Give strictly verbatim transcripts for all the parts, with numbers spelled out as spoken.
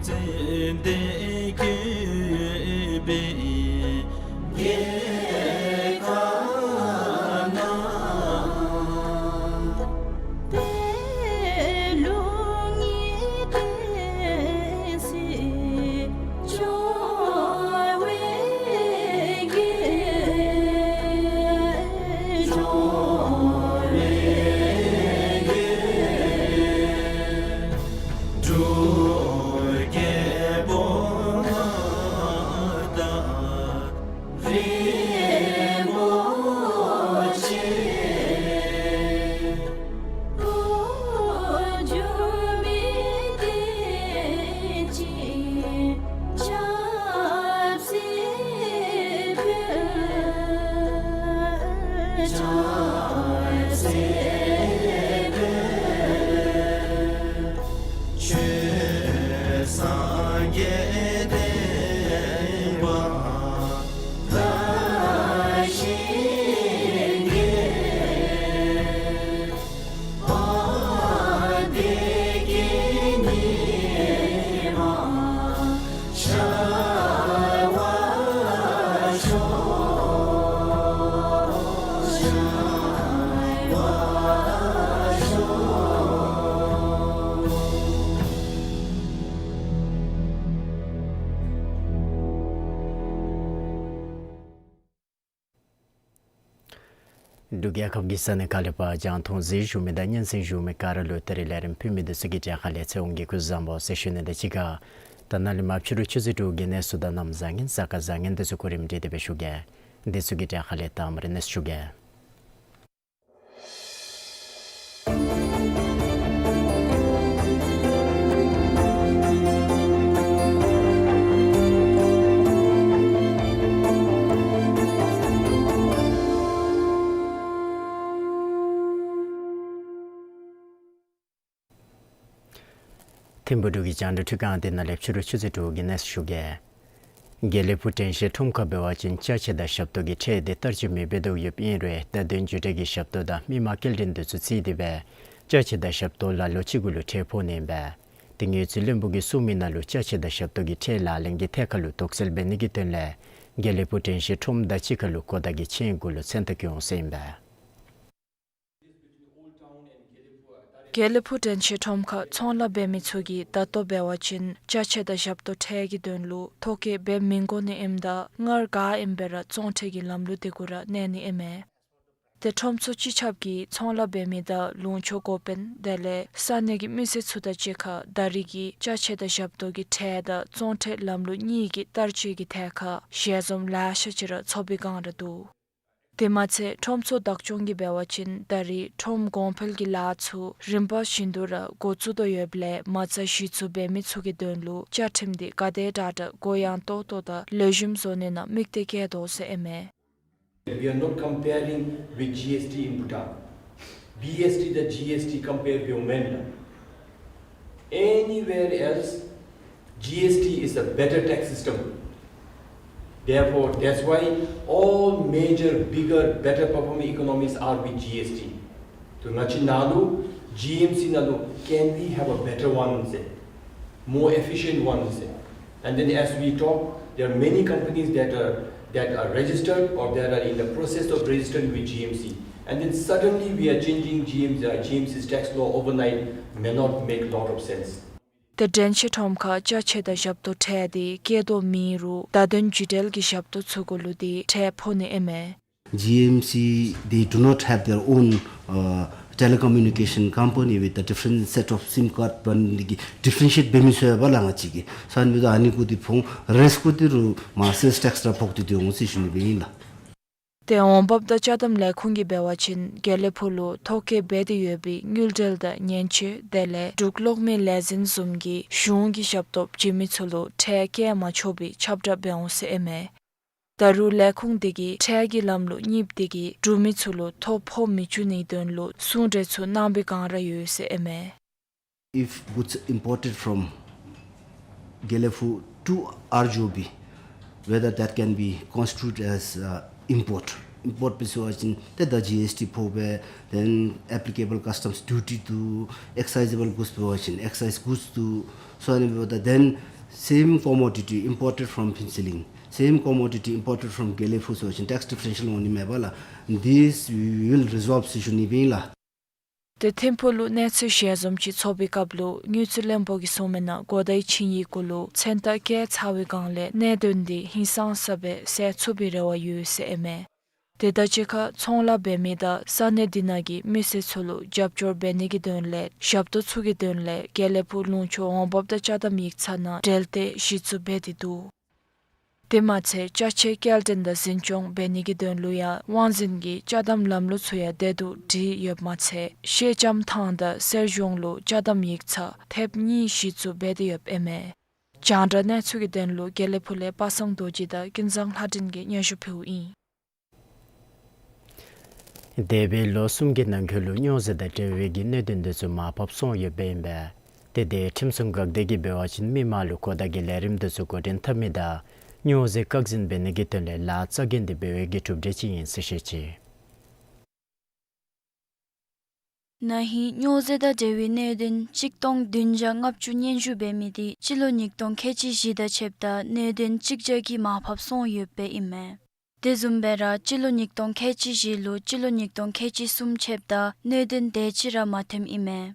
ཙན་དན་བཀོད་པའི་རྒྱལ་ཁབ་ན། དེ་ལུ་ངེས་ཏེ་སྲིད་འབྱོར་བའི་རྒྱལ། འབྱོར་བའི་རྒྱལ། འབྲུག་རྒྱལ་པོ་མངའ་བདག་རིན་པོ་ཆེ། འགྱུར་མེད་བསྟན་ཅིང་ཆབ་སྲིད་འཕེལ། ཆབ་སྲིད་འཕེལ། ཆོས་སངས་རྒྱས་བསྟན་པ་དར་ཞིང་རྒྱས། དཔལ་བདེ་སྐྱིད་ཉི་མ་ཤར་བར་ཤོག། ཤར་བར་ཤོག། འབྲུག་རྒྱལ་ཁབ་ཀྱི་ས་གནས་ཁག་ལས་ཕར་རྒྱང་མཐོང་གཟིགས་བཞུགས་མི་དང་སྙན་གསན་བཞུགས་མི་ག་ར་ལུ་ད་རིས་ལས་རིམ་ཕུལ་མི་འདི་ཚུ་གི་གྲས་ཁ་ལས་ཚེ་དབང་གིས་སྐུ་གཟུགས་བཟང་པོ་ཟེར་ཞུ་ནི་དང་གཅིག་ཁར་ད་ནཱ་ལས་མར་ཕྱི་རུ་ཆུ་ཚོད་དྲུག་གི་གནས་ཚུལ་དང་གནམ་བཟང་ངན་གཟའ་སྐར་བཟང་ངན་འདི་ཚུ་གོ་རིམ་སྒྲིག་སྟེ་སྦེ་ཞུ་གེ། འདི་ཚུ་གི་གྲས་ཁ་ལས་དང་པ་ར་གནས་ཚུལ་ཞུ་གེ། ཐིམ་ཕུག་འབྲུག་གི་རྒྱང་བསྒྲགས་ཁྲི་ཁང་འདི་ནང་ལས་ཕྱི་རུ་ཆུ་ཚོད་དྲུག་གི་གནས་ཚུལ་ཞུ་གེ། དགེ་ལེགས་ཕུག་དྲན་ཤེས་ཁྲོམ་ཁར་འབད་བ་ཅིན་ཅ་ཆས་དང་ཞབས་ཏོག་གི་ཁྲལ་འདི་བསྟར་སྤྱོད་མི་འབད་དོ་ཡོདཔ་ཨིན་རུང་བརྡ་དོན་བརྒྱུད་འབྲེལ་གྱི་ཞབས་ཏོག་དང་མི་མང་སྐྱེལ་འདྲེན་འདི་ཚུ་བརྩིས་ཏེ་སྦེ་ཅ་ཆས་དང་ཞབས་ཏོག་ལ་ལོ་གཅིག་གུ་ལུ་ཁྲལ་ཕོག་ནི་ཨིན་པས། དེ་ངོས་ཚུ་བློན་པོ་གིས་གསུངས་མི་ནང་ལུ་ཅ་ཆས་དང་ཞབས་ཏོག་གི་ཁྲལ་ལག་ལེན་གྱི་ཐད་ཁར་ལུ་དོགས་སེལ་འབད་ནི་གི་དོན་ལས་དགེ་ལེགས་ཕུག་དྲན་ཤེས་ཁྲོམ་དང་གཅིག་ཁར་ལུ་གོ་བརྡ་གི་ཆིངས་ཡིག་གུ་ལུ་མཚན་རྟགས་བསྐྱོན་འོང་ཟེར་ཨིན་པས། དགེ་ལེགས་ཕུག་དྲན་ཤེས་ཁྲོམ་ཁར་ཚོང་ལཱ་འབད་མི་ཚུ་གིས་ད་ལྟོ་འབད་བ་ཅིན་ཅ་ཆས་དང་ཞབས་ཏོག་ཁྲལ་གྱི་དོན་ལུ་ཐོ་བཀོད་འབད་མི་དགོ་ནི་ཨིནམ་ད་སྔར་ག་ཨིནམ་སྦེ་ར་བཙོང་ཁྲལ་གྱི་ལམ་ལུགས་འདི་གུ་ར་གནས་ནི་ཨིན་མས། ཏེ་ཁྲོམ་ཚུ་སྤྱི་ཁྱབ་ཀྱིས་ཚོང་ལཱ་འབད་མི་དང་ལུང་ཕྱོགས་འགོ་དཔོན་དེ་ལས་ས་གནས་ཀྱི་མི་སེར་ཚུ་དང་གཅིག་ཁར་ད་རིས་ཀྱི་ཅ་ཆས་དང་ཞབས་ཏོག་གི་ཁྲལ་དང་བཙོང་ཁྲལ་ལམ་ལུགས་གཉིས་ཀྱི་བསྟར་སྤྱོད་ཀྱི་ཐད་ཁར་ཞལ་འཛོམས་ལེ་ཤ་ཅིག་ར་ཚོགས་པའི་བསྒང་ར་འདུག། དེ་མ་ཚད་ཁྲོམ་ཚུ་བདག་སྐྱོང་གིས་འབད་བ་ཅིན་ད་རིས་ཁྲོམ་གོང་འཕེལ་གྱི་ལཱ་ཚུ་རིམ་པ་བཞིན་དུ་ར་འགོ་བཙུགས་དོ་ཡོདཔ་ལས་མ་རྩ་གཞི་བཙུགས་འབད་མི་ཚུ་གི་དོན་ལུ་བཅའ་ཁྲིམས་འདི་ག་དེ་དྲག་དྲག་གུ་ཡངས་ཏོག་ཏོ་དང་ལེགས་ཤོམ་བཟོ་ནི་ནང་དམིགས་གཏད་བསྐྱེད་དོ་ཟེར་ཨིན་མས། We are not comparing with G S T in Bhutan. B S T དང་G S T compare བྱུང་མེན་ལགས། Anywhere else, G S T is a better tax system. Therefore, that's why all major, bigger, better performing economies are with G S T. ཏེ་ང་བཅས་ནང་ལུ་G M C ནང་ལུ་can we have a better one ཟེར། More efficient one ཟེར། And then as we talk, there are many companies that are, that are registered or that are in the process of registering with G M C. And then suddenly we are changing G M, uh, G M C's tax law overnight may not make lot of sense. ཏེ་དྲན་ཤེས་ཁྲོམ་ཁར་ཅ་ཆས་དང་ཞབས་ཏོག་ཁྲལ་འདི་བཀལ་དོ་མེད་རུང་བརྡ་དོན་བརྒྱུད་འབྲེལ་གྱི་ཞབས་ཏོག་ཚུ་གུ་ལུ་འདི་ཁྲལ་ཕོག་ནི་ཨིན་མས། G M C, they do not have their own, uh, telecommunication company with a different set of sim card བར་འདི་གིས་differentiate འབད་མི་ཚུགས་པས་ལགས་ང་བཅས་ཀྱིས། ས་ནི་ཨ་ནི་གུ་འདི་ཕོག་རེས་གུ་འདི་རུང་མ་sales tax ར་ཕོག་སྟེ་འདི་འོང་ཟེར་ཞུ་ནི་སྦེ་ཨིན་ལགས། ཏེ་འོང་འབབ་དང་ཅ་དམ་ལས་ཁུངས་ཀྱིས་འབད་བ་ཅིན་དགེ་ལེགས་ཕུག་ལུ་ཐོ་བཀོད་འབད་དེ་ཡོད་པའི་དངུལ་འབྲེལ་དང་མཉེན་ཆས་དེ་ལས་འབྲུག་གློག་མེ་ལས་འཛིན་བཟུམ་གྱི་གཞུང་གི་ཞབས་ཏོག་བྱིན་མི་ཚུ་ལུ་ཁྲལ་བཀལ་མ་ཆོག་པའི་ཁྱབ་བསྒྲགས་འབད་འོང་ཟེར་ཨིན་མས། ད་རུང་ལས་ཁུངས་དེ་གིས་ཁྲལ་གྱི་ལམ་ལུགས་གཉིསཔ་དེ་གིས་འབྲུག་མི་ཚུ་ལུ་ཐོ་ཕོག་མི་བཅུག་ནིའི་དོན་ལུ་གསུང་གྲོས་ཚུ་གནང་བའི་བསྒང་ར་ཡོད་ཟེར་ཨིན་མས། If goods imported from Gelephu to R G O B, whether that can be constitute as, uh, import. Import འབད་ཚུགས་པ་ཅིན་ཏེ་ད་G S T ཕོག་པས། Then applicable customs duty འདུག། excise able goods འབད་བ་ཅིན་excise goods འདུག། So ཨ་ནི་འབདཝ་ད་then Same commodity imported from Phuentsholing, same commodity imported from དགེ་ལེགས་ཕུག་ཟེར་བ་ཅིན་ཊེགསི་ཌི་ཕེ་རེན་ཤལ་འོང་ནི་མས་པ་ལགས། This will resolve ཟེར་ཞུ་ནི་ཨིན་ལགས། ཏེ་ཐིམ་ཕུག་ལུ་གནས་ཚུལ་ཞལ་འཛོམས་ཅིག་ཚོགས་པའི་སྐབས་ལུ་དངུལ་རྩིས་བློན་པོ་གིས་གསུངས་མི་ནང་གོ་བརྡའི་ཆིངས་ཡིག་གུ་ལུ་མཚན་རྟགས་བཀལ་ཚར་བའི་སྒང་ལས་གནད་དོན་འདི་ཧིང་སངས་ས་སྦེ་སེལ་ཚུགས་པའི་རེ་བ་ཡོད་ཟེར་ཨིན་མས། དེ་དང་གཅིག་ཁར་ཚོང་ལཱ་འབད་མི་དང་ས་གནས་འདི་ནང་གི་མི་སེར་ཚུ་ལུ་རྒྱབ་སྐྱོར་འབད་ནི་གི་དོན་ལས་ཞབས་ཏོག་ཚུ་གི་དོན་ལས་དགེ་ལེགས་ཕུག་ལུང་ཕྱོགས་འོང་འབབ་དང་ཅ་དམ་ཡིག་ཚང་ནང་འབྲེལ་ཏེ་གཞི་བཙུགས་འབད་དེ་འདུག། དེ་མ་ཚད་ཅ་ཆས་སྐྱེལ་འདྲེན་དང་འཛིན་སྐྱོང་འབད་ནི་གི་དོན་ལུ་ཡང་དབང་འཛིན་གྱི་ཅ་དམ་ལམ་ལུགས་ཚུ་ཡང་བདེ་སྡུག་སྒྲིག་ཡོདཔ་མ་ཚད་ཤེལ་ལྕམ་ཐང་དང་གསེར་གཞོང་ལུ་ཅ་དམ་ཡིག་ཚང་ཐེབས་གཉིས་གཞི་བཙུགས་འབད་དེ་ཡོདཔ་ཨིན་མས། རྒྱང་བསྒྲགས་གནས་ཚུལ་གྱི་དོན་ལུ་དགེ་ལེགས་ཕུག་ལས་པ་སངས་རྡོ་རྗེ་དང་ཀུན་བཟང་ལྷ་སྒྲོན་གྱིས་སྙན་ཞུ་ཕུལཝ་ཨིན། འདས་པའི་ལོ་གསུམ་གྱི་ནང་འཁོད་ལུ་སྨྱོ་རྫས་དང་འབྲེལ་བའི་གི་གནད་དོན་འདི་ཚུ་མར་ཕབ་སོང་ཡོདཔ་ཨིན་པས། ཏེ་དེ་ཁྲིམས་སྲུང་འགག་སྡེ་གིས་འབད་བ་ཅིན་མི་མང་ལུ་གོ་བརྡ་གི་ལས་རིམ་འདི་ཚུ་འགོ་འདྲེན་འཐབ་མི་དང་སྨྱོ་རྫས་བཀག་འཛིན་འབད་ནི་གི་དོན་ལས་ལཱ་རྩ་འགེངས་ཏེ་འབད་བའི་གི་གྲུབ་འབྲས་ཅིག་ཨིན་ཟེར་བཤད་ཅི། ན་ཧིང་སྨྱོ་རྫས་དང་འབྲེལ་བའི་གནད་དོན་གཅིག་སྟོང་བདུན་བརྒྱ་ལྔ་བཅུ་སྙན་ཞུ་འབད་མི་འདི་སྤྱི་ལོ་ཉིས་སྟོང་ཁལ་གཅིག་བཞི་དང་ཕྱདཔ་ད་གནད་དོན་གཅིག་བརྒྱ་གིས་མར་ཕབ་སོང་ཡོདཔ་ཨིན་མས། དེ་བཟུམ་སྦེ་ར་སྤྱི་ལོ་ཉིས་སྟོང་ཁལ་གཅིག་བཞི་ལུ་སྤྱི་ལོ་ཉིས་སྟོང་ཁལ་གཅིག་གསུམ་ཕྱདཔ་ད་གནད་དོན་དེ་ཅིག་ར་མ་ཐོནམ་ཨིན་མས།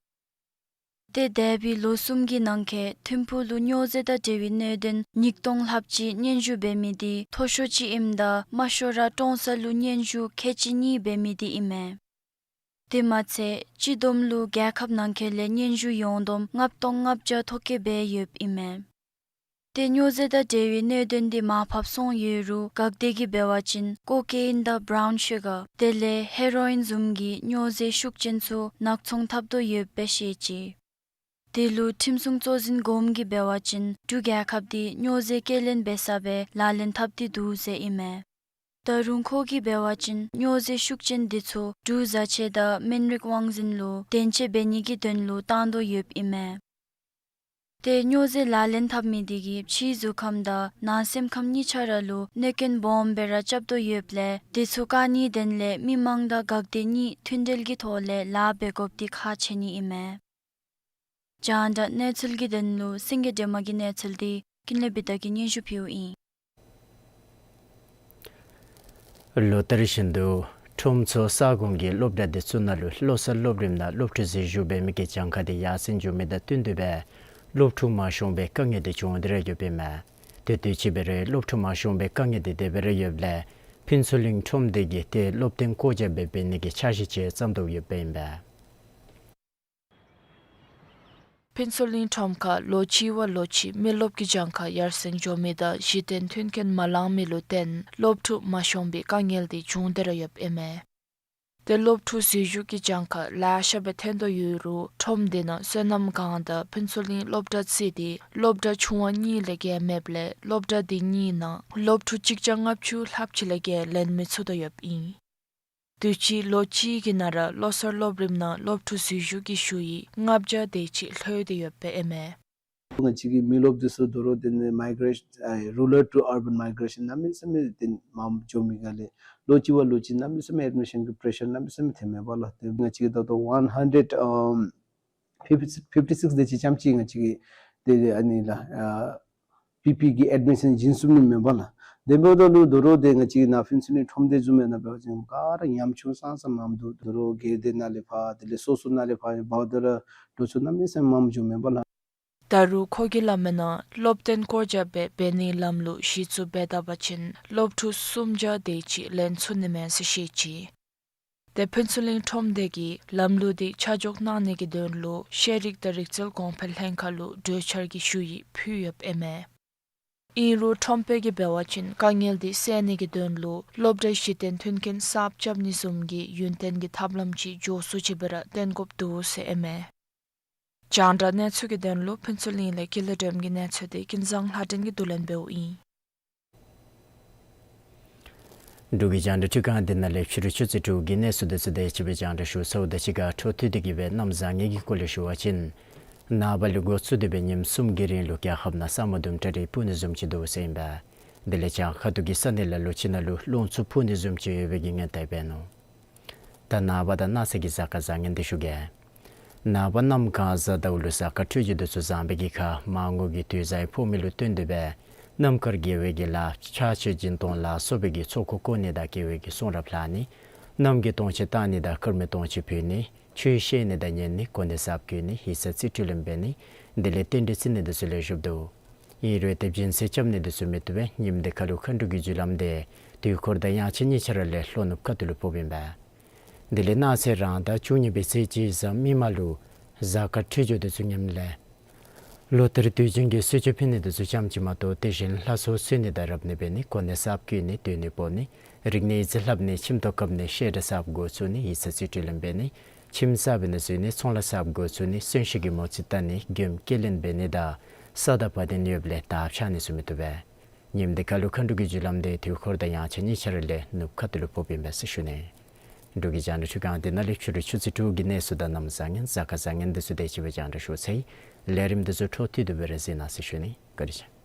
ཏེ་འདས་པའི་ལོ་གསུམ་གྱི་ནང་འཁོད་ཐིམ་ཕུག་ལུ་སྨྱོ་རྫས་དང་འབྲེལ་བའི་གནད་དོན་ཉིས་སྟོང་ལྷགཔ་ཅིག་སྙན་ཞུ་འབད་མི་འདི་མཐོ་ཤོས་ཅིག་ཨིནམ་ད་དམའ་ཤོས་ར་ཀྲོང་གསར་ལུ་སྙན་ཞུ་ཁལ་གཅིག་གཉིས་འབད་མི་འདི་ཨིན་མས། དེ་མ་ཚད་སྤྱི་བསྡོམས་ལུ་རྒྱལ་ཁབ་ནང་འཁོད་ལས་སྙན་ཞུ་ཡོངས་བསྡོམས་ལྔ་སྟོང་ལྔ་བརྒྱ་ཐོག་ཁེལ་སྦེ་ཡོདཔ་ཨིན་མས། ཏེ་སྨྱོ་རྫས་དང་འབྲེལ་བའི་གནད་དོན་འདི་མར་ཕབ་སོང་ཡོད་རུང་འགག་སྡེ་གིས་འབད་བ་ཅིན་ཀོ་ཀེ་ཨིན་དང་བྲའུན་ཤུ་གར་དེ་ལས་ཧེ་རོ་ཨིན་བཟུམ་གྱི་སྨྱོ་རྫས་ཤུགས་ཅན་ཚུ་ནག་ཚོང་འཐབ་དོ་ཡོདཔ་སྦེ་བཤད་ཅི། དེ་ལུ་ཁྲིམས་སྲུང་གཙོ་འཛིན་སྒོམ་གྱིས་འབད་བ་ཅིན་འབྲུག་རྒྱལ་ཁབ་འདི་སྨྱོ་རྫས་སྐྱེལ་ལེན་འབད་ས་སྦེ་ལག་ལེན་འཐབ་སྟེ་འདུག་ཟེར་ཨིན་མས། ད་རུང་ཁོ་གིས་འབད་བ་ཅིན་སྨྱོ་རྫས་ཤུགས་ཅན་འདི་ཚུ་འབྲུག་བཟའ་ཆས་དང་སྨན་རིགས་དབང་འཛིན་ལུ་བདེན་དཔྱད་འབད་ནི་གི་དོན་ལུ་བཏང་དོ་ཡོདཔ་ཨིན་མས། ཏེ་སྨྱོ་རྫས་ལག་ལེན་འཐབ་མི་འདི་གིས་ཕྱིའི་གཟུགས་ཁམས་དང་ནང་སེམས་ཁམས་གཉིས་ཆ་ར་ལུ་གནོད་སྐྱོན་སྦོམ་སྦེ་ར་རྐྱབ་དོ་ཡོདཔ་ལས་དེ་ཚུ་བཀག་ནིའི་དོན་ལས་མི་མང་དང་འགག་སྡེ་གཉིས་མཐུན་འབྲེལ་གྱི་ཐོག་ལས་ལཱ་འབད་དགོཔ་འདི་ཁག་ཆེ་ནི་ཨིན་མས། རྒྱང་བསྒྲགས་གནས་ཚུལ་གྱི་དོན་ལུ་སེང་གེ་སྒྲོལ་མ་གི་གནས་ཚུལ་འདི་ཀུན་ལེགས་བི་དྷ་གིས་སྙན་ཞུ་ཕུལཝ་ཨིན། ལོ་ལྟར་བཞིན་དུ་ཁྲོམ་ཚུ་ས་ཁོངས་ཀྱི་སློབ་གྲྭ་འདི་ཚུ་ནང་ལུ་བློ་གསར་སློབ་རིམ་ནང་སློབ་ཕྲུག་འཛུལ་ཞུགས་འབད་མི་གི་གྱངས་ཁ་འདི་ཡར་སེང་འགྱོ་མི་དང་བསྟུན་ཏེ་སྦེ་སློབ་ཕྲུག་མ་ཤོང་པའི་དཀའ་ངལ་འདི་བྱུང་སྟེ་ར་ཡོདཔ་ཨིན་མས། ཏེ་དུས་ཅི་འབད་རུང་སློབ་ཕྲུག་མ་ཤོང་པའི་དཀའ་ངལ་འདི་དེ་སྦེ་ར་ཡོདཔ་ལས་ཕུན་ཚོགས་གླིང་ཁྲོམ་སྡེ་གིས་ཏེ་སློབ་སྟོན་སྐོར་རྒྱབ་སྦེ་འབད་ནི་གི་འཆར་གཞི་ཅིག་བརྩམས་དོ་ཡོདཔ་ཨིན་པས། ཕུན་ཚོགས་གླིང་ཁྲོམ་ཁར་ལོ་གཅིག་བ་ལོ་གཅིག་མི་རློབས་ཀྱི་གྱངས་ཁ་ཡར་སེང་འགྱོ་མི་དང་གཞི་རྟེན་མཐུན་རྐྱེན་མ་ལང་མི་ལུ་བརྟེན་སློབ་ཕྲུག་མ་ཤོང་པའི་དཀའ་ངལ་འདི་བྱུང་སྟེ་ར་ཡོདཔ་ཨིན་མས། ཏེ་སློབ་ཕྲུག་འཛུལ་ཞུགས་ཀྱི་གྱངས་ཁ་ལེ་ཤ་སྦེ་ཐོན་དོ་ཡོད་རུང་ཁྲོམ་འདི་ནང་སོ་ནམ་སྒང་དང་ཕུན་ཚོགས་གླིང་སློབ་གྲྭ་རྩིས་ཏེ་སློབ་གྲྭ་ཆུང་བ་གཉིས་ལས་བརྒལ་མེདཔ་ལས་སློབ་གྲྭ་འདི་གཉིས་ནང་སློབ་ཕྲུག་གཅིག་བརྒྱ་ལྔ་བཅུ་ལྷགཔ་ཅིག་ལས་བརྒལ་ལེན་མི་ཚུགས་དོ་ཡོདཔ་ཨིན། དུས་ཅི་ལོ་གཅིག་གི་ནང་ར་བློ་གསར་སློབ་རིམ་ནང་སློབ་ཕྲུག་འཛུལ་ཞུགས་ཀྱི་ཞུ་ཡིག་ལྔ་བརྒྱ་དེ་ཅིག་ལྷོད་དེ་ཡོདཔ་ཨིན་མས། ང་བཅས་ཀྱི་མི་རློབས་འདི་ཚུ་དོ་རུང་དེ་ནི་མའི་གེ་རེ་ཤཱན་ཨ་རུ་རལ་ཊུ་ཨར་བཱན་མའི་གེ་རེ་ཤཱན་གནམ་མེད་ས་མེད་དེ་མངམ་འགྱོ་མི་ག་ལས་ལོ་གཅིག་བ་ལོ་གཅིག་གནམ་མེད་ས་མེད་ཨེཌ་མི་ཤཱན་གྱི་པེ་རེ་ཤར་གནམ་མེད་ས་མེད་ཐོནམ་མས་པ་ལགས། ཏེ་ང་བཅས་ཀྱི་ད་ལྟོ་ཝན་ཧན་ཌེཌ་ཨམ་ཕིཕ་ཊི་ཕིཕ་ཊི་སིགསི་དེ་ཅིག་རྐྱངམ་ཅིག་ང་བཅས་ཀྱི་དེ་ཨ་ནི་ལགས་ཨ་པི་པི་གི་ཨེཌ་མི་ཤཱན་བྱིན་ཚུགས་ནི་མས་པ་ལགས། དེ་འབདཝ་ད་ལུ་དོ་རུང་དེ་ང་བཅས་ཀྱི་ནཱ་ཕུན་ཚོགས་གླིང་ཁྲོམ་སྡེ་བཟུམ་སྦེ་ནཱ་འབད་བ་ཅིན་ག་ར་ཉམ་ཆུང་ཙང་ཙང་མངམ་འདུག། དོ་རུང་སྒེར་སྡེ་ནང་ལས་ཕར་དེ་ལས་སོ་སོ་ནང་ལས་ཕར་འབདཝ་ད་ར་འགྲོ་ཚུགས་གནམ་མེད་ས་མེད་མངམ་འགྱོ་མས་པ་ལགས། ད་རུང་ཁོ་གིས་སླབ་མིའི་ནང་སློབ་སྟོན་སྐོར་རྒྱབ་སྦེ་འབད་ནིའི་ལམ་ལུགས་གཞི་བཙུགས་འབད་ད་པ་ཅིན་སློབ་ཕྲུག་སུམ་བརྒྱ་དེ་ཅིག་ལེན་ཚུགས་ནི་མས་ཟེར་བཤད་ཅི། ཏེ་ཕུན་ཚོགས་གླིང་ཁྲོམ་སྡེ་གིས་ལམ་ལུགས་འདི་ཆ་འཇོག་གནང་ནི་གི་དོན་ལུ་ཤེས་རིག་དང་རིག་རྩལ་གོང་འཕེལ་ལྷན་ཁག་ལུ་གྲོས་འཆར་གྱི་ཞུ་ཡིག་ཕུལ་ཡོདཔ་ཨིན་མས། ཨིན་རུང་ཁྲོམ་དཔོན་གྱིས་འབད་བ་ཅིན་དཀའ་ངལ་འདི་སེལ་ནི་གི་དོན་ལུ་སློབ་གྲྭའི་གཞི་རྟེན་མཐུན་རྐྱེན་གསརཔ་རྐྱབ་ནི་བཟུམ་གྱི་ཡུན་བརྟན་གྱི་ཐབས་ལམ་ཅིག་མགྱོགས་སུ་ཅིག་སྦེ་ར་བཏོན་དགོཔ་འདུག་ཟེར་ཨིན་མས། རྒྱང་བསྒྲགས་གནས་ཚུལ་གྱི་དོན་ལུ་ཕུན་ཚོགས་གླིང་ལས་ཀུན་ལེགས་སྒྲོལམ་གྱི་གནས་ཚུལ་འདི་ཀུན་བཟང་ལྷ་སྒྲོན་གྱིས་བསྡུ་ལེན་འབདཝ་ཨིན། འབྲུག་གི་རྒྱང་བསྒྲགས་ཁྲི་ཁང་འདི་ནང་ལས་ཕྱི་རུ་ཆུ་ཚོད་དྲུག་གི་གནས་ཚུལ་འདི་ཚུ་དེ་ཅིག་སྦེ་རྒྱང་བསྒྲགས་ཞུ་ཚརཝ་དང་གཅིག་ཁར་འཕྲོ་མཐུད་དེ་གི་སྦེ་གནམ་བཟང་ངན་གྱི་སྐོར་ལས་ཞུ་བ་ཅིན་ནངས་པ་ལས་འགོ་བཙུགས་ཏེ་སྦེ་ཉིནམ་གསུམ་གྱི་རིང་ལུ་རྒྱལ་ཁབ་ནང་ས་སྨུག་དུམ་གྲ་རེ་སྤུབ་ནི་བཟུམ་ཅིག་འདུག་ཟེར་ཨིན་པས། དེ་ལས་བྱང་ཁ་ཐུག་གི་ས་གནས་ལ་ལུ་ཅིག་ནང་ལུ་རླུང་འཚུབ་འཕུ་ནི་བཟུམ་ཅིག་ཡོད་པའི་གི་ངན་ཏ་འབད་ནུག། ད་ནངས་པ་དང་གནངས་ཚེ་གི་གཟའ་སྐར་བཟང་ངན་འདི་ཞུ་གེ། ནངས་པ་གནམ་གང་གཟའ་ཟླཝ་ལུ་གཟའ་སྐར་འཕྲོད་སྦྱོར་དེ་ཚུ་བཟང་པའི་གི་ཁར་མར་ངོ་གི་དུས་བཟང་ཕོག་མི་ལུ་བརྟེན་ཏེ་སྦེ་རྣམ་དཀར་དགེ་བའི་གི་ལཱ་ཕྱག་མཆོད་སྦྱིན་གཏོང་ལ་སོགས་པའི་གི་ཚོགས་འཁོར་བསྐོར་ནི་དང་དགེ་བའི་གི་གསུང་རབ་ལྷག་ནི། གནམ་གྱི་སྟོང་ཆེན་བཏང་ནི་དང་སྐར་མའི་སྟོང་ཆེན་ཕུལ་ནི། ཆོས་བཤད་ནི་དང་ཉན་ནི། གོ་གནས་གསརཔ་བསྐོ་ནི། ཡིག་ཚང་རྩིས་སྤྲོད་ལེན་འབད་ནི། དེ་ལས་རྟེན་འབྲེལ་བརྩི་ནི་དེ་ཚུ་ལེགས་ཤོམ་འདུག། ཨིན་རུང་ཏེ་སྦྱིན་སྲེག་རྐྱབ་ནི་དེ་ཚུ་མི་བཏུབ་པས། ཉིནམ་དེ་ཁ་ལུ་མཁའ་འགྲོ་གི་རྒྱུ་ལམ་དེ་དུས་འཁོར་དང་དབྱངས་ཅན་གཉིས་ཆ་ར་ལས་ལྷོ་ནུབ་ཁ་ཐུག་ལུ་ཕོགཔ་ཨིན་པས། དེ་ལས་གནངས་ཚེ་རང་ཟླ་བཅུ་གཉིས་པའི་ཚེས་གཅིག་གཟའ་མིག་དམར་ལུ་གཟའ་སྐར་འཕྲོད་སྦྱོར་དེ་ཚུ་ཉམས་ལས་ལོ་ལྟར་དུས་རྒྱུན་གྱི་གསོལ་མཆོད་ཕུལ་ནི་དེ་ཚུ་ཙམ་ཅིག་མ་གཏོགས་དེ་བཞིན་ལྷ་ཚོགས་གསོལ་ནི་དང་རབ་གནས་འབད་ནི། གོ་གནས་གསརཔ་བསྐོ་ནི། སྡོད་གནས་སྤོ་ནི། རིག་གནས་ཡིག་རྩིས་ལྷབ་ནི། ཁྱིམ་ཐོག་བཀབ་ནི། བཤད་གྲྭ་གསརཔ་འགོ་བཙུགས་ནི། ཡིག་ཚང་རྩིས་སྤྲོད་ལེན་འབད་ནི། ཁྱིམ་གསརཔ་ཨིན་ན་བཟོ་ནི། ཚོང་ལཱ་གསརཔ་འགོ་བཙུགས་ནི། གསོན་གཤིན་གྱི་མོ་རྩིས་བལྟ་ནི། མགྱོནམ་སྐྱེས་ལེན་འབད་ནི་དང་ས་དང་བ་དན་ཡོདཔ་ལས་དར་འཕྱར་ནི་ཚུ་མི་བཏུབ་པས། ཉིནམ་དེ་ཁ་ལུ་མཁའ་འགྲོ་གི་རྒྱུ་ལམ་དེ་དུས་འཁོར་དང་དབྱངས་ཅན་གཉིས་ཆ་ར་ལས་ནུབ་ཁ་ཐུག་ལུ་ཕོགཔ་ཨིན་པས་ཟེར་ཞུ་ནི། འབྲུག་གི་རྒྱང་བསྒྲགས་ཁྱོན་གང་དེ་ནང་ལས་ཕྱི་རུ་ཆུ་ཚོད་དྲུག་གི་གནས་ཚུལ་དང་གནམ་བཟང་ངན་གཟའ་སྐར་བཟང་ངན་དེ་ཚུ་དེ་ཅིག་སྦེ་རྒྱང་བསྒྲགས་ཞུ་ཚར་ཡི། ལས་རིམ་དེ་ཚུ་འཕྲོ་མཐུད་དེ་སྦེ་ར་གཟིགས་གནང་ཟེར་ཞུ་ནི། བཀའ་དྲིན་ཆེ།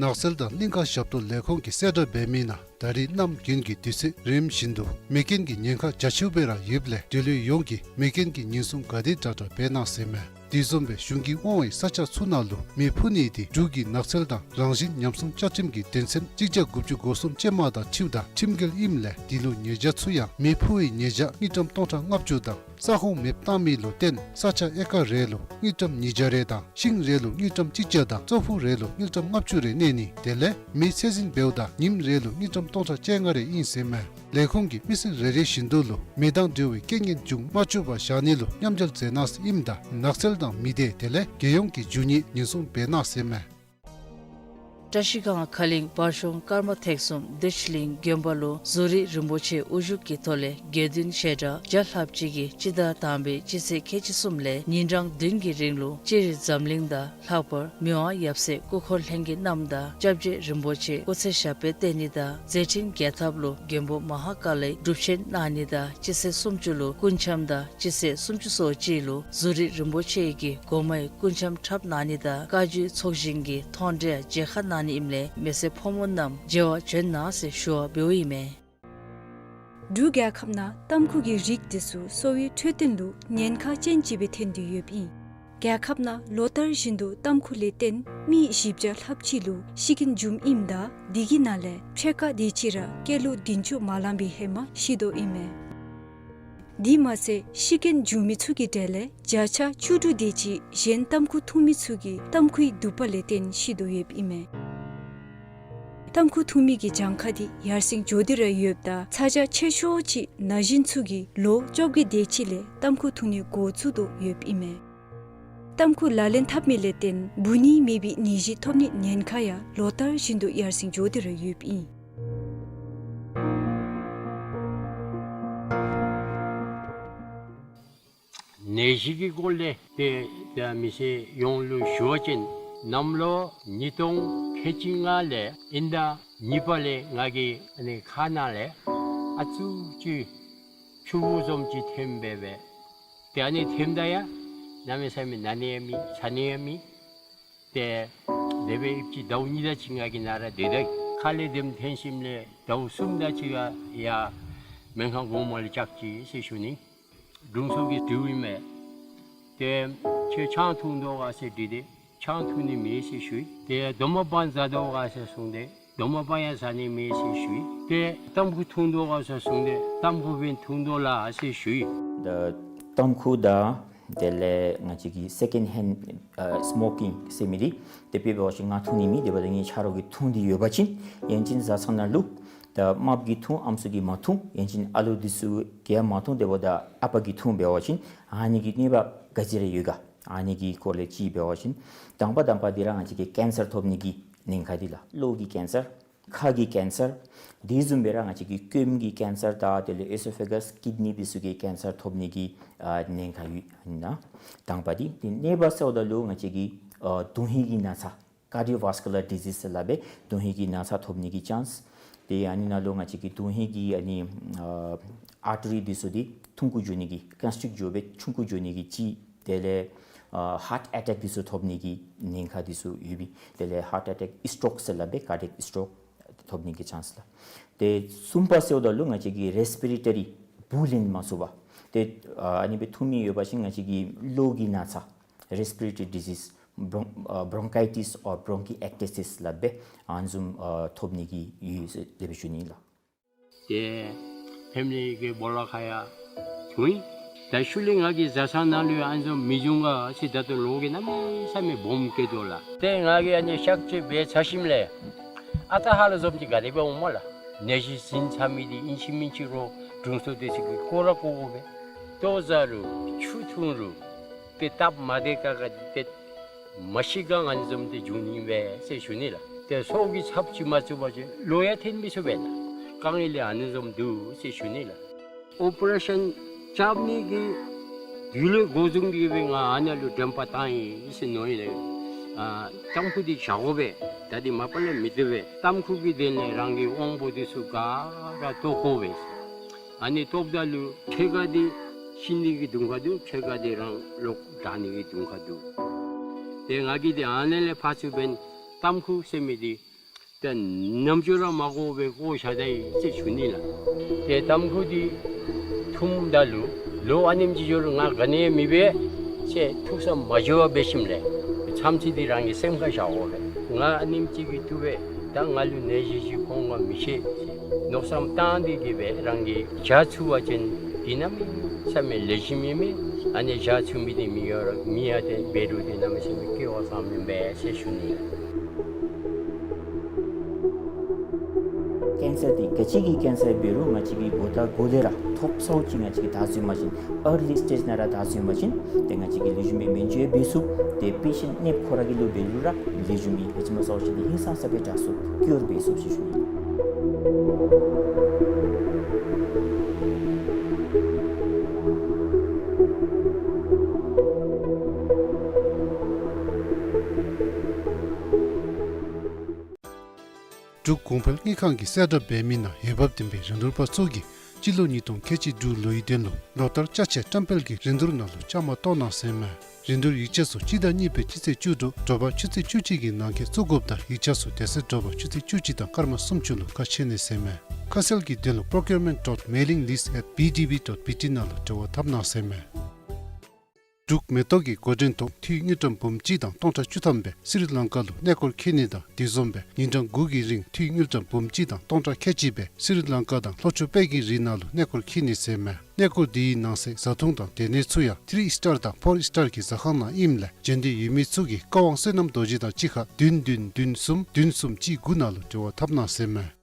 ནགས་ཚལ་དང་གླིང་ཁ་ཞབས་ཏོག་ལས་ཁུངས་ཀྱིས་གསལ་བསྒྲགས་འབད་མི་ནང་ད་རིས་གནམ་དགུན་གྱི་དུས་ཚོད་རིམ་བཞིན་དུ་མེ་རྐྱེན་གྱི་ཉེན་ཁ་རྒྱ་ཆེཝ་སྦེ་ར་ཡོདཔ་ལས་འབྲེལ་ཡོད་ཡོངས་ཀྱིས་མེ་རྐྱེན་གྱི་ཉེན་སྲུང་ག་དེ་དྲག་དྲག་འབད་གནང་ཟེར་མས། དེ་བཟུམ་སྦེ་གཞུང་གིས་དབང་བའི་ས་ཆ་ཚུ་ནང་ལུ་མེ་འཕུ་ནི་དེ་འབྲུག་གི་ནགས་ཚལ་དང་རང་བཞིན་ཉམས་སྲུང་བཅའ་ཁྲིམས་ཀྱི་དོན་ཚན་གཅིག་བརྒྱ་དགུ་བཅུ་གོ་གསུམ་ཅན་མ་དང་འཁྲིལཝ་ད་ཁྲིམས་འགལ་ཨིནམ་ལས་དེ་ལུ་ཉེས་བྱ་ཚུ་ཡང་མེ་འཕུ་བའི་ཉེས་བྱ་དངུལ་ཀྲམ་སྟོང་ཕྲག་ལྔ་བཅུ་དང་ས་ཁོངས་མེདཔ་བཏང་མི་ལུ་བརྟེན་ས་ཆ་ཨེ་ཀར་རེ་ལུ་དངུལ་ཀྲམ་ཉིས་བརྒྱ་རེ་དང་ཤིང་རེ་ལུ་དངུལ་ཀྲམ་གཅིག་བརྒྱ་དང་ཙོག་ཕུག་རེ་ལུ་དངུལ་ཀྲམ་ལྔ་བཅུ་རེ་གནས་ནི། དེ་ལས་མེ་ཚད་འཛིན་འབདཝ་ད་ཉིནམ་རེ་ལུ་དངུལ་ཀྲམ་སྟོང་ཕྲག་བཅོ་ལྔ་རེ་ཨིན་ཟེར་མས། ལས་ཁུངས་ཀྱིས་མི་སེར་རེ་རེ་བཞིན་དུ་ལུ་མེ་དང་འབྲེལ་བའི་རྐྱེན་ངན་འབྱུང་མ་བཅུག་པར་བཞག་ནི་ལུ་མཉམ་འབྲེལ་མཛད་གནང་ཟེར་ཨིནམ་ད་ནགས་ཚལ་དང་མི་སྡེ་དེ་ལས་རྒྱལ་ཡོངས་ཀྱི་རྒྱུ་དངོས་ཉེན་སྲུང་འབད་གནང་ཟེར་མས། བཀྲ་ཤིས་སྒང་ཁ་གླིང་བར་གཞུང་ཀརྨ་ཐེག་གསུམ་བདེ་ཆེན་གླིང་དགོན་པ་ལུ་གཟུགས་རིས་རིན་པོ་ཆེ་དབུ་བཞུགས་ཀྱི་ཐོག་ལས་དགེ་འདུན་བཤད་གྲྭ་བརྒྱ་ལྷགཔ་ཅིག་གིས་སྤྱི་ཟླ་དང་པའི་སྤྱི་ཚེས་ཁལ་གཅིག་གསུམ་ལས་ཉིན་གྲངས་བདུན་གྱི་རིང་ལུ་སྤྱིར་འཛམ་གླིང་དང་ལྷག་པར་མི་དབང་ཡབ་སྲས་སྐུ་འཁོར་ལྷན་རྒྱས་རྣམས་དང་སྐྱབས་རྗེ་རིན་པོ་ཆེ་སྐུ་ཚེ་ཞབས་པད་བརྟན་ནི་དང་མཛད་འཕྲིན་རྒྱས་ཐབས་ལུ་མགོན་པོ་མ་ཧཱ་ཀཱ་ལའི་སྒྲུབ་ཆེན་གནང་ནི་དང་སྤྱི་ཚེས་སུམ་ཅུ་ལུ་སྐུ་འཆམ་དང་སྤྱི་ཚེས་སུམ་ཅུ་སོ་གཅིག་ལུ་གཟུགས་རིས་རིན་པོ་ཆེ་གི་སྒོ་མའི་སྐུ་འཆམ་འཁྲབ་གནང་ནི་དང་བཀའ་བརྒྱུད་ཚོགས་ཞིང་གི་མཐོང་གྲོལ་མཇལ་ཁ་གནང་ནི་ཨིནམ་ལས་མི་སེར་ཕོ་མོ་རྣམས་མཇལ་བར་བྱོན་གནང་ཟེར་ཞུ་བ་འབདཝ་ཨིན་མས། འབྲུག་རྒྱལ་ཁབ་ནང་ཏམ་ཁུ་གི་རིགས་དེ་ཚུ་གསོ་བའི་འཕྲོད་བསྟེན་ལུ་ཉེན་ཁ་ཅན་ཅིག་སྦེ་ཐོན་ཏེ་ཡོདཔ་ཨིན། རྒྱལ་ཁབ་ནང་ལོ་ལྟར་བཞིན་དུ་ཏམ་ཁུ་ལས་བརྟེན་མི་བཞི་བརྒྱ་ལྷགཔ་ཅིག་ལུ་ཤི་རྐྱེན་འབྱུངམ་ཨིནམ་ད་དེ་གི་ནང་ལས་ཕྱེད་ཀ་དེ་ཅིག་ར་སྐྱེས་ལོ་བདུན་ཅུ་མ་ལང་པའི་ཧེ་མ་ཤི་དོ་ཨིན་མས། དེ་མ་ཚད་ཤི་རྐྱེན་འབྱུང་མི་ཚུ་གི་གྲས་ལས་བརྒྱ་ཆ་བཅུ་དྲུག་དེ་ཅིག་གཞན་ཏམ་ཁུ་འཐུང་མི་ཚུ་གིས་ཏམ་ཁུའི་དུག་པ་ལས་བརྟེན་ཤི་དོ་ཡོདཔ་ཨིན་མས། ཏམ་ཁུ་འཐུང་མི་གི་གྱངས་ཁ་དེ་ཡར་སེང་འགྱོ་སྟེ་ར་ཡོདཔ་ད་ཚ་གྱང་ཆེ་ཤོས་ཅིག་ན་གཞོན་ཚུ་གིས་ལོ་བཅོ་བརྒྱད་དེ་ཅིག་ལས་ཏམ་ཁུ་འཐུང་ནི་འགོ་བཙུགས་དོ་ཡོདཔ་ཨིན་མས། ཏམ་ཁུ་ལག་ལེན་འཐབ་མི་ལས་བརྟེན་འབུ་ནད་མེད་པའི་ནད་གཞི་ཐོབ་ནི་ཉེན་ཁ་ཡང་ལོ་ལྟར་བཞིན་དུ་ཡར་སེང་འགྱོ་སྟེ་ར་ཡོདཔ་ཨིན། ནད་གཞི་གི་སྐོར་ལས་ཏེ་ཏེ་མི་སེར་ཡོངས་ལུ་ཞུ་བ་ཅིན་གནམ་ལོ་ཉིས་སྟོང་ཁལ་གཅིག་ལྔ་ལས་དབྱིན་ཟླ་གཉིས་པ་ལས་ང་གིས་ཨ་ནི་ཁ་ནང་ལས་ཨ་ཙུག་ཅིག་ཆུ་བུར་བཟུམ་ཅིག་ཐོནམ་སྦེ་སྦེ་ཏེ་ཨ་ནི་ཐོནམ་ད་ཡང་གནམ་མེད་ས་མེད་ན་ནི་ཡང་མེད་ཚ་ནི་ཡང་མེད། ཏེ་དེ་སྦེ་ཨིན་ཅི་ཟླཝ་གཉིས་དེ་ཅིག་ང་གིས་ནཱ་ར་སྡོད་ད་ཁ་ལས་དེམ་ཐོན་ཞིནམ་ལས་ཟླཝ་གསུམ་དེ་ཅིག་ཡར་སྨན་ཁང་གོང་མ་ལུ་བཅར་ཅི་ཟེར་ཞུ་ནི། དྲུང་འཚོ་གིས་དྲིཝ་ཨིན་མས། ཏེ་ཁྱོད་ཆང་འཐུང་དོ་ག་ཟེར་དྲིས་ཏེ་ཆང་འཐུང་ནི་མེད་ཟེར་ཞུ་ཡི། ཏེ་རྡོག་མ་སྦང་ཟ་དོ་ག་ཟེར་གསུངས་ཏེ་རྡོག་མ་སྦང་ཡང་ཟ་ནི་མེད་ཟེར་ཞུ་ཡི། ཏེ་ཏམ་ཁུ་འཐུང་དོ་ག་ཟེར་གསུངས་ཏེ་ཏམ་ཁུ་སྦེ་འཐུང་དོ་ལགས་ཟེར་ཞུ་ཡི། ད་ཏམ་ཁུ་དང་དེ་ལས་ང་བཅས་ཀྱི་སེ་ཀེནཌ་ཧེནཌ་ཨ་སྨོ་ཀིང་ཟེར་མི་འདི་དེ་སྦེ་འབད་བ་ཅིན་ང་འཐུང་ནི་མེད། དེ་འབདཝ་ད་ངེའི་ཆ་རོགས་ཀྱིས་འཐུང་སྟེ་ཡོད་པ་ཅིན་ཡང་ཅིན་བཟའ་ཚང་ནང་ལུ་ད་རྨགཔ་གིས་འཐུང་ཨམ་སྲུ་གིས་མ་འཐུང་ཡང་ཅིན་ཨ་ལུ་འདི་ཚུ་གིས་མ་འཐུང་། དེ་འབདཝ་ད་ཨ་པ་གིས་འཐུང་འབད་བ་ཅིན་ཨ་ནི་གི་གནོད་པ་ག་ཅི་ར་ཡོད་ག། ཨ་ནི་གི་སྐོར་ལས་ཅིག་འབད་བ་ཅིན་དང་པ་དང་པ་འདི་ར་ང་བཅས་ཀྱི་ཀེན་སར་ཐོབ་ནི་གི་ཉེན་ཁ་འདི་ལགས། གློ་གི་ཀེན་སར། ཁ་གི་ཀེན་སར། དེ་བཟུམ་སྦེ་ར་ང་བཅས་ཀྱི་སྐོམ་གྱི་ཀེན་སར་དང་དེ་ལས་ཨེ་སོ་ཕེ་གཱས་ཀིཌ་ནི་འདི་ཚུ་གི་ཀེན་སར་ཐོབ་ནི་གི་ཨ་ཉེན་ཁ་ཡོད་ན། དང་པ་འདི། དེ་གཉིས་པ་ཟེརཝ་ད་ལུ་ང་བཅས་ཀྱི་ཨ་དོན་ཧིང་གི་ན་ཚ། ཀར་ཌི་ཡོ་ཝཱསི་ཀུ་ལར་ཌི་ཟིས་ཟེར་སླབ་པས། དོན་ཧིང་གི་ན་ཚ་ཐོབ་ནི་གི་ཅཱནསི། ཏེ་ཨ་ནི་ནང་ལུ་ང་བཅས་ཀྱི་དོན་ཧིང་གི་ཨ་ནི་ཨ་ཨར་ཊི་རི་འདི་ཚུ་འདི་ཐུང་ཀུ་འགྱོ་ནི་གི་ཀོན་སི་ཊིགཊ་འགྱོ་སྦེ་ཆུང་ཀུ་འགྱོ་ནི་གི་ཅིག། དེ་ལས་ཨ་ཧཱརཊ་ཨེ་ཊེཀ་འདི་ཚུ་ཐོབ་ནི་གི་ཉེན་ཁ་འདི་ཚུ་ཡོད་པས། དེ་ལས་ཧཱརཊ་ཨེ་ཊེཀ་སི་ཊོག་ཟེར་སླབ་པས། ཀར་ཌི་ཡེཀ་སི་ཊོག་ཐོབ་ནི་གི་ཅཱནསི་ལགས། ཏེ་གསུམ་པ་ཟེརཝ་ད་ལུ་ང་བཅས་ཀྱི་རེསི་པི་རེ་ཊ་རི་ བུ་ལེན་མ་ཚུགས་པ། ཏེ་ཨ་ཨ་ནི་སྦེ་ཐུག་མི་ཡོད་པ་ཅིན་ང་བཅས་ཀྱི་གློ་གི་ན་ཚ་respiratory disease, bron- ཨ་bronchitis or bronchiectasis སླབ་སྦེ་ཨ་ནི་བཟུམ་ཨ་ཐོབ་ནི་གི་ཡོད་ཟེར་དེ་སྦེ་ཞུ་ནི་ལགས། ཏེ་ཕེམ་ལི་གི་སྦོ་ལོགས་ཁར་ཡང་བྱུང་ཡི། ད་ཤུལ་ལས་ང་གི་བཟའ་ཚང་ནང་ལུ་ཡང་ཨ་ནི་བཟུམ་མི་བྱུང་ག་ཟེར་ད་ལྟོ་ལོ་གིས་གནམ་མེད་ས་མེད་སྦོམ་སྐྱེ་དོ་ལགས། ཏེ་ང་གིས་ཨ་ནི་གཤག་བཅོས་འབད་ཚར་ཞིནམ་ལས་ཨ་རྟག་ཧ་ལམ་བཟུམ་ཅིག་ག་དེ་སྦེ་འོང་སྨོ་ལགས། ནད་གཞི་ཟིན་ཚར་མི་འདི་ཨིན་ཅི་མིན་ཅི་རོགས་དྲུང་འཚོ་དེ་ཚུ་གིས་བཀོ་ར་བཀོ་དགོ་པས། ལྟོ་བཟའ་རུང་ཆུ་འཐུང་རུང་ཏེ་སྟབས་མ་བདེ་ཁག་ཁ་འདི་ཏེ་མ་ཤི་ག་ཨ་ནི་བཟུམ་འདི་འབྱུང་ནི་མས་ཟེར་ཞུ་ནི་ལགས། ཏེ་སྲོག་གི་ཚབ་ཅིག་མ་བཙུགས་པ་ཅིན་ལོ་ཡང་འཐོན་མི་ཚུགས་པས་ལགས། དཀའ་ངལ་ལས་ཨ་ནི་བཟུམ་འདུག་ཟེར་ཞུ་ནི་ལགས། ཨོ་པ་རེ་ཤཱན་རྐྱབ་ནི་གི་དུས་ལས་འགོ་བཟུང་སྟེ་གིས་སྦེ་ང་ཨ་ནཱ་ལུ་འགྲེམས་པ་བཏང་ཡི་ཟེར་མནོ་ཡི་ལགས། ཨ་ཏམ་ཁུ་འདི་བཞག་དགོ་པས། ད་འདི་མ་པ་ལས་མི་བཏུབ་པས། ཏམ་ཁུ་གི་དོན་ལས་རང་གི་དབང་པོ་འདི་ཚུ་ག་ར་བཏོག་དགོ་པས། ཨ་ནི་བཏོགཔ་ད་ལུ་ཕྱེད་ཀ་འདི་ཤི་ནི་གི་དུང་ཁ་འདུག། ཕྱེད་ཀ་འདི་རང་ལོག་དྲག་ནི་གི་དུང་ཁ་འདུག། ཏེ་ང་གིས་འདི་ཨ་ནཱ་ལས་ཕར་ཚུར་འབདན་ཏམ་ཁུ་ཟེར་མི་འདི་ད་ནམ་འགྱོ་ར་མ་བཀོ་བར་བཀོ་བཞག་ད་ཡི་ཟེར་ཞུ་ནི་ལགས། ཏེ་ཏམ་ཁུ་འདི་འཐུངམ་ད་ལུ་ལོ་ཨ་ནེམ་ཅིག་འགྱོ་རུང་ང་ག་ནི་ཡང་མེད་པས་ཟེར་ཐུགས་བསམ་མ་འགྱོ་བར་འབད་ཞིནམ་ལས་མཚམས་ཚིགས་འདི་རང་གི་སེམས་ཁར་བཞག་དགོ་པས། ང་ཨ་ནེམ་ཅིག་གིས་བཏུབ་པས། ད་ང་ལུ་ནད་གཞི་ཅིག་འོང་ག་མི་ཤེས་ཟེར་མནོ་བསམ་བཏང་སྟེ་གིས་སྦེ་རང་གིས་བཞག་ཚུགས་པ་ཅིན་འདི་གནམ་མེད་ས་མེད་ལེགས་ཤོམ་ཨིན་མས། ཨ་ནི་བཞག་ཚུགས་མི་འདི་མི་ཡོད་ར་མི་ཡང་ཏེ་འབད་རུང་འདི་གནམ་མེད་ས་མེད་སྐལ་བ་བཟང་མེན་པས་ཟེར་ཞུ་ནི་ལགས། ཀེན་སར་འདི་ག་ཅི་གི་ཀེན་སར་འབད་རུང་ང་བཅས་ཀྱིས་འགོ་དང་འགོ་ལས་ར་ཐོབ་ཚརཝ་ཅིག་ང་བཅས་ཀྱིས་བདའ་ཚུགས་པ་ཅིན་early stage ནང་ར་བདའ་ཚུགས་པ་ཅིན་ཏེ་ང་བཅས་ཀྱིས་ལེགས་ཤོམ་སྦེ་སྨན་བཅོས་འབད་ཚུགས། ཏེ་པེ་ཤེནཊ་ནདཔ་ཁོ་ར་གི་ལུ་འབད་རུང་ར་ལེགས་ཤོམ་སྦེ་ཧེ་ཅི་མ་ཚརཝ་ཅིག་འདི་ཧིང་སངས་ས་སྦེ་དྲག་ཚུགས་ཀྱུར་འབད་ཚུགས་ཟེར་ཞུ་ནི། འབྲུག་གོང་འཕེལ་དངུལ་ཁང་གིས་གསལ་བསྒྲགས་འབད་མི་ནང་འོས་འབབ་ལྡན་པའི་རིན་བསྡུར་པ་ཚུ་གིས་སྤྱི་ལོ་ཉིས་སྟོང་ཁལ་གཅིག་དྲུག་ལོའི་དོན་ལུ་ལོ་ལྟར་ཅ་ཆས་བཀྲམ་སྤེལ་གྱི་རིན་བསྡུར་ནང་ལུ་བཅའ་མར་གཏོགས་གནང་ཟེར་མས། རིན་བསྡུར་ཡིག་ཆ་ཚུ་སྤྱི་ཟླ་གཉིས་པའི་སྤྱི་ཚེས་བཅུ་དྲུག་དྲོ་པ་ཆུ་ཚོད་བཅུ་གཅིག་གི་ནང་འཁོད་བཙུགས་དགོཔ་དང་ཡིག་ཆ་ཚུ་དེ་ཚེ་དྲོ་པ་ཆུ་ཚོད་བཅུ་གཅིག་དང་སྐར་མ་སུམ་ཅུ་ལུ་ཁ་ཕྱེ་ནི་ཟེར་མས། ཁ་གསལ་གྱི་དོན་ལུ་procurement dot mailing list at B D B dot B T ནང་ལུ་འབྲེལ་བ་འཐབ་གནང་ཟེར་མས། འབྲུག་མེ་ཏོག་གི་འགོ་འདྲེན་ཐོག་འཐུས་དངུལ་ཀྲམ་འབུམ་གཅིག་དང་སྟོང་ཕྲག་བཅུ་ཐམ་སྦེ་སི་རི་ལང་ཀ་ལུ་གནས་སྐོར་འཁྱིད་ནི་དང་དེ་བཟུམ་སྦེ་ཉིན་གྲངས་དགུ་གི་རིང་འཐུས་དངུལ་ཀྲམ་འབུམ་གཅིག་དང་སྟོང་ཕྲག་ཁལ་གཅིག་སྦེ་སི་རི་ལང་ཀ་དང་ལྷོ་ཕྱོགས་དཔལ་གྱི་རི་ནང་ལུ་གནས་སྐོར་འཁྱིད་ནི་ཟེར་མས། གནས་སྐོར་དེའི་ནང་གསེས་བཟའ་འཐུང་དང་སྡོད་གནས་ཚུ་ཡང་ཐི་རི་ཨིས་ཊར་དང་ཕོར་ཨིས་ཊར་གྱི་ཟ་ཁང་ནང་ཨིནམ་ལས་འབྱོན་འདོད་ཡོད་མི་ཚུ་གིས་བཀའ་དབང་བསོད་ནམས་རྡོ་རྗེ་དང་གཅིག་ཁར་བདུན་བདུན་བདུན་གསུམ་བདུན་གསུམ་གཅིག་དགུ་ནང་ལུ་འབྲེལ་བ་འཐབ་གནང་ཟེར་མས།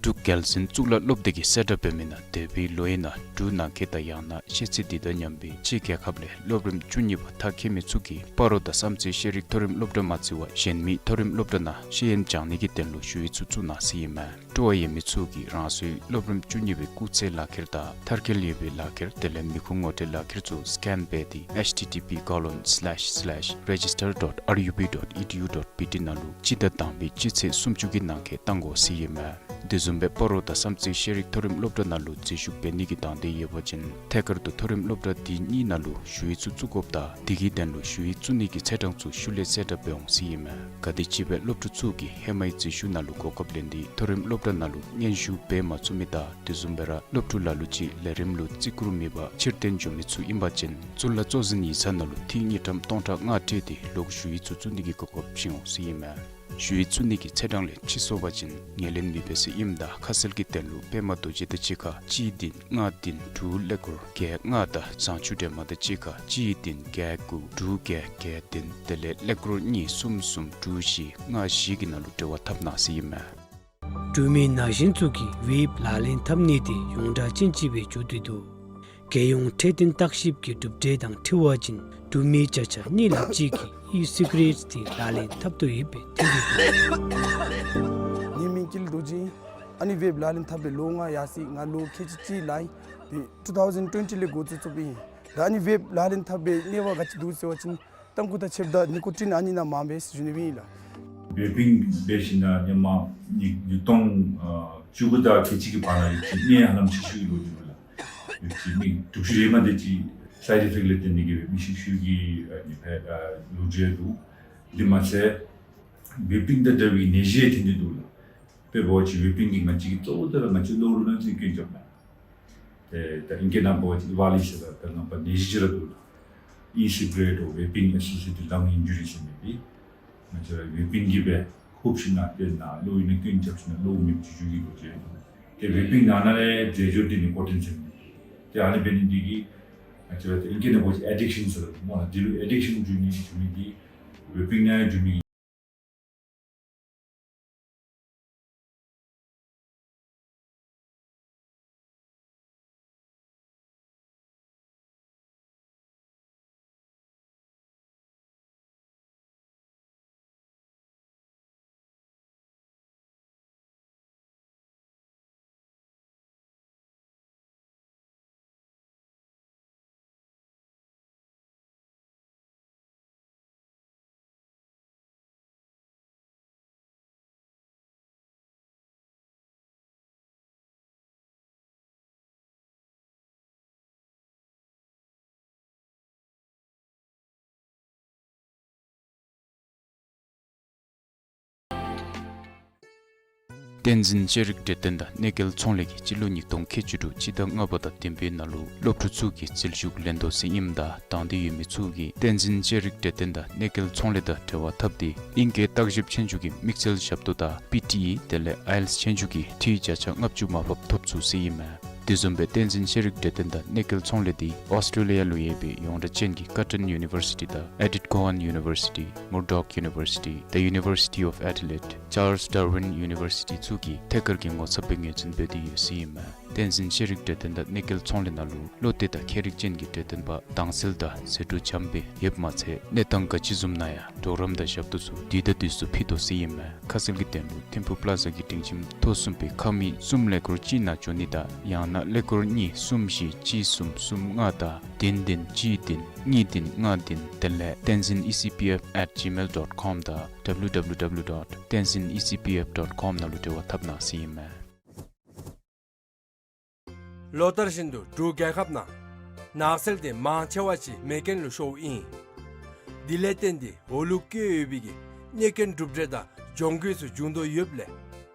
འབྲུག་རྒྱལ་བཙུན་གཙུག་ལག་སློབ་སྡེ་གིས་གསལ་བསྒྲགས་འབད་མི་ནང་འདས་པའི་ལོའི་ནང་འབྲུག་ནང་འཁོད་དང་ཡང་ན་ཤེས་ཚད་འདི་དང་མཉམ་པའི་ཕྱི་རྒྱལ་ཁབ་ལས་སློབ་རིམ་བཅུ་གཉིས་པ་མཐར་འཁྱོལ་མི་ཚུ་གིས་སྤ་རོ་དང་བསམ་རྩེ་ཤེས་རིག་མཐོ་རིམ་སློབ་གྲྭ་མ་ཚད་པར་གཞན་མི་མཐོ་རིམ་སློབ་གྲྭ་ནང་ཤེས་ཡོན་སྦྱང་ནི་གི་དོན་ལུ་ཞུ་ཡིག་ཚུ་བཙུགས་གནང་ཟེར་ཨིན་མས། སྤྲོ་བ་ཡོད་མི་ཚུ་གིས་རང་སོའི་སློབ་རིམ་བཅུ་གཉིས་པའི་སྐུགས་ཚད་ལག་ཁྱེར་དང་མཐར་འཁྱོལ་ཡོད་པའི་ལག་ཁྱེར་དེ་ལས་མི་ཁུངས་ངོ་སྤྲོད་ལག་ཁྱེར་ཚུ་སི་ཀེན་འབད་དེ་H T T P colon slash slash register dot R U P dot E D U dot B T ནང་ལུ་སྤྱི་ཟླ་དང་པའི་སྤྱི་ཚེས་སུམ་ཅུ་གི་ནང་འཁོད་གཏང་དགོ་ཟེར་ཨིན་མས། དེ་བཟུམ་སྦེ་སྤ་རོ་དང་བསམ་རྩེ་ཤེས་རིག་མཐོ་རིམ་སློབ་གྲྭ་ནང་ལུ་འཛུལ་ཞུགས་འབད་ནི་གི་དང་འདོད་ཡོད་པ་ཅིན་ཐད་ཀར་དུ་མཐོ་རིམ་སློབ་གྲྭ་དེ་གཉིས་ནང་ལུ་ཞུ་ཡིག་ཚུ་བཙུགས་དགོཔ་དང་དེ་གི་དོན་ལུ་ཞུ་ཡིག་བཙུགས་ནི་གི་ཚེས་གྲངས་ཚུ་ཤུལ་ལས་གསལ་བསྒྲགས་འབད་འོང་ཟེར་ཨིན་མས། ག་དེམ་ཅིག་སྦེ་སློབ་ཕྲུག་ཚུ་གིས་ཧེ་མའི་འཛུལ་ཞུགས་ནང་ལུ་གོ་སྐབས་ལེན་ཏེ་མཐོ་རིམ་སློབ་གྲྭ་ནང་ལུ་སྙན་ཞུ་འབད་མ་ཚུགས་མི་དང་དེ་བཟུམ་སྦེ་ར་སློབ་ཕྲུག་ལ་ལུ་ཅིག་ལས་རིམ་ལུ་བརྩི་བཀུར་མེད་པར་ཕྱིར་འཐེན་འགྱོ་མི་ཚུ་ཨིན་པ་ཅིན་གཙུག་ལག་གཙོ་འཛིན་ཡིག་ཚང་ནང་ལུ་འཐུས་དངུལ་ཀྲམ་སྟོང་ཕྲག་ལྔ་སྤྲོད་དེ་ལོག་ཞུ་ཡིག་ཚུ་བཙུགས་ནི་གི་གོ་སྐབས་བྱིན་འོང་ཟེར་ཨིན་མས། ཞུ་ཡིག་བཙུགས་ནི་གི་ཚེས་གྲངས་ལས་ཕྱི་སོང་པ་ཅིན་ངོས་ལེན་མི་འབད་ཟེར་ཨིནམ་ད་ཁ་གསལ་གྱི་དོན་ལུ་པདྨ་རྡོ་རྗེ་དང་གཅིག་ཁར་གཅིག་བདུན་ལྔ་བདུན་དྲུག་ཀླད་ཀོར་བརྒྱད་ལྔ་དང་བཟང་སྤྱོད་སྒྲོལ་མ་དང་གཅིག་ཁར་གཅིག་བདུན་བརྒྱད་དགུ་དྲུག་བརྒྱད་བརྒྱད་བདུན་དེ་ལས་ཀླད་ཀོར་གཉིས་གསུམ་གསུམ་དྲུག་བཞི་ལྔ་བཞི་གི་ནང་ལུ་འབྲེལ་བ་འཐབ་གནང་ཟེར་ཨིན་མས། འབྲུག་མི་ན་གཞོན་ཚུ་གིས་ཝེབ་ལག་ལེན་འཐབ་ནི་དེ་ཡོངས་གྲགས་ཅན་ཅིག་སྦེ་འགྱོ་སྟེ་འདུག། རྒྱལ་ཡོངས་འཕྲོད་བསྟེན་བརྟག་ཞིབ་ཀྱི་གྲུབ་འབྲས་དང་འཁྲིལ་བ་ཅིན་འབྲུག་མི་བརྒྱ་ཆ་གཉིས་ལྷགཔ་ཅིག་གིས་ཨི་སི་ག་རེཊ་དེ་ལག་ལེན་འཐབ་དོ་ཡོདཔ་སྦེ་ཐོན་ཏེ་འདུག། ངེའི་མིང་ཀུན་ལེགས་རྡོ་རྗེ། ཨ་ནི་ཝེབ་ལག་ལེན་འཐབ་སྦེ་ལོ་ལྔ་ཡར་སོ་ཡི། ང་ལོ་ཁལ་གཅིག་ལང་ཡི། ཏེ་two thousand twenty ལས་འགོ་བཙུགས་བཙུགསཔ་ཨིན། ད་ཨ་ནི་ཝེབ་ལག་ལེན་འཐབ་སྦེ་གནས་བབ་ག་ཅི་འདུག་ཟེར་བ་ཅིན་ཏམ་ཁུ་དང་ཕྱེདཔ་དང་ནི་ཀོ་ཊིན་ཨ་ནི་ནང་མངམ་སྦེ་ཟེར་ཞུ་ནི་སྦེ་ཨིན་ལགས། ཝེ་པིང་འབད་ཞིནམ་ལས་ཧེ་མ་ཉིས་ཉིས་སྟོང་ཨ་བཅུ་དགུ་དང་ཁལ་གཅིག་གི་བར་ན་ཡོད་ཅི་ནད་ཧ་ལམ་ཤི་ཤུལ་གྱི་ལོ་རྒྱུས་ལགས། ཡོད་ཅི་མི་དྲུག་ཅུ་རེ་ལྔ་དེ་ཅིག་སའིཌ་ཨི་ཕེཀཊ་ལས་བརྟེན་ཏེ་གིས་སྦེ་མི་ཤི་ཤུལ་གྱི་ཨ་ནི་ཨ་ལོ་རྒྱུས་འདུག། དེ་མ་ཚད་ཝེ་པིང་དང་འདྲ་བའི་ནད་གཞི་ཐོན་ཏེ་འདུག་ལགས། དཔེ་འབད་བ་ཅིན་ཝེ་པིང་གིས་ང་བཅས་ཀྱི་གཙོ་བོ་དེ་ར་ང་བཅས་གློ་རུ་ནང་ཚུན་སྐྱོན་རྐྱབ་ལགས། ཨེ་ད་ཨིང་སྐད་ནང་འབད་བ་ཅིན་ཨི་ཝཱ་ལི་ཤཱན་ད་ད་ནང་པ་ནད་གཞི་ཅིག་ར་འདུག་ལགས། ཨི་སི་གི་རེཊ་ཝེ་པིང་ཨེ་སོ་སི་ཨེ་ཊི་ཌི་ལང་ཨིན་ཇུ་རི་ཟེར་མི་འདི་ང་བཅས་ར་ཝེ་པིང་གིས་སྦེ་ཧུབ་ཞིན་ན་ཏེ་ནཱ་གློ་ཨིན་ན་རྐྱེན་རྐྱབ་ཞིན་ན་གློ་མེདཔ་ཅིག་འགྱོ་གི་འདུག་ཟེར། ཏེ་ཝེ་པིང་ནང་ན་ལས་རྫས་སྦྱོར་འདི་ནི་ཀོ་ཀེན་ཟེར་མི་འདི་ཏེ་ཨ་ནི་འབད་ནི་འདི་གིས་ང་བཅས་ར་ཏེ་ཨིང་སྐད་ནང་འབད་བ་ཅིན་ཨེ་ཌིག་ཤཱན་ཟེར་སླབ་སྨོ་ལགས། འདི་ལུ་ཨེ་ཌིག་ཤཱན་འགྱོ་ནི་འགྱོ་མི་འདི་ཝེ་པིང་ནང་འགྱོ་མི་བསྟན་འཛིན་ཤེས་རིག་གྲོས་སྟོན་དང་གནས་སྐལ་ཚོང་ལས་ཀྱིས་སྤྱི་ལོ་ཉིས་སྟོང་ཁལ་གཅིག་དྲུག་སྤྱི་ཟླ་ལྔ་པ་དང་བདུན་པའི་ནང་ལུ་སློབ་ཕྲུག་ཚུ་གི་རྩིས་ཞུ་ལེན་དོ་ཟེར་ཨིནམ་ད་དང་འདོད་ཡོད་མི་ཚུ་གིས་བསྟན་འཛིན་ཤེས་རིག་གྲོས་སྟོན་དང་གནས་སྐལ་ཚོང་ལས་དང་འབྲེལ་བ་འཐབ་སྟེ་ཨིང་སྐད་བརྟག་ཞིབ་ཆོས་རྒྱུགས་ཀྱི་དམིགས་བསལ་ཞབས་ཏོག་དང་པི་ཊི་ཨི་དེ་ལས་ཨའི་ཨེལ་ཊི་ཨེས་ཆོས་རྒྱུགས་ཀྱི་འཐུས་བརྒྱ་ཆ་ལྔ་བཅུ་མར་ཕབ་ཐོབ་ཚུགས་ཟེར་ཨིན་མས། དེ་བཟུམ་སྦེ་བསྟན་འཛིན་ཤེས་རིག་གྲོས་སྟོན་དང་གནས་སྐལ་ཚོང་ལས་འདི་ཨོསི་ཊྲེ་ལི་ཡ་ལུ་ཡོད་པའི་ཡོངས་གྲགས་ཅན་གྱི་ཀར་ཊོན་ཡུ་ནི་བར་སི་ཊི་དང་ཨེ་ཌིཐ་ཀོ་ཝཱན་ཡུ་ནི་བར་སི་ཊི། Murdoch University, the University of Adelaide, Charles Darwin University ཚུ་གིས་ཐད་ཀར་གྱི་ངོ་ཚབ་སྦེ་ངོས་འཛིན་འབད་དེ་ཡོད་ཟེར་ཨིན་མས། བསྟན་འཛིན་ཤེས་རིག་གྲོས་སྟོན་དང་གནས་སྐལ་ཚོང་ལས་ནང་ལུ་བློ་གཏད་དང་མཁས་རིག་ཅན་གྱི་གྲོས་སྟོན་པ་དྭངས་གསལ་དང་ཟད་འགྲོ་འཇམ་པའི་ཡོདཔ་མ་ཚད་གནས་སྟངས་ག་ཅི་བཟུམ་ནང་ཡང་གྲོགས་རམ་དང་ཞབས་ཏོག་ཚུ་དུས་དང་དུས་སུ་ཕུལ་དོ་ཟེར་ཨིན་མས། ཁ་གསལ་གྱི་དོན་ལུ་ཐིམ་ཕུག་པ་ལ་ཛ་གི་སྒྲིང་ཁྱིམ་ཐོག་གསུམ་པའི་ཁང་མིག་གསུམ་ཀླད་ཀོར་གཅིག་ནང་འབྱོན་ནི་དང་ཡང་ན་ཀླད་ཀོར་གཉིས་གསུམ་བཞི་གཅིག་གསུམ་གསུམ་ལྔ་དང་བདུན་བདུན་གཅིག་བདུན་གཉིས་བདུན་ལྔ་བདུན་དེ་ལས་tenzin E C P F at gmail dot com དང་W W W dot tenzin E C P F dot com ནང་ལུ་འབྲེལ་བ་འཐབ་གནང་ཟེར་ཨིན་མས། ལོ་ལྟར་བཞིན་དུ་འབྲུག་རྒྱལ་ཁབ་ནང་ནགས་ཚལ་དེ་མང་ཆེ་བ་ཅིག་མེ་རྐྱེན་ལུ་ཤོརཝ་ཨིན། དེ་ལས་བརྟེན་ཏེ་འོག་ལུ་བཀོད་ཡོད་པའི་གི་གནོད་སྐྱོན་གྲུབ་འབྲས་དང་གྱོང་གུད་ཚུ་འབྱུང་དོ་ཡོདཔ་ལས་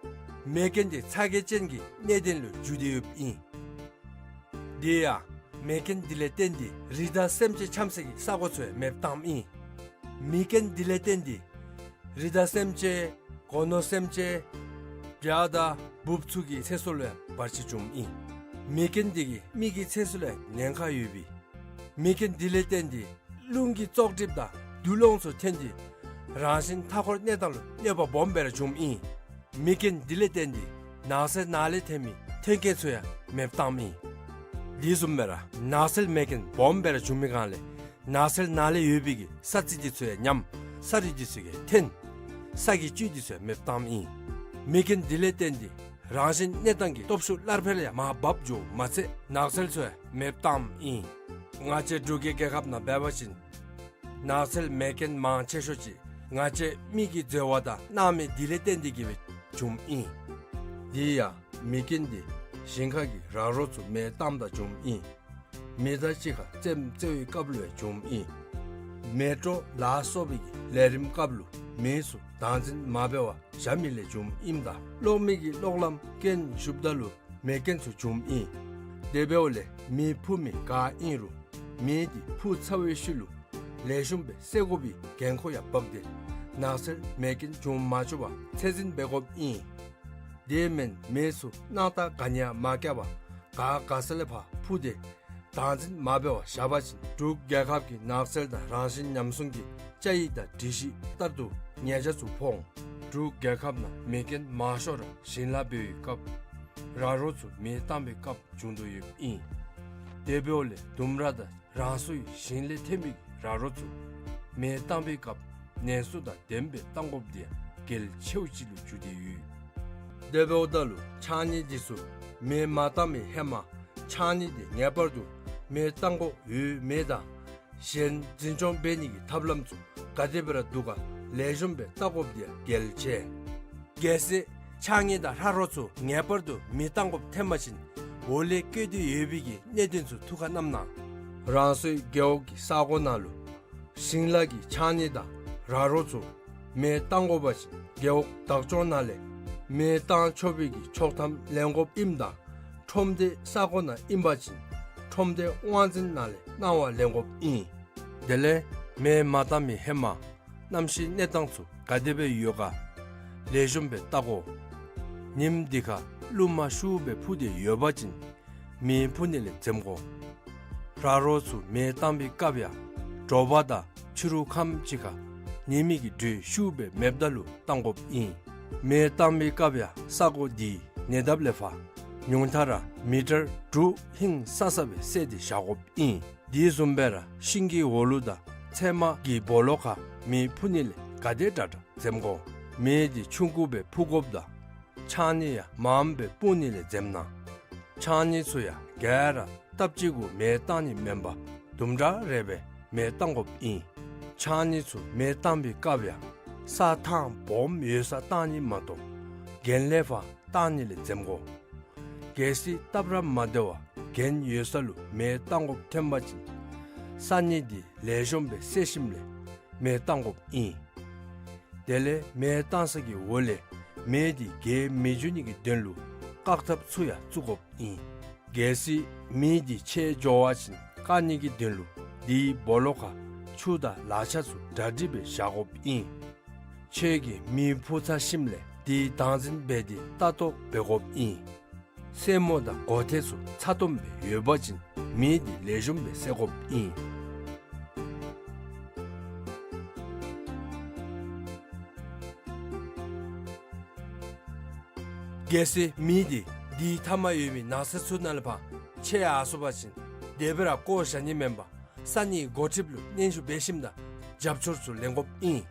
མེ་རྐྱེན་དེ་ཚ་གྱང་ཅན་གྱི་གནད་དོན་ལུ་འགྱུར་ཏེ་ཡོདཔ་ཨིན། དེ་ཡང་མེ་རྐྱེན་དེ་ལས་བརྟེན་ཏེ་རི་དྭགས་སེམས་ཅན་འཁྱམས་སའི་གི་ས་གོ་ཚུ་ཡང་མེདཔ་བཏངམ་ཨིན། མེ་རྐྱེན་དེ་ལས་བརྟེན་ཏེ་རི་དྭགས་སེམས་ཅན་སྒོ་ནོར་སེམས་ཅན་བྱ་དང་འབུཔ་ཚུ་གི་ཚེ་སྲོག་ལུ་ཡང་བར་ཆད་བྱུངམ་ཨིན། མེ་རྐྱེན་དེ་གིས་མི་གི་ཚེ་སྲོག་ལུ་ཡང་ཉེན་ཁ་ཡོད་པས། མེ་རྐྱེན་དེ་ལས་བརྟེན་ཏེ་རླུང་གི་བཙོག་གྲིབ་དང་རྡུལ་སློང་ཚུ་ཐོན་ཏེ་རང་བཞིན་མཐའ་འཁོར་གནས་སྟངས་ལུ་གནོད་པ་སྦོམ་སྦེ་ར་བྱུངམ་ཨིན། མེ་རྐྱེན་དེ་ལས་བརྟེན་ཏེ་ནགས་ཚལ་ནང་ལས་ཐོན་མི་ཐོན་སྐྱེད་ཚུ་ཡང་མེདཔ་བཏངམ་ཨིན། དེ་བཟུམ་སྦེ་ར་ནགས་ཚལ་མེ་རྐྱེན་སྦོམ་སྦེ་ར་བྱུང་མི་སྒང་ལས་ནགས་ཚལ་ནང་ལས་ཡོད་པའི་གི་ས་རྩི་དེ་ཚུ་ཡང་ཉམས། ས་རུད་དེ་ཚུ་ཡང་འཐོན། ས་གི་བཅུད་དེ་ཚུ་ཡང་མེདཔ་བཏངམ་ཨིན། མེ་རྐྱེན་དེ་ལས་བརྟེན་ཏེ་རང་བཞིན་གནས་སྟངས་ཀྱི་སྟོབས་ཤུགས་སླར་འཕེལ་ཡང་མར་བབས་འགྱོཝ་མ་ཚད་ནགས་ཚལ་ཚུ་ཡང་མེདཔ་བཏངམ་ཨིན། ང་བཅས་འབྲུག་གི་རྒྱལ་ཁབ་ནང་འབད་བ་ཅིན་ནགས་ཚལ་མེ་རྐྱེན་མང་ཆེ་ཤོས་ཅིག་ང་བཅས་མི་གིས་འཛོལ་བ་དང་གནང་མི་དེ་ལས་བརྟེན་ཏེ་གིས་སྦེ་བྱུངམ་ཨིན། དེ་ཡང་མེ་རྐྱེན་དེ་ཞིང་ཁ་གི་ར་རོ་ཚུ་མེ་བཏངམ་ད་བྱུངམ་ཨིན། མེ་མདའ་གཅིག་ཁར་རྩེདམོ་རྩེ་བའི་སྐབས་ལུ་ཡང་བྱུངམ་ཨིན། མེ་དྲོད་ལ་སོགས་པའི་གི་ལས་རིམ་སྐབས་ལུ་མེ་ཚུ་བདག་འཛིན་མ་འབད་བར་བཞག་མི་ལས་བྱུངམ་ཨིནམ་ད་གློག་མེ་གི་གློག་ལམ་རྐྱེན་ཞུགསཔ་ད་ལུ་མེ་རྐྱེན་ཚུ་བྱུངམ་ཨིན། དེ་འབདཝ་ལས་མེ་འཕུ་མི་ག་ཨིན་རུང་མེ་དེ་འཕུ་ཚར་བའི་ཤུལ་ལུ་ལེགས་ཤོམ་སྦེ་བསད་དགོ་པའི་འགན་ཁུར་ཡང་འབག་སྟེ་ནགས་ཚལ་མེ་རྐྱེན་འབྱུང་མ་བཅུག་པར་ཚད་འཛིན་འབད་དགོཔ་ཨིན། དེ་མེན་མེ་ཚུ་སྣང་ཐག་ག་ནི་ཡང་མ་བཀལ་བར་ག་ག་ས་ལས་ཕར་འཕུ་སྟེ་བདག་འཛིན་མ་འབད་བར་བཞག་པ་ཅིན་འབྲུག་རྒྱལ་ཁབ་ཀྱི་ནགས་ཚལ་དང་རང་བཞིན་ཉམས་སྲུང་གི་བཅའ་ཡིག་དང་སྒྲིག་གཞི་ལྟར་དུ་ཉེས་ཆད་ཚུ་ཕོག་འོང་། འབྲུག་རྒྱལ་ཁབ་ནང་མེ་རྐྱེན་མང་ཤོས་ར་ཞིང་ལཱ་འབད་བའི་སྐབས་ར་རོ་ཚུ་མེ་བཏང་བའི་སྐབས་བྱུང་དོ་ཡོདཔ་ཨིན། དེ་འབདཝ་ལས་ལྡུམ་ར་དང་རང་སོའི་ཞིང་ལས་ཐོན་པའི་ར་རོ་ཚུ་མེ་བཏང་བའི་སྐབས་ནན་སོ་དང་ལྡནམ་སྦེ་བཏང་དགོཔ་དེ་ཡང་གལ་ཆེཝ་ཅིག་ལུ་གྱུར་ཏེ་ཡོད། དེ་འབདཝ་ད་ལུ་ཕྱགས་སྙིགས་དེ་ཚུ་མེ་མ་བཏང་བའི་ཧེ་མ་ཕྱགས་སྙིགས་དེ་ངེས་པར་དུ་མེ་བཏང་དགོཔ་ཡོད་མེད་དང་གཞན་འཛིན་སྐྱོང་འབད་ནི་གི་ཐབས་ལམ་ཚུ་ག་དེ་སྦེ་ར་འདུག་ག་ལེགས་ཤོམ་སྦེ་བལྟ་དགོཔ་དེ་ཡང་གལ་ཆེ། གལ་སྲིད་ཕྱགས་སྙིགས་དང་ར་རོ་ཚུ་ངེས་པར་དུ་མེ་བཏང་དགོཔ་ཐོན་པ་ཅིན་འོག་ལས་བཀོད་དེ་ཡོད་པའི་གི་གནད་དོན་ཚུ་ཐུགས་ཁར་བསྣམས་གནང་། རང་སོའི་རྒེད་འོག་གི་ས་གོ་ནང་ལུ་ཞིང་ལཱ་གི་ཕྱགས་སྙིགས་དང་ར་རོ་ཚུ་མེ་བཏང་དགོ་པ་ཅིན་རྒེད་འོག་བདག་སྐྱོང་ནང་ལས་མེ་བཏང་ཆོག་པའི་གི་ཆོག་ཐམ་ལེན་དགོཔ་ཨིནམ་ད་ ཁྲོམ་སྡེ་ས་གོ་ནང་ཨིན་པ་ཅིན་ཁྲོམ་སྡེ་དབང་འཛིན་ནང་ལས་གནང་བ་ལེན་དགོཔ་ཨིན། དེ་ལས་མེ་མ་བཏང་མི་ཧེ་མ་གནམ་གཤིས་གནས་སྟངས་ཚུ་ག་དེ་སྦེ་ཡོད་ག་ལེགས་ཤོམ་སྦེ་བལྟ་དགོ། ཉིམ་འདི་ཁར་རླུང་མ་ཤུགས་སྦེ་འཕུ་སྟེ་ཡོད་པ་ཅིན་མེ་འཕུ་ནི་ལས་འཛེམ་དགོ། ར་རོ་ཚུ་མེ་བཏང་པའི་སྐབས་ཡང་དྲོ་པ་དང་ཕྱི་རུ་ཁམས་ཅིག་ཁར་ཉི་མའི་གི་འགྲོས་ཤུགས་སྦེ་མེདཔ་ད་ལུ་བཏང་དགོཔ་ཨིན། མེ་བཏང་པའི་སྐབས་ཡང་ས་གོ་འདི་ཉེ་འདབས་ལས་ཕར་ཉུང་མཐའ་ར་མི་ཊར་དྲུག་ཧིང་སང་ས་སྦེ་བསལ་ཏེ་བཞག་དགོཔ་ཨིན། དེ་བཟུམ་སྦེ་ར་ཤིང་གི་འོག་ལུ་དང་ཚལ་མ་གི་སྦོ་ལོགས་ཁར་མེ་འཕུ་ནི་ལས་ག་དེ་དྲག་དྲག་འཛེམ་དགོ། མེ་འདི་ཆུང་ཀུ་སྦེ་འཕུ་དགོཔ་དང་ཆང་ནི་ཡང་མངམ་སྦེ་སྤུངས་ནི་ལས་འཛེམ་གནང་། ཆང་ནི་ཚུ་ཡང་ག་ར་སྟབས་གཅིག་གུ་མེ་བཏང་ནི་མེན་པར་དུམ་གྲ་རེ་སྦེ་མེ་བཏང་དགོཔ་ཨིན། ཆང་ནི་ཚུ་མེ་བཏང་པའི་སྐབས་ཡང་ས་ཐང་སྦོམ་ཡོད་སར་བཏང་ནི་མ་གཏོགས་གྱེན་ལས་ཕར་བཏང་ནི་ལས་འཛེམ་དགོ། གལ་སྲིད་སྟབས་ར་མ་བདེ་བར་གྱེན་ཡོད་ས་ལུ་མེ་བཏང་དགོཔ་ཐོན་པ་ཅིན་ས་ནི་འདི་ལེགས་ཤོམ་སྦེ་བསལ་ཞིནམ་ལས་མེ་བཏང་དགོཔ་ཨིན། དེ་ལས་མེ་བཏང་ས་གི་འོག་ལས་མེ་འདི་རྒྱས་མི་འགྱོ་ནི་གི་དོན་ལུ་བཀག་ཐབས་ཚུ་ཡང་བཙུགས་དགོཔ་ཨིན། གལ་སྲིད་མེ་འདི་ཆད་འགྱོ་བ་ཅིན་བཀག་ནི་གི་དོན་ལུ་དེའི་སྦོ་ལོགས་ཁར་ཆུ་དང་ལག་ཆ་ཚུ་གྲ་སྒྲིག་སྦེ་བཞག་དགོཔ་ཨིན། ཁྱོད་ཀྱིས་མེ་འཕུ་ཚར་ཞིནམ་ལས་དེ་བདག་འཛིན་འབད་དེ་ལྟ་རྟོག་འབད་དགོཔ་ཨིན། སེན་མོ་དང་མགོ་ཐད་ཚུ་ཚ་ཏོམ་སྦེ་ཡོད་པ་ཅིན་མེ་འདི་ལེགས་ཤོམ་སྦེ་བསད་དགོཔ་ཨིན། གལ་སྲིད་མེ་འདི་དེའི་མཐའ་མར་ཡོད་མི་ནགས་ཚལ་ཚུ་ནང་ལས་ཕར་ཆད་ཡར་སོང་པ་ཅིན་དེ་སྦེ་ར་བཀོ་བཞག་ནི་མེན་པར་ས་གནས་འགོ་ཁྲིདཔ་ལུ་སྙན་ཞུ་འབད་ཞིནམ་ད་རྒྱབ་སྐྱོར་ཚུ་ལེན་དགོཔ་ཨིན།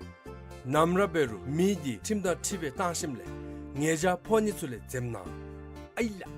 ནམ་ར་འབད་རུང་མེ་འདི་ཁྲིམས་དང་འཁྲིལ་སྦེ་བཏང་ཞིནམ་ལས་ཉེས་བྱ་ཕོག་ནི་ཚུ་ལས་འཛེམ་གནང་། ཨའི་ལ།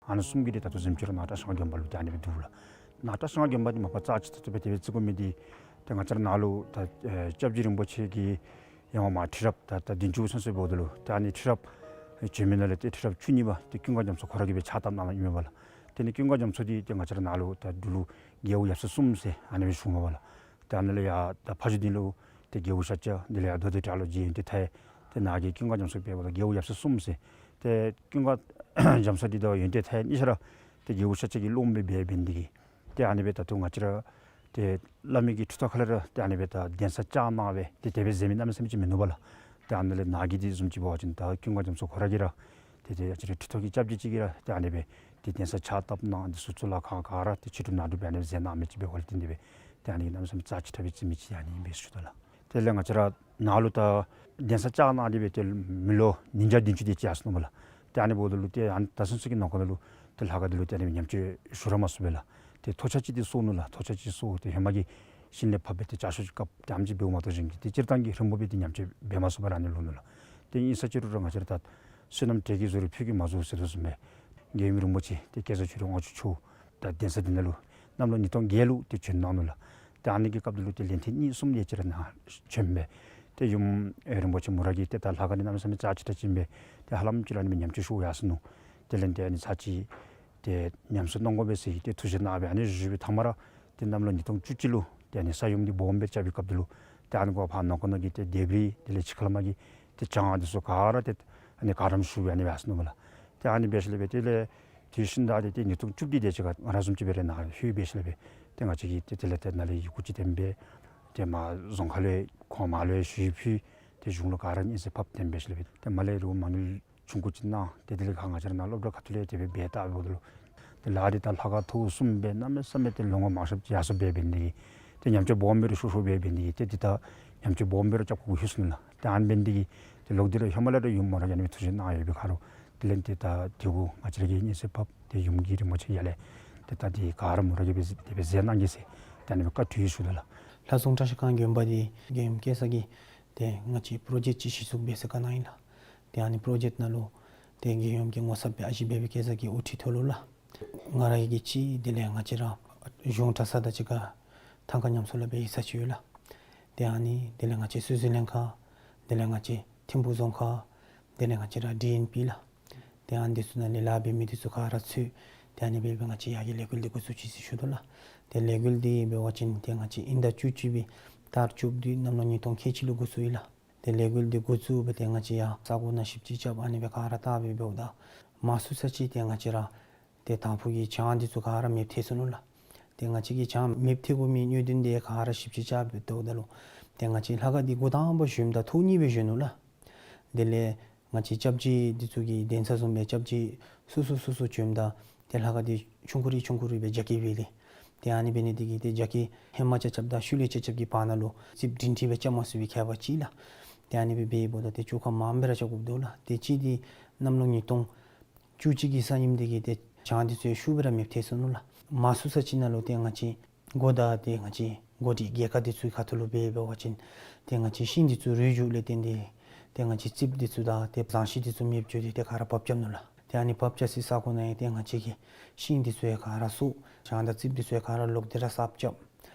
ཨ་ནི་གསུམ་གྱིས་ཏེ་ད་ལྟོ་གཟིམ་ཆུང་ར་ནཱ་བཀྲ་ཤིས་སྒང་དགོན་པ་ལུ་ཏེ་ཨ་ནི་སྦེ་འདུག་ལགས། ནཱ་བཀྲ་ཤིས་སྒང་དགོན་པ་འདི་མ་པ་རྩ་ཆེ་ཏོག་ཏོ་སྦེ་དེ་སྦེ་བརྩི་དགོ་མི་འདི་ཏེ་ང་བཅས་ར་ནཱ་ལུ་ད་ཨེ་སྐྱབས་རྗེ་རིན་པོ་ཆེ་གི་ཡང་མ་ཁྲི་རབས་ད་ད་བདུན་ཅུ་སོ་སོ་འབདཝ་ད་ལུ་ཏེ་ཨ་ནི་ཁྲི་རབས་བྱོན་མི་ནང་ལས་ཏེ་ཁྲི་རབས་བཅུ་གཉིས་པ་ཏེ་ཀུན་དགའ་རྒྱ་མཚོ་ཁོ་ར་གིས་སྦེ་ཕྱག་བཏབ་གནང་ཡོདཔ་ཨིན་པས་ལགས། ཏེ་ཨ་ནི་ཀུན་དགའ་རྒྱ་མཚོ་འདི་ཏེ་ང་བཅས་ར་ནཱ་ལུ་ད་འབྲུག་ལུ་རྒྱལ་པོ་ཡབ་སྲས་གསུམ་ཟེར་ཨ་ནི་སྦེ་བཞུགས་མས་པ་ལགས། ཏེ་ཨ་ནི་ལས་ཡར་ད་ཕ་ཇོ་སྡིངས་ལུ་ཏེ་རྒྱལ་པོ་ཤཱཀྱ། དེ་ལས་ཡར་རྡོ་སྡེ་བྲག་ལུ་རྗེ་ཡོན་ཏན་མཐའ་ཡས། ཏེ་ནཱ་གི་ཀུན་དགའ་རྒྱ་མཚོ་འབདཝ་ད་རྒྱལ་པོ་ཡབ་སྲས་གསུམ་ཟེར། ཏེ་ཀུན་དགའ་རྒྱ་མཚོ་འདི་དང་ཡོན་ཏན་མཐའ་ཡས་གཉིས་ཆ་ར་ཏེ་རྒྱལ་པོ་ཤཱཀྱ་གི་སློབ་མ་སྦེ་འབད་ནི་དེ་གིས་ཏེ་ཨ་ནི་སྦེ་ད་ལྟོ་ང་བཅས་ར་ཏེ་བླ་མའི་གི་ཁྲི་ཐོག་ཁ་ལས་ར་ཏེ་ཨ་ནི་སྦེ་ད་གདན་ས་བཅགས་གནང་སྦེ་ཏེ་དེ་སྦེ་མཛད་མི་གནམ་མེད་ས་མེད་ཅིག་མིན་ནུག་པ་ལགས། ཏེ་ཨ་ནི་ལས་ནཱ་གི་འདི་བཟུམ་ཅིག་འབད་བ་ཅིན་ད་ཀུན་དགའ་རྒྱ་མཚོ་ཁོ་ར་གིས་ར་ཏེ་ཏེ་ང་བཅས་ར་ཁྲི་ཐོག་གི་སྐྱབས་རྗེ་ཅིག་གིས་ར་ཏེ་ཨ་ནི་སྦེ་ཏེ་གདན་ས་ཕྱག་བཏབ་གནང་། འདི་ཚུ་གཙུག་ལག་ཁང་ག་ར་ཏེ་ཕྱི་དྲིལ་ནང་དྲིལ་སྦེ་ཨ་ནི་སྦེ་མཛད་གནང་མི་ཅིག་འབདཝ་ལས་བརྟེན་ཏེ་སྦེ་ཏེ་ཨ་ནི་གནམ་མེད་ས་མེད་རྩ་ཆེ་དྲགས་སྦེ་བརྩི་མི་ཅིག་ཨ་ནི་ཨིན་པས་ཟེར་ཞུ་དོ་ལགས། དེ་ལས་ང་བཅས་ར་ནཱ་ལུ་ད་གདན་ས་བཅགས་གནང་སྟེ་སྦེ་ཏེ་མི་ལོ་ཉིས་བརྒྱ་བདུན་ཅུ་དེ་ཅིག་ཡར་སོ་ནུག་པ་ལགས། ཏེ་ཨ་ནི་འབདཝ་ད་ལུ་ཏེ་ཨ་ནི་ད་ཚུན་ཚོད་ཀྱི་ནང་འཁོད་ནང་ལུ་ཏེ་ལྷ་ཁང་འདི་ལུ་ཏེ་ཨ་ནི་ཉམས་བཅོས་ཞུ་ར་མ་ཚུགས་པས་ལགས། ཏེ་ཐོག་ཆ་ཅིག་ཏེ་གསོ་ནུག་ལགས། ཐོག་ཆ་ཅིག་གསོ་ཏེ་ཧེ་མ་གི་ཤིང་ལས་ཕབ་སྦེ་ཏེ་ལྕགས་ཤོག་ཅིག་བཀབ་སྟེ་ཨ་ནེམ་ཅིག་འབདཝ་མ་གཏོགས་གཞན་གྱི་ཏེ་སྤྱིར་བཏང་གི་རིམ་པ་སྦེ་ཏེ་ཉམས་བཅོས་འབད་མ་ཚུགས་པར་ཨ་ནི་ལུས་ནུག་ལགས། ཏེ་ཨིན་ས་ཅི་རུང་ར་ང་བཅས་ར་ད་བསོད་ནམས་དྲེགས་ཀྱིས་བཟོ་རུང་ཕུད་ཀྱིས་མ་བཟོ་ཟེར་དོ་བཟུམ་སྦེ་ རྒྱལ་ཡུམ་རིན་པོ་ཆེ་ཏེ་བསྐྱེད་རྫོགས་ཆོས་རིག་དབང་ཕྱུག་མཆོག་ད་གདན་ས་འདི་ནང་ལུ་གནམ་ལོ་ཉིས་སྟོང་བརྒྱད་ལུ་ཏེ་བྱོན་གནང་ནུག་ལགས། ཏེ་ཨ་ནི་གི་སྐབས་འདི་ལུ་ཏེ་ལན་ཐེངས་གཉིས་གསུམ་དེ་ཅིག་ར་ནཱ་བྱོན་སྦེ་ཏེ་ཡུམ་རིན་པོ་ཆེ་མོ་ར་གིས་ཏེ་ད་ལྷ་ཁང་འདི་གནམ་མེད་ས་མེད་རྩ་ཆེ་དྲགས་ཅིག་ཨིན་པས། ཏེ་ཧ་ལམ་ཅིག་ར་ཨ་ནི་སྦེ་ཉམས་བཅོས་ཞུ་ཡར་སོ་ནུག། དེ་ལས་ཏེ་ཨ་ནི་ཚར་གཅིག་ཏེ་ཉམས་གསོ་གནང་དགོ་པས་ཟེར་ཏེ་ཐུགས་བཞེད་གནང་སྦེ་ཨ་ནི་བཞུགས་པའི་ཐ་མ་ར་ཏེ་གནམ་ལོ་ཉིས་སྟོང་བཅུ་གཅིག་ལུ་ཏེ་ཨ་ནི་ས་ཡོམ་འདི་སྦོམ་སྦེ་རྐྱབ་པའི་སྐབས་འདི་ལུ་ཏེ་ཨ་ནི་གུ་ཕར་ནང་འཁོད་ནང་གི་ཏེ་ལྡེབས་རིས་དེ་ལས་ཕྱི་ཁ་ལས་མར་གྱི་ཏེ་བྱང་འདི་ཚུ་ག་ར་ཏེ་ཨ་ནི་ག་རམ་ཞུ་སྦེ་ཨ་ནི་སྦེ་ཡར་སོ་ནུག་ལགས། ཏེ་ཨ་ནི་འབད་ཞིནམ་ལས་སྦེ་དེ་ལས་དེ་བཞིན་ད་ཏེ་ཏེ་ཉིས་སྟོང་བཅུ་བདུན་དེ་ཅིག་ཁར་ང་ར་བཟུམ་ཅིག་སྦེ་ར་ནཱ་ལྷོད་འབད་ཞིནམ་ལས་སྦེ་ཏེ་ང་བཅས་ཀྱིས་ཏེ་དེ་ལས་ཏེ་ནཱ་ལས་ཡི་གུ་ཅིག་བཏོན་སྦེ་ཏེ་མར་རྫོང་ཁ་ལུ་ཁོང་མར་ལུ་ཞུ་ཡིག་ཕུལ། ཏེ་གཞུང་ལུ་ག་ར་སྙན་གསན་ཕབ་སྟོན་འབད་ཞིནམ་ལས་སྦེ་ཏེ་མར་ལས་རུང་མ་དངུལ་ཆུང་ཀུ་ཅིག་གནང་། ཏེ་དེ་ལས་ཁར་ང་བཅས་ར་ནཱ་སློབ་གྲྭ་ཁ་ཐུག་ལས་དེ་སྦེ་འབད་བལྟ་འབདཝ་ད་ལུ་ཏེ་ལཱ་འདི་ད་ལྷ་ཁང་ཐོག་གསུམ་སྦེ་གནམ་མེད་ས་མེད་ཏེ་ལོ་ངོ་མང་ཤོས་ཅིག་ཡར་སོང་སྦེ་འབད་ནི་དེ་གིས་ཏེ་ཉམས་བཅོས་སྦོམ་སྦེ་ར་ཤོར་ཤོར་སྦེ་འབད་ནི་དེ་གིས་ཏེ་འདི་ད་ཉམས་བཅོས་སྦོམ་སྦེ་ར་རྐྱབ་དགོཔ་ལྷོད་སོ་ནུག་ལགས། ཏེ་ཨ་ནི་འབད་ནི་དེ་གིས་ཏེ་ལོག་སྟེ་ར་ཧེ་མ་ལས་ར་ཡུམ་མོ་ར་གིས་ཨ་ནི་ཐུགས་བཞེད་གནང་ཡོད་པའི་ཁར་དེ་ལས་ཏེ་ད་དེ་གུ་ང་བཅས་ར་གིས་སྙན་གསན་ཕབ། ཏེ་ཡུམ་གྱིས་རིན་པོ་ཆེ་ཡར་ལས་ཏེ་ད་འདི་ག་ར་མོ་ར་གིས་འབད་དེ་སྦེ་མཛད་གནང་གེ་ཟེར་ཏེ་ཨ་ནི་སྦེ་བཀའ་འདྲི་ཞུ་དོ་ལགས། ལྷ་རྫོང་བཀྲ་ཤིས་སྒང་དགོན་པ་འདི་རྒྱལ་ཡུམ་བསྐྱེད་ས་གི་ཏེ་ང་བཅས་པྲོ་ཇེཀཊ་ཅིག་གཞི་བཙུགས་འབད་ས་ག་ནི་ཨིན་ལགས། ཏེ་ཨ་ནི་པྲོ་ཇེཀཊ་ནང་ལུ་ཏེ་རྒྱལ་ཡུམ་གྱིས་ངོ་ཚབ་སྦེ་ཨ་ཞེ་སྦེ་སྦེ་བསྐྱེད་ས་གི་དབུ་ཁྲིད་ཐོག་ལུ་ལགས། ང་ར་གིས་གཅིག་དེ་ལས་ང་བཅས་ར་གཞུང་གྲྭ་ཚང་དང་གཅིག་ཁར་ཐང་ཀ་ཉམས་གསོ་ལཱ་འབད་ཡི་ས་ཅིག་ཡོད་ལགས། ཏེ་ཨ་ནི་དེ་ལས་ང་བཅས་སོ་སོའི་ལྷན་ཁག་དེ་ལས་ང་བཅས་ཐིམ་ཕུག་རྫོང་ཁག་དེ་ལས་ང་བཅས་ར་ཌི་ཨེན་པི་ལགས། ཏེ་ཨ་ནི་འདི་ཚུ་ནང་ལས་ལཱ་འབད་མི་འདི་ཚུ་ག་ར་ཚུད། ཏེ་ཨ་ནི་སྦེ་སྦེ་ང་བཅས་ཡར་གྱི་ལས་འགུལ་འདི་འགོ་བཙུགས་ཅི་ཟེར་ཞུ་དོ་ལགས། ཏེ་ལས་འགུལ་འདི་འབད་བ་ཅིན་ཏེ་ང་བཅས་དབྱིན་ཟླ་བཅུ་གཅིག་པའི་ཏ་རིག་བཅུ་བདུན་གནམ་ལོ་ཉིས་སྟོང་ཁལ་གཅིག་ལུ་འགོ་བཙུགས་ཡི་ལགས། ཏེ་ལས་འགུལ་འདི་འགོ་བཙུགས་སྦེ་ཏེ་ང་བཅས་ཡར་ས་གོ་ནང་ཞིབ་དཔྱད་རྐྱབ་ཨ་ནི་སྦེ་ག་ར་བལྟ་སྦེ་འབདཝ་ད་མང་སུ་ས་ཅིག་ཏེ་ང་བཅས་ར་ཏེ་དང་ཕུ་གི་བྱང་འདི་ཚུ་ག་ར་མེདཔ་ཐལ་སོ་ནུག་ལགས། ཏེ་ང་བཅས་ཀྱིས་བྱང་མེདཔ་ཐལ་དགོ་མི་གནད་དོན་འདི་ག་ར་ཞིབ་དཔྱད་རྐྱབ་སྦེ་བལྟཝ་ད་ལུ་ཏེ་ང་བཅས་ལྷ་ཁང་འདི་འགོ་དང་པ་བཞེངསམ་ད་ཐོག་གཉིས་སྦེ་བཞེངས་ནུག་ལགས། དེ་ལས་ང་བཅས་སྐྱབས་རྗེ་འདི་ཚུ་གི་གདན་ས་བཟུམ་སྦེ་སྐྱབས་རྗེ་སོ་སོ་སོ་སོ་བྱོནམ་ད་ཏེ་ལྷ་ཁང་འདི་ཆུང་ཀུ་རེ་ཆུང་ཀུ་རེ་སྦེ་རྒྱ་སྐྱེད་འབད་དེ། ཏེ་ཨ་ནི་འབད་ནི་དེ་གིས་ཏེ་རྒྱ་སྐྱེད་ཧེ་མ་ཆ་ཁྱབ་དང་ཤུལ་ལས་ཆ་ཁྱབ་ཀྱི་བར་ན་ལུ་རྩིགཔ་སྒྲིང་སྒྲི་སྦེ་རྐྱབ་མ་ཚུགས་པའི་ཁྱད་པར་ཅིག་ལགས། ཏེ་ཨ་ནི་སྦེ་འབདཝ་ད་ཏེ་བཅོ་ཁ་མངམ་སྦེ་ར་རྐྱབ་དགོཔ་འདུག་ལགས། ཏེ་གཅིག་འདི་གནམ་ལོ་ཉིས་སྟོང་བཅུ་གཅིག་གི་ས་ཡོམ་འདི་གིས་ཏེ་བྱང་འདི་ཚུ་ཡང་ཤུགས་སྦེ་ར་མེདཔ་ཐལ་སོ་ནུག་ལགས། མང་སུ་ས་ཅིག་ནང་ལུ་ཏེ་ང་བཅས་སྒོ་དང་ཏེ་ང་བཅས་སྒོ་སྒྲིག་རྒྱལ་ཁ་འདི་ཚུ་གི་ཁ་ཐུག་ལུ་འབད་འབད་བ་ཅིན་ཏེ་ང་བཅས་ཤིང་འདི་ཚུ་རུལ་འགྱོཝ་ལས་བརྟེན་ཏེ་ཏེ་ང་བཅས་རྩིགཔ་འདི་ཚུ་དང་ཏེ་ཟངས་ཤིང་འདི་ཚུ་མེདཔ་འགྱོ་སྟེ་ཏེ་ག་ར་བབས་རྐྱབ་ནུག་ལགས། ཏེ་ཨ་ནི་བབས་རྐྱབ་སའི་ས་གོ་ནང་ཡང་ཏེ་ང་བཅས་ཀྱི་ཤིང་འདི་ཚུ་ཡང་ག་ར་སོར། བྱང་དང་རྩིགཔ་འདི་ཚུ་ཡང་ག་ར་ལོག་སྟེ་ར་གསརཔ་རྐྱབ།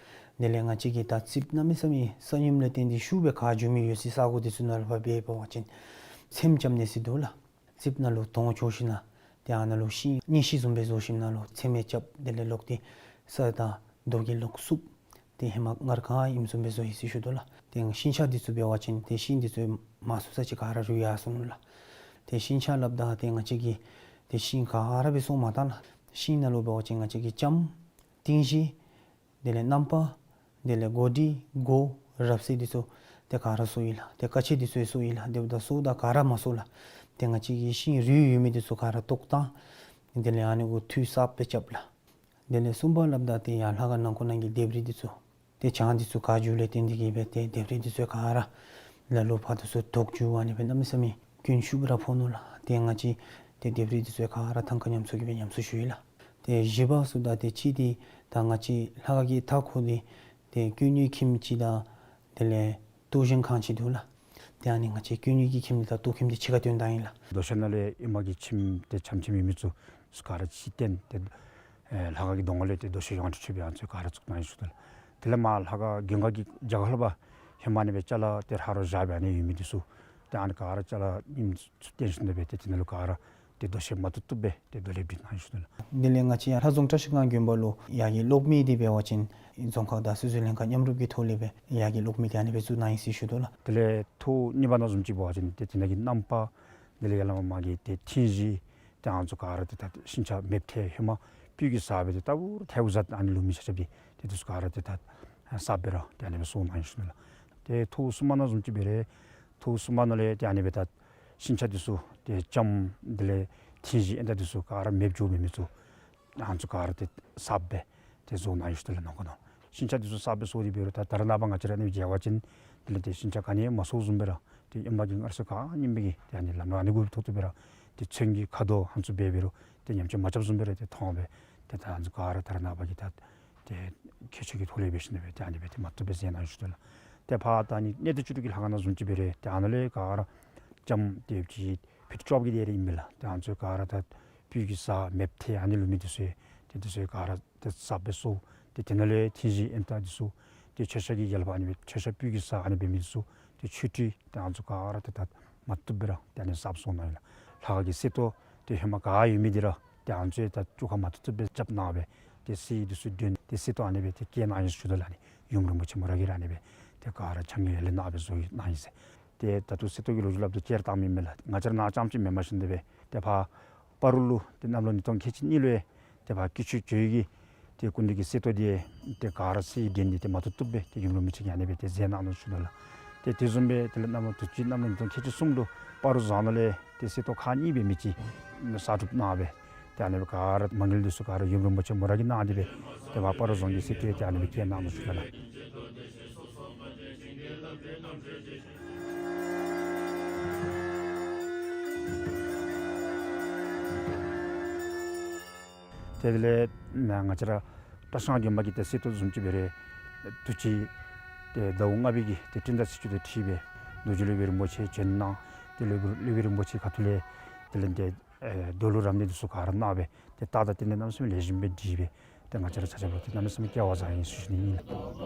དེ་ལས་ང་བཅས་ཀྱིས་ད་རྩིགཔ་གནམ་མེད་ས་མེད་ས་ཡོམ་ལས་བརྟེན་ཏེ་ཤུགས་སྦེ་ག་འགྱོ་མི་ཡོད་སའི་ས་གོ་འདི་ཚུ་ནང་ལུ་ཕར་འབད་འབད་བ་ཅིན་ཚེམ་རྐྱབ་ནི་ཟེར་འདུག་ལགས། རྩིགཔ་ནང་ལུ་དོང་བཅོ་ཞིན་ན་ཏེ་ཨ་ནཱ་ལུ་ཤིང་གཉེན་ཤིང་བཟུམ་སྦེ་བཟོ་ཞིནམ་ལས་ཚེམ་རྐྱབ། དེ་ལས་ལོག་སྟེ་ས་དང་རྡོ་གིས་ལོག་བསུབ། ཏེ་ཧེ་མ་སྔར་ག་ཨིནམ་བཟུམ་སྦེ་བཟོ་ཡི་ཟེར་ཞུ་དོ་ལགས། ཏེ་ཤིང་ཆ་འདི་ཚུ་འབད་བ་ཅིན་ཏེ་ཤིང་འདི་ཚུ་མང་སུ་ས་ཅིག་ག་ར་རུལ་ཡར་སོ་ནུག་ལགས། ཏེ་ཤིང་ཆ་སླབ་ད་ཏེ་ང་བཅས་ཀྱིས་ཏེ་ཤིང་ག་ར་སྦེ་སོར་མ་བཏང་ལགས། ཤིང་ནང་ལུ་འབད་བ་ཅིན་ང་བཅས་ཀྱིས་ལྕམ་ཏིང་ཞི་དེ་ལས་རྣམ་པར་དེ་ལས་སྒོ་སྒྲིག་སྒོ་རབ་གསལ་འདི་ཚུ་ཏེ་ག་ར་སོར་ཡི་ལགས། ཏེ་ཀ་ཆས་འདི་ཚུ་ཡང་སོར་ཡི་ལགས། དེ་འབདཝ་ད་སོརཝ་ད་ག་ར་མ་སོར་ལགས། ཏེ་ང་བཅས་ཀྱིས་ཤིང་རུལ་ཡོད་མི་འདི་ཚུ་ག་ར་བཏོག་བཏང་། དེ་ལས་ཨ་ནི་གུ་འཐུས་གསརཔ་སྦེ་རྐྱབ་ལགས། དེ་ལས་གསུམ་པ་སླབ་ད་ཏེ་ཡར་ལྷ་ཁང་ནང་འཁོད་ནང་གི་ལྡེབས་རིས་འདི་ཚུ་ཏེ་བྱང་འདི་ཚུ་ག་འགྱོཝ་ལས་བརྟེན་ཏེ་གིས་སྦེ་ཏེ་ལྡེབས་རིས་འདི་ཚུ་ག་ར་ལ་ལུ་ཕར་འདི་ཚུ་བཏོག་འགྱོ། ཨ་ནི་སྦེ་གནམ་མེད་ས་མེད་སྐྱོན་ཤུགས་སྦེ་ར་ཕོག་ནུག་ལགས། ཏེ་ང་བཅས་ཏེ་ལྡེབས་རིས་འདི་ཚུ་ག་ར་ཐང་ཀ་ཉམས་གསོ་གིས་སྦེ་ཉམས་གསོ་ཞུ་ཡི་ལགས། ཏེ་བཞི་པ་སླབ་ད་ཏེ་གཅིག་འདི་ད་ང་བཅས་ལྷ་ཁང་གི་མཐའ་འཁོར་འདི་ཏེ་ཀུན་ནུའི་ཁྱིམ་ཅིག་དང་དེ་ལས་གཏོར་སྐྱོན་ཁང་ཅིག་འདུག་ལགས། ཏེ་ཨ་ནི་ང་བཅས་ཀུན་ནུའི་གི་ཁྱིམ་འདི་དང་གཏོར་ཁྱིམ་འདི་གཅིག་ཁར་བཏོན་བཏང་ཡི་ལགས། རྡོ་ཤལ་ནང་ལས་ཨེ་མ་གི་ཁྱིམ་ཏེ་ཆམ་ཆིམ་ཨིན་མི་ཚུ་ག་ར་ཕྱིར་བཏོན་ཏེ་ཨེ་ལྷ་ཁང་གི་གདོང་ཁ་ལས་ཏེ་རྡོ་ཤལ་ཡོངས་གྲགས་ཆོས་པའི་ཨ་ནི་ཚུ་ག་ར་བཙུགས་གནང་ཡི་ཟེར་ཞུ་དོ་ལགས། དེ་ལས་མར་ལྷ་ཁང་གདོང་ཁ་གི་རྒྱབ་ཁ་ལུ་ཕར་ཧེ་མ་ཨ་ནི་སྦེ་ཅ་ལ་ཏེ་ཕར་རོགས་བཞག་སྦེ་ཨ་ནི་ཡོད་མི་འདི་ཚུ་ཏེ་ཨ་ནི་ག་ར་ཅ་ལ་ཨིནམ་ཚུ་བཏོན་ཞིནམ་ལས་སྦེ་ཏེ་དེ་ནང་ལུ་ག་ར་ཏེ་རྡོ་ཤལ་མ་བཏུབ་བཏུབ་སྦེ་ཏེ་རྡོ་ལེབ་སྒྲིག་གནང་ཡི་ཟེར་ཞུ་དོ་ལགས། དེ་ལས་ང་བཅས་ཡར་ལྷ་རྫོང་བཀྲ་ཤིས་སྒང་དགོན་པ་ལུ་ཡར་གྱི་གློག་མེ་འདི་འབད་བ་ཅིན་རྫོང་ཁག་དང་སོ་སོའི་ལྷན་ཁག་མཉམ་རུབ་ཀྱི་ཐོག་ལས་སྦེ་ཡར་གྱི་གློག་མེ་འདི་ཨ་ནི་སྦེ་བཙུགས་གནང་ཡི་ཟེར་ཞུ་དོ་ལགས། དེ་ལས་ཐོག་གཉིས་པ་ནང་བཟུམ་ཅིག་འབད་བ་ཅིན་ཏེ་དེ་ནང་གི་རྣམ་པར་དེ་ལས་ཡར་ལས་མར་མར་གྱི་ཏེ་ཐིང་ཞི་ཏེ་ཨ་ནི་ཚུ་ག་ར་ཏེ་ད་ཤིང་ཆ་མེདཔ་ཐལ། ཧེ་མ་སྤོས་ཀྱིས་བསགས་སྦེ་ཏེ་ད་འུ་ཐལཝ་བཟའ་ཨ་ནི་ལུ་མི་ཆ་ཁྱབ་འདི་ཏེ་འདི་ཚུ་ག་ར་ཏེ་ད་གསརཔ་སྦེ་ར་ཏེ་ཨ་ནི་སྦེ་བཟོ་གནང་ཡི་ཟེར་ཞུ་དོ་ལགས། ཏེ་ཐོག་གསུམ་པ་ནང་བཟུམ་ཅིག་འབད་རུང་ཐོག་གསུམ་པ་ནང་ལས་ཏེ་ཨ་ནི་སྦེ་ད་ཤིང་ཆ་འདི་ཚུ་ཏེ་ལྕམ་དེ་ལས་ཐིང་ཞི་ཨེ་ད་འདི་ཚུ་ག་ར་མེདཔ་འགྱོ་མི་མི་ཚུ་ཨ་ནི་ཚུ་ག་ར་ཏེ་གསརཔ་སྦེ་ཏེ་བཟོ་གནང་ཡི་ཟེར་ཞུ་དོ་ལགས། ནང་ཁོ་ན་ཤིང་ཆ་འདི་ཚུ་གསརཔ་སྦེ་བཟོ་སྟེ་འབད་རུང་ད་ད་རེས་ནངས་པ་ང་བཅས་ར་ཨ་ནི་མཇལ་བ་ཅིན་དེ་ལས་ཏེ་ཤིང་ཆ་ག་ནི་ཡང་མ་སོརཝ་བཟུམ་སྦེ་ར་ཏེ་ཨེ་མ་གི་སྔར་སྲོལ་ག་ཨིན་པའི་གི་ཏེ་ཨ་ནི་ལམ་ར་ཨ་ནི་གུ་ཐོག་ཏུ་འབད་ར་ཏེ་ཚོན་གྱི་ཁ་དོག་ཨ་ནི་ཚུ་འབད་འབད་རུང་ཏེ་ཉམས་བཅོས་མ་རྐྱབ་བཟུམ་སྦེ་ར་ཏེ་མཐོང་སྦེ་ཏེ་ད་ཨ་ནི་ཚུ་ག་ར་ད་རེས་ནངས་པ་གི་ད་ཏེ་ཁྱད་ཆོས་ཀྱི་ཐོག་ལས་འབད་ཞིནམ་ལས་སྦེ་ཏེ་ཨ་ནི་སྦེ་ཏེ་མ་བཏུབ་སྦེ་མཛད་གནང་ཡི་ཟེར་ཞུ་དོ་ལགས། ཏེ་ཕར་ད་ཨ་ནི་གནས་བརྟན་བཅུ་དྲུག་གི་ལྷ་ཁང་ནང་བཟུམ་ཅིག་འབད་རུང་ཏེ་ཨ་ནཱ་ལས་ག་ར་ལྕམ་ཏེ་ཅིག་ཕུཊ་བཅོ་བརྒྱད་དེ་རེ་ཨིན་པས་ལགས། ཏེ་ཨ་ནི་ཚུ་ག་ར་ད་ སྤོས་ཀྱི་ཟ་མེདཔ་ཐལ་ཨ་ནི་ལུ་མི་འདི་ཚུ་ཏེ་འདི་ཚུ་ག་ར་ཏེ་ཟབ་སྦེ་གསོ། ཏེ་དེ་ནང་ལས་ཐིང་ཤིང་ཨེན་ཏ་འདི་ཚུ་ཏེ་མཆོད་བཤམ་གྱི་རྒྱལ་པོ་ཨ་ནི་སྦེ་མཆོད་བཤམ་སྤོས་ཀྱི་ཟ་ཨ་ནི་སྦེ་མི་འདི་ཚུ་ཏེ་ཆོས་ཁྲི་ཏེ་ཨ་ནི་ཚུ་ག་ར་ཏེ་ད་མ་བཏུབ་སྦེ་ར་ཏེ་ཨ་ནི་ཟབ་གསོ་གནང་ཡི་ལགས། ལྷ་ཁང་གི་གསེར་ཏོག་ཏེ་ཧེ་མ་ག་ཡོད་མི་འདི་ར་ཏེ་ཨ་ནི་ཚུ་ད་བཅུ་ཁ་མ་བཏུབ་བཏུབ་སྦེ་རྐྱབ་གནང་སྦེ་ཏེ་གསེར་འདི་ཚུ་འདོན་ཏེ་གསེར་ཏོག་ཨ་ནི་སྦེ་ཏེ་བཀལ་གནང་ཡི་ཟེར་ཞུ་དོ་ལགས། ཨ་ནི་ཡུམ་རིན་པོ་ཆེ་མོ་ར་གིས་ར་ཨ་ནི་སྦེ་ཏེ་ག་ར་ཆ་ངེས་ལས་གནང་སྦེ་བཟོ་གནང་ཡི་ཟེར། ཏེ་ད་ལྟོ་གསེར་ཏོག་གི་ལོ་རྒྱུས་སླབ་དོ་བཅད་བཏང་མི་མེན་ལགས། ང་བཅས་ར་ནཱ་རྐྱངམ་ཅིག་མེན་པར་ཞིནམ་ཏེ་སྦེ་ཏེ་ཕར་སྤ་རོ་ལུ་ཏེ་གནམ་ལོ་ཉིས་སྟོང་ཁལ་གཅིག་གཉིས་ལུ་ཡང་ཏེ་ཕར་སྐྱིད་ཆུ་ཇོ་བོ་གི་ཏེ་སྐུ་མདུན་གྱི་གསེར་ཏོག་འདི་ཏེ་ག་ར་གསེར་འདོན་ཏེ་ཏེ་མ་བཏུབ་བཏུབ་སྦེ་ཏེ་ཡུམ་རིན་པོ་ཆེ་གིས་ཨ་ནི་སྦེ་ཏེ་མཛད་གནང་ནུག་ཞུ་དོ་ལགས། ཏེ་དེ་བཟུམ་སྦེ་དེ་ལས་གནམ་ལོ་དུས་ཅི་གནམ་ལོ་ཉིས་སྟོང་ཁལ་གཅིག་གསུམ་ལུ་སྤ་རོ་རྫོང་ནང་ལས་ཏེ་གསེར་ཏོག་ཁག་གཉིས་སྦེ་མི་ཅིག་གསར་སྒྲུབ་གནང་སྦེ་ཏེ་ཨ་ནི་སྦེ་ག་ར་མ་དངུལ་འདི་ཚུ་ག་ར་ཡུམ་རིན་པོ་ཆེ་མོ་ར་གིས་གནང་སྟེ་སྦེ་ཏེ་ཕར་སྤ་རོ་རྫོང་གི་གསེར་ཏོག་ཏེ་ཨ་ནི་སྦེ་བཀལ་གནང་ནུག་ཞུ་དོ་ལགས། དེ་ལས་ང་བཅས་ར་བཀྲ་ཤིས་སྒང་དགོན་པ་གི་ཏེ་གསེར་ཏོག་བཟུམ་ཅིག་འབད་རུང་དུས་ཅི་ཏེ་ཟླཝ་ལྔ་པའི་གི་ཏེ་སྤྲིན་དང་ཚེས་བཅུ་དང་འཁྲིལ་སྦེ་རྡོ་རྗེ་སློབ་དཔོན་རིན་པོ་ཆེ་བྱོན་གནང་། ཏེ་སློབ་དཔོན་སློབ་དཔོན་རིན་པོ་ཆེ་ཁ་ཐུག་ལས་དེ་ལས་ཏེ་ཨེ་རྡོ་ལུང་རབ་གནས་འདི་ཚུ་ག་ར་གནང་སྦེ་ཏེ་རྟགས་དང་རྟེན་འབྲེལ་གནམ་མེད་ས་མེད་ལེགས་ཤོམ་སྦེ་འགྲིག་སྦེ་ཏེ་ང་བཅས་ར་ཆ་ཁྱབ་ལུ་ཏེ་གནམ་མེད་ས་མེད་སྐལ་བ་བཟང་ཡི་ཟེར་ཞུ་ནི་ཨིན་ལགས།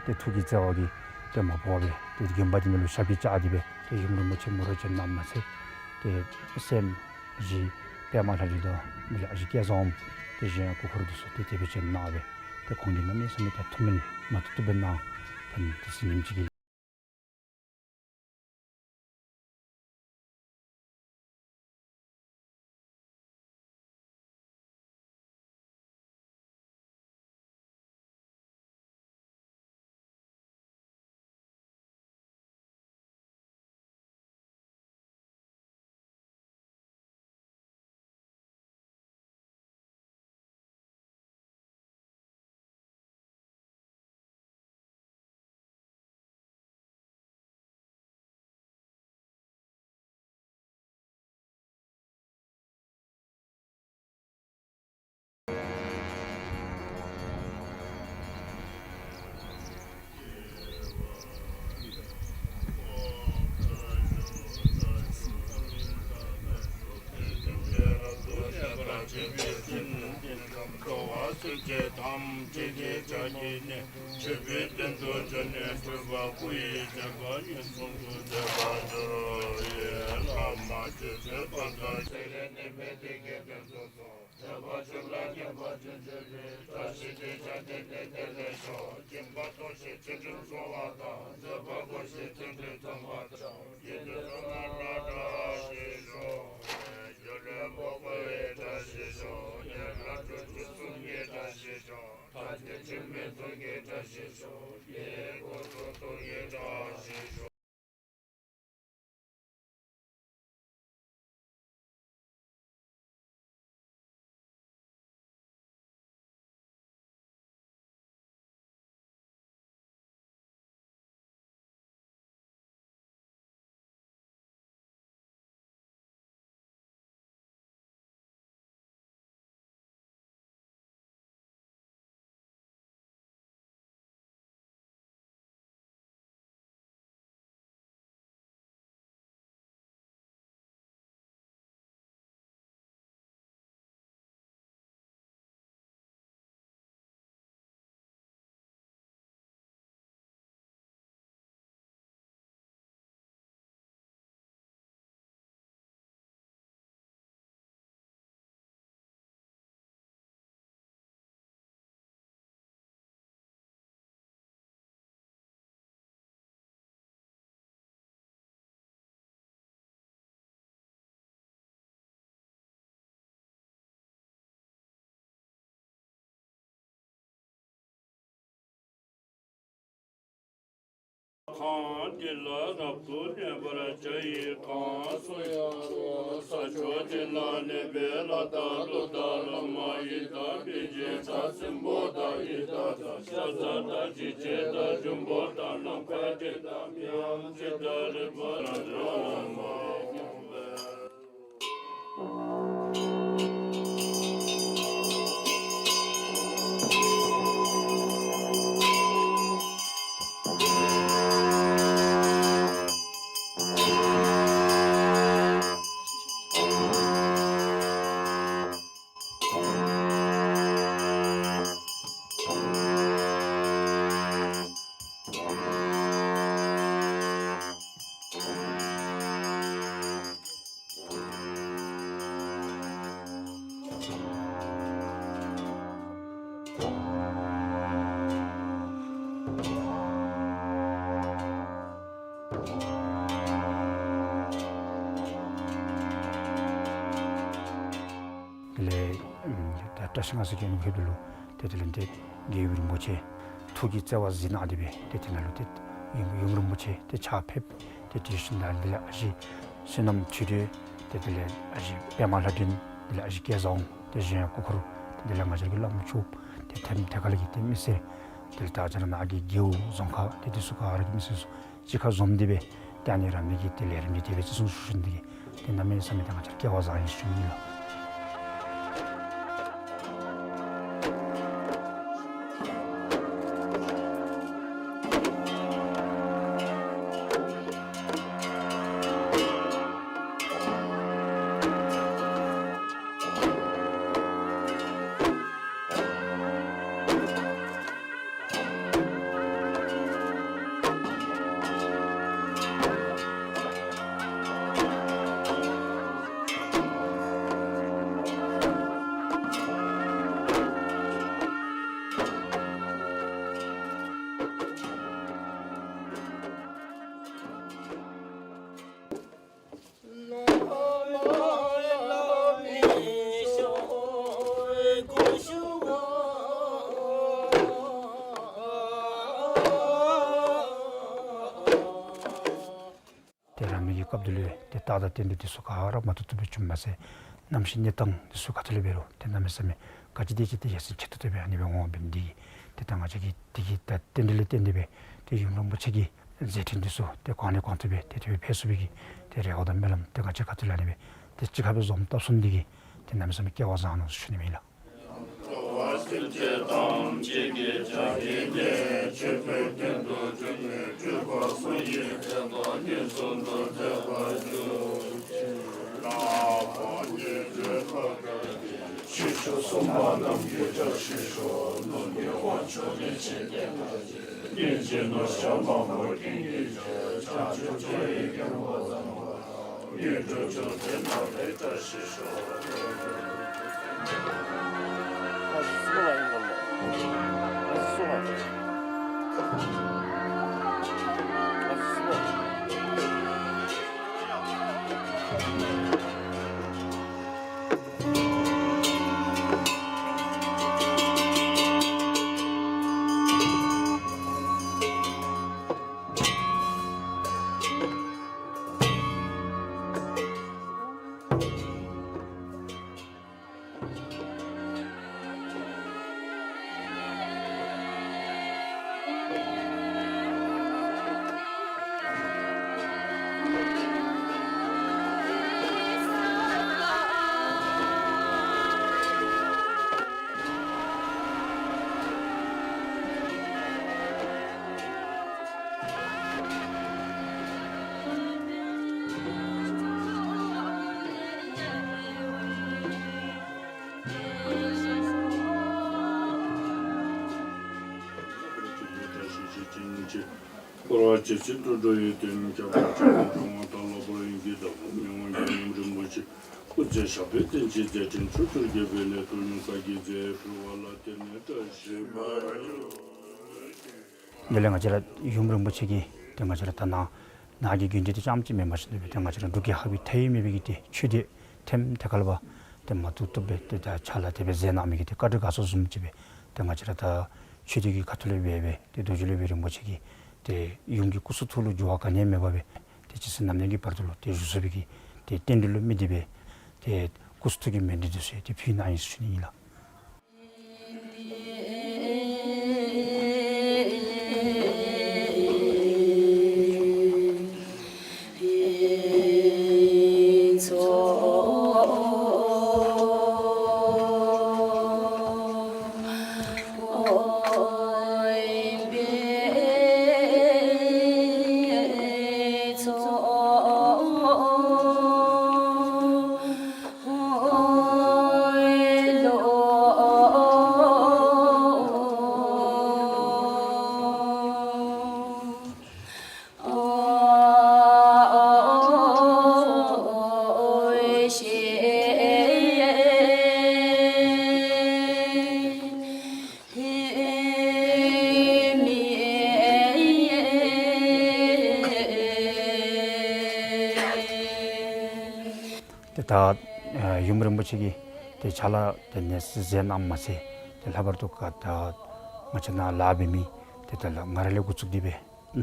ཏེ་ཐུགས་ཀྱི་བརྩེ་བ་གིས་ཏེ་མ་འབོར་བར་ཏེ་དགོན་པ་འདི་ནང་ལུ་ཞབས་ཀྱིས་བཅགས་ཏེ་སྦེ་ཏེ་ཡུམ་རིན་པོ་ཆེ་མོ་ར་བྱོན་གནངམ་མ་ཚད་ཏེ་སྲསམོ་བཞི་པདྨ་ལྷ་རི་དང་མི་ལ་བཞི་སྐལ་བཟང་ཏེ་གཞན་སྐུ་འཁོར་འདི་ཚུ་ཏེ་དེ་སྦེ་བྱོན་གནང་སྦེ་ཏེ་ཁོང་གིས་གནམ་མེད་ས་མེད་ད་ཐུགས་སྨོན་མ་བཏུབ་བཏུབ་སྦེ་གནང་། ད་ནི་ཏེ་ཟིན་ཉིནམ་ཅིག་གི་ ཁང་འདི་ལ་རབ་ཏུ་གནས་པར་བྱ་ཡི། གང་སུ་ཡང་རུང་ས་ཕྱོགས་འདི་ལ་གནས་པའི་ལྷ་དང་ཀླུ་དང་ལྷ་མོ་ཡི་དམ་པའི་རྗེས་དང་སྲིན་པོ་དང་ཡི་དྭགས་དང་ཤ་ཟ་དང་འཇིགས་བྱེད་དང་འབྱུང་པོ་དང་ནམ་མཁའ་དེ་དག་མིའམ་ཅི་ལྟར་རིག་པ་ལ་འགྲོ་བ་མ་ཡིན་པས། དེ་ལས་ད་བཀྲ་ཤིས་སྔགས་སི་གི་ནུབ་ཁ་དེ་ལུ་ཏེ་དེ་ལས་ཏེ་རྒྱལ་བའི་རིན་པོ་ཆེ་ཐུགས་ཀྱི་བརྩེ་བ་གཟིགས་གནང་སྟེ་སྦེ་ཏེ་དེ་ནང་ལུ་ཏེ་ཡུམ་ཡུམ་རིན་པོ་ཆེ་ཏེ་ཕྱག་ཕེབས། ཏེ་དེ་བཞིན་དུ་དེ་ལས་ཨ་ཞེ་བསོད་ནམས་ཆོས་སྒྲོན་ཏེ་དེ་ལས་ཨ་ཞེ་པདྨ་ལྷ་སྒྲོན་དེ་ལས་ཨ་ཞེ་སྐལ་བཟང་ཏེ་གཞན་སྐུ་འཁོར་ཏེ་དེ་ལས་ང་བཅས་ར་གི་བླམ་ཆོསཔ་ཏེ་ཐེམ་ཐེ་ཀ་ལས་ཀྱི་ཏེ་མི་སེར་དེ་ལས་ད་ང་བཅས་ར་ནཱ་གི་རྒེད་འོག་རྫོང་ཁག་ཏེ་དེ་ཚུ་ག་ར་གི་མི་སེར་ཚུ་གཅིག་ཁར་འཛོམས་ཏེ་སྦེ་ཏེ་ཨ་ནི་ར་མི་གི་ཏེ་ལས་རིམ་འདི་དེ་སྦེ་བརྩི་སྲུང་ཞུ་ནི་དེ་གིས་ཏེ་གནམ་མེད་ས་མེད་ད་ང་བཅས་ར་སྐལ་བ་བཟང་ཡི་ཞུ་ནི་ལགས། ཏེ་རང་མི་གི་སྐབས་དེ་ལུ་ཏེ་རྟགས་དང་རྟེན་འབྲེལ་དེ་ཚུ་ག་ར་མ་ཐུབ་ཐུབ་སྦེ་བྱུངམ་མ་ཚད་གནམ་གཤིས་གནས་སྟངས་དེ་ཚུ་ག་ཏེ་ལས་འབད་རུང་ཏེ་གནམ་མེད་ས་མེད་ག་ཅི་དེ་ཅིག་ཏེ་ཡ་མཚན་ཆེ་ཏོག་ཏོ་སྦེ་ཨ་ནི་སྦེ་འོང་བ་འབད་ནི་དེ་གིས་ཏེ་ད་ང་བཅས་ཀྱིས་དེ་གི་ད་རྟེན་འབྲེལ་ལུ་བརྟེན་ཏེ་སྦེ་ཏེ་ཡུམ་རིན་པོ་ཆེ་གི་མཛད་འཕྲིན་འདི་ཚུ་ཏེ་གོང་ནས་གོང་དུ་སྦེ་ཏེ་དེ་སྦེ་འཕེལ་ཚུགས་པའི་གི་ཏེ་རེ་བ་དང་སྨོན་ལམ་ཏེ་ང་བཅས་ཁ་ཐུག་ལས་ཨ་ནི་སྦེ་ཏེ་གཅིག་ཁར་སྦེ་འཛོམས་སྟབས་གསུམ་འདི་གིས་ཏེ་གནམ་མེད་ས་མེད་སྐལ་བ་བཟང་ནུག་ཟེར་ཞུ་ནི་ཨིན་ལགས། འཁོར་བ་འཇིག་རྟེན་དུད་འགྲོ་ཡི་དོན། ཁྱབ་པ་ཆེན་པོ་འགྲོ་བ་དང་ལྷག་པར་ཡོན་གྱི་བདག་པོ་མི་དབང་རྒྱལ་ཡུམ་རིན་པོ་ཆེ་སྐུ་ཚེ་ཞབས་པད་བརྟན་ཅིང་མཛད་འཕྲིན་ཕྱོགས་བཅུར་རྒྱས་པའི་སླད་དུ་ཡུམ་བཀའ་བརྒྱད་མཛད་ཕུལ་བ་ལ་བརྟེན་ནས་བཀྲ་ཤིས་པ་ཡོད། དེ་ལས་ང་བཅས་ར་ཡུམ་རིན་པོ་ཆེ་གིས་ཏེ་ང་བཅས་ར་ད་ནཱ་ནཱ་གི་དགོན་སྡེ་འདི་རྐྱངམ་ཅིག་མེན་པར་ཞིནམ་ལས་ཏེ་ང་བཅས་ར་འབྲུག་རྒྱལ་ཁབ་ཀྱི་མཐའ་ཡས་མེད་པའི་གི་ཏེ་ཆོས་སྡེ་ཐེམ་ཐེ་ཀ་ལས་ཕར་ཏེ་མ་ཐུབ་ཐུབ་སྦེ་ཏེ་ད་ཕྱག་ལཱ་དེ་སྦེ་མཛད་གནང་མི་གི་ཏེ་བཀའ་དྲིན་དགའ་ཚོར་བཟུམ་ཅིག་སྦེ་ཏེ་ང་བཅས་ར་ད་ཆོས་སྡེ་གི་ཁ་ཐུག་ལས་འབད་སྦེ་ཏེ་རྡོ་རྗེ་སློབ་དཔོན་རིན་པོ་ཆེ་གི་ ཏེ་ཡུམ་གྱི་སྐུ་གསུང་ཐུགས་ལུ་འགྱུར་བ་ག་ནི་ཡང་མེད་པར་སྦེ་ཏེ་ཇི་སྲིད་ནམ་ལངས་ཀྱི་བར་དུ་ལུ་ཏེ་བཞུགས་ཚུགས་པའི་གི་ཏེ་རྟེན་འབྲེལ་ལུ་དམིགས་ཏེ་སྦེ་ཏེ་སྐུ་གསུང་ཐུགས་ཀྱི་མཎྜལ་འདི་ཚུ་ཏེ་ཕུལ་གནང་ཡི་ཟེར་ཞུ་ནི་ཨིན་ལགས། ཏེ་ད་ཡུམ་རིན་པོ་ཆེ་གིས་ཏེ་ཕྱག་ལཱ་དེ་ནི་མཛད་གནངམ་མ་ཚད་ཏེ་ལྷག་པར་དུ་ག་ད་ང་བཅས་ནཱ་ལཱ་འབད་མི་ཏེ་ད་ལགས་ང་ར་ལས་འགོ་བཙུགས་ཏེ་སྦེ་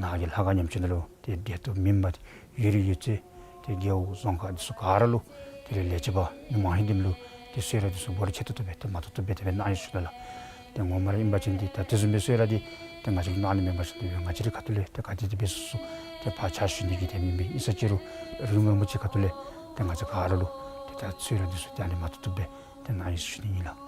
ནཱ་གི་ལྷ་ཁང་ཉམས་ཅིག་ནང་ལུ་ཏེ་བདེ་སྟོབས་མེནམ་ཏེ་ཡོད་རིགས་ཡོད་ཚད་ཏེ་རྒེད་འོག་རྫོང་ཁག་འདི་ཚུ་ག་ར་ལུ་དེ་ལས་ལས་བྱེད་པ་མི་མང་ཧིང་འདི་ལུ་ཏེ་གསོལ་རས་འདི་ཚུ་འབོར་ཆེ་ཏོག་ཏོ་སྦེ་ཏེ་མ་ཏོག་ཏོ་སྦེ་དེ་སྦེ་གནང་ཡི་ཟེར་ཞུ་ནི་ལགས། ཏེ་ངོ་མ་ར་ཨིན་པ་ཅིན་འདི་ད་དེ་བཟུམ་སྦེ་གསོལ་རས་འདི་ཏེ་ང་བཅས་ལུ་གནང་ནི་མེན་པ་ཅིན་ཏེ་ང་བཅས་རའི་ཁ་ཐུག་ལས་ཏེ་ག་དེ་དེ་སྦེ་སོ་སོ་ཏེ་ཕར་ཕྱག་ཞུ་ནི་གི་དེ་མེན་པས། ཨིན་ས་ཅི་རུང་ཡུམ་རིན་པོ་ཆེ་ཁ་ཐུག་ལས་ཏེ་ང་བཅས་ག་ར་ལུ་ཏེ་ད་གསོལ་རས་འདི་ཚུ་ཏེ་ཨ་ནི་མ་ཏོག་ཏོ་སྦེ་ཏེ་གནང་ཡི་ཟེར་ཞུ་ནི་ཨིན་ལགས།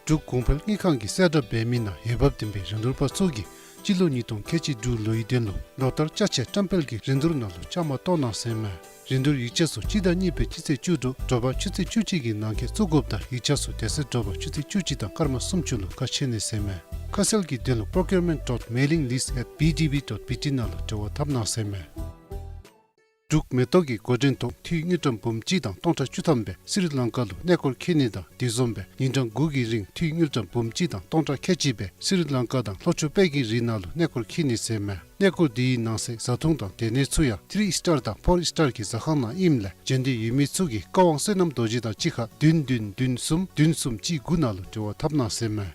འབྲུག་གོང་འཕེལ་དངུལ་ཁང་གིས་གསལ་བསྒྲགས་འབད་མི་ནང་འོས་འབབ་ལྡན་པའི་རིན་བསྡུར་པ་ཚུ་གིས་སྤྱི་ལོ་ཉིས་སྟོང་ཁལ་གཅིག་དྲུག་ལོའི་དོན་ལུ་ལོ་ལྟར་ཅ་ཆས་བཀྲམ་སྤེལ་གྱི་རིན་བསྡུར་ནང་ལུ་བཅའ་མར་གཏོགས་གནང་ཟེར་མས། རིན་བསྡུར་ཡིག་ཆ་ཚུ་སྤྱི་ཟླ་གཉིས་པའི་སྤྱི་ཚེས་བཅུ་དྲུག་དྲོ་པ་ཆུ་ཚོད་བཅུ་གཅིག་གི་ནང་འཁོད་བཙུགས་དགོཔ་དང་ཡིག་ཆ་ཚུ་དེ་ཚེ་དྲོ་པ་ཆུ་ཚོད་བཅུ་གཅིག་དང་སྐར་མ་སུམ་ཅུ་ལུ་ཁ་ཕྱེ་ནི་ཟེར་མས། ཁ་གསལ་གྱི་དོན་ལུ་procurement dot mailing list at B D B dot B T ནང་ལུ་འབྲེལ་བ་འཐབ་གནང་ཟེར་མས། འབྲུག་མེ་ཏོག་གི་འགོ་འདྲེན་ཐོག་འཐུས་དངུལ་ཀྲམ་འབུམ་གཅིག་དང་སྟོང་ཕྲག་བཅུ་ཐམ་སྦེ་སི་རི་ལང་ཀ་ལུ་གནས་སྐོར་འཁྱིད་ནི་དང་དེ་བཟུམ་སྦེ་ཉིན་གྲངས་དགུ་གི་རིང་འཐུས་དངུལ་ཀྲམ་འབུམ་གཅིག་དང་སྟོང་ཕྲག་ཁལ་གཅིག་སྦེ་སི་རི་ལང་ཀ་དང་ལྷོ་ཕྱོགས་དཔལ་གྱི་རི་ནང་ལུ་གནས་སྐོར་འཁྱིད་ནི་ཟེར་མས། གནས་སྐོར་དེའི་ནང་གསེས་བཟའ་འཐུང་དང་སྡོད་གནས་ཚུ་ཡང་ཐི་རི་སི་ཊར་དང་ཕོར་སི་ཊར་གྱི་ཟ་ཁང་ནང་ཨིནམ་ལས་བྱོན་འདོད་ཡོད་མི་ཚུ་གིས་ཀ་ཝང་བསོད་ནམས་རྡོ་རྗེ་དང་གཅིག་ཁར་བདུན་བདུན་བདུན་གསུམ་བདུན་གསུམ་གཅིག་དགུ་ནང་ལུ་འབྲེལ་བ་འཐབ་གནང་ཟེར་མས།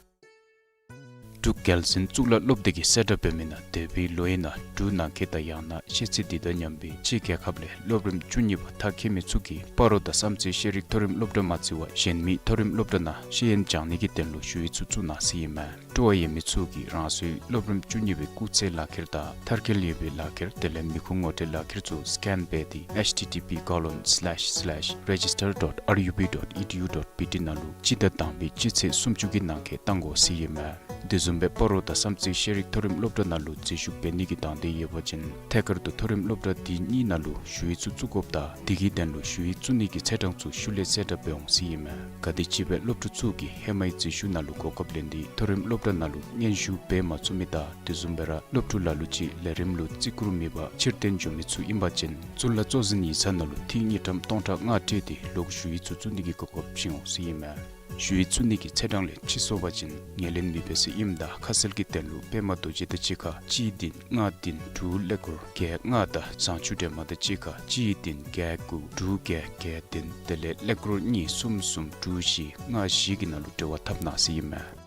འབྲུག་རྒྱལ་གཞུང་གཙུག་ལག་སློབ་སྡེ་གིས་གསལ་བསྒྲགས་འབད་མི་ནང་འདས་པའི་ལོ་ཡི་ནང་འབྲུག་ནང་འཁོད་དང་ཡང་ན་ཤེས་ཚད་འདི་དང་མཉམ་པའི་ཕྱི་རྒྱལ་ཁབ་ལས་སློབ་རིམ་བཅུ་གཉིས་པ་མཐར་འཁྱོལ་མི་ཚུ་གིས་སྤ་རོ་དང་བསམ་རྩེ་ཤེས་རིག་མཐོ་རིམ་སློབ་གྲྭ་མ་ཚད་པར་གཞན་མི་མཐོ་རིམ་སློབ་གྲྭ་ནང་ཤེས་ཡོན་སྦྱང་ནི་གི་དོན་ལུ་ཞུ་ཡིག་ཚུ་བཙུགས་གནང་ཟེར་ཨིན་མས། སྤྲོ་བ་ཡོད་མི་ཚུ་གིས་རང་སོའི་སློབ་རིམ་བཅུ་གཉིས་པའི་སྐུགས་ཚད་ལག་ཁྱེར་དང་མཐར་འཁྱོལ་ཡོད་པའི་ལག་ཁྱེར་དེ་ལས་མི་ཁུངས་ངོ་སྤྲོད་ལག་ཁྱེར་ཚུ་སི་ཀེན་འབད་དེ་ཨེཆ་ཊི་ཊི་པི་ཀོ་ལོན་སི་ལེཤ་སི་ལེཤ་རེ་ཇི་སི་ཊར་ཌོཊ་ཨར་ཡུ་པི་ཌོཊ་ཨི་ཌི་ཡུ་ཌོཊ་པི་ཊི་ནང་ལུ་སྤྱི་ཟླ་དང་པའི་སྤྱི་ཚེས་སུམ་ཅུ་གི་ནང་འཁོད་བཏང་དགོ་ཟེར་ཨིན་མས། དེ་བཟུམ་སྦེ་སྤ་རོ་དང་བསམ་རྩེ་ཤེས་རིག་མཐོ་རིམ་སློབ་གྲྭ་ནང་ལུ་འཛུལ་ཞུགས་འབད་ནི་གི་དང་འདོད་ཡོད་པ་ཅིན་ཐད་ཀར་དུ་མཐོ་རིམ་སློབ་གྲྭ་དེ་གཉིས་ནང་ལུ་ཞུ་ཡིག་ཚུ་བཙུགས་དགོཔ་དང་དེ་གི་དོན་ལུ་ཞུ་ཡིག་བཙུགས་ནི་གི་ཚེས་གྲངས་ཚུ་ཤུལ་ལས་གསལ་བསྒྲགས་འབད་འོང་ཟེར་ཨིན་མས། ག་དེམ་ཅིག་སྦེ་སློབ་ཕྲུག་ཚུ་གིས་ཧེ་མའི་འཛུལ་ཞུགས་ནང་ལུ་གོ་སྐབས་ལེན་ཏེ་མཐོ་རིམ་སློབ་གྲྭ་ནང་ལུ་སྙན་ཞུ་འབད་མ་ཚུགས་མི་དང་དེ་བཟུམ་སྦེ་ར་སློབ་ཕྲུག་ལ་ལུ་ཅིག་ལས་རིམ་ལུ་བརྩི་བཀུར་མེད་པར་ཕྱིར་འཐེན་འགྱོ་མི་ཚུ་ཨིན་པ་ཅིན་གཙུག་ལག་གཙོ་འཛིན་ཡིག་ཚང་ནང་ལུ་འཐུས་དངུལ་ཀྲམ་སྟོང་ཕྲག་ལྔ་སྤྲོད་དེ་ལོག་ཞུ་ཡིག་ཚུ་བཙུགས་ནི་གི་གོ་སྐབས་བྱིན་འོང་ཟེར་ཨིན་མས། ཞུ་ཡིག་བཙུགས་ནི་གི་ཚེས་གྲངས་ལས་ཕྱི་སོང་པ་ཅིན་ངོས་ལེན་མི་འབད་ཟེར་ཨིནམ་ད་ཁ་གསལ་གྱི་དོན་ལུ་པདྨ་རྡོ་རྗེ་དང་གཅིག་ཁར་གཅིག་བདུན་ལྔ་བདུན་དྲུག་ཀླད་ཀོར་བརྒྱད་ལྔ་དང་བྱང་ཆུབ་སྒྲོལ་མ་དང་གཅིག་ཁར་གཅིག་བདུན་བརྒྱད་དགུ་དྲུག་བརྒྱད་བརྒྱད་བདུན་དེ་ལས་ཀླད་ཀོར་གཉིས་གསུམ་གསུམ་དྲུག་བཞི་ལྔ་བཞི་གི་ནང་ལུ་འབྲེལ་བ་འཐབ་གནང་ཟེར་ཨིན་མས།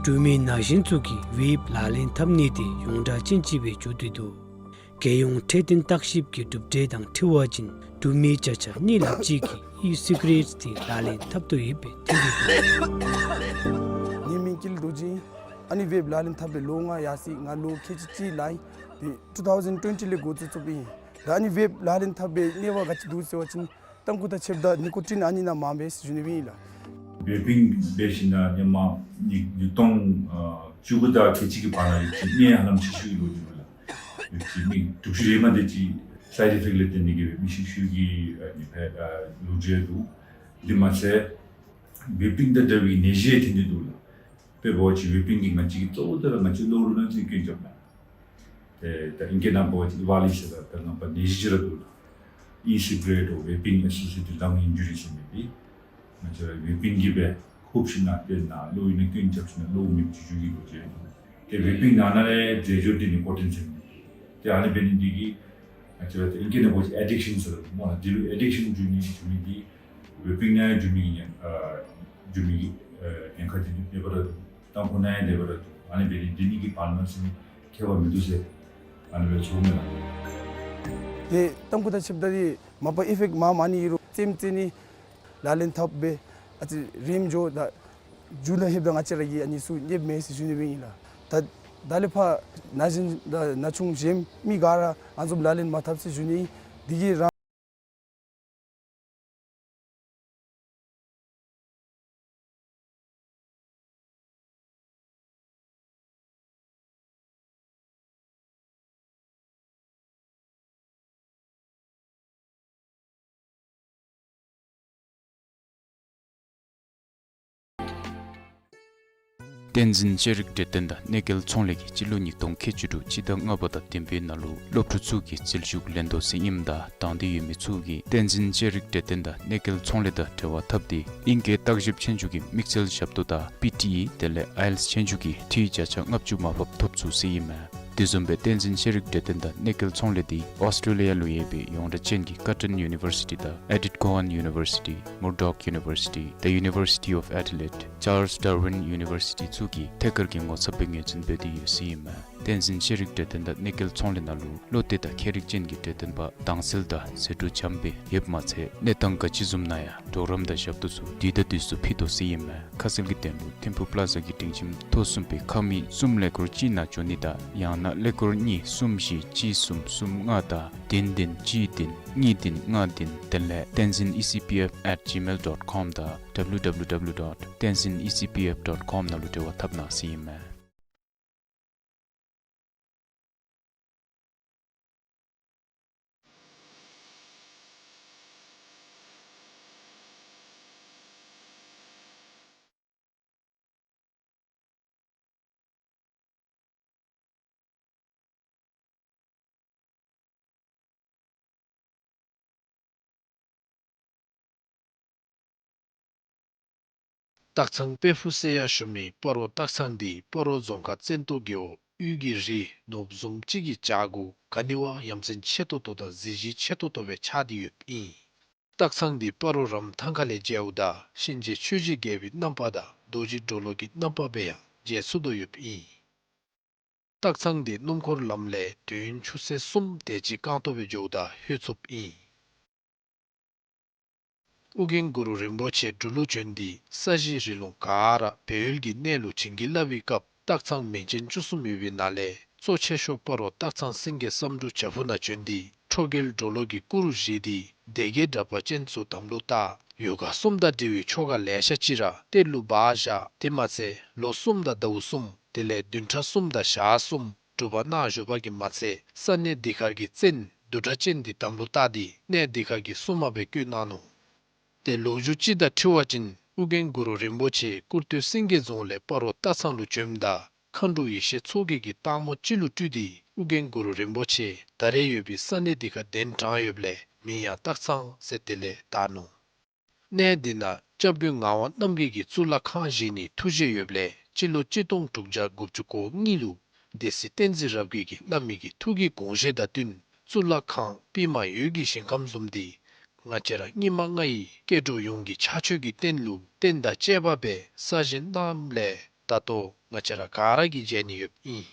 འབྲུག་མི་ན་གཞོན་ཚུ་གིས་ཝེབ་ལག་ལེན་འཐབ་ནི་དེ་ཡོངས་གྲགས་ཅན་ཅིག་སྦེ་གྱུར་ཏེ་འདུག། རྒྱལ་ཡོངས་འཕྲོད་བསྟེན་བརྟག་ཞིབ་ཀྱི་གྲུབ་འབྲས་དང་འཁྲིལ་བ་ཅིན་འབྲུག་མི་བརྒྱ་ཆ་གཉིས་ལྷགཔ་ཅིག་གིས་ཨི་སི་ག་རེཊ་དེ་ལག་ལེན་འཐབ་དོ་ཡོདཔ་སྦེ་ཐོན་ཏེ་འདུག། ངེའི་མིང་ཀུན་ལེགས་རྡོ་རྗེ་ཨིན། ཨ་ནི་ཝེབ་ལག་ལེན་འཐབ་སྦེ་ལོ་ལྔ་ཡར་སོ་ཡི། ང་ལོ་ཁལ་གཅིག་གཅིག་ལང་ཡི། ཏེ་ཊུ་ཐའུ་ཟེན་ཊུ་ཝེན་ཊི་ལས་འགོ་བཙུགས་བཙུགསཔ་ཨིན། ད་ཨ་ནི་ཝེབ་ལག་ལེན་འཐབ་སྦེ་གནོད་པ་ག་ཅི་འདུག་ཟེར་བ་ཅིན་ཏམ་ཁུ་དང་ཕྱེདཔ་དང་ནི་ཀོ་ཊིན་ཨ་ནི་ནང་མངམ་སྦེ་ཟེར་ཞུ་ནི་སྦེ་ཨིན་ལགས། ཝེ་པིང་འབད་ཞིནམ་ལས་ཧེ་མ་ཉིས་ཉིས་སྟོང་ཨ་བཅུ་དགུ་དང་ཁལ་གཅིག་གི་བར་ན་ཡོད་ཅི་གནོད་ཧ་ལམ་ཆེ་ཤོས་ཀྱི་ལོ་རྒྱུས་ལགས། ཡོད་ཅི་མི་དྲུག་ཅུ་རེ་མ་དེ་ཅིག་སའིཌ་ཨི་ཕེཀཊ་ལས་བརྟེན་ཏེ་གིས་སྦེ་མི་ཤི་ཤུལ་གྱི་ཨ་ནི་ཕར་ཨ་ལོ་རྒྱུས་འདུག། དེ་མ་ཚད་ཝེ་པིང་དང་འབྲེལ་བའི་ནད་གཞི་ཐོན་ཏེ་འདུག་ལགས། དཔེ་འབད་བ་ཅིན་ཝེ་པིང་གིས་ང་བཅས་ཀྱི་གཙོ་བོ་དེ་ར་ང་བཅས་གློ་བུར་ན་ཚ་གི་སྐྱོན་རྐྱབ་ནི། ཏེ་ད་ཨིང་སྐད་ནང་འབད་བ་ཅིན་ཝ་ལི་ཟེར་ད་ད་ནང་པ་ནད་གཞི་ཅིག་ར་འདུག་ལགས། ཨི་སི་ག་རེཊ་འོ་ཝེ་པིང་ཨེ་སོ་སི་ཡེ་ཊེཌ་ལང་ཨིན་ཇུ་རི་ཟེར་མི་འདི་ང་བཅས་ར་ཝེ་པིང་གིས་སྦེ་ཧུབ་ཞིནམ་ལས་དེ་ནང་གློ་བུར་ན་སྐྱོན་རྐྱབ་ཞིནམ་ལས་གློ་བུར་མེདཔ་བཟོ་བཟོ་བའི་ལོ་རྒྱུས་འདུག། ཏེ་ཝེ་པིང་ནང་ན་ལས་རྫས་སྦྱོར་འདི་ནི་ཀོ་ཊིན་ཟེར་མི་འདི་ཏེ་ཨ་ནི་འབད་ནི་འདི་གིས་ང་བཅས་ར་ཏེ་ཨིང་སྐད་ནང་འབད་བ་ཅིན་ཨེ་ཌིཀ་ཤཱན་ཟེར་སླབ་སྨོ་ལགས། འདི་ལུ་ཨེ་ཌིཀ་ཤཱན་འགྱོ་ནི་འགྱོ་མི་འདི་ཝེ་པིང་ནང་འགྱོ་མི་གི་ཉེན་ཨ་འགྱོ་མི་གི་ཨ་ཉེན་ཁ་འདི་ནི་ལེགས་པར་ར་འདུག། ཏམ་ཁུ་ནང་ཡང་ལེགས་པར་ར་འདུག། ཨ་ནི་འབད་ནི་འདི་གཉིས་ཀྱི་བར་ན་ཟེར་མི་ཁྱད་པར་མིན་འདུག་ཟེར་ཨ་ནི་སྦེ་ཞུ་ནི་ལགས། ཏེ་ཏམ་ཁུ་དང་ཕྱེདཔ་ད་འདི་མ་པ་ཨི་ཕེཀཊ་མངམ་ཨ་ནི་ཨིན་རུང་རྩེདམོ་རྩེ་ནི་ལག་ལེན་འཐབ་སྦེ་ཨ་ཙི་རིངམོ་འགྱོ་ད་མཇུག་ལུ་ལྷོདཔ་ད་ང་བཅས་ར་གི་ཨ་ནི་ཚུ་ཉེན་མེད་ཟེར་ཞུ་ནི་སྦེ་ཨིན་ལགས། ད་ད་ལས་ཕར་ན་གཞོན་ད་ན་ཆུང་གཞན་མི་ག་ར་ཨ་ཙུམ་ལག་ལེན་མ་འཐབ་ཟེར་ཞུ་ནི། འདི་གིས་རང་བསྟན་འཛིན་ཤེས་རིག་གྲོས་སྟོན་དང་གནོད་སྐྱེལ་ཚོང་ལས་ཀྱིས་སྤྱི་ལོ་ཉིས་སྟོང་ཁལ་གཅིག་དྲུག་སྤྱི་ཟླ་ལྔ་པ་དང་བདུན་པའི་ནང་ལུ་སློབ་ཕྲུག་ཚུ་གིས་འཛུལ་ཞུགས་ལེན་དོ་ཟེར་ཨིནམ་ད་དང་འདོད་ཡོད་མི་ཚུ་གིས་བསྟན་འཛིན་ཤེས་རིག་གྲོས་སྟོན་དང་གནོད་སྐྱེལ་ཚོང་ལས་དང་འབྲེལ་བ་འཐབ་སྟེ་ཨིང་སྐད་བརྟག་ཞིབ་ཆོས་རྒྱུགས་ཀྱི་དམིགས་བསལ་ཞབས་ཏོག་དང་པི་ཊི་ཨི་དེ་ལས་ཨའི་ཨེལ་ཊི་ཨེས་ཆོས་རྒྱུགས་ཀྱི་འཐུས་བརྒྱ་ཆ་ལྔ་བཅུ་མར་ཕབ་ཐོབ་ཚུགས་ཟེར་ཨིན་མས། དེ་བཟུམ་སྦེ་བསྟན་འཛིན་ཤེས་རིག་གྲོས་སྟོན་དང་གནོད་སྐྱེལ་ཚོང་ལས་འདི་ཨོསི་ཊྲེ་ལི་ཡ་ལུ་ཡོད་པའི་ཡོངས་གྲགས་ཅན་གྱི་ཀར་ཊོན་ཡུ་ནི་བར་སི་ཊི་དང་ཨེ་ཌིཊ་ཀོ་ཝཱན་ཡུ་ནི་བར་སི་ཊི་མུར་ཌོག་ཡུ་ནི་བར་སི་ཊི་The University of Adelaide Charles Darwin University ཚུ་གིས་ཐད་ཀར་གྱི་ངོ་ཚབ་སྦེ་ངོས་འཛིན་འབད་དེ་ཡོད་ཟེར་ཨིན་མས། བསྟན་འཛིན་ཤེས་རིག་གྲོས་སྟོན་དང་གནོད་སྐྱེལ་ཚོང་ལས་ནང་ལུ་བློ་གཏད་དང་ཁྱད་རིག་ཅན་གྱི་གྲོས་སྟོན་པ་དྭངས་གསལ་དང་ཟད་འགྲོ་འཇམ་སྦེ་ཡོདཔ་མ་ཚད་གནས་སྟངས་ག་ཅི་བཟུམ་ནང་ཡང་གྲོགས་རམ་དང་ཞབས་ཏོག་ཚུ་དུས་དང་དུས་སུ་ཕུལ་དོ་ཟེར་ཨིན་མས། ཁ་གསལ་གྱི་དོན་ལུ་ཐིམ་ཕུག་པ་ལ་ཛ་གི་སྒྲིང་ཁྱིམ་ཐོག་གསུམ་པའི་ཁང་མིག་གསུམ་ཀླད་ཀོར་གཅིག་ནང་འབྱོན་ནི་དང་ཡང་ན་ཀླད་ཀོར་གཉིས་གསུམ་བཞི་གཅིག་གསུམ་གསུམ་ལྔ་དང་བདུན་བདུན་གཅིག་བདུན་གཉིས་བདུན་ལྔ་བདུན་དེ་ལས་tenzin E C P F at gmail dot com དང་W W W dot tenzin E C P F dot com ནང་ལུ་འབྲེལ་བ་འཐབ་གནང་ཟེར་ཨིན་མས། སྟག་ཚང་དཔལ་ཕུག་ཟེར་ཡང་ཞུ་མི་སྤ་རོ་སྟག་ཚང་འདི་སྤ་རོ་རྫོང་ཁག་བཙན་ཏོ་རྒེད་འོག་དབུས་ཀྱི་རི་ནོར་བུ་བཟུམ་ཅིག་གི་བྱག་གུ་ག་ནི་བ་ཡ་མཚན་ཆེ་ཏོག་ཏོ་དང་གཟི་བརྗིད་ཆེ་ཏོག་ཏོ་སྦེ་ཆགས་ཏེ་ཡོདཔ་ཨིན། སྟག་ཚང་འདི་སྤ་རོ་རམ་ཐང་ཁ་ལས་མཇལཝ་ད་གཤིན་རྗེ་ཆོས་ཀྱི་རྒྱལ་པོའི་རྣམ་པ་དང་རྡོ་རྗེ་གྲོ་ལོད་ཀྱི་རྣམ་པ་སྦེ་ཡང་ མཇལ་ཚུགས་དོ་ཡོདཔ་ཨིན། སྟག་ཚང་འདི་སྣུམ་འཁོར་ལམ་ལས་དུས་ཡུན་ཆུ་ཚོད་གསུམ་དེ་ཅིག་རྐང་སྟོང་སྦེ་འགྱོཝ་ད་ལྷོད་ཚུགསཔ་ཨིན། ཨོ་རྒྱན་གུ་རུ་རིན་པོ་ཆེ་འབྲུག་ལུ་བྱོན་ཏེ་ས་གཞི་རི་ལུང་ག་ར་སྦས་ཡུལ་གྱི་གནས་ལུ་བྱིན་གྱིས་བརླབས་པའི་སྐབས་སྟག་ཚང་མིང་ཅན་བཅུ་གསུམ་ཡོད་པའི་ནང་ལས་གཙོ་ཆེ་ཤོས་སྤ་རོ་སྟག་ཚང་སེང་གེ་བསམ་འགྲུབ་བྱག་ཕུག་ནང་བྱོན་ཏེ་ཁྲོ་རྒྱལ་གྲོ་ལོད་ཀྱི་སྐུ་རུ་བཞེངས་ཏེ་སྡེ་བརྒྱད་དྲེགས་པ་ཅན་ཚུ་དམ་ལུ་བཏགས། ཡོ་ག་གསུམ་དང་འབྲེལ་བའི་ཆོ་ག་ལེ་ཤ་ཅིག་ར་གཏེར་ལུ་སྦ་བཞག། དེ་མ་ཚད་ལོ་གསུམ་དང་ཟླཝ་གསུམ་དེ་ལས་བདུན་ཕྲག་གསུམ་དང་ཞག་གསུམ་སྒྲུབ་པ་གནང་བཞུགས་པ་གིས་མ་ཚད་ས་གནས་འདི་ཁར་གྱི་བཙན་བདུད་དྲེགས་ཅན་འདི་དམ་ལུ་བཏགས་ཏེ་གནས་འདི་ཁར་གྱི་སྲུང་མ་སྦེ་བསྐོས་གནང་ནུག། ཏེ་ལོ་རྒྱུས་ཅིག་དང་འཁྲིལ་བ་ཅིན་ཨོ་རྒྱན་གུ་རུ་རིན་པོ་ཆེ་སྐུར་སྟོད་སེང་གེ་རྫོང་ལས་སྤ་རོ་སྟག་ཚང་ལུ་བྱོནམ་ད་མཁའ་འགྲོ་ཡེ་ཤེས་མཚོ་རྒྱལ་གྱིས་སྟག་མོ་ཅིག་ལུ་སྤྲུལ་ཏེ་ཨོ་རྒྱན་གུ་རུ་རིན་པོ་ཆེ་ད་རེས་ཡོད་པའི་ས་གནས་འདི་ཁར་གདན་དྲངས་ཡོདཔ་ལས་མིང་ཡང་སྟག་ཚང་ཟེར་དེ་ལས་བཏགས་ནུག། གནས་འདི་ནང་སྐྱབས་མགོན་ངག་དབང་རྣམ་རྒྱལ་གྱིས་གཙུག་ལག་ཁང་བཞེངས་ནིའི་ཐུགས་བཞེད་ཡོདཔ་ལས་སྤྱི་ལོ་གཅིག་སྟོང་དྲུག་བརྒྱ་དགུ་བཅུ་གོ་གཉིས་ལུ་སྡེ་སྲིད་བསྟན་འཛིན་རབ་རྒྱས་ཀྱིས་བླ་མའི་གི་ཐུགས་ཀྱི་དགོངས་བཞེད་དང་བསྟུན་གཙུག་ལག་ཁང་པདྨ་འོད་ཀྱི་ཞིང་ཁམས་བཟུམ་འདི་ང་བཅས་ར་སྙིགས་མ་ལྔ་ཡི་སྐྱེ་འགྲོ་ཡོངས་ཀྱི་ཕྱག་མཆོད་ཀྱི་རྟེན་ལུ་རྟེན་དང་བཅས་པ་སྦེ་གསར་བཞེངས་གནངམ་ལས་ད་ལྟོ་ང་བཅས་ར་ག་ར་གིས་མཇལ་ནི་ཡོདཔ་ཨིན།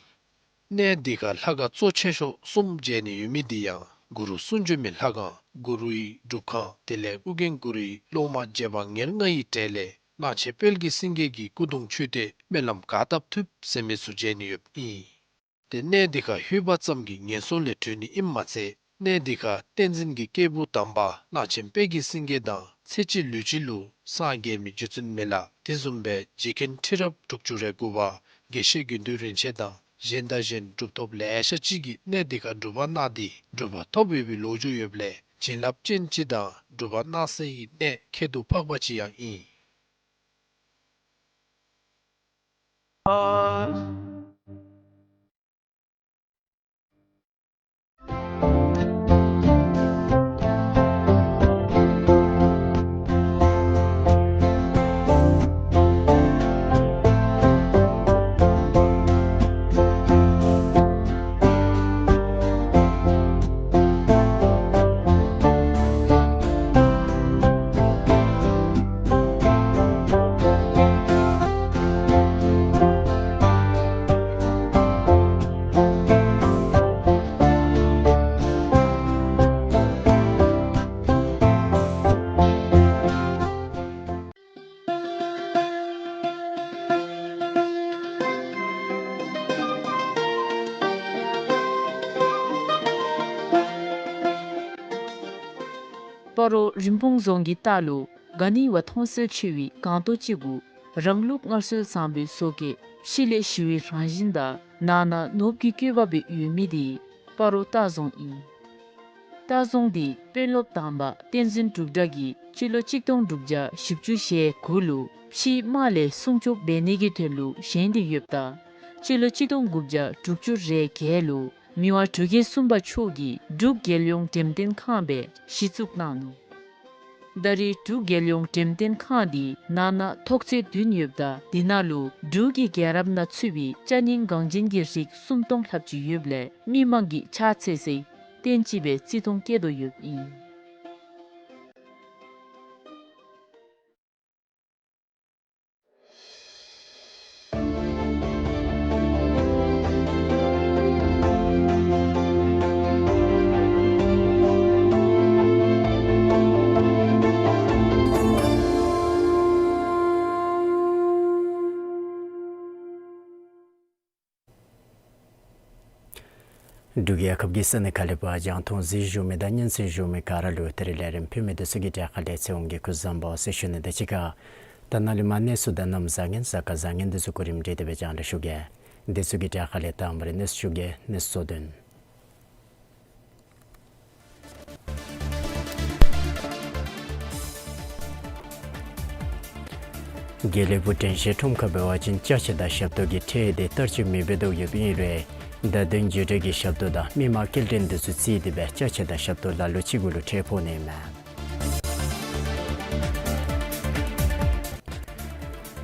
གནས་འདི་ཁར་ལྷ་ཁང་གཙོ་ཆེ་ཤོས་གསུམ་མཇལ་ནི་ཡོད་མི་འདི་ཡང་གུ་རུ་གསུང་བྱོན་མའི་ལྷ་ཁང་གུ་རུའི་སྒྲུབ་ཁང་དེ་ལས་ཨོ་རྒྱན་གུ་རུའི་སློབ་མ་རྗེ་འབངས་ཉེར་ལྔ་ཡི་གྲས་ལས་གླང་ཆེན་དཔལ་གྱི་སེང་གེ་གི་སྐུ་གདུང་མཆོད་རྟེན་སྨོན་ལམ་ག་བཏབ་ཐུབ་ཟེར་མི་ཚུ་མཇལ་ནི་ཡོདཔ་ཨིན། ཏེ་གནས་འདི་ཁར་ལྷོད་པ་ཙམ་གྱིས་ངན་སོང་ལས་གྲོལ་ནི་ཨིནམ་མ་ཚད་གནས་འདི་ཁར་བསྟན་འཛིན་གྱི་སྐྱེས་བུ་དམ་པ་གླང་ཆེན་དཔལ་གྱི་སེང་གེ་དང་ཚེ་གཅིག་ལུས་གཅིག་ལུ་སངས་རྒྱས་མི་རྗེ་བཙུན་མི་ལ་དེ་བཟུམ་སྦེ་རྗེ་མཁན་ཁྲི་རབས་དྲུག་ཅུ་རེ་དགུ་པ་དགེ་བཤེས་དགེ་འདུན་རིན་ཆེན་དང་གཞན་དང་གཞན་གྲུབ་ཐོབ་ལེ་ཤ་ཅིག་གིས་གནས་འདི་ཁར་སྒྲུབ་པ་གནང་སྟེ་གྲུབ་པ་ཐོབ་ཡོད་པའི་ལོ་རྒྱུས་ཡོདཔ་ལས་བྱིན་རླབས་ཅན་ཅིག་དང་སྒྲུབ་པ་གནང་སའི་གནས་ཁྱད་དུ་འཕགས་པ་ཅིག་ཡང་ཨིན། སྤ་རོ་རིན་སྤུངས་རྫོང་གི་ལྟག་ལུ་ག་ནི་བ་མཐོང་གསལ་ཆེ་བའི་སྒང་ཏོ་ཅིག་གུ་རང་ལུགས་སྔར་སྲོལ་བཟང་པོའི་བཟོ་བཀོད་ཕྱི་ལས་ཞི་བའི་རང་བཞིན་དང་ནང་ན་ནོར་བུའི་བཀོད་པ་སྦེ་ཡོད་མི་འདི་སྤ་རོ་སྟག་རྫོང་ཨིན། སྟག་རྫོང་འདི་དཔོན་སློབ་དམ་པ་བསྟན་འཛིན་འབྲུག་གྲགས་ཀྱིས་སྤྱི་ལོ་གཅིག་སྟོང་དྲུག་བརྒྱ་བཞི་བཅུ་ཞེ་དགུ་ལུ་ཕྱིའི་དམག་ལས་སྲུང་སྐྱོབ་འབད་ནི་གི་དོན་ལུ་བཞེངས་ཏེ་ཡོདཔ་ད་སྤྱི་ལོ་གཅིག་སྟོང་དགུ་བརྒྱ་དྲུག་ཅུ་རེ་བརྒྱད་ལུ་མི་དབང་འབྲུག་རྒྱལ་གསུམ་པ་མཆོག་གིས་འབྲུག་རྒྱལ་ཡོངས་འགྲེམས་སྟོན་ཁང་སྦེ་གཞི་བཙུགས་གནང་ནུག། ད་རེས་འབྲུག་རྒྱལ་ཡོངས་འགྲེམས་སྟོན་ཁང་འདི་ནང་ན་ཐོག་ཚད་བདུན་ཡོདཔ་ད་འདི་ནང་ལུ་འབྲུག་གི་རྒྱལ་རབས་ནང་ཚུད་པའི་ཅ་རྙིང་འགངས་ཅན་གྱི་རིགས་སུམ་སྟོང་ལྷགཔ་ཅིག་ཡོདཔ་ལས་མི་མང་གིས་ཕྱག་འཚལ་སའི་རྟེན་ཅིག་སྦེ་བརྩི་མཐོང་བསྐྱེད་དོ་ཡོདཔ་ཨིན། འབྲུག་རྒྱལ་ཁབ་ཀྱི་ས་གནས་ཁག་ལས་ཕར་རྒྱང་མཐོང་གཟིགས་བཞུགས་མི་དང་སྙན་གསན་བཞུགས་མི་ག་ར་ལུ་ད་རིས་ལས་རིམ་ཕུལ་མི་འདི་ཚུ་གི་གྲས་ཁ་ལས་ཚེ་དབང་གིས་སྐུ་གཟུགས་བཟང་པོ་ཟེར་ཞུ་ནི་དང་གཅིག་ཁར་ད་ནཱ་ལས་མར་གནས་ཚུལ་དང་གནམ་བཟང་ངན་གཟའ་སྐར་བཟང་ངན་འདི་ཚུ་གོ་རིམ་སྒྲིག་སྟེ་སྦེ་རྒྱང་བསྒྲགས་ཞུ་གེ། འདི་ཚུ་གི་གྲས་ཁ་ལས་དང་པ་ར་གནས་ཚུལ་ཞུ་གེ། གནས་ཚུལ་གཙོ་དོན། དགེ་ལེགས་ཕུག་དྲན་ཤེས་ཁྲོམ་ཁར་འབད་བ་ཅིན་ཅ་ཆས་དང་ཞབས་ཏོག་གི་ཁྲལ་འདི་ལྟར་ཅིག་མི་འབད་དོ་ཡོདཔ་ཨིན་རུང་བརྡ་དོན་བརྒྱུད་འབྲེལ་གྱི་ཞབས་ཏོག་དང་མི་མང་སྐྱེལ་འདྲེན་འདི་ཚུ་བརྩིས་ཏེ་སྦེ་ཅ་ཆས་དང་ཞབས་ཏོག་ལ་ལུ་ཅིག་གུ་ལུ་ཁྲལ་ཕོག་ནི་མས།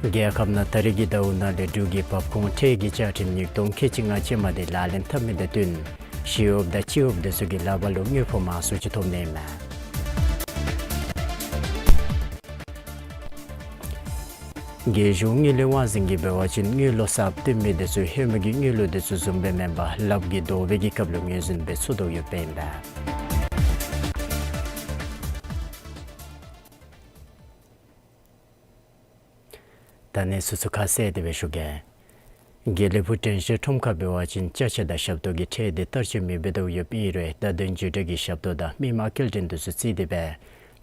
རྒྱལ་ཁབ་ནང་ད་རེས་ཀྱི་ཟླཝ་ནང་ལས་འབྲུག་གི་འབབ་ཁུངས་ཁྲལ་གྱི་བཅའ་ཁྲིམས་ཉིས་སྟོང་ཁལ་གཅིག་ལྔ་ཅན་མ་འདི་ལག་ལེན་འཐབ་མི་དང་བསྟུན་ཞི་གཡོགཔ་དང་སྤྱི་གཡོགཔ་འདི་ཚུ་གི་ལག་པར་ལུ་དངུལ་ཕོགས་མང་སུ་ཅིག་ཐོབ་ནི་མས། རྒྱལ་གཞུང་དངུལ་ལས་དབང་འཛིན་གྱིས་འབད་བ་ཅིན་དངུལ་ལོ་གསརཔ་བཏོན་མི་དེ་ཚུ་ཧེ་མ་གི་དངུལ་ལོ་དེ་ཚུ་བཟུམ་སྦེ་མེན་པར་ལགཔ་གིས་བཟློག་པའི་གི་སྐབས་ལུ་ངོས་འཛིན་འབད་ཚུགས་དོ་ཡོདཔ་ཨིན་པས། ད་གནས་ཚུལ་ཚུ་ཁ་གསལ་ཏེ་སྦེ་ཞུ་གེ། དགེ་ལེགས་ཕུག་དྲན་ཤེས་ཁྲོམ་ཁར་འབད་བ་ཅིན་ཅ་ཆས་དང་ཞབས་ཏོག་གི་ཁྲལ་དེ་བསྟར་སྤྱོད་མི་འབད་དོ་ཡོདཔ་ཨིན་རུང་བརྡ་དོན་བརྒྱུད་འབྲེལ་གྱི་ཞབས་ཏོག་དང་མི་དམངས་སྐྱེལ་འདྲེན་དེ་ཚུ་བརྩིས་ཏེ་སྦེ་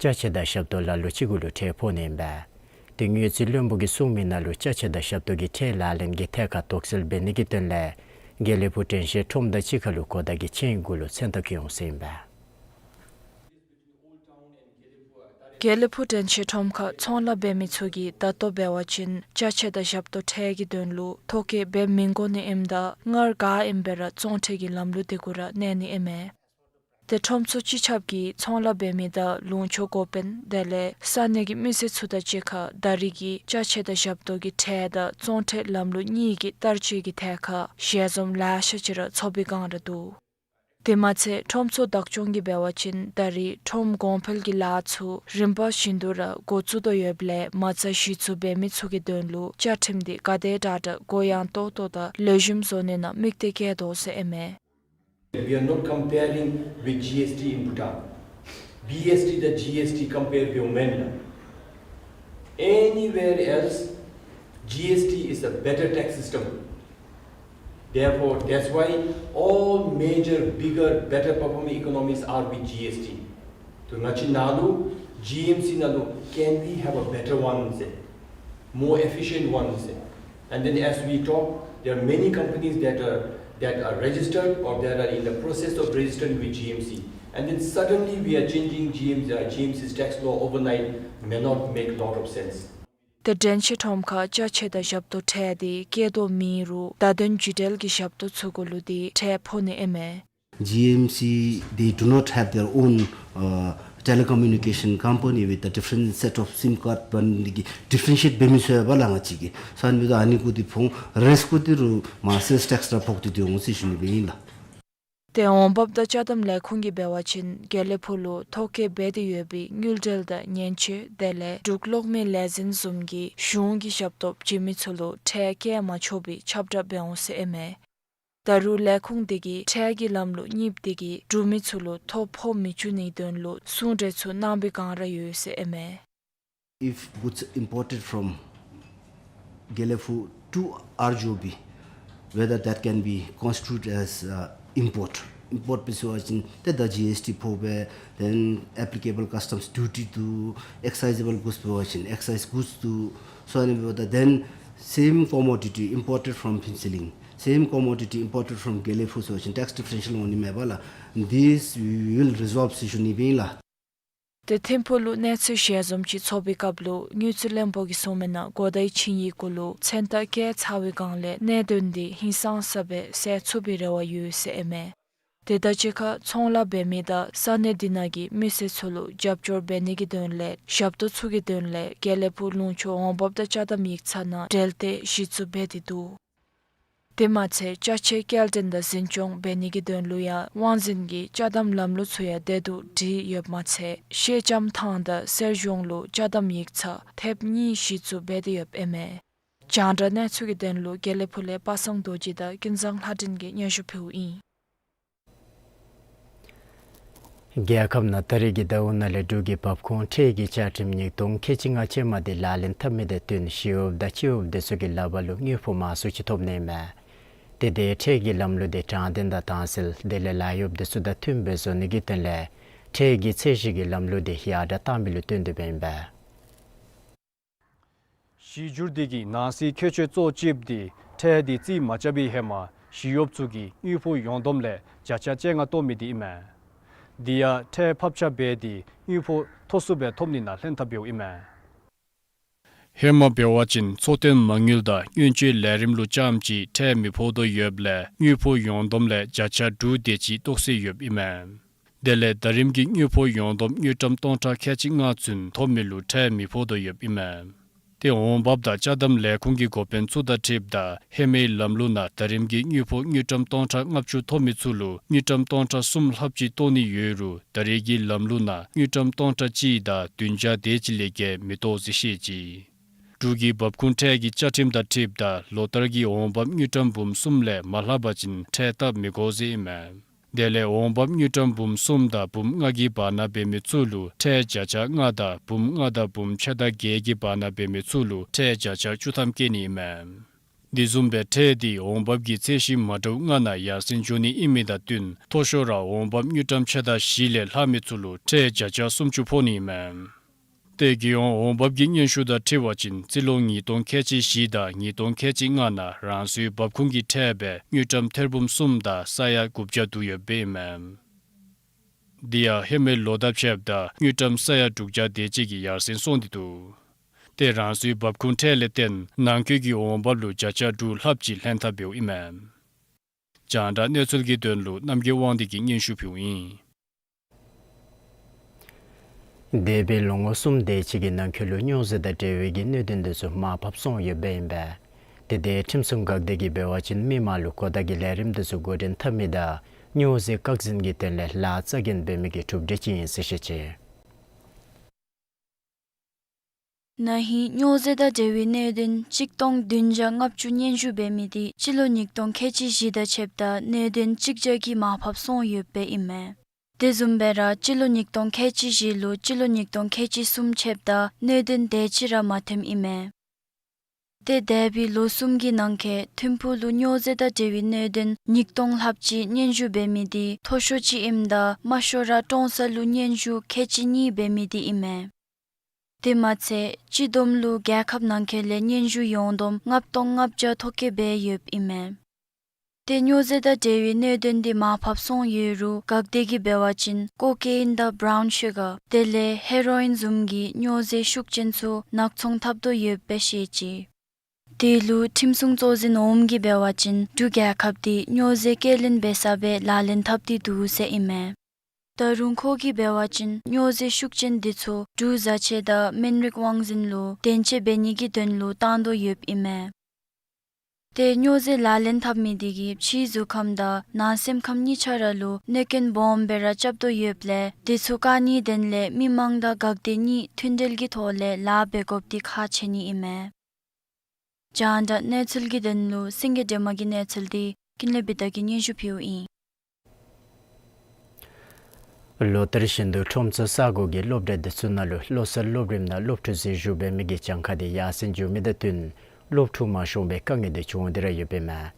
ཅ་ཆས་དང་ཞབས་ཏོག་ལ་ལུ་གཅིག་གུ་ལུ་ཁྲལ་ཕོག་ནི་ཨིན་པས། དེ་དངུལ་རྩིས་བློན་པོ་གིས་གསུངས་མི་ནང་ལུ་ཅ་ཆས་དང་ཞབས་ཏོག་གི་ཁྲལ་ལག་ལེན་གྱི་ཐད་ཁར་དོགས་སེལ་འབད་ནི་གི་དོན་ལས་དགེ་ལེགས་ཕུག་དྲན་ཤེས་ཁྲོམ་དང་གཅིག་ཁར་ལུ་གོ་བརྡ་གི་ཆིངས་ཡིག་གུ་ལུ་མཚན་རྟགས་བཀོད་འོང་ཟེར་ཨིན་པས། དགེ་ལེགས་ཕུག་དྲན་ཤེས་ཁྲོམ་ཁར་ཚོང་ལཱ་འབད་མི་ཚུ་གིས་ད་ལྟོ་འབད་བ་ཅིན་ཅ་ཆས་དང་ཞབས་ཏོག་ཁྲལ་གྱི་དོན་ལུ་ཐོ་བཀོད་འབད་མི་དགོ་ནི་ཨིནམ་ད་སྔར་ག་ཨིནམ་སྦེ་ར་བཙོང་ཁྲལ་གྱི་ལམ་ལུགས་དེ་གུ་ར་གནས་ནི་ཨིན་མས། དེ་ཁྲོམ་ཚུ་སྤྱི་ཁྱབ་ཀྱིས་ཚོང་ལཱ་འབད་མི་དང་ལུང་ཕྱོགས་འགོ་དཔོན་དེ་ལས་ས་གནས་ཀྱི་མི་སེར་ཚུ་དང་གཅིག་ཁར་ད་རིས་ཀྱི་ཅ་ཆས་དང་ཞབས་ཏོག་གི་ཁྲལ་དང་བཙོང་ཁྲལ་ལམ་ལུགས་གཉིས་ཀྱི་བསྟར་སྤྱོད་ཀྱི་ཐད་ཁར་ཞལ་འཛོམས་ལེ་ཤ་ཅིག་ར་ཚོགས་པའི་བསྒང་ར་འདུག། དེ་མ་ཚད་ཁྲོམ་ཚུ་བདག་སྐྱོང་གིས་འབད་བ་ཅིན་ད་རིས་ཁྲོམ་གོང་འཕེལ་གྱི་ལཱ་ཚུ་རིམ་པ་བཞིན་དུ་ར་འགོ་བཙུགས་དོ་ཡོདཔ་ལས་མ་རྩ་གཞི་བཙུགས་འབད་མི་ཚུ་གི་དོན་ལུ་བཅའ་ཁྲིམས་དེ་ག་དེ་དྲག་དྲག་གུ་ཡངས་ཏོག་ཏོ་དང་ལེགས་ཤོམ་བཟོ་ནི་ནང་དམིགས་གཏད་བསྐྱེད་དོ་ཟེར་ཨིན་མས། We are not comparing with G S T in Bhutan. B S T དང་G S T compare འབདཝ་མེན་ལགས། Anywhere else, G S T is a better tax system. Therefore, that's why all major, bigger, better performing economies are with G S T. ཏེ་ང་བཅས་ནང་ལུ་G M C ནང་ལུ་can we have a better one ཟེར། More efficient one ཟེར། And then as we talk, there are many companies that are, that are registered or that are in the process of registering with G M C. And then suddenly we are changing G M, uh, G M C's tax law overnight may not make lot of sense. ཏེ་དྲན་ཤེས་ཁྲོམ་ཁར་ཅ་ཆས་དང་ཞབས་ཏོག་ཁྲལ་དེ་བཀལ་དོ་མེད་རུང་བརྡ་དོན་བརྒྱུད་འབྲེལ་གྱི་ཞབས་ཏོག་ཚུ་གུ་ལུ་དེ་ཁྲལ་ཕོག་ནི་ཨིན་མས། G M C, they do not have their own, uh, telecommunication company with a different set of sim card འབད་ནི་འདི་གིས་differentiate འབད་མི་ཚུགས་པས་ལགས་ང་བཅས་ཀྱིས། ས་ནི་མི་དང་ཨ་ནི་གུ་དེ་ཕོག་རེས་གུ་དེ་རུང་མ་sales tax ར་ཕོག་སྟེ་འོང་ཟེར་ཞུ་ནི་སྦེ་ཨིན་ལགས། ཏེ་འོང་འབབ་དང་ཅ་དམ་ལས་ཁུངས་ཀྱིས་འབད་བ་ཅིན་དགེ་ལེགས་ཕུག་ལུ་ཐོ་བཀོད་འབད་དེ་ཡོད་པའི་དངུལ་འབྲེལ་དང་མཉེན་ཆས་དེ་ལས་འབྲུག་གློག་མེ་ལས་འཛིན་བཟུམ་གྱི་གཞུང་གི་ཞབས་ཏོག་བྱིན་མི་ཚུ་ལུ་ཁྲལ་བཀལ་མ་ཆོག་པའི་ཁྱབ་བསྒྲགས་འབད་འོང་ཟེར་ཨིན་མས། ད་རུང་ལས་ཁུངས་དེ་གིས་ཁྲལ་གྱི་ལམ་ལུགས་གཉིསཔོ་དེ་གིས་འབྲུག་མི་ཚུ་ལུ་ཐོ་ཕོག་མི་བཅུག་ནིའི་དོན་ལུ་གསུང་གྲོས་ཚུ་གནང་བའི་བསྒང་ར་ཡོད་ཟེར་ཨིན་མས། If goods imported from Gelephu to R G O B, whether that can be constitute as, uh, import. Import འབད་ཟེར་བ་ཅིན་ཏེ་ད་G S T ཕོག་པས། Then applicable customs duty འདུག། excise able goods འབད་བ་ཅིན་excise goods འདུག། So ཨ་ནི་འབདཝ་ད་then same commodity imported from Phuentsholing, same commodity imported from Gelephu ཟེར་བ་ཅིན་tax differential འོང་ནི་མས་པ་ལགས། This we will resolve ཟེར་ཞུ་ནི་སྦེ་ཨིན་ལགས། ཏེ་ཐིམ་ཕུག་ལུ་གནས་ཚུལ་ཞལ་འཛོམས་ཅིག་ཚོགས་པའི་སྐབས་ལུ་དངུལ་རྩིས་བློན་པོ་གིས་གསུངས་མི་ནང་གོ་བརྡའི་ཆིངས་ཡིག་གུ་ལུ་མཚན་རྟགས་བཀལ་ཚར་བའི་བསྒང་ལས་གནད་དོན་འདི་ཧིང་སངས་ས་སྦེ་སེལ་ཚུགས་པའི་རེ་བ་ཡོད་ཟེར་ཨིན་མས། དེ་དང་གཅིག་ཁར་ཚོང་ལཱ་འབད་མི་དང་ས་གནས་འདི་ནང་གི་མི་སེར་ཚུ་ལུ་རྒྱབ་སྐྱོར་འབད་ནི་གི་དོན་ལས་ཞབས་ཏོག་ཚུ་གི་དོན་ལས་དགེ་ལེགས་ཕུག་ལུང་ཕྱོགས་འོང་འབབ་དང་ཅ་དམ་ཡིག་ཚང་ནང་འབྲེལ་ཏེ་གཞི་བཙུགས་འབད་དེ་འདུག། དེ་མ་ཚད་ཅ་ཆས་སྐྱེལ་འདྲེན་དང་འཛིན་སྐྱོང་འབད་ནི་གི་དོན་ལུ་ཡང་དབང་འཛིན་གྱི་ཅ་དམ་ལམ་ལུགས་ཚུ་ཡང་བདེ་སྡུག་སྒྲིག་ཡོདཔ་མ་ཚད་ཤེལ་ལྕམ་ཐང་དང་གསེར་གཞོང་ལུ་ཅ་དམ་ཡིག་ཚང་ཐེབས་གཉིས་གཞི་བཙུགས་འབད་དེ་ཡོདཔ་ཨིན་མས། རྒྱང་བསྒྲགས་གནས་ཚུལ་གྱི་དོན་ལུ་དགེ་ལེགས་ཕུག་ལས་པ་སངས་རྡོ་རྗེ་དང་ཀུན་བཟང་ལྷ་སྒྲོན་གྱིས་སྙན་ཞུ་ཕུལཝ་ཨིན། རྒྱལ་ཁབ་ནང་ད་རིས་ཀྱི་ཟླཝ་ནང་ལས་འབྲུག་གི་འབབ་ཁུངས་ཁྲལ་གྱི་བཅའ་ཁྲིམས་ཉིས་སྟོང་ཁལ་གཅིག་ལྔ་ཅན་མ་དེ་ལག་ལེན་འཐབ་མི་དང་བསྟུན་ཞི་གཡོགཔ་དང་སྤྱི་གཡོགཔ་དེ་ཚུ་གི་ལག་པར་ལུ་དངུལ་ཕོགས་མང་སུ་ཅིག་ཐོབ་ནི་མས། དེ་དེ་ཁྲལ་གྱི་ལམ་ལུགས་དེ་དྲང་བདེན་དང་དྭངས་གསལ་དེ་ལས་ལཱ་གཡོགཔ་དེ་ཚུ་དང་མཐུནམ་སྦེ་བཟོ་ནི་གི་དོན་ལས་ཁྲལ་གྱི་ཚད་གཞི་གི་ལམ་ལུགས་དེ་ཡར་དྲག་བཏང་མི་ལུ་བསྟུན་ཏེ་སྦེ་ཨིན་པས། གཞི་འགྱུར་དེ་གི་ནང་གསེས་ཁྱད་ཆོས་གཙོ་ཅིག་དེ་ཁྲལ་དེ་རྩིས་མ་རྐྱབ་པའི་ཧེ་མ་ཞི་གཡོགཔ་ཚུ་གིས་དངུལ་ཕོགས་ཡོངས་བསྡོམས་ལས་བརྒྱ་ཆ་བཅོ་ལྔ་བཏོག་མི་དེ་ཨིན་མས། དེ་ཡང་ཁྲལ་ཕབ་ཆ་འབད་དེ་དངུལ་ཕོགས་མཐོ་སུ་སྦེ་ཐོབ་ནི་ནང་ལྷན་ཐབས་འབདཝ་ཨིན་མས། ཧེ་མ་འབད་བ་ཅིན་འཚོ་རྟེན་མ་དངུལ་དང་དངུལ་བཅོལ་ལས་རིམ་ལུ་རྐྱངམ་ཅིག་ཁྲལ་མི་ཕོག་དོ་ཡོདཔ་ལས་དངུལ་ཕོགས་ཡོངས་བསྡོམས་ལས་བརྒྱ་ཆ་དྲུག་དེ་ཅིག་གཏོགས་སྲོལ་ཡོདཔ་ཨིན་མས། དེ་ལས་ད་རིས་ཀྱི་དངུལ་ཕོགས་ཡོངས་བསྡོམས་དངུལ་ཀྲམ་སྟོང་ཕྲག་ཁལ་གཅིག་ལྔ་ཚུན་ཐོབ་མི་ལུ་ཁྲལ་མི་ཕོག་དོ་ཡོདཔ་ཨིན་མས། དེ་འོང་འབབ་དང་ཅ་དམ་ལས་ཁུངས་ཀྱི་འགོ་དཔོན་ཚུ་དང་འཁྲིལཝ་ད་ཧེ་མའི་ལམ་ལུགས་ནང་ད་རིས་ཀྱི་དངུལ་ཕོགས་དངུལ་ཀྲམ་སྟོང་ཕྲག་ལྔ་བཅུ་ཐོབ་མི་ཚུ་ལུ་དངུལ་ཀྲམ་སྟོང་ཕྲག་གསུམ་ལྷགཔ་ཅིག་གཏོགས་ནི་ཡོད་རུང་ད་རིས་ཀྱི་ལམ་ལུགས་ནང་དངུལ་ཀྲམ་སྟོང་ཕྲག་གཅིག་དང་བདུན་བརྒྱ་དེ་ཅིག་ལས་བརྒལ་མི་གཏོགས་ཟེར་བཤད་ཅི། འབྲུག་གི་འབབ་ཁུངས་ཁྲལ་གྱི་བཅའ་ཁྲིམས་དང་འཁྲིལཝ་ད་ལོ་ལྟར་གྱི་འོང་འབབ་དངུལ་ཀྲམ་འབུམ་གསུམ་ལས་མ་ལྷག་པ་ཅིན་ཁྲལ་བཏབ་མི་དགོ་ཟེར་ཨིན་མས། དེ་ལས་འོང་འབབ་དངུལ་ཀྲམ་འབུམ་གསུམ་དང་འབུམ་ལྔ་གི་བར་ན་འབད་མི་ཚུ་ལུ་ཁྲལ་བརྒྱ་ཆ་ལྔ་དང་འབུམ་ལྔ་དང་འབུམ་ཕྱེད་དང་བརྒྱད་ཀྱི་བར་ན་འབད་མི་ཚུ་ལུ་ཁྲལ་བརྒྱ་ཆ་བཅུ་ཐམ་བཀལ་ནི་ཨིན་མས། དེ་བཟུམ་སྦེ་ཁྲལ་དེ་འོང་འབབ་ཀྱི་ཚད་གཞི་མ་འདྲཝ་ལྔ་ནང་ཡར་སེང་འགྱོ་ནི་ཨིན་མི་དང་བསྟུན་མཐོ་ཤོས་ར་འོང་འབབ་དངུལ་ཀྲམ་ཕྱེད་དང་བཞི་ལས་ལྷག་མི་ཚུ་ལུ་ཁྲལ་བརྒྱ་ཆ་སུམ་ཅུ་ཕོག་ནི་ཨིན་མས། ཏེ་རྒྱལ་ཡོངས་འོང་འབབ་ཀྱི་སྙན་ཞུ་དང་འཁྲིལ་བ་ཅིན་རྩིས་ལོ་ཉིས་སྟོང་ཁལ་གཅིག་བཞི་དང་ཉིས་སྟོང་ཁལ་གཅིག་ལྔ་ནང་རང་སོའི་འབབ་ཁུངས་ཀྱི་ཁྲལ་སྦེ་དངུལ་ཀྲམ་ཐེར་འབུམ་གསུམ་དང་ས་ཡ་དགུ་བརྒྱ་བསྡུ་ཡོདཔ་ཨིན་མས། དེ་ཡང་ཧེ་མའི་ལོ་དང་ཕྱདཔ་ད་དངུལ་ཀྲམ་ས་ཡ་དྲུག་བརྒྱ་དེ་ཅིག་གི་ཡར་སེང་སོང་སྟེ་འདུག། ཏེ་རང་སོའི་འབབ་ཁུངས་ཁྲལ་ལས་བརྟེན་ནང་འཁོད་ཀྱི་འོང་འབབ་ལུ་བརྒྱ་ཆ་དྲུག་ལྷགཔ་ཅིག་ལྷན་ཐབས་འབདཝ་ཨིན་མས། རྒྱང་བསྒྲགས་གནས་ཚུལ་གྱི་དོན་ལུ་རྣམ་རྒྱལ་དབང་འདུས་ཀྱིས་སྙན་ཞུ་ཕུལཝ་ཨིན། འདས་པའི་ལོ་ངོ་གསུམ་དེ་ཅིག་གི་ནང་འཁོད་ལུ་སྨྱོ་རྫས་དང་འབྲེལ་བའི་གི་གནད་དོན་དེ་ཚུ་མར་ཕབ་སོང་ཡོདཔ་ཨིན་པས། ཏེ་དེ་ཁྲིམས་སྲུང་འགག་སྡེ་གིས་འབད་བ་ཅིན་མི་མང་ལུ་གོ་བརྡ་གི་ལས་རིམ་དེ་ཚུ་འགོ་འདྲེན་འཐབ་མི་དང་སྨྱོ་རྫས་བཀག་འཛིན་གྱི་དོན་ལས་ལཱ་རྩ་འགེངས་འབད་མི་གི་གྲུབ་འབྲས་ཅིག་ཨིན་ཟེར་བཤད་ཅི། ན་ཧིང་སྨྱོ་རྫས་དང་འབྲེལ་བའི་གནད་དོན་གཅིག་སྟོང་བདུན་བརྒྱ་ལྔ་བཅུ་སྙན་ཞུ་འབད་མི་དེ་སྤྱི་ལོ་ཉིས་སྟོང་ཁལ་གཅིག་བཞི་དང་ཕྱདཔ་ད་གནད་དོན་གཅིག་བརྒྱ་གིས་མར་ཕབ་སོང་ཡོདཔ་ཨིན་མས། དེ་བཟུམ་སྦེ་ར་སྤྱི་ལོ་ཉིས་སྟོང་ཁལ་གཅིག་བཞི་ལུ་སྤྱི་ལོ་ཉིས་སྟོང་ཁལ་གཅིག་གསུམ་ཕྱདཔ་ད་གནད་དོན་དེ་ཅིག་ར་མ་ཐོནམ་ཨིན་མས། ཏེ་འདས་པའི་ལོ་གསུམ་གྱི་ནང་འཁོད་ཐིམ་ཕུག་ལུ་སྨྱོ་རྫས་དང་འབྲེལ་བའི་གནད་དོན་ཉིས་སྟོང་ལྷགཔ་ཅིག་སྙན་ཞུ་འབད་མི་དེ་མཐོ་ཤོས་ཅིག་ཨིནམ་ད་དམའ་ཤོས་ར་ཀྲོང་གསར་ལུ་སྙན་ཞུ་ཁལ་གཅིག་གཉིས་འབད་མི་དེ་ཨིན་མས། དེ་མ་ཚད་སྤྱི་བསྡོམས་ལུ་རྒྱལ་ཁབ་ནང་འཁོད་ལས་སྙན་ཞུ་ཡོངས་བསྡོམས་ལྔ་སྟོང་ལྔ་བརྒྱ་ཐོག་ཁེལ་སྦེ་ཡོདཔ་ཨིན་མས། ཏེ་སྨྱོ་རྫས་དང་འབྲེལ་བའི་གནད་དོན་དེ་མར་ཕབ་སོང་ཡོད་རུང་འགག་སྡེ་གིས་འབད་བ་ཅིན་ཀོ་ཀེ་ཨིན་དང་བྲའུན་ཤུ་གར་དེ་ལས་ཧེ་རོ་ཨིན་བཟུམ་གྱི་སྨྱོ་རྫས་ཤུགས་ཅན་ཚུ་ནག་ཚོང་འཐབ་དོ་ཡོདཔ་སྦེ་བཤད་ཅི། དེ་ལུ་ཁྲིམས་སྲུང་གཙོ་འཛིན་འོགམ་གིས་འབད་བ་ཅིན་འབྲུག་རྒྱལ་ཁབ་དེ་སྨྱོ་རྫས་སྐྱེལ་ལེན་འབད་ས་སྦེ་ལག་ལེན་འཐབ་སྟེ་འདུག་ཟེར་ཨིན་མས། ད་རུང་ཁོ་གིས་འབད་བ་ཅིན་སྨྱོ་རྫས་ཤུགས་ཅན་དེ་ཚུ་འབྲུག་བཟའ་ཆས་དང་སྨན་རིགས་དབང་འཛིན་ལུ་བདེན་དཔྱད་འབད་ནི་གི་དོན་ལུ་བཏང་དོ་ཡོདཔ་ཨིན་མས། ཏེ་སྨྱོ་རྫས་ལག་ལེན་འཐབ་མི་དེ་གིས་ཕྱིའི་གཟུགས་ཁམས་དང་ནང་སེམས་ཁམས་གཉིས་ཆ་ར་ལུ་གནོད་སྐྱོན་སྦོམ་སྦེ་ར་རྐྱབ་དོ་ཡོདཔ་ལས་དེ་ཚུ་བཀག་ནིའི་དོན་ལས་མི་མང་དང་འགག་སྡེ་གཉིས་མཐུན་འབྲེལ་གྱི་ཐོག་ལས་ལཱ་འབད་དགོཔ་དེ་ཁག་ཆེ་ནི་ཨིན་མས། རྒྱང་བསྒྲགས་གནས་ཚུལ་གྱི་དོན་ལུ་སེང་གེ་སྒྲོལ་མ་གི་གནས་ཚུལ་དེ་ཀུན་ལེགས་བི་དྷ་གིས་སྙན་ཞུ་ཕུལཝ་ཨིན། ལོ་ལྟར་བཞིན་དུ་ཁྲོམ་ཚུ་ས་གོ་གི་སློབ་གྲྭ་དེ་ཚུ་ནང་ལུ་བློ་གསར་སློབ་རིམ་ནང་སློབ་ཕྲུག་འཛུལ་ཞུགས་འབད་མི་གི་གྱངས་ཁ་དེ་ཡར་སེང་འགྱོ་མི་དང་བསྟུན་སློབ་ཕྲུག་མ་ཤོང་པའི་དཀའ་ངལ་དེ་བྱུང་སྟེ་ར་ཡོདཔ་ཨིན་མས།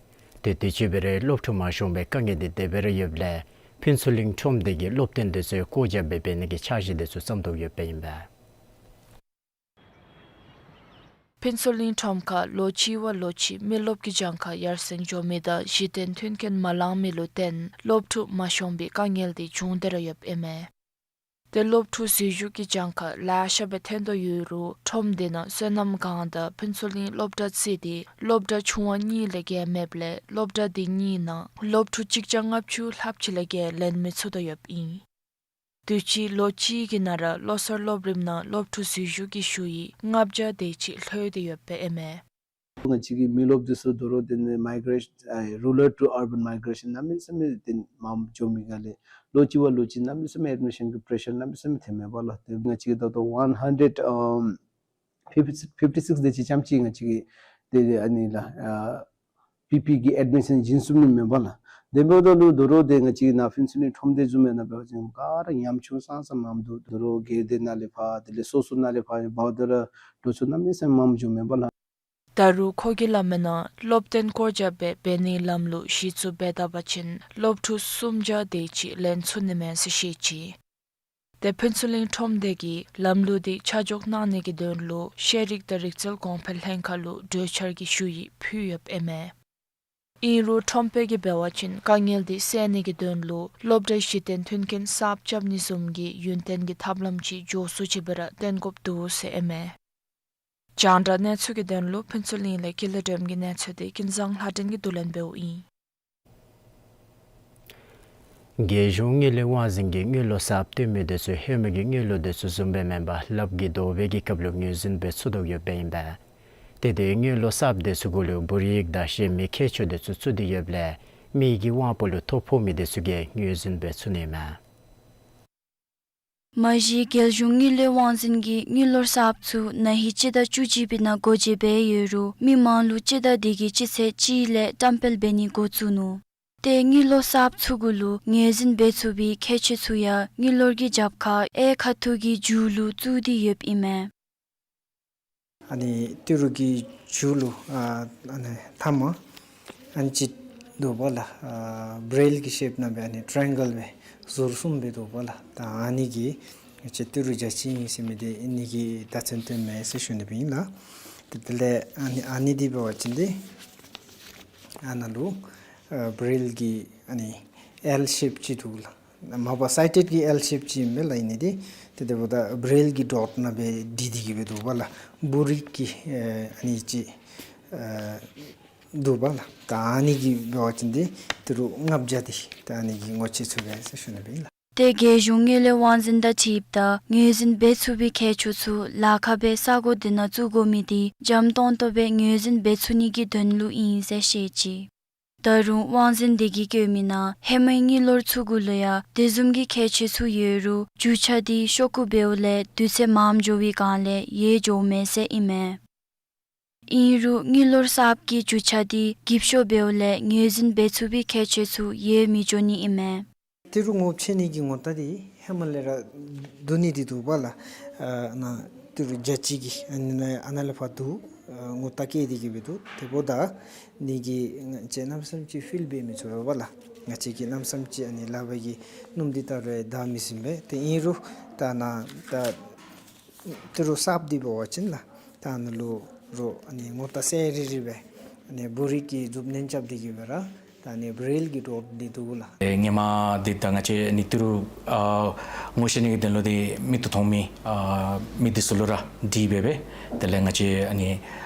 ཏེ་དུས་ཅི་འབད་རུང་སློབ་ཕྲུག་མ་ཤོང་པའི་དཀའ་ངལ་དེ་དེ་སྦེ་ར་ཡོདཔ་ལས་ཕུན་ཚོགས་གླིང་ཁྲོམ་སྡེ་གིས་སློབ་སྟོན་དེ་ཚུ་སྐོར་རྒྱབ་སྦེ་འབད་ནི་གི་འཆར་གཞི་དེ་ཚུ་བརྩམ་དོ་ཡོདཔ་ཨིན་པས། ཕུན་ཚོགས་གླིང་ཁྲོམ་ཁར་ལོ་གཅིག་བ་ལོ་གཅིག་མི་རློབས་ཀྱི་གྱངས་ཁ་ཡར་སེང་འགྱོ་མི་དང་གཞི་རྟེན་མཐུན་རྐྱེན་མ་ལང་མི་ལུ་བརྟེན་སློབ་ཕྲུག་མ་ཤོང་པའི་དཀའ་ངལ་དེ་བྱུང་སྟེ་ར་ཡོདཔ་ཨིན་མས། ཏེ་སློབ་ཕྲུག་འཛུལ་ཞུགས་ཀྱི་གྱངས་ཁ་ལེ་ཤ་སྦེ་ཐོན་དོ་ཡོད་རུང་ཁྲོམ་སྡེ་ནང་སོ་ནམ་སྒང་དང་ཕུན་ཚོགས་གླིང་སློབ་གྲྭ་རྩིས་ཏེ་སློབ་གྲྭ་ཆུང་བ་གཉིས་ལས་བརྒལ་མེདཔ་ལས་སློབ་གྲྭ་དེ་གཉིས་ནང་སློབ་ཕྲུག་གཅིག་བརྒྱ་ལྔ་བཅུ་ལྷགཔ་ཅིག་ལས་བརྒལ་ལེན་མི་ཚུགས་དོ་ཡོདཔ་ཨིན། དུས་ཅི་ལོ་གཅིག་གི་ནང་ར་བློ་གསར་སློབ་རིམ་ནང་སློབ་ཕྲུག་འཛུལ་ཞུགས་ཀྱི་ཤུལ་ཡིག་ལྔ་བརྒྱ་དེ་ཅིག་ལྷོད་དེ་ཡོདཔ་ཨིན་མས། ང་བཅས་ཀྱི་མི་རློབས་དེ་ཚུ་དོ་རུང་དེ་ནི་མའི་གེ་རེ་ཤཱན་ཨ་རུ་རལ་ཊུ་ཨར་བཱན་མའི་གེ་རེ་ཤཱན་གནམ་མེད་ས་མེད་དེ་མངམ་འགྱོ་མི་ག་ལས་ལོ་གཅིག་བ་ལོ་གཅིག་གནམ་མེད་ས་མེད་ཨེཌ་མི་ཤཱན་གྱི་པེ་རེ་ཤར་གནམ་མེད་ས་མེད་ཐོནམ་མས་པ་ལགས། དེ་ང་བཅས་ཀྱི་ད་ལྟོ་ཝན་ཧན་ཌེཌ་ཨམ་ཕིཕ་ཊི་སིཀསི་དེ་ཅིག་ཙམ་ཅིག་ང་བཅས་ཀྱི་དེ་ཨ་ནི་ལགས་ཨ་པི་པི་གི་ཨེཌ་མི་ཤཱན་བྱིན་ཚུགས་ནི་མེད་པ་ལགས། དེ་འབདཝ་ད་ལུ་དོ་རུང་དེ་ང་བཅས་ཀྱི་ནཱ་ཕུན་ཚོགས་གླིང་ཁྲོམ་སྡེ་བཟུམ་མའི་ནང་འབད་བ་ཅིན་ག་ར་ཉམ་ཆུང་ཙང་ཙང་མངམ་འདུག། དོ་རུང་སྒེར་སྡེ་ནང་ལས་ཕར་དེ་ལས་སོ་སོ་ནང་ལས་ཕར་འབདཝ་ད་ར་འགྲོ་སོང་གནམ་མེད་ས་མེད་མངམ་འགྱོཝ་མས་པ་ལགས། ད་རུང་ཁོ་གིས་སླབ་མིའི་ནང་སློབ་སྟོན་སྐོར་རྒྱབ་སྦེ་འབད་ནིའི་ལམ་ལུགས་གཞི་བཙུགས་འབད་ད་པ་ཅིན་སློབ་ཕྲུག་སུམ་བརྒྱ་དེ་ཅིག་ལེན་ཚུགས་ནི་མས་ཟེར་བཤད་ཅི། དེ་ཕུན་ཚོགས་གླིང་ཁྲོམ་སྡེ་གིས་ལམ་ལུགས་དེ་ཆ་འཇོག་གནང་ནི་གི་དོན་ལུ་ཤེས་རིག་དང་རིག་རྩལ་གོང་འཕེལ་ལྷན་ཁག་ལུ་གྲོས་འཆར་གྱི་ཞུ་ཡིག་ཕུལ་ཡོདཔ་ཨིན་མས། ཨིན་རུང་ཁྲོམ་དཔོན་གྱིས་འབད་བ་ཅིན་དཀའ་ངལ་དེ་སེལ་ནི་གི་དོན་ལུ་སློབ་གྲྭའི་གཞི་རྟེན་མཐུན་རྐྱེན་གསརཔ་རྐྱབ་ནི་བཟུམ་གྱི་ཡུན་བརྟན་གྱི་ཐབས་ལམ་ཅིག་མགྱོགས་སུ་ཅིག་སྦེ་ར་བཏོན་དགོཔ་འདུག་ཟེར་ཨིན་མས། རྒྱང་བསྒྲགས་གནས་ཚུལ་གྱི་དོན་ལུ་ཕུན་ཚོགས་གླིང་ལས་ཀུན་ལེགས་སྒྲོལམ་གྱི་གནས་ཚུལ་དེ་ཀུན་བཟང་ལྷ་སྒྲོན་གྱིས་བསྡུ་ལེན་འབདཝ་ཨིན། རྒྱལ་གཞུང་དངུལ་ལས་དབང་འཛིན་གྱིས་དངུལ་ལོར་གསརཔ་བཏོན་མི་དེ་ཚུ་ཧེ་མ་གི་དངུལ་ལོར་དེ་ཚུ་བཟུམ་སྦེ་མེན་པར་ལགཔ་གིས་བཟོ་བའི་གི་སྐབས་ལུ་ངོས་འཛིན་འབད་ཚུགས་དོ་ཡོདཔ་ཨིན་པས། ཏེ་དེ་དངུལ་ལོར་གསརཔ་དེ་ཚུ་གུ་ལུ་འབུར་ཡིག་དང་གཞན་མི་ཁྱད་ཆོས་དེ་ཚུ་ཚུད་དེ་ཡོདཔ་ལས་མི་གི་དབང་པོ་ལུ་ཐོ་ཕོག་མི་དེ་ཚུ་གིས་ངོས་འཛིན་འབད་ཚུགས་ནི་མས། མ་གཞི་རྒྱལ་གཞུང་དངུལ་ལས་དབང་འཛིན་གྱིས་དངུལ་ལོར་གསརཔ་ཚུ་ན་ཧིང་སྤྱི་ཟླ་བཅུ་གཅིག་པའི་ནང་སྒོ་འབྱེད་འབད་ཡོད་རུང་མི་མང་ལུ་སྤྱི་ཟླ་འདི་གི་སྤྱི་ཚེས་གཅིག་ལས་བཀྲམ་སྤེལ་འབད་ནི་འགོ་བཙུགས་ནུག། ཏེ་དངུལ་ལོར་གསརཔ་ཚུ་གུ་ལུ་ངོས་འཛིན་འབད་ཚུགས་པའི་ཁྱད་ཆོས་ཚུ་ཡང་དངུལ་ལོར་གྱི་རྒྱབ་ཁར་གཡས་ཁ་ཐུག་གི་མཇུག་ལུ་བཙུགས་ཏེ་ཡོདཔ་ཨིན་མས། ཨ་ནི་ཏི་རུ་གི་མཇུག་ལུ་ཨ་ཨ་ནི་མཐའ་མ་ཨ་ནི་ཅིག་འདུག་པ་ལགས། ཨ་བེ་རིལ་གྱི་ཤེབ་ནང་སྦེ་ཨ་ནི་ཊ་ར་ཡེང་གཱལ་སྦེ་ཟུར་གསུམ་སྦེ་འདུག་པ་ལགས། ད་ཨ་ནི་གིས་ང་བཅས་ཏི་རུ་རྒྱ་ཆེ་ཨིན་ཟེར་མི་འདི་ཨ་ནི་གིས་བརྡ་མཚོན་སྟོནམ་མས་ཟེར་ཞུ་ནི་སྦེ་ཨིན་ལགས། ཏེ་དེ་ལས་ཨ་ནི་ཨ་ནི་འདི་འབད་བ་ཅིན་འདི་ཨ་ནཱ་ལུ་ཨ་བེ་རིལ་གྱི་ཨ་ནི་ཨེལ་ཤེབ་ཅིག་འདུག་ལགས། མ་པ་སའི་ཊེཌ་ཀྱི་ཨེལ་ཤེབ་ཅིག་ཨིན་པས་ལགས། ཨ་ནི་འདི་ཏེ་དེ་འབདཝ་ད་བེ་རིལ་གྱི་ཌོཊ་ནང་སྦེ་བྲིས་ཏེ་གི་སྦེ་འདུག་པ་ལགས། བུ་རིཀ་གི་ཨ་ནི་ཅིག་འདུག་པ་ལགས། ད་ཨ་ནི་གིས་འབད་བ་ཅིན་འདི་ཏི་རུ་ལྔ་བརྒྱ་འདི་ད་ཨ་ནི་གིས་ངོ་ཆེ་ཚུགས་པས་ཟེར་ཞུ་ནི་སྦེ་ཨིན་ལགས། ཏེ་རྒྱལ་གཞུང་དངུལ་ལས་དབང་འཛིན་དང་འཁྲིལཝ་ད་ངོས་འཛིན་འབད་ཚུགས་པའི་ཁྱད་ཆོས་ཚུ་ལཱ་ཁག་སྦེ་ས་གོ་འདི་ནང་བཙུགས་དགོ་མི་འདི་འཇམ་ཏོང་ཏོ་སྦེ་ངོས་འཛིན་འབད་ཚུགས་ནི་གི་དོན་ལུ་ཨིན་ཟེར་བཤད་ཅི། ད་རུང་དབང་འཛིན་འདི་གིས་བཀོད་མི་ནང་ཧེ་མའི་དངུལ་ལོར་ཚུ་གུ་ལུ་ཡང་དེ་བཟུམ་གྱི་ཁྱད་ཆོས་ཚུ་ཡོད་རུང་རྒྱུ་ཆ་འདི་ཤོག་གུ་འབདཝ་ལས་དུས་ཚོད་མངམ་འགྱོ་བའི་སྒང་ལས་ཡལ་འགྱོཝ་མས་ཟེར་ཨིན་མས། ཨིན་རུང་དངུལ་ལོར་གསརཔ་གི་རྒྱུ་ཆ་འདི་འགྱིབ་ཤོག་འབདཝ་ལས་ངོས་འཛིན་འབད་ཚུགས་པའི་ཁྱད་ཆོས་ཚུ་ཡལ་མི་འགྱོ་ནི་ཨིན་མས། ཏི་རུ་ངོ་ཕྱེ་ནི་གི་ངོ་རྟགས་འདི་ཧེ་མ་ལས་ར་བསྡུ་ནི་འདི་འདུག་པ་ལགས། ཨ་ནཱ་ཏི་རུ་རྒྱ་ཆེ་གི་ཨ་ནི་ནཱ་ཨ་ནཱ་ལས་ཕར་བསྡུ་ཨ་ངོ་རྟགས་བཀལ་ཏེ་གི་སྦེ་འདུག། དེ་འབདཝ་ད་ཨ་ནི་གིས་ང་བཅས་གནམ་མེད་ས་མེད་ཅིག་ཕིལ་འབད་མི་ཚུགས་པས་ལགས། ང་བཅས་ཀྱིས་གནམ་མེད་ས་མེད་ཅིག་ཨ་ནི་ལག་པ་གིས་སྣུམ་འདི་བཏང་རུང་ཡང་དག་མི་ཟུན་པས། ཏེ་ཨིན་རུང་ད་ནཱ་ད་ཏི་རུ་གསརཔ་འདི་འབད་བ་ཅིན་ལགས། ད་ཨ་ནཱ་ལུ་རུང་ཨ་ནི་ངོ་རྟགས་གསལ་རི་རི་སྦེ་ཨ་ནི་བུ་རིཀ་གི་མཛུབ་གནོན་རྐྱབ་སྟེ་གི་སྦེ་ར་ད་ཨ་ནི་བེ་རིལ་གྱི་ཌོཊ་འདི་འདུག་ལགས། ཨེ་ཧེ་མ་འདི་ད་ང་བཅས་ཨ་ནི་ཏི་རུ་ཨ་ངོ་ཤེས་ནི་གི་དོན་ལུ་འདི་མིག་ཏོ་མཐོང་མི་ཨ་མི་འདི་ཚུ་ལུ་ར་འདི་འབད་སྦེ་དེ་ལས་ང་བཅས་ཨ་ནི་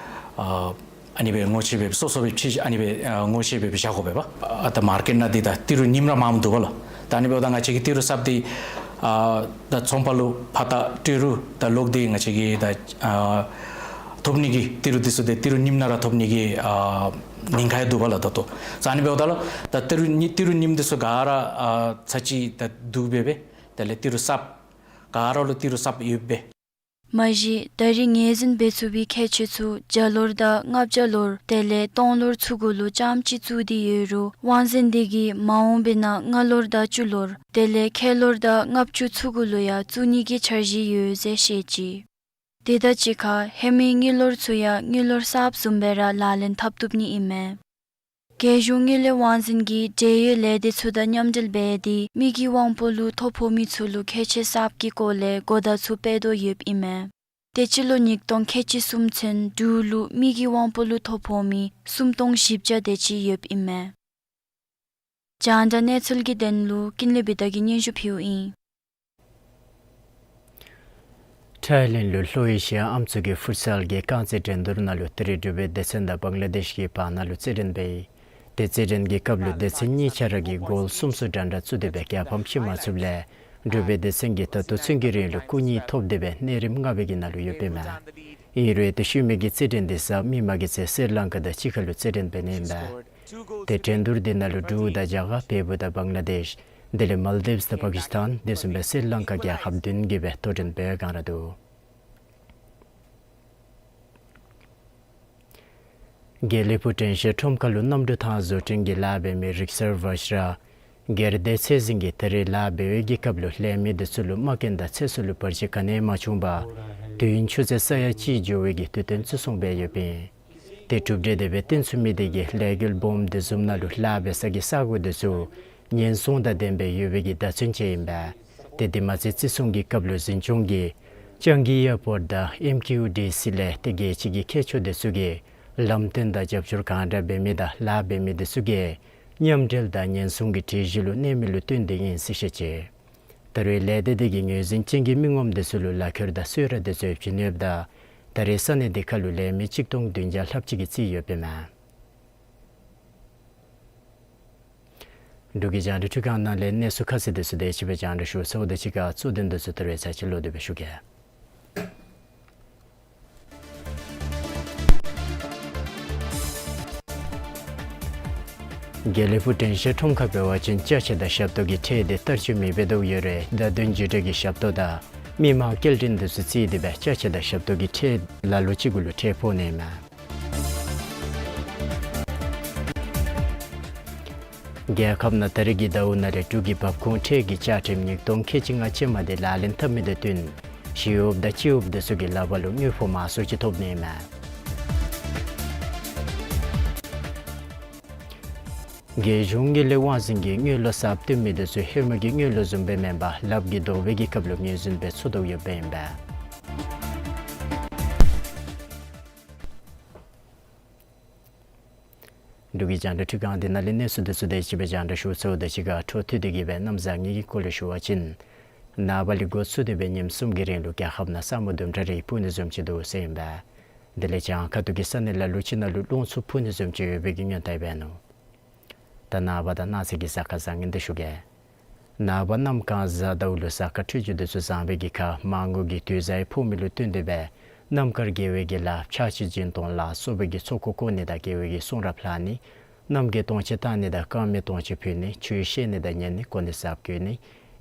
ཨ་ཨ་ནི་སྦེ་ངོ་ཤེས་འབད་སོ་སོ་སྦེ་ཕྱེ་ཨ་ནི་སྦེ་ཨ་ངོ་ཤེས་འབད་སྦེ་བཞག་དགོ་པས་པ། ཨ་ད་མར་ཀེཊ་ནང་འདི་ད་ཏི་རུ་རྙིངམ་ར་མངམ་འདུག་པ་ལགས། ད་ཨ་ནི་འབདཝ་ད་ང་བཅས་ཀྱིས་ཏི་རུ་གསརཔ་འདི་ཨ་ད་ཚོང་པ་ལུ་ཕར་ད་སྤྲོད་རུང་ད་ལོག་སྟེ་ང་བཅས་ཀྱིས་ད་ཨ་ཐོབ་ནི་གི་ཏི་རུ་འདི་ཚུ་འདི་ཏི་རུ་རྙིངམ་ནང་ར་ཐོབ་ནི་གི་ཨ་ཉེན་ཁ་ཡང་འདུག་པ་ལགས་ད་ལྟོ། ཨ་ནི་འབདཝ་ད་ལགས་ད་ཏི་རུ་རྙིང་ཏི་རུ་རྙིངམ་འདི་ཚུ་ག་ར་ཨ་ཚར་གཅིག་ད་བསྡུ་འབད་སྦེ་དེ་ལས་ཏི་རུ་གསརཔ་ག་ར་ལུ་ཏི་རུ་གསརཔ་ཡོདཔ་སྦེ། མ་གཞི་ད་རེས་ངོས་འཛིན་འབད་ཚུགས་པའི་ཁྱད་ཆོས་ཚུ་བརྒྱ་ལོར་དང་ལྔ་བརྒྱ་ལོར་དེ་ལས་སྟོང་ལོར་ཚུ་གུ་ལུ་རྐྱངམ་གཅིག་བཙུགས་ཏེ་ཡོད་རུང་དབང་འཛིན་འདི་གིས་མ་འོངས་པའི་ནང་ལྔ་ལོར་དང་བཅུ་ལོར་དེ་ལས་ཁལ་ལོར་དང་ལྔ་བཅུ་ཚུ་གུ་ལུ་ཡང་བཙུགས་ནི་གི་འཆར་གཞི་ཡོད་ཟེར་བཤད་ཅི། དེ་དང་གཅིག་ཁར་ཧེ་མའི་དངུལ་ལོར་ཚུ་ཡང་དངུལ་ལོར་གསརཔ་བཟུམ་སྦེ་ར་ལག་ལེན་འཐབ་བཏུབ་ནི་ཨིན་མས། རྒྱལ་གཞུང་དངུལ་ལས་དབང་འཛིན་གྱིས་འབྲེལ་ཡོད་ལས་སྡེ་ཚུ་དང་མཉམ་འབྲེལ་འབད་དེ་མི་གི་དབང་པོ་ལུ་ཐོ་ཕོག་མི་ཚུ་ལུ་ཁྱད་ཆོས་གསརཔ་གི་སྐོར་ལས་གོ་བརྡ་ཚུ་སྤེལ་དོ་ཡོདཔ་ཨིན་མས། ཏེ་སྤྱི་ལོ་ཉིས་སྟོང་ཁལ་གཅིག་གསུམ་ཚུན་དྲུག་ལུ་མི་གི་དབང་པོ་ལུ་ཐོ་ཕོག་མི་སུམ་སྟོང་བཞི་བརྒྱ་དེ་ཅིག་ཡོདཔ་ཨིན་མས། རྒྱང་བསྒྲགས་གནས་ཚུལ་གྱི་དོན་ལུ་ཀུན་ལེགས་བི་དྷ་གིས་སྙན་ཞུ་ཕུལཝ་ཨིན། ཐའི་ལེནཌ་ལུ་ལྷོ་ཨེ་ཤི་ཡ་ཨམ་སྲུ་གི་ཕུཊ་སཱལ་གྱི་རྐང་རྩེད་འགྲན་བསྡུར་ནང་ལུ་ད་རེས་འབྲུག་པའི་སྡེ་ཚན་དང་བང་ལ་དེཤ་གི་བར་ན་ལུ་རྩེད་འགྲན་འབད་ཡི། ཏེ་རྩེད་འགྲན་གྱི་སྐབས་ལུ་སྡེ་ཚན་གཉིས་ཆ་ར་གིས་གོལ་གསུམ་སོ་འདྲ་འདྲ་བཙུགས་ཏེ་སྦེ་རྒྱལ་ཕམ་ཕྱེ་མ་ཚུགསཔ་ལས་འབྲུག་པའི་སྡེ་ཚན་གྱིས་ད་ལྟོ་ཚུན་གྱི་རིང་ལུ་སྐུ་གཉིས་ཐོབ་སྟེ་སྦེ་གནས་རིམ་ལྔ་པའི་གི་ནང་ལུ་ཡོདཔ་ཨིན་མས། ཨིན་རུང་ཏེ་ཤུལ་མའི་གི་རྩེད་འགྲན་འདི་གཟའ་མིག་དམར་གྱི་ཚེ་སི་རི་ལང་ཀ་དང་གཅིག་ཁར་ལུ་རྩེད་འགྲན་འབད་ནི་ཨིན་པས། ཏེ་འགྲན་བསྡུར་འདི་ནང་ལུ་འབྲུག་དང་རྒྱ་གར་བལ་པོ་དང་བང་ལ་དེཤ་དེ་ལས་མཱལ་དིབས་དང་པ་ཀིསི་ཐན་དེ་བཟུམ་སྦེ་སི་རི་ལང་ཀ་རྒྱལ་ཁབ་བདུན་གྱིས་སྦེ་དོ་འགྲན་འབད་བའི་བསྒང་ར་འདུག། དགེ་ལེགས་ཕུག་དྲན་ཤེས་ཁྲོམ་ཁ་ལུ་གནམ་གྲུ་ཐང་བཟོ་སྐྲུན་གྱི་ལཱ་འབད་མི་རིག་གསར་ཝ་ཤི་ར་སྒེར་སྡེ་ཚད་འཛིན་གྱིས་ད་རེས་ལཱ་འབད་བའི་གི་སྐབས་ལུ་ལས་མི་འདི་ཚུ་ལུ་མ་རྐན་དང་ཚེ་སྲོག་ལུ་བར་ཆད་ག་ནི་ཡང་མ་བྱུང་པར་དུས་ཡུན་ཆུ་ཚོད་ས་ཡ་གཅིག་འགྱོ་བའི་གི་དུས་སྟོན་བརྩི་སྲུང་འབད་ཡོདཔ་ཨིན། ཏེ་གྲུབ་འབྲས་དེ་སྦེ་བཏོན་ཚུགས་མི་དེ་གིས་ལས་འགུལ་སྦོམ་དེ་བཟུམ་ནང་ལུ་ལཱ་འབད་ས་གི་ས་གོ་དེ་ཚུ་ཉེན་སྲུང་དང་ལྡན་པའི་ཡོད་པའི་གི་བརྡ་མཚོན་ཅིག་ཨིན་པས། ཏེ་དེ་མ་ཚད་བརྩི་སྲུང་གི་སྐབས་ལུ་འཛིན་སྐྱོང་གིས་ཅང་གི་ཨེར་པོརཊ་དང་ཨེམ་ཀིའུ་ཌི་སི་ལས་ཏེ་རྒྱལ་སྤྱི་གི་མཁས་མཆོག་དེ་ཚུ་གིས་ལམ་སྟོན་དང་རྒྱབ་སྐྱོར་གང་དྲག་འབད་མི་དང་ལཱ་འབད་མི་དེ་ཚུ་གིས་མཉམ་འབྲེལ་དང་ཉེན་སྲུང་གི་སྒྲིག་གཞི་ལུ་གནས་མི་ལུ་བསྟུན་ཏེ་ཨིན་ཟེར་བཤད་ཅི། ད་རེས་ལས་སྡེ་དེ་གིས་ངོས་འཛིན་ཅན་གྱི་མི་ངོམ་དེ་ཚུ་ལུ་ལག་ཁྱེར་དང་གསོལ་རས་དེ་ཚུ་བྱིན་ཡོདཔ་ད་ད་རེས་ས་གནས་དེ་ཁ་ལུ་ལས་མི་གཅིག་སྟོང་བདུན་བརྒྱ་ལྷགཔ་ཅིག་གིས་རྩིས་ཡོདཔ་ཨིན་མས། འབྲུག་གི་རྒྱང་བསྒྲགས་འཕྲུལ་ཁང་ནང་ལས་གནས་ཚུལ་ཁ་གསལ་དེ་ཚུ་དེ་ཅིག་སྦེ་རྒྱང་བསྒྲགས་ཞུ་ཚརཝ་དང་གཅིག་ཁར་གཙོ་དོན་དེ་ཚུ་ད་རེས་ཚར་གཅིག་ལོག་སྟེ་སྦེ་ཞུ་གེ། དགེ་ལེགས་ཕུག་དྲན་ཤེས་ཁྲོམ་ཁར་འབད་བ་ཅིན་ཅ་ཆས་དང་ཞབས་ཏོག་གི་ཁྲལ་འདི་བསྟར་སྤྱོད་མི་འབད་དོ་ཡོད་རུང་བརྡ་དོན་བརྒྱུད་འབྲེལ་གྱི་ཞབས་ཏོག་དང་མི་མང་སྐྱེལ་འདྲེན་འདི་ཚུ་བརྩིས་ཏེ་སྦེ་ཅ་ཆས་དང་ཞབས་ཏོག་གི་ཁྲལ་ལ་ལུ་ཅིག་གུ་ལུ་ཁྲལ་ཕོག་ནི་མས། རྒྱལ་ཁབ་ནང་ད་རིས་ཀྱི་ཟླཝ་ནང་ལས་འབྲུག་གི་འབབ་ཁུངས་ཁྲལ་གྱི་དཔྱ་ཁྲལ་ཉིས་སྟོང་ཁལ་གཅིག་ལྔ་ཅན་མ་འདི་ལག་ལེན་འཐབ་མི་དང་བསྟུན་ཞི་གཡོགཔ་དང་སྤྱི་གཡོགཔ་འདི་ཚུ་གི་ལག་པར་ལུ་དངུལ་ཕོགས་མང་སུ་ཅིག་ཐོབ་ནི་མས། རྒྱལ་གཞུང་དངུལ་ལས་དབང་འཛིན་གྱིས་དངུལ་ལོར་གསརཔ་བཏོན་མི་འདི་ཚུ་ཧེ་མ་གི་དངུལ་ལོར་བཟུམ་སྦེ་མེན་པར་ལགཔ་གིས་བཟློག་པའི་གི་སྐབས་ལུ་ངོས་འཛིན་འབད་ཚུགས་དོ་ཡོདཔ་ཨིན་པས། འབྲུག་གི་རྒྱང་བསྒྲགས་འཕྲུལ་ཁང་འདི་ནང་ལས་གནས་ཚུལ་འདི་ཚུ་དེ་ཅིག་སྦེ་རྒྱང་བསྒྲགས་ཞུ་ཚརཝ་དང་གཅིག་ཁར་འཕྲོ་མཐུད་དེ་གིས་སྦེ་གནམ་བཟང་ངན་གྱི་སྐོར་ལས་ཞུ་བ་ཅིན་ནངས་པ་ལས་འགོ་བཙུགས་ཏེ་སྦེ་ཉིནམ་གསུམ་གྱི་རིང་ལུ་རྒྱལ་ཁབ་ནང་ས་སྨུག་དུམ་གྲ་རེ་སྤུབ་ནི་བཟུམ་ཅིག་འདུག་ཟེར་ཨིན་པས། དེ་ལས་གྱང་ཁ་ཐུག་གི་ས་གནས་ལ་ལུ་ཅིག་ནང་ལུ་རླུང་འཚུབ་འཕུ་ནི་བཟུམ་ཅིག་ཡོད་པའི་གི་སྔོན་བརྡ་འབད་ནུག། ད་ནངས་པ་དང་གནངས་ཚེ་གི་གཟའ་སྐར་བཟང་ངན་འདི་ཞུ་གེ། ནངས་པ་གནམ་གང་གཟའ་ཟླཝ་ལུ་གཟའ་སྐར་འཕྲོད་སྦྱོར་འདི་ཚུ་བཟང་བའི་གི་ཁར་མར་ངོ་གི་དུས་བཟང་ཡང་ཕོག་མི་ལུ་བསྟུན་ཏེ་སྦེ་གནམ་དཀར་དགེ་བའི་གི་ལཱ་ཕྱག་ཕྱིད་སྦྱིན་གཏོང་ལ་སོགས་པའི་གི་ཚོགས་འཁོར་བསྐོར་ནི་དང་དགེ་བའི་གི་གསུང་རབ་ལྷག་ནི། གནམ་གྱི་སྟོང་ཆེན་བལྟ་ནི་དང་དཀར་མེ་སྟོང་ཆེན་ཕུལ་ནི། ཆོས་བཤད་ནི་དང་ཉན་ནི། གོ་གནས་གསརཔ་བསྐོ་ནི།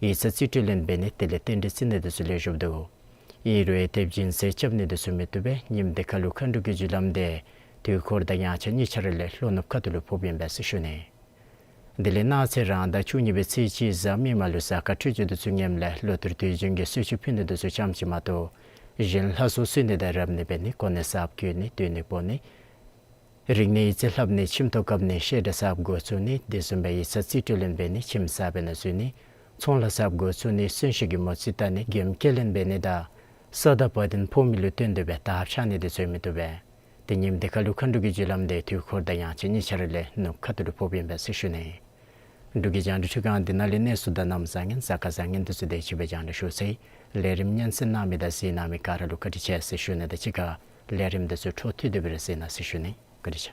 ཡིག་ཚང་རྩིས་སྤྲོད་ལེན་འབད་ནི། དེ་ལས་རྟེན་འབྲེལ་བརྩི་ནི་འདི་ཚུ་ལེགས་ཤོམ་འདུག། ཨིན་རུང་དེ་བཞིན་ཚེ་སྐྱབས་གནས་འདི་ཚུ་མི་བཏུབ་པས། ཉིནམ་འདི་ཁར་ལུ་མཁའ་འགྲོ་གི་རྒྱུ་ལམ་འདི་དུས་འཁོར་དང་དབྱངས་འཆར་གཉིས་ཆ་ར་ལས་ལྷོ་ནུབ་ཁ་ཐུག་ལུ་ཕོགཔ་ཨིན་པས་ཟེར་ཞུ་ནི། དེ་ལས་གནངས་ཚེ་རང་ཟླ་བཅུ་གཉིས་པའི་ཚེས་གཅིག་གཟའ་མིག་དམར་ལུ་གཟའ་སྐར་འཕྲོད་སྦྱོར་འདི་ཚུ་ངནམ་ལས་ལོ་ལྟར་དུས་རྒྱུན་གྱི་གསོལ་མཆོད་ཕུལ་ནི་འདི་ཚུ་ཙམ་ཅིག་མ་གཏོགས་གཞན་ལྷ་གསོལ་གསོལ་ནི་དང་རབ་གནས་འབད་ནི། གོ་གནས་གསརཔ་བསྐོ་ནི། སྡོད་གནས་སྤོ་ནི། རིག་གནས་ཡིག་རྩིས་ལྷབ་ནི། ཁྱིམ་ཐོག་བཀབ་ནི། བཤད་གྲྭ་གསརཔ་འགོ་བཙུགས་ནི། དེ་བཟུམ་སྦེ་ཡིག་ཚང་རྩིས་སྤྲོད་ལེན་འབད་ནི། ཁྱིམ་གསརཔ་ནང་འཛུལ་ནི། ཚོང་ལཱ་གསརཔ་འགོ་བཙུགས་ནི། གསོན་གཤིན་གྱི་མོ་རྩིས་བལྟ་ནི། མགྱོནམ་སྐྱེལ་ལེན་འབད་ནི་དང་ས་དང་བ་དན་ཕོག་མི་ལུ་བསྟུན་ཏེ་སྦེ་དར་འཕྱར་ནི་འདི་ཚུ་མི་བཏུབ་པས། ཏེ་ཉིནམ་འདི་ཁར་ལུ་མཁའ་འགྲོ་གི་རྒྱུ་ལམ་འདི་དུས་འཁོར་དང་དབྱངས་འཆར་གཉིས་ཆ་ར་ལས་ནུབ་ཁ་ཐུག་ལུ་ཕོགཔ་ཨིན་པས་ཟེར་ཞུ་ནི། འབྲུག་གི་རྒྱང་བསྒྲགས་འཕྲུལ་ཁང་འདི་ནང་ལས་གནས་ཚུལ་དང་གནམ་བཟང་ངན་གཟའ་སྐར་བཟང་ངན་འདི་ཚུ་དེ་ཅིག་སྦེ་རྒྱང་བསྒྲགས་ཞུ་ཚར་ཡི། ལས་རིམ་སྙན་གསན་གནང་མི་དང་གཟིགས་གནང་མི་ག་ར་ལུ་བཀའ་དྲིན་ཆེ་ཟེར་ཞུ་ནི་དང་གཅིག་ཁར་ལས་རིམ་འདི་ཚུ་འཕྲོ་མཐུད་དེ་སྦེ་ར་གཟིགས་གནང་ཟེར་ཞུ་ནི། བཀའ་དྲིན་ཆེ།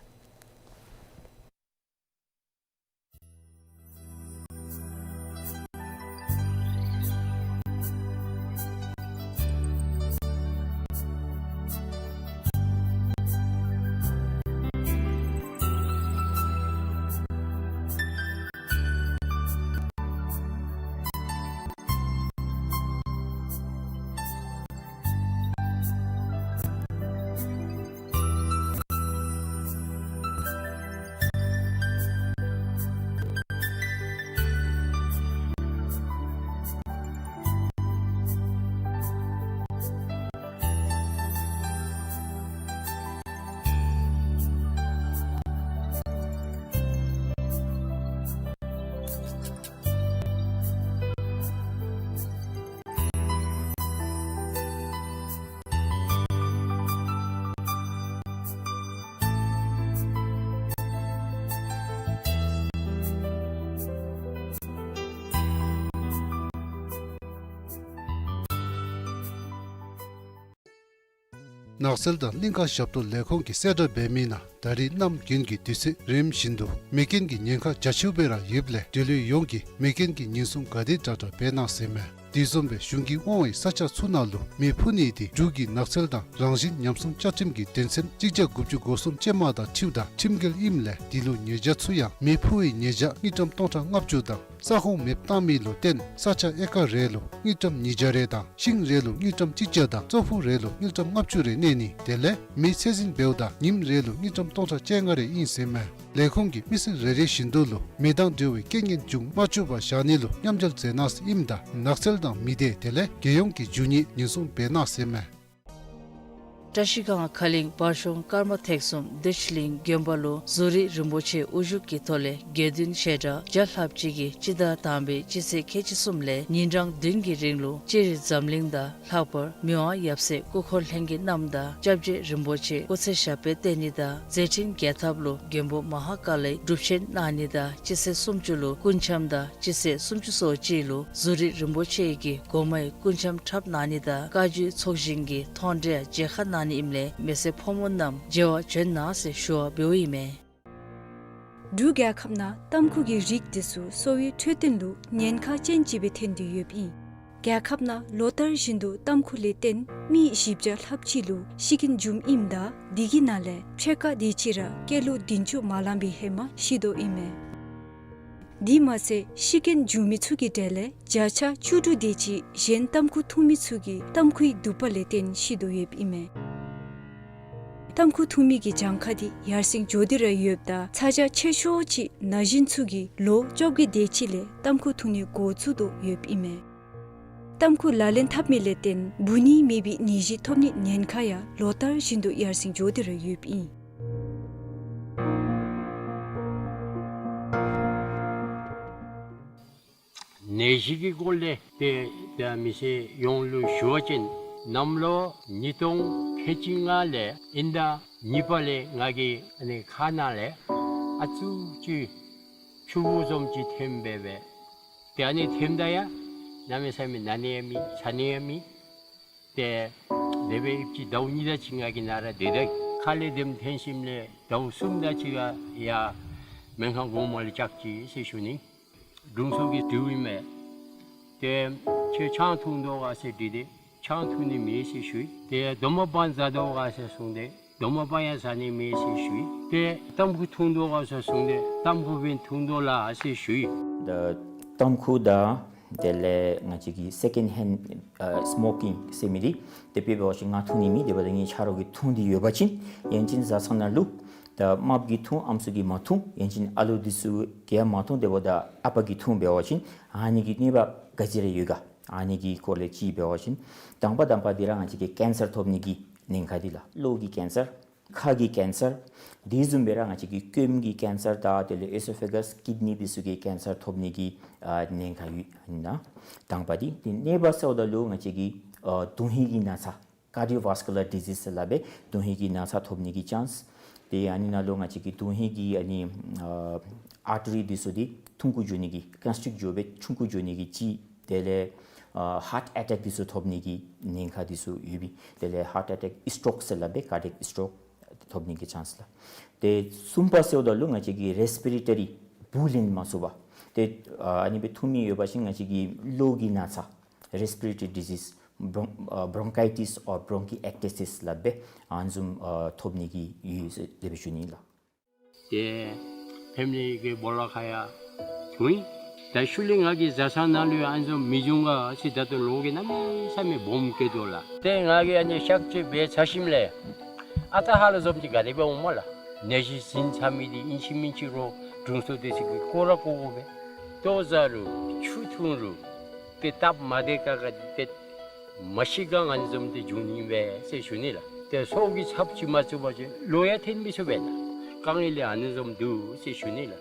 ནགས་ཚལ་དང་གླིང་ཁ་ཞབས་ཏོག་ལས་ཁུངས་ཀྱིས་གསལ་བསྒྲགས་འབད་མི་ནང་ད་རིས་གནམ་དགུན་གྱི་དུས་ཚོད་རིམ་བཞིན་དུ་མེ་རྐྱེན་གྱི་ཉེན་ཁ་རྒྱ་ཆེཝ་སྦེ་ར་ཡོདཔ་ལས་འབྲེལ་ཡོད་ཡོངས་ཀྱིས་མེ་རྐྱེན་གྱི་ཉེན་སྲུང་ག་དེ་དྲག་དྲག་འབད་གནང་ཟེར་མས། དེ་བཟུམ་སྦེ་གཞུང་གིས་དབང་བའི་ས་ཆ་ཚུ་ནང་ལུ་མེ་ཕུ་ནི་དེ་འབྲུག་གི་ནགས་ཚལ་དང་རང་བཞིན་ཉམས་སྲུང་བཅའ་ཁྲིམས་ཀྱི་དོན་ཚན་གཅིག་བརྒྱ་དགུ་བཅུ་གོ་གསུམ་ཅན་མ་དང་འཁྲིལཝ་ད་ཁྲིམས་འགལ་ཨིནམ་ལས་དེ་ལུ་ཉེས་བྱ་ཚུད་ཡང་མེ་ཕུ་བའི་ཉེས་བྱ་དངུལ་ཀྲམ་སྟོང་ཕྲག་ལྔ་བཅུ་དང་ས་ཁོངས་མེདཔ་བཏང་མི་ལུ་བརྟེན་ས་ཆ་ཨེ་ཀར་རེ་ལུ་དངུལ་ཀྲམ་ཉིས་བརྒྱ་རེ་དང་ཤིང་རེ་ལུ་དངུལ་ཀྲམ་གཅིག་བརྒྱ་དང་ཙོག་ཕུག་རེ་ལུ་དངུལ་ཀྲམ་ལྔ་བཅུ་རེ་གནས་ནི་དེ་ལས་མེ་ཚད་འཛིན་འབདཝ་ད་ཉིནམ་རེ་ལུ་དངུལ་ཀྲམ་སྟོང་ཕྲག་བཅོ་ལྔ་རེ་ཨིན་ཟེར་མས། ལས་ཁུངས་ཀྱིས་མི་སེར་རེ་རེ་བཞིན་དུ་ལུ་མེ་དང་འབྲེལ་བའི་རྐྱེན་ངན་འབྱུང་མ་བཅུག་པར་བཞག་ནི་ལུ་མཉམ་འབྲེལ་མཛད་གནང་ཟེར་ཨིནམ་ད་ནགས་ཚལ་དང་མི་སྡེ་དེ་ལས་རྒྱལ་ཡོངས་ཀྱི་རྒྱུ་དངོས་ཉེན་སྲུང་འབད་གནང་ཟེར་མས། བཀྲ་ཤིས་སྒང་ཁ་གླིང་བར་གཤོང་ཀརྨ་ཐེག་གསུམ་བདེ་ཆེན་གླིང་དགོན་པ་ལུ་ཟུར་རིས་རིན་པོ་ཆེ་དབུ་བཞུགས་ཀྱི་ཐོག་ལས་དགེ་འདུན་བཤད་གྲྭ་བརྒྱ་ལྷགཔ་ཅིག་གིས་སྤྱི་ཟླ་དང་པའི་སྤྱི་ཚེས་ཁལ་གཅིག་གསུམ་ལས་ཉིན་གྲངས་བདུན་གྱི་རིང་ལུ་སྤྱིར་འཛམ་གླིང་དང་ལྷག་པར་མི་དབང་ཡབ་སྲས་སྐུ་འཁོར་ལྷན་རྒྱས་རྣམས་དང་སྐྱབས་རྗེ་རིན་པོ་ཆེ་སྐུ་ཚེ་ཞབས་པད་བརྟན་ནི་དང་མཛད་འཕྲིན་རྒྱས་ཐབས་ལུ་མགོན་པོ་མ་ཧཱ་ཀཱ་ལའི་སྒྲུབ་ཆེན་གནང་ནི་དང་སྤྱི་ཚེས་སུམ་ཅུ་ལུ་སྐུ་འཆམ་དང་སྤྱི་ཚེས་སུམ་ཅུ་སོ་གཅིག་ལུ་ཟུར་རིས་རིན་པོ་ཆེ་གིས་སྒོ་མའི་སྐུ་འཆམ་འཁྲབ་གནང་ནི་དང་བཀའ་བརྒྱུད་ཚོགས་ཞིང་གི་མཐོང་གྲོལ་མཇལ་ཁ་གནང་ནི་ཨིནམ་ལས་མི་སེར་ཕོ་མོ་རྣམས་མཇལ་བར་བྱོན་གནང་ཟེར་ཞུ་བ་འབདཝ་ཨིན་མས། འབྲུག་རྒྱལ་ཁབ་ནང་ཏམ་ཁུ་གི་རིགས་འདི་ཚུ་གསོ་བའི་འཕྲོད་བསྟེན་ལུ་ཉེན་ཁ་ཅན་ཅིག་སྦེ་ཐོན་ཏེ་ཡོདཔ་ཨིན། རྒྱལ་ཁབ་ནང་ལོ་ལྟར་བཞིན་དུ་ཏམ་ཁུ་ལས་བརྟེན་མི་བཞི་བརྒྱ་ལྷགཔ་ཅིག་ལུ་ཤི་རྐྱེན་འབྱུངམ་ཨིནམ་ད་དེ་གི་ནང་ལས་ཕྱེད་ཀ་དེ་ཅིག་ར་སྐྱེས་ལོ་བདུན་ཅུ་མ་ལང་པའི་ཧེ་མ་ཤི་དོ་ཨིན་མས། དེ་མ་ཚད་ཤི་རྐྱེན་བྱུང་མི་ཚུ་གི་གྲས་ལས་བརྒྱ་ཆ་བཅུ་དྲུག་དེ་ཅིག་གཞན་ཏམ་ཁུ་འཐུང་མི་ཚུ་གིས་ཏམ་ཁུའི་དུད་པ་ལས་བརྟེན་ཤི་དོ་ཡོདཔ་ཨིན་མས། ཏམ་ཁུ་འཐུང་མི་གི་གྱངས་ཁ་འདི་ཡར་སེང་འགྱོ་སྟེ་ར་ཡོདཔ་ད་ཚ་གྱང་ཆེ་ཤོས་ཅིག་ན་གཞོན་ཚུ་གིས་ལོ་བཅོ་བརྒྱད་དེ་ཅིག་ལས་ཏམ་ཁུ་འཐུང་ནི་འགོ་བཙུགས་དོ་ཡོདཔ་ཨིན་མས། ཏམ་ཁུ་ལག་ལེན་འཐབ་མི་ལས་བརྟེན་འབུ་ནད་མེད་པའི་ནད་གཞི་ཐོབ་ནི་ཉེན་ཁ་ཡང་ལོ་ལྟར་བཞིན་དུ་ཡར་སེང་འགྱོ་སྟེ་ར་ཡོདཔ་ཨིན། ནད་གཞི་གི་སྐོར་ལས་ཏེ་ད་མི་སེར་ཡོངས་ལུ་ཞུ་བ་ཅིན་གནམ་ལོ་ཉིས་སྟོང་ཁལ་གཅིག་ལྔ་ལས་དབྱིན་ཟླ་གཉིས་པ་ལས་ང་གི་ཨ་ནི་ཁ་ནང་ལས་ཨ་ཙུག་ཅིག་ཆུ་བུར་བཟུམ་ཅིག་ཐོནམ་སྦེ་སྦེ། ཏེ་ཨ་ནི་ཐོནམ་ད་ཡང་གནམ་མེད་ས་མེད་ན་ནི་ཡང་མེད་ཚ་ནི་ཡང་མེད། ཏེ་དེ་སྦེ་ཨིན་ཅི་ཟླཝ་གཉིས་དེ་ཅིག་ང་གི་ནང་ར་སྡོད་དེ་ཁ་ལས་དེམ་ཐོན་ཞིནམ་ལས་ཟླཝ་གསུམ་དེ་ཅིག་ཡང་སྨན་ཁང་གོངམ་ལུ་བཅར་ཅི་ཟེར་ཞུ་ནི། དྲུང་འཚོ་གིས་དྲིཝ་ཨིན་མས། ཏེ་ཁྱོད་ཆང་འཐུང་དོ་ག་ཟེར་དྲིས་ཏེ་ཆང་འཐུང་ནི་མེད་ཟེར་ཞུ་ཡི། ཏེ་རྡོག་མ་པང་བཟའ་དོ་ག་ཟེར་གསུངས་ཏེ་རྡོག་མ་པང་ཡང་བཟའ་ནི་མེད་ཟེར་ཞུ་ཡི། ཏེ་ཏམ་ཁུ་འཐུང་དོ་ག་ཟེར་གསུངས་ཏེ་ཏམ་ཁུ་སྦེ་འཐུང་དོ་ལགས་ཟེར་ཞུ་ཡི། ད་ཏམ་ཁུ་དང་དེ་ལས་ང་བཅས་ཀྱི་སེ་ཀེནཌ་ཧེནཌ་ཨ་སི་མོ་ཀིང་ཟེར་མི་འདི་དེ་སྦེ་འབད་བ་ཅིན་ང་འཐུང་ནི་མེད། དེ་འབདཝ་ད་ངེའི་ཆ་རོགས་ཀྱིས་འཐུང་སྟེ་ཡོད་པ་ཅིན་ཡང་ཅིན་བཟའ་ཚང་ནང་ལུ་ད་རྨགཔ་གིས་འཐུང་ཨམ་སྲུ་གིས་མ་འཐུང་ཡང་ཅིན་ཨ་ལོ་འདི་ཚུ་གིས་ཡང་མ་འཐུང་། དེ་འབདཝ་ད་ཨ་པ་གིས་འཐུང་འབད་བ་ཅིན་ཨ་ནི་གི་གནོད་པ་ག་ཅི་ར་ཡོད་ག། ཨ་ནི་གི་སྐོར་ལས་ཅིག་འབད་བ་ཅིན་དང་པ་དང་པ་འདི་ར་ང་བཅས་ཀྱི་ཀེན་སར་ཐོབ་ནི་གི་ཉེན་ཁ་འདི་ལགས། གློ་གི་ཀེན་སར། ཁ་གི་ཀེན་སར། དེ་བཟུམ་སྦེ་ར་ང་བཅས་ཀྱི་སྐྱོནམ་གི་ཀེན་སར་དང་དེ་ལས་ཨེ་སོ་ཕེ་གཱས་ཀིཌ་ནི་འདི་ཚུ་གི་ཀེན་སར་ཐོབ་ནི་གི་ཨ་ཉེན་ཁ་ཡོད་ཨིན་ན། དང་པ་འདི། ཏེ་གནོད་པ་ཟེརཝ་ད་ལུ་ང་བཅས་ཀྱི་ཨ་དོན་ཧིང་གི་ན་ཚ་ཀར་ཌི་ཡོ་ཝཱསི་ཀུ་ལར་ཌི་ཟིས་ཟེར་སླབ་པའི་དོན་ཧིང་གི་ན་ཚ་ཐོབ་ནི་གི་ཅཱནསི། ཏེ་ཨ་ནི་ནང་ལུ་ང་བཅས་ཀྱི་དོན་ཧིང་གི་ཨ་ནི་ཨ་ཨར་ཊི་རི་འདི་ཚུ་འདི་ཐུང་ཀུ་འགྱོ་ནི་གི་ཀོན་སི་ཊིཀཊ་འགྱོ་སྦེ་ཆུང་ཀུ་འགྱོ་ནི་གི་ཅིག། དེ་ལས་ཨ་ཧཱརཊ་ཨེ་ཊེཀ་འདི་ཚུ་ཐོབ་ནི་གི་ཉེན་ཁ་འདི་ཚུ་ཡོད་པས། དེ་ལས་ཧཱརཊ་ཨེ་ཊེཀ་སི་ཊོཀ་ཟེར་སླབ་པའི་ཀར་ཌི་ཡེཀ་སི་ཊོཀ་ཐོབ་ནི་གི་ཅཱནསི་ལགས། ཏེ་གསུམ་པ་ཟེརཝ་ད་ལུ་ང་བཅས་ཀྱི་རེསི་པི་རེ་ཊ་རི་འབུ་ལེན་མ་ཚུགས་པ། ཏེ་ཨ་ཨ་ནི་སྦེ་འཐུང་མི་ཡོད་པ་ཅིན་ང་བཅས་ཀྱི་གློ་གི་ན་ཚ་རེསི་པི་རེ་ཊ་རི་ཌི་ཟིས་བོ་རོན་ཨ་བོ་རོན་ཀའི་ཊིས་ཨོར་བོ་རོན་ཀི་ཨེག་ཊི་སི་སི་ལབ་པའི་ཨ་ནི་བཟུམ་ཨ་ཐོབ་ནི་གི་ཡོད་ཟེར་དེ་སྦེ་ཞུ་ནི་ལགས། ཏེ་ཕེ་མི་ལི་གི་སྦོ་ལོགས་ཁར་ཡང་འཐུང་ཡི། ད་ཤུལ་ལས་ང་གི་བཟའ་ཚང་ནང་ལུ་ཡང་ཨ་ནི་བཟུམ་མི་འབྱུང་ག་ཟེར་ད་ལྟོ་ལོ་གིས་གནམ་མེད་ས་མེད་སྦོམ་སྐྱེས་དོ་ལགས། ཏེ་ང་གིས་ཨ་ནི་གཤག་བཅོས་འབད་ཚར་ཞིནམ་ལས་ཨ་རྟག་ཧ་ལུགས་བཟུམ་ཅིག་ག་དེ་སྦེ་འོང་སྨོ་ལགས། ནད་གཞི་ཟིན་ཚར་མི་འདི་ཨིན་ཅི་མིན་ཅི་རོགས་དྲུང་འཚོ་འདི་ཚུ་གིས་བཀོ་ར་བཀོ་དགོ་པས། ལྟོ་བཟའ་རུང་ཆུ་འཐུང་རུང་ཏེ་སྟབས་མ་བདེ་ཁག་ཁ་འདི་ཏེ་མ་ཤི་ག་ཨ་ནི་བཟུམ་འདི་འབྱུང་ནི་ཨིན་པས་ཟེར་ཞུ་ནི་ལགས། ཏེ་སྲོག་གི་ཚབ་ཅིག་མ་བཙུགས་པ་ཅིན་ལོག་ཡང་འཐོན་མི་ཚུགས་པས་ལགས། དཀའ་ངལ་ལས་ཨ་ནི་བཟུམ་འདུག་ཟེར་ཞུ་ནི་ལགས།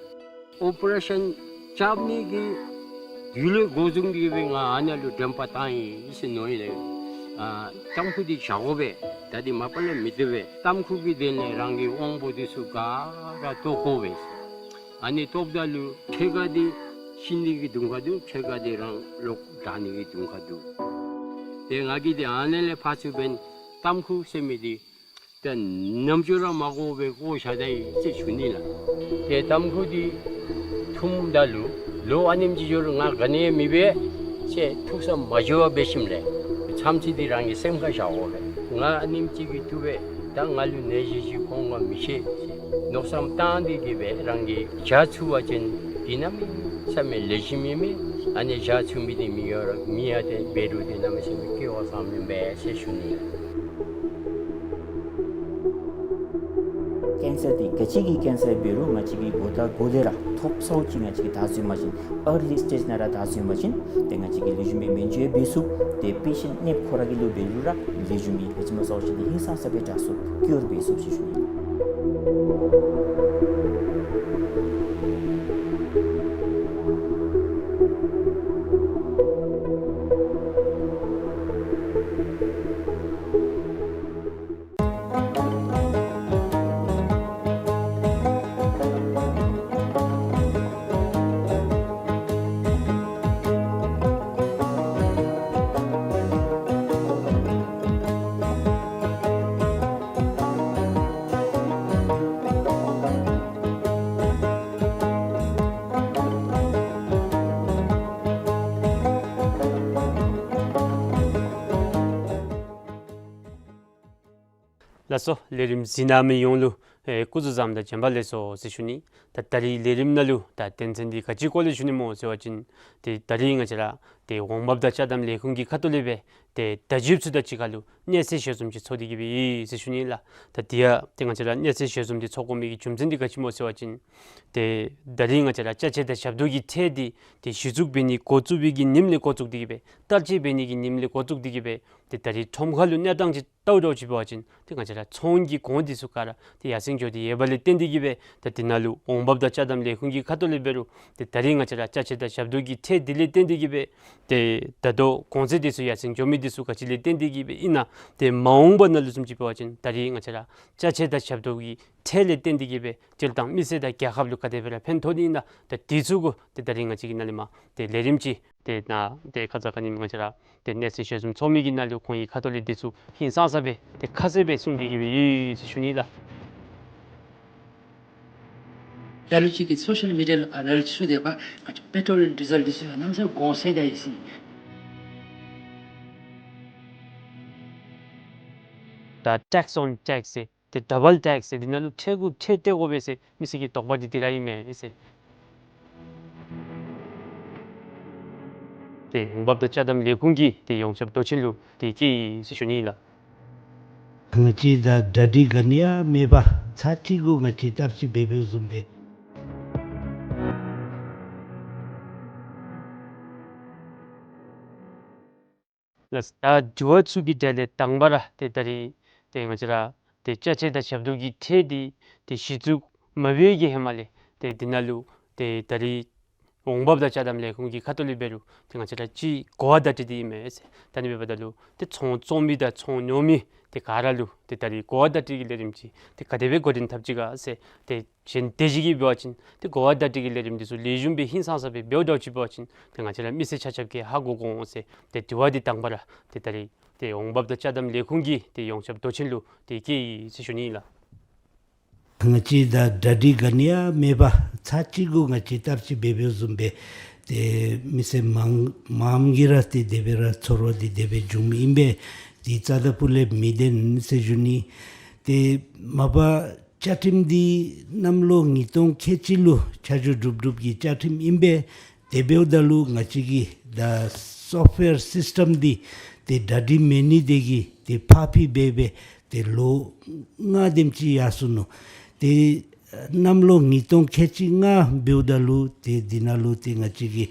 ཨོ་པ་རེ་ཤཱན་རྐྱབ་ནི་གི་དུས་ལས་འགོ་བཟུང་སྟེ་སྦེ་ང་ཨ་ནཱ་ལུ་འགྲེམས་པ་བཏང་ཡི་ཟེར་མནོ་ཡི་ལགས། ཨ་ཏམ་ཁུ་འདི་བཞག་དགོ་པས། ད་འདི་མ་པ་ལས་མི་བཏུབ་པས། ཏམ་ཁུ་གི་དོན་ལས་རང་གི་དབང་པོ་འདི་ཚུ་ག་ར་བཏོག་དགོ་པས། ཨ་ནི་བཏོགཔ་ད་ལུ་ཕྱེད་ཀ་འདི་ཤི་ནི་གི་དུང་ཁ་འདུག། ཕྱེད་ཀ་འདི་རང་ལོག་དྲག་ནི་གི་དུང་ཁ་འདུག། ཏེ་ང་གིས་འདི་ཨ་ནཱ་ལས་ཕར་ཚུར་འབདན་ཏམ་ཁུ་ཟེར་མི་འདི་ཏེ་རྣམ་ཅོ་ར་མ་གོཝ་སྦེ་བཀོ་བཞག་ད་ཡི་ཟེར་ཞུ་ནི་ལགས། ཏེ་ཏམ་ཁུ་འདི་འཐུངམ་ད་ལུ་ལོ་ཨ་ནེམ་ཅིག་འགྱོ་རུང་ང་ག་ནི་ཡང་མི་འབད་ཟེར་ཐུགས་བསམ་མ་བཞེས་པར་འབད་ཞིནམ་ལས་མཚམས་ཅིག་འདི་རང་གི་སེམས་ཁར་བཞག་དགོ་པས། ང་ཨ་ནེམ་ཅིག་གིས་བཏུབ་པས། ད་ང་ལུ་ནད་གཞི་ཅིག་འོང་ག་མི་ཤེས་ཟེར་མནོ་བསམ་བཏང་སྟེ་གི་སྦེ་རང་གིས་བཞག་ཚུགས་པ་ཅིན་འདི་གནམ་མེད་ས་མེད་ལེགས་ཤོམ་ཨིན་མས། ཨ་ནི་བཞག་ཚུགས་མི་འདི་མི་ཡོད་ར་མི་ཡང་ཏེ་འབད་རུང་འདི་གནམ་མེད་ས་མེད་སྐལ་བ་བཟང་མི་ཨིན་པས་ཟེར་ཞུ་ནི་ལགས། ཀེན་སར་འདི་ག་ཅི་གི་ཀེན་སར་འབད་རུང་ང་བཅས་ཀྱིས་འགོ་དང་འགོ་ལས་ར་ཐོབ་ཚརཝ་ཅིག་ང་བཅས་ཀྱིས་བདའ་ཚུགས་པ་ཅིན་ཨར་ལི་སི་ཊེཇ་ནང་ར་བདའ་ཚུགས་པ་ཅིན་ཏེ་ང་བཅས་ཀྱིས་ལེགས་ཤོམ་སྦེ་སྨན་བཅོས་འབད་ཚུགས། ཏེ་པེ་ཤེནཊ་ནདཔ་ཁོ་ར་གི་ལུ་འབད་རུང་ར་ལེགས་ཤོམ་སྦེ་ག་ཅི་སྨོ་ཟེར་བ་ཅིན་ཧིང་སངས་ས་སྦེ་དྲག་ཚུགས། ཀིའོར་འབད་ཚུགས་ཟེར་ཞུ་ནི། ལགས་སོ། ལས་རིམ་གཟིགས་གནང་མི་ཡོངས་ལུ་ ཨེ་སྐུ་གཟུགས་བཟང་དང་བྱོན་པ་ལེགས་སོ་ཟེར་ཞུ་ནི། ད་ད་རིས་ལས་རིམ་ནང་ལུ་ད་དོན་ཚན་འདི་ག་ཅི་སྐོར་ལས་ཞུ་ནི་སྨོ་ཟེར་བ་ཅིན་ཏེ་ད་རིས་ང་བཅས་ར་ཏེ་འོང་འབབ་དང་ཅ་དམ་ལས་ཁུངས་ཀྱི་ཁ་ཐུག་ལས་སྦེ་ཏེ་བརྡ་བརྒྱུདཔ་ཚུ་དང་གཅིག་ཁར་ལུ་གནས་ཚུལ་ཞལ་འཛོམས་ཅིག་ཚོགས་ཏེ་གི་སྦེ་ཡོད་ཟེར་ཞུ་ནི་ལགས། ད་དེ་ཡང་ཏེ་ང་བཅས་ར་གནས་ཚུལ་ཞལ་འཛོམས་འདི་ཚོགས་དགོ་མི་གི་རྒྱུ་མཚན་འདི་ག་ཅི་སྨོ་ཟེར་བ་ཅིན་ཏེ་ད་རིས་ང་བཅས་ར་ཅ་ཆས་དང་ཞབས་ཏོག་གི་ཁྲལ་འདི་ཏེ་གཞི་བཙུགས་འབད་ནི་འགོ་བཙུགས་པའི་གི་ཉིནམ་ལས་འགོ་བཙུགས་ཏེ་གི་སྦེ་བསྟར་སྤྱོད་འབད་ནི་གི་ཉིནམ་ལས་འགོ་བཙུགས་ཏེ་གི་སྦེ་ཏེ་ད་རིས་ཁྲོམ་ཁ་ལུ་གནས་སྟངས་ཅིག་བལྟཝ་ཅིག་འབད་བ་ཅིན་ཏེ་ང་བཅས་ར་ཚོང་གི་གོང་འདི་ཚུ་ག་ར་ཏེ་ཡར་སེང་འགྱོ་སྟེ་ཡོད་པ་ལས་བརྟེན་ཏེ་གི་སྦེ་ད་དེ་ནང་ལུ་འོང་འབབ་དང་ཅ་དམ་ལས་ཁུངས་ཀྱི་ཁ་ཐུག་ལས་འབད་རུང་ཏེ་ད་རིས་ང་བཅས་ར་ཅ་ཆས་དང་ཞབས་ཏོག་གི་ཁྲལ་འདི་ལས་བརྟེན་ཏེ་གི་སྦེ་ཏེ་ད་ལྟོ་གོང་ཚད་འདི་ཚུ་ཡར་སེང་འགྱོ་མི་འདི་ཚུ་ག་ཅི་ལས་བརྟེན་ཏེ་གི་སྦེ་ཨིན་ན། ཏེ་མ་འོངས་པ་ནང་ལུ་བཟུམ་ཅིག་འབད་བ་ཅིན་ད་རིས་ང་བཅས་ར་ཅ་ཆས་དང་ཞབས་ཏོག་གི་ཁྲལ་ལས་བརྟེན་ཏེ་གི་སྦེ་སྤྱིར་བཏང་མི་སེར་དང་རྒྱལ་ཁབ་ལུ་ག་དེ་སྦེ་ར་ཕན་ཐོགས་ནི་ཨིན་ན། ད་དེ་ཚུ་གུ་ཏེ་ད་རིས་ང་བཅས་ཀྱིས་ནཱ་ལས་མར་ཏེ་ལས་རིམ་ཅིག་ཏེ་ནཱ་ཏེ་ཁ་ཙ་ཁ་ཉིནམ་ང་བཅས་ར་ཏེ་གནས་ཚུལ་ཞལ་འཛོམས་ཚོགས་མི་གི་ནང་ལུ་ཁོང་གི་ཁ་ཐུག་ལས་འདི་ཚུ་ཧིང་སངས་ས་སྦེ་ཏེ་ཁ་གསལ་སྦེ་གསུངས་ཏེ་གི་སྦེ་ཡོད་ཟེར་ཞུ་ནི་ལགས། ལ་ལུ་ཅིག་གིས་སོ་ཤལ་མི་ཌི་ཡ་ལུ་ཨ་ལ་ལུ་ཚུ་དེ་སྦེ་ང་བཅས་པེ་ཊོལ་ཌི་ཟེལ་འདི་ཚུ་ཡང་གནམ་མེད་ས་མེད་གོང་ཚད་ད་ཡི་ཟེར། ད་ཊེགསི་ཨོན་ཊེགསི་ཟེར་ཏེ་ཌ་བཱལ་ཊེགསི་ཟེར་འདི་ནང་ལུ་ཁྲལ་གུ་ཁྲལ་སྟེར་དགོ་པས་ཟེར་མི་སེར་གྱི་དོགས་པ་འདི་དེ་ར་ཨིན་མས་ཟེར། ཏེ་འོང་འབབ་དང་ཅ་དམ་ལས་ཁུངས་ཀྱི་ཏེ་ཡོངས་ཁྱབ་མདོ་ཆེན་ལུ་ཏེ་བསྐྱལ་ཡི་ཟེར་ཞུ་ནི་ལགས། ང་བཅས་དང་གྲ་སྒྲིག་ག་ནི་ཡང་མེད་པར་ཚར་གཅིག་གུ་ང་བཅས་བསྟར་སྤྱོད་འབད་འབདཝ་བཟུམ་སྦེ། ལགས། ད་དྲི་བ་ཚུ་གི་གྲས་ལས་དང་པ་ར་ཏེ་ད་རིས་ཏེ་ང་བཅས་ར་ཏེ་ཅ་ཆས་དང་ཞབས་ཏོག་གི་ཁྲལ་འདི་ཏེ་གཞི་བཙུགས་མ་འབད་བའི་གི་ཧེ་མ་ལས་ཏེ་འདི་ནང་ལུ་ཏེ་ད་རིས་འོང་འབབ་དང་ཅ་དམ་ལས་ཁུངས་ཀྱི་ཁ་ཐུག་ལས་འབད་རུང་ཏེ་ང་བཅས་ར་ཅིག་གོ་བ་བརྡ་སྤྲོད་འདི་ཨིན་མས་ཟེར། ད་ནི་འབདཝ་ད་ལུ་ཏེ་ཚོང་བཙོང་མི་དང་ཚོང་ཉོ་མི་ཏེ་ག་ར་ལུ་ཏེ་ད་རིས་གོ་བ་བརྡ་སྤྲོད་ཀྱི་ལས་རིམ་ཅིག་ཏེ་ག་དེ་སྦེ་འགོ་འདྲེན་འཐབ་ཅི་ག་ཟེར་ཏེ་གཞན་དེ་ཅིག་གིས་འབད་བ་ཅིན་ཏེ་གོ་བ་བརྡ་སྤྲོད་ཀྱི་ལས་རིམ་འདི་ཚུ་ལེགས་ཤོམ་སྦེ་ཧིང་སངས་ས་སྦེ་འབདཝ་འདྲཝ་ཅིག་འབད་བ་ཅིན་ཏེ་ང་བཅས་ར་མི་སེར་ཆ་ཁྱབ་ཀྱིས་ཧ་གོ་དགོ་འོང་ཟེར་ཏེ་དྲི་བ་འདི་དང་པ་ར་ཏེ་ད་རིས་ཏེ་འོང་འབབ་དང་ཅ་དམ་ལས་ཁུངས་ཀྱི་ཏེ་ཡོངས་ཁྱབ་མདོ་ཆེན་ལུ་ཏེ་བསྐྱལ་ཡི་ཟེར་ཞུ་ནི་ལགས། ང་བཅས་དང་གྲ་སྒྲིག་ག་ནི་ཡང་མེད་པར་ཚར་གཅིག་གུ་ང་བཅས་བསྟར་སྤྱོད་འབད་འབདཝ་བཟུམ་སྦེ་ཏེ་མི་སེར་མང་མང་གིས་ར་ཏེ་དེ་སྦེ་ར་ཚོར་བ་འདི་དེ་སྦེ་བྱུངམ་ཨིན་པས། ཏེ་རྩ་དང་ཕུ་ལས་མི་བདེན་ཟེར་ཞུ་ནི། ཏེ་མ་པ་བཅའ་ཁྲིམས་འདི་གནམ་ལོ་ཉིས་སྟོང་ཁལ་གཅིག་ལུ་ཆ་འཇོག་གྲུབ་གྲུབ་ཀྱི་བཅའ་ཁྲིམས་ཨིན་པས། དེ་འབདཝ་ད་ལུ་ང་བཅས་ཀྱི་ད་སོཕཊ་ཝེར་སིསི་ཊེམ་འདི་ཏེ་གྲ་སྒྲིག་མེད་ནི་དེ་གིས་ཏེ་ཕར་འགྱངས་འབད་འབད་ཏེ་ལོ་ལྔ་དེམ་ཅིག་ཡར་སོ་ནུག། ཏེ་གནམ་ལོ་ཉིས་སྟོང་ཁལ་གཅིག་ལྔ་འབདཝ་ད་ལུ་ཏེ་འདི་ནང་ལུ་ཏེ་ང་བཅས་ཀྱི་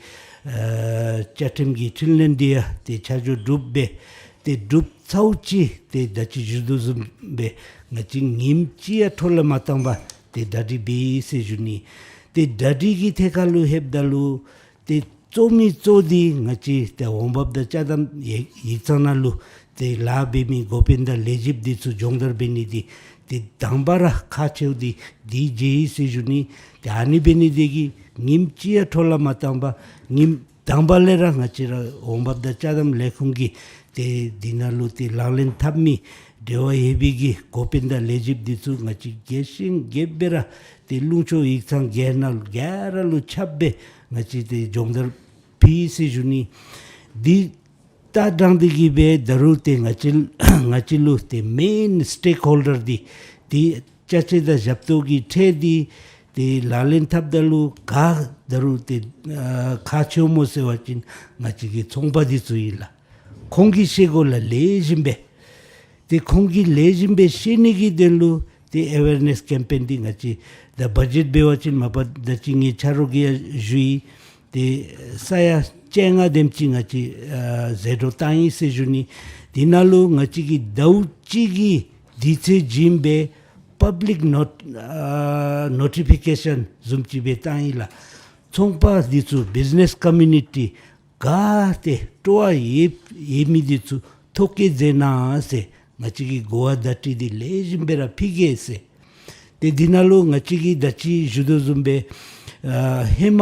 ཨ་བཅའ་ཁྲིམས་ཀྱི་འཕྲིན་ལས་འདི་ཡང་ཏེ་ཆ་འཇོག་གྲུབ་འབད་ཏེ་གྲུབ་ཚརཝ་ཅིག་ཏེ་ད་ཅི་ཞུ་དོ་བཟུམ་སྦེ་ང་བཅས་ཉིནམ་གཅིག་ཡང་འཕྲོ་བརླག་མ་བཏང་པར་ཏེ་གྲ་སྒྲིག་འབད་ཡི་ཟེར་ཞུ་ནི། ཏེ་གྲ་སྒྲིག་གི་ཐད་ཁར་ལུ་ལྷོདཔ་ད་ལུ་ཏེ་གཙོ་མི་གཙོ་འདི་ང་བཅས་ཏེ་འོང་འབབ་དང་ཅ་དམ་ཡིག་ཡིག་ཚང་ནང་ལུ་ཏེ་ལཱ་འབད་མི་འགོ་དཔོན་དང་ལས་བྱེདཔ་འདི་ཚུ་སྦྱོང་བརྡར་འབད་ནི་འདི་ཏེ་དང་པ་ར་ཁག་ཆེཝ་འདི་འདི་མཇལ་ཡི་ཟེར་ཞུ་ནི། ཏེ་ཨ་ནི་འབད་ནི་དེ་གིས་ཉིནམ་གཅིག་ཡང་འཕྲོ་བརླག་མ་བཏང་པར་ཉིནམ་དང་པ་ལས་ར་ང་བཅས་ར་འོང་འབབ་དང་ཅ་དམ་ལས་ཁུངས་ཀྱི་ཏེ་འདི་ནང་ལུ་ཏེ་ལག་ལེན་འཐབ་མི་འབྲེལ་བ་ཡོད་པའི་གི་འགོ་དཔོན་དང་ལས་བྱེདཔ་འདི་ཚུ་ང་བཅས་རྒྱས་ཤིང་རྒྱསཔ་སྦེ་ར་ཏེ་ལུང་ཕྱོགས་ཡིག་ཚང་ག་ནང་ག་ར་ལུ་ཁྱབ་སྦེ་ང་བཅས་ཏེ་སྦྱོང་བརྡར་ཕུལ་ཡི་ཟེར་ཞུ་ནི། འདི་ད་དྲང་སྟེ་གི་སྦེ་ད་རུང་ཏེ་ང་བཅས་ང་བཅས་ལུ་ཏེ་མེན་སི་ཊེཀ་ཧོལ་ཌར་འདི་ཏེ་ཅ་ཆས་དང་ཞབས་ཏོག་གི་ཁྲལ་འདི་ཏེ་ལག་ལེན་འཐབ་ད་ལུ་ག་ད་རུང་ཏེ་ཨ་ཁག་ཆེཝ་སྨོ་ཟེར་བ་ཅིན་ང་བཅས་ཀྱི་ཚོང་པ་འདི་ཚུ་ཨིན་ལགས། ཁོང་གིས་ཤེས་དགོ་ལགས་ལེགས་ཤོམ་སྦེ། ཏེ་ཁོང་གིས་ལེགས་ཤོམ་སྦེ་ཤེས་ནི་གི་དོན་ལུ་ཏེ་ཨེ་ཝེར་ནེསི་ཀེམ་པེན་འདི་ང་བཅས་ད་བ་ཇེཊ་འབད་བ་ཅིན་མ་པ་ད་ཅི་ངེའི་ཆ་རོགས་ཀྱིས་ཡང་ཞུ་ཡི། ཏེ་ས་ཡ་བཅོ་ལྔ་དེམ་ཅིག་ང་བཅས་ཨ་ཟད་འགྲོ་བཏང་ཡི་ཟེར་ཞུ་ནི། འདི་ནང་ལུ་ང་བཅས་ཀྱིས་ཟླཝ་གཅིག་གི་དུས་ཚོད་བྱིན་སྦེ་པབ་ལིཀ་ནོཊ་ཨ་ནོ་ཊི་ཕི་ཀེ་ཤཱན་བཟུམ་ཅིག་སྦེ་བཏང་ཡི་ལགས། ཚོང་པ་འདི་ཚུ་བིཛི་ནེསི་ཀོ་མིའུ་ནི་ཊི་ག་ཏེ་སྤྲོ་བ་ཡོད་ཡོད་མི་འདི་ཚུ་ཐོ་བཀོད་མཛད་གནང་ཟེར་ང་བཅས་ཀྱིས་གོ་བ་བརྡ་སྤྲོད་འདི་ལེགས་ཤོམ་སྦེ་ར་ཕུལ་གེ་ཟེར། ཏེ་འདི་ནང་ལུ་ང་བཅས་ཀྱིས་ད་ཅི་ཞུ་དོ་བཟུམ་སྦེ་ཨ་ཧེ་མ་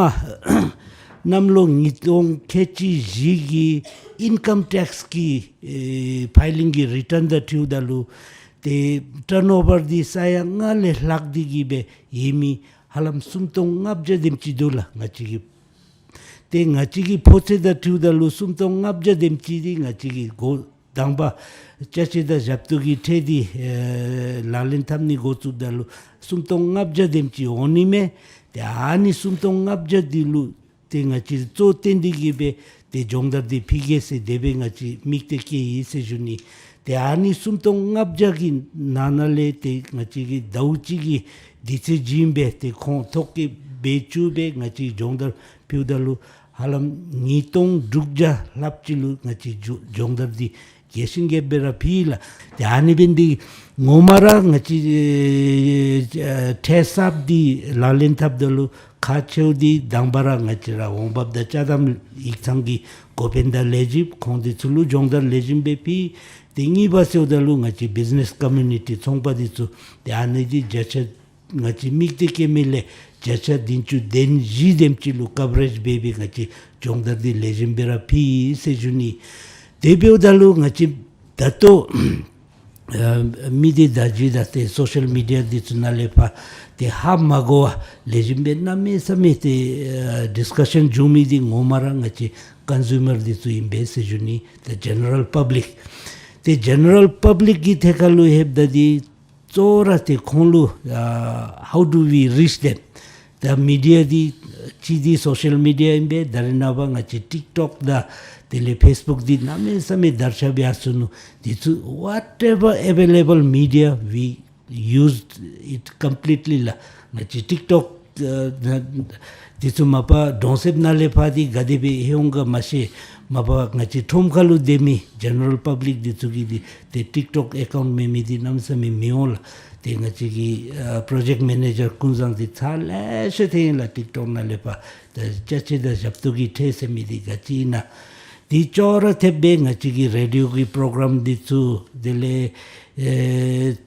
གནམ་ལོ་ཉིས་སྟོང་ཁལ་གཅིག་བཞི་གི་ཨིན་ཀམ་ཊེགསི་གི་ཨེ་ཕའི་ལིང་གི་རི་ཊརན་དང་འཁྲིལཝ་ད་ལུ་ཏེ་ཊརན་ཨོ་བར་འདི་ས་ཡ་ལྔ་ལས་ལྷག་སྟེ་གི་སྦེ་ཡོད་མི་ཧ་ལམ་སུམ་སྟོང་ལྔ་བརྒྱ་དེམ་ཅིག་འདུག་ལགས། ང་བཅས་ཀྱི་ཏེ་ང་བཅས་ཀྱི་ཕོ་ཚོད་དང་འཁྲིལཝ་ད་ལུ་སུམ་སྟོང་ལྔ་བརྒྱ་དེམ་ཅིག་འདི་ང་བཅས་ཀྱིས་འགོ་དང་པ་ཅ་ཆས་དང་ཞབས་ཏོག་གི་ཁྲལ་འདི་ཨེ་ལག་ལེན་འཐབ་ནི་འགོ་བཙུགསཔ་ད་ལུ་ སུམ་སྟོང་ལྔ་བརྒྱ་དེམ་ཅིག་འོང་ནི་མས། ཏེ་ཨ་ནི་སུམ་སྟོང་ལྔ་བརྒྱ་འདི་ལུ་ཏེ་ང་བཅས་གཙོ་བོ་བཏོན་ཏེ་གིས་སྦེ་ཏེ་སྦྱོང་བརྡར་འདི་ཕུལ་གེ་ཟེར་དེ་སྦེ་ང་བཅས་དམིགས་གཏད་བསྐྱེད་ཡི་ཟེར་ཞུ་ནི། ཏེ་ཨ་ནི་སུམ་སྟོང་ལྔ་བརྒྱ་གི་ནང་ན་ལས་ཏེ་ང་བཅས་ཀྱིས་ཟླཝ་གཅིག་གི་དུས་ཚོད་བྱིན་སྦེ་ཏེ་ཁོང་ཐོ་བཀོད་འབད་བཅུག་སྦེ་ང་བཅས་སྦྱོང་བརྡར་ཕུལཝ་ད་ལུ་ཧ་ལམ་ཉིས་སྟོང་དྲུག་བརྒྱ་ལྷགཔ་ཅིག་ལུ་ང་བཅས་སྦྱོ་སྦྱོང་བརྡར་འདི་རྒྱས་ཤིང་རྒྱས་པ་སྦེ་ར་ཕུལ་ཡི་ལགས། ཏེ་ཨ་ནི་འབདཝ་ད་ངོ་མ་ར་ང་བཅས་ཨེ་ཨེ་ཁྲལ་གསརཔ་འདི་ལག་ལེན་འཐབ་ད་ལུ་ཁག་ཆེཝ་འདི་དང་པ་ར་ང་བཅས་ར་འོང་འབབ་དང་ཅ་དམ་ཡིག་ཚང་གི་འགོ་དཔོན་དང་ལས་བྱེདཔ་ཁོང་འདི་ཚུ་ལུ་སྦྱོང་བརྡར་ལེགས་ཤོམ་སྦེ་ཕུལ། ཏེ་གཉིས་པ་ཟེརཝ་ད་ལུ་ང་བཅས་བིཛ་ནེས་ཀོ་མིའུ་ནི་ཊི་ཚོང་པ་འདི་ཚུ་ཏེ་ཨ་ནི་འདི་བརྒྱ་ཆ་ང་བཅས་དམིགས་གཏད་བསྐྱེད་མི་ལས་བརྒྱ་ཆ་བདུན་ཅུ་དོན་བཞི་དེམ་ཅིག་ལུ་ཀབ་རེཇ་འབད་སྦེ་ང་བཅས་སྦྱོང་བརྡར་འདི་ལེགས་ཤོམ་སྦེ་ར་ཕུལ་ཡི་ཟེར་ཞུ་ནི། དེ་འབདཝ་ད་ལུ་ང་བཅས་ད་ལྟོ་ཨ་མི་སྡེ་བརྡ་བརྒྱུད་དང་ཏེ་སོ་ཤལ་མི་ཌི་ཡ་འདི་ཚུ་ནང་ལས་ཕར་ཏེ་ཧ་མ་གོ་བར་ལེགས་ཤོམ་སྦེ་གནམ་མེད་ས་མེད་ཏེ་ཨ་ཌིསི་ཀ་ཤན་འབྱུང་མི་འདི་ངོ་མ་ར་ང་བཅས་ཀོན་སུ་མར་འདི་ཚུ་ཨིན་པས་ཟེར་ཞུ་ནི། ཏེ་ཇེ་ནེ་རལ་པབ་ལིཀ། ཏེ་ཇེ་ནེ་རལ་པབ་ལིཀ་གི་ཐད་ཁར་ལུ་ལྷོདཔ་ད་འདི་གཙོ་བོ་ར་ཏེ་ཁོང་ལུ་ཨ་how do we reach them? ད་མི་ཌི་ཡ་འདི་གཅིག་འདི་སོ་ཤལ་མི་ཌི་ཡ་ཨིན་པས། ད་རེས་ནངས་པ་ང་བཅས་ཊིཀ་ཊོཀ་དང་དེ་ལས་ཕེསི་བུཀ་འདི་གནམ་མེད་ས་མེད་དར་ཁྱབ་ཡར་སོ་ནུག། འདི་ཚུ་whatever available media we used it completely ལགས། ང་བཅས་ཊིཀ་ཊོཀ་ཨ་འདི་ཚུ་མ་པ་གྲོང་གསེབ་ནང་ལས་ཕར་འདི་ག་དེ་སྦེ་ལྷོད་འོང་ག་མ་ཤེས། མ་པ་ང་བཅས་ཁྲོམ་ཁ་ལུ་སྡོད་མི་ཇེ་ནེ་རལ་པབ་ལིཀ་འདི་ཚུ་གིས་འདི་ཏེ་ཊིཀ་ཊོཀ་ཨེ་ཀའུནཊ་མེད་མི་འདི་གནམ་མེད་ས་མེད་མི་འོང་ལགས། ཏེ་ང་བཅས་ཀྱི་ཨ་པྲོ་ཇེཀཊ་མེ་ནེ་ཇར་ཀུན་བཟང་འདི་ཚར་ལེ་ཤ་ཐོན་ཡི་ལགས། ཊིཀ་ཊོཀ་ནང་ལས་ཕར་ད་ཅ་ཆས་དང་ཞབས་ཏོག་གི་ཁྲལ་ཟེར་མི་འདི་ག་ཅི་ཨིན་ན། འདི་ཅོག་ར་འཐདཔ་སྦེ་ང་བཅས་ཀྱི་རེ་ཌི་ཡོ་གི་པྲོ་གྲམ་འདི་ཚུ་དེ་ལས་ཨེ་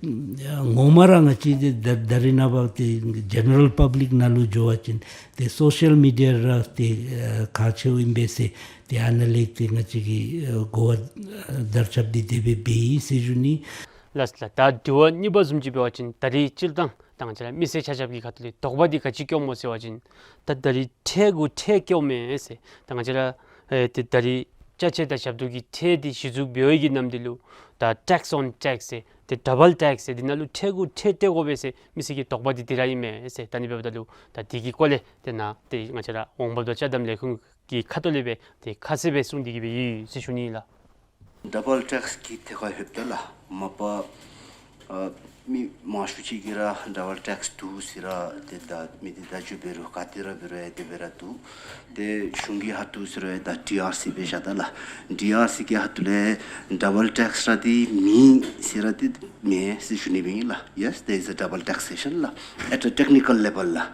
ངོ་མ་ར་ང་བཅས་འདི་ད་ད་རེས་ནངས་པ་ཏེ་ཇེ་ནེ་རལ་པབ་ལིཀ་ནང་ལུ་འགྱོ་བ་ཅིན་ཏེ་སོ་ཤལ་མི་ཌི་ཡ་ར་ཏེ་ཨེ་ཁག་ཆེཝ་ཨིན་པས་ཟེར། ཏེ་ཨ་ནཱ་ལས་ཏེ་ང་བཅས་ཀྱི་ཨེ་གོ་བ་ཨེ་དར་ཁྱབ་འདི་དེ་སྦེ་འབད་ཡི་ཟེར་ཞུ་ནི། ལགས་ལགས། ད་དྲི་བ་གཉིས་པ་བཟུམ་ཅིག་འབད་བ་ཅིན་ད་རིས་སྤྱིར་བཏང་ད་ང་བཅས་ར་མི་སེར་ཆ་ཁྱབ་ཀྱི་ཁ་ཐུག་ལས་དོགས་པ་འདི་ག་ཅི་སྐྱེཝ་སྨོ་ཟེར་བ་ཅིན་ད་ད་རིས་ཁྲལ་གུ་ཁྲལ་སྐྱེཝ་མས་ཟེར། ད་ང་བཅས་ར་ཨེ་ཏེ་ད་རིས་ཅ་ཆས་དང་ཞབས་ཏོག་གི་ཁྲལ་འདི་གཞི་བཙུགས་འབད་བའི་གི་ནམ་དུས་ལུ་ད་ཊེགསི་ཨོན་ཊེགསི་ཟེར་ཏེ་ཌབ་བཱལ་ཊེགསི་ཟེར་འདི་ནང་ལུ་ཁྲལ་གུ་ཁྲལ་སྤྲོད་དགོ་པས་ཟེར་མི་སེར་གྱི་དོགས་པ་འདི་དེ་ར་ཨིན་མས་ཟེར། ད་ཨ་ནི་འབདཝ་ད་ལུ་ད་འདི་གི་སྐོར་ལས་ཏེ་ནཱ་ཏེ་ང་བཅས་ར་འོང་འབབ་དང་ཅ་དམ་ལས་ཁུངས་ཀྱི་ཁ་ཐུག་ལས་སྦེ་ཏེ་ཁ་གསལ་སྦེ་གསུངས་ཏེ་གི་སྦེ་ཡོད་ཟེར་ཞུ་ནི་ལགས། ཌབ་བཱལ་ཊེགསི་གི་ཐད་ཁར་ལྷོདཔ་ད་ལགས་མ་པ་ཨ་མི་མང་ཤོས་ཅིག་གིས་ར་ཌབ་བཱལ་ཊེགསི་འདུག་ཟེར་ར་ཏེ་ད་མི་སྡེ་བརྡ་བརྒྱུད་འབད་རུང་ག་ཏེ་ར་འབད་རུང་ཨེ་དེ་སྦེ་ར་འདུག། ཏེ་གཞུང་གི་ཁ་ཐུག་ཟེར་རུང་ཨེ་ད་ཌི་ཨར་སི་སྦེ་བཞག་ད་ལགས། ཌི་ཨར་སི་གི་ཁ་ཐུག་ལས་ཌབ་བཱལ་ཊེགསི་ར་འདི་མེད་ཟེར་ར་འདི་མེད་ཟེར་ཞུ་ནི་སྦེ་ཨིན་ལགས། Yes, there is a double taxation ལགས། At a technical level ལགས།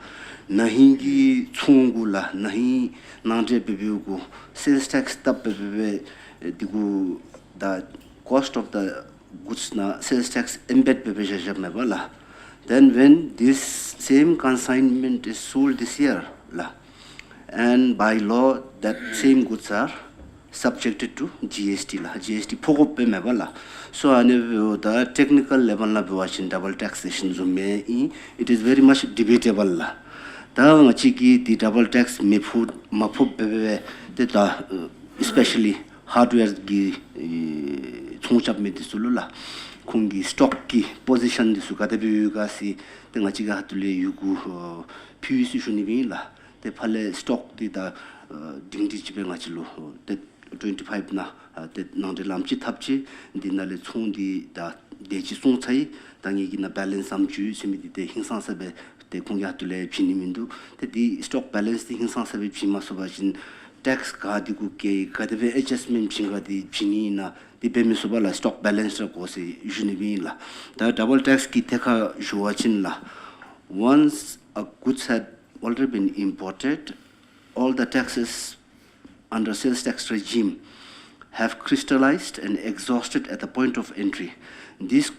ན་ཧིང་གི་ཚོང་གུ་ལགས་ན་ཧིང་ནང་འདྲེན་འབད་འབདཝ་གུ་སེལསི་ཊེགསི་བཏབ་འབད་འབད་འབད་འདི་གུ་the cost of the goods ནང་སེལསི་ཊེགསི་ཨེམ་བེཌ་འབད་འབད་བཞག་བཞགཔ་མས་པ་ལགས། Then when this same consignment is sold this year ལགས། And by law, that same goods are subjected to ཇི་ཨེསི་ཊི་ལགས། ཇི་ཨེསི་ཊི་ཕོག་དགོཔ་མས་པ་ལགས། So ཨ་ནི་འབདཝ་ད་ཊེག་ནི་ཀལ་ལེ་བཱལ་ནང་འབད་བ་ཅིན་ཌབ་བཱལ་ཊེག་སེ་ཤཱན་བཟུམ་མེན། It is very much debatable ལགས། ད་ང་བཅས་ཀྱིས་འདི་ཌབ་བཱལ་ཊེགསི་མི་ཕོག་མ་ཕོགཔ་སྦེ་སྦེ་ཏེ་ད་ཨེ་སི་པེ་ཤ་ལི་ཧརཌ་ཝེར་གྱི་ཨེ་ཚོང་རྐྱབ་མི་འདི་ཚུ་ལུ་ལགས་ཁོང་གི་སི་ཊོག་གི་པོ་ཟི་ཤཱན་འདི་ཚུ་ག་དེ་སྦེ་ཡོད་ག་ཟེར་ཏེ་ང་བཅས་ཀྱི་ཁ་ཐུག་ལས་ཡོད་གུ་ཨེ་ཕུལ་ཡི་ཟེར་ཞུ་ནི་སྦེ་ཨིན་ལགས། ཏེ་ཕར་ལས་སི་ཊོག་འདི་ད་ཨེ་སྒྲིང་སྒྲི་ཅིག་སྦེ་ང་བཅས་ལུ་ཏེ་ཊུ་ཝེན་ཊི་ཕའིབ་ནང་ཨ་ཏེ་ནང་འདྲེན་ལམ་ཅིག་འཐབ་ཅི། འདི་ནང་ལས་ཚོང་འདི་ད་དེ་ཅིག་བཙོང་ཚར་ཡི། ད་ངེ་གི་ནང་བེ་ལེནསི་ཙམ་ཅིག་ཡོད་ཟེར་མི་འདི་ཏེ་ཧིང་སངས་ས་སྦེ་ཏེ་ཁོང་གི་ཁ་ཐུག་ལས་བྱིན་ནི་མིན་འདུག། ཏེ་འདི་སི་ཊོག་བེ་ལེནསི་འདི་ཧིང་སངས་ས་སྦེ་བྱིན་མ་ཚུགས་པ་ཅིན་ཊེགསི་ག་འདི་གུ་བཀལ་ག་དེ་སྦེ་ཨེཌ་ཇཱསཊ་མེནཊ་བྱིན་ག་འདི་བྱིན་ནི་ཨིན་ན་འདི་འབད་མི་ཚུགས་པས་ལགས། སི་ཊོག་བེ་ལེནསི་ར་དགོ་ཟེར་ཞུ་ནི་སྦེ་ཨིན་ལགས། ད་ཌབ་བཱལ་ཊེགསི་གི་ཐད་ཁར་ཞུ་བ་ཅིན་ལགས། Once a goods had already been imported, all the taxes under sales tax regime have crystallized and exhausted at the point of entry. These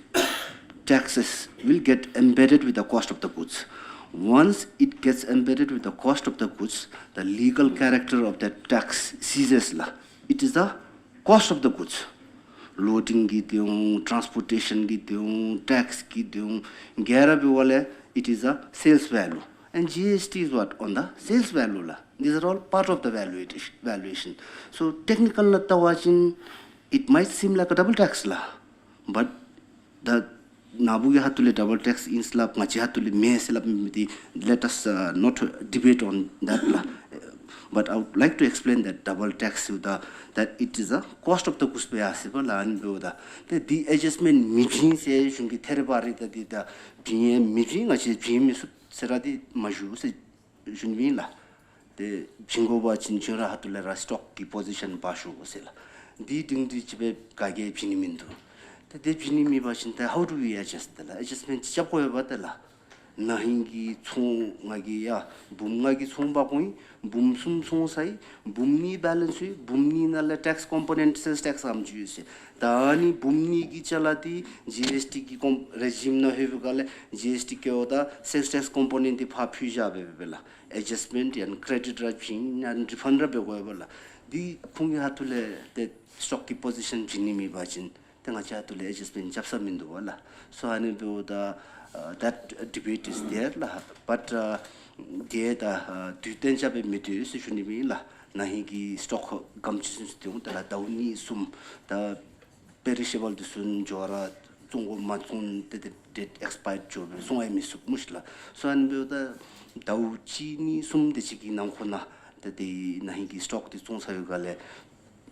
taxes will get embedded with the cost of the goods. Once it gets embedded with the cost of the goods, the legal character of that tax ceases ལགས། It is the cost of the goods. ལོ་ཌིང་གི་འདི་འོང་ཊཱནསི་པོར་ཊེ་ཤཱན་གི་འདི་འོང་ཊེགསི་གི་འདི་འོང་ག་ར་འབདཝ་ལས་it is a sales value. And G S T is what? On the sales value ལགས། These are all part of the valuation, valuation. So technical ནང་བལྟ་བ་ཅིན་it might seem like a double tax ལགས། But the ནཱ་བུ་གི་ཧ་ཏུ་ལས་ཌབ་བཱལ་ཊེགསི་ཨིན་ཟེར་སླབ་ང་བཅས་ཧ་ཏུ་ལས་མེན་ཟེར་སླབ་མི་འདི་let us, uh, not debate on that ལགས། But I would like to explain that double tax is the, that it is the cost of the goods སྦེ་ཡར་སོང་པས་ལགས། ཨ་ནི་འབདཝ་ད་ཏེ་འདི་ཨེ་ཇཱསཊ་མེནཊ་མི་བྱིན་ཟེར་གཞུང་གིས་ཐད་རི་བ་རི་ད་འདི་ད་བྱིན་ཡང་མི་བྱིན། ང་བཅས་བྱིན་མི་ཚུགས་ཟེར་ར་འདི་མ་ཞུ་ཟེར་ཞུ་ནི་ཨིན་ལགས། ཏེ་བྱིན་དགོ་པ་ཅིན་བྱིན་ར་ཧ་ཏུ་ལས་ར་སི་ཊོག་གི་པོ་ཟི་ཤཱན་འབག་ཤོག་ཟེར་ལགས། འདི་དེ་འདི་ཅིག་སྦེ་ག་གིས་བྱིན་ནི་མིན་འདུག། ཏེ་དེ་བྱིན་ནི་མེད་པ་ཅིན་ཏེ་how do we adjust ཏེ་ལགས། ཨེ་ཇཱསཊ་མེནཊ་རྐྱབ་དགོ་པས་ཏེ་ལགས། ན་ཧིང་གི་ཚོང་ང་གིས་ཡ་འབུམ་ལྔ་གི་ཚོང་འབག་འོང་ཡི། འབུམ་གསུམ་ཚོང་ཟ་ཡི། འབུམ་གཉིས་བེ་ལེནསི་ཡོད། འབུམ་གཉིས་ནང་ལས་ཊེགསི་ཀོམ་པོ་ནེནཊ་སེལསི་ཊེགསི་ཨམ་ཅིག་ཡོད་ཟེར། ད་ཨ་ནི་འབུམ་གཉིས་ཀྱི་ཅ་ལ་འདི་ཇི་ཨེསི་ཊི་གི་ཀོམ་རེ་ཇིམ་ནང་ལྷོད་པའི་སྒང་ལས་ཇི་ཨེསི་ཊི་བཀལཝ་ད་སེལསི་ཊེགསི་ཀོམ་པོ་ནེནཊ་འདི་ཕར་འཕུལ་བཞག་སྦེ་སྦེ་ལགས། ཨེ་ཇཱསཊ་མེནཊ་ཡང་ཀྲེ་ཌིཊ་ར་བྱིན་ཡང་རི་ཕཱནཌ་ར་འབད་དགོ་པས་ལགས། འདི་ཁོང་གི་ཧ་ཏུ་ལས་ཏེ་སི་ཊོག་གི་པོ་ཟི་ཤཱན་བྱིན་ནི་མེད་པ་ཅིན་ཏེ་ང་བཅས་ཧ་ཏུ་ལས་ཨེ་ཇཱསཊ་མེནཊ་རྐྱབ་ས་མིན་འདུག་པ་ལགས། སོ་ཨ་ནི་འབདཝ་ད་uh, that debate is there ལགས། But uh, དེ་ད་uh, དུས་གཏན་འཇགས་སྦེ་མི་སྡོད་ཟེར་ཞུ་ནི་ཨིན་ལགས། ན་ཧིང་གི་སི་ཊོག་ག་དེམ་ཅིག་ཚུན་ཚོད་འདི་ད་ལགས་ཟླཝ་གཉིས་གསུམ་ད་པེ་རི་ཤེ་བཱལ་འདི་ཚུ་འགྱོ་ར་བཙོང་དགོ་མ་བཙོང་ཏེ་ཏེ་ཌེཊ་ཨེགསི་པ་ཡརཌ་འགྱོ་སྦེ་བཙོང་ཡང་མི་ཚུགས་སྨོ་ཤི་ལགས། སོ་ཨ་ནི་འབདཝ་ད་ཟླཝ་གཅིག་གཉིས་གསུམ་དེ་ཅིག་གི་ནང་འཁོད་ནང་ཏེ་ཏེ་ན་ཧིང་གི་སི་ཊོག་འདི་བཙོང་ཚར་བའི་སྒང་ལས་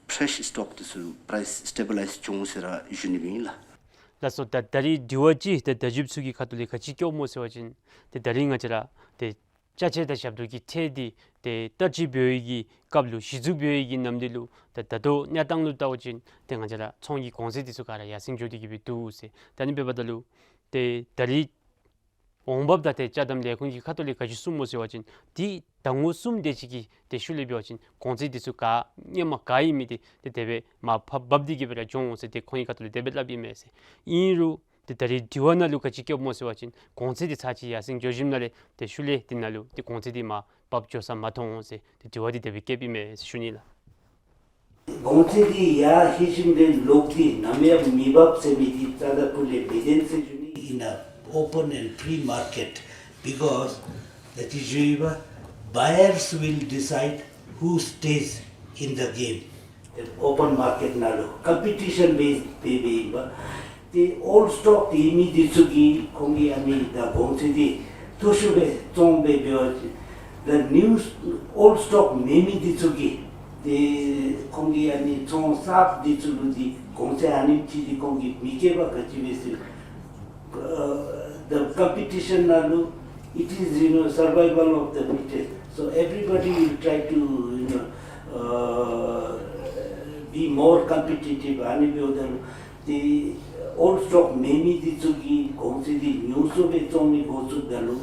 ཕེ་རེཤ་སི་ཊོག་འདི་ཚུ་པ་རའིསི་སི་ཊེ་བི་ལའིཛ་འགྱོ་འོང་ཟེར་ར་ཞུ་ནི་ཨིན་ལགས། ལགས་སོ། ད་ད་རིས་དྲི་བ་ཅིག་ཏེ་བརྡ་བརྒྱུདཔ་ཚུ་གི་ཁ་ཐུག་ལས་ག་ཅི་བཀོདཔ་སྨོ་ཟེར་བ་ཅིན་ཏེ་ད་རིས་ང་བཅས་ར་ཏེ་ཅ་ཆས་དང་ཞབས་ཏོག་གི་ཁྲལ་འདི་ཏེ་བསྟར་སྤྱོད་འབད་བའི་གི་སྐབས་ལུ་གཞི་བཙུགས་འབད་བའི་གི་ནམ་དུས་ལུ་ད་ད་ལྟོ་གནས་སྟངས་ལུ་བལྟ་བ་ཅིན་ཏེ་ང་བཅས་ར་ཚོང་གི་གོང་ཚད་འདི་ཚུ་ག་ར་ཡར་སེང་འགྱོ་སྟེ་གི་སྦེ་འདུག་ཟེར། ད་ཨ་ནི་འབདཝ་ད་ལུ་ཏེ་ད་རིས་འོང་འབབ་དང་ཏེ་ཅ་དམ་ལས་ཁུངས་ཀྱི་ཁ་ཐུག་ལས་ག་ཅི་གསུངམ་སྨོ་ཟེར་བ་ཅིན་ཏེ་ཟླ་ངོ་གསུམ་དེ་ཅིག་གི་ཏེ་ཤུལ་ལས་འབད་བ་ཅིན་གོང་ཚད་འདི་ཚུ་ག་སྔོན་མ་ག་ཨིན་མི་འདི་ཏེ་དེ་སྦེ་མར་ཕབ་ཕབ་སྟེ་གི་སྦེ་ར་འགྱོ་འོང་ཟེར་ཏེ་ཁོང་གི་ཁ་ཐུག་ལས་དེ་སྦེ་སླབ་ཨིན་མས་ཟེར། ཨིན་རུང་ཏེ་ད་རིས་དྲི་བ་ནང་ལུ་ག་ཅི་བཀོདཔ་སྨོ་ཟེར་བ་ཅིན་གོང་ཚད་འདི་ཚར་ཅིག་ཡར་སེང་འགྱོ་ཞིནམ་ལས་ཏེ་ཤུལ་ལས་འདི་ནང་ལུ་ཏེ་གོང་ཚད་འདི་མར་ཕབ་འགྱོ་ས་མ་མཐོང་འོང་ཟེར་ཏེ་དྲི་བ་འདི་དེ་སྦེ་བཀོདཔ་ཨིན་མས་ཟེར་ཞུ་ནི་ལགས། གོང་ཚད་འདི་ཡར་ལྷོད་ཞིནམ་ལས་ལོག་སྟེ་ནམ་ཡང་མི་འབབ་ཟེར་མི་འདི་རྩ་དང་ཕུ་ལས་མི་བདེན་ཟེར་ཞུ་ནི། In a open and free market, because that is, buyers will decide who stays in the game. Open market ནང་ལུ་ཀམ་པི་ཊི་ཤཱན་བེསཌ་སྦེ་སྦེ་ཨིན་པས། ཏེ་ཨོལཌ་སི་ཊོག་ཡོད་མི་འདི་ཚུ་གིས་ཁོང་གིས་ཨ་ནི་ད་གོང་ཚད་འདི་མཐོ་ཤོས་སྦེ་བཙོང་སྦེ་འབད་བ་ཅིན་ད་ནིའུ་ཨོལཌ་སི་ཊོག་མེད་མི་འདི་ཚུ་གིས་ཏེ་ཁོང་གིས་ཨ་ནི་ཚོང་གསརཔ་འདི་ཚུ་ལུ་འདི་གོང་ཚད་ཨ་ནེམ་ཅིག་འདི་ཁོང་གིས་མི་བཀལ་བར་ག་ཅི་འབད་ཟེར། Uh, the competition ནང་ལུ་it is, you know, survival of the fittest. So everybody will try to, you know, uh, be more competitive. ཨ་ནི་འབདཝ་ད་ལུ་ཏེ་ཨོལཌ་སི་ཊོག་མེད་མི་འདི་ཚུ་གིས་གོང་ཚད་འདི་ཉུང་སུ་སྦེ་བཙོང་ནི་འགོ་བཙུགསཔ་ད་ལུ་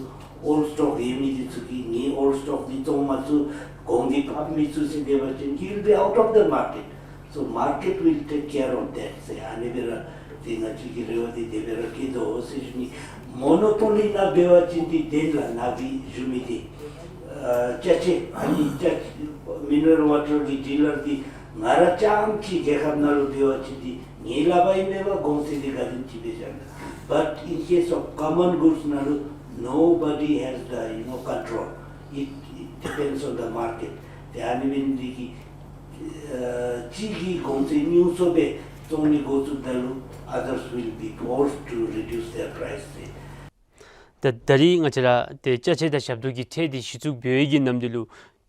ཨོལཌ་སི་ཊོག་ཡོད་མི་འདི་ཚུ་གིས་ངེའི་ཨོལཌ་སི་ཊོག་འདི་བཙོང་མ་ཚུགས་གོང་འདི་ཕབ་མི་ཚུགས་ཟེར་སྡོད་པ་ཅིན་he will be out of the market. So market will take care of that ཟེར་ཨ་ནི་སྦེ་ར་ཏེ་ང་བཅས་ཀྱི་རེ་བ་འདི་དེ་སྦེ་ར་བསྐྱེད་དོ་ཟེར་ཞུ་ནི། མོ་ནོ་པོ་ལི་ནང་འབད་བ་ཅིན་འདི་བདེན་ལགས། ནཱ་གིས་ཞུ་མི་འདི་ཨ་ཅ་ཆས་ཨ་ནི་ཅ་མི་ནི་རལ་ཝ་ཊར་གྱི་ཌི་ལར་འདི་ང་ར་རྐྱངམ་གཅིག་རྒྱལ་ཁབ་ནང་ལུ་འབད་བ་ཅིན་འདི་ངེའི་ལག་པར་ཨིན་མས་པ། གོང་ཚད་འདི་ག་དེམ་ཅིག་སྦེ་བཞག་ན། But in case of common goods ནང་ལུ་nobody has the, you know, control. It, it depends on the market. ཏེ་ཨ་ནི་འབད་ནི་འདི་གིས་ཨ་གཅིག་གིས་གོང་ཚད་ཉུང་སུ་སྦེ་བཙོང་ནི་འགོ་བཙུགསཔ་ད་ལུ་others will be forced to reduce their price ཟེར། ད་ད་རིས་ང་བཅས་ར་ཏེ་ཅ་ཆས་དང་ཞབས་ཏོག་གི་ཁྲལ་འདི་གཞི་བཙུགས་འབད་བའི་གི་ནམ་དུས་ལུ་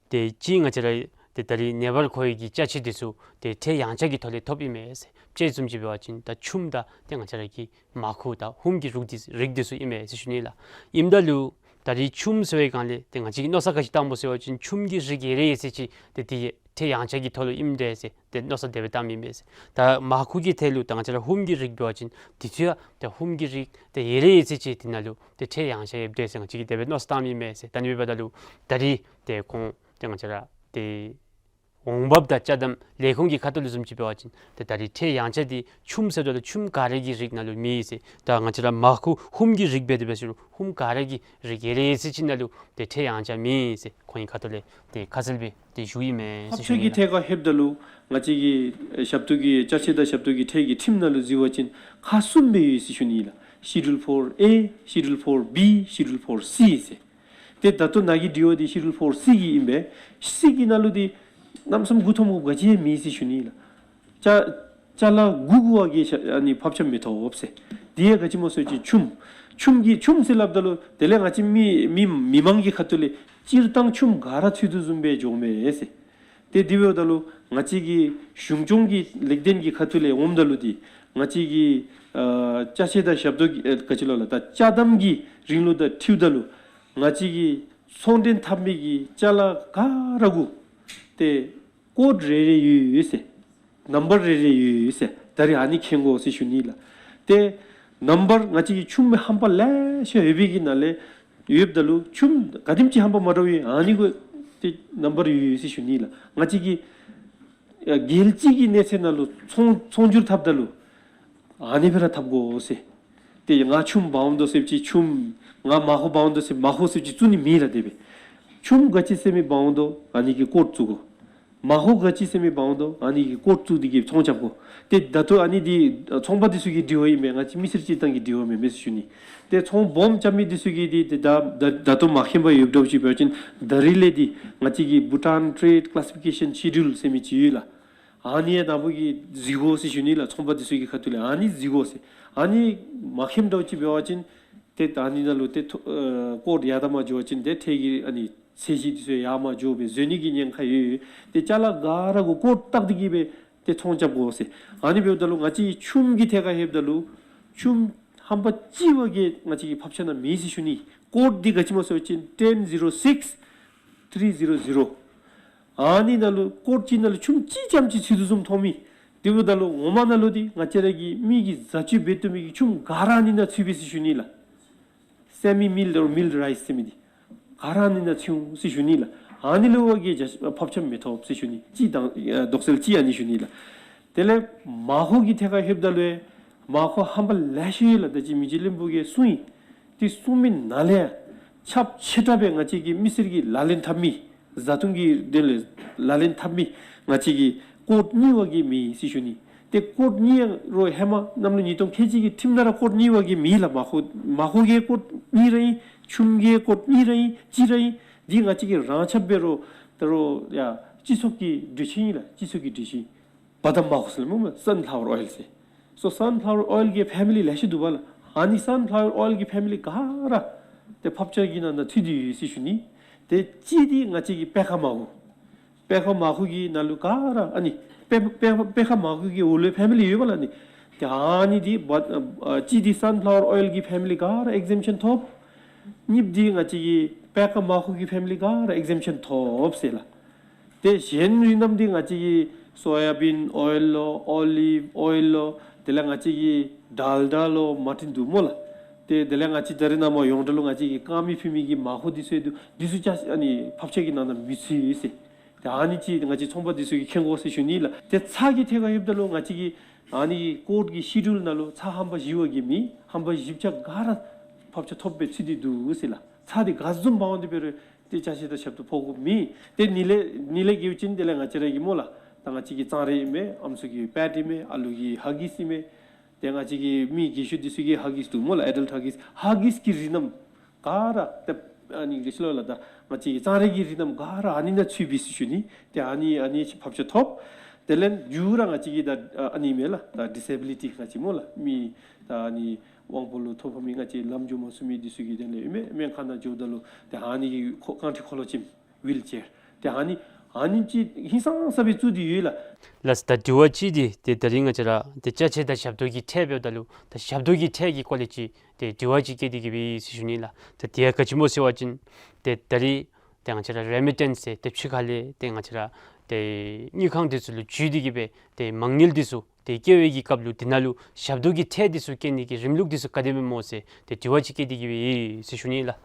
ཏེ་གཅིག་ང་བཅས་ར་ཏེ་ད་རིས་ནད་པར་གོ་བའི་གི་ཅ་ཆས་འདི་ཚུ་ཏེ་ཁྲལ་ཡངས་ཆག་གི་ཐོག་ལས་ཐོབ་ཨིན་མས་ཟེར། དཔྱེ་བཟུམ་ཅིག་འབད་བ་ཅིན་ད་ཆུམ་དང་ཏེ་ང་བཅས་ར་གི་མར་ཁུ་དང་ཧུམ་གྱི་རིགས་འདི་རིགས་འདི་ཚུ་ཨིན་མས་ཟེར་ཞུ་ནི་ལགས། ཨིནམ་ད་ལུ་ད་རིས་ཆུམ་ཟེར་བའི་སྒང་ལས་ཏེ་ང་བཅས་ཀྱིས་མནོ་བསམ་ག་ཅི་བཏངམ་སྨོ་ཟེར་བ་ཅིན་ཆུམ་གྱི་རིགས་ཡོད་རེ་ཡོད་ཚད་ཅིག་ཏེ་འདི་ཁྲལ་ཡངས་ཆག་གི་ཐོག་ལུ་ཨིནམ་འདྲས་ཟེར་ཏེ་མནོ་བསམ་དེ་སྦེ་བཏངམ་ཨིན་མས་ཟེར། ད་མར་ཁུ་གི་ཐད་ལུ་ད་ང་བཅས་ར་ཧུམ་གྱི་རིགས་འབད་བ་ཅིན་འདི་ཚུ་ཡང་ད་ཧུམ་གྱི་རིགས་ཏེ་ཡོད་རེ་ཡོད་ཚད་ཅིག་འདི་ནང་ལུ་ཏེ་ཁྲལ་ཡངས་ཆག་ཡོདཔ་འདྲས་ཟེར་ང་བཅས་ཀྱིས་དེ་སྦེ་མནོ་བསམ་བཏངམ་ཨིན་མས་ཟེར། ད་ཨ་ནི་འབདཝ་ད་ལུ་ད་རིས་ཏེ་ཁོང་ཏེ་ང་བཅས་ར་ཏེ་འོང་འབབ་དང་ཅ་དམ་ལས་ཁུངས་ཀྱི་ཁ་ཐུག་ལུ་བཟུམ་ཅིག་འབད་བ་ཅིན་ཏེ་ད་རིས་ཁྲལ་ཡངས་ཆག་འདི་ཆུམ་ཟེརཝ་ད་ལུ་ཆུམ་ག་ར་གི་རིགས་ནང་ལུ་མེད་ཟེར། ད་ང་བཅས་ར་མར་ཁུ་ཧུམ་གྱི་རིགས་འབད་དེ་འབད་ཟེར་རུང་ཧུམ་ག་ར་གི་རིགས་ཡོད་རེ་ཡོད་ཚད་ཅིག་ནང་ལུ་ཏེ་ཁྲལ་ཡངས་ཆག་མེད་ཟེར་ཁོང་གི་ཁ་ཐུག་ལས་ཏེ་ཁ་གསལ་སྦེ་ཏེ་ཞུཝ་ཨིན་མས་ཟེར་ཞུ་ནི་ལགས། འཐབ་རྩོད་ཀྱི་ཐད་ཁར་ལྷོདཔ་ད་ལུ་ང་བཅས་ཀྱི་ཞབས་ཏོག་གི་ཅ་ཆས་དང་ཞབས་ཏོག་གི་ཁྲལ་གྱི་ཁྲིམས་ནང་ལུ་གཟིགས་པ་ཅིན་ཁག་གསུམ་སྦེ་ཡོད་ཟེར་ཞུ་ནི་ལགས། Schedule four A, Schedule four B, Schedule four C ཟེར། ཏེ་ད་ལྟོ་ནཱ་གི་དྲི་བ་འདི་Schedule four C གི་ཨིན་པས། C གི་ནང་ལུ་འདི་གནམ་མེད་ས་མེད་མགུ་འཐོམ་དགོཔ་ག་ཅི་ཡང་མེད་ཟེར་ཞུ་ནི་ལགས། ཅ་ཅ་ལ་དགུ་དགུ་བ་གིས་ཨ་ནི་ཕབ་ཆམ་མི་ཐོབ་ཟེར། དེ་ཡང་ག་ཅི་སྨོ་ཟེར་བ་ཅིན་ཆུམ། ཆུམ་གྱི་ཆུམ་ཟེར་སླབ་ད་ལུ་དེ་ལས་ང་བཅས་མི་མི་མི་མང་གི་ཁ་ཐུག་ལས་སྤྱིར་བཏང་ཆུམ་ག་ར་ཚུད་དོ་བཟུམ་སྦེ་འགྱོཝ་མས་ཟེར། ཏེ་དེ་འབདཝ་ད་ལུ་ང་བཅས་ཀྱི་གཞུང་སྐྱོང་གི་ལེགས་ལྡན་གྱི་ཁ་ཐུག་ལས་འོངམ་ད་ལུ་འདི་ང་བཅས་ཀྱི་ཨ་ཅ་ཆས་དང་ཞབས་ཏོག་གི་ཨ་ག་ཅི་ལོ་ལགས། ད་ཅ་དམ་གྱི་རིང་ལུགས་དང་འཁྲིལཝ་ད་ལུ་ང་བཅས་ཀྱི་ཚོང་འབྲེལ་འཐབ་མི་གི་ཅ་ལ་ག་ར་གུ་ཏེ་ཀོཌ་རེ་རེ་ཡོད་ཡོད་ཟེར། ནམ་བར་རེ་རེ་ཡོད་ཡོད་ཟེར། ད་རིས་ཨ་ནི་མཁྱེན་དགོ་ཟེར་ཞུ་ནི་ལགས། ཏེ་ནམ་བར་ང་བཅས་ཀྱི་ཆུམ་ཧམ་པ་ལེ་ཤ་ཡོད་པའི་གི་ནང་ལས་ཡོདཔ་ད་ལུ་ཆུམ་ག་དེམ་ཅིག་ཧམ་པ་མ་འདྲཝ་ཡོད་ཨ་ནི་གུ་ཏེ་ནམ་བར་ཡོད་ཡོད་ཟེར་ཞུ་ནི་ལགས། ང་བཅས་ཀྱི་ཨ་རྒྱལ་སྤྱི་གི་གནས་ཚད་ནང་ལུ་ཚོང་ཚོང་སྒྱུར་འཐབ་ད་ལུ་ཨ་ནི་སྦེ་ར་འཐབ་དགོ་ཟེར། ཏེ་ང་ཆུམ་འབག་འོང་དོ་ཟེར་བ་ཅིན་ཆུམ། ང་མ་ཧོ་འབག་འོང་དོ་ཟེར་མ་ཧོ་ཟེར་བ་ཅིན་བཙུགས་ནི་མེད་ལགས། དེ་སྦེ་ཆུམ་ག་ཅི་ཟེར་མི་འབག་འོང་དོ་ཨ་ནི་གི་ཀོཌ་བཙུགས་དགོ། མ་ཧོ་ག་ཅི་ཟེར་མི་འབག་འོང་དོ་ཨ་ནི་གི་ཀོཌ་བཙུགས་ཏེ་གི་ཚོང་རྐྱབ་དགོ། ཏེ་ད་ལྟོ་ཨ་ནི་འདི་ཚོང་པ་འདི་ཚུ་གི་དྲི་བ་ཨིན་མས། ང་བཅས་མི་སེར་སྤྱིར་བཏང་གི་དྲི་བ་མེན་མས་ཟེར་ཞུ་ནི། ཏེ་ཚོང་སྦོམ་རྐྱབ་མི་འདི་ཚུ་གིས་འདི་ཏེ་ད་ད་ད་ལྟོ་མ་མཁྱེན་པར་ཡོདཔ་འདྲཝ་ཅིག་འབད་བ་ཅིན་ད་རིས་ལས་འདི་ང་བཅས་ཀྱི་Bhutan Trade Classification Schedule ཟེར་མི་ཅིག་ཡོད་ལགས། ཨ་ནི་ཡང་ནཱ་བུ་གིས་གཟིགས་དགོ་ཟེར་ཞུ་ནི་ལགས། ཚོང་པ་འདི་ཚུ་གི་ཁ་ཐུག་ལས་ཨ་ནི་གཟིགས་དགོ་ཟེར། ཨ་ནི་མ་མཁྱེནམ་འདྲཝ་ཅིག་འབད་བ་ཅིན་ཏེ་ད་ཨ་ནི་ནང་ལུ་ཏེ་ཐོ་ཨ་ཀོཌ་ཡར་དང་མར་འགྱོ་བ་ཅིན་ཏེ་ཁྲལ་གྱི་ཨ་ནི་ཚད་གཞི་འདི་ཚུ་ཡར་མར་འགྱོ་སྦེ་བཟོ་ནི་གི་ཉེན་ཁ་ཡོད། ཏེ་ཅ་ལ་ག་ར་གུ་ཀོཌ་བཏགས་ཏེ་གི་སྦེ་ཏེ་ཚོང་རྐྱབ་དགོ་ཟེར། ཨ་ནི་འབདཝ་ད་ལུ་ང་བཅས་ཆུམ་གྱི་ཐད་ཁར་ལྷོདཔ་ད་ལུ་ཆུམ་ཧམ་པ་གཅིག་བ་གིས་ང་བཅས་ཀྱི་ཕབ་ཆ་ནང་མེད་ཟེར་ཞུ་ནི། ཀོཌ་འདི་ག་ཅི་སྨོ་ཟེར་བ་ཅིན་ten zero six three zero zero། ཨ་ནི་ནང་ལུ་ཀོཌ་གཅིག་ནང་ལུ་ཆུམ་གཅིག་ཙམ་ཅིག་ཚུད་དོ་བཟུམ་མཐོང་མི། དེ་འབདཝ་ད་ལུ་ངོ་མ་ནང་ལུ་འདི་ང་བཅས་ར་གི་མི་གིས་བཟའ་སྤྱོད་འབད་བཏུབ་མི་གི་ཆུམ་ག་ར་ཨ་ནི་ནང་ཚུད་པས་ཟེར་ཞུ་ནི་ལགས། སེ་མི་མིལཌ་ཨོར་མིལཌ་རའིསི་ཟེར་མི་འདི་ག་ར་ཨ་ནི་ནང་ཚུད་འོང་ཟེར་ཞུ་ནི་ལགས། ཨ་ནི་ལུ་བ་གིས་ཕབ་ཆ་མི་ཐོབ་ཟེར་ཞུ་ནི། གཅིག་དང་ཨ་དོགས་སེལ་གཅིག་ཨ་ནི་ཞུ་ནི་ལགས། དེ་ལས་མ་ཧོ་གི་ཐད་ཁར་ལྷོདཔ་ད་ལུ་མ་ཧོ་ཧམ་པ་ལེ་ཤ་ཡོད་ལགས། ད་ཅི་མི་རྗེ་བློན་པོ་གིས་གསུངས་ཡི། དེ་གསུངས་མི་ནང་ལས་ཁྱབ་ཆེ་དྲགས་སྦེ་ང་བཅས་ཀྱི་མི་སེར་གྱིས་ལག་ལེན་འཐབ་མི་བཟའ་བཏུང་གི་དོན་ལས་ལག་ལེན་འཐབ་མི་ང་བཅས་ཀྱིས་ཀོཌ་གཉིས་བ་གིས་མེད་ཟེར་ཞུ་ནི། ཏེ་ཀོཌ་གཉིས་རོགས་ཧེ་མ་གནམ་ལོ་ཉིས་སྟོང་ཁལ་གཅིག་གི་ཁྲིམས་ནང་ར་ཀོཌ་གཉིས་བ་གིས་མེད་ལགས། མ་ཧོ་མ་ཧོ་གི་ཀོཌ་གཉིས་ར་ཨིན། ཆུམ་གྱི་ཀོཌ་གཉིས་ར་ཨིན། གཅིག་ར་ཨིན། འདི་ང་བཅས་ཀྱི་རང་ཁྱབ་འབད་རུང་ད་རུང་ཡ་སྤྱི་ཚོགས་ཀྱི་གྲོས་ཆོད་ཨིན་ལགས། སྤྱི་ཚོགས་ཀྱི་གྲོས་ཆོད་ཨིན། བ་དམ་མ་ཧོ་ཟེར་སླབ་སྨོ། སཱན་ཕ་ལ་ཝར་ཨོའིལ་ཟེར། སོ་སཱན་ཕ་ལ་ཝར་ཨོའིལ་གྱི་ཕེ་མི་ལི་ལེ་ཤ་འདུག་པ་ལགས། ཨ་ནི་སཱན་ཕ་ལ་ཝར་ཨོའིལ་གྱི་ཕེ་མི་ལི་ག་ར་ཏེ་ཕབ་ཆ་གི་ནང་ན་ཚུད་དེ་ཡོད་ཟེར་ཞུ་ནི། ཏེ་གཅིག་འདི་ང་བཅས་ཀྱི་པད་ཁ་མ་ཧོ། པད་ཁ་མ་ཧོ་གི་ནང་ལུ་ག་ར་ཨ་ནི་པད་པད་པད་ཁ་མ་ཧོ་གི་འོག་ལུ་ཕེ་མི་ལི་ཡོད་པ་ལགས་ནི། ཏེ་ཨ་ནི་འདི་བ་ཨ་གཅིག་འདི་སཱན་ཕ་ལ་ཝར་ཨོའིལ་གྱི་ཕེ་མི་ལི་ག་ར་ཨེག་ཛེམ་ཤཱན་ཐོབ། གཉིས་པ་འདི་ང་བཅས་ཀྱི་པད་ཁ་མ་ཧོ་གི་ཕེ་མི་ལི་ག་ར་ཨེག་ཛེམ་ཤཱན་ཐོབ་ཟེར་ལགས། ཏེ་གཞན་རིགས་རྣམས་འདི་ང་བཅས་ཀྱི་སོ་ཡ་བིན་ཨོའིལ་ལོ་ཨོ་ལིབ་ཨོའིལ་ལོ་དེ་ལས་ང་བཅས་ཀྱི་ཌལ་ཌ་ལོ་མ་ཊིན་འདུག་སྨོ་ལགས། ཏེ་དེ་ལས་ང་བཅས་ད་རིས་ནངས་པ་ཡོངས་གྲགས་ལུ་ང་བཅས་ཀྱི་དཀར་མེ་ཕུལ་མི་གི་མ་ཧོ་འདི་ཚུ་འདུག། འདི་ཚུ་ཅ་ཨ་ནི་ཕབ་ཆ་གི་ནང་ན་མི་ཚུད་ཟེར། ཏེ་ཨ་ནི་ཅིག་ང་བཅས་ཚོང་པ་འདི་ཚུ་གིས་མཁྱེན་དགོ་ཟེར་ཞུ་ནི་ལགས། ཏེ་ཚྭ་གི་ཐད་ཁར་ལྷོདཔ་ད་ལུ་ང་བཅས་ཀྱི་ཨ་ནི་ཀོཌ་ཀྱི་ཤེ་ཌུལ་ནང་ལུ་ཚྭ་ཧམ་པ་བཞི་བ་གིས་མེད། ཧམ་པ་བཞི་ཆ་ག་ར་ཕབ་ཆ་ཐོབ་སྦེ་ཚུད་དེ་འདུག་ཟེར་ལགས། ཚྭ་འདི་ག་བཟུམ་འབག་འོང་དེ་འབད་རུང་ཏེ་ཅ་ཆས་དང་ཞབས་ཏོག་ཕོག་དགོཔ་མེད། ཏེ་ཨ་ནི་ལས་ཨ་ནི་ལས་གལ་ཆེ་ནི་དེ་ལས་ང་བཅས་ར་གི་སྨོ་ལགས། ད་ང་བཅས་ཀྱི་གཙང་རས་ཨིན་མས། ཨམ་སྲུ་གི་པེཌ་ཨིན་མས། ཨ་ལུ་གི་ཧ་གིསི་ཨིན་མས། ཏེ་ང་བཅས་ཀྱི་མི་རྒས་ཤོས་འདི་ཚུ་གི་ཧ་གིསི་འདུག་སྨོ་ལགས། ཨེ་ཌལཊ་ཧ་གིསི། ཧ་གིསི་གི་རིགས་རྣམས་ག་ར་ཏེ་ཨ་ནི་ག་ཅི་ལོ་ལགས། ད་ང་བཅས་ཀྱི་གཙང་རས་ཀྱི་རིགས་རྣམས་ག་ར་ཨ་ནི་ནང་ཚུད་པས་ཟེར་ཞུ་ནི། ཏེ་ཨ་ནི་ཨ་ནི་ཕབ་ཆ་ཐོབ། དེ་ལས་མཇུག་ར་ང་བཅས་ཀྱི་ད་ཨ་ནི་མས་ལགས། ད་ཌིས་ཨེ་བི་ལི་ཊི་ང་བཅས་སྨོ་ལགས། མི་ད་ཨ་ནི་དབང་པོ་ལུ་ཐོ་ཕོག་མི་ང་བཅས་ལམ་འགྱོ་མ་ཚུགས་མི་འདི་ཚུ་གི་དོན་ལས་ཨིན་མས། སྨན་ཁང་ནང་འགྱོཝ་ད་ལུ་ཏེ་ཨ་ནི་གི་ཁོ་རྐང་ཁྲི་འཁོར་ལོ་ཅིག་ཝིལ་ཅེར། ཏེ་ཨ་ནི་ཨ་ནི་ཅིག་ཧིང་སངས་ས་སྦེ་བཙུགས་ཏེ་ཡོད་ལགས། ལགས་སོ། ད་དྲི་བ་གཅིག་འདི་ཏེ་ད་རིས་ང་བཅས་ར་ཏེ་ཅ་ཆས་དང་ཞབས་ཏོག་གི་ཁྲལ་འབདཝ་ད་ལུ་ད་ཞབས་ཏོག་གི་ཁྲལ་གྱི་སྐོར་ལས་ཅིག་ཏེ་དྲི་བ་ཅིག་བཀོད་དེ་གི་སྦེ་ཡོད་ཟེར་ཞུ་ནི་ལགས། ད་དེ་ཡང་ག་ཅི་སྨོ་ཟེར་བ་ཅིན་ཏེ་ད་རིས་ཏེ་ང་བཅས་ར་རེ་མི་ཊེནསི་ཟེར་ཏེ་ཕྱི་ཁ་ལས་ཏེ་ང་བཅས་ར་ཏེ་དངུལ་ཁང་འདི་ཚུ་ལུ་འཇུས་ཏེ་གི་སྦེ་ཏེ་མ་དངུལ་འདི་ཚུ་ཏེ་བསྐྱལ་བའི་གི་སྐབས་ལུ་དེ་ནང་ལུ་ཞབས་ཏོག་གི་ཁྲལ་འདི་ཚུ་བཀལ་ནི་གི་རིམ་ལུགས་འདི་ཚུ་ག་དེ་སྦེ་སྨོ་ཟེར་ཏེ་དྲི་བ་ཅིག་བཀོད་དེ་གི་སྦེ་ཡོད་ཟེར་ཞུ་ནི་ལགས།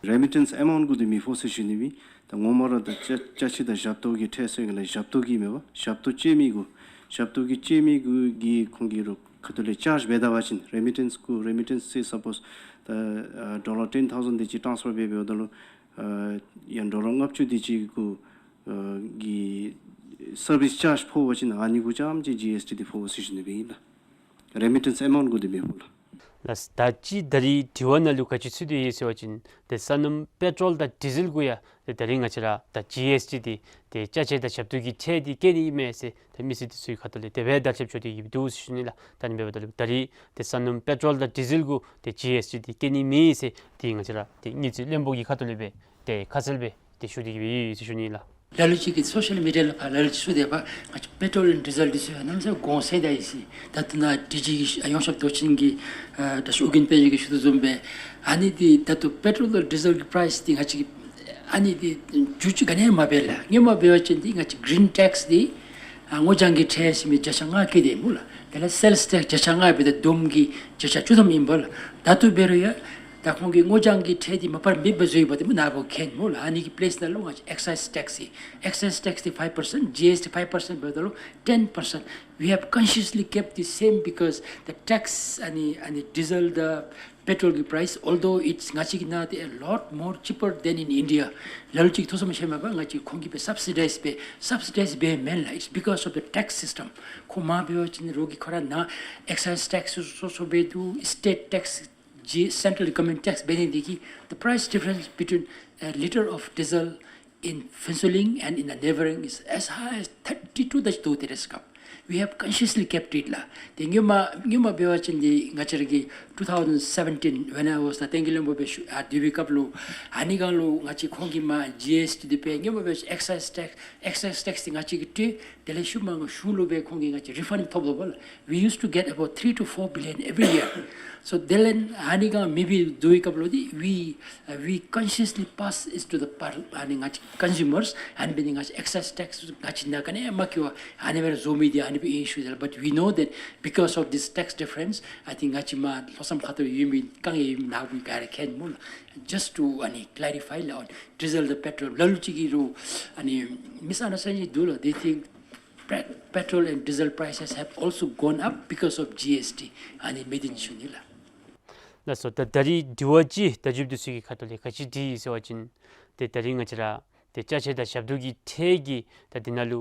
རེ་མི་ཊེནསི་ཨེ་མའུནཊ་གུ་འདི་མི་ཕོག་ཟེར་ཞུ་ནི་སྦེ། ད་ངོ་མ་ར་ད་ཅ་ཅ་ཆས་དང་ཞབས་ཏོག་གི་ཁྲལ་ཟེར་གི་ལགས། ཞབས་ཏོག་གི་མེན་པར་ཞབས་ཏོག་སྤྱོད་མི་གུ་ཞབས་ཏོག་གི་སྤྱོད་མི་གུ་གི་ཁོང་གི་རོགས་ཁ་ཐུག་ལས་ཅཱརཇ་འབད་ད་པ་ཅིན་རེ་མི་ཊེནསི་གུ་རེ་མི་ཊེནསི་སེ་སཔོསི་ད་ཨ་ཌོ་ལར་ཊེན་ཐའུ་ཟེནཌ་དེ་ཅིག་ཊཱནསི་ཕར་འབད་འབདཝ་ད་ལུ་ཨ་ཡང་ཌོ་ལར་ལྔ་བཅུ་དེ་ཅིག་གུ་ཨ་གི་སར་བིསི་ཅཱརཇ་ཕོག་པ་ཅིན་ཨ་ནི་གུ་རྐྱངམ་ཅིག་ཇི་ཨེསི་ཊི་འདི་ཕོག་ཟེར་ཞུ་ནི་སྦེ་ཨིན་ལགས། རེ་མི་ཊེནསི་ཨེ་མའུནཊ་གུ་འདི་མི་ཕོག་ལགས། ལགས། ད་ཅི་ད་རིས་དྲི་བ་ནང་ལུ་ག་ཅི་ཚུད་དེ་ཡོད་ཟེར་བ་ཅིན་ཏེ་སོ་ནམ་པེ་ཊོལ་དང་ཌི་ཟེལ་གུ་ཡང་ཏེ་ད་རིས་ང་བཅས་ར་ད་ཇི་ཨེསི་ཊི་འདི་ཏེ་ཅ་ཆས་དང་ཞབས་ཏོག་གི་ཁྲལ་འདི་བཀལ་ནི་ཨིན་མས་ཟེར་ཏེ་མི་སེར་འདི་ཚུ་གི་ཁ་ཐུག་ལས་དེ་སྦེ་བརྡ་ཁྱབ་འགྱོ་སྟེ་གི་འདུག་ཟེར་ཞུ་ནི་ལགས། ད་ཨ་ནི་འབདཝ་ད་ལུ་ད་རིས་ཏེ་སོ་ནམ་པེ་ཊོལ་དང་ཌི་ཟེལ་གུ་ཏེ་ཇི་ཨེསི་ཊི་འདི་བཀལ་ནི་མེད་ཟེར་ཏེ་ང་བཅས་ར་ཏེ་དངུལ་རྩིས་བློན་པོ་གི་ཁ་ཐུག་ལས་སྦེ་ཏེ་ཁ་གསལ་སྦེ་ཏེ་ཞུ་སྟེ་གི་སྦེ་ཡོད་ཟེར་ཞུ་ནི་ལགས། ལ་ལུ་ཅིག་གིས་སོ་ཤལ་མི་ཌི་ཡ་ལུ་ཕར་ལ་ལུ་ཅིག་ཚུད་དེ་འབདཝ་ད་ང་བཅས་པེ་ཊོལ་ཌི་ཟེལ་འདི་ཚུ་ཡང་གནམ་མེད་ས་མེད་གོང་ཟད་ད་ཡི་ཟེར། ད་ལྟོ་ནཱ་ཌི་ཇི་ཡོངས་ཁྱབ་མདོ་ཆེན་གྱིས་ཨ་ད་ཅི་ཨོ་རྒྱན་དཔལ་འབྱོར་གྱིས་ཞུ་དོ་བཟུམ་སྦེ་ཨ་ནི་འདི་ད་ལྟོ་པེ་ཊོལ་དང་ཌི་ཟེལ་གྱི་པ་རའིསི་འདི་ང་བཅས་ཀྱིས་ཨ་ནི་འདི་འགྱུར་བཅོས་ག་ནི་ཡང་མ་འབད་ལགས། སྔོན་མ་འབད་བ་ཅིན་འདི་ང་བཅས་གི་རིན་ཊེགསི་འདི་ཨ་སྔོ་ལྗང་གི་ཁྲལ་ཟེར་མི་བརྒྱ་ཆ་ལྔ་བཀལ་དེས་སྨོ་ལགས། དེ་ལས་སེལསི་ཊེགསི་བརྒྱ་ཆ་ལྔ་འབདཝ་ད་བསྡོམས་ཀྱིས་བརྒྱ་ཆ་བཅུ་ཐམ་ཨིན་པས་ལགས། ད་ལྟོ་འབད་རུང་ཡང་ད་ཁོང་གིས་སྔོ་ལྗང་གི་ཁྲལ་འདི་མ་པ་ར་མེདཔ་བཟོ་ཡི་འབདཝ་ད་མི་ནཱ་བུ་མཁྱེན་སྨོ་ལགས། ཨ་ནི་གི་པི་ལེསི་ནང་ལུ་ང་བཅས་ཨེག་སའིསི་ཊེགསི་ཨེག་སའིསི་ཊེགསི་འདི་ཕའིབ་པར་སེནཊ། ཇི་ཨེསི་ཊི་ཕའིབ་པར་སེནཊ་འབདཝ་ད་ལུ་ཊེན་པར་སེནཊ། We have consciously kept the same because the tax, ཨ་ནི་ཨ་ནི་ཌི་ཟེལ་དང་པེ་ཊོལ་གྱི་པ་རའིསི་although it's ང་བཅས་ཀྱི་ནང་འདི་a lot more cheaper than in India. ལ་ལུ་ཅིག་ཐོས་སོང་མས་ཤེས་མས་པ། ང་བཅས་ཁོང་གིས་སྦེ་སབ་སི་ཌའིཛ་འབད་སབ་སི་ཌའིཛ་འབདཝ་མེན་ལགས། It's because of the tax system. ཁོ་མ་འབད་བ་ཅིན་རོགས་ཀྱིས་ཁོ་ར་ནཱ་ཨེག་སའིསི་ཊེགསི་སོ་སོ་འབད་དོ། སི་ཊེཊ་ཊེགསི་ཇི་སེན་ཊྲལ་གོ་ཝར་མེནཊ་ཊེགསི་འབད་ནི་འདི་གིས་the price difference between a liter of diesel in Phuentsholing and in the neighboring is as high as thirty to the two terrace cup. We have consciously kept it ལགས། ཏེ་སྔོན་མ་སྔོན་མ་འབད་བ་ཅིན་འདི་ང་བཅས་ར་གིས་two thousand seventeen when I was the བསྟན་རྒྱས་བློན་པོ་སྦེ་ཞུ་ཨ་བསྡུ་བའི་སྐབས་ལུ་ཨ་ནི་སྒང་ལུ་ང་བཅས་ཁོང་གིས་མར་ཇི་ཨེསི་ཊི་འདི་འབད། སྔོན་མ་འབད་ཨེག་སའིསི་ཊེགསི་ཨེག་སའིསི་ཊེགསི་འདི་ང་བཅས་ཀྱིས་སྤྲོད། དེ་ལས་ཤུལ་མ་གཞུང་ལུ་སྦེ་ཁོང་གིས་ང་བཅས་རི་ཕཱནཌ་ཐོབ་དོ་བ་ལགས། We used to get about three to four billion every year. So དེ་ལས་ཨ་ནི་སྒང་མེད་པའི་བསྡུ་བའི་སྐབས་ལུ་འདི་we, uh, we consciously pass it to the par- ཨ་ནི་ང་བཅས་ཀོན་སིའུ་མརསི། ཨ་ནི་འབད་ནི་ང་བཅས་ཨེག་སའིསི་ཊེགསི་ང་བཅས་ནང་ག་ནི་ཡང་མ་བཀལ་བར་ཨ་ནི་སྦེ་ར་བཟོ་མི་འདི་ཨ་ནི་སྦེ་ཨིན་ཞུ་དོ་ལགས། But we know that because of this tax difference, I think ང་བཅས་མར་ལྷོ་མཚམས་ཁ་ཐུག་ཡོད་མི་དཀའ་ངལ་ཡོད་མི་ནཱ་བུ་ག་ར་མཁྱེན་སྨོ་ལགས། Just to ཨ་ནི་clarify ལགས། ཨ་ནི་ཌི་ཟེལ་དང་པེ་ཊོལ་ལ་ལུ་ཅིག་གིས་རོགས་ཨ་ནི་མིསི་ཨན་ཌར་སི་ཊེན་ཌིང་འདུག་ལགས། They think pe- petrol and diesel prices have also gone up because of G S T. ཨ་ནི་མེད་དེ་ནི་ཞུ་ནི་ལགས། ལགས་སོ། ད་ད་རིས་དྲི་བ་ཅིག་བརྡ་བརྒྱུདཔ་འདི་ཚུ་གི་ཁ་ཐུག་ལས་ག་ཅི་དྲིས་ཡི་ཟེར་བ་ཅིན་ཏེ་ད་རིས་ང་བཅས་ར་ཏེ་ཅ་ཆས་དང་ཞབས་ཏོག་གི་ཁྲལ་གྱི་ད་འདི་ནང་ལུ་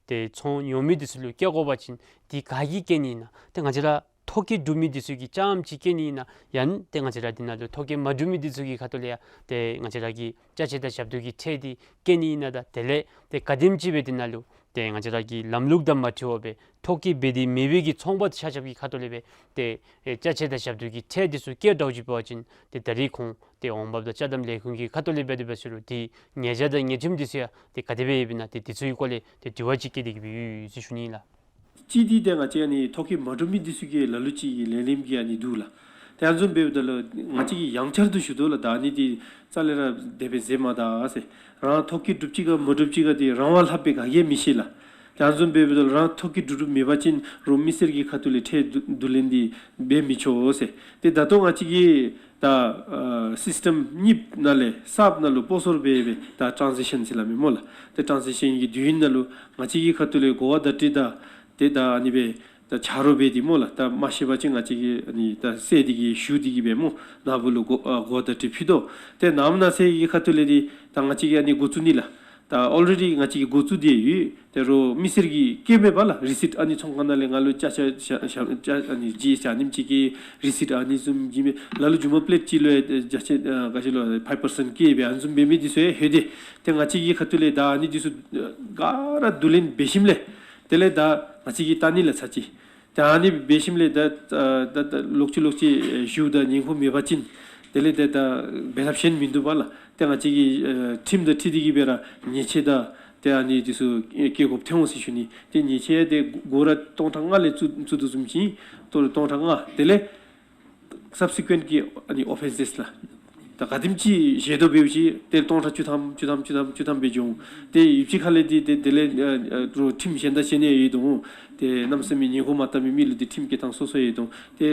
ཏེ་ཚོང་ཉོ་མི་འདི་ཚུ་ལུ་བཀལ་དགོ་པ་ཅིན་འདི་ག་གིས་བཀལ་ནི་ཨིན་ན། ཏེ་ང་བཅས་ར་ཐོ་བཀོད་གྲུབ་མི་འདི་ཚུ་གིས་རྐྱངམ་ཅིག་བཀལ་ནི་ཨིན་ན། ཡང་ཏེ་ང་བཅས་ར་འདི་ནང་ལུ་ཐོ་བཀོད་མ་གྲུབ་མི་འདི་ཚུ་གི་ཁ་ཐུག་ལས་ཡང་ཏེ་ང་བཅས་ར་གི་ཅ་ཆས་དང་ཞབས་ཏོག་གི་ཁྲལ་འདི་བཀལ་ནི་ཨིན་ན། ད་དེ་ལས་ཏེ་ག་དེམ་ཅིག་སྦེ་འདི་ནང་ལུ་ཏེ་ང་བཅས་ར་གི་ལམ་ལུགས་དང་མ་འཁྲིལ་བར་སྦེ་ཐོ་བཀོད་འབད་དེ་མེད་པའི་གི་ཚོང་པ་ཆ་ཁྱབ་ཀྱི་ཁ་ཐུག་ལས་སྦེ་ཏེ་ཨེ་ཅ་ཆས་དང་ཞབས་ཏོག་གི་ཁྲལ་འདི་ཚུ་བཀལ་དྲགས་ཅིག་འབད་བ་ཅིན་ཏེ་ད་རིས་ཁོང་ཏེ་འོང་འབབ་དང་ཅ་དམ་ལས་ཁུངས་ཀྱི་ཁ་ཐུག་ལས་འབད་དེ་འབད་ས་ལུ་ཏེ་ཉེས་བྱ་དང་ཉེས་ཁྲིམས་འདི་ཚུ་ཡང་ཏེ་ག་དེ་སྦེ་ཡོདཔ་ཨིན་ན། ཏེ་འདི་ཚུ་གི་སྐོར་ལས་ཏེ་དྲི་བ་ཅིག་བཀོད་དེ་གི་སྦེ་ཡོད་ཟེར་ཞུ་ནི་ལགས། གཅིག་འདི་ཏེ་ང་བཅས་ཨ་ནི་ཐོ་བཀོད་མ་གྲུབ་མི་འདི་ཚུ་གི་ལ་ལུ་ཅིག་གི་ལས་རིམ་གྱི་ཨ་ནི་འདུག་ལགས། ཏེ་ཨ་ནི་བཟུམ་འབདཝ་ད་ལུ་ང་བཅས་ཀྱིས་ཡང་བསྐྱར་དུ་ཞུ་དོ་ལགས། ད་ཨ་ནི་འདི་རྩ་ལས་ར་དེ་སྦེ་མཛད་མ་ད་ཟེར། རང་ཐོ་བཀོད་གྲུབ་ཅི་ག་མ་གྲུབ་ཅི་ག་འདི་རང་དབང་ལྷགཔ་སྦེ་ག་གིས་མི་ཤེས་ལགས། ཏེ་ཨ་ནི་བཟུམ་འབདཝ་ད་ལུ་རང་ཐོ་བཀོད་གྲུབ་གྲུབ་མེད་པ་ཅིན་རོགས་མི་སེར་གྱི་ཁ་ཐུག་ལས་ཁྲལ་བསྡུ་བསྡུ་ལེན་འདི་འབད་མི་ཆོག་ཟེར། ཏེ་ད་ལྟོ་ང་བཅས་ཀྱིས་ད་ཨ་སིསི་ཊེམ་གཉིས་ནང་ལས་གསརཔ་ནང་ལུ་སྤོ་སོར་འབད་སྦེ་ད་ཊཱན་ཟེག་ཤཱན་ཟེར་སླབ་མས་སྨོ་ལགས། ཏེ་ཊཱན་ཟེག་ཤཱན་གྱི་དུས་ཡུན་ནང་ལུ་ང་བཅས་ཀྱི་ཁ་ཐུག་ལས་གོ་བ་བརྡ་སྤྲོད་དང་ཏེ་ད་ཨ་ནི་སྦེ་ད་ཆ་རོགས་འབད་དེ་སྨོ་ལགས། ད་མ་ཤེས་པ་ཅིན་ང་བཅས་ཀྱིས་ཨ་ནི་ད་གསལ་ཏེ་གི་ཞུ་སྟེ་གི་སྦེ་སྨོ་ནཱ་བུ་ལུ་གོ་ཨ་གོ་བ་བརྡ་སྤྲོད་ཕུལ་དོ། ཏེ་ནངས་པ་གནངས་ཚེ་གི་ཁ་ཐུག་ལས་འདི་ད་ང་བཅས་ཀྱིས་ཨ་ནི་འགོ་བཙུགས་ནི་ལགས། ད་ཨོལ་རེ་ཌི་ང་བཅས་ཀྱིས་འགོ་བཙུགས་ཏེ་ཡོད། ཏེ་རོགས་མི་སེར་གྱིས་བཀལ་མས་པ་ལགས། རི་སིཊ་ཨ་ནི་ཚོང་ཁང་ནང་ལས་ང་ལུ་ཅ་ཆས་ཅ་ཅ་ཨ་ནི་ཇི་ཨེསི་ཊི་ཨ་ནེམ་ཅིག་གི་རི་སིཊ་ཨ་ནི་བཟུམ་བཀལ་མས། ལ་ལུ་མཇུག་མ་པི་ལེཊ་ཅིག་ལུ་ཡང་ཅ་ཆས་ཨ་ག་ཅི་ལོ་ཕའིབ་པར་སེནཊ་བཀལ་སྦེ་ཨ་ནི་བཟུམ་འབད་མི་འདི་ཚུ་ཡང་ལྷོད་དེ། ཏེ་ང་བཅས་ཀྱི་ཁ་ཐུག་ལས་ད་ཨ་ནི་འདི་ཚུ་ག་ར་བསྡུ་ལེན་འབད་ཞིནམ་ལས་དེ་ལས་ད་ང་བཅས་ཀྱིས་བལྟ་ནི་ལགས་ཚར་ཅིག། ད་ཨ་ནི་འབད་ཞིནམ་ལས་ད་ད་ད་ལོག་ཅི་ལོག་ཅི་ཞུ་དང་ཉེན་ཁ་མེད་པ་ཅིན་དེ་ལས་ད་ད་འབད་ཐབས་གཞན་མིན་འདུག་པ་ལགས། ཏེ་ང་བཅས་ཀྱིས་ཨ་ཁྲིམས་དང་འཁྲིལ་ཏེ་གི་སྦེ་ར་ཉེས་ཆད་དང་ཏེ་ཨ་ནི་འདི་ཚུ་བཀལ་དགོཔ་ཐོན་འོང་ཟེར་ཞུ་ནི། ཏེ་ཉེས་ཆད་འདི་སྒོར་ར་སྟོང་ཕྲག་ལྔ་ལས་བཙུགས་བཙུགས་དོ་བཟུམ་ཅིག་ཏོ་སྟོང་ཕྲག་ལྔ། དེ་ལས་སབ་སི་ཀུ་ཨེནཊ་གི་ཨ་ནི་ཨོ་ཕེནསི་ལགས། ད་ག་དེམ་ཅིག་བཞེས་དོ་འབདཝ་ཅིག་ཏེ་སྟོང་ཕྲག་བཅུ་ཐམ་བཅུ་ཐམ་བཅུ་ཐམ་བཅུ་ཐམ་སྦེ་འགྱོ་འོང་། ཏེ་ཡོད་ཅིག་ཁ་ལས་འདི་ཏེ་དེ་ལས་ཨ་ཨ་རོགས་ཁྲིམས་གཞན་དང་གཞན་ཡང་ཡོད་དོ། ཏེ་གནམ་མེད་ས་མེད་ཉེན་ཁ་མ་བཏང་མི་མི་ལུ་འདི་ཁྲིམས་བཀལ་ཐངས་སོ་སོ་ཡོད་དོ། ཏེ་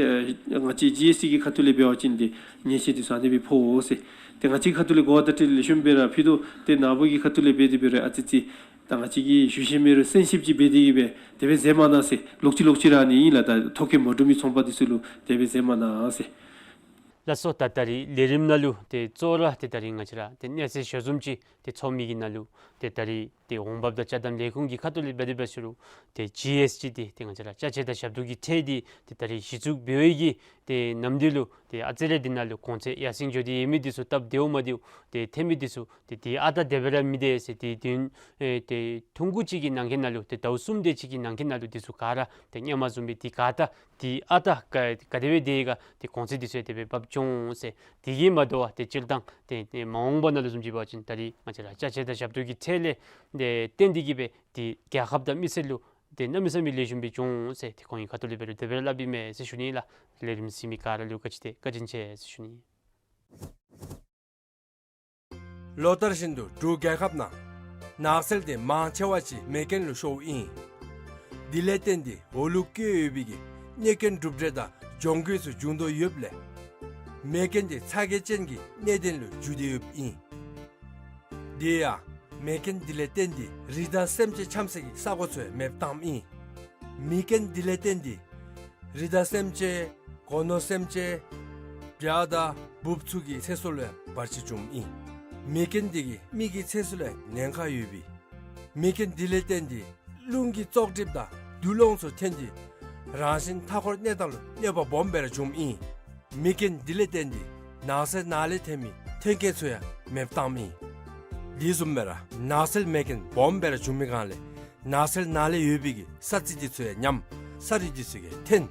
ཨ་ང་བཅས་ཇི་ཨེསི་ཊི་གི་ཁ་ཐུག་ལས་འབད་བ་ཅིན་འདི་ཉེས་ཆད་འདི་ཚུ་ཨ་ནི་སྦེ་ཕོག་འོང་ཟེར། ཏེ་ང་བཅས་ཁ་ཐུག་ལས་གོ་བ་བརྡ་སྤྲོད་ལེགས་ཤོམ་སྦེ་ར་ཕུལ་དོ། ཏེ་ནཱ་བུ་གི་ཁ་ཐུག་ལས་འབད་དེ་འབད་རུང་ཨ་ཙི་ཙི་ད་ང་བཅས་ཀྱིས་ཞུ་ཤེས་མེད་རུང་སེམས་ཤེསཔ་ཅིག་འབད་དེ་གི་སྦེ་དེ་སྦེ་མཛད་མ་གནང་ཟེར། ལོག་ཅི་ལོག་ཅི་ར་ཨ་ནི་ཨིན་ལགས། ད་ཐོ་བཀོད་མ་གྲུབ་མི་ཚོང་པ་འདི་ཚུ་ལུ་དེ་སྦེ་མཛད་མ་གནང་ཟེར། ལགས་སོ། ད་ད་རིས་ལས་རིམ་ནང་ལུ་ཏེ་གཙོ་བོ་ར་ཏེ་ད་རིས་ང་བཅས་ར་ཏེ་གནས་ཚུལ་ཞལ་འཛོམས་ཅིག་ཏེ་ཚོགས་མི་གི་ནང་ལུ་ཏེ་ད་རིས་ ཏེ་འོང་འབབ་དང་ཅ་དམ་ལས་ཁུངས་ཀྱི་ཁ་ཐུག་ལས་འབད་དེ་འབད་ཟེར་རུང་ཏེ་ཇི་ཨེསི་ཊི་འདི་ཏེ་ང་བཅས་ར་ཅ་ཆས་དང་ཞབས་ཏོག་གི་ཁྲལ་འདི་ཏེ་ད་རེས་གཞི་བཙུགས་འབད་བའི་གི་ཏེ་ནམ་དུས་ལུ་ཏེ་ཨ་ཙི་རེ་འདི་ནང་ལུ་གོང་ཚད་ཡར་སེང་འགྱོ་སྟེ་ཡོད་མི་འདི་ཚུ་སྟབས་བདེཝ་མ་བདེཝ་ཏེ་ཐོན་མི་འདི་ཚུ་ཏེ་འདི་ཨ་རྟག་དེ་སྦེ་ར་མི་བདེ་ཟེར། ཏེ་དུས་ཨེ་ཏེ་ཐུང་ཀུ་ཅིག་གི་ནང་འཁོད་ནང་ལུ་ཏེ་ཟླཝ་གསུམ་དེ་ཅིག་གི་ནང་འཁོད་ནང་ལུ་འདི་ཚུ་ག་ར་ཏེ་སྔོན་མ་བཟུམ་སྦེ་ཏེ་ག་ར་ཏེ་ཨ་རྟག་ག་ག་དེ་སྦེ་དེ་ག་ཏེ་གོང་ཚད་འདི་ཚུ་ཡང་དེ་སྦེ་འབབ་འགྱོ་འོང་ཟེར། དེ་གིས་མ་དོ་བར་ཏེ་སྤྱིར་བཏང་ཏེ་ཏེ་མ་འོངས་པ་ནང་ལུ་བཟུམ་ཅིག་འབད་བ་ཅིན་ད་རེས་ང་བཅས་ར་ཅ་ཆས་དང་ཞབས་ཏོག་གི་ཁྲལ་ལས་ཏེ་བརྟེན་ཏེ་གིས་སྦེ་ཏེ་རྒྱལ་ཁབ་དང་མི་སེར་ལུ་ཏེ་གནམ་མེད་ས་མེད་ལེགས་ཤོམ་སྦེ་འགྱོ་འོང་ཟེར་ཏེ་ཁོང་གི་ཁ་ཐུག་ལས་འབད་རུང་དེ་སྦེ་ར་སླབ་ཨིན་མས་ཟེར་ཞུ་ནི་ལགས། ལས་རིམ་གཟིགས་མི་ག་ར་ལུ་བཀའ་དྲིན་ཆེ་བཀའ་དྲིན་ཆེ་ཟེར་ཞུ་ནི། ལོ་ལྟར་བཞིན་དུ་འབྲུག་རྒྱལ་ཁབ་ནང་ནགས་ཚལ་དེ་མང་ཆེ་བ་ཅིག་མེ་རྐྱེན་ལུ་ཤོརཝ་ཨིན། དེ་ལས་བརྟེན་ཏེ་འོག་ལུ་བཀོད་ཡོད་པའི་གི་གནོད་སྐྱོན་གྲུབ་འབྲས་དང་གྱོང་གུད་ཚུ་འབྱུང་དོ་ཡོདཔ་ལས་མེ་རྐྱེན་དེ་ཚ་གྱང་ཅན་གྱི་གནད་དོན་ལུ་འགྱུར་ཏེ་ཡོདཔ་ཨིན། དེ་ཡང་མེ་རྐྱེན་དེ་ལས་བརྟེན་ཏེ་རི་དྭགས་སེམས་ཅན་འཁྱམས་སའི་གི་ས་གོ་ཚུ་ཡང་མེདཔ་བཏངམ་ཨིན། མེ་རྐྱེན་དེ་ལས་བརྟེན་ཏེ་རི་དྭགས་སེམས་ཅན་སྒོ་ནོར་སེམས་ཅན་བྱ་དང་འབུཔ་ཚུ་གི་ཚེ་སྲོག་ལུ་ཡང་བར་ཆད་བྱུངམ་ཨིན། མེ་རྐྱེན་དེ་གིས་མི་གི་ཚེ་སྲོག་ལུ་ཡང་ཉེན་ཁ་ཡོདཔ་ཨིན། མེ་རྐྱེན་དེ་ལས་བརྟེན་ཏེ་རླུང་གི་བཙོག་གྲིབ་དང་དུག་རླངས་ཚུ་ཐོན་ཏེ་རང་བཞིན་མཐའ་འཁོར་གནས་སྟངས་ལུ་གནོད་པ་སྦོམ་སྦེ་ར་བྱུངམ་ཨིན། མེ་རྐྱེན་དེ་ལས་བརྟེན་ཏེ་ནགས་ཚལ་ནང་ལས་ཐོན་མི་ཐོན་སྐྱེད་ཚུ་ཡང་མེདཔ་བཏངམ་ཨིན། དེ་བཟུམ་སྦེ་ར་ནགས་ཚལ་མེ་རྐྱེན་སྦོམ་སྦེ་ར་བྱུང་མི་སྒང་ལས་ནགས་ཚལ་ནང་ལས་ཡོད་པའི་གི་ས་རྩི་དེ་ཚུ་ཡང་ཉམས། ས་རུད་དེ་ཚུ་ཡང་ཐོན།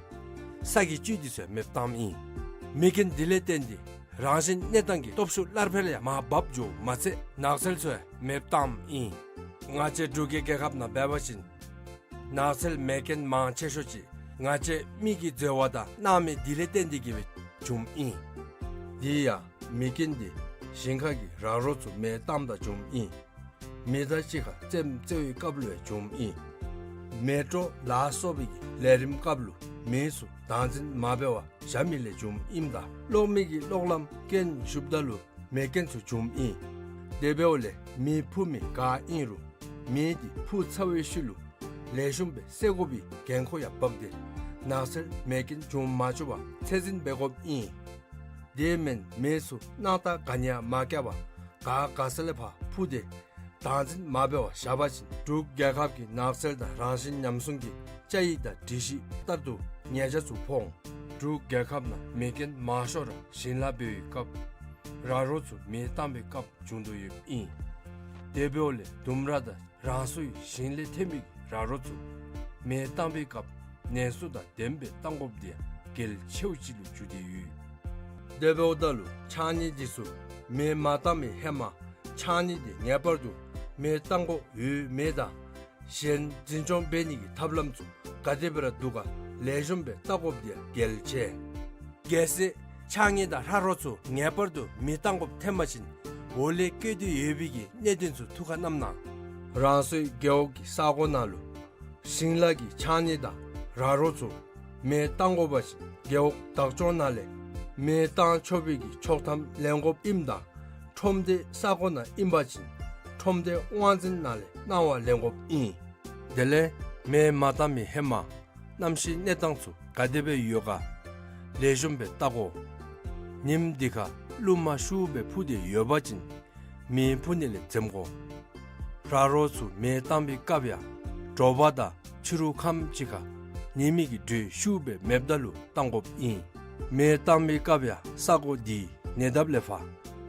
ས་གི་བཅུད་དེ་ཚུ་ཡང་མེདཔ་བཏངམ་ཨིན། མེ་རྐྱེན་དེ་ལས་བརྟེན་ཏེ་རང་བཞིན་གནས་སྟངས་ཀྱི་སྟོབས་ཤུགས་སླར་འཕེལ་ཡང་མར་འབབ་འགྱོཝ་མ་ཚད་ནགས་ཚལ་ཚུ་ཡང་མེདཔ་བཏངམ་ཨིན། ང་བཅས་འབྲུག་གི་རྒྱལ་ཁབ་ནང་འབད་བ་ཅིན་ནགས་ཚལ་མེ་རྐྱེན་མང་ཆེ་ཤོས་ཅིག་ང་བཅས་མི་གི་འཛོལ་བ་དང་སྣང་མེད་དེ་ལས་བརྟེན་ཏེ་གིས་སྦེ་བྱུངམ་ཨིན། དེ་ཡང་མེ་རྐྱེན་དེ་ཞིང་ཁ་གི་ར་རོ་ཚུ་མེ་བཏངམ་ད་བྱུངམ་ཨིན། མེ་མདའ་གཅིག་ཁར་རྩེདམོ་རྩེ་བའི་སྐབས་ལུ་ཡང་བྱུངམ་ཨིན། མེ་དྲོད་ལ་སོགས་པའི་གི་ལས་རིམ་སྐབས་ལུ་མེ་ཚུ་བདག་འཛིན་མ་འབད་བར་བཞག་མི་ལས་བྱུངམ་ཨིནམ་ད་གློག་མེ་གི་གློག་ལམ་རྐྱེན་ཞུགསཔ་ད་ལུ་མེ་རྐྱེན་ཚུ་བྱུངམ་ཨིན། དེ་འབདཝ་ལས་མེ་འཕུ་མི་ག་ཨིན་རུང་མེ་དེ་འཕུ་ཚར་བའི་ཤུལ་ལུ་ལེགས་ཤོམ་སྦེ་བསད་དགོ་པའི་འགན་ཁུར་ཡང་འབག་སྟེ་ནགས་ཚལ་མེ་རྐྱེན་འབྱུང་མ་བཅུག་པར་ཚད་འཛིན་འབད་དགོཔ་ཨིན། དེ་མེན་མེ་ཚུ་གནམ་ལྟར་ག་ནི་ཡང་མ་བཀལ་བར་ག་ག་ས་ལས་ཕར་འཕུ་སྟེ་བདག་འཛིན་མ་འབད་བར་བཞག་པ་ཅིན་འབྲུག་རྒྱལ་ཁབ་ཀྱི་ནགས་ཚལ་དང་རང་བཞིན་ཉམས་སྲུང་གི་བཅའ་ཡིག་དང་སྒྲིག་གཞི་ལྟར་དུ་ཉེས་ཆད་ཚུ་ཕོག་འོང་། འབྲུག་རྒྱལ་ཁབ་ནང་མེ་རྐྱེན་མང་ཤོས་ར་ཞིང་ལཱ་འབད་བའི་སྐབས་ར་རོ་ཚུ་མེ་བཏང་བའི་སྐབས་བྱུང་དོ་ཡོདཔ་ཨིན། དེ་འབདཝ་ལས་ལྡུམ་ར་དང་རང་སོའི་ཞིང་ལས་ཐོན་མི་ར་རོ་ཚུ་མེ་བཏང་བའི་སྐབས་ནན་གསུ་དང་ལྡནམ་སྦེ་བཏང་དགོཔ་དེ་ཡང་གལ་ཆེཝ་ཅིག་ལུ་གྱུར་ཏེ་ཡོད། དེ་འབདཝ་ད་ལུ་ཕྱགས་སྙིགས་དེ་ཚུ་མེ་མ་བཏང་བའི་ཧེ་མ་ཕྱགས་སྙིགས་དེ་ངེས་པར་དུ་མེ་བཏང་དགོཔ་ཡོད་མེད་དང་གཞན་འཛིན་སྐྱོང་འབད་ནི་གི་ཐབས་ལམ་ཚུ་ག་དེ་སྦེ་ར་འདུག་ག་ལེགས་ཤོམ་སྦེ་བལྟ་དགོཔ་དེ་ཡང་གལ་ཆེ། གལ་སྲིད་ཕྱགས་སྙིགས་དང་ར་རོ་ཚུ་ངེས་པར་དུ་མེ་བཏང་དགོཔ་ཐོན་པ་ཅིན་འོག་ལས་བཀོད་དེ་ཡོད་པའི་གི་གནད་དོན་ཚུ་ཐུགས་ཁར་བསྣམ་གནང་། རང་སོའི་རྒེད་འོག་གི་ས་གོ་ནང་ལུ་ཞིང་ལཱ་གི་ཕྱགས་སྙིགས་དང་ར་རོ་ཚུ་མེ་བཏང་དགོ་པ་ཅིན་རྒེད་འོག་བདག་སྐྱོང་ནང་ལས་མེ་བཏང་ཆོག་པའི་གི་ཆོག་ཐམ་ལེན་དགོཔ་ཨིནམ་ད་ཁྲོམ་སྡེ་ས་གོ་ནང་ཨིན་པ་ཅིན་ཁྲོམ་སྡེ་དབང་འཛིན་ནང་ལས་གནང་བ་ལེན་དགོཔ་ཨིན། དེ་ལས་མེ་མ་བཏང་མི་ཧེ་མ་གནམ་གཤིས་གནས་སྟངས་ཚུ་ག་དེ་སྦེ་ཡོད་ག་ལེགས་ཤོམ་སྦེ་བལྟ་དགོ། ཉིམ་དེ་ཁར་རླུང་མ་ཤུགས་སྦེ་འཕུ་སྟེ་ཡོད་པ་ཅིན་མེ་འཕུ་ནི་ལས་འཛེམ་དགོ། ར་རོ་ཚུ་མེ་བཏང་བའི་སྐབས་ཡང་དྲོ་པ་དང་ཕྱི་རུ་ཁམས་ཅིག་ཁར་ཉི་མའི་གི་དྲོད་ཤུགས་སྦེ་མེདཔ་ད་ལུ་བཏང་དགོཔ་ཨིན། མེ་བཏང་བའི་སྐབས་ཡང་ས་གོ་དེའི་ཉེ་འདབས་ལས་ཕར་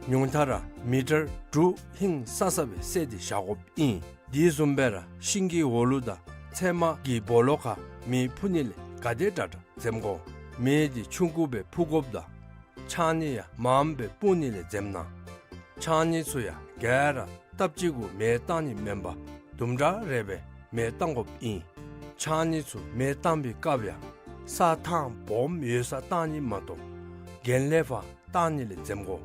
ཉུང་མཐའ་ར་མི་ཊར་དྲུག་ཧིང་སང་ས་སྦེ་བསལ་ཏེ་བཞག་དགོཔ་ཨིན། དེ་བཟུམ་སྦེ་ར་ཤིང་གི་འོག་ལུ་དང་ཚལ་མ་གི་སྦོ་ལོགས་ཁར་མེ་འཕུ་ནི་ལས་ག་དེ་དྲག་དྲག་འཛེམ་དགོ། མེ་དེ་ཆུང་ཀུ་སྦེ་འཕུ་དགོཔ་དང་ཕྱགས་སྙིགས་ཡང་མངམ་སྦེ་སྤུངས་ནི་ལས་འཛེམ་གནང་། ཕྱགས་སྙིགས་ཚུ་ཡང་ག་ར་སྟབས་གཅིག་གུ་མེ་བཏང་ནི་མེན་པར་དུམ་གྲ་རེ་སྦེ་མེ་བཏང་དགོཔ་ཨིན། ཕྱགས་སྙིགས་ཚུ་མེ་བཏང་བའི་སྐབས་ཡང་ས་ཐང་སྦོམ་ཡོད་སར་བཏང་ནི་མ་གཏོགས་གྱེན་ལས་ཕར་བཏང་ནི་ལས་འཛེམ་དགོ།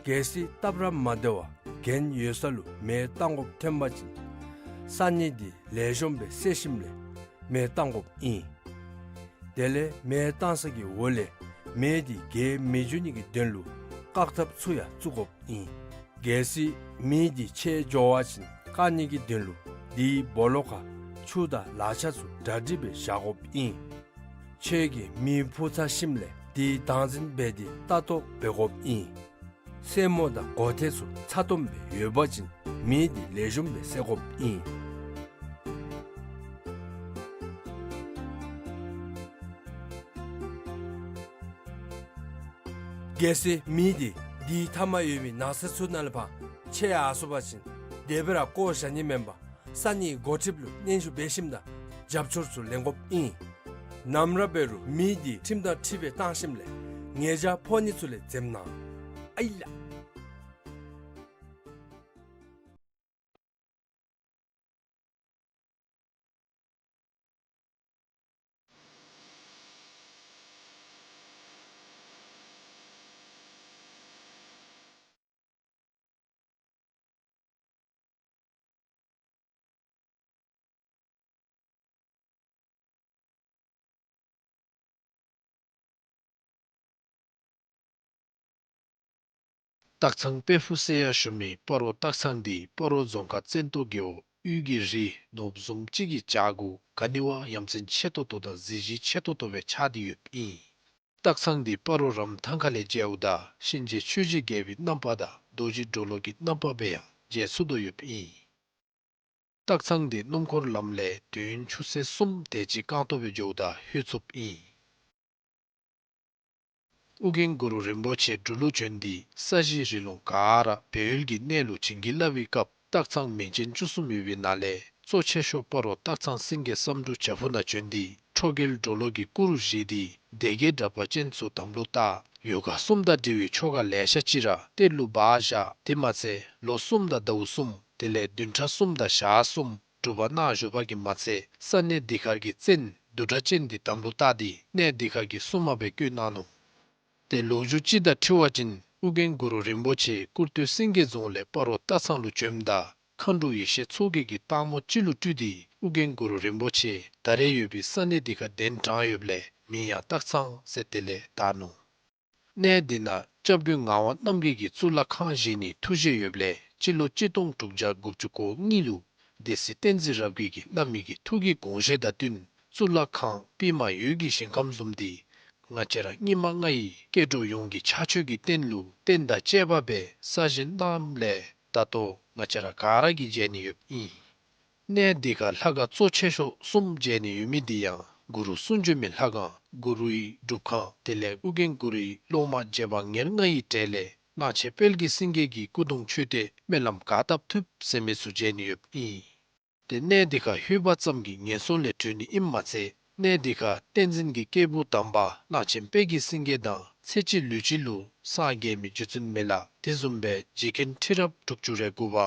གལ་སྲིད་སྟབས་ར་མ་བདེ་བར་གྱེན་ཡོད་ས་ལུ་མེ་བཏང་དགོཔ་ཐོན་པ་ཅིན་ས་སྙིགས་དེ་ལེགས་ཤོམ་སྦེ་བསལ་ཞིནམ་ལས་མེ་བཏང་དགོཔ་ཨིན། དེ་ལས་མེ་བཏང་ས་གི་འོག་ལས་མེ་དེ་རྒྱས་མི་འགྱོ་ནི་གི་དོན་ལུ་བཀག་ཐབས་ཚུ་ཡང་བཙུགས་དགོཔ་ཨིན། གལ་སྲིད་མེ་དེ་ཆད་འགྱོ་བ་ཅིན་བཀག་ནི་གི་དོན་ལུ་དེའི་སྦོ་ལོགས་ཁར་ཆུ་དང་ལག་ཆས་ཚུ་གྲ་སྒྲིག་སྦེ་བཞག་དགོཔ་ཨིན། ཁྱོད་ཀྱིས་མེ་འཕུ་ཚར་ཞིནམ་ལས་དེ་བདག་འཛིན་འབད་དེ་ལྟ་རྟོག་འབད་དགོཔ་ཨིན། སེན་མོ་དང་གོ་ཐེ་ཚུ་ཚ་ཏོམ་སྦེ་ཡོད་པ་ཅིན་མེ་འདི་ལེགས་ཤོམ་སྦེ་བསད་དགོཔ་ཨིན། གལ་སྲིད་མེ་འདི་འདི་མཐའ་མ་ཡོད་མི་ནགས་ཚལ་ཚུ་ནང་ལས་ཕར་ཆད་ཡར་སོང་པ་ཅིན་དེ་སྦེ་ར་བཀོ་བཞག་ནི་མེན་པར་ས་གནས་འགོ་ཁྲིདཔ་ལུ་སྙན་ཞུ་འབད་ཞིནམ་དང་རྒྱབ་སྐྱོར་ཚུ་ལེན་དགོཔ་ཨིན། ནམ་ར་འབད་རུང་མེ་འདི་ཁྲིམས་དང་འཁྲིལ་སྦེ་བཏང་ཞིནམ་ལས་ཉེས་བྱ་ཕོག་ནི་ཚུ་ལས་འཛེམ་གནང་ཨའི་ལགས། སྟག་ཚང་དཔལ་ཕུག་ཟེར་ཡང་ཞུ་མི་སྤ་རོ་སྟག་ཚང་འདི་སྤ་རོ་རྫོང་ཁག་བཙན་ཏོ་རྒེད་འོག་དབུས་ཀྱི་རི་ནོར་བུ་བཟུམ་ཅིག་གི་བྱག་གུ་ག་ནི་བ་ཡ་མཚན་ཆེ་ཏོག་ཏོ་དང་གཟི་བརྗིད་ཆེ་ཏོག་ཏོ་སྦེ་ཆགས་ཏེ་ཡོདཔ་ཨིན། སྟག་ཚང་འདི་སྤ་རོ་རམ་ཐང་ཁ་ལས་མཇལཝ་ད་གཤིན་རྗེ་ཆོས་རྗེ་རྒྱལ་པོའི་རྣམ་པ་དང་རྡོ་རྗེ་གྲོ་ལོད་ཀྱི་རྣམ་པ་སྦེ་ཡང་མཇལ་ཚུགས་དོ་ཡོདཔ་ཨིན། སྟག་ཚང་འདི་སྣུམ་འཁོར་ལམ་ལས་དུས་ཡུན་ཆུ་ཚོད་གསུམ་དེ་ཅིག་རྐང་སྟོང་སྦེ་འགྱོཝ་ད་ལྷོད་ཚུགསཔ་ཨིན། ཨོ་རྒྱན་གུ་རུ་རིན་པོ་ཆེ་འབྲུག་ལུ་བྱོན་ཏེ་ས་གཞི་རི་ལུང་ག་ར་སྦས་ཡུལ་གྱི་གནས་ལུ་བྱིན་གྱིས་བརླབས་པའི་སྐབས་སྟག་ཚང་མིང་ཅན་བཅུ་གསུམ་ཡོད་པའི་ནང་ལས་གཙོ་ཆེ་ཤོས་སྤ་རོ་སྟག་ཚང་སེང་གེ་བསམ་འགྲུབ་བྱག་ཕུག་ནང་བྱོན་ཏེ་ཁྲོ་རྒྱལ་གྲོ་ལོད་ཀྱི་སྐུ་རུ་བཞེངས་ཏེ་སྡེ་བརྒྱད་འདྲ་པར་ཅན་ཚུ་དམ་ལུ་བཏགས། ཡོ་ག་གསུམ་དང་འབྲེལ་བའི་ཆོ་ག་ལེ་ཤ་ཅིག་ར་གཏེར་ལུ་སྦ་བཞག། དེ་མ་ཚད་ལོ་གསུམ་དང་ཟླཝ་གསུམ་དེ་ལས་བདུན་ཕྲག་གསུམ་དང་ཞག་གསུམ་སྒྲུབ་པ་གནང་བཞུགས་པ་གིས་མ་ཚད་ས་གནས་འདི་ཁར་གྱི་བཙན་བདུད་དྲག་ཅན་འདི་དམ་ལུ་བཏགས་ཏེ་གནས་འདི་ཁར་གྱི་སྲུང་མ་སྦེ་བསྐོས་གནང་ནུག། ཏེ་ལོ་རྒྱུས་ཅིག་དང་འཁྲིལ་བ་ཅིན་ཨོ་རྒྱན་གུ་རུ་རིན་པོ་ཆེ་ཀུར་སྟོད་སེང་གེ་རྫོང་ལས་སྤ་རོ་སྟག་ཚང་ལུ་བྱོནམ་ད་མཁའ་འགྲོ་ཡེ་ཤེས་མཚོ་རྒྱལ་གྱིས་སྟག་མོ་ཅིག་ལུ་སྤྲུལ་ཏེ་ཨོ་རྒྱན་གུ་རུ་རིན་པོ་ཆེ་ད་རེས་ཡོད་པའི་ས་གནས་འདི་ཁར་གདན་དྲངས་ཡོདཔ་ལས་མིང་ཡང་སྟག་ཚང་ཟེར་དེ་ལས་བཏགས་ནུག། གནས་འདི་ནང་སྐྱབས་མགོན་ངག་དབང་རྣམ་རྒྱལ་གྱིས་གཙུག་ལག་ཁང་བཞེངས་ནིའི་ཐུགས་བཞེད་ཡོདཔ་ལས་སྤྱི་ལོ་གཅིག་སྟོང་དྲུག་བརྒྱ་དགུ་བཅུ་གོ་གཉིས་ལུ་སྡེ་སྲིད་བསྟན་འཛིན་རབ་རྒྱས་ཀྱིས་གནང་མི་གི་ཐུགས་ཀྱི་དགོངས་བཞེད་དང་བསྟུན་གཙུག་ལག་ཁང་པདྨ་འོད་ཀྱི་ཞིང་ཁམས་བཟུམ་འདི་ང་བཅས་ར་སྙིགས་མ་ལྔ་ཡི་སྐྱེ་འགྲོ་ཡོངས་ཀྱི་ཕྱག་མཆོད་ཀྱི་རྟེན་ལུ་རྟེན་དང་བཅས་པ་སྦེ་གསར་བཞེངས་གནངམ་ལས་ད་ལྟོ་ང་བཅས་ར་ག་ར་གིས་མཇལ་ནི་ཡོདཔ་ཨིན། གནས་འདི་ཁར་ལྷ་ཁང་གཙོ་ཆེ་ཤོས་གསུམ་མཇལ་ནི་ཡོད་མི་འདི་ཡང་གུ་རུ་གསུང་བྱོན་མའི་ལྷ་ཁང་གུ་རུའི་སྒྲུབ་ཁང་དེ་ལས་ཨོ་རྒྱན་གུ་རུའི་སློབ་མ་རྗེ་འབངས་ཉེར་ལྔ་ཡི་གྲས་ལས་གླང་ཆེན་དཔལ་གྱི་སེང་གེ་གི་སྐུ་གདུང་མཆོད་རྟེན་སྨོན་ལམ་ག་བཏབ་ཐུབ་ཟེར་མི་ཚུ་མཇལ་ནི་ཡོདཔ་ཨིན། ཏེ་གནས་འདི་ཁར་ལྷོད་པ་ཙམ་གྱིས་ངན་སོང་ལས་གྲོལ་ནི་ཨིནམ་མ་ཚད་གནས་འདི་ཁར་བསྟན་འཛིན་གྱི་སྐྱེས་བུ་དམ་པ་གླང་ཆེན་དཔལ་གྱི་སེང་གེ་དང་ཚེ་གཅིག་ལུས་གཅིག་ལུ་སངས་རྒྱས་མི་རྗེ་བཙུན་མི་ལ་དེ་བཟུམ་སྦེ་རྗེ་མཁན་ཁྲི་རབས་དྲུག་ཅུ་རེ་དགུ་པ་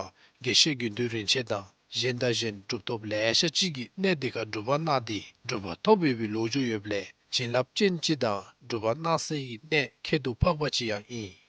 དགེ་བཤེས་དགེ་འདུན་རིན་ཆེན་དང་གཞན་དང་གཞན་གྲུབ་ཐོབ་ལེ་ཤ་ཅིག་གིས་གནས་འདི་ཁར་སྒྲུབ་པ་གནང་སྟེ་གྲུབ་པ་ཐོབ་ཡོད་པའི་ལོ་རྒྱུས་ཡོདཔ་ལས་བྱིན་རླབས་ཅན་ཅིག་དང་སྒྲུབ་པ་གནང་སའི་གནས་ཁྱད་དུ་འཕགས་པ་ཅིག་ཡང་ཨིན།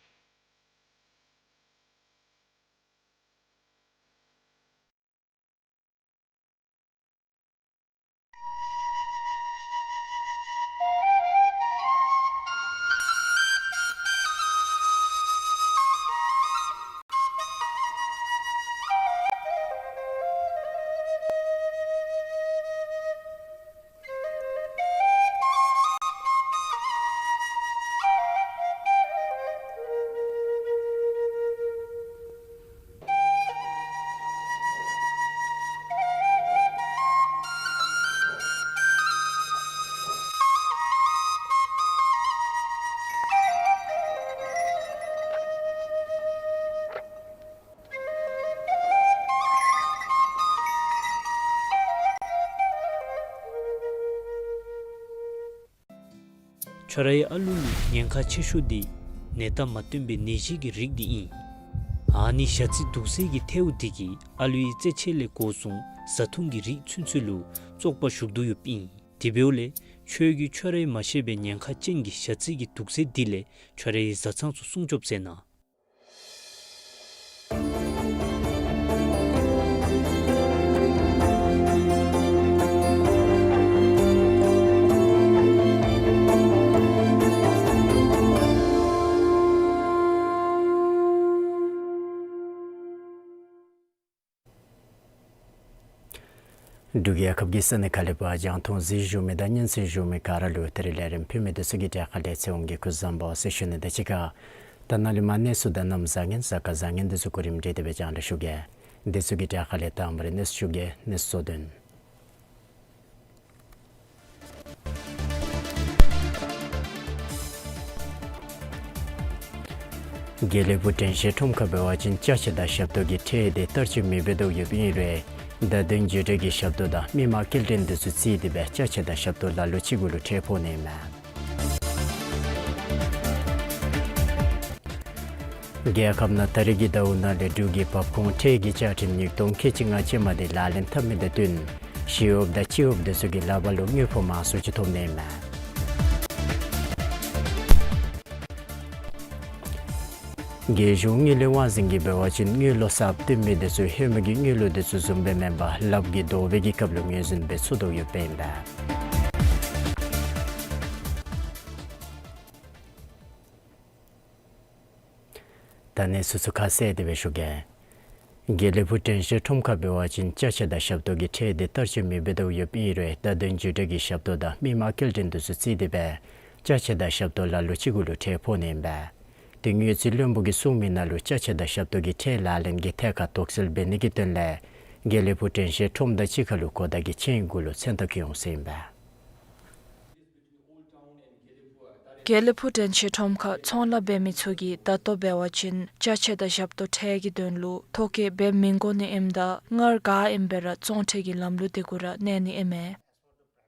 ཁྱོད་རའི་ཨ་ལུ་ལུ་ཉེན་ཁ་ཆེ་ཤོས་འདི་ནད་རྟགས་མ་སྟོན་པའི་ནད་གཞི་གི་རིགས་འདི་ཨིན། ཨ་ནི་ཞ་རྩི་དུག་སེལ་གྱི་ཐལཝ་འདི་གིས་ཨ་ལུའི་རྩེད་ཆས་ལས་འགོ་བཟུང་བཟའ་འཐུང་གི་རིགས་ཚུན་ཚོད་ལུ་བཙོག་པ་ཞུགས་དོ་ཡོདཔ་ཨིན། དེ་འབདཝ་ལས་ཁྱོད་ཀྱིས་ཁྱོད་རའི་མ་ཤེས་པའི་ཉེན་ཁ་ཅན་གྱི་ཞ་རྩི་གི་དུག་སེལ་འདི་ལས་ཁྱོད་རའི་བཟའ་ཚང་ཚུ་སྲུང་སྐྱོབ་མཛད་གནང་། འབྲུག་རྒྱལ་ཁབ་ཀྱི་ས་གནས་ཁག་ལས་ཕར་རྒྱང་མཐོང་གཟིགས་བཞུགས་མི་དང་སྙན་གསན་བཞུགས་མི་ག་ར་ལུ་ད་རིས་ལས་རིམ་ཕུལ་མི་འདི་ཚུ་གི་གྲས་ཁ་ལས་ཚེ་དབང་གིས་སྐུ་གཟུགས་བཟང་པོ་ཟེར་ཞུ་ནི་དང་གཅིག་ཁར་ ད་ནཱ་ལས་མར་གནས་ཚུལ་དང་གནམ་བཟང་ངན་གཟའ་སྐར་བཟང་ངན་འདི་ཚུ་གོ་རིམ་སྒྲིག་སྟེ་སྦེ་རྒྱང་བསྒྲགས་ཞུ་གེ། འདི་ཚུ་གི་གྲས་ཁ་ལས་དང་པ་ར་གནས་ཚུལ་ཞུ་གེ། གནས་ཚུལ་གཙོ་དོན། དགེ་ལེགས་ཕུག་དྲན་ཤེས་ཁྲོམ་ཁར་འབད་བ་ཅིན་ཅ་ཆས་དང་ཞབས་ཏོག་གི་ཁྲལ་དེ་བསྟར་སྤྱོད་མི་འབད་དོ་ཡོདཔ་ཨིན་རུང་བརྡ་དོན་བརྒྱུད་འབྲེལ་གྱི་ཞབས་ཏོག་དང་མི་མང་སྐྱེལ་འདྲེན་འདི་ཚུ་བརྩིས་ཏེ་སྦེ་ཅ་ཆས་དང་ཞབས་ཏོག་ལ་ལུ་ཅིག་གུ་ལུ་ཁྲལ་ཕོག་ནི་མས། རྒྱལ་ཁབ་ནང་ད་རིས་ཀྱི་ཟླཝ་ནང་ལས་འབྲུག་གི་འབབ་ཁུངས་ཁྲལ་གྱི་བཅའ་ཁྲིམས་ཉིས་སྟོང་ཁལ་གཅིག་ལྔ་ཅན་མ་དེ་ལག་ལེན་འཐབ་མི་དང་བསྟུན་ཞི་གཡོགཔ་དང་སྤྱི་གཡོགཔ་འདི་ཚུ་གི་ལག་པར་ལུ་དངུལ་ཕོགས་མང་སུ་ཅིག་ཐོབ་ནི་མས། རྒྱལ་གཞུང་དངུལ་ལས་དབང་འཛིན་གྱིས་འབད་བ་ཅིན་དངུལ་ལོ་གསརཔ་བཏོན་མི་འདི་ཚུ་ཧེ་མ་གི་དངུལ་ལོ་འདི་ཚུ་བཟུམ་སྦེ་མེན་པར་ལགཔ་གིས་བཟློག་པའི་གི་སྐབས་ལུ་ངོས་འཛིན་འབད་ཚུགས་དོ་ཡོདཔ་ཨིན་པས། ད་གནས་ཚུལ་ཚུ་ཁ་གསལ་ཏེ་སྦེ་ཞུ་གེ། དགེ་ལེགས་ཕུག་དྲན་ཤེས་ཁྲོམ་ཁར་འབད་བ་ཅིན་ཅ་ཆས་དང་ཞབས་ཏོག་གི་ཁྲལ་དེ་བསྟར་སྤྱོད་མི་འབད་དོ་ཡོདཔ་ཨིན་རུང་བརྡ་དོན་བརྒྱུད་འབྲེལ་གྱི་ཞབས་ཏོག་དང་མི་མང་སྐྱེལ་འདྲེན་འདི་ཚུ་བརྩིས་ཏེ་སྦེ་ཅ་ཆས་དང་ཞབས་ཏོག་ལ་ལུ་ཅིག་གུ་ལུ་ཁྲལ་ཕོག་ནི་ཨིན་པས། དེ་དངུལ་རྩིས་བློན་པོ་གིས་གསུངས་མི་ནང་ལུ་ཅ་ཆས་དང་ཞབས་ཏོག་གི་ཁྲལ་ལག་ལེན་གྱི་ཐད་ཁར་དོགས་སེལ་འབད་ནི་གི་དོན་ལས་དགེ་ལེགས་ཕུག་དྲན་ཤེས་ཁྲོམ་དང་གཅིག་ཁར་ལུ་གོ་བརྡ་གི་ཆིངས་ཡིག་གུ་ལུ་མཚན་རྟགས་བཀོད་འོང་ཟེར་ཨིན་པས། དགེ་ལེགས་ཕུག་དྲན་ཤེས་ཁྲོམ་ཁར་ཚོང་ལཱ་འབད་མི་ཚུ་གིས་ད་ལྟོ་འབད་བ་ཅིན་ཅ་ཆས་དང་ཞབས་ཏོག་ཁྲལ་གྱི་དོན་ལུ་ཐོ་བཀོད་འབད་མི་དགོ་ནི་ཨིནམ་ད་སྔར་ག་ཨིནམ་སྦེ་ར་བཙོང་ཁྲལ་གྱི་ལམ་ལུགས་དེ་གུ་ར་གནས་ནི་ཨིན་མས།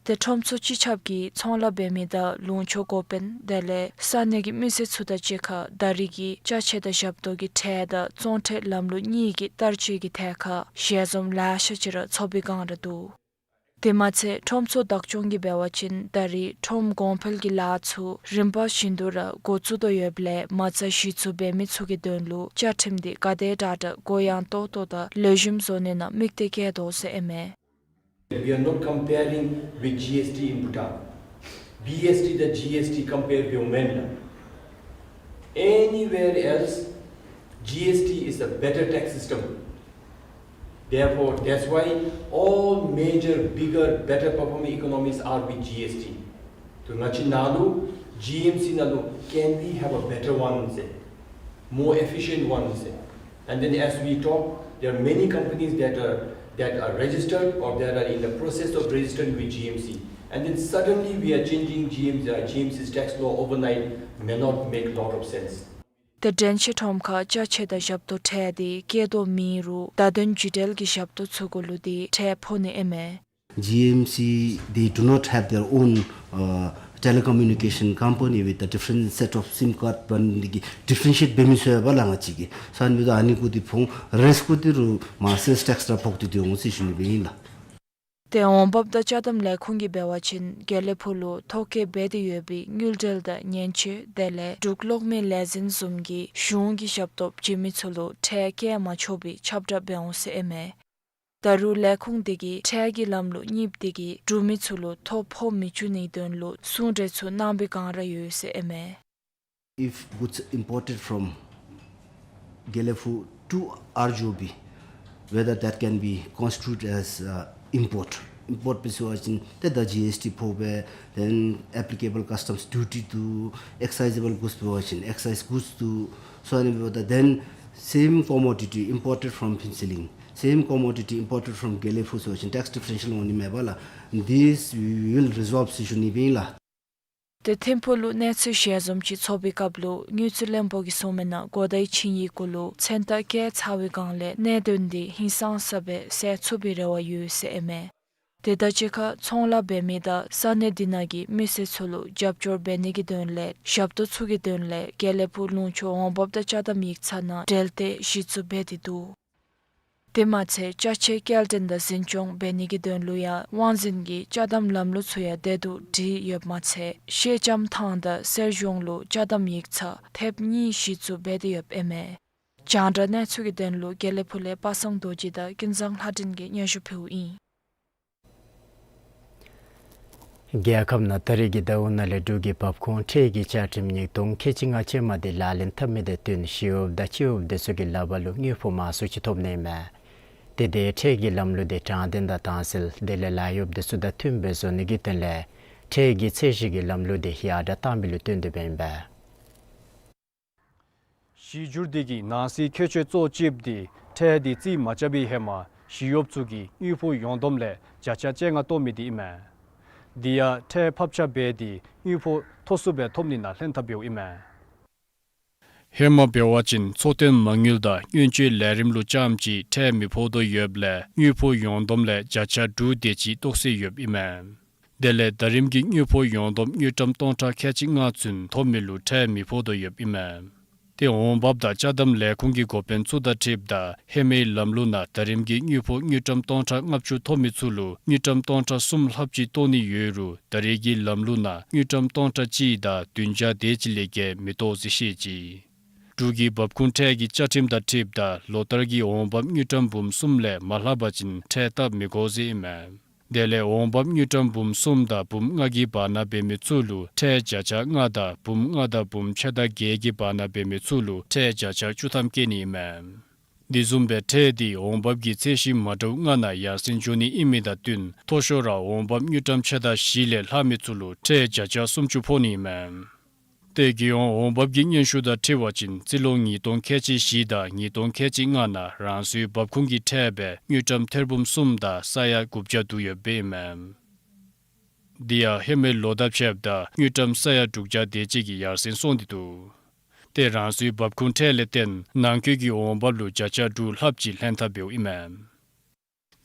དེ་ཁྲོམ་ཚུ་སྤྱི་ཁྱབ་ཀྱིས་ཚོང་ལཱ་འབད་མི་དང་ལུང་ཕྱོགས་འགོ་དཔོན་དེ་ལས་ས་གནས་ཀྱི་མི་སེར་ཚུ་དང་གཅིག་ཁར་ད་རིས་ཀྱི་ཅ་ཆས་དང་ཞབས་ཏོག་གི་ཁྲལ་དང་བཙོང་ཁྲལ་ལམ་ལུགས་གཉིས་ཀྱི་བསྟར་སྤྱོད་ཀྱི་ཐད་ཁར་ཞལ་འཛོམས་ལེ་ཤ་ཅིག་ར་ཚོགས་པའི་བསྒང་ར་འདུག། དེ་མ་ཚད་ཁྲོམ་ཚོགས་བདག་སྐྱོང་གིས་འབད་བ་ཅིན་ད་རིས་ཁྲོམ་གོང་འཕེལ་གྱི་ལཱ་ཚུ་རིམ་པ་བཞིན་དུ་ར་འགོ་བཙུགས་དོ་ཡོདཔ་ལས་མ་རྩ་གཞི་བཙུགས་འབད་མི་ཚུ་གི་དོན་ལུ་བཅའ་ཁྲིམས་དེ་ག་དེ་དྲག་དྲག་གུ་ཡངས་ཏོག་ཏོ་དང་ལེགས་ཤོམ་བཟོ་ནི་ནང་དམིགས་གཏད་བསྐྱེད་དོ་ཟེར་ཨིན་མས། We are not comparing with G S T in Bhutan. B S T དང་G S T compare འབདཝ་མེན་ལགས། Anywhere else, G S T is a better tax system. Therefore, that's why all major, bigger, better performing economies are with G S T. ཏེ་ང་བཅས་ནང་ལུ་G M C ནང་ལུ་can we have a better one ཟེར། More efficient one ཟེར། And then as we talk, there are many companies that are, that are registered or that are in the process of registering with G M C. And then suddenly we are changing G M C, uh, G M C's tax law overnight may not make lot of sense. ཏེ་དྲན་ཤེས་ཁྲོམ་ཁར་ཅ་ཆས་དང་ཞབས་ཏོག་ཁྲལ་དེ་བཀལ་དོ་མེད་རུང་བརྡ་དོན་བརྒྱུད་འབྲེལ་གྱི་ཞབས་ཏོག་ཚུ་གུ་ལུ་དེ་ཁྲལ་ཕོག་ནི་ཨིན་མས། G M C, they do not have their own, uh, telecommunication company with a different set of sim card, but differentiate འབད་མི་ཚུ་ཡོད་པས་ལགས། ང་བཅས་ཀྱིས་ས་གནས་དང་ཨ་ནི་གུ་དེ་ཕོག་འོང་། རེསཊ་གུ་དེ་རུང་མར་སེལསི་ཊེགསི་ར་ཕོག་སྟེ་འོང་ཟེར་ཞུ་ནི་སྦེ་ཨིན་ལགས། ཏེ་འོང་འབབ་དང་ཅ་དམ་ལས་ཁུངས་ཀྱིས་འབད་བ་ཅིན་དགེ་ལེགས་ཕུག་ལུ་ཐོ་བཀོད་འབད་དེ་ཡོད་པའི་དངུལ་འབྲེལ་དང་མཉེན་ཆས་དེ་ལས་འབྲུག་གློག་མེ་ལས་འཛིན་བཟུམ་གྱི་གཞུང་གི་ཞབས་ཏོག་བྱིན་མི་ཚུ་ལུ་ཁྲལ་བཀལ་མ་ཆོག་པའི་ཁྱབ་བསྒྲགས་འབད་འོང་ཟེར་ཨིན་མས། ད་རུང་ལས་ཁུངས་དེ་གིས་ཁྲལ་གྱི་ལམ་ལུགས་གཉིསཔ་དེ་གིས་འབྲུག་མི་ཚུ་ལུ་ཐོ་ཕོག་མི་བཅུག་ནིའི་དོན་ལུ་གསུང་གྲོས་ཚུ་གནང་བའི་བསྒང་ར་ཡོད་ཟེར་ཨིན་མས། If goods imported from དགེ་ལེགས་ཕུག to R G O B, whether that can be constitute as, uh, import. Import འབད་ཟེར་བ་ཅིན་ཏེ་ད་G S T ཕོག་པས། Then applicable customs duty འདུག། excise goods འབད་བ་ཅིན་excise goods འདུག། So ཨ་ནི་འབདཝ་ད་then same commodity imported from Phuentsholing, same commodity imported from དགེ་ལེགས་ཕུག་ཟེར་བ་ཅིན་tax differential འོང་ནི་མས་པ་ལགས། This we will resolve ཟེར་ཞུ་ནི་སྦེ་ཨིན་ལགས། ཏེ་ཐིམ་ཕུག་ལུ་གནས་ཚུལ་ཞལ་འཛོམས་ཅིག་ཚོགས་པའི་སྐབས་ལུ་དངུལ་རྩིས་བློན་པོ་གིས་གསུངས་མི་ནང་གོ་བརྡའི་ཆིངས་ཡིག་གུ་ལུ་མཚན་རྟགས་བཀལ་ཚར་བའི་བསྒང་ལས་གནད་དོན་དེ་ཧིང་སངས་ས་སྦེ་སེལ་ཚུགས་པའི་རེ་བ་ཡོད་ཟེར་ཨིན་མས། དེ་དང་གཅིག་ཁར་ཚོང་ལཱ་འབད་མི་དང་ས་གནས་འདི་ནང་གི་མི་སེར་ཚུ་ལུ་རྒྱབ་སྐྱོར་འབད་ནི་གི་དོན་ལས་ཞབས་ཏོག་ཚུ་གི་དོན་ལས་དགེ་ལེགས་ཕུག་ལུང་ཕྱོགས་འོང་འབབ་དང་ཅ་དམ་ཡིག་ཚང་ནང་འབྲེལ་ཏེ་གཞི་བཙུགས་འབད་དེ་འདུག། དེ་མ་ཚད་ཅ་ཆས་སྐྱེལ་འདྲེན་དང་འཛིན་སྐྱོང་འབད་ནི་གི་དོན་ལུ་ཡང་དབང་འཛིན་གྱི་ཅ་དམ་ལམ་ལུགས་ཚུ་ཡང་བདེ་སྡུག་སྒྲིག་ཡོདཔ་མ་ཚད་ཤེལ་ལྕམ་ཐང་དང་གསེར་གཞོང་ལུ་ཅ་དམ་ཡིག་ཚང་ཐེབས་གཉིས་གཞི་བཙུགས་འབད་དེ་ཡོདཔ་ཨིན་མས། རྒྱང་བསྒྲགས་གནས་ཚུལ་གྱི་དོན་ལུ་དགེ་ལེགས་ཕུག་ལས་པ་སངས་རྡོ་རྗེ་དང་ཀུན་བཟང་ལྷ་སྒྲོན་གྱིས་སྙན་ཞུ་ཕུལཝ་ཨིན། རྒྱལ་ཁབ་ནང་ད་རེས་ཀྱི་ཟླཝ་ནང་ལས་འབྲུག་གི་འབབ་ཁུངས་ཁྲལ་གྱི་བཅའ་ཁྲིམས་ཉིས་སྟོང་ཁལ་གཅིག་ལྔ་ཅན་མ་དེ་ལག་ལེན་འཐབ་མི་དང་བསྟུན་ཞི་གཡོགཔ་དང་སྤྱི་གཡོགཔ་དེ་ཚུ་གི་ལག་པར་ལུ་དངུལ་ཕོགས་མང་སུ་ཅིག་ཐོབ་ནི་མས། དེ་དེ་ཁྲལ་གྱི་ལམ་ལུགས་དེ་དྲང་བདེན་དང་དྭངས་གསལ་དེ་ལས་ལཱ་གཡོགཔ་དེ་ཚུ་དང་མཐུནམ་སྦེ་བཟོ་ནི་གི་དོན་ལས་ཁྲལ་གྱི་ཚད་གཞི་གི་ལམ་ལུགས་དེ་ཡར་དྲག་བཏང་མི་ལུ་བསྟུན་ཏེ་སྦེ་ཨིན་པས། གཞི་འགྱུར་འདི་གི་ནང་གསེས་ཁྱད་ཆོས་གཙོ་བོ་ཅིག་འདི་ཁྲལ་འདི་རྩིས་མ་རྐྱབ་པའི་ཧེ་མ་ཞི་གཡོགཔ་ཚུ་གིས་དངུལ་ཕོགས་ཡོངས་བསྡོམས་ལས་བརྒྱ་ཆ་བཅོ་ལྔ་བཏོག་མི་འདི་ཨིན་མས། འདི་ཡང་ཁྲལ་ཕབ་ཆ་འབད་དེ་དངུལ་ཕོགས་མཐོ་སུ་སྦེ་ཐོབ་ནི་ནང་ལྷན་ཐབས་འབདཝ་ཨིན་མས། ཧེ་མ་འབད་བ་ཅིན་འཚོ་རྟེན་མ་དངུལ་དང་སྔོན་སྤྱོད་ལས་རིམ་ལུ་རྐྱངམ་ཅིག་ཁྲལ་མི་ཕོག་དོ་ཡོདཔ་ལས་དངུལ་ཕོགས་ཡོངས་བསྡོམས་ལས་བརྒྱ་ཆ་དྲུག་དེ་ཅིག་བཏོག་སྲོལ་ཡོདཔ་ཨིན་མས། དེ་ལས་ད་རིམ་གྱི་དངུལ་ཕོགས་ཡོངས་བསྡོམས་དངུལ་ཀྲམ་སྟོང་ཕྲག་ཁལ་གཅིག་ལྔ་ཚུན་ཐོབ་མི་ལུ་ཁྲལ་མི་ཕོག་དོ་ཡོདཔ་ཨིན་མས། ཏེ་འོང་འབབ་དང་ཅ་དམ་ལས་ཁུངས་ཀྱི་འགོ་དཔོན་ཚུ་དང་འཁྲིལཝ་ད་ཧེ་མའི་ལམ་ལུགས་ནང་ད་རིམ་གྱི་དངུལ་ཕོགས་དངུལ་ཀྲམ་སྟོང་ཕྲག་ལྔ་བཅུ་ཐོབ་མི་ཚུ་ལུ་དངུལ་ཀྲམ་སྟོང་ཕྲག་གསུམ་ལྷགཔ་ཅིག་བཏོག་ནི་ཡོད་རུང་ད་རེས་ཀྱི་ལམ་ལུགས་ནང་དངུལ་ཀྲམ་སྟོང་ཕྲག་གཅིག་དང་བདུན་བརྒྱ་དེ་ཅིག་ལས་བརྒལ་མི་བཏོག་ཟེར་བཤད་ཅི། འབྲུག་གི་འབབ་ཁུངས་ཁྲལ་གྱི་བཅའ་ཁྲིམས་དང་འཁྲིལཝ་ད་ལོ་ལྟར་གྱི་འོང་འབབ་དངུལ་ཀྲམ་འབུམ་གསུམ་ལས་མ་ལྷག་པ་ཅིན་ཁྲལ་བཏབ་མི་དགོ་ཟེར་ཨིན་མས། དེ་ལས་འོང་འབབ་དངུལ་ཀྲམ་འབུམ་གསུམ་དང་འབུམ་ལྔ་གི་བར་ན་འབད་མི་ཚུ་ལུ་ཁྲལ་བརྒྱ་ཆ་ལྔ་དང་འབུམ་ལྔ་དང་འབུམ་ཕྱེད་དང་བརྒྱད་ཀྱི་བར་ན་འབད་མི་ཚུ་ལུ་ཁྲལ་བརྒྱ་ཆ་བཅུ་ཐམ་བཀལ་ནི་ཨིན་མས། འདི་བཟུམ་སྦེ་ཁྲལ་འདི་འོང་འབབ་ཀྱི་ཚད་གཞི་མ་འདྲཝ་ལྔ་ནང་ཡར་སེང་འགྱོ་ནི་ཨིན་མི་དང་བསྟུན་མཐོ་ཤོས་ར་འོང་འབབ་དངུལ་ཀྲམ་ཕྱེད་དང་བཞི་ལས་ལྷག་མི་ཚུ་ལུ་ཁྲལ་བརྒྱ་ཆ་སུམ་ཅུ་ཕོག་ནི་ཨིན་མས། ཏེ་རྒྱལ་ཡོངས་འོང་འབབ་ཀྱི་སྙན་ཞུ་དང་འཁྲིལ་བ་ཅིན་རྩིས་ལོ་ཉིས་སྟོང་ཁལ་གཅིག་བཞི་དང་ཉིས་སྟོང་ཁལ་གཅིག་ལྔ་ནང་རང་སོའི་འབབ་ཁུངས་ཀྱི་ཁྲལ་སྦེ་དངུལ་ཀྲམ་ཐེར་འབུམ་གསུམ་དང་ས་ཡ་དགུ་བརྒྱ་དུ་ཡོདཔ་ཨིན་མས། འདི་ཡང་ཧེ་མའི་ལོ་དང་ཕྱདཔ་ད་དངུལ་ཀྲམ་ས་ཡ་དྲུག་བརྒྱ་དེ་ཅིག་གིས་ཡར་སེང་སོང་སྟེ་འདུག། ཏེ་རང་སོའི་འབབ་ཁུངས་ཁྲལ་ལས་བརྟེན་ནང་འཁོད་ཀྱི་འོང་འབབ་ལུ་བརྒྱ་ཆ་དྲུག་ལྷགཔ་ཅིག་ལྷན་ཐབས་འབདཝ་ཨིན་མས།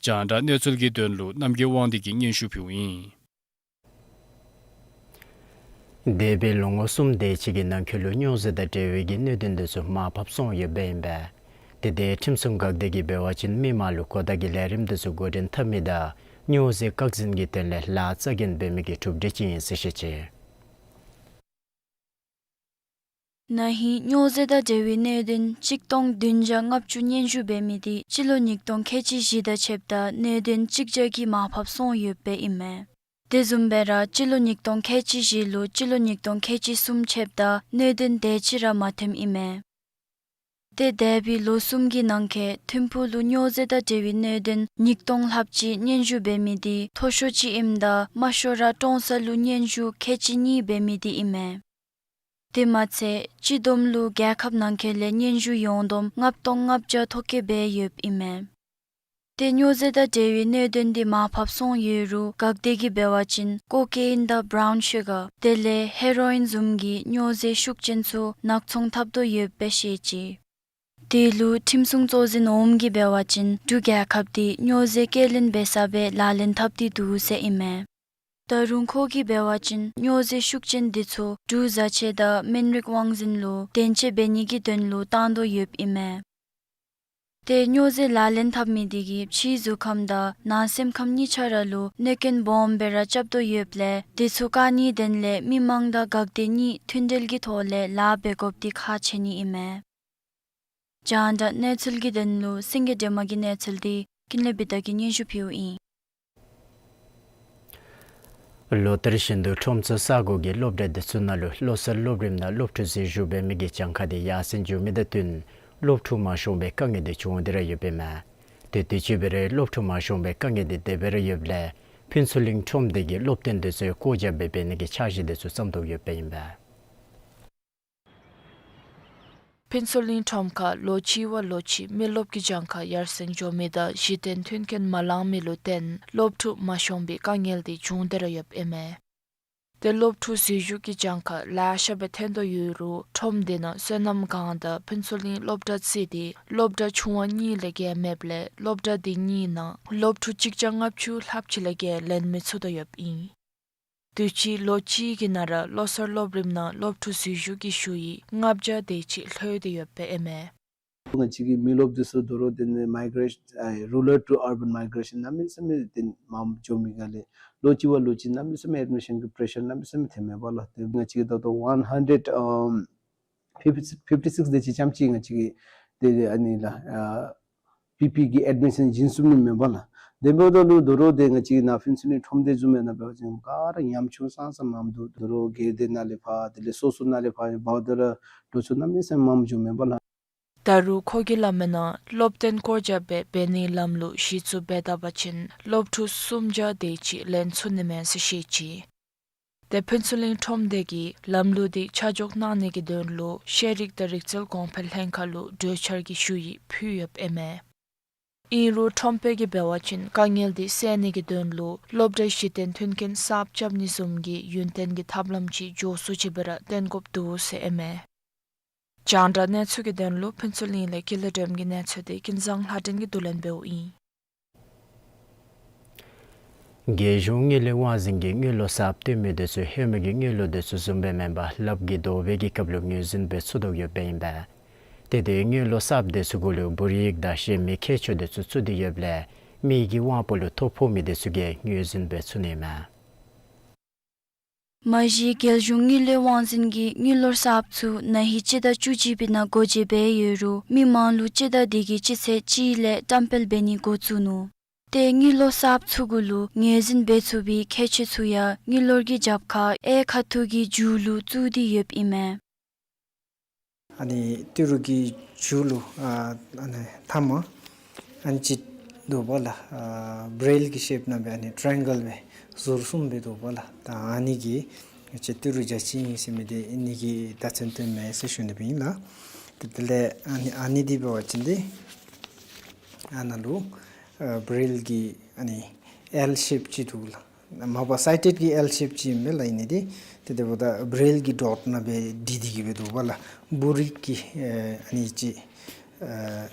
རྒྱང་བསྒྲགས་གནས་ཚུལ་གྱི་དོན་ལུ་རྣམ་རྒྱལ་དབང་འདུས་ཀྱིས་སྙན་ཞུ་ཕུལཝ་ཨིན། འདས་པའི་ལོ་ངོ་གསུམ་དེ་ཅིག་གི་ནང་འཁོད་ལུ་སྨྱོ་རྫས་དང་འབྲེལ་བའི་གི་གནད་དོན་དེ་ཚུ་མར་ཕབ་སོང་ཡོདཔ་ཨིན་པས། ཏེ་དེ་ཁྲིམས་སྲུང་འགག་སྡེ་གིས་འབད་བ་ཅིན་མི་མང་ལུ་གོ་བརྡ་གི་ལས་རིམ་དེ་ཚུ་འགོ་འདྲེན་འཐབ་མི་དང་སྨྱོ་རྫས་བཀག་འཛིན་གྱི་དོན་ལས་ལཱ་རྩ་འགེངས་འབད་མི་གི་གྲུབ་འབྲས་ཅིག་ཨིན་ཟེར་བཤད་ཅི། ན་ཧིང་སྨྱོ་རྫས་དང་འབྲེལ་བའི་གནད་དོན་གཅིག་སྟོང་བདུན་བརྒྱ་ལྔ་བཅུ་སྙན་ཞུ་འབད་མི་དེ་སྤྱི་ལོ་ཉིས་སྟོང་ཁལ་གཅིག་བཞི་དང་ཕྱདཔ་ད་གནད་དོན་གཅིག་བརྒྱ་གིས་མར་ཕབ་སོང་ཡོདཔ་ཨིན་མས། དེ་བཟུམ་སྦེ་ར་སྤྱི་ལོ་ཉིས་སྟོང་ཁལ་གཅིག་བཞི་ལུ་སྤྱི་ལོ་ཉིས་སྟོང་ཁལ་གཅིག་གསུམ་ཕྱདཔ་ད་གནད་དོན་དེ་ཅིག་ར་མ་ཐོནམ་ཨིན་མས། ཏེ་འདས་པའི་ལོ་གསུམ་གྱི་ནང་འཁོད་ཐིམ་ཕུག་ལུ་སྨྱོ་རྫས་དང་འབྲེལ་བའི་གནད་དོན་ཉིས་སྟོང་ལྷགཔ་ཅིག་སྙན་ཞུ་འབད་མི་དེ་མཐོ་ཤོས་ཅིག་ཨིནམ་ད་དམའ་ཤོས་ར་ཀྲོང་གསར་ལུ་སྙན་ཞུ་ཁལ་གཅིག་གཉིས་འབད་མི་དེ་ཨིན་མས། དེ་མ་ཚད་སྤྱི་བསྡོམས་ལུ་རྒྱལ་ཁབ་ནང་འཁོད་ལས་སྙན་ཞུ་ཡོངས་བསྡོམས་ལྔ་སྟོང་ལྔ་བརྒྱ་ཐོ་བཀོད་འབད་ཡོདཔ་ཨིན་མས། ཏེ་སྨྱོ་རྫས་དང་འབྲེལ་བའི་གནད་དོན་དེ་མར་ཕབ་སོང་ཡོད་རུང་འགག་སྡེ་གིས་འབད་བ་ཅིན་ཀོ་ཀེ་ཨིན་དང་བ་རའུན་ཤུ་གར་དེ་ལས་ཧེ་རོ་ཨིན་བཟུམ་གྱི་སྨྱོ་རྫས་ཤུགས་ཅན་ཚུ་ནག་ཚོང་འཐབ་དོ་ཡོདཔ་སྦེ་བཤད་ཅི། དེ་ལུ་ཁྲིམས་སྲུང་གཙོ་འཛིན་འོགམ་གིས་འབད་བ་ཅིན་འབྲུག་རྒྱལ་ཁབ་དེ་སྨྱོ་རྫས་སྐྱེལ་ལེན་འབད་ས་སྦེ་ལག་ལེན་འཐབ་སྟེ་འདུག་ཟེར་ཨིན་མས། ད་རུང་ཁོ་གིས་འབད་བ་ཅིན་སྨྱོ་རྫས་ཤུགས་ཅན་དེ་ཚུ་འབྲུག་བཟའ་ཆས་དང་སྨན་རིགས་དབང་འཛིན་ལུ་བདེན་དཔྱད་འབད་ནི་གི་དོན་ལུ་བཏང་དོ་ཡོདཔ་ཨིན་མས། ཏེ་སྨྱོ་རྫས་ལག་ལེན་འཐབ་མི་དེ་གིས་ཕྱིའི་གཟུགས་ཁམས་དང་ནང་སེམས་ཁམས་གཉིས་ཆ་ར་ལུ་གནོད་སྐྱོན་སྦོམ་སྦེ་ར་རྐྱབ་དོ་ཡོདཔ་ལས་དེ་ཚུ་བཀག་ནིའི་དོན་ལས་མི་མང་དང་འགག་སྡེ་གཉིས་མཐུན་འབྲེལ་གྱི་ཐོག་ལས་ལཱ་འབད་དགོཔ་དེ་ཁག་ཆེ་ནི་ཨིན་མས། རྒྱང་བསྒྲགས་གནས་ཚུལ་གྱི་དོན་ལུ་སེང་གེ་སྒྲོལ་མ་གི་གནས་ཚུལ་དེ་ཀུན་ལེགས་བི་ཏ་གིས་སྙན་ཞུ་ཕུལཝ་ཨིན། ལོ་ལྟར་བཞིན་དུ་ཁྲོམ་ཚུ་ས་གོ་གི་སློབ་གྲྭ་དེ་ཚུ་ནང་ལུ་བློ་གསར་སློབ་རིམ་ནང་སློབ་ཕྲུག་འཛུལ་ཞུགས་འབད་མི་གི་གྱངས་ཁ་དེ་ཡར་སེང་འགྱོ་མི་དང་བསྟུན་སློབ་ཕྲུག་མ་ཤོང་པའི་དཀའ་ངལ་དེ་བྱུང་སྟེ་ར་ཡོདཔ་ཨིན་མས། ཏེ་དུས་ཅི་འབད་རུང་སློབ་ཕྲུག་མ་ཤོང་པའི་དཀའ་ངལ་དེ་དེ་སྦེ་ར་ཡོདཔ་ལས་ཕུན་ཚོགས་གླིང་ཁྲོམ་སྡེ་གིས་སློབ་སྟོན་དེ་ཚུ་སྐོར་རྒྱབ་འབད་འབད་ནི་གི་འཆར་གཞི་དེ་ཚུ་བརྩམ་དོ་ཡོདཔ་ཨིན་པས། ཕུན་ཚོགས་གླིང་ཁྲོམ་ཁར་ལོ་གཅིག་བ་ལོ་གཅིག་མི་རློབས་ཀྱི་གྱངས་ཁ་ཡར་སེང་འགྱོ་མི་དང་གཞི་རྟེན་མཐུན་རྐྱེན་མ་ལང་མི་ལུ་བརྟེན་སློབ་ཕྲུག་མ་ཤོང་པའི་དཀའ་ངལ་དེ་བྱུང་སྟེ་ར་ཡོདཔ་ཨིན་མས། ཏེ་སློབ་ཕྲུག་འཛུལ་ཞུགས་ཀྱི་གྱངས་ཁ་ལེ་ཤ་སྦེ་ཐོན་དོ་ཡོད་རུང་ཁྲོམ་སྡེ་ནང་སོ་ནམ་སྒང་དང་ཕུན་ཚོགས་གླིང་སློབ་གྲྭ་བརྩིས་ཏེ་སློབ་གྲྭ་ཆུང་བ་གཉིས་ལས་བརྒལ་མེདཔ་ལས་སློབ་གྲྭ་དེ་གཉིས་ནང་སློབ་ཕྲུག་གཅིག་བརྒྱ་ལྔ་བཅུ་ལྷགཔ་ཅིག་ལས་བརྒལ་ལེན་མི་ཚུགས་དོ་ཡོདཔ་ཨིན། དུས་ཅི་ལོ་གཅིག་གི་ནང་ར་བློ་གསར་སློབ་རིམ་ནང་སློབ་ཕྲུག་འཛུལ་ཞུགས་ཀྱི་ཤུལ་ཡིག་ལྔ་བརྒྱ་དེ་ཅིག་ལྷོད་དེ་ཡོདཔ་ཨིན་མས། ང་བཅས་ཀྱི་མི་རློབས་དེ་ཚུ་དོ་རུང་དེ་ནི་མའི་གེ་རེ་ཤཱན་ཨ་རུ་རལ་ཊུ་ཨར་བཱན་མའི་གེ་རེ་ཤཱན་གནམ་མེད་ས་མེད་དེ་མངམ་འགྱོ་མི་ག་ལས་ལོ་གཅིག་བ་ལོ་གཅིག་གནམ་མེད་ས་མེད་ཨེཌ་མི་ཤཱན་གྱི་པེ་རེ་ཤར་གནམ་མེད་ས་མེད་ཐོནམ་མས་པ་ལགས། དེ་ང་བཅས་ཀྱི་ད་ལྟོ་ཝན་ཧན་ཌེཌ་ཨམ་ཕིཕ་ཊི་སིགས་དེ་ཅིག་རྐྱངམ་ཅིག་ང་བཅས་ཀྱི་དེ་ཨ་ནི་ལགས་ཨ་པི་པི་གི་ཨེཌ་མི་ཤཱན་བྱིན་ཚུགས་ནི་མེན་པ་ལགས། དེ་འབདཝ་ད་ལུ་དོ་རུང་དེ་ང་བཅས་ཀྱི་ནཱ་ཕུན་ཚོགས་གླིང་ཁྲོམ་སྡེ་བཟུམ་ཡང་ནཱ་འབད་བ་ཅིན་ག་ར་ཉམ་ཆུང་ཙང་ཙང་མངམ་འདུག། དོ་རུང་སྒེར་སྡེ་ནང་ལས་ཕར་དེ་ལས་སོ་སོ་ནང་ལས་ཕར་འབདཝ་ད་ར་འགྲོ་སོང་གནམ་མེད་ས་མེད་མངམ་འགྱོ་མེན་པ་ལགས། ད་རུང་ཁོ་གིས་སླབ་མིའི་ནང་སློབ་སྟོན་སྐོར་རྒྱབ་སྦེ་འབད་ནིའི་ལམ་ལུགས་གཞི་བཙུགས་འབད་ད་པ་ཅིན་སློབ་ཕྲུག་སུམ་བརྒྱ་དེ་ཅིག་ལེན་ཚུགས་ནི་མས་ཟེར་བཤད་ཅི། ཏེ་ཕུན་ཚོགས་གླིང་ཁྲོམ་སྡེ་གིས་ལམ་ལུགས་འདི་ཆ་འཇོག་གནང་ནི་གི་དོན་ལུ་ཤེས་རིག་དང་རིག་རྩལ་གོང་འཕེལ་ལྷན་ཁག་ལུ་གྲོས་འཆར་གྱི་ཞུ་ཡིག་ཕུལ་ཡོདཔ་ཨིན་མས། ཨིན་རུང་ཁྲོམ་དཔོན་གྱིས་འབད་བ་ཅིན་དཀའ་ངལ་འདི་སེལ་ནི་གི་དོན་ལུ་སློབ་གྲྭའི་གཞི་རྟེན་མཐུན་རྐྱེན་གསརཔ་རྐྱབ་ནི་བཟུམ་གྱི་ཡུན་བརྟན་གྱི་ཐབས་ལམ་ཅིག་མགྱོགས་སུ་ཅིག་སྦེ་ར་བཏོན་དགོཔ་འདུག་ཟེར་ཨིན་མས། རྒྱང་བསྒྲགས་གནས་ཚུལ་གྱི་དོན་ལུ་ཕུན་ཚོགས་གླིང་ལས་ཀུན་ལེགས་སྒྲོལམ་གྱི་གནས་ཚུལ་འདི་ཀུན་བཟང་ལྷ་སྒྲོན་གྱིས་བསྡུ་ལེན་འབདཝ་ཨིན། རྒྱལ་གཞུང་དངུལ་ལས་དབང་འཛིན་གྱིས་དངུལ་ལོར་གསརཔ་བཏོན་མི་འདི་ཚུ་ཧེ་མ་གི་དངུལ་ལོར་འདི་ཚུ་བཟུམ་སྦེ་མེན་པར་ལགཔ་གིས་བཟོ་བའི་གི་སྐབས་ལུ་ངོས་འཛིན་འབད་ཚུགས་དོ་ཡོདཔ་ཨིན་པས། ཏེ་དེ་དངུལ་ལོར་གསརཔ་འདི་ཚུ་གུ་ལུ་འབུ་རིགས་དང་གཞན་མི་ཁྱད་ཆོས་འདི་ཚུ་ཚུད་དེ་ཡོདཔ་ལས་མི་གི་དབང་པོ་ལུ་ཐོ་ཕོག་མི་འདི་ཚུ་གིས་ངོས་འཛིན་འབད་ཚུགས་ནི་མས། མ་གཞི་རྒྱལ་གཞུང་དངུལ་ལས་དབང་འཛིན་གྱིས་དངུལ་ལོར་གསརཔ་ཚུ་ན་ཧིང་སྤྱི་ཟླ་བཅུ་གཅིག་པའི་ནང་སྒོ་འབྱེད་འབད་ཡོད་རུང་མི་མང་ལུ་སྤྱི་ཟླ་འདི་གི་སྤྱི་ཚེས་གཅིག་ལས་བཀྲམ་སྤེལ་འབད་ནི་འགོ་བཙུགས་ནུག། ཏེ་དངུལ་ལོར་གསརཔ་ཚུ་གུ་ལུ་ངོས་འཛིན་འབད་ཚུགས་པའི་ཁྱད་ཆོས་ཚུ་ཡང་དངུལ་ལོར་གྱི་རྒྱབ་ཁར་གཡས་ཁ་ཐུག་གི་མཇུག་ལུ་བཙུགས་ཏེ་ཡོདཔ་ཨིན་མས། ཨ་ནི་ཏི་རུ་གི་མཇུག་ལུ་ཨ་ཨ་ནི་མཐའ་མ་ཨ་ནི་ཅིག་འདུག་པ་ལགས། ཨ་བེ་རིལ་གྱི་ཤེབ་ནང་སྦེ་ཨ་ནི་ཊ་ར་ཡེང་གཱལ་སྦེ་ཟུར་གསུམ་སྦེ་འདུག་པ་ལགས། ད་ཨ་ནི་གིས་ང་བཅས་ཏི་རུ་རྒྱ་ཆེ་ཨིན་ཟེར་མི་འདི་ཨ་ནི་གི་བརྡ་མཚོན་སྟོནམ་མས་ཟེར་ཞུ་ནི་སྦེ་ཨིན་ལགས། ཏེ་དེ་ལས་ཨ་ནི་ཨ་ནི་འདི་འབད་བ་ཅིན་འདི་ཨ་ནཱ་ལུ་ཨ་བེ་རིལ་གྱི་ཨ་ནི་ཨེལ་ཤེབ་ཅིག་འདུག་ལགས། མ་པ་སའི་ཊེཌ་ཀྱི་ཨེལ་ཤེབ་ཅིག་ཨིན་པས་ལགས། ཨ་ནི་འདི་ཏེ་དེ་འབདཝ་ད་བེ་རིལ་གྱི་ཌོཊ་ནང་སྦེ་བྲིས་ཏེ་གི་སྦེ་འདུག་པ་ལགས། འབུ་རིགས་ཀྱི་ཨ་ནི་ཅིག་ཨ་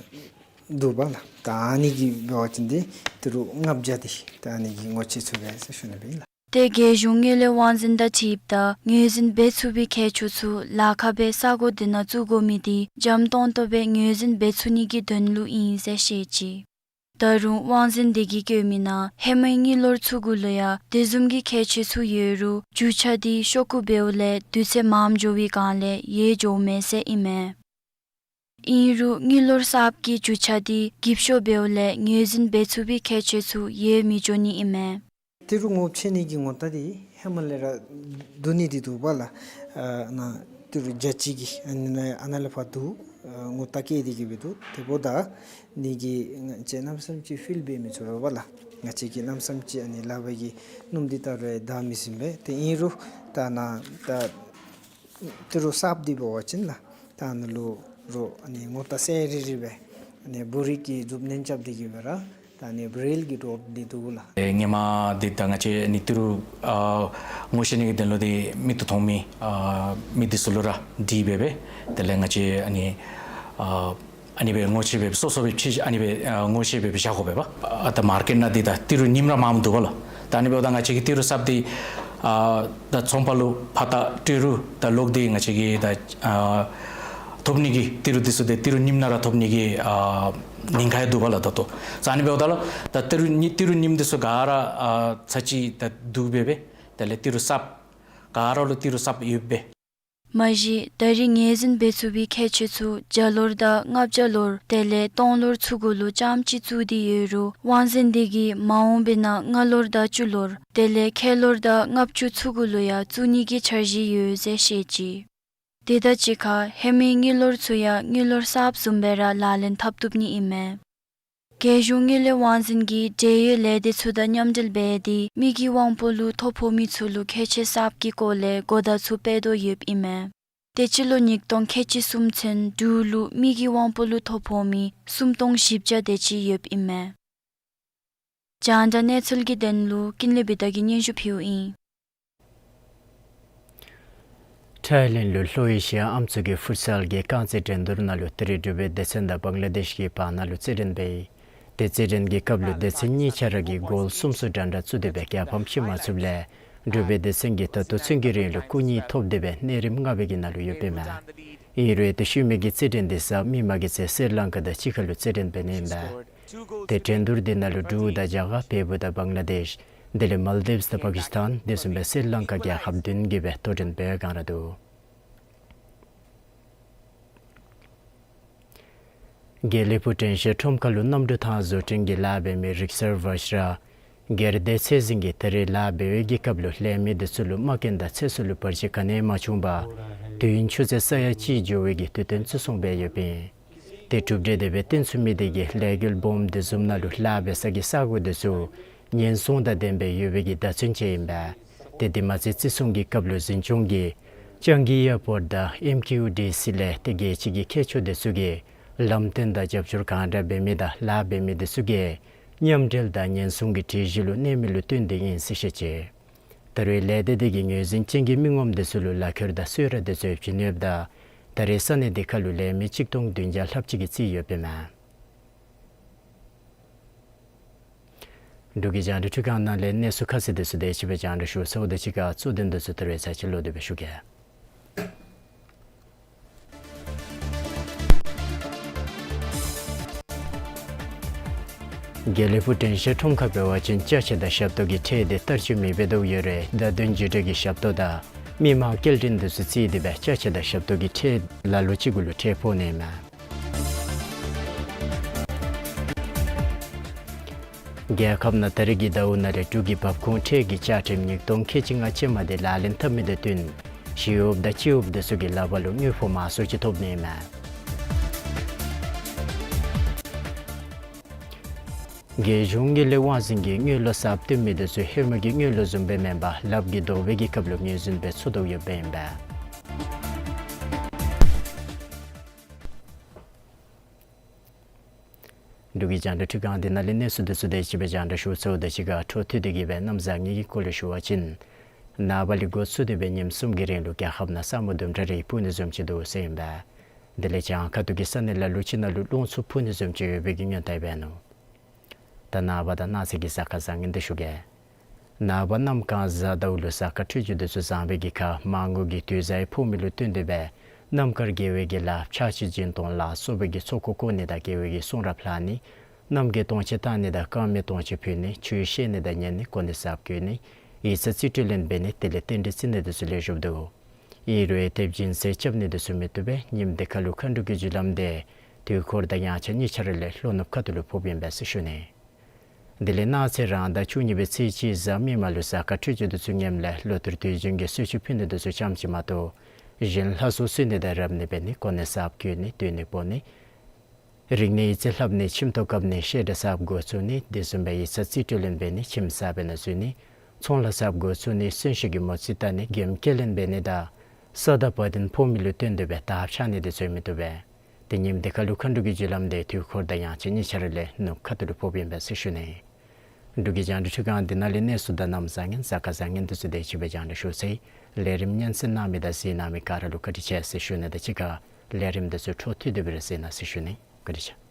འདུག་པ་ལགས། ད་ཨ་ནི་གིས་འབད་བ་ཅིན་འདི་ཏི་རུ་ལྔ་བརྒྱ་འདི་ད་ཨ་ནི་གིས་ངོ་ཆེ་ཚུགས་པས་ཟེར་ཞུ་ནི་སྦེ་ཨིན་ལགས། ཏེ་རྒྱལ་གཞུང་དངུལ་ལས་དབང་འཛིན་དང་འཁྲིལཝ་ད་ངོས་འཛིན་འབད་ཚུགས་པའི་ཁྱད་ཆོས་ཚུ་ལཱ་ཁག་སྦེ་ས་གོ་འདི་ནང་བཙུགས་དགོ་མི་འདི་འཇམ་ཏོང་ཏོ་སྦེ་ངོས་འཛིན་འབད་ཚུགས་ནི་གི་དོན་ལུ་ཨིན་ཟེར་བཤད་ཅི། ད་རུང་དབང་འཛིན་འདི་གིས་བཀོད་མི་ནང་ཧེ་མའི་དངུལ་ལོར་ཚུ་གུ་ལུ་ཡང་དེ་བཟུམ་གྱི་ཁྱད་ཆོས་ཚུ་ཡོད་རུང་རྒྱུ་ཆ་འདི་ཤོག་གུ་འབདཝ་ལས་དུས་ཚོད་མངམ་འགྱོ་བའི་སྒང་ལས་ཡལ་འགྱོཝ་མས་ཟེར་ཨིན་མས། ཨིན་རུང་དངུལ་ལོར་གསརཔ་གི་རྒྱུ་ཆ་འདི་འགྱིབ་ཤོག་འབདཝ་ལས་ངོས་འཛིན་འབད་ཚུགས་པའི་ཁྱད་ཆོས་ཚུ་ཡལ་མི་འགྱོ་ནི་ཨིན་མས། ཏི་རུ་ངོ་ཆེ་ནི་གི་ངོ་རྟགས་འདི་ཧེ་མ་ལས་ར་བསྡུ་ནི་འདི་འདུག་པ་ལགས། ཨ་ནཱ་ཏི་རུ་རྒྱ་ཆེ་གི་ཨ་ནི་ནཱ་ཨ་ནཱ་ལས་ཕར་འདུག། ཨ་ངོ་རྟགས་བཀལ་ཏེ་གི་སྦེ་འདུག། དེ་འབདཝ་ད་ནི་གི་ང་བཅས་གནམ་མེད་ས་མེད་ཅིག་ཕིལ་འབད་མི་ཚུགས་པས་ལགས། ང་བཅས་ཀྱིས་གནམ་མེད་ས་མེད་ཅིག་ཨ་ནི་ལག་པ་གིས་སྣུམ་འདི་བཏང་རུང་དག་མི་ཟུན་པས། ཏེ་ཨིན་རུང་ད་ནཱ་ད་ཏི་རུ་གསརཔ་འདི་འབད་བ་ཅིན་ལགས། ད་ཨ་ནཱ་ལུ་རུང་ཨ་ནི་ངོ་རྟགས་གསལ་རི་རི་སྦེ་ཨ་ནི་འབུ་རིགས་ཀྱི་མཛུབ་བརྙན་རྐྱབ་སྟེ་གི་སྦེ་ར་ད་ཨ་ནི་བེ་རིལ་གྱི་ཌོཊ་འདི་འདུག་ལགས། ཨེ་ཧེ་མ་འདི་ད་ང་བཅས་ཨ་ནི་ཏི་རུ་ཨ་ངོ་ཤེས་ནི་གི་དོན་ལུ་འདི་མིག་ཏོ་མཐོང་མི་ཨ་མི་འདི་ཚུ་ལུ་ར་བྲིས་སྦེ་སྦེ་དེ་ལས་ང་བཅས་ཨ་ནི་ཨ་ཨ་ནི་སྦེ་ངོ་ཤེས་སྦེ་སོ་སོ་སྦེ་ཕྱེ་ཨ་ནི་སྦེ་ཨ་ངོ་ཤེས་སྦེ་སྦེ་བཞག་དགོ་པས་པ། ཨ་ད་མར་ཀེཊ་ནང་འདི་ད་ཏི་རུ་རྙིངམ་ར་མངམ་འདུག་པ་ལགས། ད་ཨ་ནི་འབདཝ་ད་ང་བཅས་ཀྱི་ཏི་རུ་གསརཔ་འདི་ཨ་ད་ཚོང་པ་ལུ་ཕར་ད་སྤྲོད་རུང་ད་ལོག་སྟེ་ང་བཅས་ཀྱིས་ད་ཨ་ཐོབ་ནི་གི་ཏི་རུ་འདི་ཚུ་འདི་ཏི་རུ་རྙིངམ་ནང་ར་ཐོབ་ནི་གི་ཨ་ཉེན་ཁ་ཡང་འདུག་པ་ལགས་ད་ལྟོ། ཨ་ནི་འབདཝ་ད་ལགས་ད་ཏི་རུ་རྙིང་ཏི་རུ་རྙིངམ་འདི་ཚུ་ག་ར་ཨ་ཚར་གཅིག་ད་བསྡུ་སྦེ་སྦེ་དེ་ལས་ཏི་རུ་གསརཔ་ག་ར་ལུ་ཏི་རུ་གསརཔ་ཡོདཔ་སྦེ། མ་གཞི་ད་རིས་ངོས་འཛིན་འབད་ཚུགས་པའི་ཁྱད་ཆོས་ཚུ་བརྒྱ་ལོར་དང་ལྔ་བརྒྱ་ལོར་དེ་ལས་སྟོང་ལོར་ཚུ་གུ་ལུ་རྐྱངམ་གཅིག་བཙུགས་ཏེ་ཡོད་རུང་དབང་འཛིན་འདི་གིས་མ་འོངས་པའི་ནང་ལྔ་ལོར་དང་བཅུ་ལོར་དེ་ལས་ཁལ་ལོར་དང་ལྔ་བཅུ་ཚུ་གུ་ལུ་ཡང་བཙུགས་ནི་གི་འཆར་གཞི་ཡོད་ཟེར་བཤད་ཅི། དེ་དང་གཅིག་ཁར་ཧེ་མའི་དངུལ་ལོར་ཚུ་ཡང་དངུལ་ལོར་གསརཔ་བཟུམ་སྦེ་ར་ལག་ལེན་འཐབ་བཏུབ་ནི་ཨིན་མས། རྒྱལ་གཞུང་དངུལ་ལས་དབང་འཛིན་གྱིས་འབྲེལ་ཡོད་ལས་སྡེ་ཚུ་དང་མཉམ་འབྲེལ་འབད་དེ་མི་གི་དབང་པོ་ལུ་ཐོ་ཕོག་མི་ཚུ་ལུ་ཁྱད་ཆོས་གསརཔ་གི་སྐོར་ལས་གོ་བརྡ་ཚུ་སྤེལ་དོ་ཡོདཔ་ཨིན་མས། དེ་སྤྱི་ལོ་ཉིས་སྟོང་ཁལ་གཅིག་གསུམ་ཚུན་འབྲུག་ལུ་མི་གི་དབང་པོ་ལུ་ཐོ་ཕོག་མི་སུམ་སྟོང་བཞི་བརྒྱ་དེ་ཅིག་ཡོདཔ་ཨིན་མས། རྒྱང་བསྒྲགས་གནས་ཚུལ་གྱི་དོན་ལུ་ཀུན་ལེགས་བི་དྷ་གིས་སྙན་ཞུ་ཕུལཝ་ཨིན། ཐའི་ལེནཌ་ལུ་ལྷོ་ཨེ་ཤི་ཡ་ཨམ་སྲུ་གི་ཕུཊ་སཱལ་གྱི་རྐང་རྩེད་འགྲན་བསྡུར་ནང་ལུ་ད་རིས་འབྲུག་པའི་སྡེ་ཚན་དང་བང་ལ་དེཤ་གི་བར་ན་ལུ་རྩེད་འགྲན་འབད་ཡི། ཏེ་རྩེད་འགྲན་གྱི་སྐབས་ལུ་སྡེ་ཚན་གཉིས་ཆ་ར་གིས་གོལ་གསུམ་གསུམ་འདྲ་འདྲ་བཙུགས་ཏེ་སྦེ་རྒྱལ་ཕམ་ཤེས་མ་ཚུགསཔ་ལས་འབྲུག་པའི་སྡེ་ཚན་གྱིས་ད་ལྟོ་ཚུན་གྱི་རིང་ལུ་སྐུ་གཉིས་ཐོབ་སྟེ་སྦེ་གནས་རིམ་ལྔ་པའི་གི་ནང་ལུ་ཡོདཔ་ཨིན་མས། ཨིན་རུང་ཏེ་ཤུལ་མའི་གི་རྩེད་འགྲན་འདི་ས་མི་མ་གི་ཚེ་སི་རི་ལང་ཀ་དང་གཅིག་ཁར་ལུ་རྩེད་འགྲན་འབད་ནི་ཨིན་པས། ཏེ་འགྲན་བསྡུར་འདི་ནང་ལུ་འབྲུག་དང་རྒྱ་གར་བལ་པོ་དང་བང་ལ་དེཤ་དེ་ལས་མཱལ་དིབས་དང་པ་ཀིས་ཐཱན་དེ་བཟུམ་སྦེ་སི་རི་ལང་ཀ་རྒྱལ་ཁབ་བདུན་གྱིས་སྦེ་དོ་འགྲན་འབད་བའི་བསྒང་ར་འདུག། དགེ་ལེགས་ཕུག་དྲན་ཤེས་ཁྲོམ་ཁ་ལུ་གནམ་གྲུ་ཐང་བཟོ་སྐྲུན་གྱི་ལཱ་འབད་མི་རིག་གསར་ཝ་ཤི་ར་སྒེར་སྡེ་ཚད་འཛིན་གྱིས་ད་རིས་ལཱ་འབད་བའི་གི་སྐབས་ལུ་ལས་མི་འདི་ཚུ་ལུ་མ་རྐྱེན་དང་ཚེ་སྲོག་ལུ་བར་ཆད་ག་ནི་ཡང་མ་བྱུང་པར་དུས་ཡུན་ཆུ་ཚོད་ས་ཡ་གཅིག་འགྱོ་བའི་གི་དུས་སྟོན་བརྩི་སྲུང་འབད་ཡོདཔ་ཨིན། ཏེ་གྲུབ་འབྲས་དེ་སྦེ་བཏོན་ཚུགས་མི་དེ་གིས་ལས་འགུལ་སྦོམ་དེ་བཟུམ་ནང་ལུ་ལཱ་འབད་ས་གི་ས་གོ་དེ་ཚུ་ཉེན་སྲུང་དང་ལྡན་པའི་ཡོད་པའི་གི་བརྡ་མཚོན་ཅིག་ཨིན་པས། ཏེ་དེ་མ་ཚད་བརྩི་སྲུང་གི་སྐབས་ལུ་འཛིན་སྐྱོང་གིས་ཅང་གི་ཨེར་པོརཊ་དང་ཨེམ་ཀིའུ་ཌི་སི་ལས་ཏེ་རྒྱལ་སྤྱི་གི་མཁས་མཆོག་དེ་ཚུ་གིས་ལམ་སྟོན་དང་རྒྱབ་སྐྱོར་གང་དྲག་འབད་མི་དང་ལཱ་འབད་མི་དེ་ཚུ་གིས་མཉམ་འབྲེལ་དང་ཉེན་སྲུང་གི་སྒྲིག་གཞི་ལུ་གནས་མི་ལུ་བསྟུན་ཏེ་ཨིན་ཟེར་བཤད་ཅི། ད་རུང་ལས་སྡེ་དེ་གིས་ངོས་འཛིན་ཅན་གྱི་མི་ངོམ་དེ་ཚུ་ལུ་ལག་ཁྱེར་དང་གསོལ་རས་དེ་ཚུ་ཡང་བྱིན་ཡོདཔ་ད་ད་རེས་ས་གནས་དེ་ཁར་ལུ་ལས་མི་གཅིག་སྟོང་བདུན་བརྒྱ་ལྷགཔ་ཅིག་གིས་རྩིས་ཡོདཔ་ཨིན་མས། འབྲུག་གི་རྒྱང་བསྒྲགས་ཁྲི་ཁང་ནང་ལས་གནས་ཚུལ་ཁ་གསལ་དེ་ཚུ་དེ་ཅིག་སྦེ་རྒྱང་བསྒྲགས་ཞུ་ཚརཝ་ད་གཅིག་ཁར་གཙོ་དོན་དེ་ཚུ་ད་རེས་ཚར་གཅིག་ལོག་སྟེ་སྦེ་ཞུ་གེ། དགེ་ལེགས་ཕུག་དྲན་ཤེས་ཁྲོམ་ཁར་འབད་བ་ཅིན་ཅ་ཆས་དང་ཞབས་ཏོག་གི་ཁྲལ་དེ་བསྟར་སྤྱོད་མི་འབད་དོ་ཡོད་རུང་བརྡ་དོན་བརྒྱུད་འབྲེལ་གྱི་ཞབས་ཏོག་དང་མི་མང་སྐྱེལ་འདྲེན་དེ་ཚུ་བརྩིས་ཏེ་སྦེ་ཅ་ཆས་དང་ཞབས་ཏོག་གི་ཁྲལ་ལ་ལུ་ཅིག་གུ་ལུ་ཁྲལ་ཕོག་ནི་མས། རྒྱལ་ཁབ་ནང་ད་རེས་ཀྱི་ཟླཝ་ནང་ལས་འབྲུག་གི་འབབ་ཁུངས་ཁྲལ་གྱི་བཅའ་ཁྲིམས་ཉིས་སྟོང་ཁལ་གཅིག་ལྔ་ཅན་མ་དེ་ལག་ལེན་འཐབ་མི་དང་བསྟུན་ཞི་གཡོགཔ་དང་སྤྱི་གཡོགཔ་དེ་ཚུ་གི་ལག་པར་ལུ་དངུལ་ཕོགས་མང་སུ་ཅིག་ཐོབ་ནི་མས། རྒྱལ་གཞུང་གི་ལས་དབང་འཛིན་གྱིས་དངུལ་ལོ་གསརཔ་བཏོན་མི་དེ་ཚུ་ཧེ་མ་གི་དངུལ་ལོ་བཟུམ་སྦེ་མེན་པར་ལགཔ་གིས་བཟློག་པའི་གི་སྐབས་ལུ་ངོས་འཛིན་འབད་ཚུགས་དོ་ཡོདཔ་ཨིན་པས། འབྲུག་གི་རྒྱང་བསྒྲགས་ཁྲི་ཁང་འདི་ནང་ལས་གནས་ཚུལ་དེ་ཚུ་དེ་ཅིག་སྦེ་རྒྱང་བསྒྲགས་ཞུ་ཚརཝ་ད་གཅིག་ཁར་འཕྲོ་མཐུད་དེ་གིས་སྦེ་གནམ་བཟང་ངན་གྱི་སྐོར་ལས་ཞུ་བ་ཅིན་ནངས་པ་ལས་འགོ་བཙུགས་ཏེ་སྦེ་ཉིནམ་གསུམ་གྱི་རིང་ལུ་རྒྱལ་ཁབ་ནང་ས་སྨུག་དུམ་གྲ་རེ་སྤུབ་ནི་བཟུམ་ཅིག་འདུག་ཟེར་ཨིན་པས། དེ་ལས་བྱང་ཁ་ཐུག་གི་ས་གནས་ལ་ལུ་ཅིག་ནང་ལུ་རླུང་འཚུབ་འཕུ་ནི་བཟུམ་ཅིག་ཡོད་པའི་གི་སྔོན་བརྡ་འབད་ནུག། ད་ནངས་པ་དང་གནངས་ཚེ་གི་གཟའ་སྐར་བཟང་ངན་དེ་ཞུ་གེ། ནངས་པ་གནམ་གང་གཟའ་ཟླཝ་ལུ་གཟའ་སྐར་འཕྲོད་སྦྱོར་དེ་ཚུ་བཟང་བའི་གི་ཁར་མར་ངོ་གི་དུས་བཟང་ཕོག་མི་ལུ་བསྟུན་ཏེ་སྦེ་གནམ་དཀར་དགེ་བའི་གི་ལཱ་ཕྱག་ཕྱི་སྦྱིན་གཏོང་ལ་སོགས་པའི་གི་ཚོགས་འཁོར་བསྐོར་ནི་དང་དགེ་བའི་གི་གསུང་རབ་ལྷག་ནི། གནམ་གྱི་སྟོང་ཆེན་བལྟ་ནི་དང་སྐར་མའི་སྟོང་ཆེན་ཕུལ་ནི། ཆོས་བཤད་ནི་དང་ཉན་ནི། གོ་གནས་གསརཔ་བསྐོ་ནི། ཡིག་ཚང་རྩིས་སྤྲོད་ལེན་འབད་ནི། དེ་ལས་རྟེན་འབྲེལ་བརྩི་ནི་དེ་ཚུ་ལེགས་ཤོམ་འདུག། ཨིན་རུང་དེ་སྦྱིན་སྲེག་རྐྱབ་ནི་དེ་ཚུ་མི་བཏུབ་པས། ཉིནམ་དེ་ཁར་ལུ་མཁའ་འགྲོ་གི་རྒྱུ་ལམ་དེ་དུས་འཁོར་དང་དབྱངས་འཆར་གཉིས་ཆ་ར་ལས་ལྷོ་ནུབ་ཁ་ཐུག་ལུ་ཕོགཔ་ཨིན་པས་ཟེར་ཞུ་ནི། དེ་ལས་གནངས་ཚེ་རང་ཟླ་བཅུ་གཉིས་པའི་ཚེས་གཅིག་གཟའ་མིག་དམར་ལུ་གཟའ་སྐར་འཕྲོད་སྦྱོར་དེ་ཚུ་ངནམ་ལས་ལོ་ལྟར་དུས་རྒྱུན་གྱི་གསོལ་མཆོད་ཕུལ་ནི་དེ་ཚུ་ཙམ་ཅིག་མ་གཏོགས་གཞན་ལྷ་གསོལ་གསོལ་ནི་དང་རབ་གནས་འབད་ནི། གོ་གནས་གསརཔ་བསྐོ་ནི། སྡོད་གནས་སྤོ་ནི། རིག་གནས་ཡིག་རྩིས་ལྷབ་ནི། ཁྱིམ་ཐོག་བཀབ་ནི། བཤད་གྲྭ་གསརཔ་འགོ་བཙུགས་ནི། དེ་བཟུམ་སྦེ་ཡིག་ཚང་རྩིས་སྤྲོད་ལེན་འབད་ནི། ཁྱིམ་གསརཔ་ནང་འཛུལ་ནི། ཚོང་ལཱ་གསརཔ་འགོ་བཙུགས་ནི། གསོན་གཤིན་གྱི་མོ་རྩིས་བལྟ་ནི། མགྱོནམ་སྐྱེལ་ལེན་འབད་ནི་དང་ས་བདག་བ་དན་ཕོག་མི་ལུ་བསྟུན་ཏེ་སྦེ་དར་འཕྱར་ནི་དེ་ཚུ་མི་བཏུབ་པས། ཏེ་ཉིནམ་དེ་ཁར་ལུ་མཁའ་འགྲོ་གི་རྒྱུ་ལམ་དེ་དུས་འཁོར་དང་དབྱངས་འཆར་གཉིས་ཆ་ར་ལས་ནུབ་ཁ་ཐུག་ལུ་ཕོགཔ་ཨིན་པས་ཟེར་ཞུ་ནི། འབྲུག་གི་རྒྱང་བསྒྲགས་ཁྲི་ཁང་འདི་ནང་ལས་གནས་ཚུལ་དང་གནམ་བཟང་ངན་གཟའ་སྐར་བཟང་ངན་དེ་ཚུ་དེ་ཅིག་སྦེ་རྒྱང་བསྒྲགས་ཞུ་ཚར་ཡི། ལས་རིམ་སྙན་གསན་གནང་མི་དང་གཟིགས་གནང་མི་ག་ར་ལུ་བཀའ་དྲིན་ཆེ་ཟེར་ཞུ་ནི་དང་གཅིག་ཁར་ལས་རིམ་དེ་ཚུ་འཕྲོ་མཐུད་དེ་སྦེ་ར་གཟིགས་གནང་ཟེར་ཞུ་ནི། བཀའ་དྲིན་ཆེ།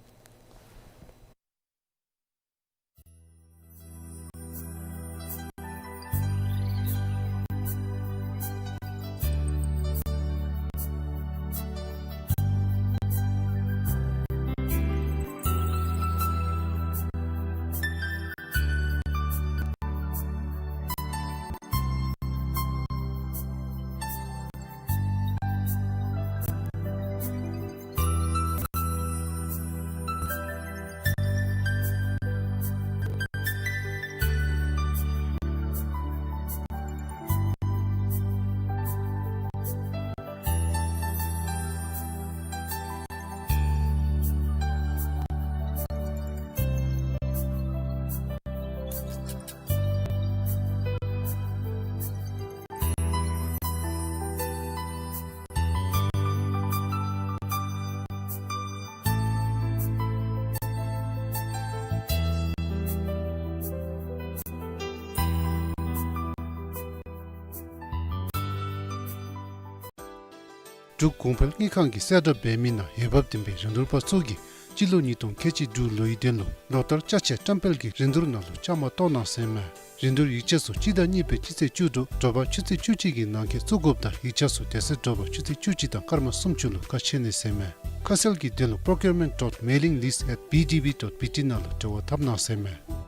འབྲུག་གོང་འཕེལ་དངུལ་ཁང་གིས་གསལ་བསྒྲགས་འབད་མི་ནང་འོས་འབབ་ལྡན་པའི་རིན་བསྡུར་པ་ཚུ་གིས་སྤྱི་ལོ་ཉིས་སྟོང་ཁལ་གཅིག་དྲུག་ལོའི་དོན་ལུ་ལོ་ལྟར་ཅ་ཆས་བཀྲམ་སྤེལ་གྱི་རིན་བསྡུར་ནང་ལུ་བཅའ་མར་གཏོགས་གནང་ཟེར་མས། རིན་བསྡུར་ཡིག་ཆ་ཚུ་སྤྱི་ཟླ་གཉིས་པའི་སྤྱི་ཚེས་བཅུ་དྲུག་དྲོ་པ་ཆུ་ཚོད་བཅུ་གཅིག་གི་ནང་འཁོད་བཙུགས་དགོཔ་དང་ཡིག་ཆ་ཚུ་དེ་ཚེ་དྲོ་པ་ཆུ་ཚོད་བཅུ་གཅིག་དང་སྐར་མ་སུམ་ཅུ་ལུ་ཁ་ཕྱེ་ནི་ཟེར་མས། ཁ་གསལ་གྱི་དོན་ལུ་procurement dot mailing list at B D B dot B T ནང་ལུ་འབྲེལ་བ་འཐབ་གནང་ཟེར་མས།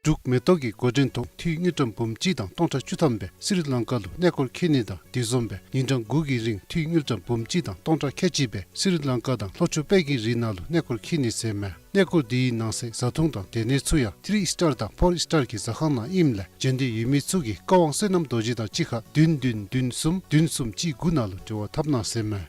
འབྲུག་མེ་ཏོག་གི་འགོ་འདྲེན་ཐོག་འཐུས་དངུལ་ཀྲམ་འབུམ་གཅིག་དང་སྟོང་ཕྲག་བཅུ་ཐམ་སྦེ་སི་རི་ལང་ཀ་ལུ་གནས་སྐོར་འཁྱིད་ནི་དང་དེ་བཟུམ་སྦེ་ཉིན་གྲངས་དགུ་གི་རིང་འཐུས་དངུལ་ཀྲམ་འབུམ་གཅིག་དང་སྟོང་ཕྲག་ཁལ་གཅིག་སྦེ་སི་རི་ལང་ཀ་དང་ལྷོ་ཕྱོགས་པད་ཀྱི་རི་ནང་ལུ་གནས་སྐོར་འཁྱིད་ནི་ཟེར་མས། གནས་སྐོར་དེའི་ནང་གསེས་བཟའ་འཐུང་དང་སྡོད་གནས་ཚུ་ཡང་ཐི་རི་སི་ཊར་དང་ཕོར་སི་ཊར་གྱི་ཟ་ཁང་ནང་ཨིནམ་ལས་བྱོན་འདོད་ཡོད་མི་ཚུ་གིས་བཀའ་དབང་བསོད་ནམས་རྡོ་རྗེ་དང་གཅིག་ཁར་བདུན་བདུན་བདུན་གསུམ་བདུན་གསུམ་གཅིག་དགུ་ནང་ལུ་འབྲེལ་བ་འཐབ་གནང་ཟེར་མས།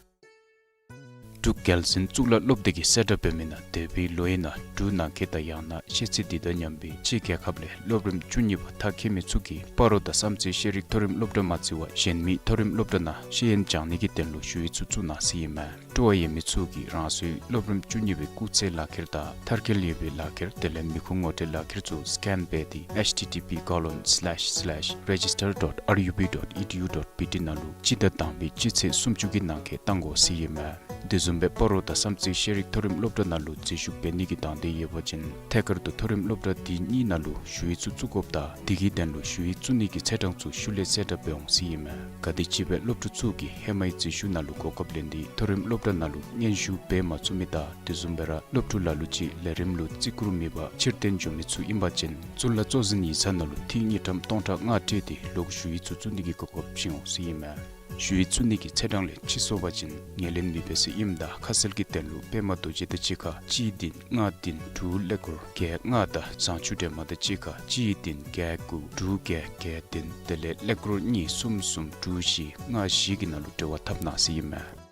འབྲུག་རྒྱལ་འཛིན་གཙུག་ལག་སློབ་སྡེ་གི་གསལ་བསྒྲགས་འབད་མི་ནང་འདས་པའི་ལོའི་ནང་འབྲུག་ནང་འཁོད་དང་ཡང་ན་ཤེས་ཚད་འདི་དང་མཉམ་པའི་ཕྱི་རྒྱལ་ཁབ་ལས་སློབ་རིམ་བཅུ་གཉིས་པ་མཐར་འཁྱོལ་མི་ཚུ་གིས་སྤ་རོ་དང་བསམ་རྩེ་ཤེས་རིག་མཐོ་རིམ་སློབ་གྲྭ་མ་བརྩི་བར་གཞན་མི་མཐོ་རིམ་སློབ་གྲྭ་ནང་ཤེས་ཡོན་སྦྱང་ནི་གི་དོན་ལུ་ཞུ་ཡིག་ཚུ་བཙུགས་གནང་ཟེར་ཨིན་མས། སྤྲོ་བ་ཡོད་མི་ཚུ་གིས་རང་སོའི་སློབ་རིམ་བཅུ་གཉིས་པའི་སྐུགས་ཚད་ལག་ཁྱེར་དང་མཐར་འཁྱོལ་ཡོད་པའི་ལག་ཁྱེར་དེ་ལས་མི་ཁུངས་ངོ་སྤྲོད་ལག་ཁྱེར་ཚུ་སི་ཀེན་འབད་དེ་ཨེཆ་ཊི་ཊི་པི་གོ་ལོན་སི་ལེཤ་སི་ལེཤ་རེ་ཇི་སི་ཊར་ཌོཊ་ཨར་ཡུ་བི་ཌོཊ་ཨི་ཌི་ཡུ་ཌོཊ་བི་ཊི་ནང་ལུ་སྤྱི་ཟླ་དང་པའི་སྤྱི་ཚེས་སུམ་ཅུ་གི་ནང་འཁོད་གཏང་དགོ་ཟེར་ཨིན་མས། དེ་བཟུམ་སྦེ་སྤ་རོ་དང་བསམ་རྩེ་ཤེས་རིག་མཐོ་རིམ་སློབ་གྲྭ་ནང་ལུ་འཛུལ་ཞུགས་འབད་ནི་གི་དང་འདོད་ཡོད་པ་ཅིན་ཐད་ཀར་དུ་མཐོ་རིམ་སློབ་གྲྭ་དེ་གཉིས་ནང་ལུ་ཞུ་ཡིག་ཚུ་བཙུགས་དགོཔ་དང་དེ་གི་དོན་ལུ་ཞུ་ཡིག་བཙུགས་ནི་གི་ཚེས་གྲངས་ཚུ་ཤུལ་ལས་གསལ་བསྒྲགས་འབད་འོང་ཟེར་ཨིན་མས། ག་དེམ་ཅིག་སྦེ་སློབ་ཕྲུག་ཚུ་གིས་ཧེ་མའི་འཛུལ་ཞུགས་ནང་ལུ་གོ་སྐབས་ལེན་ཏེ་མཐོ་རིམ་སློབ་གྲྭ་ནང་ལུ་སྙན་ཞུ་འབད་མ་ཚུགས་མི་དང་དེ་བཟུམ་སྦེ་ར་སློབ་ཕྲུག་ལ་ལུ་ཅིག་ལས་རིམ་ལུ་བརྩི་བཀུར་མེད་པར་ཕྱིར་འཐེན་འགྱོ་མི་ཚུ་ཨིན་པ་ཅིན་གཙུག་ལག་གཙོ་འཛིན་ཡིག་ཚང་ནང་ལུ་འཐུས་དངུལ་ཀྲམ་སྟོང་ཕྲག་ལྔ་སྤྲོད་དེ་ལོག་ཞུ་ཡིག་ཚུ་བཙུགས་ནི་གི་གོ་སྐབས་བྱིན་འོང་ཟེར་ཨིན་མས། ཞུ་ཡིག་བཙུགས་ནི་གི་ཚེས་གྲངས་ལས་ཕྱིས་སོང་པ་ཅིན་ངོས་ལེན་མི་འབད་ཟེར་ཨིནམ་ད་ཁ་གསལ་གྱི་དོན་ལུ་པདྨ་རྡོ་རྗེ་དང་གཅིག་ཁར་གཅིག་བདུན་ལྔ་བདུན་དྲུག་ཀླད་ཀོར་བརྒྱད་ལྔ་དང་བཟང་ཕྱུག་སྒྲོལ་མ་དང་གཅིག་ཁར་གཅིག་བདུན་བརྒྱད་དགུ་དྲུག་བརྒྱད་བརྒྱད་བདུན་དེ་ལས་ཀླད་ཀོར་གཉིས་གསུམ་གསུམ་དྲུག་བཞི་ལྔ་བཞི་གི་ནང་ལུ་འབྲེལ་བ་འཐབ་གནང་ཟེར་ཨིན་མས།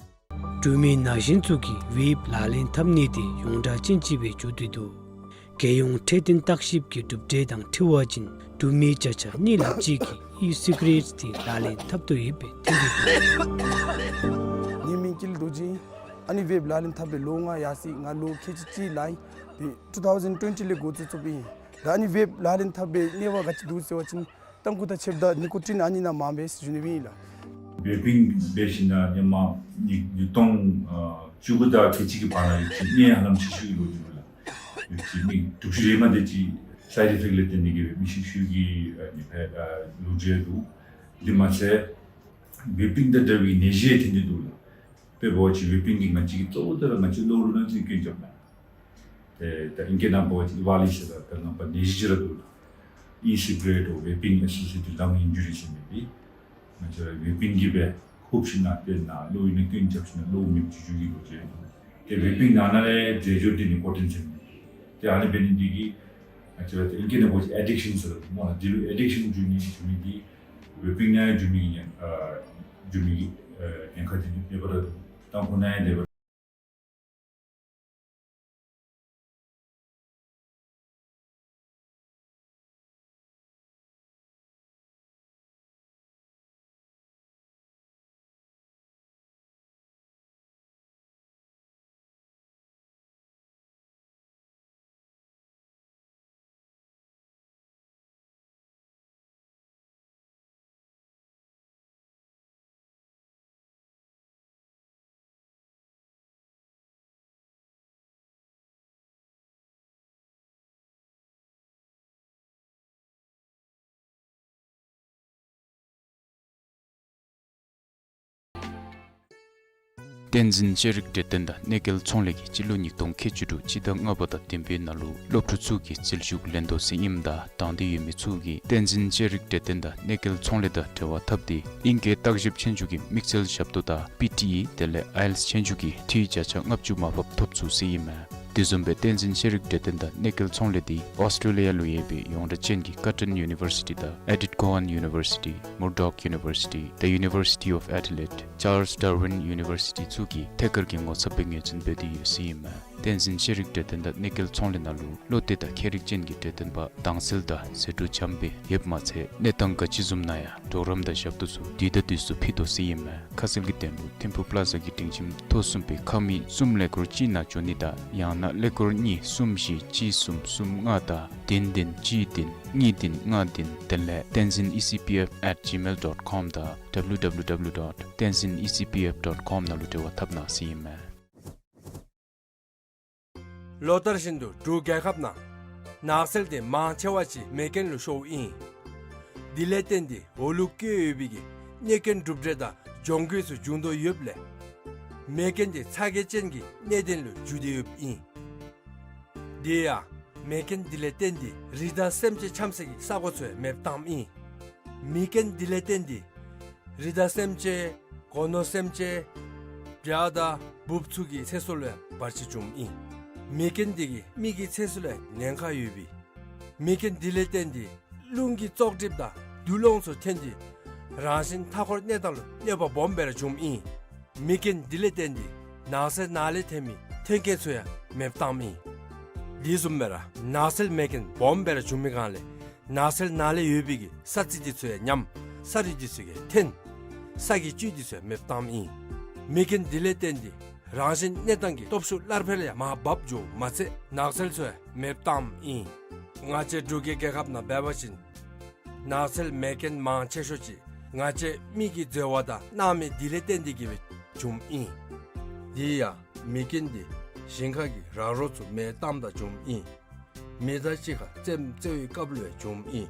འབྲུག་མི་ན་གཞོན་ཚུ་གིས་ཝེབ་ལག་ལེན་འཐབ་ནི་དེ་ཡོངས་གྲགས་ཅན་ཅིག་སྦེ་གྱུར་ཏེ་འདུག། རྒྱལ་ཡོངས་འཕྲོད་བསྟེན་བརྟག་ཞིབ་ཀྱི་གྲུབ་འབྲས་དང་འཁྲིལ་བ་ཅིན་འབྲུག་མི་བརྒྱ་ཆ་གཉིས་ལྷགཔ་ཅིག་གིས་ཨི་སི་ག་རེཊ་དེ་ལག་ལེན་འཐབ་དོ་ཡོདཔ་སྦེ་ཐོན་ཏེ་འདུག། ངེའི་མིང་ཀུན་ལེགས་རྡོ་རྗེ་ཨིན། ཨ་ནི་ཝེབ་ལག་ལེན་འཐབ་སྦེ་ལོ་ལྔ་ཡར་སོ་ཡི། ང་ལོ་ཁལ་གཅིག་གཅིག་ལང་ཡི། ཏེ་ཊུ་ཐའུ་ཟེན་ཊུ་ཝེན་ཊི་ལས་འགོ་བཙུགས་བཙུགསཔ་ཨིན། ད་ཨ་ནི་ཝེབ་ལག་ལེན་འཐབ་སྦེ་གནོད་པ་ག་ཅི་འདུག་ཟེར་བ་ཅིན་ཏམ་ཁུ་དང་ཕྱེདཔ་དང་ནི་ཀོ་ཊིན་ཨ་ནི་ནང་མང་པས་ཟེར་ཞུ་ནི་ཨིན་ལགས། ཝེ་པིང་འབད་ཞིནམ་ལས་ཧེ་མ་ཉིས་ཉིས་སྟོང་ཨ་བཅུ་དགུ་དང་ཁལ་གཅིག་གི་བར་ན་ཡོད་ཅི་ནི་ཧ་ལམ་ཤི་ཤུ་གི་ལོ་རྒྱུས་ལགས། ཡོད་ཅི་མི་དྲུག་ཅུ་རེ་མ་དེ་ཅིག་སའིཌ་ཨི་ཕེཀཊ་ལས་བརྟེན་ཏེ་གིས་སྦེ་མི་ཤི་ཤུ་གི་ཨ་ནི་ཕར་ཨ་ལོ་རྒྱུས་འདུག། དེ་མ་ཚད་ཝེ་པིང་དང་འདྲ་བའི་ནད་གཞི་ཐོན་ཏེ་འདུག་ལགས། དཔེ་འབད་བ་ཅིན་ཝེ་པིང་གིས་ང་བཅས་ཀྱི་གཙོ་བོ་དེ་ར་ང་བཅས་གློ་བུར་ནད་ཀྱི་སྐྱོན་རྐྱབ་ནི། ཏེ་ད་ཨིང་སྐད་ནང་འབད་བ་ཅིན་ཝ་ལི་ཟེར་ད་ད་ནང་པ་ནད་གཞི་ཅིག་ར་འདུག་ལགས། E-cigarette or vaping associated lung injury ཟེར་མི་འདི་ང་བཅས་ར་ཝེ་པིང་གིས་སྦེ་ཧུབ་ཞིནམ་ལས་ཏེ་ནཱ་གློ་བའི་ནང་སྐྱོན་རྐྱབ་ཞིནམ་ལས་གློ་མེདཔ་འགྱོ་འགྱོ་གི་ལོ་རྒྱུས་འདུག། ཏེ་ཝེ་པིང་ནང་ན་ལས་རྫས་སྦྱོར་འདི་ནི་ཀོ་ཊིན་ཟེར་མི་འདི་ཨ་ནི་འབད་ནི་འདི་གིས་ང་བཅས་ར་ཏེ་ཨིང་སྐད་ནང་འབད་བ་ཅིན་ཨེ་ཌིཀ་ཤཱན་ཟེར་སླབ་སྨོ་ལགས། འདི་ལུ་ཨེ་ཌིཀ་ཤཱན་འགྱོ་ནི་འགྱོ་མི་འདི་ཝེ་པིང་ནང་འགྱོ་མི་གི་ཨ་འགྱོ་མི་གི་ཨ་ཉེན་ཁ་འདི་ནི་ལེགས་པར་ར་འདུག། ཏམ་ཁུ་ནང་ལེགས་པར། བསྟན་འཛིན་ཤེས་རིག་གྲོས་སྟོན་དང་གནོད་སྐྱེལ་ཚོང་ལས་ཀྱིས་སྤྱི་ལོ་ཉིས་སྟོང་ཁལ་གཅིག་དྲུག་སྤྱི་ཟླ་ལྔ་པ་དང་བདུན་པའི་ནང་ལུ་སློབ་ཕྲུག་ཚུ་གིས་འཛུལ་ཞུགས་ལེན་དོ་ཟེར་ཨིནམ་ད་དང་འདོད་ཡོད་མི་ཚུ་གིས་བསྟན་འཛིན་ཤེས་རིག་གྲོས་སྟོན་དང་གནོད་སྐྱེལ་ཚོང་ལས་དང་འབྲེལ་བ་འཐབ་སྟེ་ཨིང་སྐད་བརྟག་ཞིབ་ཆོས་རྒྱུགས་ཀྱི་དམིགས་བསལ་ཞབས་ཏོག་དང་པི་ཊི་ཨི་དེ་ལས་ཨའི་ཨེལ་ཊི་ཨེས་ཆོས་རྒྱུགས་ཀྱི་འཐུས་བརྒྱ་ཆ་ལྔ་བཅུ་མར་ཕབ་ཐོབ་ཚུགས་ཟེར་ཨིན་མས། དེ་བཟུམ་སྦེ་བསྟན་འཛིན་ཤེས་རིག་གྲོས་སྟོན་དང་གནོད་སྐྱེལ་ཚོང་ལས་འདི་ཨོསི་ཊྲེ་ལི་ཡ་ལུ་ཡོད་པའི་ཡོངས་གྲགས་ཅན་གྱི་ཀར་ཊོན་ཡུ་ནི་ཝར་སི་ཊི་དང་ཨེ་ཌིཐ་ཀོ་ཧན་ཡུ་ནི་ཝར་སི་ཊི་མུར་ཌོག་ཡུ་ནི་ཝར་སི་ཊི་དང་ཡུ་ནི་ཝར་སི་ཊི་ཨོཕ་ཨེ་ཌི་ལེཌ་ཅཱརལསི་ཌར་ཝིན་ཡུ་ནི་ཝར་སི་ཊི་ཚུ་གིས་ཐད་ཀར་གྱི་ངོ་ཚབ་སྦེ་ངོས་འཛིན་འབད་དེ་ཡོད་ཟེར་ཨིན་མས། བསྟན་འཛིན་ཤེས་རིག་གྲོས་སྟོན་དང་གནོད་སྐྱེལ་ཚོང་ལས་ནང་ལུ་བློ་གཏད་དང་ཁྱད་རིག་ཅན་གྱི་གྲོས་སྟོན་པ་དྭངས་གསལ་དང་ཟད་འགྲོ་འཇམ་དཔལ་ཡོདཔ་མ་ཚད་གནས་སྟངས་ག་ཅི་བཟུམ་ནང་ཡང་གྲོགས་རམ་དང་ཞབས་ཏོག་ཚུ་དུས་དང་དུས་སུ་ཕུལ་དོ་ཟེར་ཨིན་མས། ཁ་གསལ་གྱི་དོན་ལུ་ཐིམ་ཕུག་པ་ལ་ཛ་གི་སྒྲིང་ཁྱིམ་ཐོག་གསུམ་པའི་ཁ་མིག་གསུམ་ཀླད་ཀོར་གཅིག་ནང་འབྱོན་ནི་དང་ཡང་ན་ཀླད་ཀོར་གཉིས་གསུམ་བཞི་གཅིག་གསུམ་གསུམ་ལྔ་དང་བདུན་བདུན་གཅིག་བདུན་གཉིས་བདུན་ལྔ་བདུན་དེ་ལས་tenzin E C P F at gmail dot com དང་W W W dot tenzin E C P F dot com ནང་ལུ་འབྲེལ་བ་འཐབ་གནང་ཟེར་ཨིན་མས། ལོ་ལྟར་བཞིན་དུ་འབྲུག་རྒྱལ་ཁབ་ནང་ནགས་ཚལ་དེ་མང་ཆེ་བ་ཅིག་མེ་རྐྱེན་ལུ་ཤོརཝ་ཨིན། དེ་ལས་བརྟེན་ཏེ་འོག་ལུ་བཀོད་ཡོད་པའི་གི་གནོད་སྐྱོན་གྲུབ་འབྲས་དང་གྱོང་གུད་ཚུ་འབྱུང་དོ་ཡོདཔ་ལས་མེ་རྐྱེན་དེ་ཚ་གྱང་ཅན་གྱི་གནད་དོན་ལུ་འགྱུར་ཏེ་ཡོདཔ་ཨིན། དེ་ཡང་མེ་རྐྱེན་དེ་ལས་བརྟེན་ཏེ་རི་དྭགས་སེམས་ཅན་འཁྱམ་ས་གི་ས་གོ་ཚུ་མེདཔ་བཏངམ་ཨིན། མེ་རྐྱེན་དེ་ལས་བརྟེན་ཏེ་རི་དྭགས་སེམས་ཅན་སྒོ་ནོར་སེམས་ཅན་བྱ་དང་འབུཔ་ཚུ་གི་ཚེ་སྲོག་ལུ་ཡང་བར་ཆད་འབྱུངམ་ཨིན། མེ་རྐྱེན་དེ་གིས་མི་གི་ཚེ་སྲོག་ལུ་ཡང་ཉེན་ཁ་ཡོད་པས། མེ་རྐྱེན་དེ་ལས་བརྟེན་ཏེ་རླུང་གི་བཙོག་གྲིབ་དང་རྡུལ་སློང་ཚུ་ཐོན་ཏེ་རང་བཞིན་མཐའ་འཁོར་གནས་སྟངས་ལུ་གནོད་པ་སྦོམ་སྦེ་ར་འབྱུངམ་ཨིན། མེ་རྐྱེན་དེ་ལས་བརྟེན་ཏེ་ ནགས་ཚལ་ནང་ལས་ཐོན་མི་ཐོན་སྐྱེད་ཚུ་ཡང་མེདཔ་བཏངམ་ཨིན། དེ་བཟུམ་སྦེ་ར་ནགས་ཚལ་མེ་རྐྱེན་སྦོམ་སྦེ་ར་བྱུང་མི་སྒང་ལས་ནགས་ཚལ་ནང་ལས་ཡོད་པའི་གི་ས་རྩི་དེ་ཚུ་ཡང་ཉམས། ས་རུད་དེ་ཚུ་གིས་འཐོན། ས་གི་བཅུད་དེ་ཚུ་ཡང་མེདཔ་བཏངམ་ཨིན། མེ་རྐྱེན་དེ་ལས་བརྟེན་ཏེ་རང་བཞིན་གནས་སྟངས་ཀྱི་སྟོབས་ཤུགས་སླར་འཕེལ་ཡང་མར་བབས་འགྱོཝ་མ་ཚད་ནགས་ཚལ་ཚུ་ཡང་མེདཔ་བཏངམ་ཨིན། ང་བཅས་འབྲུག་གི་རྒྱལ་ཁབ་ནང་འབད་བ་ཅིན་ནགས་ཚལ་མེ་རྐྱེན་མང་ཆེ་ཤོས་ཅིག་ང་བཅས་མི་གིས་འཛོལ་བ་དང་སྣང་མེད་དེ་ལས་བརྟེན་ཏེ་གིས་སྦེ་བྱུངམ་ཨིན། དེ་ཡང་མེ་རྐྱེན་དེ་ཞིང་ཁ་གི་ར་རོ་ཚུ་མེ་བཏངམ་ད་བྱུངམ་ཨིན། མི་དང་གཅིག་ཁར་རྩེདམོ་རྩེ་བའི་སྐབས་ལུ་ཡང་བྱུངམ་ཨིན།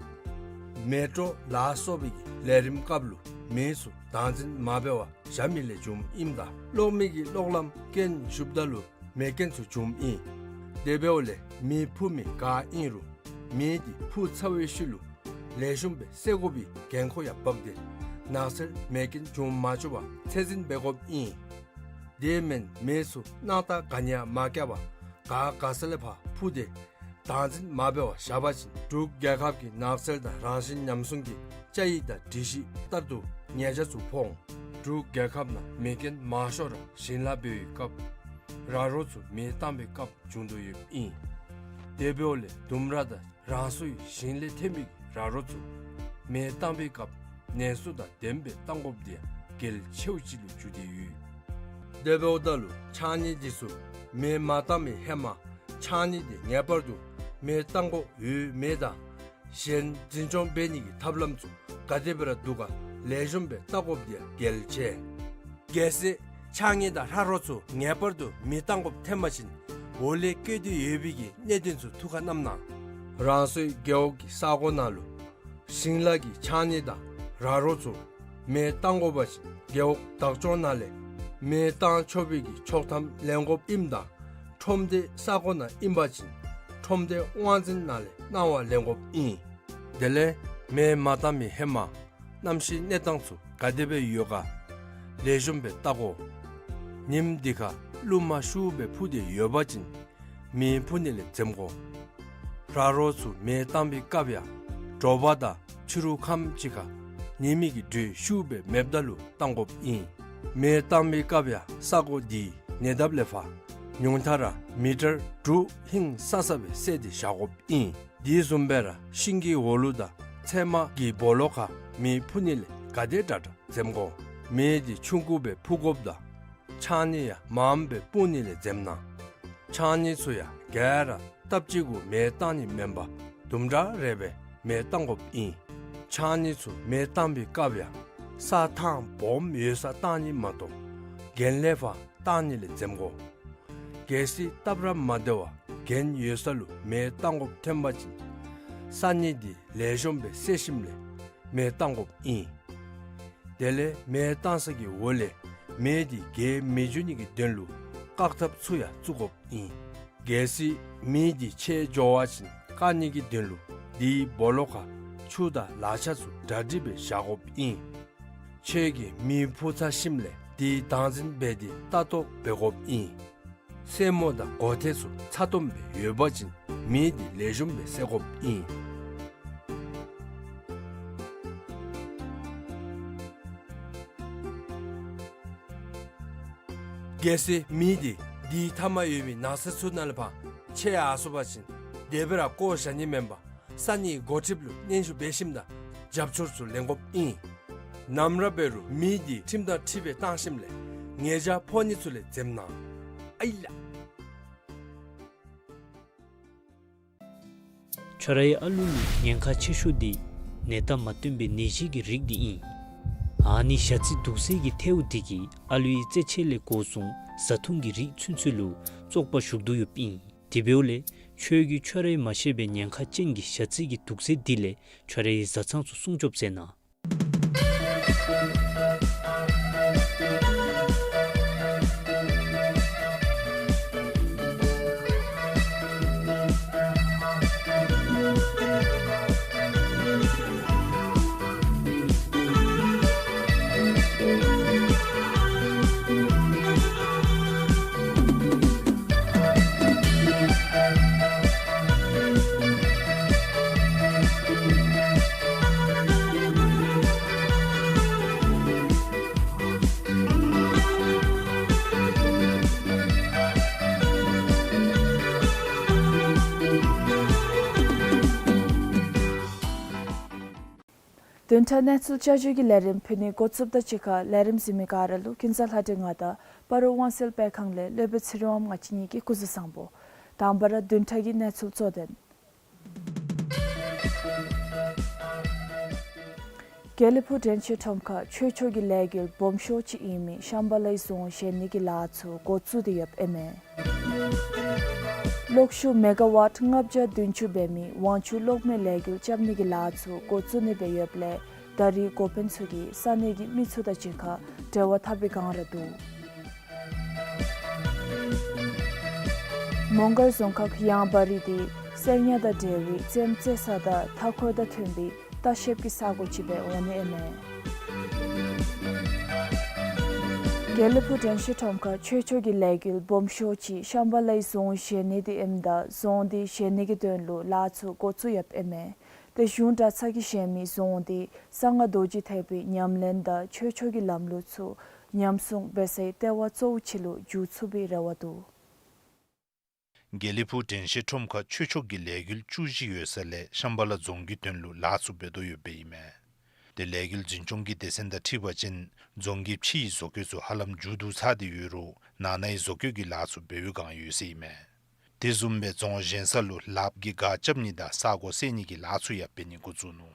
མེ་དྲོ་ལ་སོགས་པའི་གི་ལས་རིམ་སྐབས་ལུ་མེ་ཚུ་བདག་འཛིན་མ་འབད་བར་བཞག་མི་ལས་བྱུངམ་ཨིནམ་ད་གློག་མེ་གི་གློག་ལམ་རྐྱེན་ཞུགསཔ་ད་ལུ་མེ་རྐྱེན་ཚུ་བྱུངམ་ཨིན། དེ་འབདཝ་ལས་མེ་འཕུ་མི་ག་ཨིན་རུང་མེ་དེ་འཕུ་ཚར་བའི་ཤུལ་ལུ་ལེགས་ཤོམ་སྦེ་བསད་དགོ་པའི་འགན་ཁུར་ཡང་བབས་ཏེ་ནགས་ཚལ་མེ་རྐྱེན་བྱུང་མ་བཅུག་པར་ཚད་འཛིན་འབད་དགོཔ་ཨིན། དེ་མེན་མེ་ཚུ་སྣང་ཐག་ག་ནི་ཡང་མ་བཀལ་བར་ག་ག་ས་ལས་ཕར་འཕུ་སྟེ་བདག་འཛིན་མ་འབད་བར་བཞག་པ་ཅིན་འབྲུག་རྒྱལ་ཁབ་ཀྱི་ནགས་ཚལ་དང་རང་བཞིན་ཉམས་སྲུང་གི་བཅའ་ཡིག་དང་སྒྲིག་གཞི་ལྟར་དུ་ཉེས་ཆད་ཚུ་ཕོག་འོང་། འབྲུག་རྒྱལ་ཁབ་ནང་མེ་རྐྱེན་མང་ཤོས་ར་ཞིང་ལཱ་འབད་བའི་སྐབས་ར་རོ་ཚུ་མེ་བཏང་བའི་སྐབས་བྱུང་དོ་ཡོདཔ་ཨིན། དེ་འབདཝ་ལས་ལྡུམ་ར་དང་རང་སོའི་ཞིང་ལས་ཐོན་མི་ར་རོ་ཚུ་མེ་བཏང་བའི་སྐབས་ནན་སུ་དང་ལྡནམ་སྦེ་བཏང་དགོཔ་དེ་ཡང་གལ་ཆེཝ་ཅིག་ལུ་གྱུར་ཏེ་ཡོད། དེ་འབདཝ་ད་ལུ་ཕྱགས་སྙིགས་དེ་ཚུ་མེ་མ་བཏང་བའི་ཧེ་མ་ཕྱགས་སྙིགས་དེ་ངེས་པར་དུ་མེ་བཏང་དགོཔ་ཡོད་མེད་དང་གཞན་འཛིན་སྐྱོང་འབད་ནི་གི་ཐབས་ལམ་ཚུ་ག་དེ་སྦེ་ར་འདུག་ག་ལེགས་ཤོམ་སྦེ་བལྟ་དགོཔ་དེ་ཡང་གལ་ཆེ། གལ་སྲིད་ཕྱགས་སྙིགས་དང་ར་རོ་ཚུ་ངེས་པར་དུ་མེ་བཏང་དགོཔ་ཐོན་པ་ཅིན་འོག་ལས་བཀོད་དེ་ཡོད་པའི་གི་གནད་དོན་ཚུ་ཐུགས་ཁར་བསྣམས་གནང་། རང་སོའི་རྒེད་འོག་གི་ས་གོ་ནང་ལུ་ཞིང་ལཱ་གི་ཕྱགས་སྙིགས་དང་ར་རོ་ཚུ་མེ་བཏང་དགོ་པ་ཅིན་རྒེད་འོག་བདག་སྐྱོང་ནང་ལས་མེ་བཏང་ཆོག་པའི་གི་ཆོག་ཐམ་ལེན་དགོཔ་ཨིནམ་ད་ཁྲོམ་སྡེ་ས་གོ་ནང་ཨིན་པ་ཅིན་ཁྲོམ་སྡེ་དབང་འཛིན་ནང་ལས་གནང་བ་ལེན་དགོཔ་ཨིན། དེ་ལས་མེ་མ་བཏང་མི་ཧེ་མ་གནམ་གཤིས་གནས་སྟངས་ཚུ་ག་དེ་སྦེ་ཡོད་ག་ལེགས་ཤོམ་སྦེ་བལྟ་དགོ། ཉིནམ་དེ་ཁར་རླུང་མ་ཤུགས་སྦེ་འཕུ་སྟེ་ཡོད་པ་ཅིན་མེ་འཕུ་ནི་ལས་འཛེམ་དགོ། ར་རོ་ཚུ་མེ་བཏང་བའི་སྐབས་ཡང་དྲོ་པ་དང་ཕྱི་རུ་ཁམས་ཅིག་ཁར་ཉི་མའི་གི་དྲོད་ཤུགས་སྦེ་མེདཔ་ད་ལུ་བཏང་དགོཔ་ཨིན། མེ་བཏང་བའི་སྐབས་ཡང་ས་གོ་དེའི་ཉེ་འདབས་ལས་ཕར་ཉུང་མཐའ་ར་མི་ཊར་དྲུག་ཧིང་སང་ས་སྦེ་བསལ་ཏེ་བཞག་དགོཔ་ཨིན། དེ་བཟུམ་སྦེ་ར་ཤིང་གི་འོག་ལུ་དང་ཚལ་མ་གི་སྦོ་ལོགས་ཁར་མེ་འཕུ་ནི་ལས་ག་དེ་དྲག་དྲག་འཛེམ་དགོ། མེ་དེ་ཆུང་ཀུ་སྦེ་འཕུ་དགོཔ་དང་ཕྱགས་སྙིགས་ཡང་མངམ་སྦེ་སྤུངས་ནི་ལས་འཛེམ་གནང་། ཕྱགས་སྙིགས་ཚུ་ཡང་ག་ར་སྟབས་གཅིག་གུ་མེ་བཏང་ནི་མེན་པར་དུམ་གྲ་རེ་སྦེ་མེ་བཏང་དགོཔ་ཨིན། ཕྱགས་སྙིགས་ཚུ་མེ་བཏང་བའི་སྐབས་ཡང་ས་ཐང་སྦོམ་ཡོད་སར་བཏང་ནི་མ་གཏོགས་གྱེན་ལས་ཕར་བཏང་ནི་ལས་འཛེམ་དགོ། གལ་སྲིད་སྟབས་ར་མ་བདེ་བར་གྱེན་ཡོད་ས་ལུ་མེ་བཏང་དགོཔ་ཐོན་པ་ཅིན་ས་སྙིགས་དེ་ལེགས་ཤོམ་སྦེ་བསལ་ཞིནམ་ལས་མེ་བཏང་དགོཔ་ཨིན། དེ་ལས་མེ་བཏང་ས་གི་འོག་ལས་མེ་དེ་རྒྱས་མི་འགྱོ་ནི་གི་དོན་ལུ་བཀག་ཐབས་ཚུ་ཡང་བཙུགས་དགོཔ་ཨིན། གལ་སྲིད་མེ་དེ་ཆེ་འགྱོ་བ་ཅིན་བཀག་ནི་གི་དོན་ལུ་དེའི་སྦོ་ལོགས་ཁར་ཆུ་དང་ལག་ཆ་ཚུ་གྲ་སྒྲིག་སྦེ་བཞག་དགོཔ་ཨིན། ཁྱོད་ཀྱིས་མེ་འཕུ་ཚར་ཞིནམ་ལས་དེ་བདག་འཛིན་འབད་དེ་ལྟ་རྟོག་འབད་དགོཔ་ཨིན། སེན་མོ་དང་མགོ་ཐེངས་ཚུ་ཚ་ཏོམ་སྦེ་ཡོད་པ་ཅིན་མེ་དེ་ལེགས་ཤོམ་སྦེ་བསད་དགོཔ་ཨིན། གལ་སྲིད་མེ་དེ་དེའི་མཐའ་མར་ཡོད་པའི་ནགས་ཚལ་ཚུ་ནང་ལས་ཕར་མཆེད་ཡར་སོང་པ་ཅིན་དེ་སྦེ་ར་བཀོ་བཞག་ནི་མེན་པར་ས་གནས་འགོ་ཁྲིདཔ་ལུ་སྙན་ཞུ་འབད་ཞིནམ་དང་རྒྱབ་སྐྱོར་ཚུ་ལེན་དགོཔ་ཨིན། ནམ་ར་འབད་རུང་མེ་དེ་ཁྲིམས་དང་འཁྲིལ་བའི་བཏང་ཞིནམ་ལས་ཉེས་ཆད་ཕོག་ནི་ཚུ་ལས་འཛེམ་གནང་། ཨའི་ལགས། ཁྱོད་རའི་ཨ་ལུ་ལུ་ཉེན་ཁ་ཆེ་ཤོས་འདི་ནད་རྟགས་མ་སྟོན་པའི་ནད་གཞི་གི་རིགས་འདི་ཨིན། ཨ་ནི་ཞ་རྩི་དུག་རྫས་ཀྱི་ཐལཝ་འདི་གིས་ཨ་ལུའི་རྩེད་ཆས་ལས་འགོ་བཟུང་བཟའ་འཐུང་གི་རིགས་ཚུན་ཚོད་ལུ་བཙོག་པ་ཞུགས་དོ་ཡོདཔ་ཨིན། དེ་འབདཝ་ལས་ཁྱོད་ཀྱིས་ཁྱོད་རའི་མ་ཤེས་པའི་ཉེན་ཁ་ཅན་གྱི་ཞ་རྩི་གི་དུག་རྫས་འདི་ལས་ཁྱོད་རའི་བཟའ་ཚང་ཚུ་སྲུང་སྐྱོབ་མཛད་གནང་། བདུན་ཕྲག་གནས་ཚུལ་བསྐྱར་ཞུའི་ལས་རིམ་ཕུལ་ནི་འགོ་བཙུགསཔ་དང་གཅིག་ཁར་ལས་རིམ་གཟིགས་མི་ག་ར་ལུ་ཀུན་བཟང་ལྷ་སྒྲོན་ང་དང་སྤ་རོ་དབང་གསལ་སྤེལ་ཁང་ལས་སློབ་དཔོན་ཚེ་རིང་དབངམོ་ང་བཅས་གཉིས་ཀྱིས་སྐུ་གཟུགས་བཟང་པོ། དང་པ་ར་བདུན་ཕྲག་གི་གནས་ཚུལ་གཙོ་དོན། དགེ་ལེགས་ཕུག་དྲན་ཤེས་ཁྲོམ་ཁར་ཆོས་ཕྱོགས་ཀྱི་ལས་འགུལ་སྦོམ་ཤོས་ཅིག་ཨིན་མི་ཤམ་བྷ་ལའི་རྫོང་བཞེངས་ནི་གི་ལཱ་ཚུ་འགོ་བཙུགས་ཏེ་ཡོདཔ་ཨིན་མས། གློག་ཤུགས་མེ་ག་ཝཊ་ལྔ་བརྒྱ་བདུན་ཅུ་འབད་མི་ཝང་ཆུ་གློག་མེ་ལས་འགུལ་རྐྱབ་ནི་གི་ལཱ་ཚུ་འགོ་བཙུགས་ནི་སྦེ་ཡོདཔ་ལས་ད་རིས་འགོ་དཔོན་ཚུ་གིས་ས་གནས་ཀྱི་མི་ཚུ་དང་གཅིག་ཁར་འབྲེལ་བ་འཐབ་པའི་བསྒང་ར་འདུག། མོང་སྒར་རྫོང་ཁག་ཡང་བ་རི་འདི་གསེར་ཉ་དང་འབྲེལ་བའི་རྩེདམོ་རྩེ་ས་དང་མཐའ་འཁོར་དང་མཐུན་པའི་ལྟ་བཤལཔ་གི་ས་གོ་ཅིག་སྦེ་འོང་ནི་ཨིན་མས། དགེ་ལེགས་ཕུག་དྲན་ཤེས་ཁྲོམ་ཁར་ཆོས་ཕྱོགས་ཀྱི་ལས་འགུལ་སྦོམ་ཤོས་ཅིག་ཤམ་བྷ་ལའི་རྫོང་བཞེངས་ནི་འདི་ཨིནམ་ད་རྫོང་འདི་བཞེངས་ནི་གི་དོན་ལུ་ལཱ་ཚུ་འགོ་བཙུགས་ཡོདཔ་ཨིན་མས། ཏེ་གཞུང་གྲྭ་ཚང་གིས་བཞེངས་མི་རྫོང་འདི་གསང་སྔགས་རྡོ་རྗེ་ཐེག་པའི་ཉམས་ལེན་དང་ཆོས་ཕྱོགས་ཀྱི་ལམ་ལུགས་ཚུ་ཉམས་སྲུང་འབད་སའི་ལྟེ་བ་གཙོ་བོ་ཅིག་ལུ་འགྱུར་ཚུགས་པའི་རེ་བ་འདུག། དགེ་ལེགས་ཕུག་དྲན་ཤེས་ཁྲོམ་ཁར་ཆོས་ཕྱོགས་ཀྱི་ལས་འགུལ་བཅུ་བཞི་ཡོད་ས་ལས་ཤམ་བྷ་ལ་རྫོང་གི་དོན་ལུ་ལཱ་ཚུ་འབད་དོ་ཡོདཔ་ཨིན་མས། ཏེ་ལས་འགུལ་འཛིན་སྐྱོང་གི་སྡེ་ཚན་དང་འཁྲིལ་བ་ཅིན་རྫོང་གི་ཕྱིའི་བཟོ་བཀོད་ཚུ་ཧ་ལམ་མཇུག་བསྡུ་ཚར་ཏེ་ཡོད་རུང་ནང་ནའི་བཟོ་བཀོད་ཀྱི་ལཱ་ཚུ་འབད་བའི་བསྒང་ཡོད་ཟེར་ཨིན་མས། དེ་བཟུམ་སྦེ་རྫོང་བཞེངས་ས་ལུ་ལགཔ་གིས་སྒར་རྐྱབ་ནི་དང་ས་གོ་བསལ་ནི་གི་ལཱ་ཚུ་ཡང་འབད་ནི་འགོ་བཙུགས་ནུག།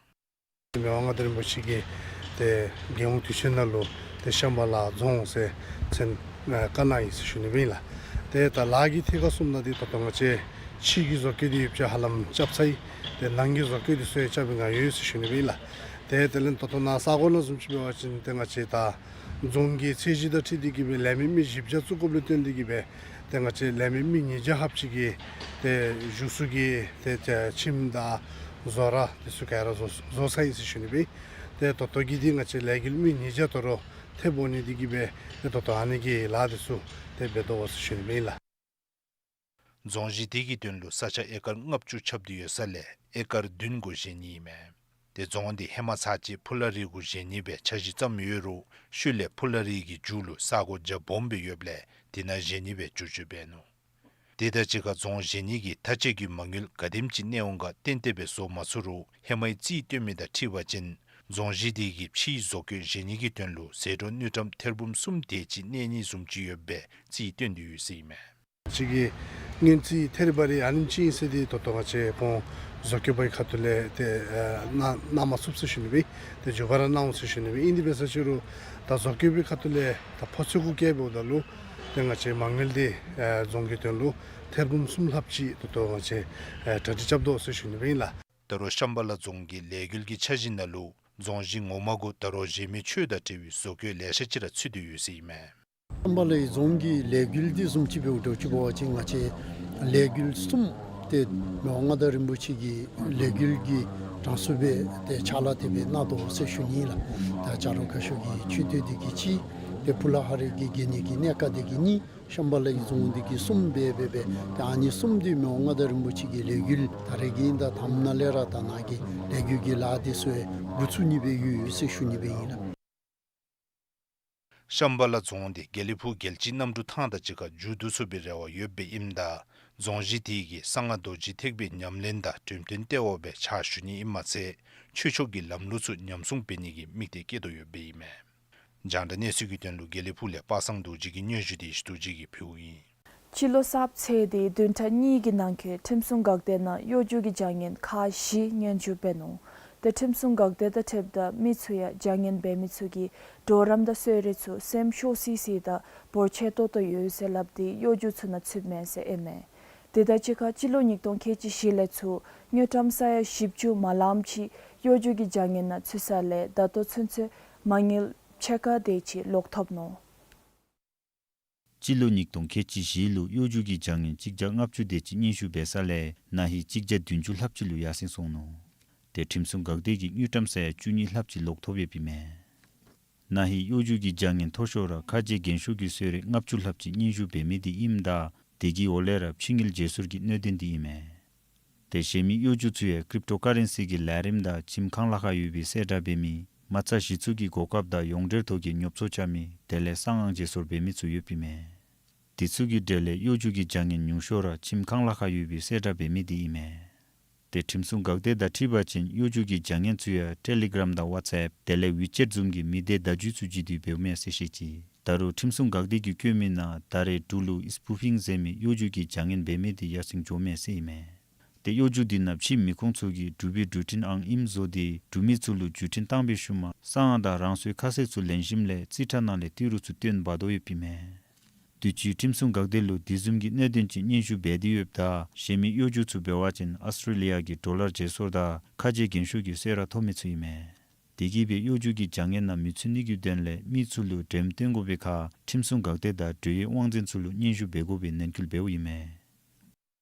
མི་དབང་མངའ་བདག་རིན་པོ་ཆེ་གིས་ཏེ་རྒྱལ་ཡོངས་དུས་ཆེན་ནང་ལུ་ཏེ་ཤམ་བྷ་ལ་རྫོང་ཟེར་མཚན་ཨ་བཀའ་གནང་ཡི་ཟེར་ཞུ་ནི་སྦེ་ཨིན་ལགས། ཏེ་ད་ལཱ་གི་ཐད་ཁར་སོངམ་ད་འདི་ད་ལྟོ་ང་བཅས་ཕྱི་གི་བཟོ་བཀོད་འདི་ཡོདཔ་ཅིག་ཧ་ལམ་རྐྱབ་ཚར་ཡི། ཏེ་ནང་གི་བཟོ་བཀོད་འདི་ཚུ་ཡང་རྐྱབ་པའི་བསྒང་ཡོད་ཟེར་ཞུ་ནི་སྦེ་ཨིན་ལགས། ཏེ་དེ་ལས་ད་ལྟོ་ནཱ་ས་གོ་ནང་བཟུམ་ཅིག་འབད་བ་ཅིན་ཏེ་ང་བཅས་ད་རྫོང་གི་ཚད་གཞི་དང་འཁྲིལ་ཏེ་གིས་སྦེ་ལས་མི་མི་བཞི་བརྒྱ་བཙུགས་དགོཔ་ལས་བརྟེན་ཏེ་གིས་སྦེ་ཏེ་ང་བཅས་ལས་མི་མི་ཉིས་བརྒྱ་ལྷགཔ་ཅིག་གིས་ཏེ་བཞུགས་ས་གི་ཏེ་ཁྱིམ་དང་བཟོ་གྲྭ་འདི་ཚུ་ག་ར་བཟོ་བཟོ་ཚར་ཡི་ཟེར་ཞུ་ནི་སྦེ། ཏེ་ད་ལྟོ་གི་འདི་ང་བཅས་ལས་འགུལ་མི་ཉིས་བརྒྱ་དོ་རུང་ཐེབས་འོང་ནི་འདི་གིས་སྦེ་ཏེ་ད་ལྟོ་ཨ་ནི་གི་ལཱ་འདི་ཚུ་ཏེ་འབད་དོ་ཟེར་ཞུ་ནི་སྦེ་ཨིན་ལགས། རྫོང་གཞི་དེ་གི་དོན་ལུ་ས་ཆ་ཨེ་ཀར་ལྔ་བཅུ་ཁྱབ་སྟེ་ཡོད་ས་ལས་ཨེ་ཀར་བདུན་གུ་བཞེངས་ནི་ཨིན་མས། ཏེ་རྫོང་འདི་ཧེ་མ་ཚར་གཅིག་ཕུ་ལ་རི་གུ་བཞེངས་ནི་སྦེ་འཆར་གཞི་བརྩམས་ཡོད་རུང་ཤུལ་ལས་ཕུ་ལ་རི་གི་མཇུག་ལུ་ས་གོ་རྒྱ་སྦོམ་སྦེ་ཡོདཔ་ལས་དེ་ནང་བཞེངས་ནི་སྦེ་བསྒྱུར་བཅོས་འབད་ནུག། དེ་དང་གཅིག་ཁར་རྫོང་བཞེངས་ནི་གི་མཐའ་དཔྱད་ཀྱི་མ་དངུལ་ག་དེམ་ཅིག་གནས་འོང་ག་གཏན་གཏན་སྦེ་བཟོ་མ་ཚུགས་རུང་ཧེ་མའི་རྩིས་སྟོན་མི་དང་འཁྲིལ་བ་ཅིན་རྫོང་གཞི་དེ་གི་ཕྱིའི་བཟོ་བཀོད་བཞེངས་ནི་གི་དོན་ལུ་ཟད་འགྲོ་དངུལ་ཀྲམ་ཐེར་འབུམ་གསུམ་དེ་ཅིག་གནས་ནི་བཟུམ་ཅིག་ཡོདཔ་སྦེ་རྩིས་སྟོན་ཏེ་ཡོད་ཟེར་ཨིན་མས། ཅིག་གི་སྔོན་རྩིས་ཐེར་བ་རེ་ཨ་ནེམ་ཅིག་ཨིན་ཟེར་འདི་ད་ལྟོ་ང་བཅས་ཁོང་བཟོ་བཀོད་པའི་ཁ་ཐུག་ལས་ཏེ་ཨ་གནང་གནང་མ་ཚུགས་ཟེར་ཞུ་ནི་སྦེ་ཏེ་མཇུག་བར་གནང་འོང་ཟེར་ཞུ་ནི་སྦེ་ཨིན། དེ་འབད་ས་ཅིག་རུང་ད་བཟོ་བཀོད་པའི་ཁ་ཐུག་ལས་ད་ཕོ་ཚོད་གུ་བཀལཝ་ད་ལུ་ཏེ་ང་བཅས་མ་དངུལ་འདི་ཨ་རྫོང་གི་དོན་ལུ་ཐེར་འབུམ་གསུམ་ལྷགཔ་ཅིག་ད་ལྟོ་ང་བཅས་ཨ་གྲ་སྒྲིག་རྐྱབ་དོ་ཟེར་ཞུ་ནི་སྦེ་ཨིན་ལགས། ད་རུང་ཤམ་བྷ་ལ་རྫོང་གི་ལས་འགུལ་གྱི་འཆར་གཞི་ནང་ལུ་རྫོང་གཞི་ངོ་མ་གུ་ད་རུང་གཞན་མི་ཆོས་དང་འབྲེལ་བའི་བཟོ་བཀོད་ལེ་ཤ་ཅིག་ར་ཚུད་དེ་ཡོད་ཟེར་ཨིན་མས། ཤམ་བྷ་ལའི་རྫོང་གི་ལས་འགུལ་འདི་བཟུམ་ཅིག་འབདཝ་ད་ཅིག་འབད་བ་ཅིན་ང་བཅས་ལས་འགུལ་གསུམ་ཏེ་མི་དབང་མངའ་བདག་རིན་པོ་ཆེ་གི་ལས་འགུལ་གྱི་གྲངས་སུ་སྦེ་ཏེ་ཕྱག་ལཱ་དེ་སྦེ་གནང་དོ་ཟེར་ཞུ་ནི་ལགས། ད་བྱ་རོག་ཁ་ཤོར་གྱི་ཆོས་སྡེ་འདི་གི་གཅིག་ཏེ་ཕུ་ལ་ཧ་རི་གི་དགེ་བསྙེན་གྱི་གནས་ཁང་འདི་གི་གཉིས་ཤམ་བྷ་ལའི་རྫོང་འདི་གི་གསུམ་སྦེ་འབད་སྦེ་ཏེ་ཨ་ནི་གསུམ་འདི་མི་དབང་མངའ་བདག་རིན་པོ་ཆེ་གི་ལས་འགུལ་ད་རེས་ཀྱི་ཨིན་ད་དང་པ་ནང་ལས་ར་ད་ནཱ་གི་ལས་འགུལ་གྱི་ལཱ་འདི་ཚུ་འགོ་བཙུགས་ནི་སྦེ་ཡོད་ཟེར་ཞུ་ནི་སྦེ་ཨིན་ལགས། ཤམ་བྷ་ལ་རྫོང་འདི་དགེ་ལེགས་ཕུག་རྒྱལ་སྤྱིའི་གནམ་གྲུ་ཐང་དང་གཅིག་ཁར་མཇུག་བསྡུ་ཚུགས་པའི་རེ་བ་ཡོདཔ་སྦེ་ཨིནམ་ད་རྫོང་གཞི་དེ་གིས་གསང་སྔགས་རྡོ་རྗེ་ཐེག་པའི་ཉམས་ལེན་དང་འགྲེམས་སྟོན་ལྟེ་བ་སྦེ་ཕྱག་ཞུ་ནི་ཨིནམ་མ་ཚད་ཆོས་ཕྱོགས་ཀྱི་ལམ་ལུགས་ཚུ་ཉམས་སྲུང་འབད་ནི་གི་དམིགས་གཏད་བསྐྱེད་དོ་ཡོདཔ་སྦེ་ཨིན་མས། རྒྱང་བསྒྲགས་གནས་ཚུལ་གྱི་དོན་ལུ་དགེ་ལེགས་ཕུག་ལས་པ་སངས་རྡོ་རྗེ་གི་སྙན་ཞུ་དེ་ཞུ་རྡོ་རྗེ་གིས་ཕུལཝ་ཨིན། སྤྱི་ལོ་གསརཔ་ཚེས་འདི་བདུན་ཕྲག་གཉིས་ཀྱི་ནང་འཁོད་ཁྲིམས་སྲུང་འགག་སྡེ་ནང་གཡོ་སྒྱུ་གི་བྱ་ངན་ཁག་བཞི་སྙན་ཞུ་འབད་ནུག། ཏེ་ཁྲིམས་སྲུང་འགག་སྡེ་དང་འཁྲིལཝ་ད་མི་ཚུ་ཡང་བྱ་ངན་འབད་མི་ཚུ་གི་གྲོགས་རམ་དང་གསོལ་རས་ཚུ་སེམས་ཤོར་སི་སི་དང་འབོར་ཆེ་ཏོག་ཏོ་ཡོད་ཟེར་སླབ་སྟེ་གཡོ་སྒྱུ་ཚུ་ནང་ཚུདཔ་མས་ཟེར་ཨིན་མས། དེ་དང་གཅིག་ཁར་སྤྱི་ལོ་ཉིས་སྟོང་ཁལ་གཅིག་བཞི་ལས་ཚུར་དངུལ་ཀྲམ་ས་ཡ་བཞི་བཅུ་མ་ལངམ་ཅིག་གཡོ་སྒྱུ་གི་བྱ་ངན་ནང་ཚུད་ས་ལས་ད་ལྟོ་ཚུན་ཚོད་མ་དངུལ་ཕྱེད་ཀ་དེ་ཅིག་ལོག་ཐོབ་ནུག། སྤྱི་ལོ་ཉིས་སྟོང་ཁལ་གཅིག་བཞི་ལུ་གཡོ་སྒྱུ་གི་བྱ་ངན་གཅིག་བརྒྱ་ལྔ་བཅུ་དེ་ཅིག་སྙན་ཞུ་འབད་ས་ལས་ན་ཧིང་གཅིག་བརྒྱ་བདུན་ཅུ་ལྷགཔ་ཅིག་ལུ་ཡར་སེང་སོང་ནུག། ཏེ་ཁྲིམས་སྲུང་འགག་སྡེ་གིས་དངུལ་ཀྲམ་ས་ཡ་བཅུ་གཉིས་ལྷགཔ་ཅིག་ལོག་ཐོབ་ཡོདཔ་ཨིན་མས། ན་ཧིང་གཡོ་སྒྱུ་གི་བྱ་ངན་མཐོ་ཤོས་ར་ཁ་རྗེ་འགན་ཤོར་གྱི་གསོལ་རས་ལྔ་བཅུ་ལྷགཔ་ཅིག་སྙན་ཞུ་འབད་མི་དེ་ཨིནམ་ད་དེ་གི་འོག་ལས་ར་ཕྱི་དངུལ་བརྗེ་སོར་གྱི་གནད་དོན་དེ་ཨིན་མས། ཏེ་གཞན་མི་གཡོ་སྒྱུ་ཚུ་ཡང་ཀིརིབ་ཊོ་ཀ་རེན་སི་གི་ལས་རིམ་དང་ཁྱིམ་ཁང་ལཱ་ཁག་ཡོད་པའི་གསལ་བསྒྲགས་འབད་མི་མ་རྩ་གཞི་བཙུགས་ཀྱི་གོ་སྐབས་དང་ཡོངས་འབྲེལ་ཐོག་གི་ཉོ་ཚོང་རྐྱབ་མི་དེ་ལས་གསང་ཨང་བརྗེ་སོར་འབད་མི་ཚུ་ཡོདཔ་ཨིན་མས། དེ་ཚུ་གི་གྲས་ལས་གཡོ་སྒྱུ་གི་བྱ་ངན་ཉུང་ཤོས་ར་ཁྱིམ་ཁང་ལཱ་ཁག་ཡོད་པའི་གསལ་བསྒྲགས་འབད་མི་དེ་ཨིན་མས། ཏེ་ཁྲིམས་སྲུང་འགག་སྡེ་དང་འཁྲིལ་བ་ཅིན་གཡོ་སྒྱུ་གི་བྱ་ངན་ཚུ་ཡང་ཊེ་ལི་གྲམ་དང་ཝཊས་ཨེཔ་དེ་ལས་ཝི་ཅེཊ་བཟུམ་གྱི་མི་སྡེ་བརྡ་བརྒྱུད་ཚུ་བརྒྱུད་དེ་འབདཝ་མས་ཟེར་བཤད་ཅི། ད་རུང་ཁྲིམས་སྲུང་འགག་སྡེ་གིས་བཀོད་མི་ནང་ད་རེས་འབྲུག་ལུ་སྤུ་ཕིང་ཟེར་མི་གཡོ་སྒྱུ་གི་བྱ་ངན་འབད་མི་དེ་ཡར་སེང་འགྱོཝ་མས་ཟེར་ཨིན་མས། ཏེ་གཡོ་སྒྱུ་དེ་ནང་ཕྱི་མི་ཁོང་ཚུ་གིས་འབྲུག་པའི་འབྲུག་འཕྲིན་ཨང་ཨིནམ་བཟོ་སྟེ་འབྲུག་མི་ཚུ་ལུ་བརྒྱུད་འཕྲིན་བཏང་བའི་ཤུལ་མ་གསང་བ་དང་རང་སོའི་ཁ་གསལ་ཚུ་ལེན་ཞིནམ་ལས་རྩིས་ཁྲ་ནང་ལས་ཏི་རུ་ཚུ་བཏོན་འབག་དོ་ཡོདཔ་ཨིན་མས། དུས་ཅི་ཁྲིམས་སྲུང་འགག་སྡེ་ལུ་དེ་བཟུམ་གྱི་གནད་དོན་ཅིག་སྙན་ཞུ་འབད་དེ་ཡོདཔ་ད་གཞན་མི་གཡོ་སྒྱུ་ཚུ་འབད་བ་ཅིན་ཨཱོས་ཊྲེ་ལི་ཡ་གི་ཌོ་ལར་བརྗེ་སོར་དང་ཁ་རྗེ་རྒན་ཤོས་ཀྱི་གསོལ་རས་ཐོབ་མི་ཚུ་ཨིན་མས། དེ་གིས་སྦེ་གཡོ་སྒྱུ་གི་བྱ་ངན་ནང་མི་ཚུད་ནི་གི་དོན་ལས་མི་ཚུ་ལུ་འགྲེམས་སྟོན་དགོ་པའི་ཁར་ཁྲིམས་སྲུང་འགག་སྡེ་དང་འབྲེལ་ཡོད་དབང་འཛིན་ཚུ་ལུ་སྙན་ཞུ་འབད་དགོ་པའི་ནན་སྐུལ་འབདཝ་ཨིན་མས།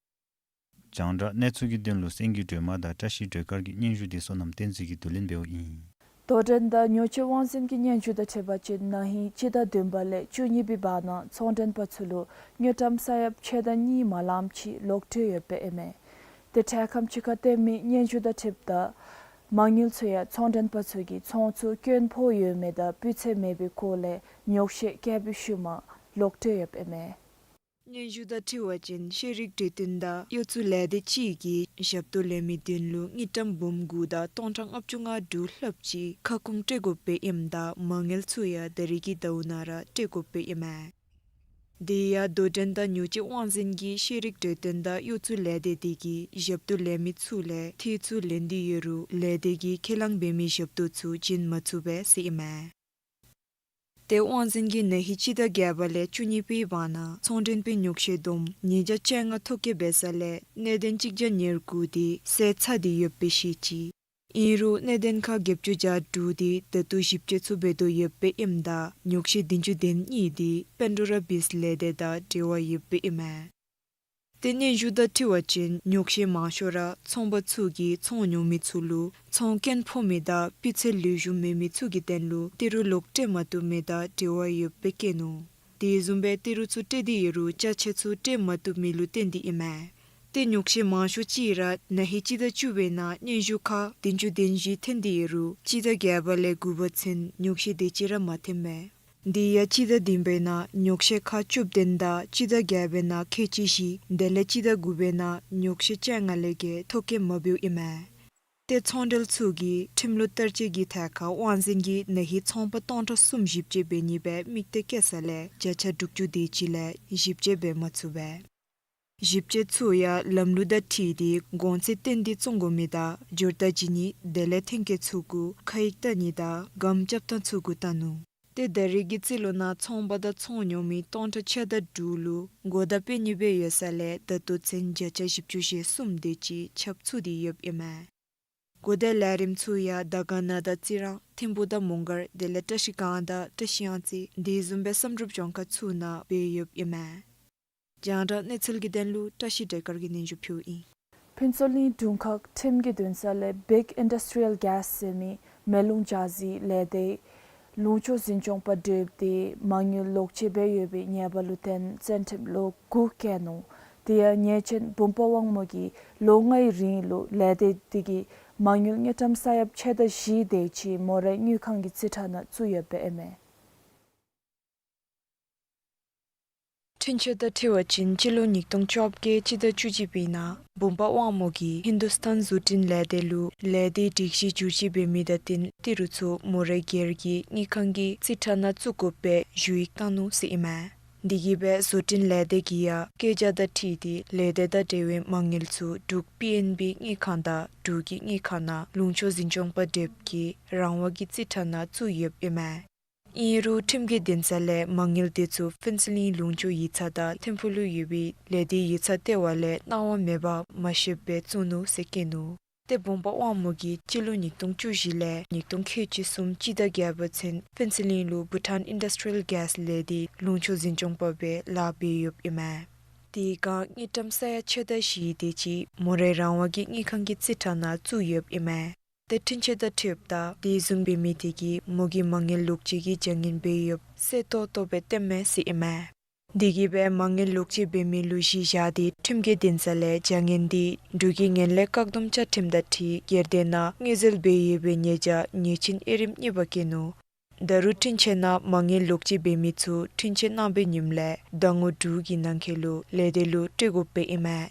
རྒྱང་བསྒྲགས་གནས་ཚུལ་གྱི་དོན་ལུ་སེང་གེ་སྒྲོལ་མ་དང་བཀྲ་ཤིས་སྒྲོལ་དཀར་གྱི་སྙན་ཞུ་དེ་བསོད་ནམས་བསྟན་འཛིན་གྱིས་བསྡུ་ལེན་འབདཝ་ཨིན། དོ་འགྲན་དང་ཉོ་སྤྱོད་དབང་འཛིན་གྱི་སྙན་ཞུ་དང་འཁྲིལ་བ་ཅིན་ན་ཧིང་སྤྱི་ཟླ་བདུན་པ་ལས་བཅུ་གཉིས་པའི་བར་ན་ཚོང་མགྲོན་པ་ཚུ་ལུ་དངུལ་ཀྲམ་ས་ཡ་ཕྱེད་དང་གཉིས་མ་ལངམ་ཅིག་ལོག་སྤྲོད་ཡོདཔ་ཨིན་མས། ཏེ་འཕྲལ་ཁམས་ཅིག་ཁར་བཏོན་མི་སྙན་ཞུ་དང་འཁྲིལཝ་ད་མ་དངུལ་ཚུ་ཡང་ཚོང་མགྲོན་པ་ཚུ་གིས་ཚོང་ཚུ་སྐྱོན་ཕོག་ཡོད་མི་དང་སྤུས་ཚད་མེད་པའི་སྐོར་ལས་ཉོགས་བཤད་བཀལ་བའི་ཤུལ་མ་ལོག་སྤྲོད་ཡོདཔ་ཨིན་མས། སྙན་ཞུ་དང་འཁྲིལ་བ་ཅིན་ཤེས་རིག་གྲོས་སྟོན་དང་གཡོ་ཚུལ་ལས་སྡེ་ཅིག་གིས་ཞབས་ཏོག་ལེན་མི་དོན་ལུ་དངུལ་ཀྲམ་འབུམ་དགུ་དང་སྟོང་ཕྲག་ལྔ་བཅུ་ང་དྲུག་ལྷགཔ་ཅིག་ཁ་སྐོང་སྤྲོད་དགོཔ་སྦེ་ཨིནམ་ད་མ་དངུལ་ཚུ་ཡང་ད་རིས་ཀྱི་ཟླཝ་ནང་ར་སྤྲོད་དགོཔ་སྦེ་ཨིན་མས། དེ་ཡང་དོ་འགྲན་དང་ཉོ་སྤྱོད་དབང་འཛིན་གྱི་ཤེས་རིག་གྲོས་སྟོན་དང་གཡོ་ཚུལ་ལས་སྡེ་དེ་གིས་ཞབས་ཏོག་ལེན་མི་ཚུ་ལས་ཐེ་ཚུ་ལེན་ཏེ་ཡོད་རུང་ལས་སྡེ་གིས་ཁས་བླངས་འབད་མི་ཞབས་ཏོག་ཚུ་བྱིན་མ་ཚུགས་པས་ཟེར་ཨིན་མས། ཏེ་དབང་འཛིན་གྱིས་ན་ཧིང་སྤྱི་ཟླ་བརྒྱད་པ་ལས་བཅུ་གཉིས་པའི་བར་ན་ཚོང་མགྲོན་པའི་ཉོགས་བཤད་བསྡོམས་ཉིས་བརྒྱ་བཅོ་ལྔ་ཐོ་བཀོད་འབད་ས་ལས་གནད་དོན་གཅིག་བརྒྱ་ཉེར་དགུ་དེ་སེལ་ཚར་ཏེ་ཡོདཔ་སྦེ་བཤད་ཅི། ཨིན་རུང་གནད་དོན་ཁག་བརྒྱད་ཅུ་གྱ་དྲུག་དེ་ད་ལྟོ་ཞིབ་དཔྱད་ཚུ་འབད་དོ་ཡོདཔ་ཨིནམ་ད་ཉོགས་བཤད་བདུན་ཅུ་དོན་གཉིས་དེ་པེན་ཌོ་ར་བིསཊ་ལས་སྡེ་དང་འབྲེལ་བ་ཡོདཔ་ཨིན་མས། ཏེ་སྙན་ཞུ་དང་འཁྲིལ་བ་ཅིན་ཉོགས་བཤད་མང་ཤོས་ར་ཚོང་པ་ཚུ་གིས་ཚོང་ཉོ་མི་ཚུ་ལུ་ཚོང་སྐྱོན་ཕོག་མི་དང་སྤུས་ཚད་ལེགས་ཤོམ་མེད་མི་ཚུ་གི་དོན་ལུ་ཏི་རུ་ལོག་སྤྲོད་མ་བཏུབ་མི་དང་འབྲེལ་བ་ཡོདཔ་སྦེ་བཀོད་ནུག། དེ་བཟུམ་སྦེ་ཏི་རུ་ཚུ་སྤྲོད་དེ་ཡོད་རུང་ཅ་ཆས་ཚུ་སྤྲོད་མ་བཏུབ་མི་ལུ་བརྟེན་ཏེ་ཨིན་མས། ཏེ་ཉོགས་བཤད་མང་ཤོས་ཅིག་ར་ན་ཧིང་སྤྱི་ཟླ་བཅུ་པའི་ནང་སྙན་ཞུ་ཁག་བདུན་ཅུ་དོན་བཞི་ཐོན་ཏེ་ཡོད་རུང་སྤྱི་ཟླ་བརྒྱད་པ་ལས་དགུ་པ་ཚུན་ཉོགས་བཤད་དེ་ཅིག་ར་མ་ཐོནམ་མས། དེ་ཡང་སྤྱི་ཟླ་བདུན་པའི་ནང་ཉོགས་བཤད་ཁག་བཅུ་བདུན་དང་སྤྱི་ཟླ་བརྒྱད་པའི་ནང་ཁལ་གཅིག་བཞི་དེ་ལས་སྤྱི་ཟླ་དགུ་པའི་ནང་ཉོགས་བཤད་བཅོ་ལྔ་ལས་བརྒལ་ཐོ་བཀོད་མ་འབདཝ་ཨིན་མས། ཏེ་ཚོང་འབྲེལ་ཚུ་གིས་ཁྲིམས་ལུགས་བསྟར་སྤྱོད་ཀྱི་ཐད་ཁར་དབང་འཛིན་གྱིས་ན་ཧིང་ཚོང་པ་སྟོང་ཕྲག་གསུམ་ཞིབ་དཔྱད་འབད་ནི་སྦེ་དམིགས་གཏད་བསྐྱེད་ས་ལས་བརྒྱ་ཆ་དྲུག་ཅུ་དེ་ཅིག་ལས་ཞིབ་དཔྱད་འབད་མ་ཚུགས་པས། ཞིབ་དཔྱད་ཚུ་ཡང་ལམ་ལུགས་དང་འཁྲིལ་ཏེ་གོང་ཚད་བཏོན་ཏེ་བཙོང་དགོ་མི་དང་འབྱོར་རྟགས་བྱིན་ནི་དེ་ལས་ཐོན་སྐྱེད་ཚུ་གུ་ཁ་ཡིག་བལྟ་ནི་དང་སྒམ་རྐྱབ་ཐངས་ཚུ་གུ་བལྟ་ནུག། ཏེ་ད་རིས་ཀྱི་རྩིས་ལོ་ནང་ཚོང་པ་དང་ཚོང་ཉོ་མི་སྟོང་ཕྲག་ཕྱེད་དང་དྲུག་ལུ་གོ་བརྡ་སྤེལ་ནི་སྦེ་ཡོད་ས་ལས་ད་ལྟོ་ཚུན་བརྒྱ་ཆ་བཞི་བཅུ་ཞེ་གསུམ་དེ་ཅིག་ཁྱབ་ཚུགས་ཏེ་ཡོདཔ་ཨིན་མས། གོ་བརྡའི་ལས་རིམ་ཚུ་ཡང་དར་དཀར་ན་དང་རྩི་རང་ཐིམ་ཕུ་དང་མོང་སྒར་དེ་ལས་བཀྲ་ཤིས་སྒང་དང་བཀྲ་ཤིས་གཡང་རྩེ་དེ་བཟུམ་སྦེ་བསམ་གྲུབ་ལྗོངས་མཁར་ཚུ་ནང་འབད་ཡོདཔ་ཨིན་མས། རྒྱང་བསྒྲགས་གནས་ཚུལ་གྱི་དོན་ལུ་བཀྲ་ཤིས་སྒྲོལ་དཀར་གྱིས་སྙན་ཞུ་ཕུལཝ་ཨིན། ཕུན་ཚོགས་གླིང་དྲུང་ཁག་ཁྲིམས་ཀྱི་འདུན་ས་ལས་བིག་ཨིན་ཌསི་ཊི་རི་ཡལ་གེསི་ཟེར་མི་མེ་རླུང་འཇའ་ཟེར་ལས་སྡེ་ལུང་ཕྱོགས་འཛིན་སྐྱོང་པ་གྲུབ་སྟེ་མ་དངུལ་ལོག་སྤྱོད་འབད་ཡོད་པའི་ཉེས་པ་ལུ་བརྟེན་བཙོན་ཁྲིམས་ལོ་དགུ་བཀལ་ནུག། དེ་ཡང་ཉེས་ཅན་བུམ་པ་དབང་མོ་གིས་ལོ་ལྔའི་རིང་ལུ་ལས་སྡེ་དེ་གིས་མ་དངུལ་དངུལ་ཀྲམ་ས་ཡ་ཕྱེད་དང་བཞི་དེ་ཅིག་མོ་རའི་དངུལ་ཁང་གི་རྩིས་ཁྲ་ནང་བཙུགས་ཡོདཔ་ཨིན་མས། འཁྲུན་ཆོད་དང་འཁྲིལ་བ་ཅིན་སྤྱི་ལོ་ཉིས་སྟོང་བཅོ་བརྒྱད་སྤྱི་ཟླ་བཅུ་གཅིག་པའི་ནང་བུམ་པ་དབང་མོ་གིས་ཧིན་དུ་སྟཱན་བཟོ་སྐྲུན་ལས་སྡེ་ལུ་ལས་སྡེའི་སྒྲིག་གཞི་བསྒྱུར་བཅོས་འབད་མི་དང་བསྟུན་ཏི་རུ་ཚུ་མོ་རའི་སྒེར་གྱི་དངུལ་ཁང་གི་རྩིས་ཁྲ་ནང་བཙུགས་དགོཔ་སྦེ་ཞུ་ཡིག་བཏང་ནུག་ཟེར་ཨིན་མས། དེ་གིས་སྦེ་བཟོ་སྐྲུན་ལས་སྡེ་གིས་ཡང་བཀོད་རྒྱ་དང་འཁྲིལ་ཏེ་ལས་སྡེ་དང་འབྲེལ་བའི་མ་དངུལ་ཚུ་འབྲུག་པི་ཨེན་བི་དངུལ་ཁང་དང་འབྲུག་གི་དངུལ་ཁང་ནང་ལུང་ཕྱོགས་འཛིན་སྐྱོང་པ་གྲུབ་ཀྱི་རང་དབང་གི་རྩིས་ཁྲ་ནང་བཙུགས་ཡོདཔ་ཨིན་མས། ཨིན་རུང་ཁྲིམས་ཀྱི་འདུན་ས་ལས་མ་དངུལ་དེ་ཚུ་ཕུན་ཚོགས་གླིང་ལུང་ཕྱོགས་ཡིག་ཚང་དང་ཐིམ་ཕུ་ལུ་ཡོད་པའི་ལས་སྡེའི་ཡིག་ཚང་ལྟེ་བ་ལས་གནང་བ་མེད་པར་མ་ཤེསཔ་སྦེ་བཙུགས་ནུག་ཟེར་བཀོད་ནུག། ཏེ་བུམ་པ་དབང་མོ་གིས་སྤྱི་ལོ་ཉིས་སྟོང་བཅུ་བཞི་ལས་ཉིས་སྟོང་ཁལ་གཅིག་གསུམ་སྤྱི་ཟླ་བརྒྱད་པ་ཚུན་ཕུན་ཚོགས་གླིང་ལུ་བྷུ་ཊཱན་ཨིན་ཌསི་ཊི་རི་ཡལ་གེསི་ལས་སྡེའི་ལུང་ཕྱོགས་འཛིན་སྐྱོང་པ་སྦེ་ལཱ་འབད་ཡོདཔ་ཨིན་མས། དེ་སྒང་དངུལ་ཀྲམ་ས་ཡ་ཕྱེད་དང་བཞི་དེ་ཅིག་མོ་རའི་རང་དབང་གི་དངུལ་ཁང་གི་རྩིས་ཁྲ་ནང་བཙུགས་ཡོདཔ་ཨིན་མས། ཏེ་འཁྲུན་ཆོད་དང་འཁྲིལཝ་ད་དེ་བཟུམ་འབད་མི་དེ་གིས་མོ་གི་མ་དངུལ་ལོག་སྤྱོད་ཀྱི་བྱ་ངན་འབད་ཡོདཔ་གསལ་ཏོག་ཏོ་སྦེ་སྟོནམ་མས་ཟེར་ཨིན་མས། དེ་གིས་སྦེ་མ་དངུལ་ལོག་སྤྱོད་འབད་མི་ལུ་གཞི་བཞག་སྟེ་ཁྲིམས་ཀྱི་འདུན་ས་ལས་བྱ་ངན་དེ་འབྲུག་གི་ངན་ལྷད་བཀག་སྡོམ་བཅའ་ཁྲིམས་དང་འཁྲིལ་སྒེར་སྡེ་ནང་དངུལ་འཛོལ་འབད་ཡོད་པའི་ཉེས་བྱ་ཉེས་ཅན་དབྱེ་རིམ་གཉིས་པ་བཀོད་ནུག། ད་རུང་འཁྲུན་ཆོད་ནང་མ་དངུལ་ལོག་སྤྱོད་འབད་མི་ཚུ་འཁྲུན་ཆོད་གནང་བའི་ཉིནམ་ལས་ཟླ་ངོ་དྲུག་གི་ནང་འཁོད་ལུ་ལས་སྡེ་ལུ་སྤྲོད་དགོཔ་ཨིན་མས།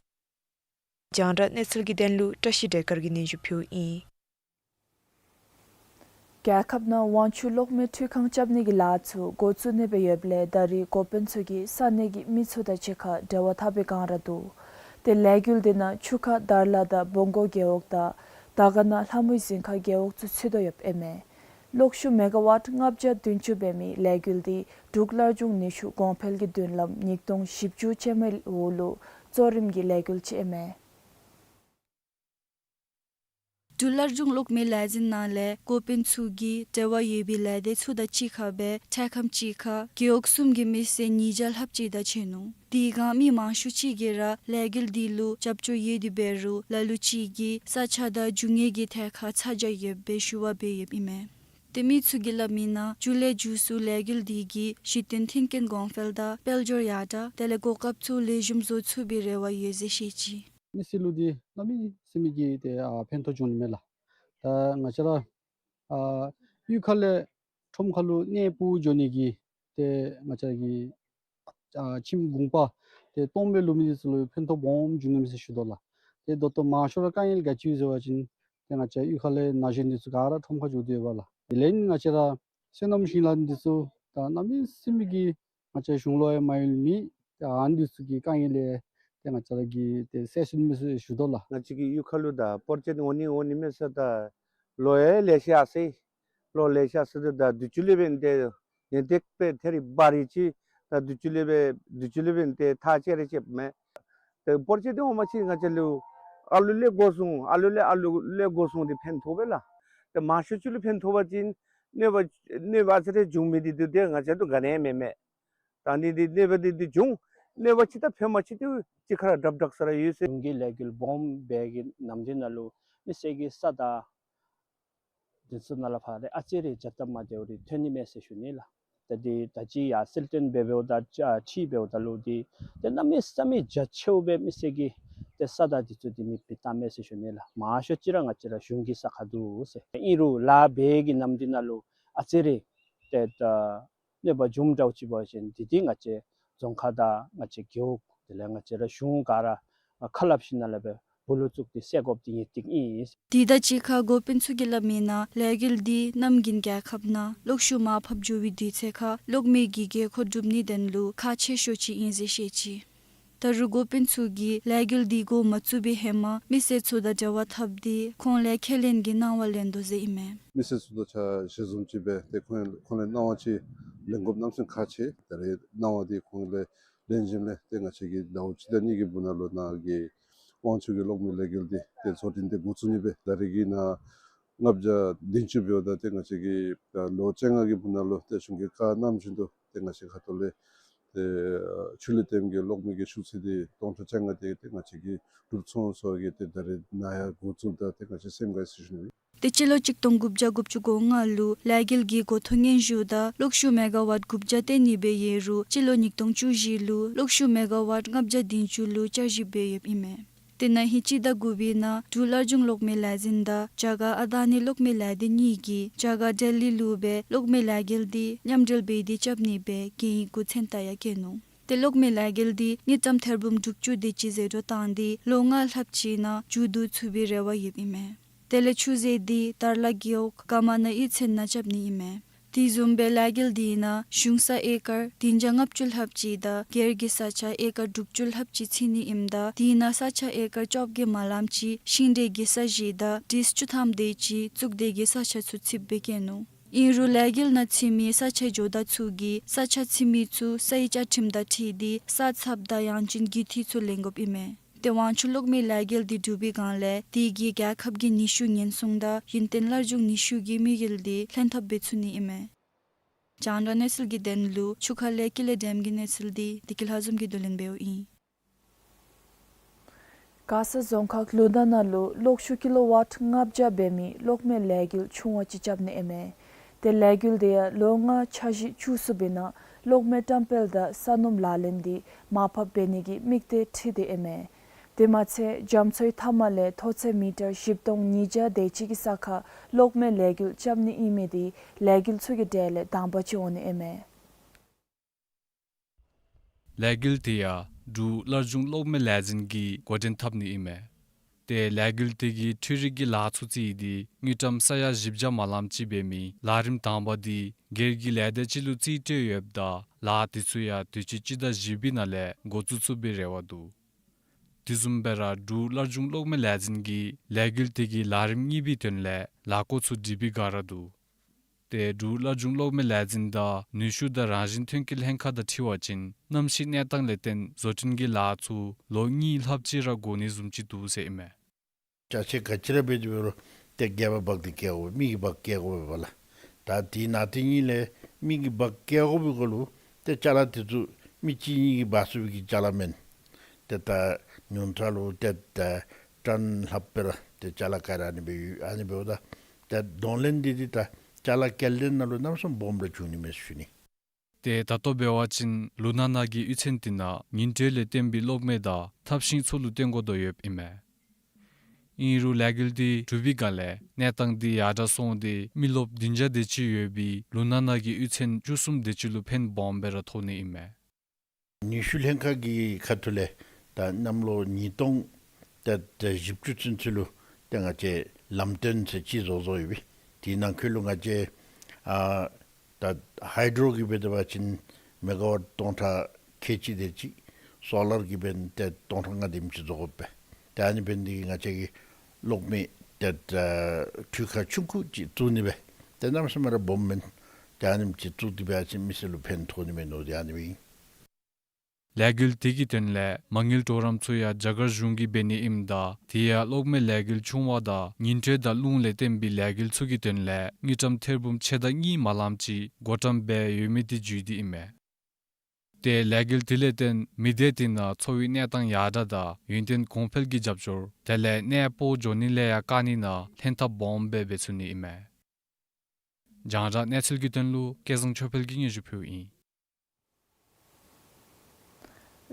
རྒྱང་བསྒྲགས་གནས་ཚུལ་གྱི་དོན་ལུ་བཀྲ་ཤིས་བདེ་དཀར་གྱིས་སྙན་ཞུ་ཕུལཝ་ཨིན། རྒྱལ་ཁབ་ནང་དབང་ཕྱུག་གློག་མེ་འཕྲུལ་ཁང་རྐྱབ་ནི་གི་ལཱ་ཚུ་འགོ་བཙུགས་ནི་སྦེ་ཡོདཔ་ལས་ད་རེས་འགོ་དཔོན་ཚུ་གིས་ས་གནས་ཀྱི་མི་ཚུ་དང་གཅིག་ཁར་འབྲེལ་བ་འཐབ་པའི་བསྒང་ར་འདུག། ཏེ་ལས་འགུལ་འདི་ནང་ཆུ་ཁ་དར་ལ་དང་བོང་གོ་རྒེད་འོག་དང་དར་དཀར་ན་ལྷ་མོའི་ཞིང་ཁ་རྒེད་འོག་ཚུ་ཚུད་དོ་ཡོདཔ་ཨིན་མས། གློག་ཤུགས་མེ་ག་ཝཊ་ལྔ་བརྒྱ་བདུན་ཅུ་འབད་མི་ལས་འགུལ་འདི་འབྲུག་སླར་འབྱུང་ནུས་ཤུགས་གོང་འཕེལ་གྱི་མདུན་ལམ་ཉིས་སྟོང་བཞི་བཅུ་ཅན་མའི་འོག་ལུ་གཙོ་རིམ་གྱི་ལས་འགུལ་ཅིག་ཨིན་མས། འབྲུག་སླར་འབྱུང་གློག་མེ་ལས་འཛིན་ནང་ལས་འགོ་དཔོན་ཚུ་གིས་འབྲེལ་བ་ཡོད་པའི་ལས་སྡེ་ཚུ་དང་གཅིག་ཁར་སྦེ་འཕྲལ་ཁམས་ཅིག་ཁར་རྒེད་འོག་གསུམ་གྱི་མི་སེར་ཉིས་བརྒྱ་ལྷགཔ་ཅིག་དང་ཕྱད་ནུག། དེ་སྒང་མི་མང་ཤོས་ཅིག་གིས་ར་ལས་འགུལ་འདི་ལུ་རྒྱབ་སྐྱོར་ཡོད་དེ་འབད་རུང་ལ་ལུ་ཅིག་གིས་ས་ཆ་དང་རྒྱུ་དངོས་ཀྱི་ཐད་ཁར་ཚ་གྱང་ཡོདཔ་སྦེ་ཞུ་བ་འབད་ཡོདཔ་ཨིན་མས། ཏེ་མི་ཚུ་གིས་སླབ་མིའི་ནང་མཇུག་ལས་མཇུག་སུ་ལས་འགུལ་འདི་གིས་གཞི་རྟེན་མཐུན་རྐྱེན་གོང་འཕེལ་དང་དཔལ་འབྱོར་ཡར་དྲག་དེ་ལས་གོ་སྐབས་ཚུ་ལེགས་ཤོམ་བཟོ་ཚུགས་པའི་རེ་བ་ཡོད་ཟེར་བཤད་ཅི། མི་སེར་ལུ་འདི་གནམ་མེད་ས་མེད་ཀྱི་ཏེ་ཨ་ཕན་ཐོགས་འབྱུང་ནི་མས་ལགས། ད་ང་བཅས་ར་ཨ་གཡུས་ཁ་ལས་ཁྲོམ་ཁ་ལུ་གནས་སྤོ་འགྱོ་ནི་གི་ཏེ་ང་བཅས་ཀྱི་ཨ་ཁྱིམ་གུང་པ་ཏེ་སྟོངམ་སྦེ་ལུས་མི་འདི་ཚུ་ལུ་ཕན་ཐོགས་སྦོམ་འབྱུང་ནི་མས་ཟེར་ཞུ་དོ་ལགས། ཏེ་ད་ལྟོ་མང་ཤོས་ར་དཀའ་ངལ་ག་ཅི་ཡོད་ཟེར་བ་ཅིན་ཏེ་ང་བཅས་གཡུས་ཁ་ལས་ན་གཞོན་འདི་ཚུ་ག་ར་ཁྲོམ་ཁ་འགྱོ་དོ་ཡོདཔ་ལགས། དེ་ལས་ང་བཅས་ར་སོ་ནམ་ཞིང་ལཱ་འདི་ཚུ་ད་གནམ་མེད་ས་མེད་ཀྱི་ང་བཅས་གཞུང་ལུ་ཡང་མ་ཡོད་མི་ཏེ་ཨ་ནི་འདི་ཚུ་གི་དཀའ་ངལ་ལས་ཏེ་ང་བཅས་ར་གིས་ཏེ་སེལ་ཚུགས་ནི་མས་ཟེར་ཞུ་དོ་ལགས། ང་བཅས་ཀྱི་གཡུས་ཁ་ལུ་ད་སྤོར་ཆས་འདི་འོང་ནི་འོང་ནི་མས་ཟེར་ད་ལོ་ཡང་ལེ་ཤ་ཡར་སོ་ཡི། ལོ་ལེ་ཤ་ཡར་སོ་ཡི། ད་དུས་ཅི་ལས་འབད་ཏེ་ཉེན་ཏིག་སྦེ་ཐད་རི་བ་རི་ཅིག་ད་དུས་ཅི་ལས་འབད་དུས་ཅི་ལས་འབད་ཏེ་ཐག་བཅད་རེ་བཅདཔ་མས། ཏེ་སྤོར་ཆས་འདི་འོང་པ་ཅིན་ང་བཅས་ལུ་ཨ་ལུ་ལས་འགོ་བཟུང་ཨ་ལུ་ལས་ཨ་ལུ་ལས་འགོ་བཟུང་སྟེ་ཕན་ཐོགས་པས་ལགས། ཏེ་མང་ཤོས་ཅིག་ལུ་ཕན་ཐོགས་པ་ཅིན་གནོད་པ་གནོད་པ་ཨ་ཙི་རེ་འབྱུང་མི་འདི་འདི་ཏེ་ང་བཅས་ལུ་ག་ནི་ཡང་མེད་མས། ད་འདི་འདི་གནོད་པ་འདི་འདི་འབྱུང་གནོད་པ་ཅིག་དང་ཕན་པ་ཅིག་འདི་གཅིག་ཁར་སྒྲབ་སྒྲབ་ས་ར་ཡོད་ཟེར། གཞུང་གི་ལས་འགུལ་སྦོམ་སྦེ་གི་ནམ་འདི་ནང་ལུ་མི་སེར་གྱི་ས་དང་འདི་ཚུ་ནང་ལས་ཕར་ཏེ་ཨ་ཙི་རེ་འཇགས་ཏ་མ་བདེཝ་རེ་ཐོན་ནི་མས་ཟེར་ཞུ་ནི་ལགས། ད་འདི་ད་ཅི་ཡར་སེལ་ཏོན་འབད་འབདཝ་ད་ཨ་ཁྲིད་འབདཝ་ད་ལུ་འདི་ཏེ་གནམ་མེད་ས་མེད་རྒྱ་ཆེཝ་སྦེ་མི་སེར་གྱི་ཏེ་ས་དང་འདི་ཚུ་འདི་མེདཔ་བཏངམ་མས་ཟེར་ཞུ་ནི་ལགས། མང་ཤོས་ཅིག་ར་ང་བཅས་ར་གཞུང་གི་ས་ཁར་འདུག་ཟེར། ཨིན་རུང་ལཱ་འབད་གི་ནམ་འདི་ནང་ལུ་ཨ་ཙི་རེ་ཏེ་ད་གནོད་པ་འབྱུངམ་འདྲཝ་ཅིག་འབད་བ་ཅིན་འདི་འདི་ང་བཅས་རྫོང་ཁག་དང་ང་བཅས་རྒེད་འོག་དེ་ལས་ང་བཅས་ར་གཞུང་ག་ར་ཁ་སླབ་ཞིནམ་ལས་སྦེ་སྦོ་ལོགས་བཙུགས་ཏེ་སེལ་དགོཔ་འདི་ངེས་ཏིག་ཨིན། དེ་དང་གཅིག་ཁར་འགོ་དཔོན་ཚུ་གིས་སླབ་མིའི་ནང་ལས་འགུལ་འདི་གནམ་དགུན་རྒྱལ་ཁབ་ནང་གློག་ཤུགས་མར་ཕབ་འགྱོ་བའི་དུས་ཚོད་ཁར་གློག་མེ་གི་དགོས་མཁོ་བསྒྲུབ་ནིའི་དོན་ལུ་ཁག་ཆེ་ཤོས་ཅིག་ཨིན་ཟེར་བཤད་ཅི། ད་རུང་འགོ་དཔོན་ཚུ་གིས་ལས་འགུལ་འདི་འགོ་མ་བཙུགས་པའི་ཧེ་མ་མི་སེར་ཚུ་དང་འབྲེལ་བ་འཐབ་སྟེ་ཁོང་ལས་ཁས་ལེན་གྱི་གནང་བ་ལེན་དོ་ཟེར་ཨིན་མས། མི་སེར་ཚུ་དང་ཆ་ཞལ་འཛོམས་ཅིག་འབད་དེ་ཁོང་ཁོང་ལས་གནང་བ་ཅིག་ལེན་དགོཔ་གནམ་མེད་ས་མེད་ཁག་ཆེ། ད་རེས་གནང་བ་འདི་ཁོང་ལས་ལེན་ཞིནམ་ལས་ཏེ་ང་བཅས་ཀྱིས་ཟླཝ་གཅིག་དང་གཉིས་ཀྱི་སྦུག་ན་ལུ་ནཱ་གི་དབང་ཕྱུག་གི་གློག་མེ་ལས་འགུལ་འདི་ཏེ་བཟོ་སྐྲུན་འདི་འགོ་བཙུགས་ནི་སྦེ། ད་རེས་ཀྱི་ནཱ་ལྔ་བརྒྱ་བདུན་ཅུ་འབདཝ་ད་ཏེ་ང་བཅས་ཀྱིས་ད་ལོ་བཅོ་ལྔ་གི་སྦུག་ན་ལུ་ཏེ་གཞུང་གི་བཀའ་གནང་བཞིན་དུ་ཏེ་ང་བཅས་ཁ་ཐུག་ལས་ཏེ་ཆུ་ལས་ཐོན་གྱི་གློག་མེ་གི་ཤུགས་ཚད་འདི་སྟོང་ཕྲག་བཅོ་ལྔ་དེ་ཏེ་ང་བཅས་ཀྱིས་སྒྲུབ་ཚུགས་ཟེར་གི་ཏེ་ད་རེས་ནཱ་ཡང་འགོ་བཙུགས་ད་ཏེ་ང་བཅས་སེམས་དགའ་ཟེར་ཞུ་ནི། ཏེ་སྤྱི་ལོ་གཅིག་སྟོང་དགུ་བརྒྱ་དགུ་བཅུ་གོ་ལྔ་ལུ་ལས་འགུལ་གྱི་འགོ་ཐོག་སྙན་ཞུ་དང་གློག་ཤུགས་མེ་ག་ཝཊ་དགུ་བརྒྱ་སྟོན་ནི་སྦེ་ཡོད་རུང་སྤྱི་ལོ་ཉིས་སྟོང་བཅུ་བཞི་ལུ་གློག་ཤུགས་མེ་ག་ཝཊ་ལྔ་བརྒྱ་བདུན་ཅུ་ལུ་བསྐྱར་ཞིབ་འབད་ཡོདཔ་ཨིན་མས། དེ་ནང་ཧིང་སྤྱི་ཟླ་དགུ་པའི་ནང་འབྲུག་སླར་འབྱུང་གློག་མེ་ལས་འཛིན་དང་རྒྱ་གར་ཨ་དྷ་ནི་གློག་མེ་ལས་སྡེ་གཉིས་ཀྱིས་རྒྱ་གར་ལྡི་ལི་ལུ་སྦེ་གློག་མེ་ལས་འགུལ་འདི་མཉམ་འབྲེལ་འབད་དེ་རྐྱབ་ནི་སྦེ་གན་ཡིག་གུ་མཚན་རྟགས་ཡང་བཀོད་ནུག། ཏེ་གློག་མེ་ལས་འགུལ་འདི་དངུལ་ཀྲམ་ཐེར་འབུམ་དྲུག་ཅུ་དེ་ཅིག་ཟད་འགྲོ་བཏང་སྟེ་ལོ་ལྔ་ལྷགཔ་ཅིག་ནང་མཇུག་བསྡུ་ཚུགས་པའི་རེ་བ་ཡོདཔ་ཨིན་མས། དེ་ལས་ཆུ་ཟད་འདི་དར་ལ་རྒེད་འོག་ཀ་མ་ན་གཡུས་ཚན་ནང་རྐྱབ་ནི་ཨིན་མས། དེ་བཟུམ་སྦེ་ལས་འགུལ་འདི་ནང་གཞུང་ས་ཨེ་ཀར་བདུན་བརྒྱ་ལྔ་བཅུ་ལྷགཔ་ཅིག་དང་སྒེར་གྱི་ས་ཆ་ཨེ་ཀར་དྲུག་ཅུ་ལྷགཔ་ཅིག་ཚུད་ནི་ཨིནམ་ད་དེ་ནང་ས་ཆ་ཨེ་ཀར་བཅོ་བརྒྱད་མ་ལངམ་ཅིག་ཤིང་འབྲས་ཀྱི་ས་གཞི་དང་ཏིས་བཅུ་ཐམ་དེ་ཅིག་བཙུགས་སྡོད་ཀྱི་ས་ཆ་ཚུ་ཚུདཔ་སྦེ་བཀོད་ནུག། ཨིན་རུང་ལས་འགུལ་ནང་ཚུད་མི་ས་ཆའི་ཇོ་བདག་ཚུ་གིས་ས་ཆ་ཚུད་མི་ཚུ་སའི་བཅའ་ཁྲིམས་དང་འཁྲིལ་ཏེ་ས་ཚབ་དང་ཡང་ཅིན་རྒུད་འཐུས་ཚུ་ལེན་དགོཔ་ཨིན་མས། ཏེ་དབང་ཕྱུག་གློག་མེ་ལས་འགུལ་འདི་གྲུབ་པའི་སྒང་ལས་དེ་གིས་རྒྱལ་ཁབ་ཀྱི་ནུས་ཤུགས་ཉེན་སྲུང་དང་ཡུན་བརྟན་སླར་འབྱུང་ནུས་ཤུགས་ཀྱི་དམིགས་ཡུལ་འདི་ལྷན་ཐབས་འབད་ཚུགས་ནི་ཨིན་མས། རྒྱང་བསྒྲགས་གནས་ཚུལ་གྱི་དོན་ལུ་ཆུ་ཁ་ལས་ཀུན་ལེགས་སྒྲོལམ་གྱི་གནས་ཚུལ་འདི་བདེ་སྐྱིད་ལྷ་འཛོམས་ཀྱིས་བསྡུ་ལེན་འབདཝ་ཨིན། མགར་ས་རྫོང་ཁག་ལུང་མདའ་ནང་ལུ་གློག་ཤུགས་ཀི་ལོ་ཝཊ་ལྔ་བརྒྱ་འབད་མི་གློག་མེ་ལས་འགུལ་ཆུང་བ་ཅིག་རྐྱབ་ནི་ཨིན་མས། ཏེ་ལས་འགུལ་དེ་ཡང་ལོ་ལྔ་འཆར་གཞི་བཅུ་གསུམ་པའི་ནང་གློག་མེ་བཀྲམ་སྤེལ་དང་ས་སྣུམ་ལག་ལེན་འདི་མར་ཕབ་འབད་ནི་གི་དམིགས་གཏད་འཁྲི་སྟེ་ཨིན་མས། དེ་མ་ཚད་རྒྱ་མཚོའི་མཐའ་མ་ལས་མཐོ་ཚད་མི་ཊར་བཞི་སྟོང་ཉིས་བརྒྱ་དེ་ཅིག་གི་ས་ཁར་གློག་མེ་ལས་འགུལ་རྐྱབ་ནི་ཨིན་མི་འདི་ལས་འགུལ་ཚུ་གི་གྲས་ལས་དང་པ་ཅིག་འོང་ནི་ཨིན་མས། ལས་འགུལ་དེ་ཡང་འབྲུག་སླར་འབྱུང་གློག་མེ་ལས་འཛིན་གྱིས་འགོ་འདྲེན་འཐབ་ནི་ཨིན་མས། ཏེ་ལས་འགུལ་དེ་གིས་འཕྲུལ་རིག་གི་ལཱ་ཚུ་རྩིས་ཏེ་དངུལ་ཀྲམ་ས་ཡ་བཞི་བརྒྱ་མ་ལམ་ཅིག་འབད་མི་ལཱ་རིམ་དང་པ་དེ་སྒེར་གྱི་ལས་སྡེ་ཅིག་ལུ་རྩིས་སྤྲོད་ཡོདཔ་ད་ལཱ་དེ་ཚུ་ཡང་དུས་ཅི་སྤྱི་ཟླ་བཞི་པའི་ནང་ལས་འགོ་བཙུགས་ཚུགས་པའི་རེ་བ་འདུག། དེ་བཟུམ་སྦེ་ར་འབྲུག་སླར་འབྱུང་གློག་མེ་ལས་འཛིན་གྱིས་ལས་འགུལ་དེ་གི་ལཱ་རིམ་གཉིས་པའི་དོན་ལས་ལཱ་བཀོད་ཚུ་སྒྲིག་པའི་བསྒང་ར་འདུག། ཏེ་འབྲུག་སླར་འབྱུང་གློག་མེ་ལས་འཛིན་དང་ནུས་ཤུགས་དང་རང་བཞིན་ཐོན་སྐྱེད་ལྷན་ཁག་དང་འཁྲིལ་བ་ཅིན་གནམ་གཤིས་གནས་སྟངས་ལས་བརྟེན་བཟོ་སྐྲུན་གྱི་ལཱ་ཚུ་ལོ་གཉིས་ལྷགཔ་ཅིག་ར་འགོར་ནི་བཟུམ་ཅིག་འདུག་ཟེར་ཨིན་མས། ཅ་ཆས་ག་ཅི་ར་འབད་དེ་འབད་རུང་ཏེ་སྒལ་པ་འབག་སྟེ་བཀལ་དགོ་པས། མི་གིས་འབག་སྐྱེལ་དགོ་པས་ལགས། ད་དེ་ནང་དེ་གཉིས་ལས་མི་གིས་འབག་སྐྱེལ་དགོ་པའི་སྐོར་ལུ་ཏེ་ཅ་ལ་དེ་ཚུ་མི་གཅིག་གཉིས་ཀྱིས་འབག་ཚུགས་པའི་གི་ཅ་ལ་མེན། ཏེ་ད་ཉུང་མཐའ་ལུ་ཏེ་ད་ཊོན་ལྷགཔ་སྦེ་ར་ཏེ་ཅ་ལ་ག་ར་ཨ་ནི་སྦེ་ཡོད། ཨ་ནི་འབདཝ་ད་ཏེ་གདོང་ལེན་འདི་འདི་ད་ཅ་ལ་སྐྱེལ་ལེན་ནང་ལུ་གནམ་མེད་ས་མེད་སྦོམ་ར་བྱུང་ནི་མས་ཟེར་ཞུ་ནི། ཏེ་ད་ལྟོ་འབད་བ་ཅིན་ལུང་ནག་ནང་གི་གཡུས་ཚན་དེ་ནང་ཉིང་ཁྲི་ལས་བརྟེན་པའི་གློག་མེ་དང་ཐབ་ཤིང་ཚུ་ལུ་བརྟེན་དགོ་དོ་ཡོདཔ་ཨིན་མས། ཨིན་རུང་ལས་འགུལ་འདི་གྲུབ་པའི་བསྒང་ལས་གནས་སྟངས་འདི་ཡར་དྲག་སོང་སྟེ་མི་རློབས་བདུན་བརྒྱ་དེ་ཅིག་ཡོད་པའི་ལུང་ནག་ནང་གི་གཡུས་ཚན་བཅུ་གསུམ་དེ་ཅིག་ལུ་ཕན་སྦོམ་སྦེ་ར་ཐོགས་ནི་ཨིན་མས། ནུས་ཤུགས་ལྷན་ཁག་གི་ཁ་ཐུག་ལས་ད་གནམ་ལོ་ཉིས་སྟོང་ཏེ་ཏེ་བཞི་བཅུ་ཚུན་ཚོད་ལུ་ཏེ་ང་བཅས་ལམ་སྟོན་ཟེར་ཅིག་བཟོ་བཟོཝ་ཡོད་པས། དེའི་ནང་འཁོད་ལུ་ང་བཅས་ཨ་ད་ཧའི་ཌོ་རོ་གིས་འབད་དེ་འབད་བ་ཅིན་མེ་ག་ཝཊ་སྟོང་ཕྲག་ཁལ་གཅིག་དེ་ཅིག། སོ་ལར་གིས་འབདན་ཏེ་སྟོང་ཕྲག་ལྔ་དེམ་ཅིག་བཟོ་དགོ་པས། ཏེ་ཨ་ནི་འབདན་འདི་གིས་ང་བཅས་ཀྱིས་གློག་མེ་ཏེ་ཨ་འཕྲུལ་ཁང་ཆུང་ཀུ་ཅིག་བཙུགས་ནི་སྦེ་ཏེ་གནམ་མེད་ས་མེད་ར་སྦོམ་མེན། ཏེ་ཨ་ནེམ་ཅིག་བཙུགས་ཏེ་འབད་བ་ཅིན་མི་སེར་ལུ་ཕན་ཐོགས་ནི་མས་མནོ་སྟེ་ཨ་ནི་སྦེ་ཨིན། ལས་འགུལ་དེ་གི་དོན་ལས་མ་དངུལ་གྲོགས་རམ་ཚུ་ཡང་རྒྱ་གར་གཞུང་གིས་འབད་ནི་ཨིནམ་ད་དེ་ཡང་གློག་མེ་ལས་འགུལ་ཆུང་བ་དང་ཉིང་ཁྲི་དང་རླུང་ལས་བརྟེན་པའི་ལས་འགུལ་ཚུ་གི་དོན་ལས་དངུལ་ཀྲམ་ཐེར་འབུམ་ཕྱེད་དང་གཉིས་མ་ལམ་ཅིག་བགོ་བཀྲམ་འབད་ཡོད་མི་དེ་བརྒྱུད་དེ་ཨིན་མས། ཏེ་ལས་འགུལ་དེ་ལས་བརྟེན་མི་སྡེ་དེ་ནང་འཚོ་བའི་གནས་སྟངས་ཡར་དྲག་དང་ཡུན་བརྟན་གོང་འཕེལ་གྱི་རྒྱབ་སྐྱོར་དེ་ལས་གནས་སྤོ་འགྱོ་ནི་ལས་ཡང་བཀག་ནི་ནང་ལྷན་ཐབས་སྦོམ་སྦེ་འབད་ཚུགས་ནི་ཨིན་མས། རྒྱང་བསྒྲགས་གནས་ཚུལ་གྱི་དོན་ལུ་སྐལ་བཟང་ཆོས་འཕེལ་གྱིས་སྙན་ཞུ་ཕུལཝ་ཨིན།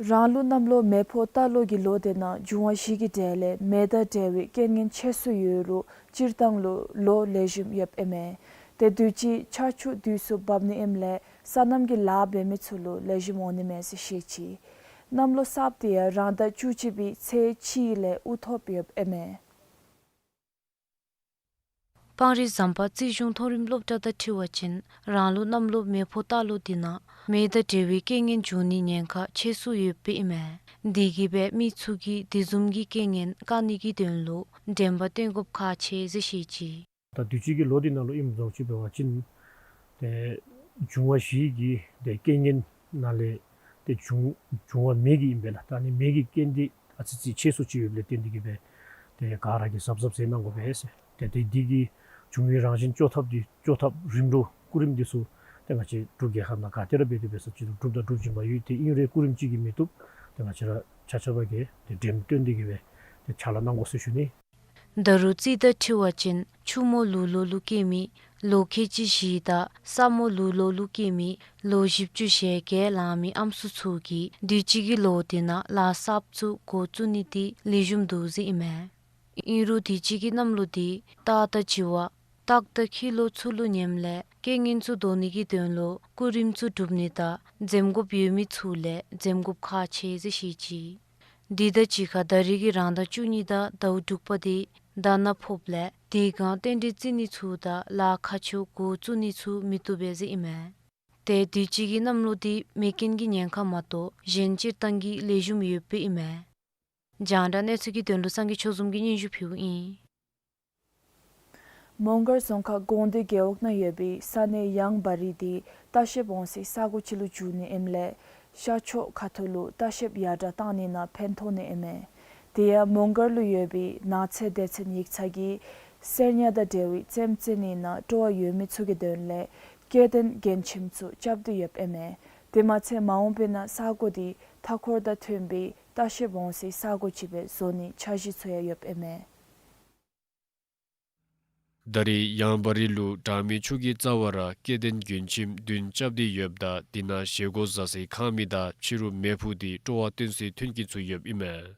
རང་ལུགས་གནམ་ལོ་མེ་ཕོ་རྟ་ལོ་གི་ལོ་དེ་ནང་འབྱུང་བ་བཞི་གི་གྲས་ལས་མེ་དང་འབྲེལ་བའི་རྐྱེན་ངན་ཆེ་སུ་ཡོད་རུང་སྤྱིར་བཏང་ལུ་ལོ་ལེགས་ཤོམ་ཡོདཔ་ཨིན་མས། ཏེ་དུས་ཅི་ཆར་ཆུ་དུས་སུ་འབབ་ནི་ཨིནམ་ལས་སོ་ནམ་གྱི་ལཱ་འབད་མི་ཚུ་ལུ་ལེགས་ཤོམ་འོང་ནི་མས་ཟེར་བཤད་ཅི། གནམ་ལོ་གསརཔ་དེ་ཡང་རང་ཟླ་བཅུ་གཅིག་པའི་ཚེས་གཅིག་ལས་དབུ་ཐོབ་ཡོདཔ་ཨིན་མས། སྤང་རི་ཟམ་པ་རྩིས་གཞུང་མཐོ་རིམ་སློབ་གྲྭ་དང་འཁྲིལ་བ་ཅིན་རང་ལུགས་གནམ་ལོ་མེ་ཕོ་རྟ་ལོ་འདི་ནང་མེ་དང་འབྲེལ་བའི་རྐྱེན་ངན་འབྱུང་ནི་ཉེན་ཁ་ཆེ་སུ་ཡོདཔ་ཨིན་མས། དེ་གིས་སྦེ་མི་ཚུ་གིས་དེ་བཟུམ་གྱི་རྐྱེན་ངན་བཀག་ནི་གི་དོན་ལུ་དྲན་པ་བཏོན་དགོཔ་ཁག་ཆེ་ཟེར་བཤད་ཅི། ད་དུས་ཅི་གི་ལོ་འདི་ནང་ལུ་ཨིནམ་བཟུམ་ཅིག་འབད་བ་ཅིན་ཏེ་འབྱུང་བ་བཞི་གི་ཏེ་རྐྱེན་ངན་ནང་ལས་ཏེ་འབྱུང་འབྱུང་བ་མེ་གི་ཨིན་པས་ལགས། ད་ཨ་ནི་མེ་གི་རྐྱེན་འདི་ཨ་ཙི་ཅིག་ཆེ་སུ་ཅིག་ཡོདཔ་ལས་བརྟེན་ཏེ་གིས་སྦེ་ཏེ་ག་ར་གིས་གཟབ་གཟབ་མཛད་གནང་དགོ་པས་ཟེར། ཏེ་ཏེ་འདི་གི་འབྱུང་བའི་རང་བཞིན་བཅོ་ཐབས་འདི་བཅོ་ཐབས་རིམ་གྲོ་སྐུ་རིམ་འདི་ཚུ་ཏེ་ང་བཅས་འབྲུག་རྒྱལ་ཁབ་ནང་ག་ཏེ་ར་འབད་དེ་འབད་ས་ཅིག་རུང་གྲུབ་དང་འགྲུབ་བཞིན་པ་ཡོད། ཏེ་ཨིན་རུང་སྐུ་རིམ་གཅིག་གིས་མི་བཏུབ། ཏེ་ང་བཅས་ར་ཆ་ཁྱབ་ཀྱིས་ཏེ་འགྲེམས་སྟོན་འདི་གིས་སྦེ་ཏེ་ཕྱག་ལཱ་གནང་དགོ་ཟེར་ཞུ་ནི། ད་རུང་རྩིས་དང་འཁྲིལ་བ་ཅིན་ཆུ་མོ་ལུག་ལོ་ལུ་སྐྱེས་མི་ལོ་ཁལ་གཅིག་བཞི་དང་ས་མོ་ལུག་ལོ་ལུ་སྐྱེས་མི་ལོ་བཞི་བཅུ་ཞེ་བརྒྱད་ལང་མི་ཨམ་སྲུ་ཚུ་གིས་དུས་ཅི་གི་ལོ་དེ་ནང་ལཱ་གསརཔ་ཚུ་འགོ་བཙུགས་ནི་འདི་ལེགས་ཤོམ་འདུག་ཟེར་ཨིན་མས། ཨིན་རུང་དུས་ཅི་གི་གནམ་ལོ་འདི་སྟག་དང་བྱི་བ་སྟག་དང་ཁྱི་ལོ་ཚུ་ལུ་ཉེམ་ལས་རྐྱེན་ངན་ཚུ་བཟློག་ནི་གི་དོན་ལུ་སྐུ་རིམ་ཚུ་སྒྲུབ་ནི་དང་འཛེམ་དགོཔ་ཡོད་མི་ཚུ་ལས་འཛེམ་དགོཔ་ཁག་ཆེ་ཟེར་བཤད་ཅི། འདི་དང་གཅིག་ཁར་ད་རིས་ཀྱི་རང་ཟླ་བཅུ་གཉིས་དང་ཟླཝ་དྲུག་པ་འདི་དག་སྣང་ཕོགཔ་ལས་དེ་སྒང་རྟེན་འབྲེལ་བརྩི་ནི་ཚུ་དང་ལཱ་ཁག་ཆེཝ་འགོ་བཙུགས་ནི་ཚུ་མི་བཏུབ་པས་ཟེར་ཨིན་མས། ཏེ་དུས་ཅི་གི་གནམ་ལོ་འདི་མེ་རྐྱེན་གྱི་ཉེན་ཁ་མ་གཏོགས་གཞན་སྤྱིར་བཏང་གི་ལེགས་ཤོམ་ཡོདཔ་ཨིན་མས། རྒྱང་བསྒྲགས་གནས་ཚུལ་གྱི་དོན་ལུ་སངས་རྒྱས་ཆོས་འཛོམས་ཀྱིས་སྙན་ཞུ་ཕུལཝ་ཨིན། མོང་སྒར་རྫོང་ཁག་གོང་སྡེ་རྒེད་འོག་ནང་ཡོད་པའི་ས་གནས་ཡང་བ་རི་འདི་ལྟ་བཤལཔ་འོང་སའི་ས་གོ་ཅིག་ལུ་འགྱུར་ནི་ཨིནམ་ལས་ཤར་ཕྱོགས་ཁ་ཐུག་ལུ་ལྟ་བཤལཔ་ཡར་དྲག་བཏང་ནི་ནང་ཕན་ཐོགས་ནི་ཨིན་མས། དེ་ཡང་མོང་སྒར་ལུ་ཡོད་པའི་ནགས་ཚལ་སྡེ་ཚན་ཡིག་ཚང་གིས་གསེར་ཉ་དང་འབྲེལ་བའི་རྩེདམོ་རྩེ་ནི་ནང་སྤྲོ་བ་ཡོད་མི་ཚུ་གི་དོན་ལས་སྐྱེ་ལྡན་མགྲོན་ཁྱིམ་ཚུ་རྐྱབ་སྟེ་ཡོདཔ་ཨིན་མས། དེ་མ་ཚད་མ་འོངས་པའི་ནང་ས་གོ་འདི་མཐའ་འཁོར་དང་མཐུན་པའི་ལྟ་བཤལཔ་འོང་སའི་ས་གོ་ཅིག་སྦེ་བཟོ་ནིའི་འཆར་གཞི་ཚུ་ཡང་ཡོདཔ་ཨིན་མས། ད་རེས་ཡང་བ་རི་ལུ་གྲང་མོའི་ཆུ་གི་རྩ་བར་སྐྱེ་ལྡན་མགྲོན་ཁྱིམ་བདུན་རྐྱབ་སྟེ་ཡོདཔ་ད་དེ་ནང་བཞེས་སྒོ་བཟའ་སའི་ཁང་མིག་དང་ཕྱི་རུ་མེ་ཕུ་སྟེ་སྤྲོ་བ་སྟོན་སའི་མཐུན་རྐྱེན་ཚུ་ཡོདཔ་ཨིན་མས།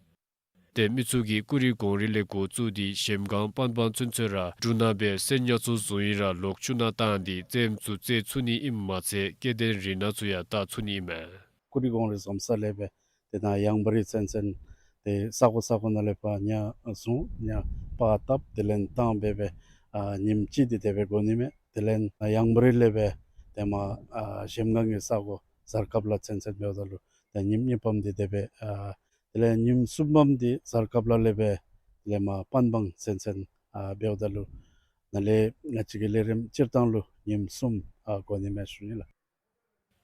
ཏེ་མི་ཚུ་གིས་ཀུ་རི་གོང་རི་ལས་འགོ་བཙུགས་ཏེ་གཞལམ་སྒང་པན་པན་ཚུན་ཚོད་ར་འབྲུ་སྣ་སྦེ་གསེར་ཉ་ཚུ་བཟུང་ཡི་ར་ལོག་ཆུ་ནང་བཏང་སྟེ་རྩེདམོ་ཚུ་རྩེ་ཚུགས་ནི་ཨིནམ་མ་ཚད་སྐྱེ་ལྡན་རི་སྣ་ཚུ་ཡང་བལྟ་ཚུགས་ནི་ཨིན་མས། ཀུ་རི་གོང་རི་འཛོམས་ས་ལས་སྦེ་དེ་ནང་ཡང་བ་རི་ཚུན་ཚོད་ ཏེ་ས་གོ་ས་གོ་ནང་ལས་ཕར་ཉ་བཟུང་ཉ་པར་བཏབ་དེ་ལས་བཏང་སྦེ་སྦེ་ཨ་ཉིནམ་གཅིག་འདི་དེ་སྦེ་འགོར་ནི་མས། དེ་ལས་ཨ་ཡང་པ་རི་ལས་སྦེ་ཏེ་མར་ཨ་གཞལམ་སྒང་གི་ས་གོ་གཟར་དཀརཔོ་ལ་ཚུན་ཚོད་འབདཝ་ད་ལུ་ཏེ་ཉིནམ་གཉིས་པམ་འདི་དེ་སྦེ་ཨ་དེ་ལས་ཉིནམ་གསུམ་པམ་འདི་གཟར་དཀརཔོ་ལས་སྦེ་དེ་ལས་མར་པན་བང་ཚུན་ཚོད་ཨ་འབདཝ་ད་ལུ་ནཱ་ལས་ང་བཅས་ཀྱི་ལས་རིམ་སྤྱིར་བཏང་ལུ་ཉིནམ་གསུམ་ཨ་འགོར་ནི་མས་ཞུ་ནི་ལགས།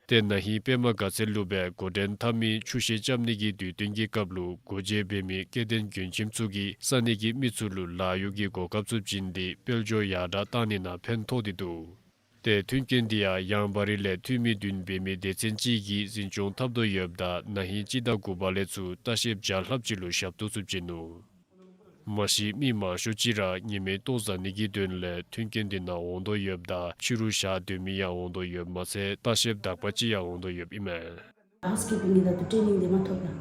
ཏེ་ན་ཧིང་པདྨ་དགའ་ཚལ་ལུ་སྦེ་འགོ་འདྲེན་འཐབ་མི་ཆུ་ཤེལ་རྐྱབ་ནི་གི་དུས་སྟོན་གྱི་སྐབས་ལུ་སྒོ་འབྱེད་འབད་མི་སྐལ་ལྡན་མགོན་ཁྱིམ་ཚུ་གིས་ས་གནས་ཀྱི་མི་ཚུ་ལུ་ལཱ་གཡོག་གི་གོ་སྐབས་ཚུ་བྱིན་ཏེ་དཔལ་འབྱོར་ཡར་དྲག་བཏང་ནི་ནང་ཕན་ཐོགས་ཏེ་འདུག། ཏེ་མཐུན་རྐྱེན་འདི་ཡང་ཡང་པ་རི་ལས་འཐུས་མི་བདུན་འབད་མི་སྡེ་ཚན་ཅིག་གིས་འཛིན་སྐྱོང་འཐབ་དོ་ཡོདཔ་ད་ན་ཧིང་སྤྱི་ཟླ་དགུ་པ་ལས་ཚུར་ལྟ་བཤལཔ་བརྒྱ་ལྷགཔ་ཅིག་ལུ་ཞབས་ཏོག་ཚུ་བྱིན་ནུག། མ་གཞི་མི་མང་ཤོས་ཅིག་ར་ཉི་མའི་ལྟོ་བཟའ་ནི་གི་དོན་ལས་མཐུན་རྐྱེན་འདི་ནང་འོང་དོ་ཡོདཔ་ད་ཕྱི་རུ་ཞག་སྡོད་མི་ཡང་འོང་དོ་ཡོདཔ་མ་ཚད་ལྟ་བཤལཔ་དག་པ་ཅིག་ཡང་འོང་དོ་ཡོདཔ་ཨིན་མས། ཧའུསི་ཀིཔིང་གི་ད་ལྟོ་ཊེ་ནིང་འདི་མ་ཐོབ་ལགས།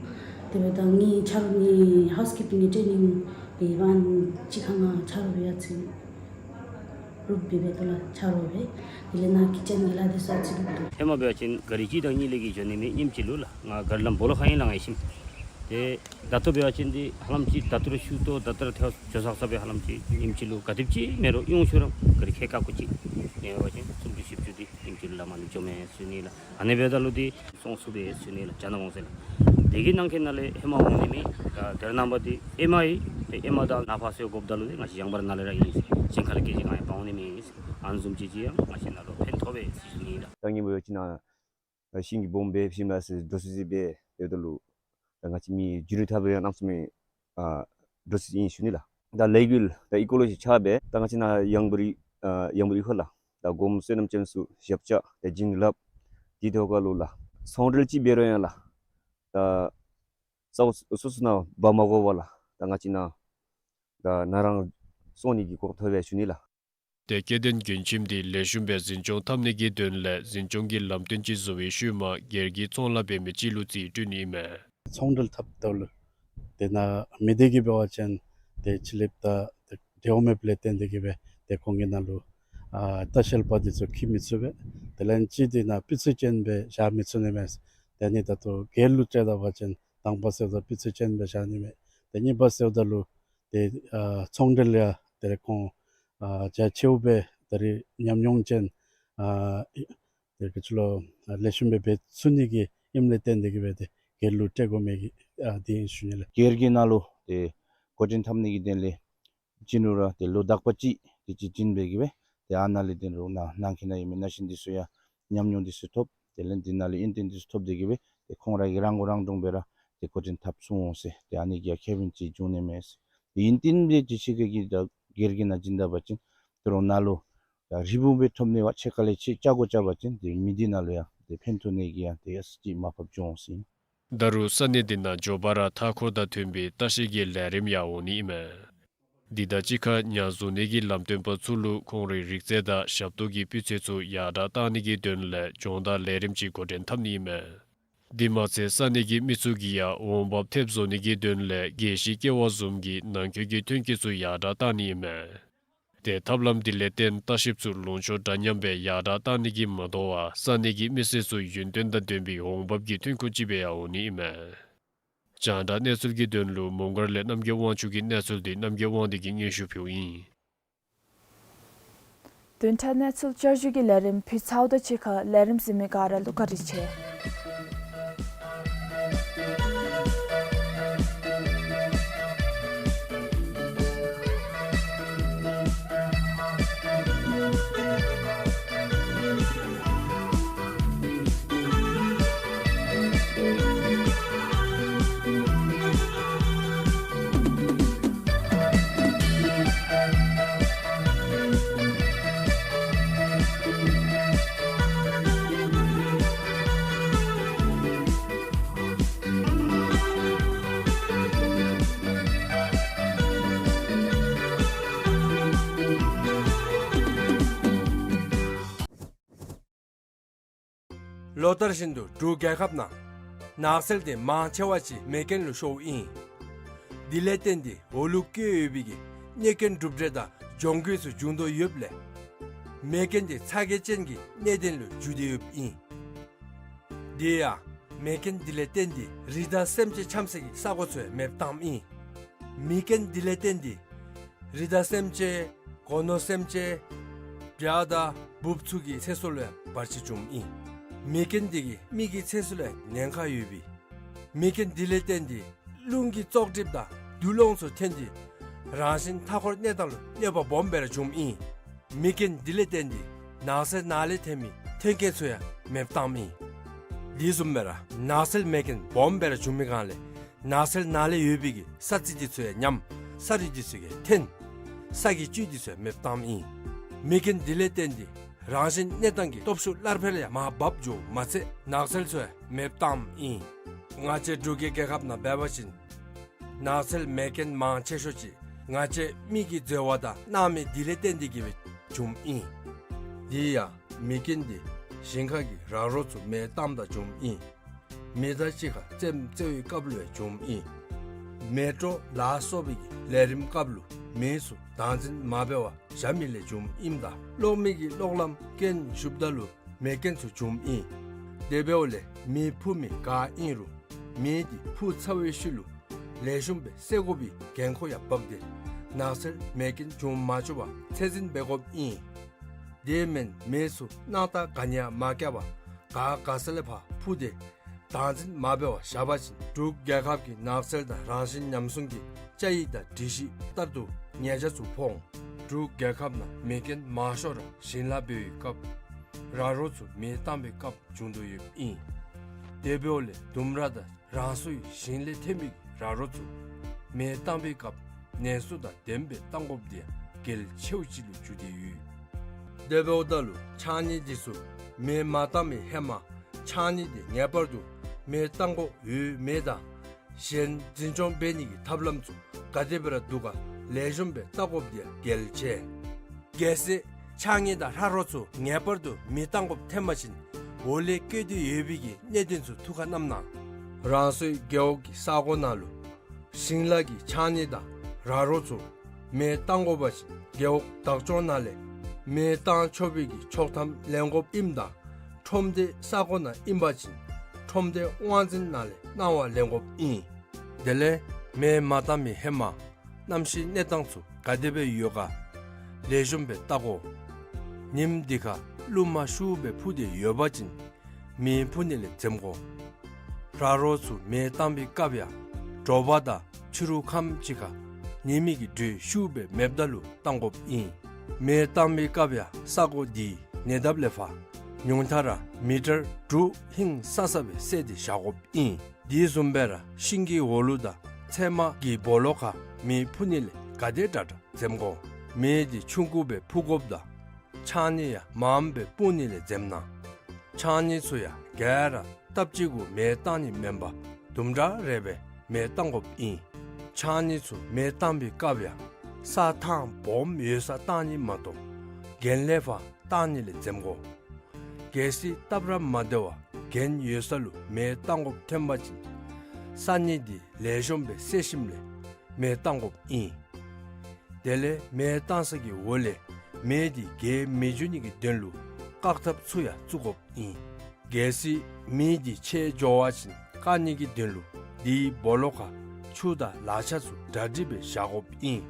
དེ་འབདཝ་ད་ངེའི་ཆ་རོགས་ནི་ཧའུསི་ཀིཔིང་གི་ཊེ་ནིང་འདི་བན་གཅིག་ཁར་ང་ཆ་རོགས་སྦེ་ཡར་ཚུད་རུབ་སྦེ་འབད་དོ་ལགས། ཆ་རོགས་སྦེ། དེ་ལས་ནཱ་ཀི་ཅེན་གྱི་ལཱ་འདི་ཚུ་ཨ་ཙི་རུབ་དོ། ཧེ་མ་འབད་བ་ཅིན་ག་རི་གཅིག་དང་གཉིས་ལས་བརྒལ་འགྱོ་ནི་མེད། ཉིནམ་གཅིག་ལུ་ལགས། ང་ག་རི་ལམ་སྦོ་ལོགས་ཁར་ཨིན་ལགས་ང་ཡོད་ཞིནམ། ཏེ་ད་ལྟོ་འབད་བ་ཅིན་འདི་ཧ་ལམ་ཅིག་ད་ལྟོ་ར་ཤུལ་ཏོ་ད་ལྟོ་ར་ཐལ་བ་འགྱོ་ཚར་ཚརཝ་སྦེ་ཧ་ལམ་ཅིག་ཉིནམ་གཅིག་ལུ་ག་དེམ་ཅིག་མེད་རུང་གཡུང་ཤུལ་ར་ག་རི་ཁལ་ཁལ་ཀོ་ཅིག་ཨིན་པ་ཅིན་སུམ་ཅུ་བཞི་བཅུ་འདི་ཉིནམ་གཅིག་ལུ་ལམ་ནང་འགྱོ་མས་ཟེར་ཞུ་ནི་ལགས། ཨ་ནི་འབདཝ་ད་ལུ་འདི་སོང་ཚུགས་པས་ཟེར་ཞུ་ནི་ལགས། བྱ་ནག་གུང་སེང་ལགས། དེ་གི་ནང་འཁོད་ནང་ལས་ཧེ་མ་འོང་ནི་མེད། ད་དེ་ར་ནངས་པ་འདི་ཨེ་མ་ཨིན། ཏེ་ཨེ་མ་དང་ནཱ་ཕར་སོང་དགོཔ་ད་ལུ་འདི་ང་བཅས་ཡང་པ་རི་ནང་ལས་ར་ཨིན། གཞན་ཁ་ལས་སྐད་ཅིག་གང་ཡང་འབག་འོང་ནི་མེད། ཨ་ནི་བཟུམ་ཅིག་ཅིག་ཡང་ང་བཅས་ནང་ལུ་ཕན་ཐོགས་པས་ཟེར་ཞུ་ནི་ལགས། ད་ངེའི་འབད་བ་ཅིན་ནཱ་ཤིང་གི་སྦོམ་སྦེ་ཤིང་ལ་སི་འདྲོག་སི་སི་སྦེ་ཡོདཔ་ད་ལུ་ད་ང་བཅས་མི་རྒྱུས་ལུ་འཐབ་སྦེ་གནམ་མེད་ས་མེད་ཨ་འདྲོག་སི་སི་ཨིན་ཞུ་ནི་ལགས། ད་ལས་འགུལ་ད་ཨི་ཀོ་ལོ་ཇི་ཆགས་སྦེ་ད་ང་བཅས་ནཱ་ཡང་པ་རི་ཨ་ཡང་པ་རི་ཁ་ལགས། ད་སྒོམ་བསོད་ནམས་ཅན་ཚུ་ཞབས་བཅགས་ཏེ་བྱིན་རླབས་འདི་ཐོག་ཁ་ལུ་ལགས། ཚོང་འབྲེལ་ཅིག་འབད་རུང་ཡང་ལགས། ད་ས་གོ་སོ་སོ་ནང་འབག་མ་དགོ་པར་ལགས། ད་ང་བཅས་ནཱ་ད་ནཱ་ར་སོང་ནི་གི་གོ་སྐབས་ཐོབ་པས་ཞུ་ནི་ལགས། ཏེ་སྐལ་ལྡན་མགོན་ཁྱིམ་འདི་ལེགས་ཤོམ་སྦེ་འཛིན་སྐྱོང་འཐབ་ནི་གི་དོན་ལས་འཛིན་སྐྱོང་གི་ལམ་སྟོན་ཅིག་བཟོ་བའི་ཤུལ་མ་སྒེར་གྱི་ཚོང་ལཱ་འབད་མི་ཅིག་ལུ་རྩིས་སྤྲོད་ནི་ཨིན་མས། ཚོང་འབྲེལ་འཐབ་ད་ལུ་དེ་ནང་མི་སྡེ་གི་འབད་བ་ཅིན་ཏེ་ཕྱི་གླིངཔ་དང་ཏེ་འབྲེལ་བ་མེདཔ་ལས་བརྟེན་ཏེ་གིས་སྦེ་ཏེ་ཁོང་གི་ནང་ལུ་ཨ་ལྟ་བཤལ་པ་འདི་ཚུ་འཁྱིད་མི་ཚུགས་པས། དེ་ལས་གཅིག་འདི་ནང་སྤུས་ཚད་ཅན་སྦེ་བཞག་མི་ཚུགས་ནི་མས། ཏེ་ཨ་ནི་ད་ལྟོ་སྒེར་ལུ་སྤྲོད་ད་པ་ཅིན་དང་པ་ཟེརཝ་ད་སྤུས་ཚད་ཅན་སྦེ་བཞག་ནི་མས། ཏེ་གཉིས་པ་ཟེརཝ་ད་ལུ་ཏེ་ཨ་ཚོང་འབྲེལ་ཡང་ཏེ་རེ་ཁོང་ཨ་རྒྱ་ཆེཝ་སྦེ་ད་རེས་ཉམས་མྱོང་ཅན་ཨ་ཏེ་ག་ཅི་ལོ་ཨ་ལེགས་ཤོམ་སྦེ་འབད་ཚུགས་ནི་གི་ཨིནམ་ལས་བརྟེན་ཏེ་གིས་སྦེ་ཏེ་སྒེར་ལུ་སྤྲོད་དགོ་མི་གི་ཨ་འདི་ཨིན་ཞུ་ནི་ལགས། སྒེར་གྱི་ནང་ལུ་ཏེ་འགོ་འདྲེན་འཐབ་ནི་གི་དོན་ལས་བྱིན་རུང་ར་ཏེ་ལོ་དག་པ་ཅིག་དེ་ཅིག་བྱིན་སྦེ་གིས་སྦེ་ཏེ་ཨ་ནཱ་ལས་ཏེ་རོགས་ནཱ་ནང་འཁོད་ནང་ཡོད་མི་ན་གཞོན་འདི་ཚུ་ཡང་ཉམས་མྱོང་འདི་ཚུ་ཐོབ། དེ་ལས་འདི་ནང་ལས་ཡོན་ཏན་འདི་ཚུ་ཐོབ་སྟེ་གིས་སྦེ་ཏེ་ཁོང་ར་གིས་རང་མགོ་རང་འདྲོངས་སྦེ་ར་ཏེ་འགོ་འདྲེན་འཐབ་ཚུགས་འོང་ཟེར་ཏེ་ཨ་ནི་གི་ཡང་ཁེ་ཕན་ཅིག་འབྱུང་ནི་མས་ཟེར། ཏེ་ཡོན་ཏན་སྦེ་ཏེ་ཕྱི་རྒྱལ་གྱི་ད་སྒེར་གྱི་ནང་བྱིན་ད་པ་ཅིན་ཏེ་རོགས་ནཱ་ལུ་ད་རིལ་བུང་སྦེ་ཐོབ་ནི་བ་ཕྱེད་ཀ་ལས་ཕྱེད་ཀ་བཀོ་བཞག་པ་ཅིན་ཏེ་མི་སྡེ་ནང་ལུ་ཡང་ཏེ་ཕན་ཐོགས་ནི་གི་ཡང་ཏེ་ཡོད་ས་ཅིག་མར་ཕབ་འགྱོ་འོང་ཟེར་ཨིན། ད་རུང་ས་གནས་འདི་ནང་མགྱོགས་པ་ར་མཐའ་འཁོར་དང་མཐུན་པའི་ལྟ་བཤལ་གྱི་ལས་རིམ་ཡང་འོང་ནི་ཨིན་མས། འདི་དང་གཅིག་ཁར་ཉ་བཟུང་ནི་གི་ལམ་སྟོན་པ་ཚུ་ལུ་ཁོང་རའི་རིག་རྩལ་དང་ཞབས་ཏོག་གི་སྤུས་ཚད་ཚུ་ཡར་དྲག་བཏང་ནི་གི་དོན་ལས་སྦྱོང་བརྡར་ལས་རིམ་ཅིག་འགོ་འདྲེན་འཐབ་ནི་ཨིན་མས། འདི་མ་ཚད་ས་གནས་ཀྱི་མི་ཚུ་གིས་ཡང་འོང་འབབ་ཐེབས་བཟོ་ནི་གི་དོན་ལས་རྒྱལ་སྤྱིའི་ཀེ་བ་བཟུམ་གྱི་ནང་འཁོད་ཀྱི་ཐོན་སྐྱེད་ཚུ་ཡར་དྲག་བཏང་ནི་ཨིན་མས། ཏེ་ཐབས་ལམ་འདི་ལས་བརྟེན་ལྟ་བཤལཔ་ཚུ་ལུང་ཕྱོགས་འདྲ་མཉམ་སྦེ་ཡར་དྲག་བཏང་ནི་གིས་མ་དོ་བར་ས་གནས་ཀྱི་མི་སེར་ཚུ་ཡུན་བརྟན་དང་ལྡན་པའི་འོང་འབབ་ཀྱི་ཐོན་ཁུངས་ཅིག་སྦེ་ཡང་འོང་ནི་ཨིན་མས། རྒྱང་བསྒྲགས་གནས་ཚུལ་གྱི་དོན་ལུ་མོང་སྒར་ལས་རྣམ་རྒྱལ་དབང་ཕྱུག་གི་གནས་ཚུལ་འདི་རྣམ་རྒྱལ་དབང་འདུས་ཀྱིས་སྙན་ཞུ་ཕུལཝ་ཨིན། བདུན་ཕྲག་གནས་ཚུལ་བསྐྱར་ཞུ་གི་ལས་རིམ་ཕུལ་ཚརཝ་དང་གཅིག་ཁར་ལས་རིམ་གཟིགས་མི་ག་ར་ལུ་བཀའ་དྲིན་ཆེ། ལོ་ལྟར་བཞིན་དུ་འབྲུག་རྒྱལ་ཁབ་ནང་ནགས་ཚལ་དེ་མང་ཆེ་བ་ཅིག་མེ་རྐྱེན་ལུ་ཤོརཝ་ཨིན། དེ་ལས་བརྟེན་ཏེ་འོག་ལུ་བཀོད་ཡོད་པའི་གི་གནོད་སྐྱོན་གྲུབ་འབྲས་དང་གྱོང་གུད་ཚུ་བྱུང་དོ་ཡོདཔ་ལས་མེ་རྐྱེན་དེ་ཚ་གྱང་ཅན་གྱི་གནད་དོན་ལུ་འགྱུར་ཏེ་ཡོདཔ་ཨིན། དེ་ཡང་ མེ་རྐྱེན་འདི་ལས་བརྟེན་ཏེ་རི་དྭགས་སེམས་ཅན་འཁྱམས་སའི་གི་ས་གོ་ཚུ་ཡང་མེདཔ་བཏངམ་ཨིན། མེ་རྐྱེན་འདི་ལས་བརྟེན་ཏེ་རི་དྭགས་སེམས་ཅན་སྒོ་ནོར་སེམས་ཅན་བྱ་དང་འབུཔ་ཚུ་གི་ཚེ་སྲོག་ལུ་ཡང་བར་ཆད་བྱུངམ་ཨིན། མེ་རྐྱེན་འདི་གིས་མི་གི་ཚེ་སྲོག་ལུ་ཡང་ཉེན་ཁ་ཡོདཔ་ཨིན། མེ་རྐྱེན་འདི་ལས་བརྟེན་ཏེ་རླུང་གི་བཙོག་གྲིབ་དང་རྡུལ་སློང་ཚུ་ཐོན་ཏེ་རང་བཞིན་མཐའ་འཁོར་གནས་སྟངས་ལུ་གནོད་པ་སྦོམ་སྦེ་ར་བྱུངམ་ཨིན། མེ་རྐྱེན་འདི་ལས་བརྟེན་ཏེ་ནགས་ཚལ་ནང་ལས་ཐོན་མི་ཐོན་སྐྱེད་ཚུ་ཡང་མེདཔ་བཏངམ་ཨིན། དེ་བཟུམ་སྦེ་ར་ནགས་ཚལ་མེ་རྐྱེན་སྦོམ་སྦེ་ར་བྱུང་མི་སྒང་ལས་ནགས་ཚལ་ནང་ལས་ཡོད་པའི་གི་ས་རྩི་འདི་ཚུ་ཡང་ཉམས། ས་རུད་འདི་ཚུ་ཡང་འཐོན། ས་གི་བཅུད་འདི་ཚུ་ཡང་མེདཔ་བཏངམ་ཨིན། མེ་རྐྱེན་འདི་ལས་བརྟེན་ཏེ་རང་བཞིན་གནས་སྟངས་ཀྱི་སྟོབས་ཤུགས་སླར་འཕེལ་ཡང་མར་བབས་འགྱོཝ་མ་ཚད་ནགས་ཚལ་ཚུ་ཡང་མེདཔ་བཏངམ་ཨིན། ང་བཅས་འབྲུག་གི་རྒྱལ་ཁབ་ནང་འབད་བ་ཅིན་ནགས་ཚལ་མེ་རྐྱེན་མང་ཆེ་ཤོས་ཅིག་ང་བཅས་མི་གིས་འཛོལ་བ་དང་གནང་མི་འདི་ལས་བརྟེན་ཏེ་གིས་སྦེ་བྱུངམ་ཨིན། དེ་ཡང་མེ་རྐྱེན་འདི་ཞིང་ཁ་གི་ར་རོ་ཚུ་མེ་བཏངམ་ད་བྱུངམ་ཨིན། མེ་མདའ་གཅིག་ཁར་རྩེདམོ་རྩེ་བའི་སྐབས་ལུ་ཡང་བྱུངམ་ཨིན། མེ་ཏོག་ལ་སོགས་པའི་གི་ལས་རིམ་སྐབས་ལུ་མེ་ཚུ་བདག་འཛིན་མ་འབད་བར་བཞག་མི་ལས་བྱུངམ་ཨིནམ་ད་གློག་མེ་གི་གློག་ལམ་རྐྱེན་ཞུགསཔ་ད་ལུ་མེ་རྐྱེན་ཚུ་བྱུངམ་ཨིན། དེ་འབདཝ་ལས་མེ་འཕུ་མི་ག་ཨིན་རུང་མེ་འདི་འཕུ་ཚར་བའི་ཤུལ་ལུ་ལེགས་ཤོམ་སྦེ་བསད་དགོ་པའི་འགན་ཁུར་ཡང་འབག་སྟེ་ནགས་ཚལ་མེ་རྐྱེན་བྱུང་མ་བཅུག་པར་ཚད་འཛིན་འབད་དགོཔ་ཨིན། དེ་མེན་མེ་ཚུ་གནམ་ལྟར་ག་ནི་ཡང་མ་བཀལ་བར་ག་ག་ས་ལས་ཕར་འཕུ་སྟེ་བདག་འཛིན་མ་འབད་བར་བཞག་པ་ཅིན་འབྲུག་རྒྱལ་ཁབ་ཀྱི་ནགས་ཚལ་དང་རང་བཞིན་ཉམས་སྲུང་གི་བཅའ་ཡིག་དང་སྒྲིག་གཞི་ལྟར་དུ་ཉེས་ཆད་ཚུ་ཕོག་འོང་། འབྲུག་རྒྱལ་ཁབ་ནང་མེ་རྐྱེན་མང་ཤོས་ར་ཞིང་ལཱ་འབད་བའི་སྐབས་ར་རོ་ཚུ་མེ་བཏང་བའི་སྐབས་བྱུང་དོ་ཡོདཔ་ཨིན། དེ་འབདཝ་ལས་ལྡུམ་ར་དང་རང་སོའི་ཞིང་ལས་ཐོན་མི་གི་ར་རོ་ཚུ་མེ་བཏང་བའི་སྐབས་ནན་སོ་དང་ལྡནམ་སྦེ་བཏང་དགོཔ་འདི་ཡང་གལ་ཆེཝ་ཅིག་ལུ་གྱུར་ཏེ་ཡོད། དེ་འབདཝ་ད་ལུ་ཕྱགས་སྙིགས་འདི་ཚུ་མེ་མ་བཏང་བའི་ཧེ་མ་ཕྱགས་སྙིགས་འདི་ངེས་པར་དུ་མེ་བཏང་དགོཔ་ཡོད་མེད་དང་གཞན་འཛིན་སྐྱོང་འབད་ནི་གི་ཐབས་ལམ་ཚུ་ག་དེ་སྦེ་ར་འདུག་ག་ལེགས་ཤོམ་སྦེ་བལྟ་དགོཔ་འདི་ཡང་གལ་ཆེ། གལ་སྲིད་ཕྱགས་སྙིགས་དང་ར་རོ་ཚུ་ངེས་པར་དུ་མེ་བཏང་དགོཔ་ཐོན་པ་ཅིན་འོག་ལས་བཀོད་དེ་ཡོད་པའི་གི་གནད་དོན་ཚུ་ཐུགས་ཁར་བསྣམ་གནང་། རང་སོའི་རྒེད་འོག་གི་ས་གོ་ནང་ལུ་ཞིང་ལཱ་གི་ཕྱགས་སྙིགས་དང་ར་རོ་ཚུ་མེ་བཏང་དགོ་པ་ཅིན་རྒེད་འོག་བདག་སྐྱོང་ནང་ལས་མེ་བཏང་ཆོག་པའི་གི་ཆོག་ཐམ་ལེན་དགོཔ་ཨིནམ་ད་ཁྲོམ་སྡེ་ས་གོ་ནང་ཨིན་པ་ཅིན་ཁྲོམ་སྡེ་དབང་འཛིན་ནང་ལས་གནང་བ་ལེན་དགོཔ་ཨིན། དེ་ལས་མེ་མ་བཏང་མི་ཧེ་མ་གནམ་གཤིས་གནས་སྟངས་ཚུ་ག་དེ་སྦེ་ཡོད་ག་ལེགས་ཤོམ་སྦེ་བལྟ་དགོ། ཉིམ་འདི་ཁར་རླུང་མ་ཤུགས་སྦེ་འཕུ་སྟེ་ཡོད་པ་ཅིན་མེ་འཕུ་ནི་ལས་འཛེམ་དགོ། ར་རོ་ཚུ་མེ་བཏང་བའི་སྐབས་ཡང་དྲོ་པ་དང་ཕྱི་རུ་ཁམས་ཅིག་ཁར་ཉི་མའི་གི་དྲོད་ཤུགས་སྦེ་མེདཔ་ད་ལུ་བཏང་དགོཔ་ཨིན། མེ་བཏང་བའི་སྐབས་ཡང་ས་གོ་འདི་ཉེ་འདབས་ལས་ཕར་ཉུང་མཐའ་ར་མི་ཊར་དྲུག་ཧིང་སང་ས་སྦེ་བསལ་ཏེ་བཞག་དགོཔ་ཨིན། དེ་བཟུམ་སྦེ་ར་ཤིང་གི་འོག་ལུ་དང་ཚལ་མ་གི་སྦོ་ལོགས་ཁར་མེ་འཕུ་ནི་ལས་ག་དེ་དྲག་དྲག་འཛེམ་དགོ། མེ་འདི་ཆུང་ཀུ་སྦེ་འཕུ་དགོཔ་དང་ཕྱགས་སྙིགས་ཡང་མངམ་སྦེ་སྤུངས་ནི་ལས་འཛེམ་གནང་། ཕྱགས་སྙིགས་ཚུ་ཡང་ག་ར་སྟབས་གཅིག་གུ་མེ་བཏང་ནི་མེན་པར་དུམ་གྲ་རེ་སྦེ་མེ་བཏང་དགོཔ་ཨིན། ཕྱགས་སྙིགས་ཚུ་མེ་བཏང་བའི་སྐབས་ཡང་ས་ཐང་སྦོམ་ཡོད་སར་བཏང་ནི་མ་གཏོགས་གྱེན་ལས་ཕར་བཏང་ནི་ལས་འཛེམ་དགོ། གལ་སྲིད་སྟབས་ར་མ་བདེ་བར་གྱེན་ཡོད་ས་ལུ་མེ་བཏང་དགོཔ་ཐོན་པ་ཅིན་ས་སྙིགས་འདི་ལེགས་ཤོམ་སྦེ་བསལ་ཞིནམ་ལས་མེ་བཏང་དགོཔ་ཨིན། དེ་ལས་མེ་བཏང་ས་གི་འོག་ལས་མེ་འདི་རྒྱས་མི་འགྱོ་ནི་གི་དོན་ལུ་བཀག་ཐབས་ཚུ་ཡང་བཙུགས་དགོཔ་ཨིན། གལ་སྲིད་མེ་འདི་ཆད་འགྱོ་བ་ཅིན་བཀག་ནི་གི་དོན་ལུ་དེའི་སྦོ་ལོགས་ཁར་ཆུ་དང་ལག་ཆས་ཚུ་གྲ་སྒྲིག་སྦེ་བཞག་དགོཔ་ཨིན།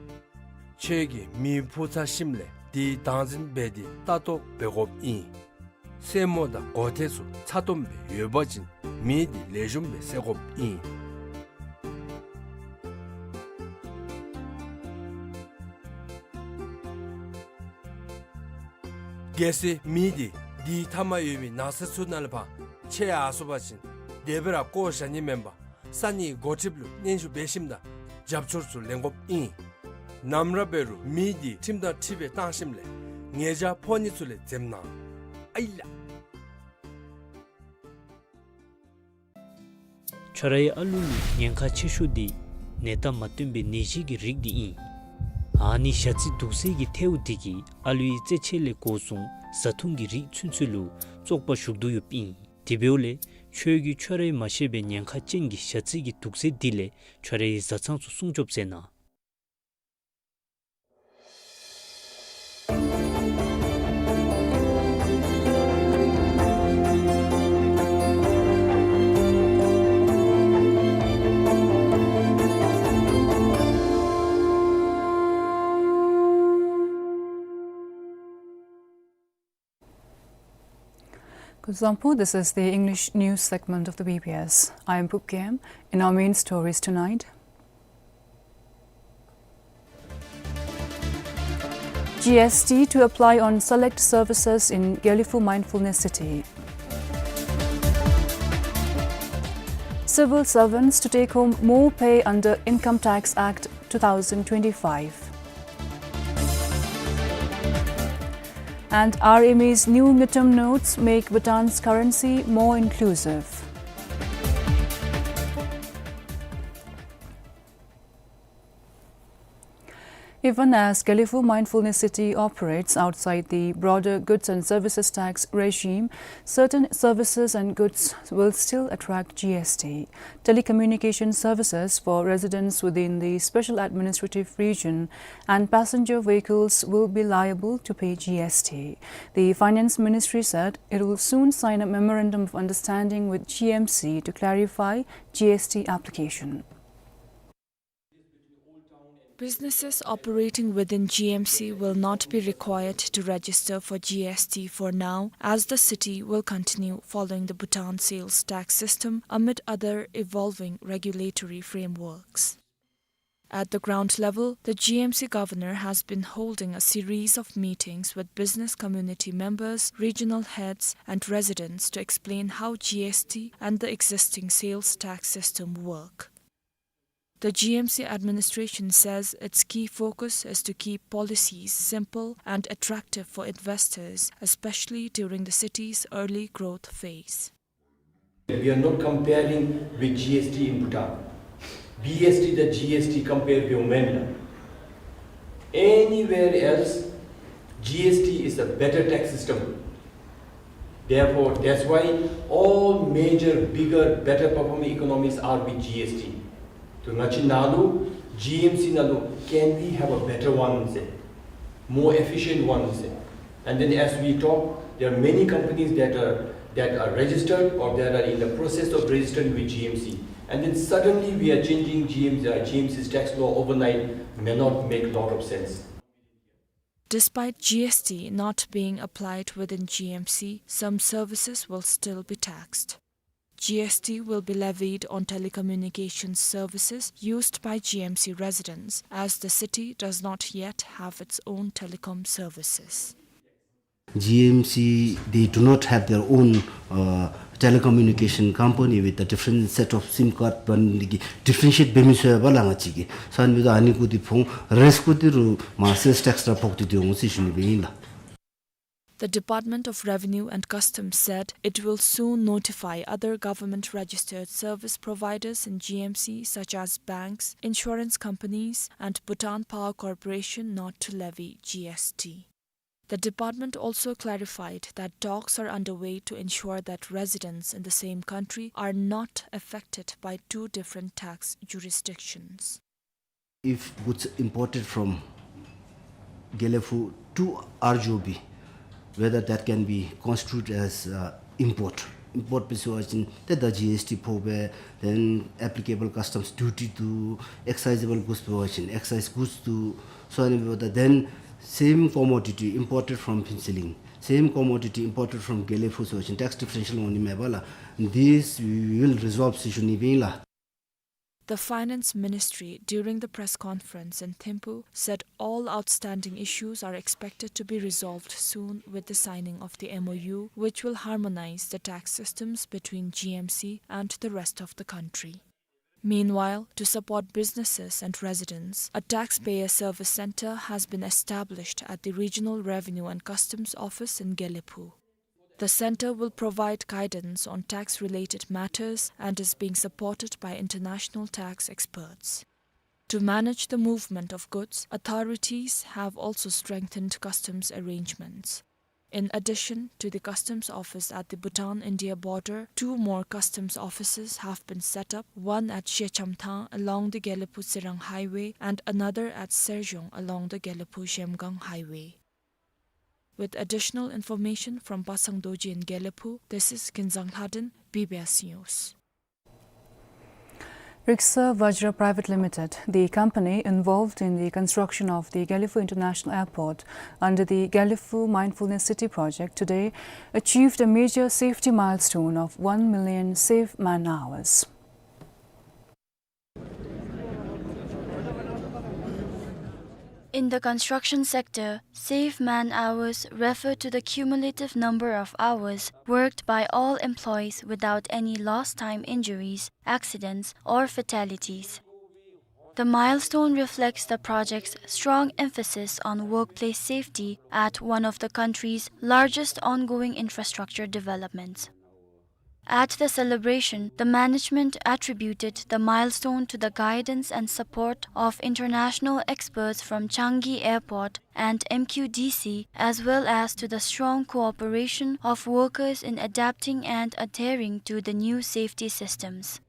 ཁྱོད་ཀྱིས་མེ་འཕུ་ཚར་ཞིནམ་ལས་དེ་བདག་འཛིན་འབད་དེ་ལྟ་རྟོག་འབད་དགོཔ་ཨིན། སེན་མོ་དང་སྒོ་ཐེལ་ཚུ་ཚ་ཏོམ་སྦེ་ཡོད་པ་ཅིན་མེ་འདི་ལེགས་ཤོམ་སྦེ་བསད་དགོཔ་ཨིན། གལ་སྲིད་མེ་འདི་དེའི་མཐའ་མར་ཡོད་མི་ནགས་ཚལ་ཚུ་ནང་ལས་ཕར་ཆད་ཡར་སོང་པ་ཅིན་དེ་སྦེ་ར་བཀོ་བཞག་ནི་མེན་པར་ས་གནས་འགོ་ཁྲིདཔ་ལུ་སྙན་ཞུ་འབད་ཞིནམ་ད་རྒྱབ་སྐྱོར་ཚུ་ལེན་དགོཔ་ཨིན། ནམ་ར་འབད་རུང་མེ་འདི་ཁྲིམས་དང་འཁྲིལ་སྦེ་བཏང་ཞིནམ་ལས་ཉེས་བྱ་ཕོག་ནི་ཚུ་ལས་འཛེམ་གནང་། ཨའི་ལགས། ཁྱོད་རའི་ཨ་ལུ་ལུ་ཉེན་ཁ་ཆེ་ཤོས་འདི་ནད་རྟགས་མ་སྟོན་པའི་ནད་གཞི་གི་རིགས་འདི་ཨིན། ཨ་ནི་ཞ་རྩི་དུག་སེལ་གྱི་ཐལཝ་འདི་གིས་ཨ་ལུའི་རྩེད་ཆས་ལས་འགོ་བཟུང་བཟའ་འཐུང་གི་རིགས་ཚུན་ཚོད་ལུ་བཙོག་པ་ཞུགས་དོ་ཡོདཔ་ཨིན། དེ་འབདཝ་ལས་ཁྱོད་ཀྱིས་ཁྱོད་རའི་མ་ཤེས་པའི་ཉེན་ཁ་ཅན་གྱི་ཞ་རྩི་གི་དུག་སེལ་འདི་ལས་ཁྱོད་རའི་བཟའ་ཚང་ཚུ་སྲུང་སྐྱོབ་མཛད་གནང་། Kuzuzangpo, this is the English news segment of the B B S. I am Pupkem. In our main stories tonight, G S T to apply on select services in Gelephu Mindfulness City. Civil servants to take home more pay under Income Tax Act two thousand twenty-five. And R M A's new Ngultrum notes make Bhutan's currency more inclusive. Even as Gelephu Mindfulness City operates outside the broader goods and services tax regime, certain services and goods will still attract G S T. Telecommunication services for residents within the Special Administrative Region and passenger vehicles will be liable to pay G S T. The Finance Ministry said it will soon sign a memorandum of understanding with G M C to clarify G S T application. Businesses operating within G M C will not be required to register for G S T for now, as the city will continue following the Bhutan sales tax system amid other evolving regulatory frameworks. At the ground level, the G M C governor has been holding a series of meetings with business community members, regional heads, and residents to explain how G S T and the existing sales tax system work. The G M C administration says its key focus is to keep policies simple and attractive for investors, especially during the city's early growth phase. We are not comparing with G S T in Bhutan. B S T the G S T compare with Omenda. Anywhere else, G S T is a better tax system. Therefore, that's why all major, bigger, better performing economies are with G S T. So, ང་བཅས་ནང་ལུ་G M C ནང་ལུ, can we have a better one, say, more efficient one, say? And then as we talk, there are many companies that are, that are registered or that are in the process of registering with G M C. And then suddenly we are changing G M C, uh, G M C's tax law overnight may not make a lot of sense. Despite G S T not being applied within G M C, some services will still be taxed. G S T will be levied on telecommunications services used by G M C residents, as the city does not yet have its own telecom services. G M C, they do not have their own, uh, telecommunication company with a different set of SIM card, but differentiate འབད་མི་ཚུགས་པས་ལགས་ང་བཅས་ཀྱིས། ས་ནི་མི་དང་ཨ་ནི་གུ་འདི་ཕོག་རེས་གུ་འདི་རུ་མ་sales tax ར་ཕོག་སྟེ་འདི་འོང་ཟེར་ཞུ་ནི་སྦེ་ཨིན་ལགས། The Department of Revenue and Customs said it will soon notify other government-registered service providers in G M C, such as banks, insurance companies, and Bhutan Power Corporation, not to levy G S T. The department also clarified that talks are underway to ensure that residents in the same country are not affected by two different tax jurisdictions. If goods imported from Gelephu to R G O B, whether that can be constitute as, uh, import. Import འབད་ཚུགས་པ་ཅིན་ཏེ་ད་G S T ཕོག་པས། then applicable customs duty འདུག། excisable goods འབད་བ་ཅིན་excise goods འདུག། so ཨ་ནི་འབདཝ་ད་then same commodity imported from Phuentsholing, same commodity imported from Gelephu འབད་བ་ཅིན་tax differential འོང་ནི་མས་པ་ལགས། This we will resolve ཟེར་ཞུ་ནི་སྦེ་ཨིན་ལགས། The Finance Ministry, during the press conference in Thimphu, said all outstanding issues are expected to be resolved soon with the signing of the M O U, which will harmonize the tax systems between G M C and the rest of the country. Meanwhile, to support businesses and residents, a taxpayer service center has been established at the Regional Revenue and Customs Office in Gelephu. The center will provide guidance on tax-related matters and is being supported by international tax experts. To manage the movement of goods, authorities have also strengthened customs arrangements. In addition to the customs office at the Bhutan-India border, two more customs offices have been set up, one at Shechamthang along the Gelephu-Tsirang highway and another at Serzhong along the Gelephu-Zhemgang highway. With additional information from Basang Dorji in Gelephu, this is Kinzang Lhaden, B B S News. Riksa Vajra Private Limited, the company involved in the construction of the Gelephu International Airport under the Gelephu Mindfulness City project, today achieved a major safety milestone of one million safe man hours. In the construction sector, safe man hours refer to the cumulative number of hours worked by all employees without any lost time injuries, accidents, or fatalities. The milestone reflects the project's strong emphasis on workplace safety at one of the country's largest ongoing infrastructure developments. At the celebration, the management attributed the milestone to the guidance and support of international experts from Changi Airport and M Q D C, as well as to the strong cooperation of workers in adapting and adhering to the new safety systems.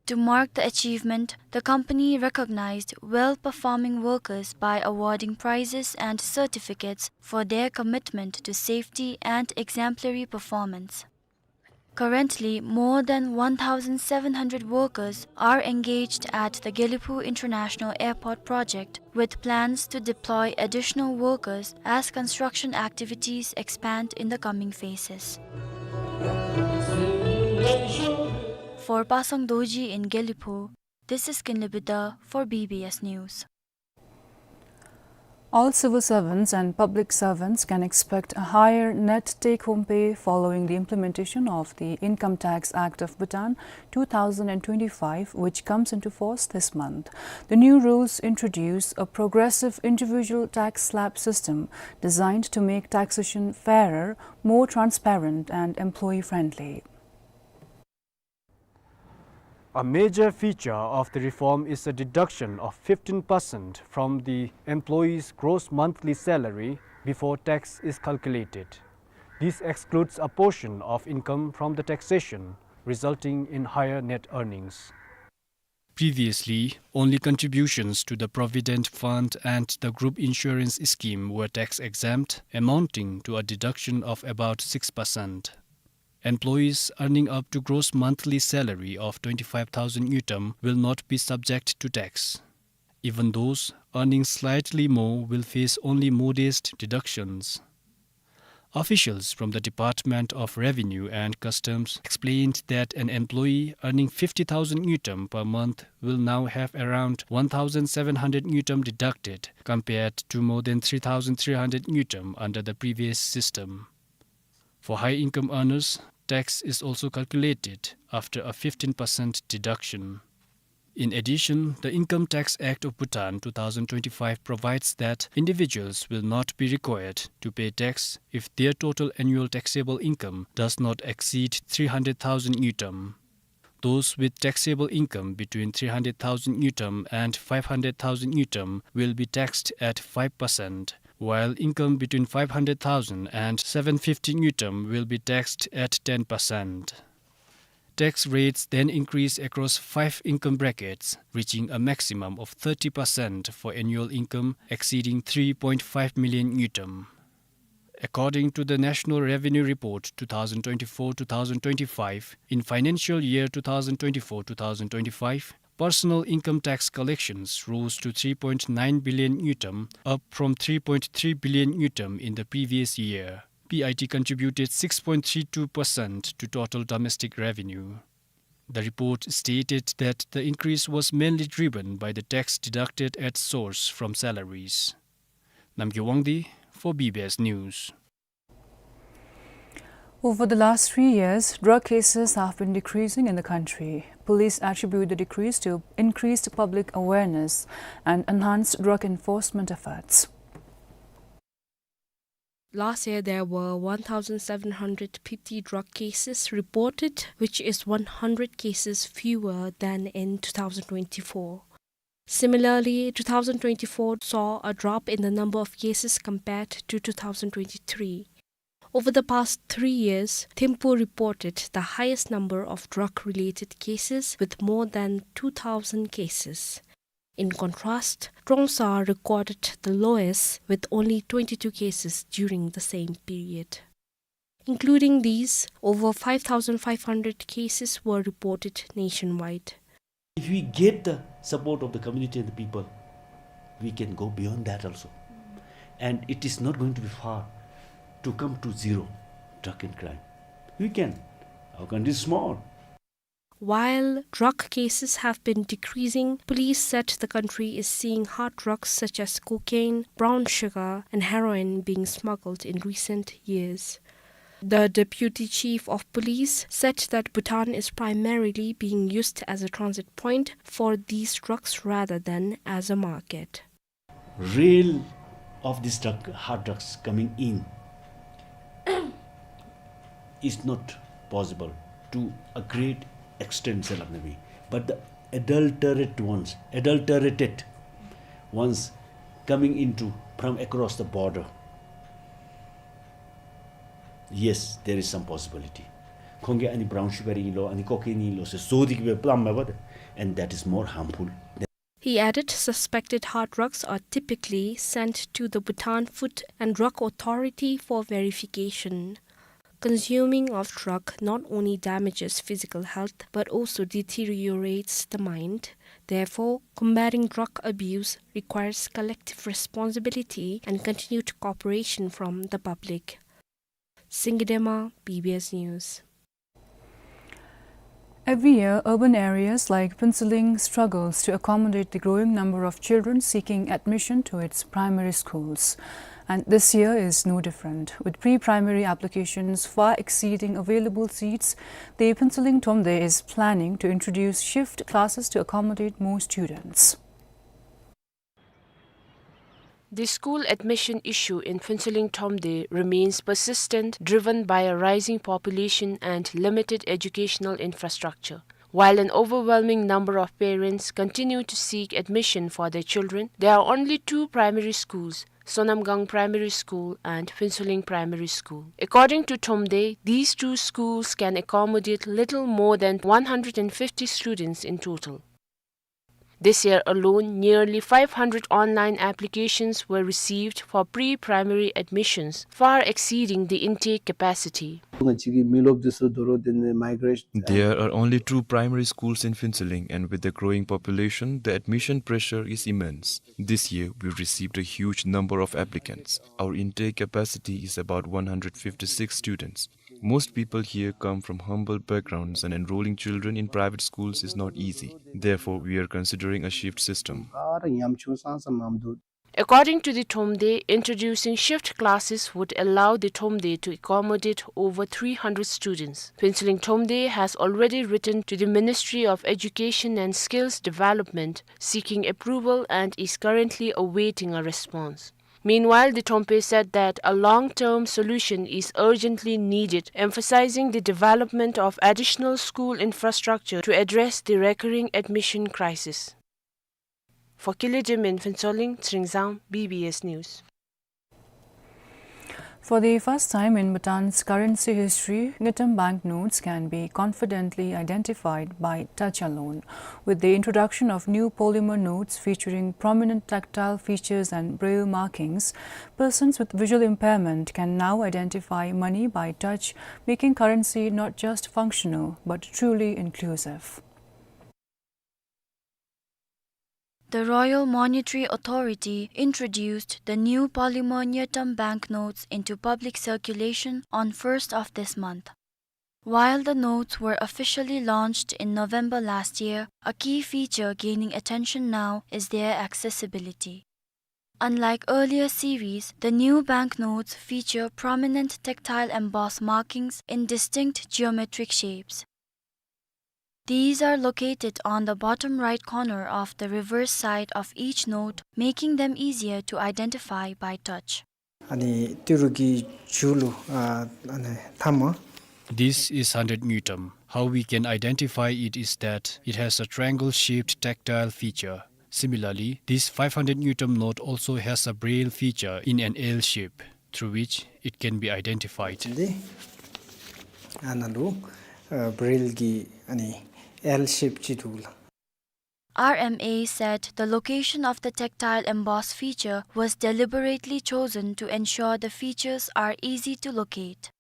To mark the achievement, the company recognized well-performing workers by awarding prizes and certificates for their commitment to safety and exemplary performance. Currently, more than one thousand seven hundred workers are engaged at the Gelephu International Airport project, with plans to deploy additional workers as construction activities expand in the coming phases. For Pasang Dorji in Gelephu, this is Kinley Bida for B B S News. All civil servants and public servants can expect a higher net take-home pay following the implementation of the Income Tax Act of Bhutan two thousand and twenty-five, which comes into force this month. The new rules introduce a progressive individual tax slab system designed to make taxation fairer, more transparent, and employee-friendly. A major feature of the reform is a deduction of fifteen percent from the employee's gross monthly salary before tax is calculated. This excludes a portion of income from the taxation, resulting in higher net earnings. Previously, only contributions to the Provident Fund and the group insurance scheme were tax exempt, amounting to a deduction of about six percent. Employees earning up to gross monthly salary of twenty-five thousand ngultrum will not be subject to tax. Even those earning slightly more will face only modest deductions. Officials from the Department of Revenue and Customs explained that an employee earning fifty thousand ngultrum per month will now have around one thousand seven hundred ngultrum deducted, compared to more than three thousand three hundred ngultrum under the previous system. For high income earners, tax is also calculated after a fifteen percent deduction. In addition, the Income Tax Act of Bhutan two thousand twenty-five provides that individuals will not be required to pay tax if their total annual taxable income does not exceed three hundred thousand ngultrum. Those with taxable income between three hundred thousand ngultrum and five hundred thousand ngultrum will be taxed at five percent, while income between five hundred thousand and seven fifty ngultrum will be taxed at ten percent. Tax rates then increase across five income brackets, reaching a maximum of thirty percent for annual income exceeding three point five million ngultrum. According to the National Revenue Report two thousand twenty-four two thousand twenty-five, in financial year two thousand twenty-four two thousand twenty-five, personal income tax collections rose to three point nine billion ngultrum, up from three point three billion ngultrum in the previous year. P I T contributed six point three two percent to total domestic revenue. The report stated that the increase was mainly driven by the tax deducted at source from salaries. Namgay Wangdi for B B S News. Over the last three years, drug cases have been decreasing in the country. Police attribute the decrease to increased public awareness and enhanced drug enforcement efforts. Last year, there were one thousand seven hundred fifty drug cases reported, which is one hundred cases fewer than in two thousand twenty-four. Similarly, two thousand twenty-four saw a drop in the number of cases compared to two thousand twenty-three. Over the past three years, Thimphu reported the highest number of drug-related cases with more than two thousand cases. In contrast, Krungsar recorded the lowest with only twenty-two cases during the same period. Including these, over five thousand five hundred cases were reported nationwide. If we get the support of the community and the people, we can go beyond that also. And it is not going to be far to come to zero drug and crime. We can. Our country is small. While drug cases have been decreasing, police said the country is seeing hard drugs such as cocaine, brown sugar, and heroin being smuggled in recent years. The deputy chief of police said that Bhutan is primarily being used as a transit point for these drugs rather than as a market. Rail of these drug, hard drugs coming in is not possible to a great extent, sir, but the adulterate ones, adulterated ones coming into from across the border, yes, there is some possibility. ཁོང་གིས་ཨ་ནི་brown sugar ཨིན་ལོ་ཨ་ནི་cocaine ཨིན་ལོ་ཟེར་བཟོ་སྟེ་གི་སྦེ་བླམ་མས་པ་ཏེ། And that is more harmful. He added suspected hard drugs are typically sent to the Bhutan Food and Drug Authority for verification. Consuming of drug not only damages physical health but also deteriorates the mind. Therefore, combating drug abuse requires collective responsibility and continued cooperation from the public. Singidema, B B S News. Every year, urban areas like Phuentsholing struggles to accommodate the growing number of children seeking admission to its primary schools. And this year is no different, with pre-primary applications far exceeding available seats. The Phuentsholing Thromde is planning to introduce shift classes to accommodate more students. The school admission issue in Phuentsholing Thromde remains persistent, driven by a rising population and limited educational infrastructure. While an overwhelming number of parents continue to seek admission for their children, there are only two primary schools, Sonamgang Primary School and Phuentsholing Primary School. According to Thromde, these two schools can accommodate little more than one hundred and fifty students in total. This year alone, nearly five hundred online applications were received for pre-primary admissions, far exceeding the intake capacity. There are only two primary schools in Phuentsholing, and with the growing population, the admission pressure is immense. This year, we received a huge number of applicants. Our intake capacity is about one hundred fifty-six students. Most people here come from humble backgrounds, and enrolling children in private schools is not easy. Therefore, we are considering a shift system. According to the Thromde, introducing shift classes would allow the Thromde to accommodate over three hundred students. Phuentsholing Thromde has already written to the Ministry of Education and Skills Development seeking approval and is currently awaiting a response. Meanwhile, the Thromde said that a long-term solution is urgently needed, emphasizing the development of additional school infrastructure to address the recurring admission crisis. For Kile Jim in Phuentsholing, Tsingzang, B B S News. For the first time in Bhutan's currency history, Ngultrum banknotes can be confidently identified by touch alone. With the introduction of new polymer notes featuring prominent tactile features and braille markings, persons with visual impairment can now identify money by touch, making currency not just functional, but truly inclusive. The Royal Monetary Authority introduced the new polymer Ngultrum banknotes into public circulation on first of this month. While the notes were officially launched in November last year, a key feature gaining attention now is their accessibility. Unlike earlier series, the new banknotes feature prominent tactile embossed markings in distinct geometric shapes. These are located on the bottom right corner of the reverse side of each note, making them easier to identify by touch. ཨ་ནི་ཏི་རུ་གི་མཇུག་ལུ་ཨ་ཨ་ནི་ཐ་མ། This is hundred Ngultrum. How we can identify it is that it has a triangle-shaped tactile feature. Similarly, this five hundred Ngultrum note also has a braille feature in an L shape, through which it can be identified. འདི་ཨ་ནཱ་ལུ་ཨ་བྲེལ་གྱི་ཨ་ནི་L shape ཅིག་འདུག་ལགས། R M A said the location of the tactile emboss feature was deliberately chosen to ensure the features are easy to locate.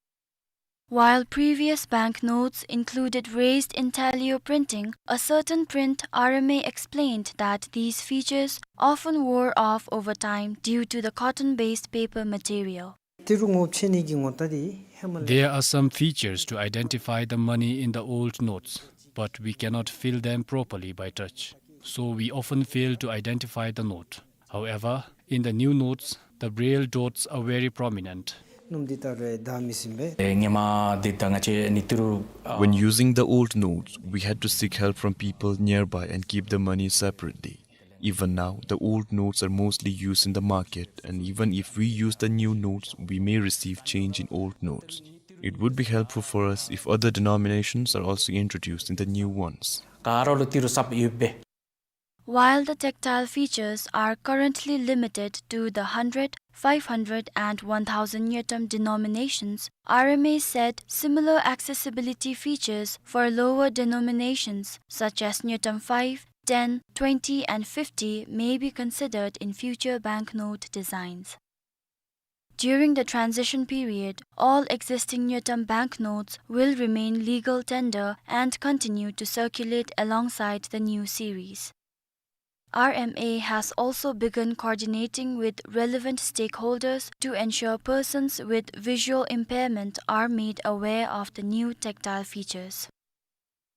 While previous banknotes included raised intaglio printing, a certain print R M A explained that these features often wore off over time due to the cotton-based paper material. ཏི་རུ་ངོ་ཕྱེ་ནི་གི་ངོ་རྟགས་འདི་ཧེ་མ་ལས། There are some features to identify the money in the old notes, but we cannot fill them properly by touch, so we often fail to identify the note. However, in the new notes, the braille dots are very prominent. སྣུམ་འདི་ལྟར་རེ་བདའ་མི་ཟིན་པས། ཨེ་ཧེ་མ་འདི་ད་ང་བཅས་ནི་ཏི་རུ། When using the old notes, we had to seek help from people nearby and keep the money separately. Even now, the old notes are mostly used in the market, and even if we use the new notes, we may receive change in old notes. It would be helpful for us if other denominations are also introduced in the new ones. ག་ར་ལུ་ཏི་རུ་སབ་ཡོད་པས། While the tactile features are currently limited to the hundred, five hundred and one thousand ngultrum denominations, R M A said similar accessibility features for lower denominations such as ngultrum five, ten, twenty and fifty may be considered in future banknote designs. During the transition period, all existing ngultrum banknotes will remain legal tender and continue to circulate alongside the new series. R M A has also begun coordinating with relevant stakeholders to ensure persons with visual impairment are made aware of the new tactile features.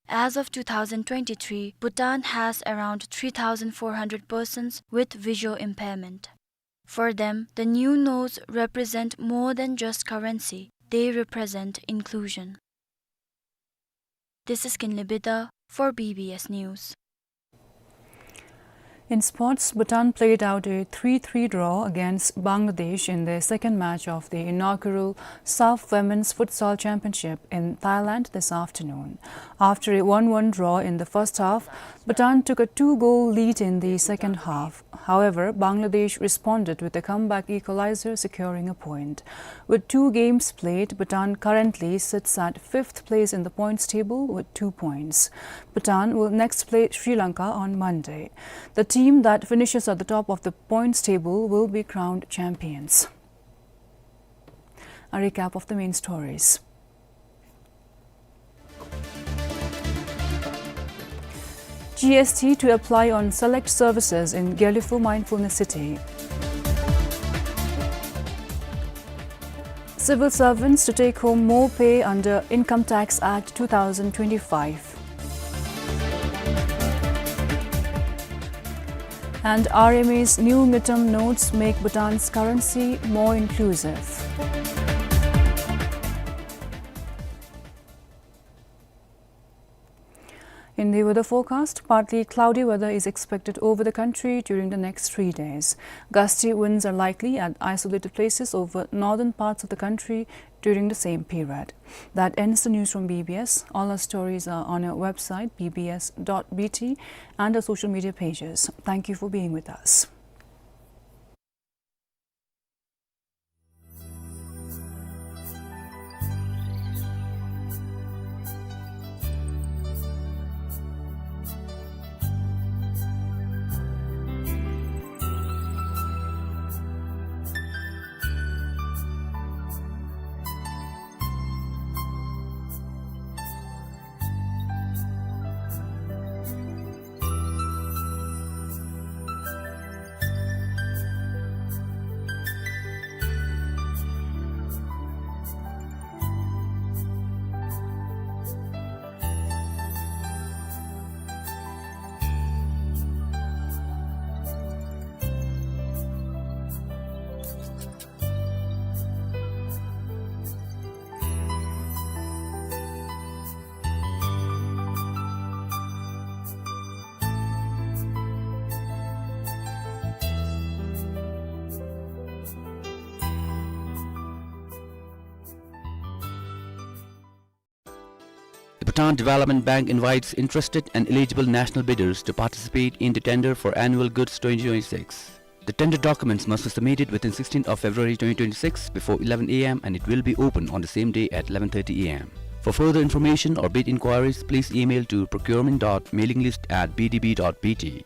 As of two thousand twenty-three, Bhutan has around three thousand four hundred persons with visual impairment. For them, the new notes represent more than just currency, they represent inclusion. This is Kinley Bida for B B S News. In sports, Bhutan played out a three three draw against Bangladesh in their second match of the inaugural SAFF Women's Futsal Championship in Thailand this afternoon. After a one one draw in the first half, Bhutan took a two-goal lead in the second half. However, Bangladesh responded with a comeback equalizer, securing a point. With two games played, Bhutan currently sits at fifth place in the points table with two points. Bhutan will next play Sri Lanka on Monday. The team that finishes at the top of the points table will be crowned champions. A recap of the main stories. G S T to apply on select services in Gelephu Mindfulness City. Civil servants to take home more pay under Income Tax Act two thousand twenty-five. And R M A's new ngultrum notes make Bhutan's currency more inclusive. In the weather forecast, partly cloudy weather is expected over the country during the next three days. Gusty winds are likely at isolated places over northern parts of the country during the same period. That ends the news from B B S. All our stories are on our website, B B S dot B T, and our social media pages. Thank you for being with us. The Bhutan Development Bank invites interested and eligible national bidders to participate in the tender for annual goods twenty twenty-six. The tender documents must be submitted within sixteenth of February twenty twenty-six before eleven A M and it will be open on the same day at eleven thirty A M. For further information or bid inquiries, please email to procurement dot mailing list at B D B dot B T.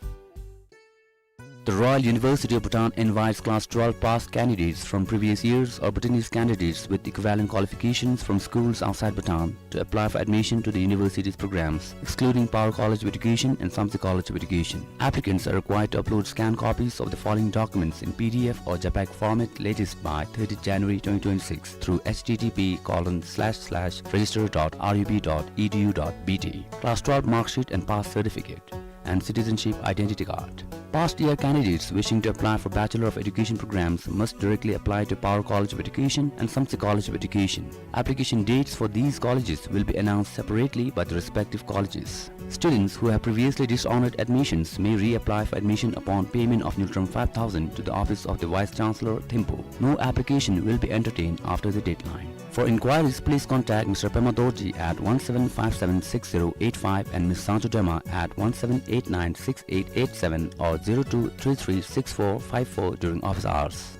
The Royal University of Bhutan invites class twelve pass candidates from previous years or Bhutanese candidates with equivalent qualifications from schools outside Bhutan to apply for admission to the university's programs, excluding Paro College of Education and Samtse College of Education. Applicants are required to upload scanned copies of the following documents in P D F or JPEG format latest by thirtieth January twenty twenty-six through H T T P colon slash slash register dot R U B dot E D U dot B T. Class twelve mark sheet and pass certificate and citizenship identity card. Past year candidates wishing to apply for Bachelor of Education programs must directly apply to Paro College of Education and Samtse College of Education. Application dates for these colleges will be announced separately by the respective colleges. Students who have previously dishonored admissions may reapply for admission upon payment of Ngultrum five thousand to the office of the Vice Chancellor, Thimphu. No application will be entertained after the deadline. For inquiries, please contact Mister Pema Dorji at one seven five seven six zero eight five and Miss Sangchu Dema at one seven eight nine six eight eight seven or zero two three three six four five four during office hours.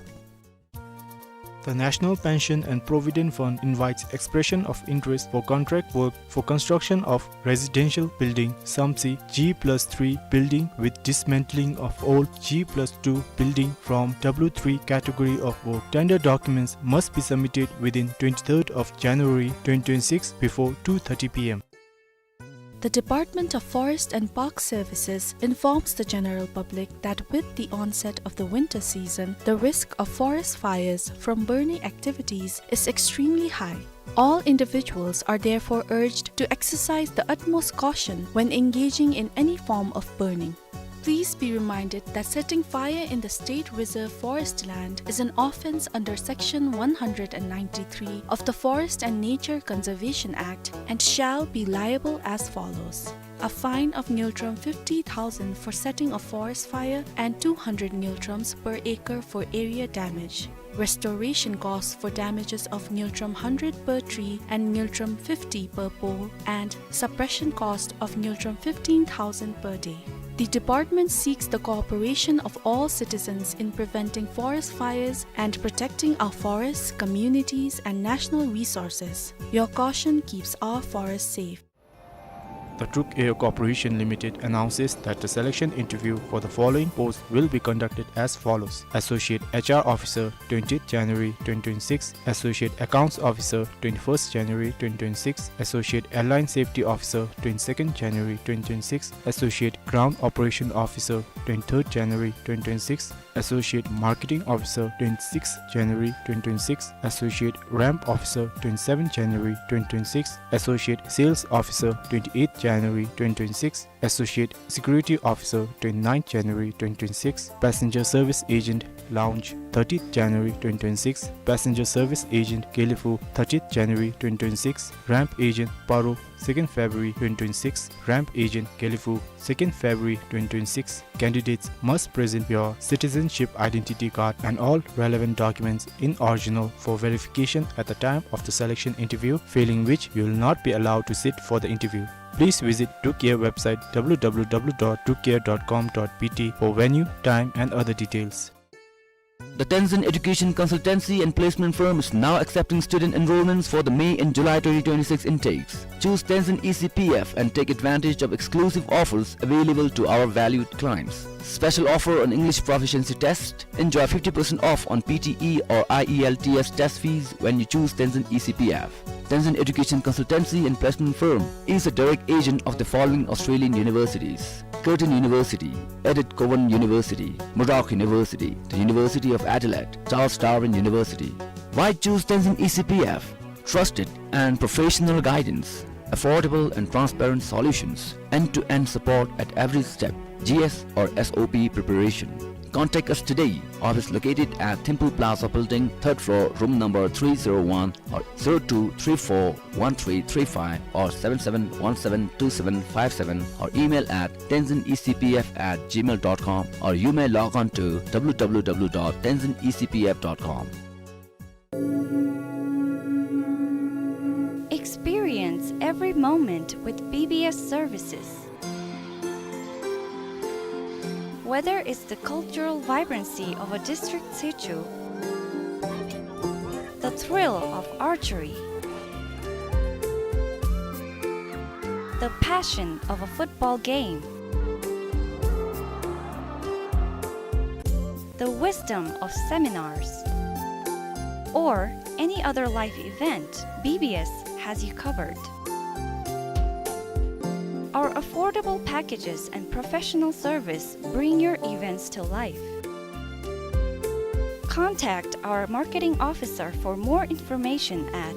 The National Pension and Provident Fund invites expression of interest for contract work for construction of residential building, Samtse G plus three building with dismantling of old G plus two building from W three category of work. Tender documents must be submitted within twenty-third of January twenty twenty-six before two thirty P M. The Department of Forest and Park Services informs the general public that with the onset of the winter season, the risk of forest fires from burning activities is extremely high. All individuals are therefore urged to exercise the utmost caution when engaging in any form of burning. Please be reminded that setting fire in the state reserve forest land is an offence under Section one hundred and ninety-three of the Forest and Nature Conservation Act and shall be liable as follows: a fine of Ngultrum fifty thousand for setting a forest fire and two hundred Ngultrums per acre for area damage. Restoration costs for damages of Ngultrum hundred per tree and Ngultrum fifty per pole, and suppression cost of Ngultrum fifteen thousand per day. The department seeks the cooperation of all citizens in preventing forest fires and protecting our forests, communities, and national resources. Your caution keeps our forests safe. The Druk Air Corporation Limited announces that the selection interview for the following posts will be conducted as follows: Associate H R Officer, twentieth January twenty twenty-six; Associate Accounts Officer, twenty-first January twenty twenty-six; Associate Airline Safety Officer, twenty-second January twenty twenty-six; Associate Ground Operation Officer, twenty-third January twenty twenty-six; Associate Marketing Officer, twenty-sixth January twenty twenty-six; Associate Ramp Officer, twenty-seventh January twenty twenty-six; Associate Sales Officer, twenty-eighth January twenty twenty-six; Associate Security Officer, twenty-ninth January twenty twenty-six; Passenger Service Agent, Lounge, thirtieth January twenty twenty-six; Passenger Service Agent, Gelephu, thirtieth January twenty twenty-six; Ramp Agent, Paro, second February twenty twenty-six; Ramp Agent, Gelephu, second February twenty twenty-six. Candidates must present your citizenship identity card and all relevant documents in original for verification at the time of the selection interview, failing which you will not be allowed to sit for the interview. Please visit Druk Air website, W W W dot druk air dot com dot B T, for venue, time and other details. The Tenzin Education Consultancy and Placement Firm is now accepting student enrollments for the May and July twenty twenty-six intakes. Choose Tenzin E C P F and take advantage of exclusive offers available to our valued clients. Special offer on English proficiency test. Enjoy fifty percent off on P T E or I E L T S test fees when you choose Tenzin E C P F. Tenzin Education Consultancy and Placement Firm is a direct agent of the following Australian universities: Curtin University, Edith Cowan University, Murdoch University, the University of Adelaide, Charles Darwin University. Why choose Tenzin E C P F? Trusted and professional guidance, affordable and transparent solutions, end-to-end support at every step, G S or S O P preparation. Contact us today. Office located at Thimphu Plaza Building, third floor, room number three zero one, or zero two three four one three three five or seven seven one seven two seven five seven, or email at tenzin E C P F at gmail dot com, or you may log on to W W W dot tenzin E C P F dot com. Experience every moment with B B S services. Whether it's the cultural vibrancy of a district situ, the thrill of archery, the passion of a football game, the wisdom of seminars, or any other life event, B B S has you covered. Our affordable packages and professional service bring your events to life. Contact our marketing officer for more information at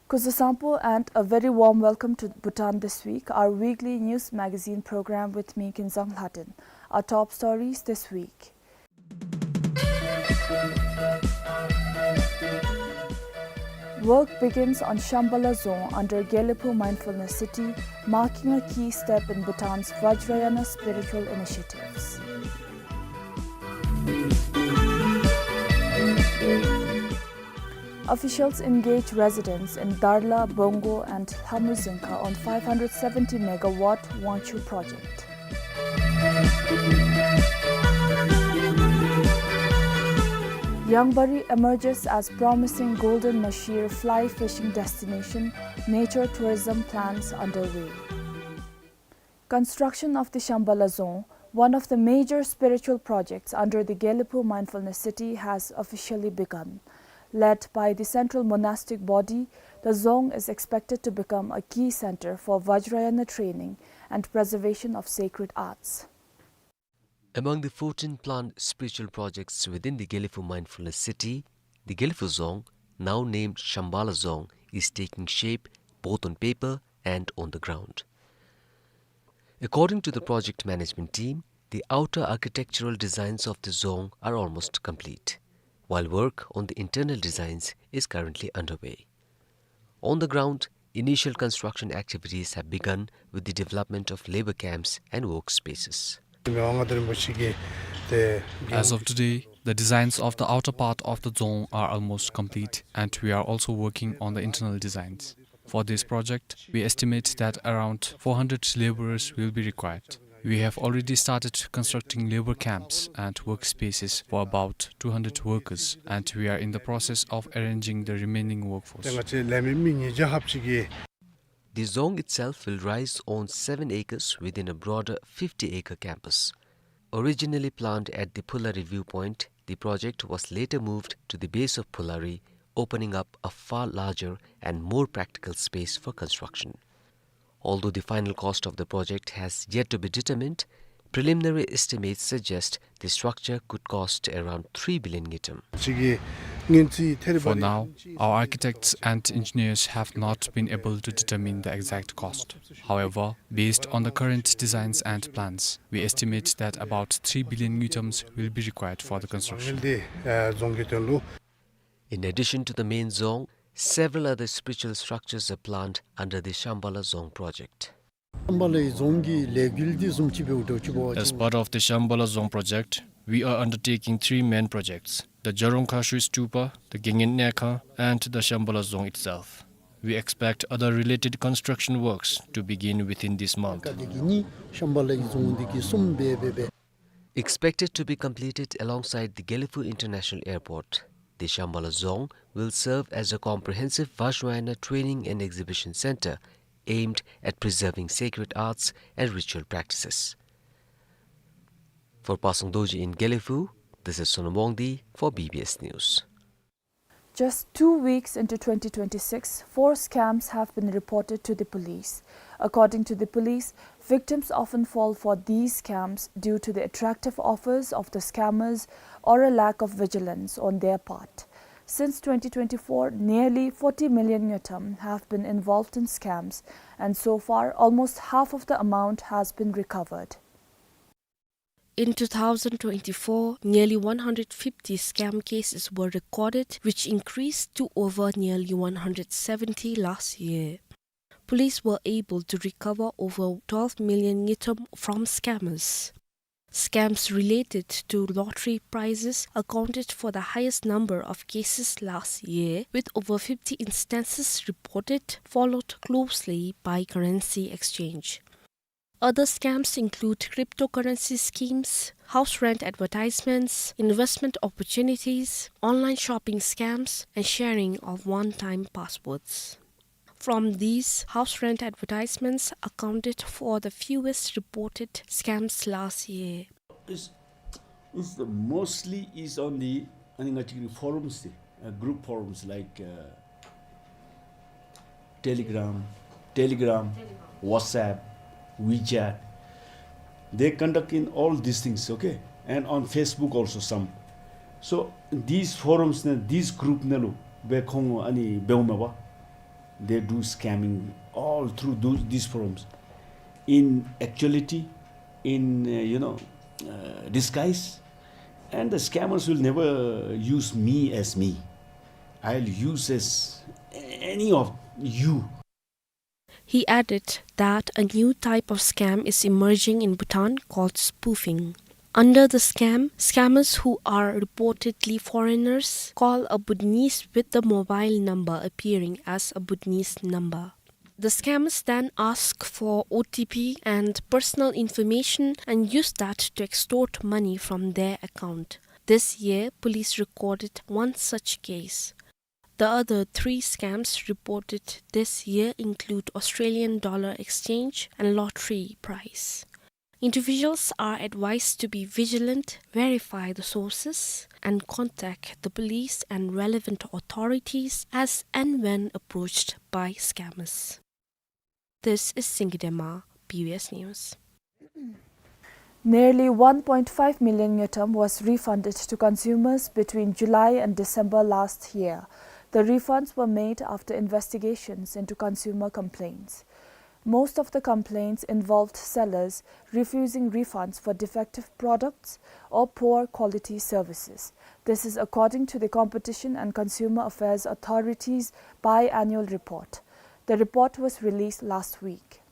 Kuzuzangpo and a very warm welcome to Bhutan This Week, our weekly news magazine program with me, Kinzang Lhaden. Our top stories this week. Work begins on Shambala Dzong under Gelephu Mindfulness City, marking a key step in Bhutan's Vajrayana spiritual initiatives. Officials engage residents in Darla, Bongo and Lhamu Dzingkha on five hundred seventy megawatt Wangchhu project. Yangbari emerges as promising Golden Mashir fly fishing destination, nature tourism plans underway. Construction of the Shambala Dzong, one of the major spiritual projects under the Gelephu Mindfulness City, has officially begun. Led by the Central Monastic Body, the Dzong is expected to become a key center for Vajrayana training and preservation of sacred arts. Among the fourteen planned spiritual projects within the Gelephu Mindfulness City, the Gelephu Dzong, now named Shambala Dzong, is taking shape both on paper and on the ground. According to the project management team, the outer architectural designs of the Dzong are almost complete, while work on the internal designs is currently underway. On the ground, initial construction activities have begun with the development of labor camps and workspaces. As of today, the designs of the outer part of the Dzong are almost complete, and we are also working on the internal designs. For this project, we estimate that around four hundred laborers will be required. We have already started constructing labor camps and workspaces for about two hundred workers, and we are in the process of arranging the remaining workforce. The Dzong itself will rise on seven acres within a broader fifty-acre campus. Originally planned at the Phulari viewpoint, the project was later moved to the base of Phulari, opening up a far larger and more practical space for construction. Although the final cost of the project has yet to be determined, preliminary estimates suggest the structure could cost around three billion ngultrum. For now, our architects and engineers have not been able to determine the exact cost. However, based on the current designs and plans, we estimate that about three billion ngultrums will be required for the construction. In addition to the main Dzong, several other spiritual structures are planned under the Shambala Dzong project. As part of the Shambala Dzong project, we are undertaking three main projects, the Djaron Khashui Stupa, the Gengen Nekha, and the Shambala Dzong itself. We expect other related construction works to begin within this month. Expected to be completed alongside the Gelephu International Airport, the Shambala Dzong will serve as a comprehensive Vajrayana training and exhibition center aimed at preserving sacred arts and ritual practices. For Pasang Dorji in Gelephu, this is Sonam Wangdi for B B S News. Just two weeks into twenty twenty-six, four scams have been reported to the police. According to the police, victims often fall for these scams due to the attractive offers of the scammers or a lack of vigilance on their part. Since twenty twenty-four, nearly forty million ngultrum have been involved in scams, and so far, almost half of the amount has been recovered. In two thousand twenty-four, nearly one hundred fifty scam cases were recorded, which increased to over nearly one hundred seventy last year. Police were able to recover over twelve million ngultrum from scammers. Scams related to lottery prizes accounted for the highest number of cases last year, with over fifty instances reported, followed closely by currency exchange. Other scams include cryptocurrency schemes, house rent advertisements, investment opportunities, online shopping scams, and sharing of one-time passwords. From these, house rent advertisements accounted for the fewest reported scams last year. It's, it's the mostly is on the, I think, I think forums, the, uh, group forums like, uh, Telegram, Telegram, WhatsApp, WeChat. They conducting all these things, okay? And on Facebook also some. So these forums, ནང་, these group ནང་ལུ་སྦེ་ཁོང་ཨ་ནི་འབདཝ་མས་པ། They do scamming all through those, these forums. In actuality, in, uh, you know, uh, disguise, and the scammers will never use me as me. I'll use as any of you. He added that a new type of scam is emerging in Bhutan called spoofing. Under the scam, scammers who are reportedly foreigners call a Bhutanese with the mobile number appearing as a Bhutanese number. The scammers then ask for O T P and personal information and use that to extort money from their account. This year, police recorded one such case. The other three scams reported this year include Australian dollar exchange and lottery prize. Individuals are advised to be vigilant, verify the sources, and contact the police and relevant authorities as and when approached by scammers. This is Singye Dema, B B S News. Nearly one point five million ngultrum was refunded to consumers between July and December last year. The refunds were made after investigations into consumer complaints. Most of the complaints involved sellers refusing refunds for defective products or poor quality services. This is according to the Competition and Consumer Affairs Authority's biannual report. The report was released last week.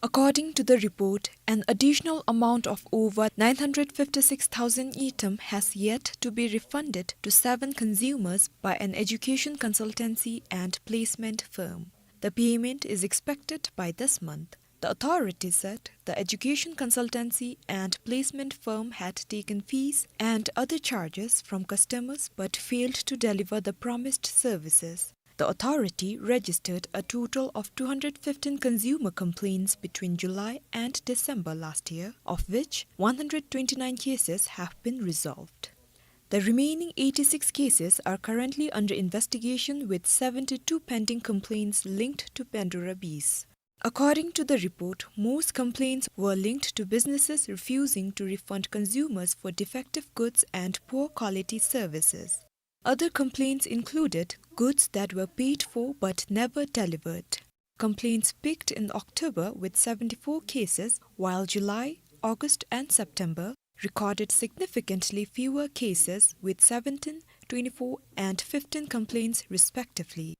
According to the report, an additional amount of over nine hundred fifty-six thousand ngultrum has yet to be refunded to seven consumers by an education consultancy and placement firm. The payment is expected by this month. The authority said the education consultancy and placement firm had taken fees and other charges from customers but failed to deliver the promised services. The authority registered a total of two hundred fifteen consumer complaints between July and December last year, of which one hundred twenty-nine cases have been resolved. The remaining eighty-six cases are currently under investigation, with seventy-two pending complaints linked to Pandora Bees. According to the report, most complaints were linked to businesses refusing to refund consumers for defective goods and poor quality services. Other complaints included goods that were paid for but never delivered. Complaints peaked in October with seventy-four cases, while July, August, and September recorded significantly fewer cases, with seventeen, twenty-four, and fifteen complaints, respectively.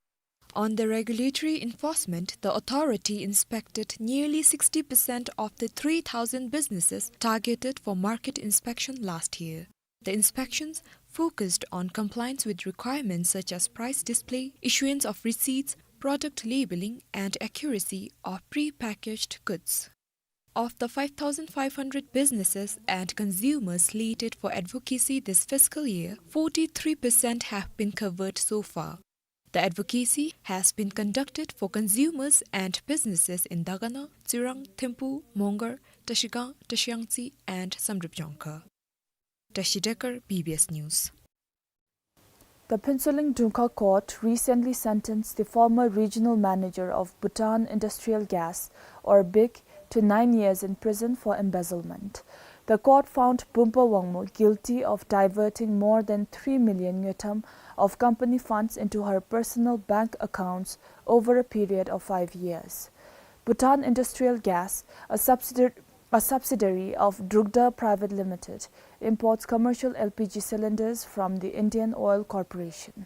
On the regulatory enforcement, the authority inspected nearly sixty percent of the three thousand businesses targeted for market inspection last year. The inspections focused on compliance with requirements such as price display, issuance of receipts, product labeling, and accuracy of pre-packaged goods. Of the five thousand five hundred businesses and consumers slated for advocacy this fiscal year, forty-three percent have been covered so far. The advocacy has been conducted for consumers and businesses in Dagana, Tsirang, Thimphu, Mongar, Trashigang, Trashiyangtse, and Samdrup Jongkhar. Tashi Dekar, B B S News. The Phuentsholing Drungkha Court recently sentenced the former regional manager of Bhutan Industrial Gas, or BIG, to nine years in prison for embezzlement. The court found Bumpa Wangmo guilty of diverting more than three million ngultrum of company funds into her personal bank accounts over a period of five years. Bhutan Industrial Gas, a subsidiary a subsidiary of Drukda Private Limited, imports commercial L P G cylinders from the Indian Oil Corporation.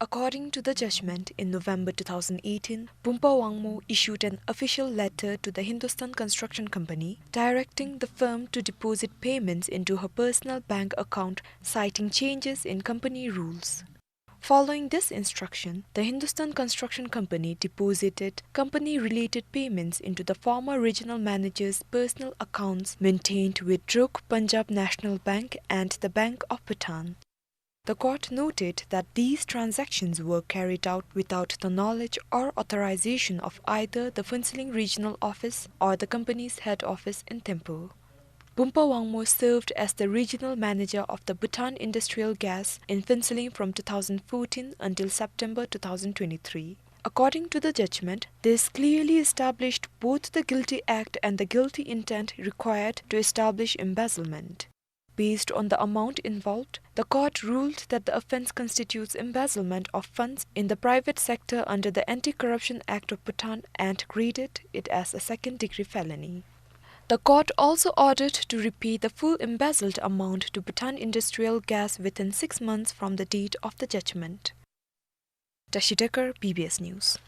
According to the judgment, in November two thousand eighteen, Bumpa Wangmo issued an official letter to the Hindustan Construction Company directing the firm to deposit payments into her personal bank account, citing changes in company rules. Following this instruction, the Hindustan Construction Company deposited company-related payments into the former regional manager's personal accounts maintained with Druk Punjab National Bank and the Bank of Bhutan. The court noted that these transactions were carried out without the knowledge or authorization of either the Phuentsholing Regional Office or the company's head office in Thimphu. Bumpa Wangmo served as the regional manager of the Bhutan Industrial Gas in Phuentsholing from two thousand fourteen until September two thousand twenty-three. According to the judgment, this clearly established both the guilty act and the guilty intent required to establish embezzlement. Based on the amount involved, the court ruled that the offence constitutes embezzlement of funds in the private sector under the Anti-Corruption Act of Bhutan and graded it as a second-degree felony. The court also ordered to repay the full embezzled amount to Bhutan Industrial Gas within six months from the date of the judgment. Tashi Dekar, B B S News.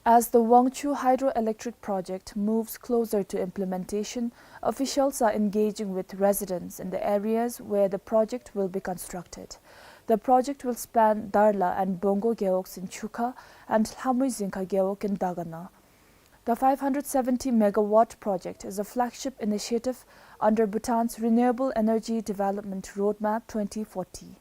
As the Wangchhu Hydroelectric Project moves closer to implementation, officials are engaging with residents in the areas where the project will be constructed. The project will span Darla and Bongo Gewogs in Chukha and Lhamui Zingkha Gewog in Dagana. The five hundred seventy megawatt project is a flagship initiative under Bhutan's Renewable Energy Development Roadmap twenty forty.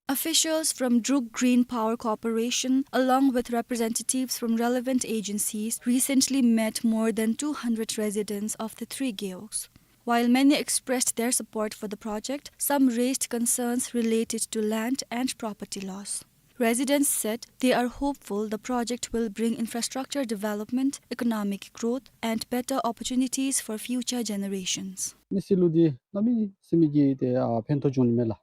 Officials from Druk Green Power Corporation, along with representatives from relevant agencies, recently met more than two hundred residents of the three gewogs. While many expressed their support for the project, some raised concerns related to land and property loss. Residents said they are hopeful the project will bring infrastructure development, economic growth, and better opportunities for future generations. མི་སེར་ལུ་འདི་གནམ་མེད་ས་མེད་ཀྱི་ཏེ་ཨ་ཕན་ཐོགས་འབྱུང་ནི་མས་ལགས།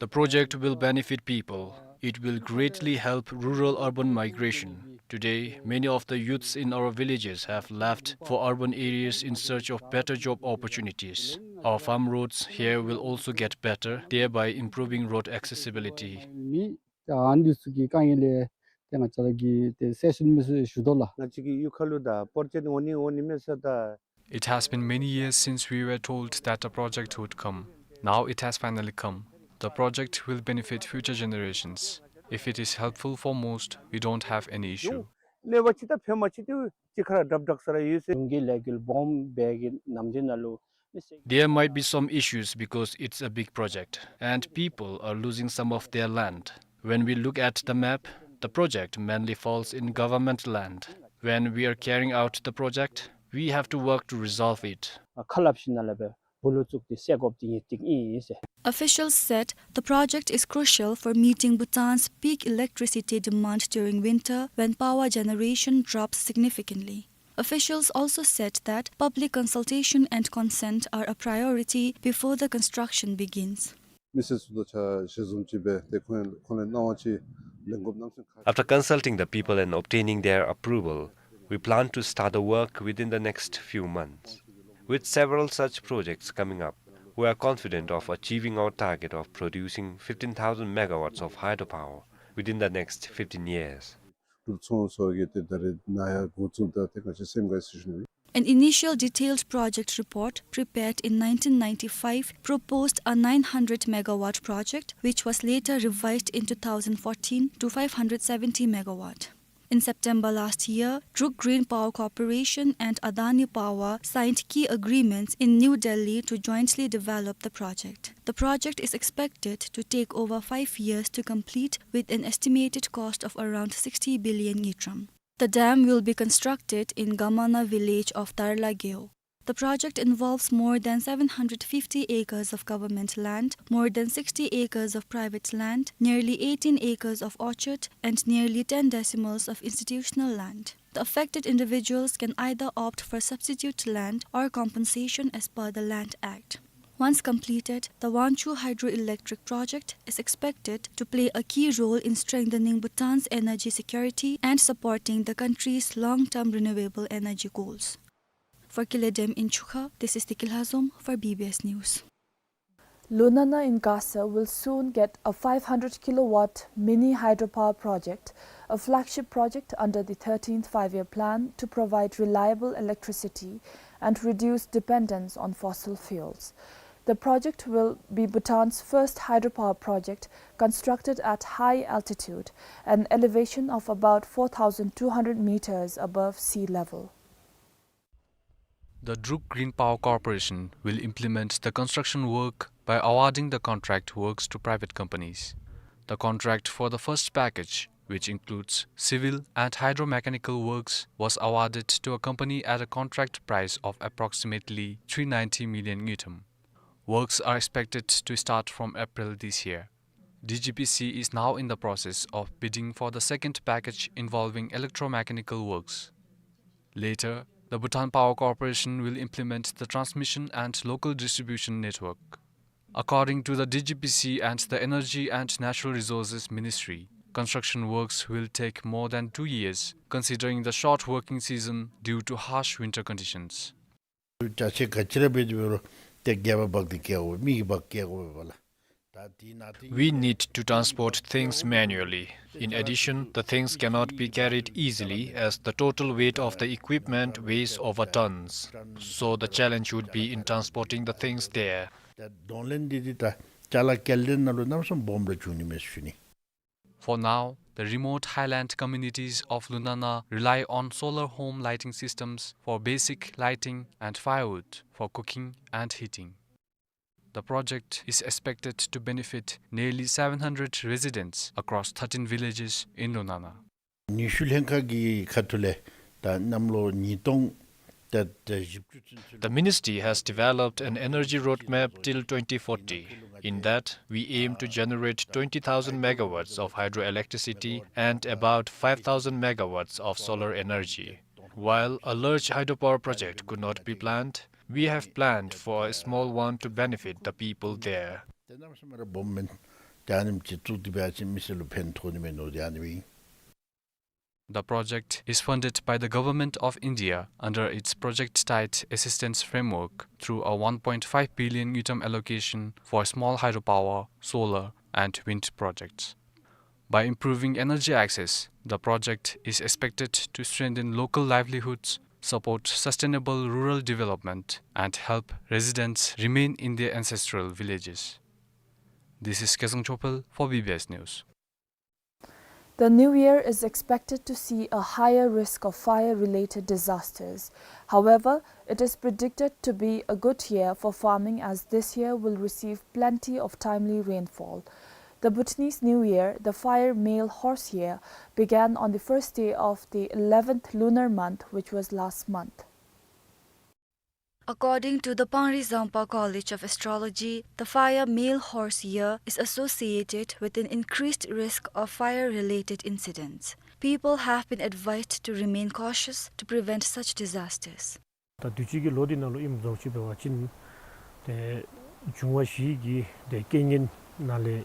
The project will benefit people. It will greatly help rural-urban migration. Today, many of the youths in our villages have left for urban areas in search of better job opportunities. Our farm roads here will also get better, thereby improving road accessibility. མི་ཨ་ནི་ཚུ་གི་དཀའ་ངལ་ལས་ཏེ་ང་བཅས་ར་གིས་ཏེ་སེལ་ཚུགས་ནི་མས་ཟེར་ཞུ་དོ་ལགས། ང་བཅས་ཀྱི་གཡུས་ཁ་ལུ་ད་པོར་ཇེཀཊ་འོང་ནི་འོང་ནི་མས་ཟེར་ད། It has been many years since we were told that a project would come. Now it has finally come. The project will benefit future generations. If it is helpful for most, we don't have any issue. གནོད་པ་ཅིག་དང་ཕན་པ་ཅིག་ཏེ་གཅིག་ཁར་སྒྲབ་སྒྲབ་ས་ར་ཡོད་ཟེར། གཞུང་གི་ལས་འགུལ་སྦོམ་སྦེ་གི་ནམ་དུས་ནང་ལུ་མི་སེར། There might be some issues because it's a big project and people are losing some of their land. When we look at the map, the project mainly falls in government land. When we are carrying out the project, we have to work to resolve it. ཁ་སླབ་ཞིནམ་ལས་སྦེ་སྦུག་ལུ་བཙུགས་ཏེ་སེལ་དགོཔ་འདི་ཨིན་ཏེ་ཨིན་ཟེར། Officials said the project is crucial for meeting Bhutan's peak electricity demand during winter when power generation drops significantly. Officials also said that public consultation and consent are a priority before the construction begins. མི་སེར་ཚུ་དང་ཆ་ཞལ་འཛོམས་ཅིག་འབད་དེ་ཁོང་ཁོང་ལས་གནང་བ་ཅིག་ལེན་དགོཔ་གནམ་མེད་ས་མེད་ཁག། After consulting the people and obtaining their approval, we plan to start the work within the next few months. With several such projects coming up, we are confident of achieving our target of producing fifteen thousand megawatts of hydropower within the next fifteen years. གྲུབ་ཚོང་ཚུ་གིས་ཏེ་ད་རེས་ནཱ་ཡང་འགོ་བཙུགས་ད་ཏེ་ག་ཅི་སེམས་དགའ་ཟེར་ཞུ་ནི། An initial detailed project report prepared in nineteen ninety-five proposed a nine hundred megawatt project, which was later revised in two thousand fourteen to five hundred seventy megawatt. In September last year, Druk Green Power Corporation and Adani Power signed key agreements in New Delhi to jointly develop the project. The project is expected to take over five years to complete, with an estimated cost of around sixty billion ngultrum. The dam will be constructed in Gamana village of Darla Gewog. The project involves more than seven hundred fifty acres of government land, more than sixty acres of private land, nearly eighteen acres of orchard, and nearly ten decimals of institutional land. The affected individuals can either opt for substitute land or compensation as per the Land Act. Once completed, the Wangchhu Hydroelectric Project is expected to play a key role in strengthening Bhutan's energy security and supporting the country's long-term renewable energy goals. For Kile Dam in Chukha, this is Tiki Lhazom for B B S News. Lunana in Gasa will soon get a five hundred kilowatt mini hydropower project, a flagship project under the thirteenth Five-Year Plan to provide reliable electricity and reduce dependence on fossil fuels. The project will be Bhutan's first hydropower project constructed at high altitude, an elevation of about four thousand two hundred meters above sea level. The Druk Green Power Corporation will implement the construction work by awarding the contract works to private companies. The contract for the first package, which includes civil and hydromechanical works, was awarded to a company at a contract price of approximately three ninety million ngultrum. Works are expected to start from April this year. D G P C is now in the process of bidding for the second package involving electromechanical works. Later, the Bhutan Power Corporation will implement the transmission and local distribution network. According to the D G P C and the Energy and Natural Resources Ministry, construction works will take more than two years, considering the short working season due to harsh winter conditions. ཅ་ཆས་ག་ཅི་ར་འབད་དེ་འབད་རུང་ཏེ་སྒལ་པ་འབག་སྟེ་བཀལ་དགོ་པས། མི་གིས་འབག་སྟེ་བཀལ་དགོ་པས་ལགས། ད་དེ་ནང་དེ། We need to transport things manually. In addition, the things cannot be carried easily as the total weight of the equipment weighs over tons. So the challenge would be in transporting the things there. ད་གདོང་ལེན་འདི་འདི་ད་ཅ་ལ་སྐྱེལ་འདྲེན་ནང་ལུ་གནམ་མེད་ས་མེད་སྦོམ་ར་བྱུང་ནི་མས་ཟེར་ཞུ་ནི། For now, the remote highland communities of Lunana rely on solar home lighting systems for basic lighting and firewood for cooking and heating. The project is expected to benefit nearly seven hundred residents across thirteen villages in Lunana. ནུས་ཤུགས་ལྷན་ཁག་གི་ཁ་ཐུག་ལས་ད་གནམ་ལོ་ཉིས་སྟོང་ད་ད་བཞི་བཅུ་ཚུན་ཚོད། The ministry has developed an energy roadmap till twenty forty. In that, we aim to generate twenty thousand megawatts of hydroelectricity and about five thousand megawatts of solar energy. While a large hydropower project could not be planned, we have planned for a small one to benefit the people there. ཏེ་གནམ་མེད་ས་མེད་ར་སྦོམ་མེན། ཏེ་ཨ་ནེམ་ཅིག་བཙུགས་ཏེ་འབད་བ་ཅིན་མི་སེར་ལུ་ཕན་ཐོགས་ནི་མས་མནོ་སྟེ་ཨ་ནི་སྦེ་ཨིན། The project is funded by the Government of India under its Project Tied Assistance Framework through a one point five billion ngultrum allocation for small hydropower, solar, and wind projects. By improving energy access, the project is expected to strengthen local livelihoods, support sustainable rural development, and help residents remain in their ancestral villages. This is Kezang Chopel for B B S News. The new year is expected to see a higher risk of fire-related disasters. However, it is predicted to be a good year for farming, as this year will receive plenty of timely rainfall. The Bhutanese New Year, the fire male horse year, began on the first day of the eleventh lunar month, which was last month. According to the Pangri Zangpa College of Astrology, the fire male horse year is associated with an increased risk of fire-related incidents. People have been advised to remain cautious to prevent such disasters. ད་དུས་ཅི་གི་ལོ་འདི་ནང་ལུ་ཨིནམ་བཟུམ་ཅིག་འབད་བ་ཅིན་ཏེ་འབྱུང་བ་བཞི་གི་ཏེ་རྐྱེན་ངན་ནང་ལས།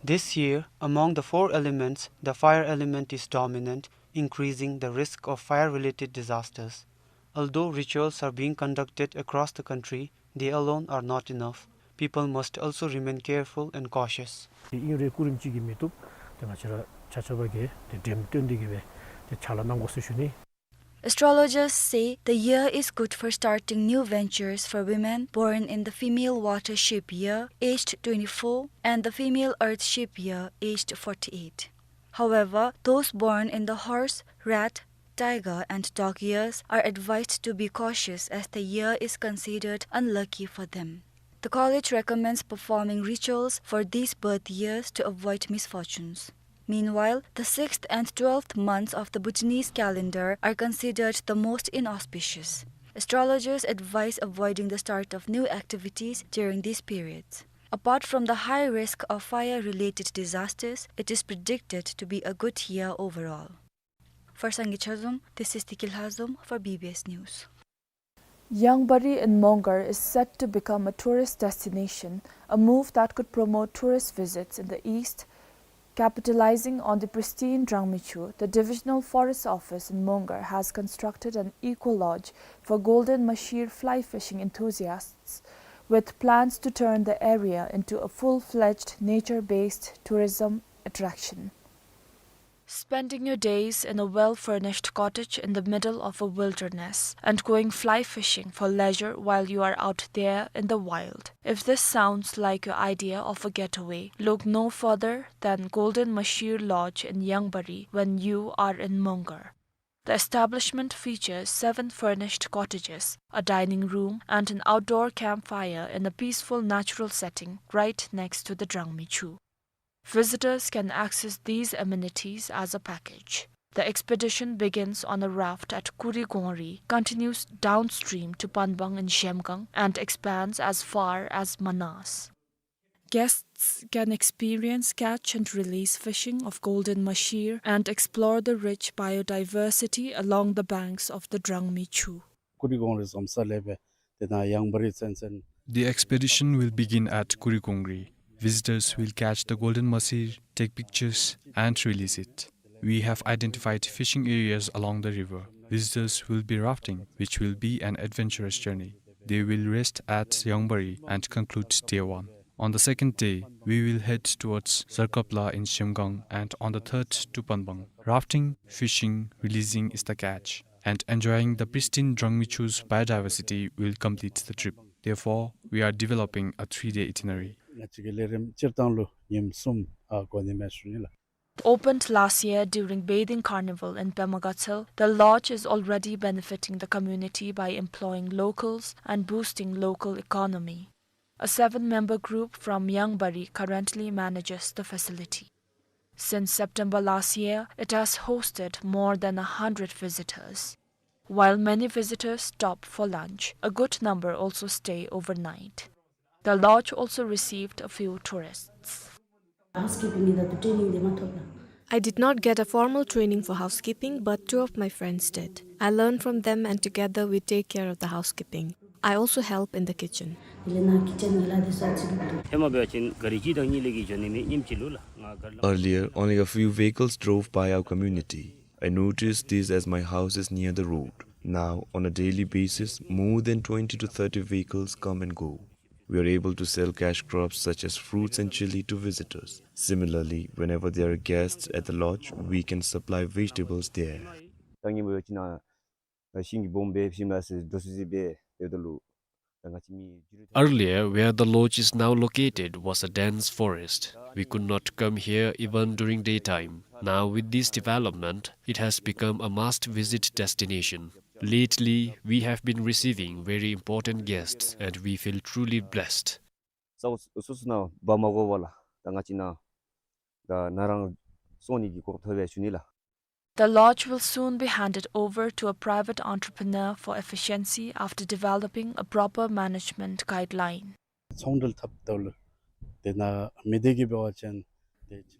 This year, among the four elements, the fire element is dominant, increasing the risk of fire-related disasters. Although rituals are being conducted across the country, they alone are not enough. People must also remain careful and cautious. ཏེ་ཨིན་རུང་སྐུ་རིམ་ཅིག་གིས་མི་བཏུབ། ཏེ་ང་བཅས་ར་ཆ་ཁྱབ་ཀྱིས་ཏེ་འགྲེམས་སྟོན་འདི་གིས་སྦེ་ཏེ་ཕྱག་ལཱ་གནང་དགོ་ཟེར་ཞུ་ནི། Astrologers say the year is good for starting new ventures for women born in the female water sheep year, aged twenty-four, and the female earth sheep year, aged forty-eight. However, those born in the horse, rat, tiger, and dog years are advised to be cautious, as the year is considered unlucky for them. The college recommends performing rituals for these birth years to avoid misfortunes. Meanwhile, the sixth and twelfth months of the Bhutanese calendar are considered the most inauspicious. Astrologers advise avoiding the start of new activities during these periods. Apart from the high risk of fire-related disasters, it is predicted to be a good year overall. For Sangay Chazom, this is Tiki Lhazom for B B S News. Yangbari in Mongar is set to become a tourist destination, a move that could promote tourist visits in the east, Capitalizing on the pristine Drangmichhu, the Divisional Forest Office in Mongar has constructed an eco lodge for golden mahseer fly fishing enthusiasts, with plans to turn the area into a full-fledged nature-based tourism attraction. Spending your days in a well-furnished cottage in the middle of a wilderness and going fly fishing for leisure while you are out there in the wild. If this sounds like your idea of a getaway, look no further than Golden Mahseer Lodge in Yangbari when you are in Mongar. The establishment features seven furnished cottages, a dining room, and an outdoor campfire in a peaceful natural setting right next to the Drangmichhu. Visitors can access these amenities as a package. The expedition begins on a raft at Kurigongri, continues downstream to Panbang in Zhemgang, and expands as far as Manas. Guests can experience catch and release fishing of golden mahseer and explore the rich biodiversity along the banks of the Drangmichhu. Kurigongri ལས་འཛོམས་ས་ལས་སྦེ་དེ་ནང་ཡང་བ་རི་ཚན་ཚན། The expedition will begin at Kurigongri. Visitors will catch the golden mahseer, take pictures, and release it. We have identified fishing areas along the river. Visitors will be rafting, which will be an adventurous journey. They will rest at Yangbari and conclude day one. On the second day, we will head towards Zarkapla in Zhemgang and on the third to Panbang. Rafting, fishing, releasing is the catch, and enjoying the pristine Drangmichhu's biodiversity will complete the trip. Therefore, we are developing a three-day itinerary. ང་བཅས་ཀྱི་ལས་རིམ་སྤྱིར་བཏང་ལུ་ཉིནམ་གསུམ་ཨ་འགོར་ནི་མས་ཞུ་ནི་ལགས། Opened last year during bathing carnival in Pema Gatshel, the lodge is already benefiting the community by employing locals and boosting local economy. A seven-member group from Yangbari currently manages the facility. Since September last year, it has hosted more than a hundred visitors. While many visitors stop for lunch, a good number also stay overnight. The lodge also received a few tourists. Housekeeping ནི་ད་ལྟོ་ཊེ་ནིང་འདི་མ་ཐོབ་ལགས། I did not get a formal training for housekeeping, but two of my friends did. I learned from them and together we take care of the housekeeping. I also help in the kitchen. དེ་ལས་ནཱ་ཀི་ཅན་གྱི་ལཱ་འདི་ཚུ་ཅིག་གི་འདུག། ཧེ་མ་འབད་བ་ཅིན་ག་རི་གཅིག་དང་གཉིས་ལས་ཀྱི་འགྱོ་ནི་མེད་སྙེམས་ཅིག་ལུ་ལགས། ང་ག་རི་ལ། Earlier, only a few vehicles drove by our community. I noticed this as my house is near the road. Now, on a daily basis, more than twenty to thirty vehicles come and go. We are able to sell cash crops such as fruits and chili to visitors. Similarly, whenever there are guests at the lodge, we can supply vegetables there. ད་ངེ་འབད་བ་ཅིན་ནཱ་ཤིང་གི་སྦོམ་སྦེ་ཤིང་ལ་སི་འགྲོ་སི་སི་སྦེ་སྡོདཔ་ད་ལུ་ད་ང་བཅས་མི་རྒྱུ་རུ། Earlier, where the lodge is now located was a dense forest. We could not come here even during daytime. Now, with this development, it has become a must-visit destination. Lately, we have been receiving very important guests, and we feel truly blessed. ས་འོག་སོ་སོ་ནང་འབག་མ་དགོ་པར་ལགས། ད་ང་བཅས་ནཱ་ད་ནཱ་རང་སོང་ནི་གི་གོ་སྐབས་ཐོབ་པས་ཞུ་ནི་ལགས། The lodge will soon be handed over to a private entrepreneur for efficiency after developing a proper management guideline. ཚོང་འབྲེལ་འཐབ་ད་ལུ་དེ་ནང་མི་སྡེ་གིས་འབད་བ་ཅིན་དེ།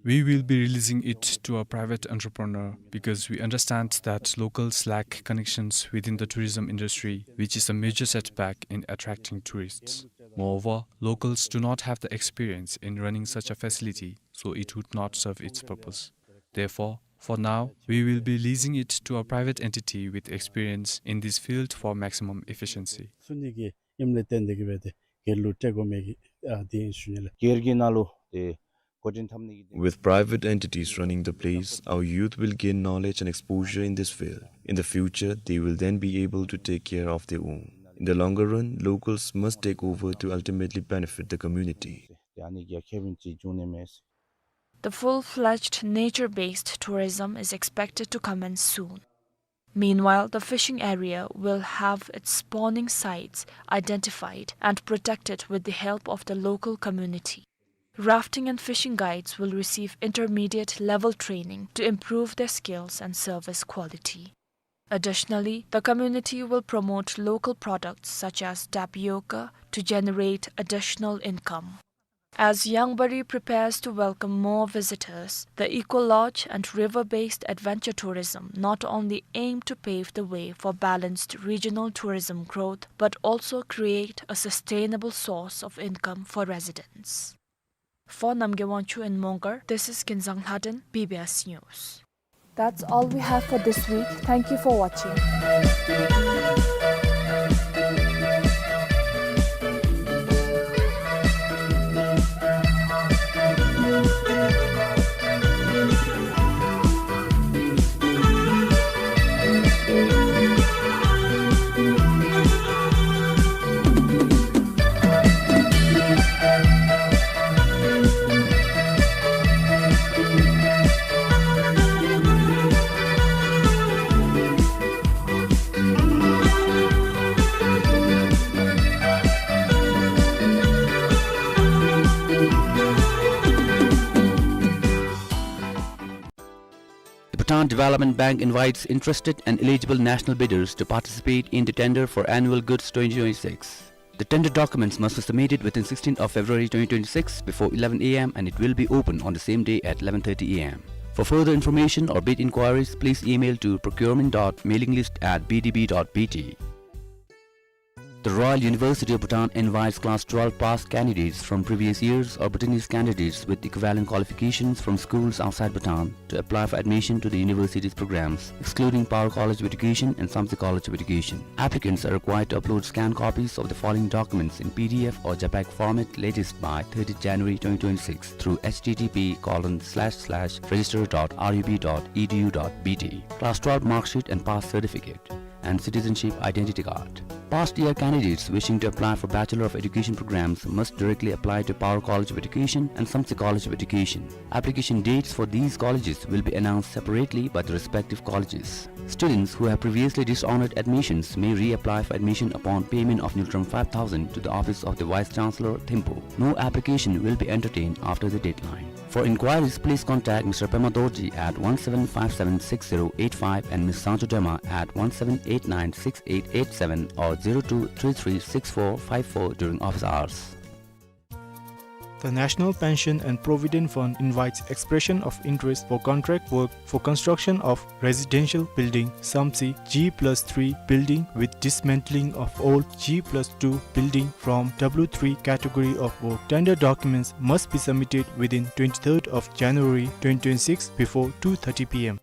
We will be releasing it to a private entrepreneur because we understand that locals lack connections within the tourism industry, which is a major setback in attracting tourists. Moreover, locals do not have the experience in running such a facility, so it would not serve its purpose. Therefore, for now, we will be leasing it to a private entity with experience in this field for maximum efficiency. ཚུགས་ནི་གི་ཨིནམ་ལས་བརྟེན་ཏེ་གིས་སྦེ་ཏེ་སྒེར་ལུ་སྤྲོད་དགོ་མི་གི་ཨ་དེ་ཨིན་ཞུ་ནི་ལགས། སྒེར་གྱི་ནང་ལུ་ཏེ་འགོ་འདྲེན་འཐབ་ནི་གི། With private entities running the place, our youth will gain knowledge and exposure in this field. In the future, they will then be able to take care of their own. In the longer run, locals must take over to ultimately benefit the community. ཏེ་ཨ་ནི་གི་ཁེ་ཕན་ཅིག་འབྱུང་ནི་མས། The full-fledged nature-based tourism is expected to commence soon. Meanwhile, the fishing area will have its spawning sites identified and protected with the help of the local community. Rafting and fishing guides will receive intermediate level training to improve their skills and service quality. Additionally, the community will promote local products such as tapioca to generate additional income. As Yangbari prepares to welcome more visitors, the Eco Lodge and river-based adventure tourism not only aim to pave the way for balanced regional tourism growth, but also create a sustainable source of income for residents. For Namgay Wangchuk in Mongar, this is Kinzang Lhaden, B B S News. That's all we have for this week. Thank you for watching. The Bhutan Development Bank invites interested and eligible national bidders to participate in the tender for annual goods twenty twenty-six. The tender documents must be submitted within sixteenth of February twenty twenty-six before eleven A M and it will be open on the same day at eleven thirty A M. For further information or bid inquiries, please email to procurement dot mailing list at B D B dot B T. The Royal University of Bhutan invites class twelve pass candidates from previous years or Bhutanese candidates with equivalent qualifications from schools outside Bhutan to apply for admission to the university's programs, excluding Paro College of Education and Samtse College of Education. Applicants are required to upload scanned copies of the following documents in P D F or JPEG format latest by thirtieth January twenty twenty-six through H T T P colon slash slash register dot R U B dot E D U dot B T. Class twelve mark sheet and pass certificate and citizenship identity card. Past year candidates wishing to apply for Bachelor of Education programs must directly apply to Paro College of Education and Samtse College of Education. Application dates for these colleges will be announced separately by the respective colleges. Students who have previously dishonored admissions may reapply for admission upon payment of ngultrum five thousand to the office of the Vice Chancellor, Thimphu. No application will be entertained after the deadline. For inquiries, please contact Mister Pema Dorji at one seven five seven six zero eight five and Miss Sangcho Dema at one seven eight nine six eight eight seven or zero two three three six four five four during office hours. The National Pension and Provident Fund invites expression of interest for contract work for construction of residential building, Samtse G plus three building with dismantling of old G plus two building from W three category of work. Tender documents must be submitted within twenty-third of January twenty twenty-six before two thirty P M.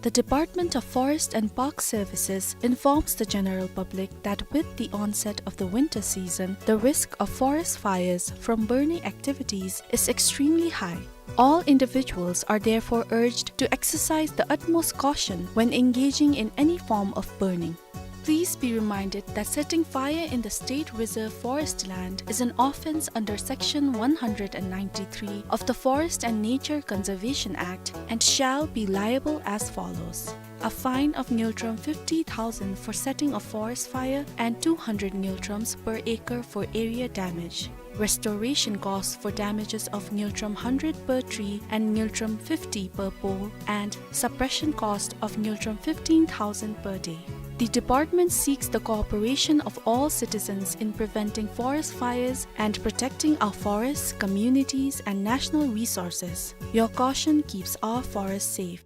The Department of Forest and Park Services informs the general public that with the onset of the winter season, the risk of forest fires from burning activities is extremely high. All individuals are therefore urged to exercise the utmost caution when engaging in any form of burning. Please be reminded that setting fire in the state reserve forest land is an offence under Section one hundred and ninety-three of the Forest and Nature Conservation Act and shall be liable as follows. A fine of ngultrum fifty thousand for setting a forest fire and two hundred ngultrums per acre for area damage. Restoration costs for damages of ngultrum hundred per tree and ngultrum fifty per pole, and suppression cost of ngultrum fifteen thousand per day. The department seeks the cooperation of all citizens in preventing forest fires and protecting our forests, communities, and national resources. Your caution keeps our forests safe.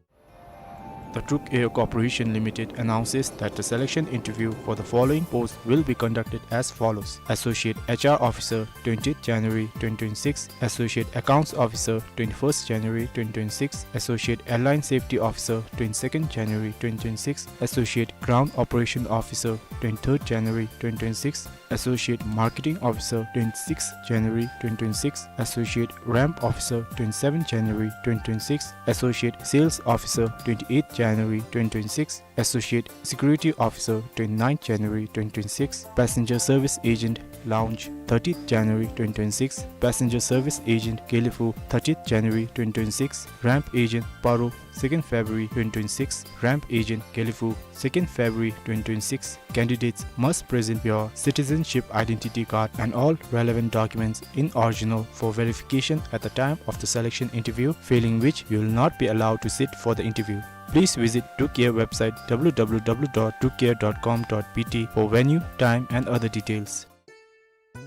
The Druk Air Corporation Limited announces that the selection interview for the following posts will be conducted as follows: Associate H R Officer, twentieth January twenty twenty-six; Associate Accounts Officer, twenty-first January twenty twenty-six; Associate Airline Safety Officer, twenty-second January twenty twenty-six; Associate Ground Operation Officer, twenty-third January twenty twenty-six; Associate Marketing Officer, twenty-sixth January twenty twenty-six; Associate Ramp Officer, twenty-seventh January twenty twenty-six; Associate Sales Officer, twenty-eighth January twenty twenty-six; Associate Security Officer, twenty-ninth January twenty twenty-six; Passenger Service Agent, Lounge, thirtieth January twenty twenty-six; Passenger Service Agent, Gelephu, thirtieth January twenty twenty-six; Ramp Agent, Paro, second February twenty twenty-six; Ramp Agent, Gelephu, second February twenty twenty-six. Candidates must present your citizenship identity card and all relevant documents in original for verification at the time of the selection interview, failing which you will not be allowed to sit for the interview. Please visit Druk Air website, W W W dot druk air dot com dot B T, for venue, time and other details.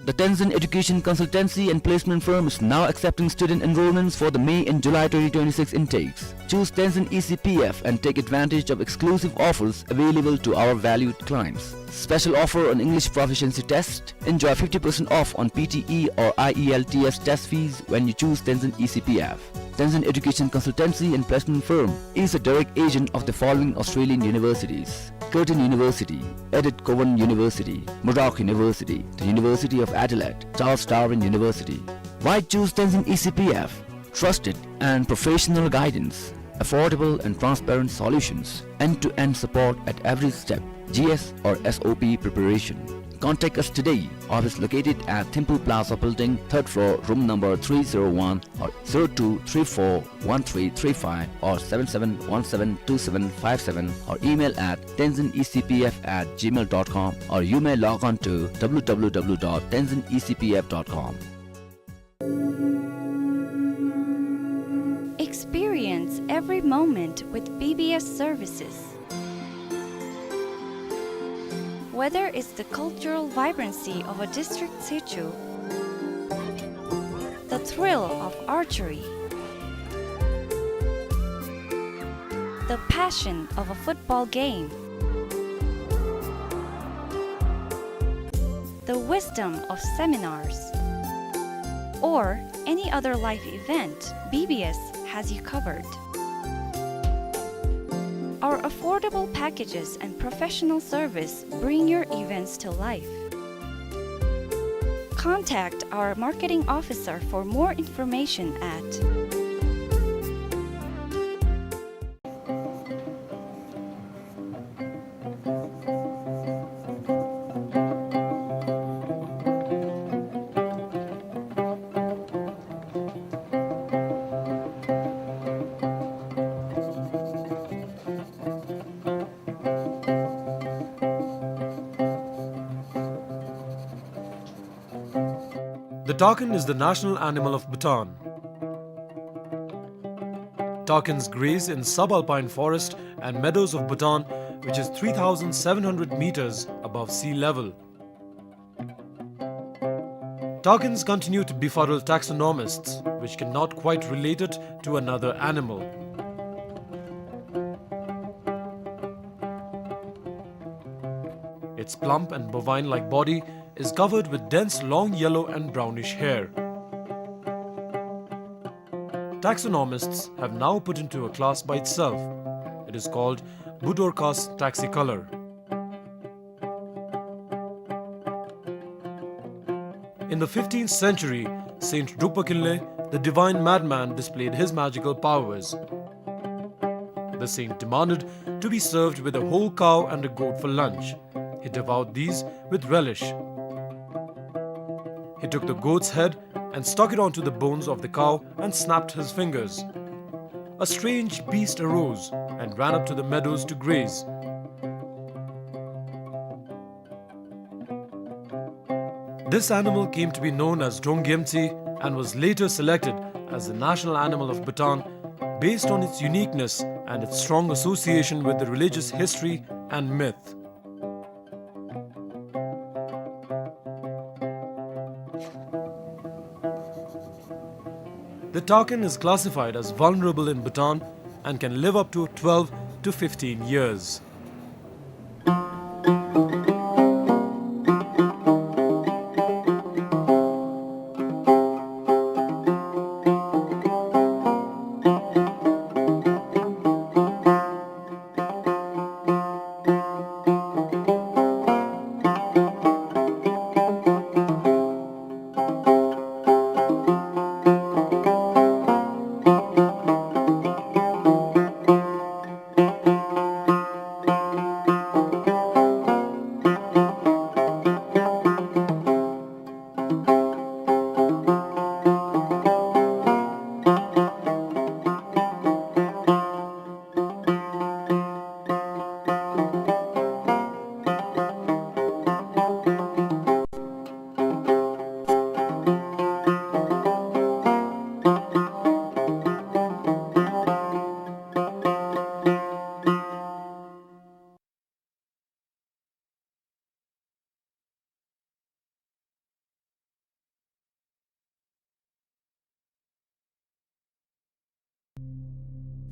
The Tenzin Education Consultancy and Placement Firm is now accepting student enrollments for the May and July twenty twenty-six intakes. Choose Tenzin E C P F and take advantage of exclusive offers available to our valued clients. Special offer on English proficiency test. Enjoy fifty percent off on P T E or I E L T S test fees when you choose Tenzin E C P F. Tenzin Education Consultancy and Placement Firm is a direct agent of the following Australian universities: Curtin University, Edith Cowan University, Murdoch University, the University of Adelaide, Charles Darwin University. Why choose Tenzin E C P F? Trusted and professional guidance, affordable and transparent solutions, end-to-end support at every step, G S or S O P preparation. Contact us today. Office located at Thimphu Plaza Building, third floor, room number three zero one, or zero two three four one three three five or seven seven one seven two seven five seven, or email at tenzin E C P F at gmail dot com, or you may log on to w w w dot tenzin E C P F dot com. Experience every moment with B B S services. Whether it's the cultural vibrancy of a district situ, the thrill of archery, the passion of a football game, the wisdom of seminars, or any other life event, B B S has you covered. Our affordable packages and professional service bring your events to life. Contact our marketing officer for more information at The takin is the national animal of Bhutan. Takins graze in subalpine forest and meadows of Bhutan, which is three thousand seven hundred meters above sea level. Takins continue to befuddle taxonomists, which cannot quite relate it to another animal. Its plump and bovine-like body is covered with dense long yellow and brownish hair. Taxonomists have now put into a class by itself. It is called Budorcas taxicolor. In the fifteenth century, Saint Drukpa Kinley, the divine madman, displayed his magical powers. The saint demanded to be served with a whole cow and a goat for lunch. He devoured these with relish. He took the goat's head and stuck it onto the bones of the cow and snapped his fingers. A strange beast arose and ran up to the meadows to graze. This animal came to be known as Drongyemtsi and was later selected as the national animal of Bhutan based on its uniqueness and its strong association with the religious history and myth. The takin is classified as vulnerable in Bhutan and can live up to twelve to fifteen years.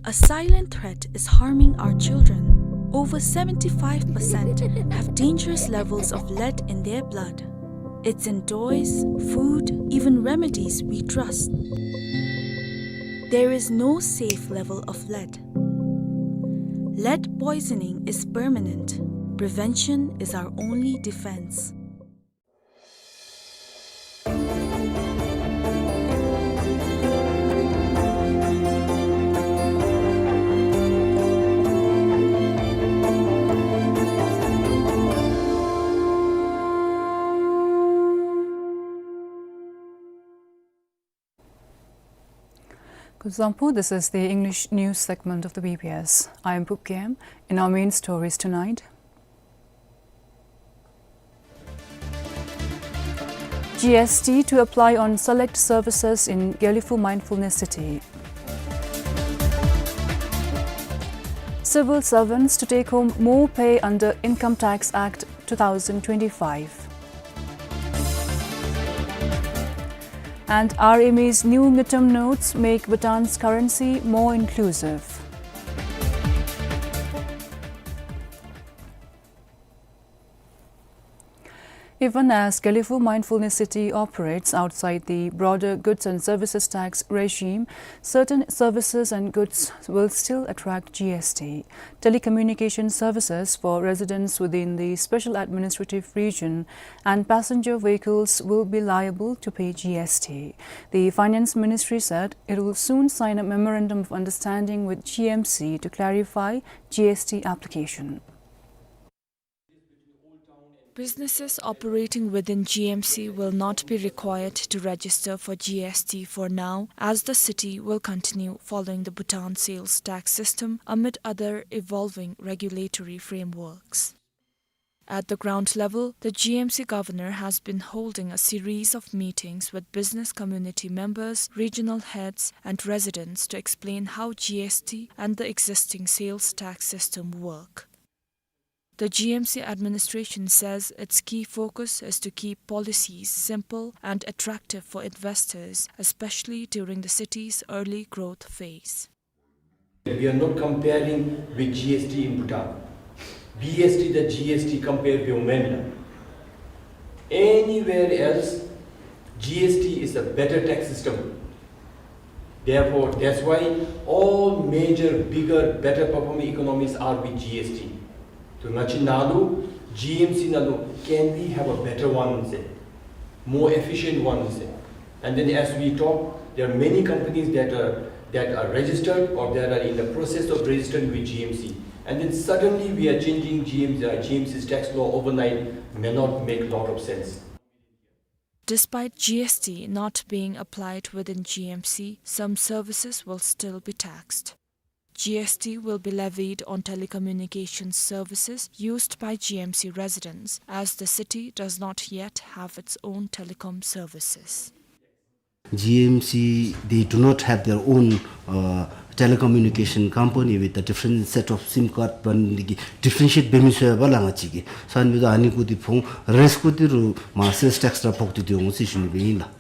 A silent threat is harming our children. Over seventy-five percent have dangerous levels of lead in their blood. It's in toys, food, even remedies we trust. There is no safe level of lead. Lead poisoning is permanent. Prevention is our only defense. Kuzuzangpo, this is the English news segment of the B B S. I am Pupkem. In our main stories tonight, G S T to apply on select services in Gelephu Mindfulness City. Civil servants to take home more pay under Income Tax Act two thousand twenty-five. And R M A's new Ngultrum notes make Bhutan's currency more inclusive. Even as Gelephu Mindfulness City operates outside the broader goods and services tax regime, certain services and goods will still attract G S T. Telecommunication services for residents within the Special Administrative Region and passenger vehicles will be liable to pay G S T. The Finance Ministry said it will soon sign a memorandum of understanding with G M C to clarify G S T application. Businesses operating within G M C will not be required to register for G S T for now, as the city will continue following the Bhutan sales tax system amid other evolving regulatory frameworks. At the ground level, the G M C governor has been holding a series of meetings with business community members, regional heads, and residents to explain how G S T and the existing sales tax system work. The G M C administration says its key focus is to keep policies simple and attractive for investors, especially during the city's early growth phase. We are not comparing with G S T in Bhutan. B S T to G S T compare view men. Anywhere else, G S T is a better tax system. Therefore, that's why all major, bigger, better performing economies are with G S T. So, ང་བཅས་ནང་ལུ་G M C ནང་ལུ, can we have a better one, say, more efficient one, say. And then as we talk, there are many companies that are, that are registered or that are in the process of registering with G M C. And then suddenly we are changing G M C, uh, G M C's tax law overnight may not make a lot of sense. Despite G S T not being applied within G M C, some services will still be taxed. G S T will be levied on telecommunications services used by G M C residents, as the city does not yet have its own telecom services. G M C, they do not have their own, uh, telecommunication company with a different set of SIM card, but differentiate འབད་མི་ཚུགས་པས་ལགས་ང་བཅས་ཀྱིས། ས་ནི་ཨ་ནི་གུ་དེ་ཕོག་རེས་གུ་དེ་རུ་མ་sales tax ར་ཕོག་སྟེ་འོང་ཟེར་ཞུ་ནི་སྦེ་ཨིན་ལགས།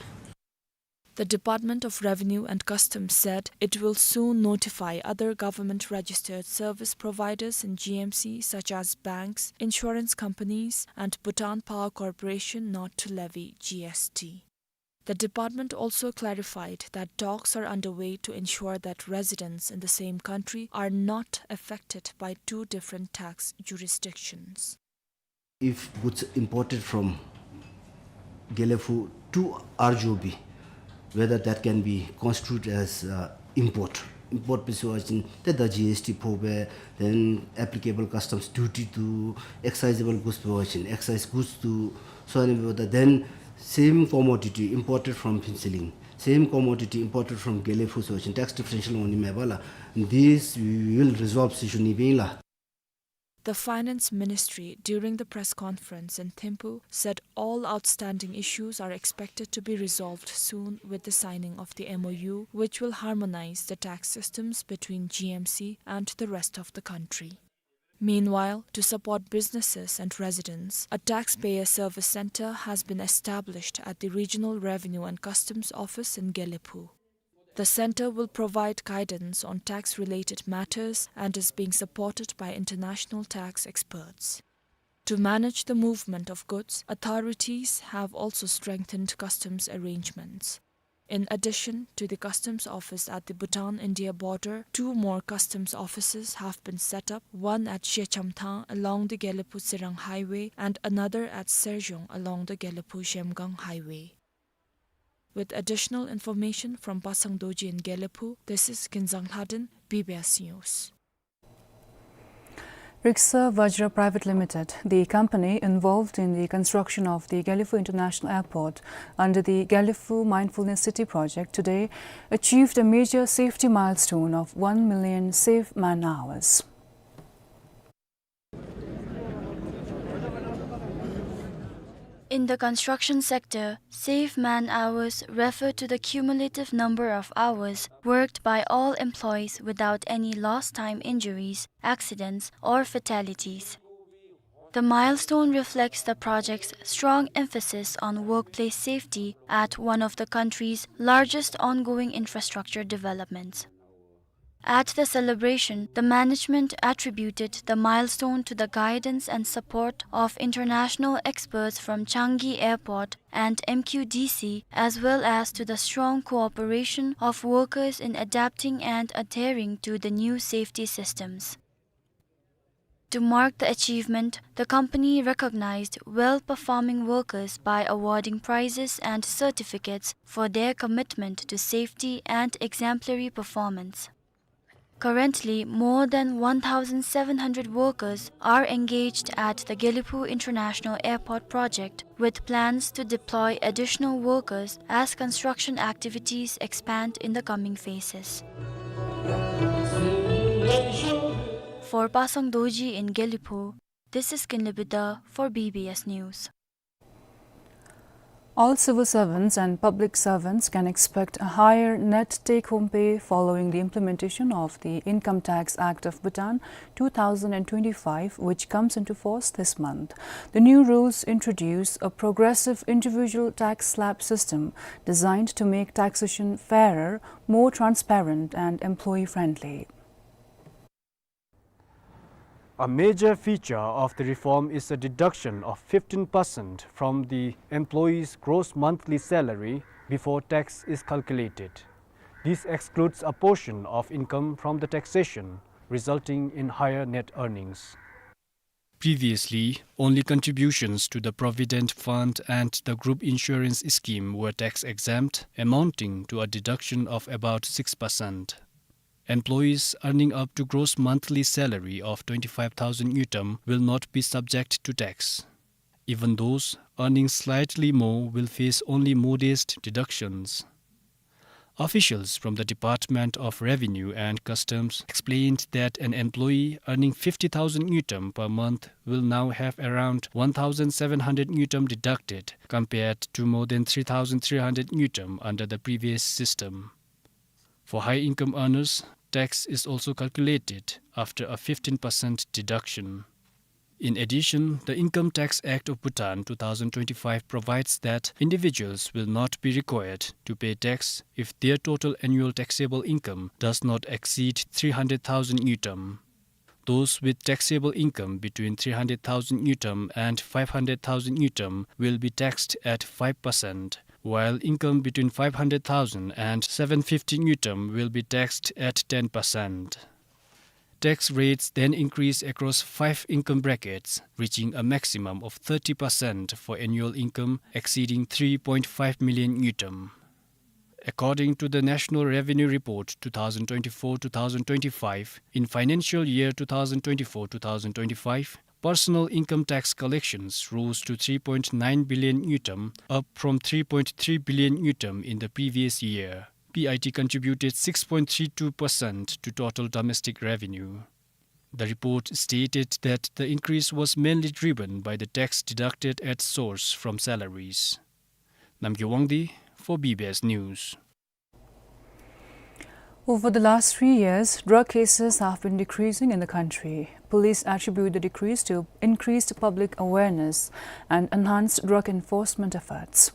The Department of Revenue and Customs said it will soon notify other government-registered service providers in G M C, such as banks, insurance companies, and Bhutan Power Corporation, not to levy G S T. The department also clarified that talks are underway to ensure that residents in the same country are not affected by two different tax jurisdictions. If goods imported from Gelephu to R G O B, whether that can be constituted as, uh, import. Import འབད་ཚུགས་པ་ཅིན་ཏེ་ད་G S T ཕོག་པས། then applicable customs duty འདུག། excisable goods འབད་བ་ཅིན་excise goods འདུག། so on and so forth. Then same commodity imported from Phuentsholing, same commodity imported from Gelephu འབད་བ་ཅིན་tax differential འོང་ནི་མས་པ་ལགས། This we will resolve ཟེར་ཞུ་ནི་སྦེ་ཨིན་ལགས། The Finance Ministry, during the press conference in Thimphu, said all outstanding issues are expected to be resolved soon with the signing of the M O U, which will harmonize the tax systems between G M C and the rest of the country. Meanwhile, to support businesses and residents, a taxpayer service center has been established at the Regional Revenue and Customs Office in Gelephu. The center will provide guidance on tax-related matters and is being supported by international tax experts. To manage the movement of goods, authorities have also strengthened customs arrangements. In addition to the customs office at the Bhutan-India border, two more customs offices have been set up, one at Shechamthang along the Gelephu-Tsirang highway and another at Serjong along the Gelephu-Zhemgang highway. With additional information from Pasang Dorji in Gelephu, this is Kinzang Lhadon, B B S News. Riksa Vajra Private Limited, the company involved in the construction of the Gelephu International Airport under the Gelephu Mindfulness City project, today achieved a major safety milestone of one million safe man hours. In the construction sector, safe man hours refer to the cumulative number of hours worked by all employees without any lost time injuries, accidents, or fatalities. The milestone reflects the project's strong emphasis on workplace safety at one of the country's largest ongoing infrastructure developments. At the celebration, the management attributed the milestone to the guidance and support of international experts from Changi Airport and M Q D C, as well as to the strong cooperation of workers in adapting and adhering to the new safety systems. To mark the achievement, the company recognized well-performing workers by awarding prizes and certificates for their commitment to safety and exemplary performance. Currently, more than one thousand seven hundred workers are engaged at the Gelephu International Airport project, with plans to deploy additional workers as construction activities expand in the coming phases. For Pasang Dorji in Gelephu, this is Kinley Bidha for B B S News. All civil servants and public servants can expect a higher net take-home pay following the implementation of the Income Tax Act of Bhutan two thousand and twenty-five, which comes into force this month. The new rules introduce a progressive individual tax slab system designed to make taxation fairer, more transparent, and employee-friendly. A major feature of the reform is a deduction of fifteen percent from the employee's gross monthly salary before tax is calculated. This excludes a portion of income from the taxation, resulting in higher net earnings. Previously, only contributions to the Provident Fund and the group insurance scheme were tax exempt, amounting to a deduction of about six percent. Employees earning up to gross monthly salary of twenty-five thousand ngultrum will not be subject to tax. Even those earning slightly more will face only modest deductions. Officials from the Department of Revenue and Customs explained that an employee earning fifty thousand ngultrum per month will now have around one thousand seven hundred ngultrum deducted, compared to more than three thousand three hundred ngultrum under the previous system. For high income earners, tax is also calculated after a fifteen percent deduction. In addition, the Income Tax Act of Bhutan two thousand twenty-five provides that individuals will not be required to pay tax if their total annual taxable income does not exceed three hundred thousand ngultrum. Those with taxable income between three hundred thousand ngultrum and five hundred thousand ngultrum will be taxed at five percent, while income between five hundred thousand and seven fifty ngultrum will be taxed at ten percent. Tax rates then increase across five income brackets, reaching a maximum of thirty percent for annual income exceeding three point five million ngultrum. According to the National Revenue Report two thousand twenty-four two thousand twenty-five, in financial year two thousand twenty-four two thousand twenty-five, personal income tax collections rose to three point nine billion ngultrum, up from three point three billion ngultrum in the previous year. P I T contributed six point three two percent to total domestic revenue. The report stated that the increase was mainly driven by the tax deducted at source from salaries. Namgay Wangdi for B B S News. Over the last three years, drug cases have been decreasing in the country. Police attribute the decrease to increased public awareness and enhanced drug enforcement efforts.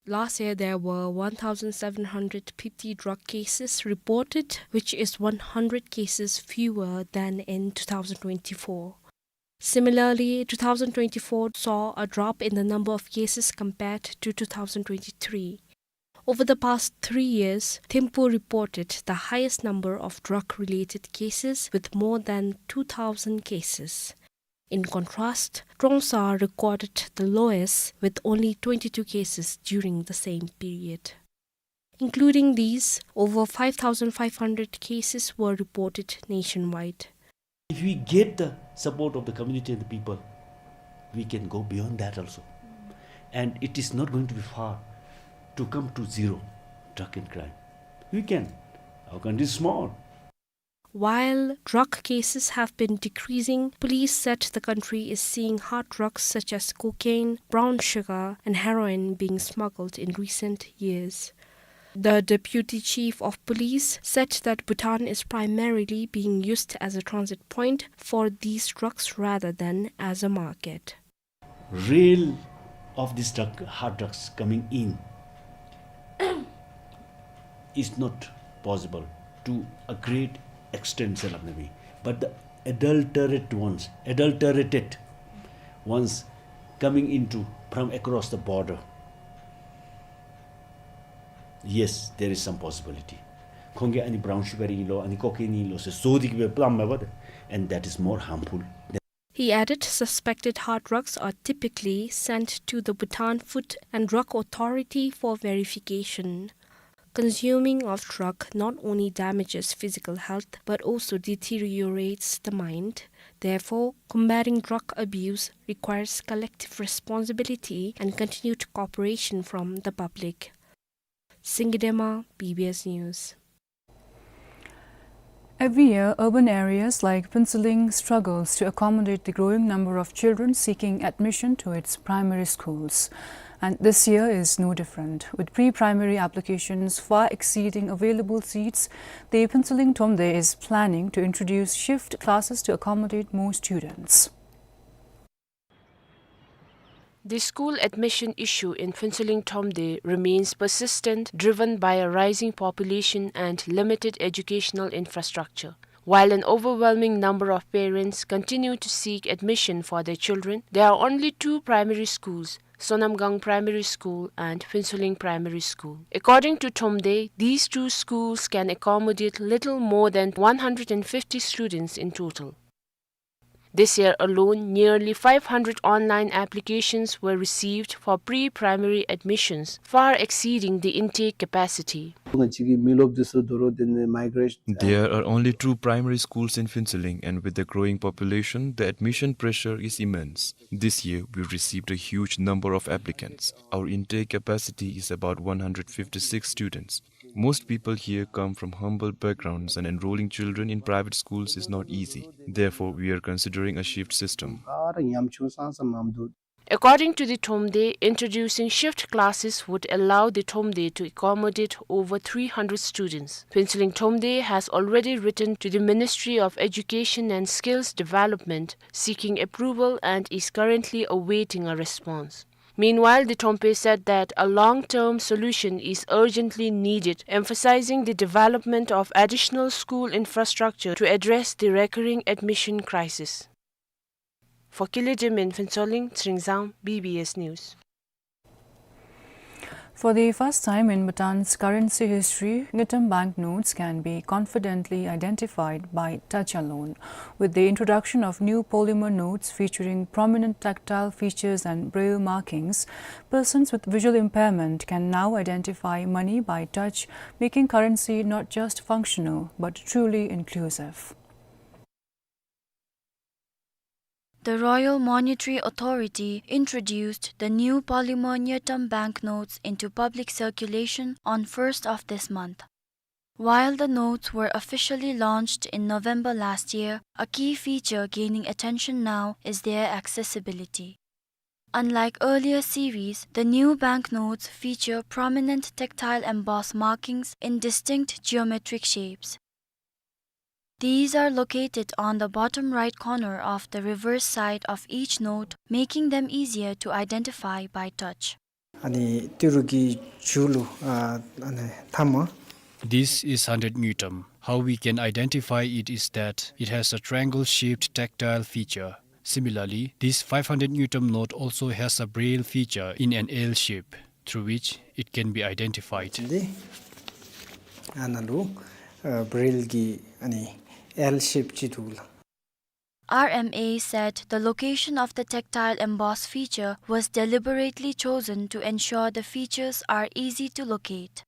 Last year, there were one thousand seven hundred fifty drug cases reported, which is one hundred cases fewer than in two thousand twenty-four. Similarly, two thousand twenty-four saw a drop in the number of cases compared to two thousand twenty-three. Over the past three years, Thimphu reported the highest number of drug-related cases with more than two thousand cases. In contrast, Trongsa recorded the lowest with only twenty-two cases during the same period. Including these, over five thousand five hundred cases were reported nationwide. If we get the support of the community and the people, we can go beyond that also. And it is not going to be far to come to zero drug and crime. We can. Our country is small. While drug cases have been decreasing, police said the country is seeing hard drugs such as cocaine, brown sugar, and heroin being smuggled in recent years. The deputy chief of police said that Bhutan is primarily being used as a transit point for these drugs rather than as a market. Real of these drug, hard drugs coming in is not possible to a great extent, self maybe, but the adulterate ones, adulterated ones coming into from across the border, yes, there is some possibility. ཁོང་གིས་ཨ་ནི་brown sugar ཨིན་ལོ་ཨ་ནི་cocaine ཨིན་ལོ་ཟེར་བཟོ་སྟེ་གི་སྦེ་བླམ་མས་པ། And that is more harmful. He added, suspected hard drugs are typically sent to the Bhutan Food and Drug Authority for verification. Consuming of drug not only damages physical health but also deteriorates the mind. Therefore, combating drug abuse requires collective responsibility and continued cooperation from the public. Singye Dema, B B S News. Every year, urban areas like Phuentsholing struggles to accommodate the growing number of children seeking admission to its primary schools. And this year is no different. With pre-primary applications far exceeding available seats, the Phuentsholing Thromde is planning to introduce shift classes to accommodate more students. The school admission issue in Phuentsholing Thromde remains persistent, driven by a rising population and limited educational infrastructure. While an overwhelming number of parents continue to seek admission for their children, there are only two primary schools, Sonamgang Primary School and Phuentsholing Primary School. According to Thromde, these two schools can accommodate little more than one hundred and fifty students in total. This year alone, nearly five hundred online applications were received for pre-primary admissions, far exceeding the intake capacity. There are only two primary schools in Phuentsholing, and with the growing population, the admission pressure is immense. This year, we received a huge number of applicants. Our intake capacity is about one hundred fifty-six students. Most people here come from humble backgrounds, and enrolling children in private schools is not easy. Therefore, we are considering a shift system. According to the Thromde, introducing shift classes would allow the Thromde to accommodate over three hundred students. Phuentsholing Thromde has already written to the Ministry of Education and Skills Development seeking approval and is currently awaiting a response. Meanwhile, the Thromde said that a long-term solution is urgently needed, emphasizing the development of additional school infrastructure to address the recurring admission crisis. For Kili Jim in Phuentsholing, Tsering Zam, B B S News. For the first time in Bhutan's currency history, Ngultrum banknotes can be confidently identified by touch alone. With the introduction of new polymer notes featuring prominent tactile features and braille markings, persons with visual impairment can now identify money by touch, making currency not just functional, but truly inclusive. The Royal Monetary Authority introduced the new polymer Ngultrum banknotes into public circulation on first of this month. While the notes were officially launched in November last year, a key feature gaining attention now is their accessibility. Unlike earlier series, the new banknotes feature prominent tactile embossed markings in distinct geometric shapes. These are located on the bottom right corner of the reverse side of each note, making them easier to identify by touch. ཨ་ནི་ཏི་རུ་གི་མཇུག་ལུ་ཨ་ཨ་ནི་ཐ་མ། This is hundred ngultrum. How we can identify it is that it has a triangle-shaped tactile feature. Similarly, this five hundred ngultrum note also has a braille feature in an L shape, through which it can be identified. འདི་ཨ་ནཱ་ལུ་ཨ་བྲེལ་གྱི་ཨ་ནི་L shape ཅིག་འདུག་ལགས། R M A said the location of the tactile emboss feature was deliberately chosen to ensure the features are easy to locate.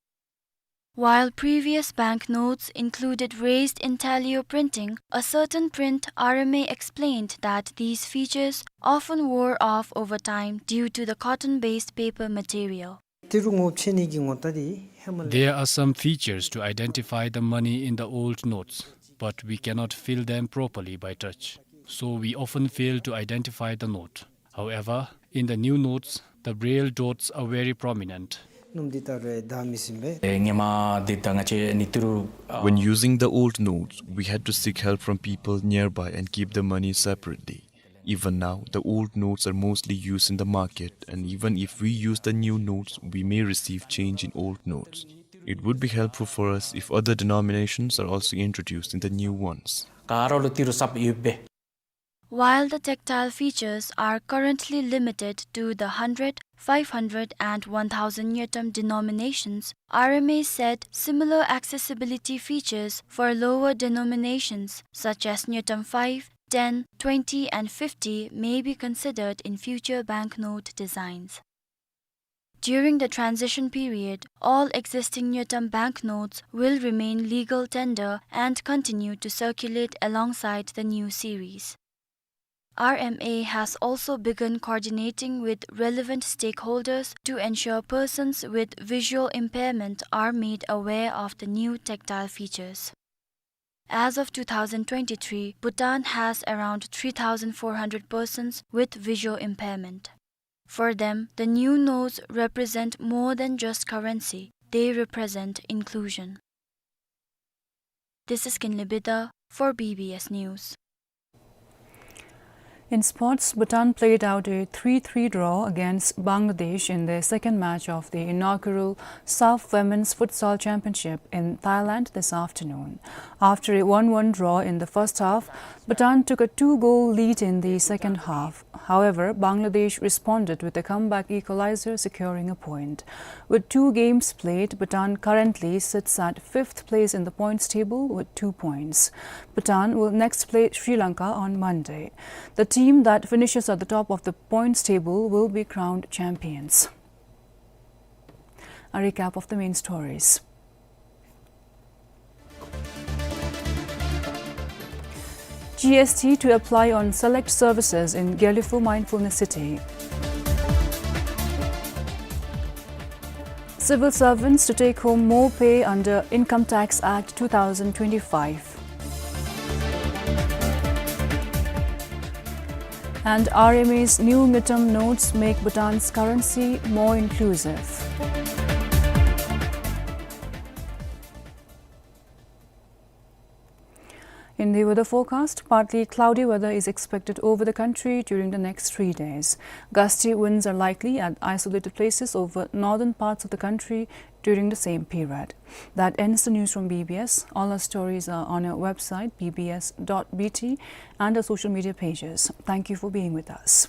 While previous banknotes included raised intaglio printing, a certain print R M A explained that these features often wore off over time due to the cotton-based paper material. ཏི་རུ་ངོ་ཕྱེ་ནི་གི་ངོ་རྟགས་འདི་ཧེ་མ་ལས། There are some features to identify the money in the old notes, but we cannot feel them properly by touch. So we often fail to identify the note. However, in the new notes, the braille dots are very prominent. སྣུམ་འདི་ལྟ་རུ་བདག་མི་ཟིན་པས། ཨེ་ཧེ་མ་འདི་ད་ང་བཅས་ནི་ཏི་རུ་ཨ། When using the old notes, we had to seek help from people nearby and keep the money separately. Even now, the old notes are mostly used in the market, and even if we use the new notes, we may receive change in old notes. It would be helpful for us if other denominations are also introduced in the new ones. ཀ་རོ་ལུ་ཏི་རུ་སབ་ཡོད་པས། While the tactile features are currently limited to the hundred, five hundred and one thousand ngultrum denominations, R M A said similar accessibility features for lower denominations such as ngultrum five, ten, twenty and fifty may be considered in future banknote designs. During the transition period, all existing ngultrum banknotes will remain legal tender and continue to circulate alongside the new series. R M A has also begun coordinating with relevant stakeholders to ensure persons with visual impairment are made aware of the new tactile features. As of two thousand twenty-three, Bhutan has around three thousand four hundred persons with visual impairment. For them, the new notes represent more than just currency. They represent inclusion. This is Kinley Bidha for B B S News. In sports, Bhutan played out a three three draw against Bangladesh in their second match of the inaugural SAFF Women's Futsal Championship in Thailand this afternoon. After a one one draw in the first half, Bhutan took a two-goal lead in the second half. However, Bangladesh responded with a comeback equalizer, securing a point. With two games played, Bhutan currently sits at fifth place in the points table with two points. Bhutan will next play Sri Lanka on Monday. The team that finishes at the top of the points table will be crowned champions. A recap of the main stories. G S T to apply on select services in Gelephu Mindfulness City. Civil servants to take home more pay under Income Tax Act two thousand twenty-five. And R M A's new ngultrum notes make Bhutan's currency more inclusive. In the weather forecast, partly cloudy weather is expected over the country during the next three days. Gusty winds are likely at isolated places over northern parts of the country during the same period. That ends the news from B B S. All our stories are on our website, B B S dot B T, and our social media pages. Thank you for being with us.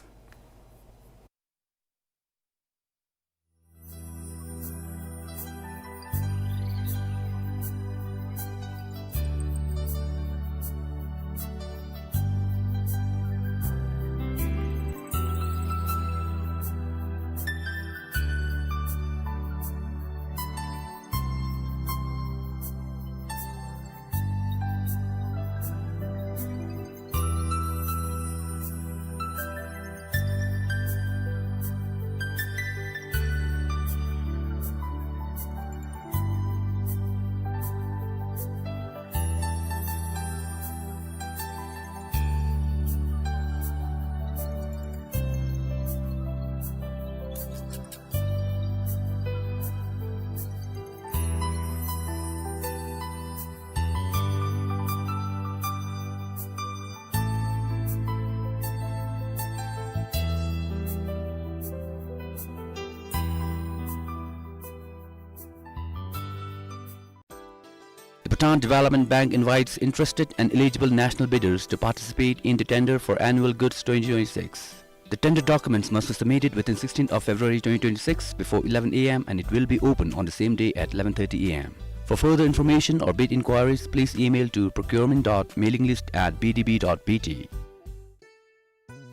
Bhutan Development Bank invites interested and eligible national bidders to participate in the tender for annual goods twenty twenty-six. The tender documents must be submitted within sixteenth of February twenty twenty-six before eleven A M and it will be open on the same day at eleven thirty A M. For further information or bid inquiries, please email to procurement dot mailing list at B D B dot B T.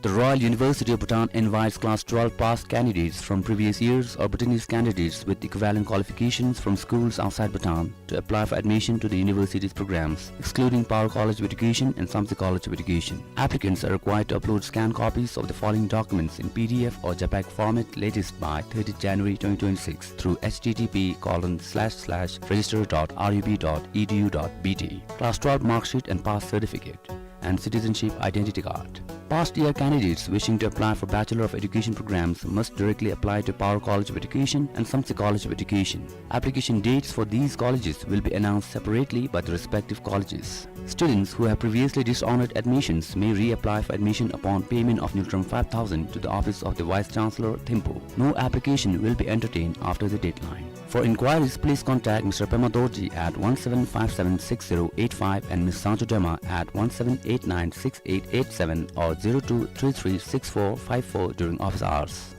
The Royal University of Bhutan invites class twelve pass candidates from previous years or Bhutanese candidates with equivalent qualifications from schools outside Bhutan to apply for admission to the university's programs, excluding Paro College of Education and Samtse College of Education. Applicants are required to upload scanned copies of the following documents in P D F or JPEG format latest by thirtieth January twenty twenty-six through H T T P colon slash slash register dot R U B dot E D U dot B T. Class twelve mark sheet and pass certificate and citizenship identity card. Past year candidates wishing to apply for Bachelor of Education programs must directly apply to Paro College of Education and Samtse College of Education. Application dates for these colleges will be announced separately by the respective colleges. Students who have previously dishonored admissions may reapply for admission upon payment of ngultrum five thousand to the office of the Vice Chancellor, Thimphu. No application will be entertained after the deadline. For inquiries, please contact Mister Pema Dorji at one seven five seven six zero eight five and Miss Sancho Dema at one seven eight nine six eight eight seven or zero two three three six four five four during office hours.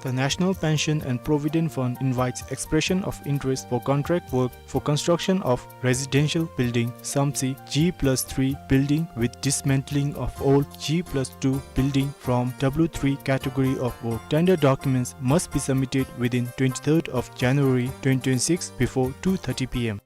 The National Pension and Provident Fund invites expression of interest for contract work for construction of residential building, Samtse G plus three building with dismantling of old G plus two building from W three category of work. Tender documents must be submitted within twenty-third of January twenty twenty-six before two thirty P M.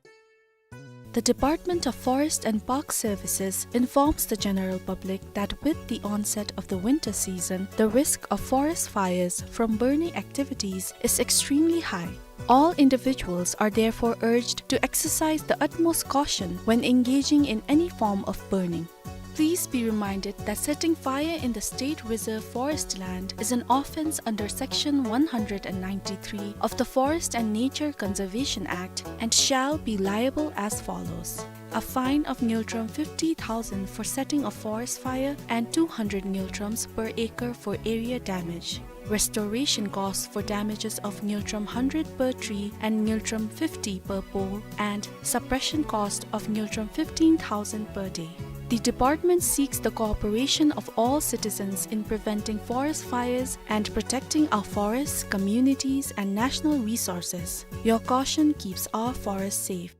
The Department of Forest and Park Services informs the general public that with the onset of the winter season, the risk of forest fires from burning activities is extremely high. All individuals are therefore urged to exercise the utmost caution when engaging in any form of burning. Please be reminded that setting fire in the state reserve forest land is an offence under Section one hundred and ninety-three of the Forest and Nature Conservation Act and shall be liable as follows. A fine of ngultrum fifty thousand for setting a forest fire and two hundred ngultrums per acre for area damage. Restoration costs for damages of ngultrum hundred per tree and ngultrum fifty per pole, and suppression cost of ngultrum fifteen thousand per day. The department seeks the cooperation of all citizens in preventing forest fires and protecting our forests, communities, and national resources. Your caution keeps our forests safe.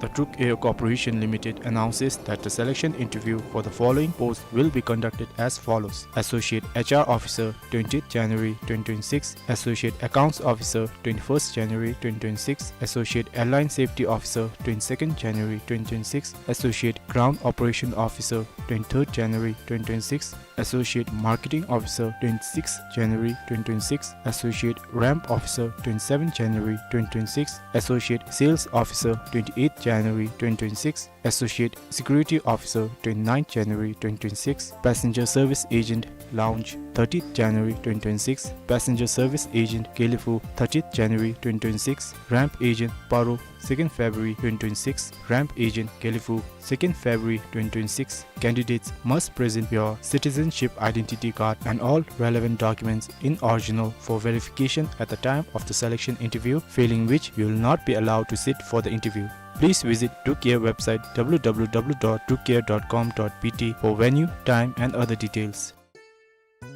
The Druk Air Corporation Limited announces that the selection interview for the following posts will be conducted as follows: Associate H R Officer, twentieth January twenty twenty-six; Associate Accounts Officer, twenty-first January twenty twenty-six; Associate Airline Safety Officer, twenty-second January twenty twenty-six; Associate Ground Operation Officer, twenty-third January twenty twenty-six; Associate Marketing Officer, twenty-sixth January twenty twenty-six; Associate Ramp Officer, twenty-seventh January twenty twenty-six; Associate Sales Officer, twenty-eighth January twenty twenty-six; Associate Security Officer, twenty-ninth January twenty twenty-six; Passenger Service Agent, Lounge, thirtieth January twenty twenty-six; Passenger Service Agent, Gelephu, thirtieth January twenty twenty-six; Ramp Agent, Paro, second February twenty twenty-six; Ramp Agent, Gelephu, second February twenty twenty-six. Candidates must present your citizenship identity card and all relevant documents in original for verification at the time of the selection interview, failing which you will not be allowed to sit for the interview. Please visit Druk Air website, W W W dot druk air dot com dot B T, for venue, time and other details.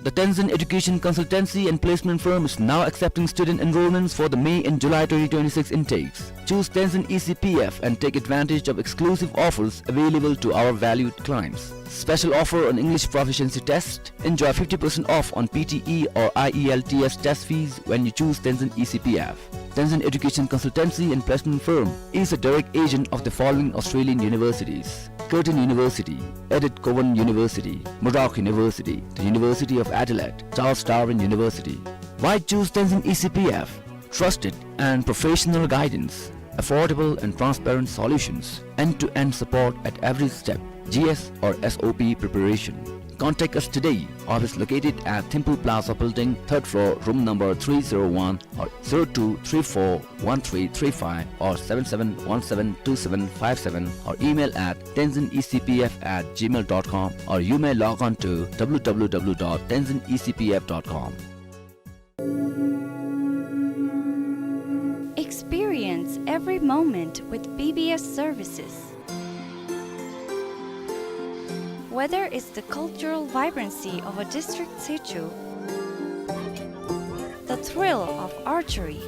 The Tenzin Education Consultancy and Placement Firm is now accepting student enrollments for the May and July twenty twenty-six intakes. Choose Tenzin E C P F and take advantage of exclusive offers available to our valued clients. Special offer on English proficiency test. Enjoy fifty percent off on P T E or I E L T S test fees when you choose Tenzin E C P F. Tenzin Education Consultancy and Placement Firm is a direct agent of the following Australian universities: Curtin University, Edith Cowan University, Murdoch University, the University of Adelaide, Charles Darwin University. Why choose Tenzin E C P F? Trusted and professional guidance, affordable and transparent solutions, end-to-end support at every step, G S or S O P preparation. Contact us today. Office located at Thimphu Plaza Building, third floor, room number three zero one, or zero two three four one three three five or seven seven one seven two seven five seven, or email at tenzin E C P F at gmail dot com, or you may log on to W W W dot tenzin E C P F dot com. Experience every Every moment with B B S services. Whether it's the cultural vibrancy of a district situ, the thrill of archery,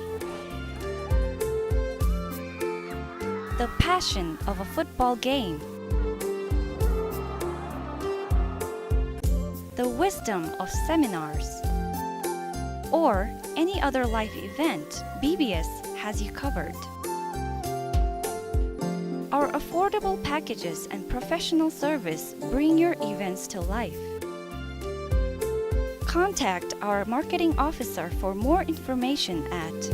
the passion of a football game, the wisdom of seminars, or any other life event, B B S has you covered. Our affordable packages and professional service bring your events to life. Contact our marketing officer for more information at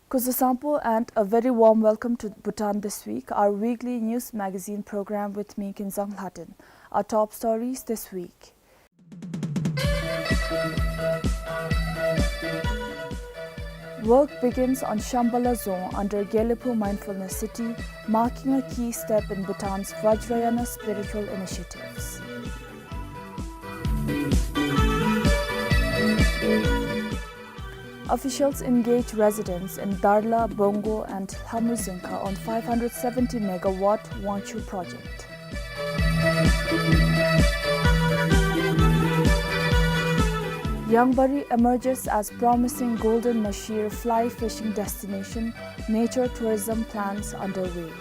Kuzuzangpo and a very warm welcome to Bhutan This Week, our weekly news magazine program with me, Kinzang Lhaden. Our top stories this week. Work begins on Shambala Dzong under Gelephu Mindfulness City, marking a key step in Bhutan's Vajrayana spiritual initiatives. Officials engage residents in Darla, Bongo and Lhamuizingka on five hundred seventy megawatt Wangchhu project. Yangbari emerges as promising golden mahseer fly fishing destination, nature tourism plans underway.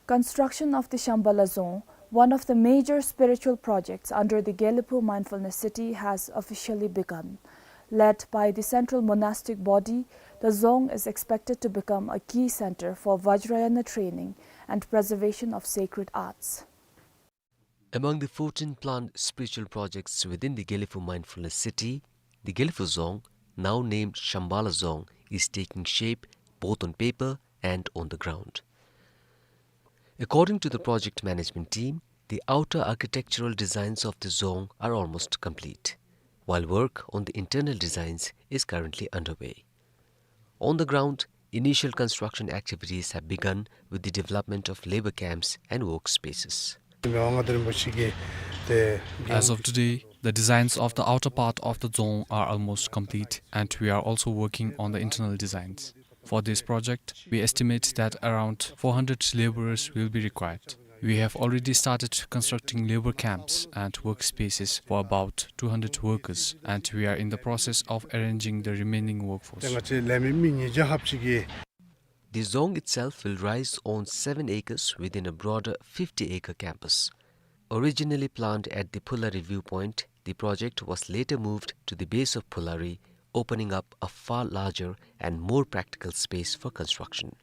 Construction of the Shambala Dzong, one of the major spiritual projects under the Gelephu Mindfulness City, has officially begun. Led by the Central Monastic Body, the Dzong is expected to become a key center for Vajrayana training and preservation of sacred arts. Among the fourteen planned spiritual projects within the Gelephu Mindfulness City, the Gelephu Dzong, now named Shambala Dzong, is taking shape both on paper and on the ground. According to the project management team, the outer architectural designs of the Dzong are almost complete, while work on the internal designs is currently underway. On the ground, initial construction activities have begun with the development of labor camps and workspaces. As of today, the designs of the outer part of the Dzong are almost complete, and we are also working on the internal designs. For this project, we estimate that around four hundred laborers will be required. We have already started constructing labor camps and workspaces for about two hundred workers, and we are in the process of arranging the remaining workforce. The Dzong itself will rise on seven acres within a broader fifty-acre campus. Originally planned at the Phulari viewpoint, the project was later moved to the base of Phulari, opening up a far larger and more practical space for construction.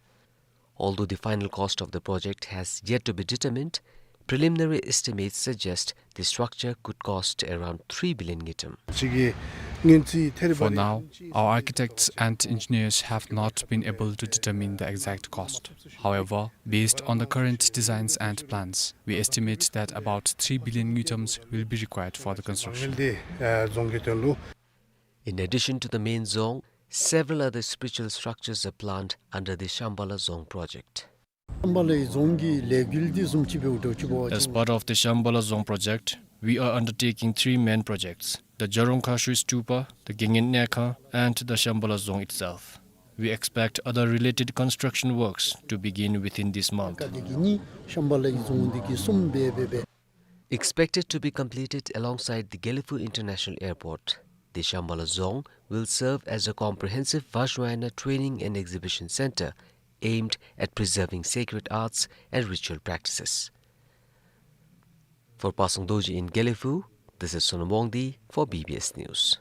Although the final cost of the project has yet to be determined, preliminary estimates suggest the structure could cost around three billion ngultrum. For now, our architects and engineers have not been able to determine the exact cost. However, based on the current designs and plans, we estimate that about three billion ngultrums will be required for the construction. In addition to the main Dzong, several other spiritual structures are planned under the Shambala Dzong project. As part of the Shambala Dzong project, we are undertaking three main projects: the Jarongkha Sri Stupa, the Gengen Nekha, and the Shambala Dzong itself. We expect other related construction works to begin within this month. Expected to be completed alongside the Gelephu International Airport, the Shambala Dzong will serve as a comprehensive Vajrayana training and exhibition center aimed at preserving sacred arts and ritual practices. For Pasang Dorji in Gelephu, this is Sonam Wangdi for B B S News.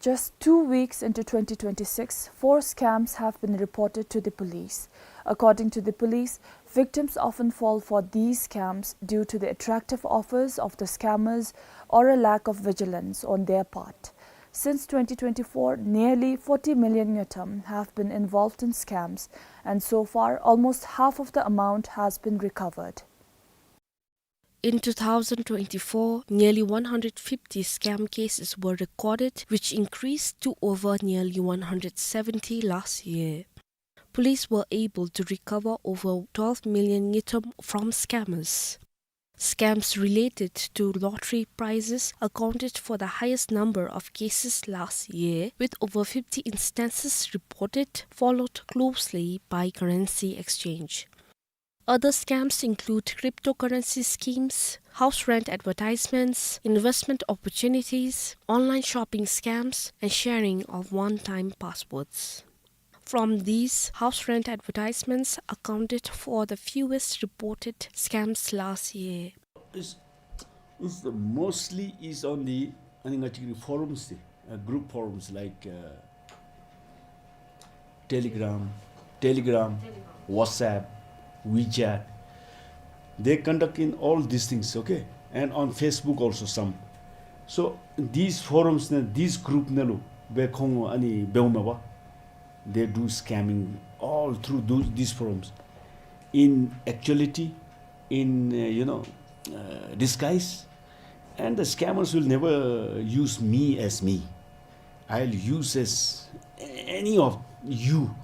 Just two weeks into twenty twenty-six, four scams have been reported to the police. According to the police, victims often fall for these scams due to the attractive offers of the scammers or a lack of vigilance on their part. Since twenty twenty-four, nearly forty million ngultrum have been involved in scams, and so far, almost half of the amount has been recovered. In two thousand twenty-four, nearly one hundred fifty scam cases were recorded, which increased to over nearly one hundred seventy last year. Police were able to recover over twelve million ngultrum from scammers. Scams related to lottery prizes accounted for the highest number of cases last year, with over fifty instances reported, followed closely by currency exchange. Other scams include cryptocurrency schemes, house rent advertisements, investment opportunities, online shopping scams, and sharing of one-time passwords. From these, house rent advertisements accounted for the fewest reported scams last year. It's, it's the mostly is on the, I think, actually forums, the, uh, group forums like, uh, Telegram, Telegram, WhatsApp, WeChat. They conduct in all these things, okay? And on Facebook also some. So these forums, na, these group ནང་ལུ་སྦེ་ཁོང་ཨ་ནི་འབདཝ་མས་པ། They do scamming all through those, these forums. In actuality, in, uh, you know, uh, disguise, and the scammers will never use me as me. I'll use as any of you.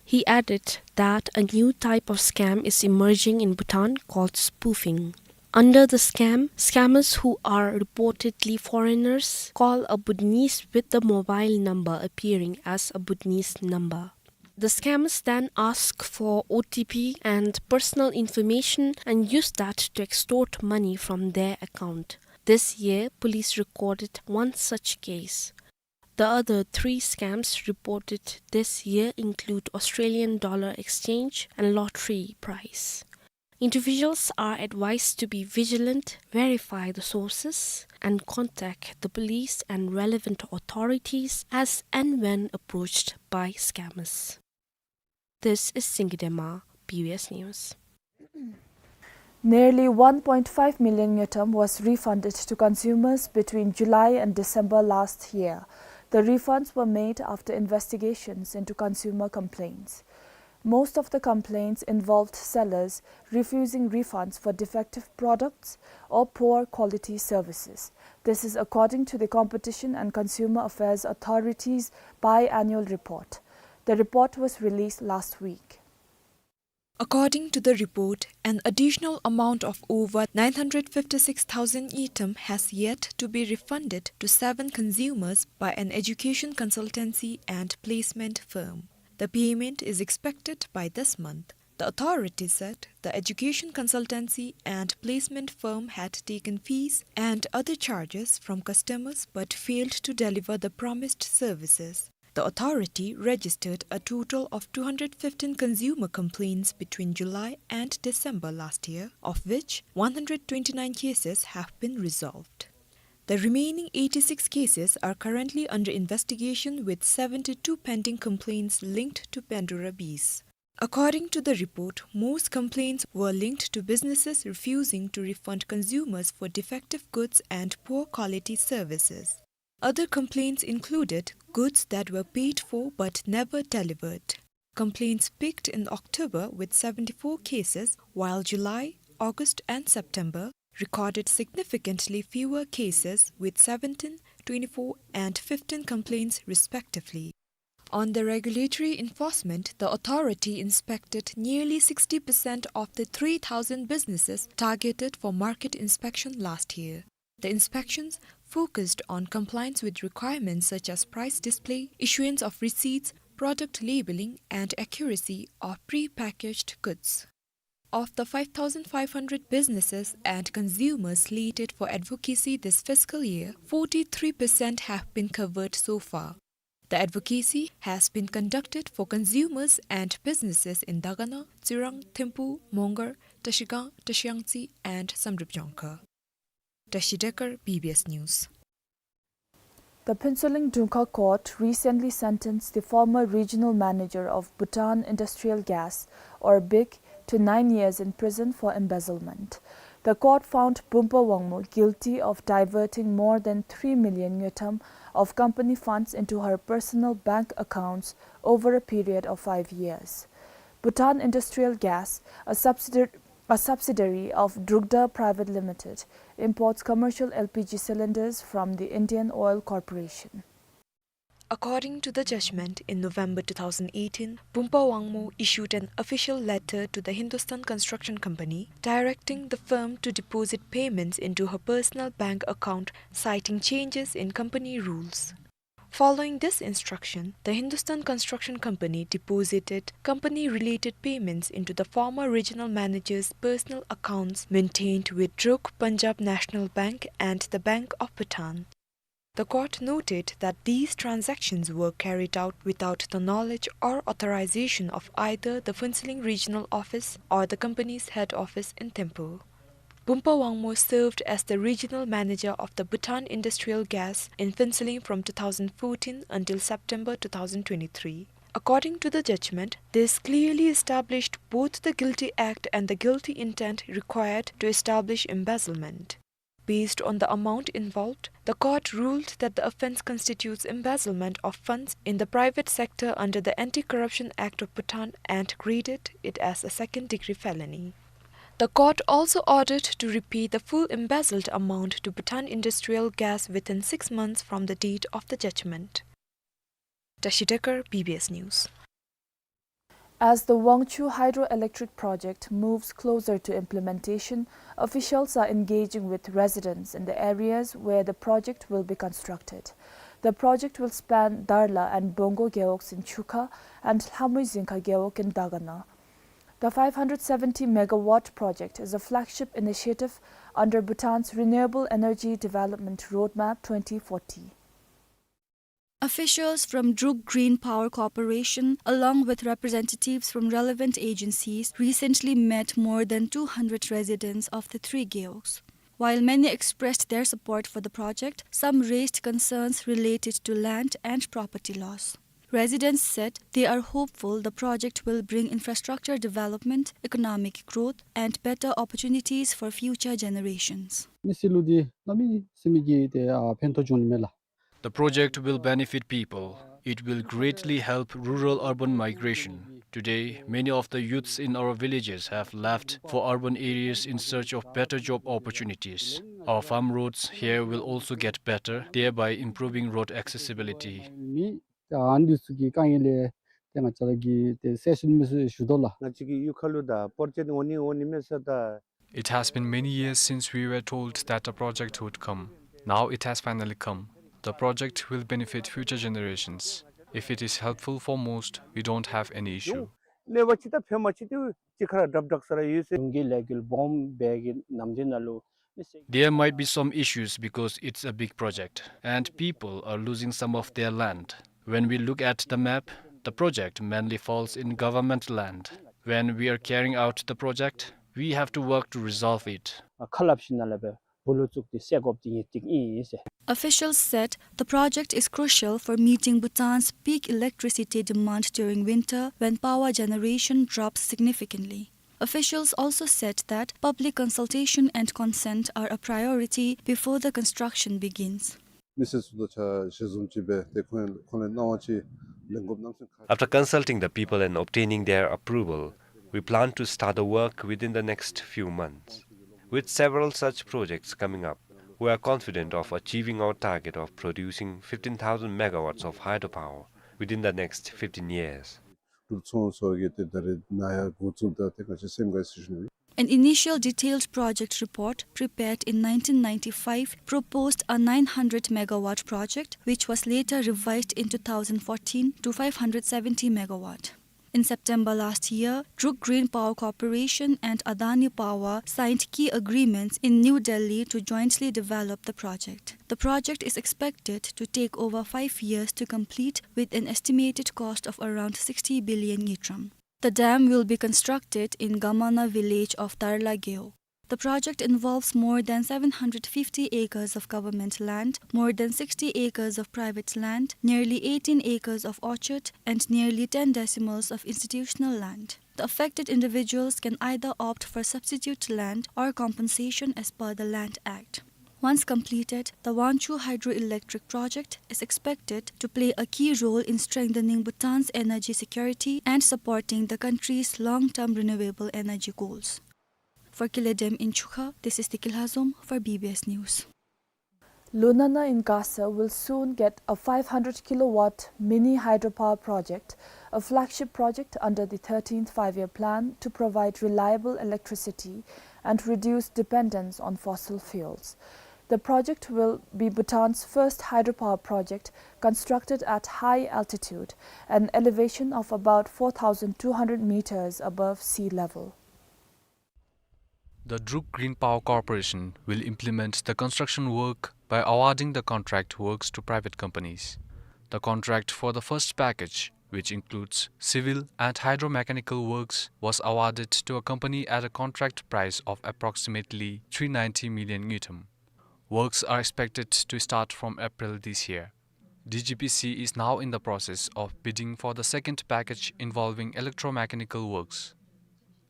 He added that a new type of scam is emerging in Bhutan called spoofing. Under the scam, scammers who are reportedly foreigners call a Bhutanese with the mobile number appearing as a Bhutanese number. The scammers then ask for O T P and personal information and use that to extort money from their account. This year, police recorded one such case. The other three scams reported this year include Australian dollar exchange and lottery prize. Individuals are advised to be vigilant, verify the sources, and contact the police and relevant authorities as and when approached by scammers. This is Singye Dema, B B S News. Nearly one point five million ngultrum was refunded to consumers between July and December last year. The refunds were made after investigations into consumer complaints. Most of the complaints involved sellers refusing refunds for defective products or poor quality services. This is according to the Competition and Consumer Affairs Authority's biannual report. The report was released last week. According to the report, an additional amount of over nine hundred fifty-six thousand ngultrum has yet to be refunded to seven consumers by an education consultancy and placement firm. The payment is expected by this month. The authority said the education consultancy and placement firm had taken fees and other charges from customers but failed to deliver the promised services. The authority registered a total of two hundred fifteen consumer complaints between July and December last year, of which one hundred twenty-nine cases have been resolved. The remaining eighty-six cases are currently under investigation, with seventy-two pending complaints linked to Pandora Bees. According to the report, most complaints were linked to businesses refusing to refund consumers for defective goods and poor quality services. Other complaints included goods that were paid for but never delivered. Complaints peaked in October with seventy-four cases, while July, August, and September recorded significantly fewer cases, with seventeen, twenty-four, and fifteen complaints respectively. On the regulatory enforcement, the authority inspected nearly sixty percent of the three thousand businesses targeted for market inspection last year. The inspections focused on compliance with requirements such as price display, issuance of receipts, product labeling, and accuracy of pre-packaged goods. Of the five thousand five hundred businesses and consumers slated for advocacy this fiscal year, forty-three percent have been covered so far. The advocacy has been conducted for consumers and businesses in Dagana, Tsirang, Thimphu, Mongar, Trashigang, Trashiyangtse, and Samdrup Jongkhar. Tashi Dekar, B B S News. The Phuentsholing Drungkha Court recently sentenced the former regional manager of Bhutan Industrial Gas, or BIG, to nine years in prison for embezzlement. The court found Bumpa Wangmo guilty of diverting more than three million ngultrum of company funds into her personal bank accounts over a period of five years. Bhutan Industrial Gas, a subsidiary, a subsidiary of Drukda Private Limited, imports commercial L P G cylinders from the Indian Oil Corporation. According to the judgment, in November two thousand eighteen, Bumpa Wangmo issued an official letter to the Hindustan Construction Company directing the firm to deposit payments into her personal bank account, citing changes in company rules. Following this instruction, the Hindustan Construction Company deposited company-related payments into the former regional manager's personal accounts maintained with Druk Punjab National Bank and the Bank of Bhutan. The court noted that these transactions were carried out without the knowledge or authorization of either the Phuentsholing Regional Office or the company's head office in Thimphu. Bumpa Wangmo served as the regional manager of the Bhutan Industrial Gas in Phuentsholing from two thousand fourteen until September two thousand twenty-three. According to the judgment, this clearly established both the guilty act and the guilty intent required to establish embezzlement. Based on the amount involved, the court ruled that the offence constitutes embezzlement of funds in the private sector under the Anti-Corruption Act of Bhutan and graded it as a second-degree felony. The court also ordered to repay the full embezzled amount to Bhutan Industrial Gas within six months from the date of the judgment. Tashi Dekar, B B S News. As the Wangchhu Hydroelectric Project moves closer to implementation, officials are engaging with residents in the areas where the project will be constructed. The project will span Darla and Bongo gewogs in Chukha and Lhamui Zingkha gewog in Dagana. The five hundred seventy megawatt project is a flagship initiative under Bhutan's Renewable Energy Development Roadmap twenty forty. Officials from Druk Green Power Corporation, along with representatives from relevant agencies, recently met more than two hundred residents of the three gewogs. While many expressed their support for the project, some raised concerns related to land and property loss. Residents said they are hopeful the project will bring infrastructure development, economic growth, and better opportunities for future generations. མི་སེར་ལུ་འདི་གནམ་མེད་ས་མེད་ཀྱི་ཏེ་ཨ་ཕན་ཐོགས་འབྱུང་ནི་མས་ལགས། The project will benefit people. It will greatly help rural-urban migration. Today, many of the youths in our villages have left for urban areas in search of better job opportunities. Our farm roads here will also get better, thereby improving road accessibility. མི་ཨ་ནི་ཚུ་གི་དཀའ་ངལ་ལས་ཏེ་ང་བཅས་ར་གིས་ཏེ་སེལ་ཚུགས་ནི་མས་ཟེར་ཞུ་དོ་ལགས། ང་བཅས་ཀྱི་གཡུས་ཁ་ལུ་ད་project འོང་ནི་འོང་ནི་མས་ཟེར་ད། It has been many years since we were told that a project would come. Now it has finally come. The project will benefit future generations. If it is helpful for most, we don't have any issue. གནོད་པ་ཅིག་དང་ཕན་པ་ཅིག་ཏེ་ཅིག་ཁར་སྒྲབ་སྒྲབ་ས་ར་ཡོད་ཟེར། གཞུང་གི་ལས་འགུལ་སྦོམ་སྦེ་གི་ནམ་དུས་ནང་ལུ་མི་སེར། There might be some issues because it's a big project and people are losing some of their land. When we look at the map, the project mainly falls in government land. When we are carrying out the project, we have to work to resolve it. ཁ་སླབ་ཞིནམ་ལས་སྦེ་སྦུག་ལུ་བཙུགས་ཏེ་སེལ་དགོཔ་འདི་ཨིན་ཟེར། Officials said the project is crucial for meeting Bhutan's peak electricity demand during winter when power generation drops significantly. Officials also said that public consultation and consent are a priority before the construction begins. མི་སེར་ཚུ་དང་ཆ་ཞལ་འཛོམས་ཅིག་འབད་དེ་ཁོང་ཁོང་ལུ་གནང་བ་ཅིན་ལེན་དགོཔ་གནམ་མེད་ས་མེད་ཁག། After consulting the people and obtaining their approval, we plan to start the work within the next few months. With several such projects coming up, we are confident of achieving our target of producing fifteen thousand megawatts of hydropower within the next fifteen years. གྲུབ་ཚོང་ཚོགས་ཀྱིས་ཏེ་ད་རེས་ནཱ་ཡར་འགོ་བཙུགས་ད་ཏེ་ང་བཅས་སེམས་དགའ་ཟེར་ཞུ་ནི། An initial detailed project report prepared in nineteen ninety-five proposed a nine hundred megawatt project, which was later revised in two thousand fourteen to five hundred seventy megawatt. In September last year, Druk Green Power Corporation and Adani Power signed key agreements in New Delhi to jointly develop the project. The project is expected to take over five years to complete, with an estimated cost of around sixty billion ngultrum. The dam will be constructed in Gamana village of Darla Gewog. The project involves more than seven hundred fifty acres of government land, more than sixty acres of private land, nearly eighteen acres of orchard, and nearly ten decimals of institutional land. The affected individuals can either opt for substitute land or compensation as per the Land Act. Once completed, the Wangchhu hydroelectric project is expected to play a key role in strengthening Bhutan's energy security and supporting the country's long-term renewable energy goals. For Kiledem in Chukha, this is Diki Lhazom for B B S News. Lunana in Khasi will soon get a five hundred kilowatt mini hydropower project, a flagship project under the thirteenth Five-Year Plan to provide reliable electricity and reduce dependence on fossil fuels. The project will be Bhutan's first hydropower project constructed at high altitude, an elevation of about four thousand two hundred meters above sea level. The Druk Green Power Corporation will implement the construction work by awarding the contract works to private companies. The contract for the first package, which includes civil and hydromechanical works, was awarded to a company at a contract price of approximately three ninety million ngultrum. Works are expected to start from April this year. D G P C is now in the process of bidding for the second package involving electromechanical works.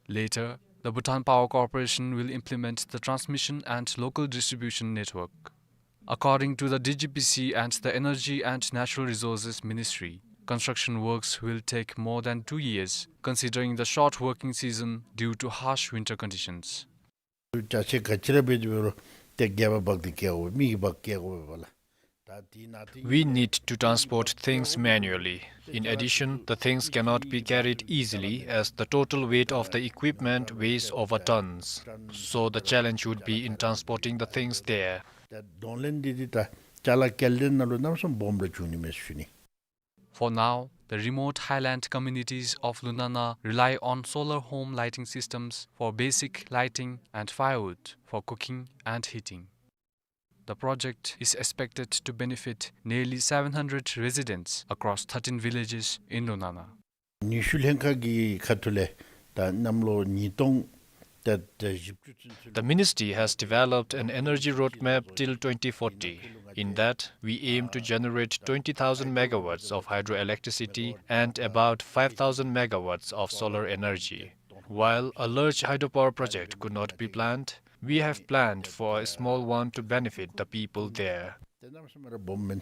Later, the Bhutan Power Corporation will implement the transmission and local distribution network. According to the D G P C and the Energy and Natural Resources Ministry, construction works will take more than two years, considering the short working season due to harsh winter conditions. ཅ་ཆས་ག་ཅི་ར་འབད་དེ་འབད་རུང་ཏེ་སྒལ་པ་འབག་སྟེ་བཀལ་དགོ་པས། མི་གིས་འབག་སྟེ་བཀལ་དགོ་པས་ལགས། ད་དེ་ནང་དེ། We need to transport things manually. In addition, the things cannot be carried easily as the total weight of the equipment weighs over tons. So the challenge would be in transporting the things there. ད་གདོང་ལེན་འདི་འདི་ད་ཅ་ལ་སྐྱེལ་འདྲེན་ནང་ལུ་གནམ་མེད་ས་མེད་སྦོམ་ར་བྱུང་ནི་མས་ཟེར་ཞུ་ནི། For now, the remote highland communities of Lunana rely on solar home lighting systems for basic lighting and firewood for cooking and heating. The project is expected to benefit nearly seven hundred residents across thirteen villages in Lunana. ནུས་ཤུགས་ལྷན་ཁག་གི་ཁ་ཐུག་ལས་ད་གནམ་ལོ་ཉིས་སྟོང་ད་ད་བཞི་བཅུ་ཚུན་ཚོད། The ministry has developed an energy roadmap till twenty forty. In that, we aim to generate twenty thousand megawatts of hydroelectricity and about five thousand megawatts of solar energy. While a large hydropower project could not be planned, we have planned for a small one to benefit the people there. ཏེ་གནམ་མེད་ས་མེད་ར་སྦོམ་མས།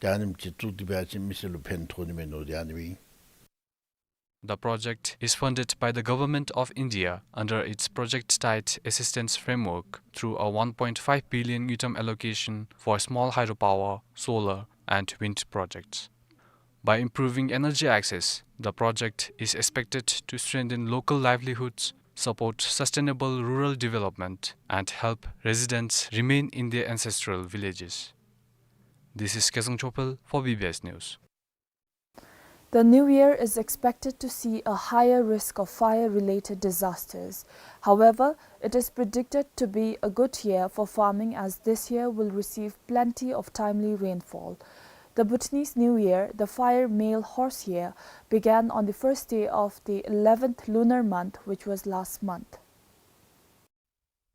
ཏེ་ཨ་ནེམ་ཅིག་བཙུགས་ཏེ་འབད་བ་ཅིན་མི་སེར་ལུ་ཕན་ཐོགས་ནི་མས་མནོ་སྟེ་ཨ་ནི་སྦེ་ཨིན། The project is funded by the Government of India under its Project Tied Assistance Framework through a one point five billion ngultrum allocation for small hydropower, solar, and wind projects. By improving energy access, the project is expected to strengthen local livelihoods, support sustainable rural development, and help residents remain in their ancestral villages. This is Kezang Chopel for B B S News. The new year is expected to see a higher risk of fire-related disasters. However, it is predicted to be a good year for farming, as this year will receive plenty of timely rainfall. The Bhutanese New Year, the Fire Male Horse Year, began on the first day of the eleventh lunar month, which was last month.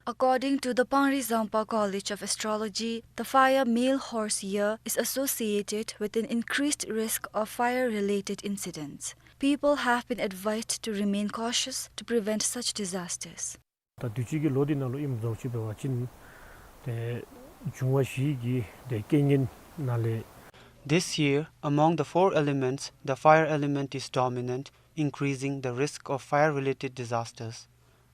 According to the Pangri Zangpa College of Astrology, the Fire Male Horse Year is associated with an increased risk of fire-related incidents. People have been advised to remain cautious to prevent such disasters. ད་དུས་ཅི་གི་ལོ་འདི་ནང་ལུ་ཨིནམ་བཟུམ་ཅིག་འབད་བ་ཅིན་ཏེ་འབྱུང་བ་བཞི་གི་ཏེ་རྐྱེན་ངན་ནང་ལས། This year, among the four elements, the fire element is dominant, increasing the risk of fire-related disasters.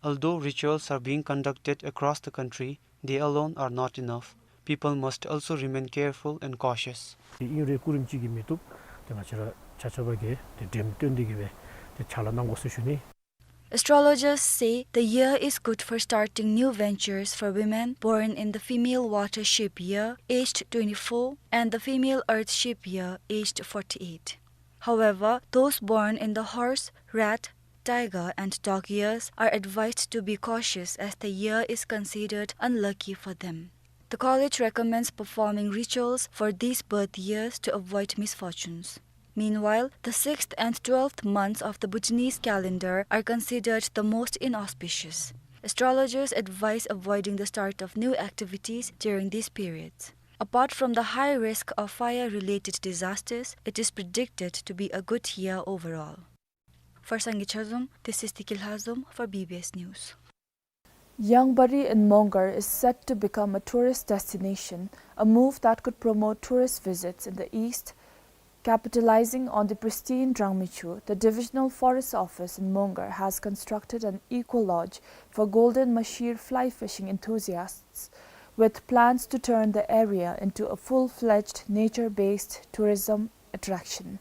Although rituals are being conducted across the country, they alone are not enough. People must also remain careful and cautious. ཏེ་ཨིན་རུང་སྐུ་རིམ་ཅིག་གི་མི་བཏུབ། ཏེ་ང་བཅས་ར་ཆ་ཁྱབ་ཀྱིས་ཏེ་འགྲེམས་སྟོན་འདི་གི་སྦེ་ཏེ་ཕྱག་ལཱ་གནང་དགོ་ཟེར་ཞུ་ནི། Astrologers say the year is good for starting new ventures for women born in the female water sheep year, aged twenty-four, and the female earth sheep year, aged forty-eight. However, those born in the horse, rat, tiger, and dog years are advised to be cautious, as the year is considered unlucky for them. The college recommends performing rituals for these birth years to avoid misfortunes. Meanwhile, the sixth and twelfth months of the Bhutanese calendar are considered the most inauspicious. Astrologers advise avoiding the start of new activities during these periods. Apart from the high risk of fire-related disasters, it is predicted to be a good year overall. For Sangay Chazom, this is Tiki Lhazom for B B S News. Yangbari in Mongar is set to become a tourist destination, a move that could promote tourist visits in the east. Capitalizing on the pristine Drangmi Chu, the Divisional Forest Office in Mongar has constructed an eco lodge for golden mahseer fly fishing enthusiasts, with plans to turn the area into a full-fledged nature-based tourism attraction.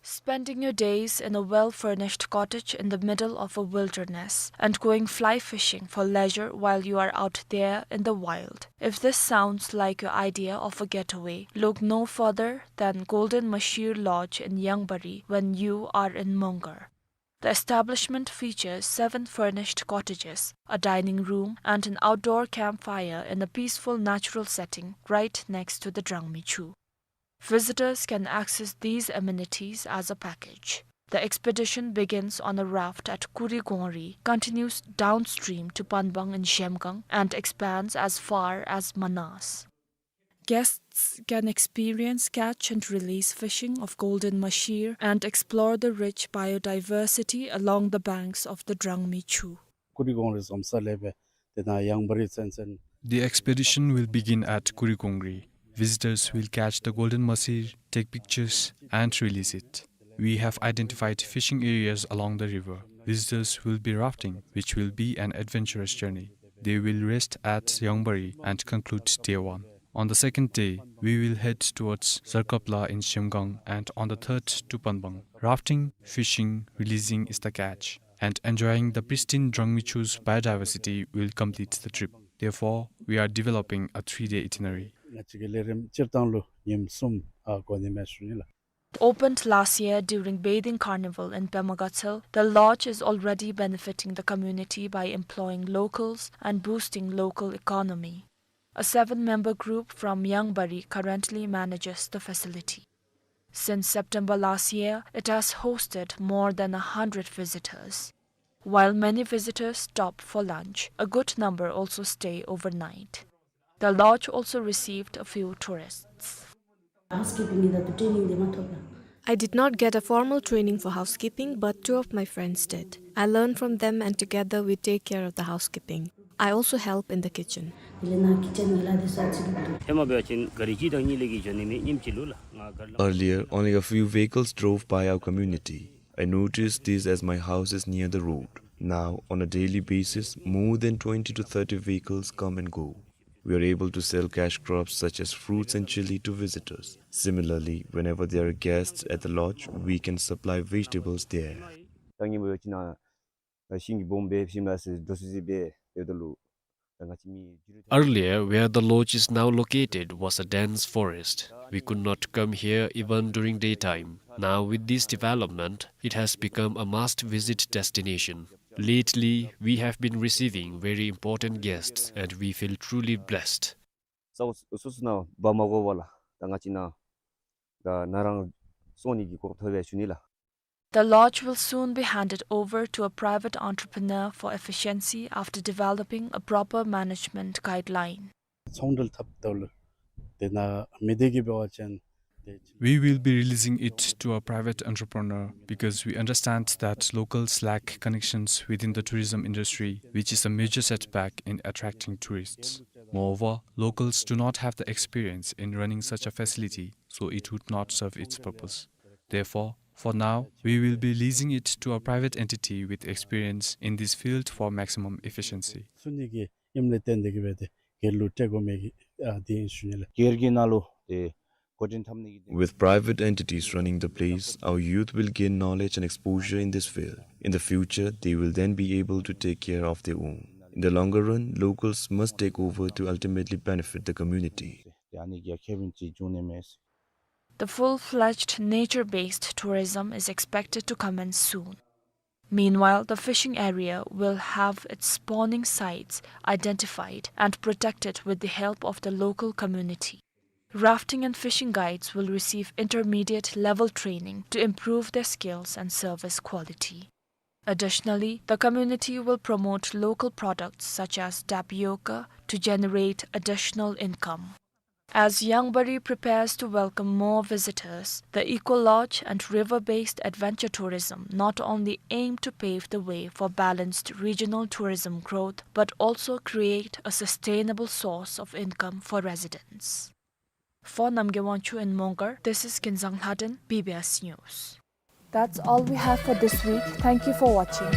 Spending your days in a well-furnished cottage in the middle of a wilderness and going fly fishing for leisure while you are out there in the wild. If this sounds like your idea of a getaway, look no further than Golden Mahseer Lodge in Yangbari when you are in Mongar. The establishment features seven furnished cottages, a dining room, and an outdoor campfire in a peaceful natural setting right next to the Drangmi Chu. Visitors can access these amenities as a package. The expedition begins on a raft at Kurigongri, continues downstream to Panbang in Zhemgang, and expands as far as Manas. Guests can experience catch and release fishing of golden mahseer and explore the rich biodiversity along the banks of the Drangmi Chu. Kurigongri zomsa lebe, tena Yangbari tsen tsen. The expedition will begin at Kurigongri. Visitors will catch the golden mahseer, take pictures, and release it. We have identified fishing areas along the river. Visitors will be rafting, which will be an adventurous journey. They will rest at Yangbari and conclude day one. On the second day, we will head towards Zarkapla in Zhemgang and on the third to Panbang. Rafting, fishing, releasing is the catch, and enjoying the pristine Drangmi Chu's biodiversity will complete the trip. Therefore, we are developing a three-day itinerary. Opened last year during Bathing Carnival in Pema Gatshel, the lodge is already benefiting the community by employing locals and boosting local economy. A seven-member group from Yangbari currently manages the facility. Since September last year, it has hosted more than a hundred visitors. While many visitors stop for lunch, a good number also stay overnight. The lodge also received a few tourists. Housekeeping ida training de mathopla. I did not get a formal training for housekeeping, but two of my friends did. I learned from them and together we take care of the housekeeping. I also help in the kitchen. Dile na kitchen gila de sa chiki. Hema bya chin gari ji dang ni legi joni me nyim chi lu la. Nga gar la. Earlier, only a few vehicles drove by our community. I noticed this as my house is near the road. Now, on a daily basis, more than twenty to thirty vehicles come and go. We are able to sell cash crops such as fruits and chili to visitors. Similarly, whenever there are guests at the lodge, we can supply vegetables there. Earlier, where the lodge is now located was a dense forest. We could not come here even during daytime. Now, with this development, it has become a must-visit destination. Lately, we have been receiving very important guests and we feel truly blessed. Sa usus na ba ma go wala, ta nga chi na, ta narang soni gi kok thobe chuni la. The lodge will soon be handed over to a private entrepreneur for efficiency after developing a proper management guideline. Tsongdal thap tawla, tena medegi bewa chen. We will be releasing it to a private entrepreneur because we understand that locals lack connections within the tourism industry, which is a major setback in attracting tourists. Moreover, locals do not have the experience in running such a facility, so it would not serve its purpose. Therefore, for now, we will be leasing it to a private entity with experience in this field for maximum efficiency. Suni gi imle tende gi bede, ge lu te go me gi, ah, di insunile. Ge gi na lu, de, ko din tham ne gi de. With private entities running the place, our youth will gain knowledge and exposure in this field. In the future, they will then be able to take care of their own. In the longer run, locals must take over to ultimately benefit the community. De ani gi kevin chi june mes. The full-fledged nature-based tourism is expected to commence soon. Meanwhile, the fishing area will have its spawning sites identified and protected with the help of the local community. Rafting and fishing guides will receive intermediate level training to improve their skills and service quality. Additionally, the community will promote local products such as tapioca to generate additional income. As Yangbari prepares to welcome more visitors, the Eco Lodge and river-based adventure tourism not only aim to pave the way for balanced regional tourism growth, but also create a sustainable source of income for residents. For Namgay Wangchuk in Mongar, this is Kinzang Lhaden, B B S News. That's all we have for this week. Thank you for watching.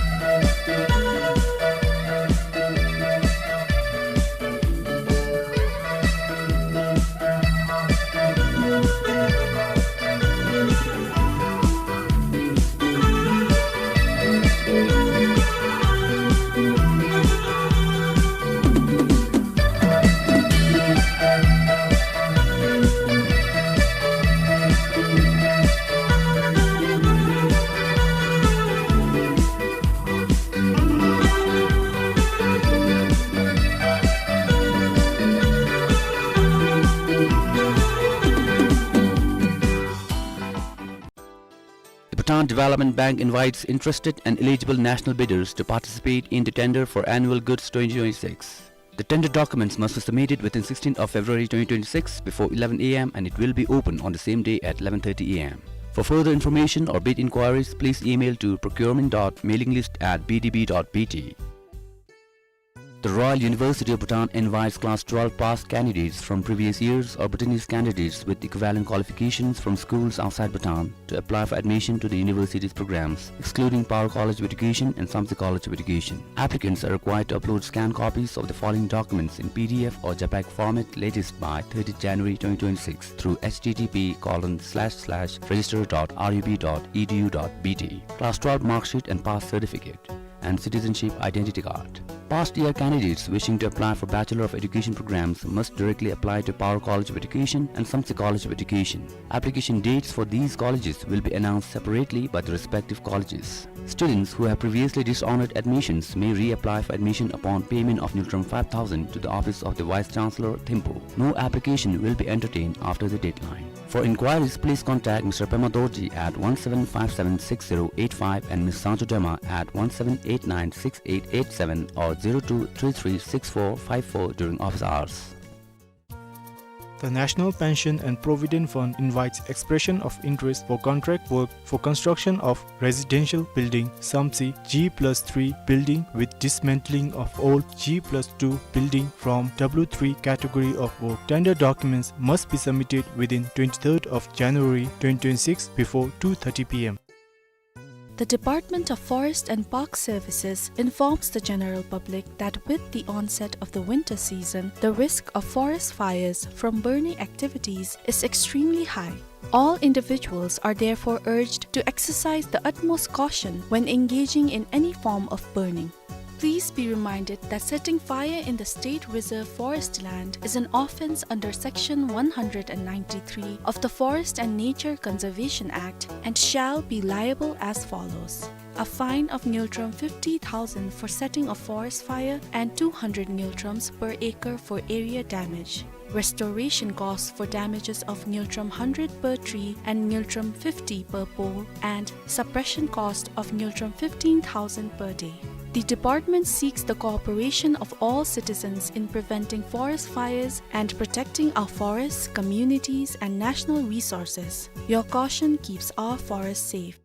The Bhutan Development Bank invites interested and eligible national bidders to participate in the tender for annual goods twenty twenty-six. The tender documents must be submitted within sixteenth of February twenty twenty-six before eleven A M and it will be open on the same day at eleven thirty A M. For further information or bid inquiries, please email to procurement dot mailing list at B D B dot B T. The Royal University of Bhutan invites class twelve pass candidates from previous years or Bhutanese candidates with equivalent qualifications from schools outside Bhutan to apply for admission to the university's programs, excluding Paro College of Education and Samtse College of Education. Applicants are required to upload scanned copies of the following documents in P D F or JPEG format latest by thirtieth January twenty twenty-six through H T T P colon slash slash register dot R U B dot E D U dot B T. Class twelve mark sheet and pass certificate and citizenship identity card. Past year candidates wishing to apply for Bachelor of Education programs must directly apply to Paro College of Education and Samtse College of Education. Application dates for these colleges will be announced separately by the respective colleges. Students who have previously dishonored admissions may reapply for admission upon payment of ngultrum five thousand to the office of the Vice Chancellor, Thimphu. No application will be entertained after the deadline. For inquiries, please contact Mister Pema Dorji at one seven five seven six zero eight five and Miss Sangcho Dema at one seven eight nine six eight eight seven or zero two three three six four five four during office hours. The National Pension and Provident Fund invites expression of interest for contract work for construction of residential building, Samtse G plus three building with dismantling of old G plus two building from W three category of work. Tender documents must be submitted within twenty-third of January twenty twenty-six before two thirty P M. The Department of Forest and Park Services informs the general public that with the onset of the winter season, the risk of forest fires from burning activities is extremely high. All individuals are therefore urged to exercise the utmost caution when engaging in any form of burning. Please be reminded that setting fire in the state reserve forest land is an offence under Section one hundred and ninety-three of the Forest and Nature Conservation Act and shall be liable as follows. A fine of ngultrum fifty thousand for setting a forest fire and two hundred ngultrums per acre for area damage. Restoration cost for damages of ngultrum hundred per tree and ngultrum fifty per pole, and suppression cost of ngultrum fifteen thousand per day. The department seeks the cooperation of all citizens in preventing forest fires and protecting our forests, communities, and national resources. Your caution keeps our forests safe.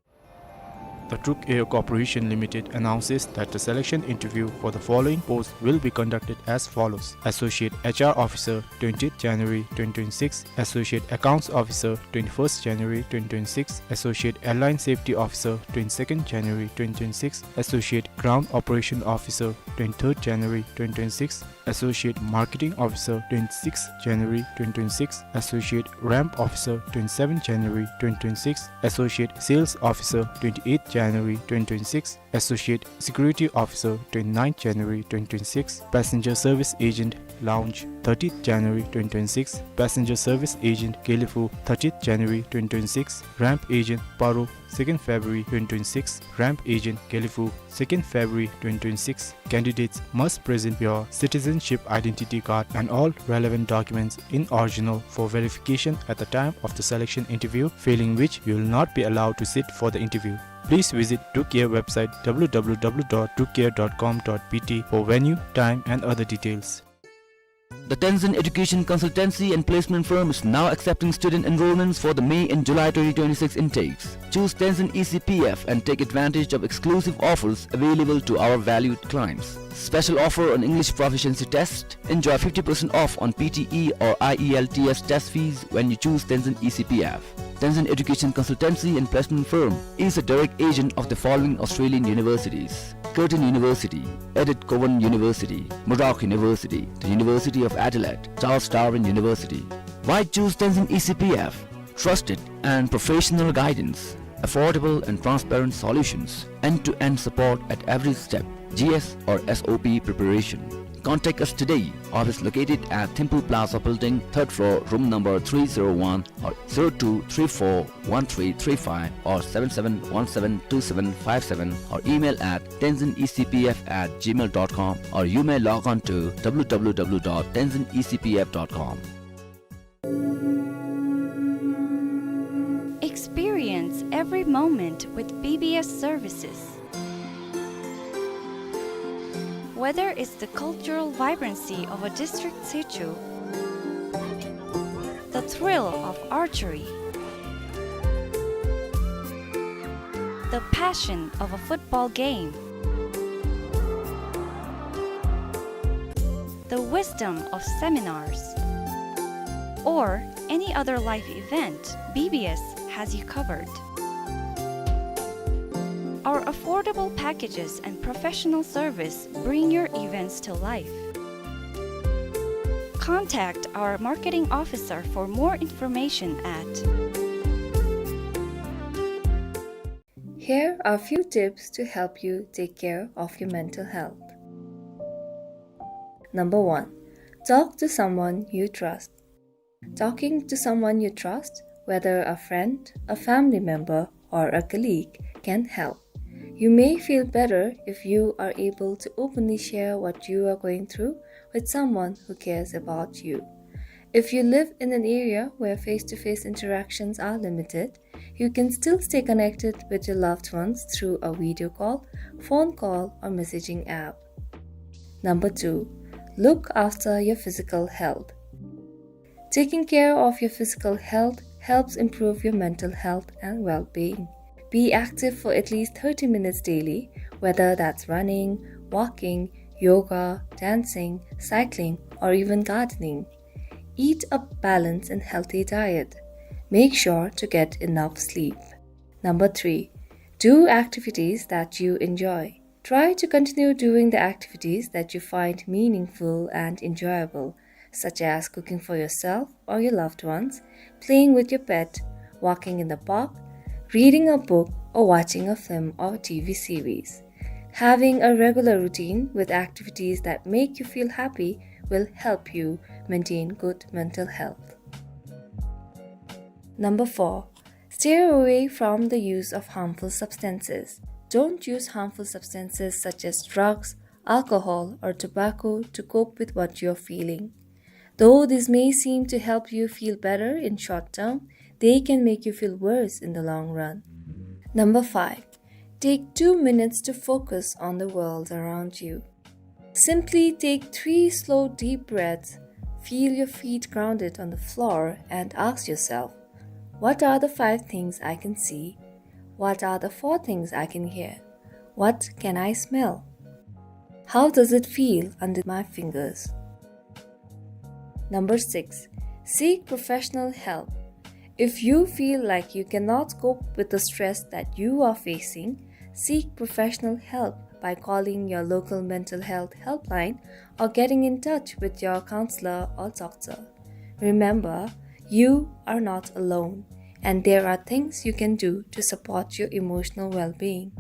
The Truk Air Corporation Limited announces that the selection interview for the following posts will be conducted as follows: Associate H R Officer, twentieth January twenty twenty-six; Associate Accounts Officer, twenty-first January twenty twenty-six; Associate Airline Safety Officer, twenty-second January twenty twenty-six; Associate Ground Operation Officer, twenty-third January twenty twenty-six; Associate Marketing Officer, twenty-sixth January twenty twenty-six; Associate Ramp Officer, twenty-seventh January twenty twenty-six; Associate Sales Officer, twenty-eighth January twenty twenty-six; Associate Security Officer, twenty-ninth January twenty twenty-six; Passenger Service Agent, Lounge, thirtieth January twenty twenty-six. Passenger service agent, Gelephu, thirtieth January twenty twenty-six. Ramp agent, Paro, second February twenty twenty-six. Ramp agent, Gelephu, second February twenty twenty-six. Candidates must present your citizenship identity card and all relevant documents in original for verification at the time of the selection interview, failing which you will not be allowed to sit for the interview. Please visit Duke Air website, w w w dot duke air dot com dot b t, for venue, time and other details. The Tenzin Education Consultancy and Placement Firm is now accepting student enrollments for the May and July twenty twenty-six intakes. Choose Tenzin E C P F and take advantage of exclusive offers available to our valued clients. Special offer on English proficiency test. Enjoy fifty percent off on P T E or I E L T S test fees when you choose Tenzin E C P F. Tenzin Education Consultancy and Placement Firm is a direct agent of the following Australian universities: Curtin University, Edith Cowan University, Murdoch University, the University of Adelaide, Charles Darwin University. Why choose Tenzin E C P F? Trusted and professional guidance, affordable and transparent solutions, end-to-end support at every step, G S or S O P preparation. Contact us today. Office located at Thimphu Plaza Building, third floor, room number three zero one, or zero two three four one three three five or seven seven one seven two seven five seven, or email at tenzin E C P F at gmail dot com, or you may log on to w w w dot tenzin E C P F dot com. Experience every moment with B B S services. Whether it's the cultural vibrancy of a district sichu, the thrill of archery, the passion of a football game, the wisdom of seminars, or any other life event, B B S has you covered. Our affordable packages and professional service bring your events to life. Contact our marketing officer for more information at. Here are few tips to help you take care of your mental health. Number one, talk to someone you trust. Talking to someone you trust, whether a friend, a family member, or a colleague, can help. You may feel better if you are able to openly share what you are going through with someone who cares about you. If you live in an area where face-to-face interactions are limited, you can still stay connected with your loved ones through a video call, phone call, or messaging app. Number two, look after your physical health. Taking care of your physical health helps improve your mental health and well-being. Be active for at least thirty minutes daily, whether that's running, walking, yoga, dancing, cycling, or even gardening. Eat a balanced and healthy diet. Make sure to get enough sleep. Number three, do activities that you enjoy. Try to continue doing the activities that you find meaningful and enjoyable, such as cooking for yourself or your loved ones, playing with your pet, walking in the park, reading a book, or watching a film or T V series. Having a regular routine with activities that make you feel happy will help you maintain good mental health. Number four, steer away from the use of harmful substances. Don't use harmful substances such as drugs, alcohol, or tobacco to cope with what you're feeling. Though this may seem to help you feel better in short term, they can make you feel worse in the long run. Number five, take two minutes to focus on the world around you. Simply take three slow, deep breaths, feel your feet grounded on the floor, and ask yourself, "What are the five things I can see? What are the four things I can hear? What can I smell? How does it feel under my fingers?" Number six, seek professional help. If you feel like you cannot cope with the stress that you are facing, seek professional help by calling your local mental health helpline or getting in touch with your counselor or doctor. Remember, you are not alone, and there are things you can do to support your emotional well-being.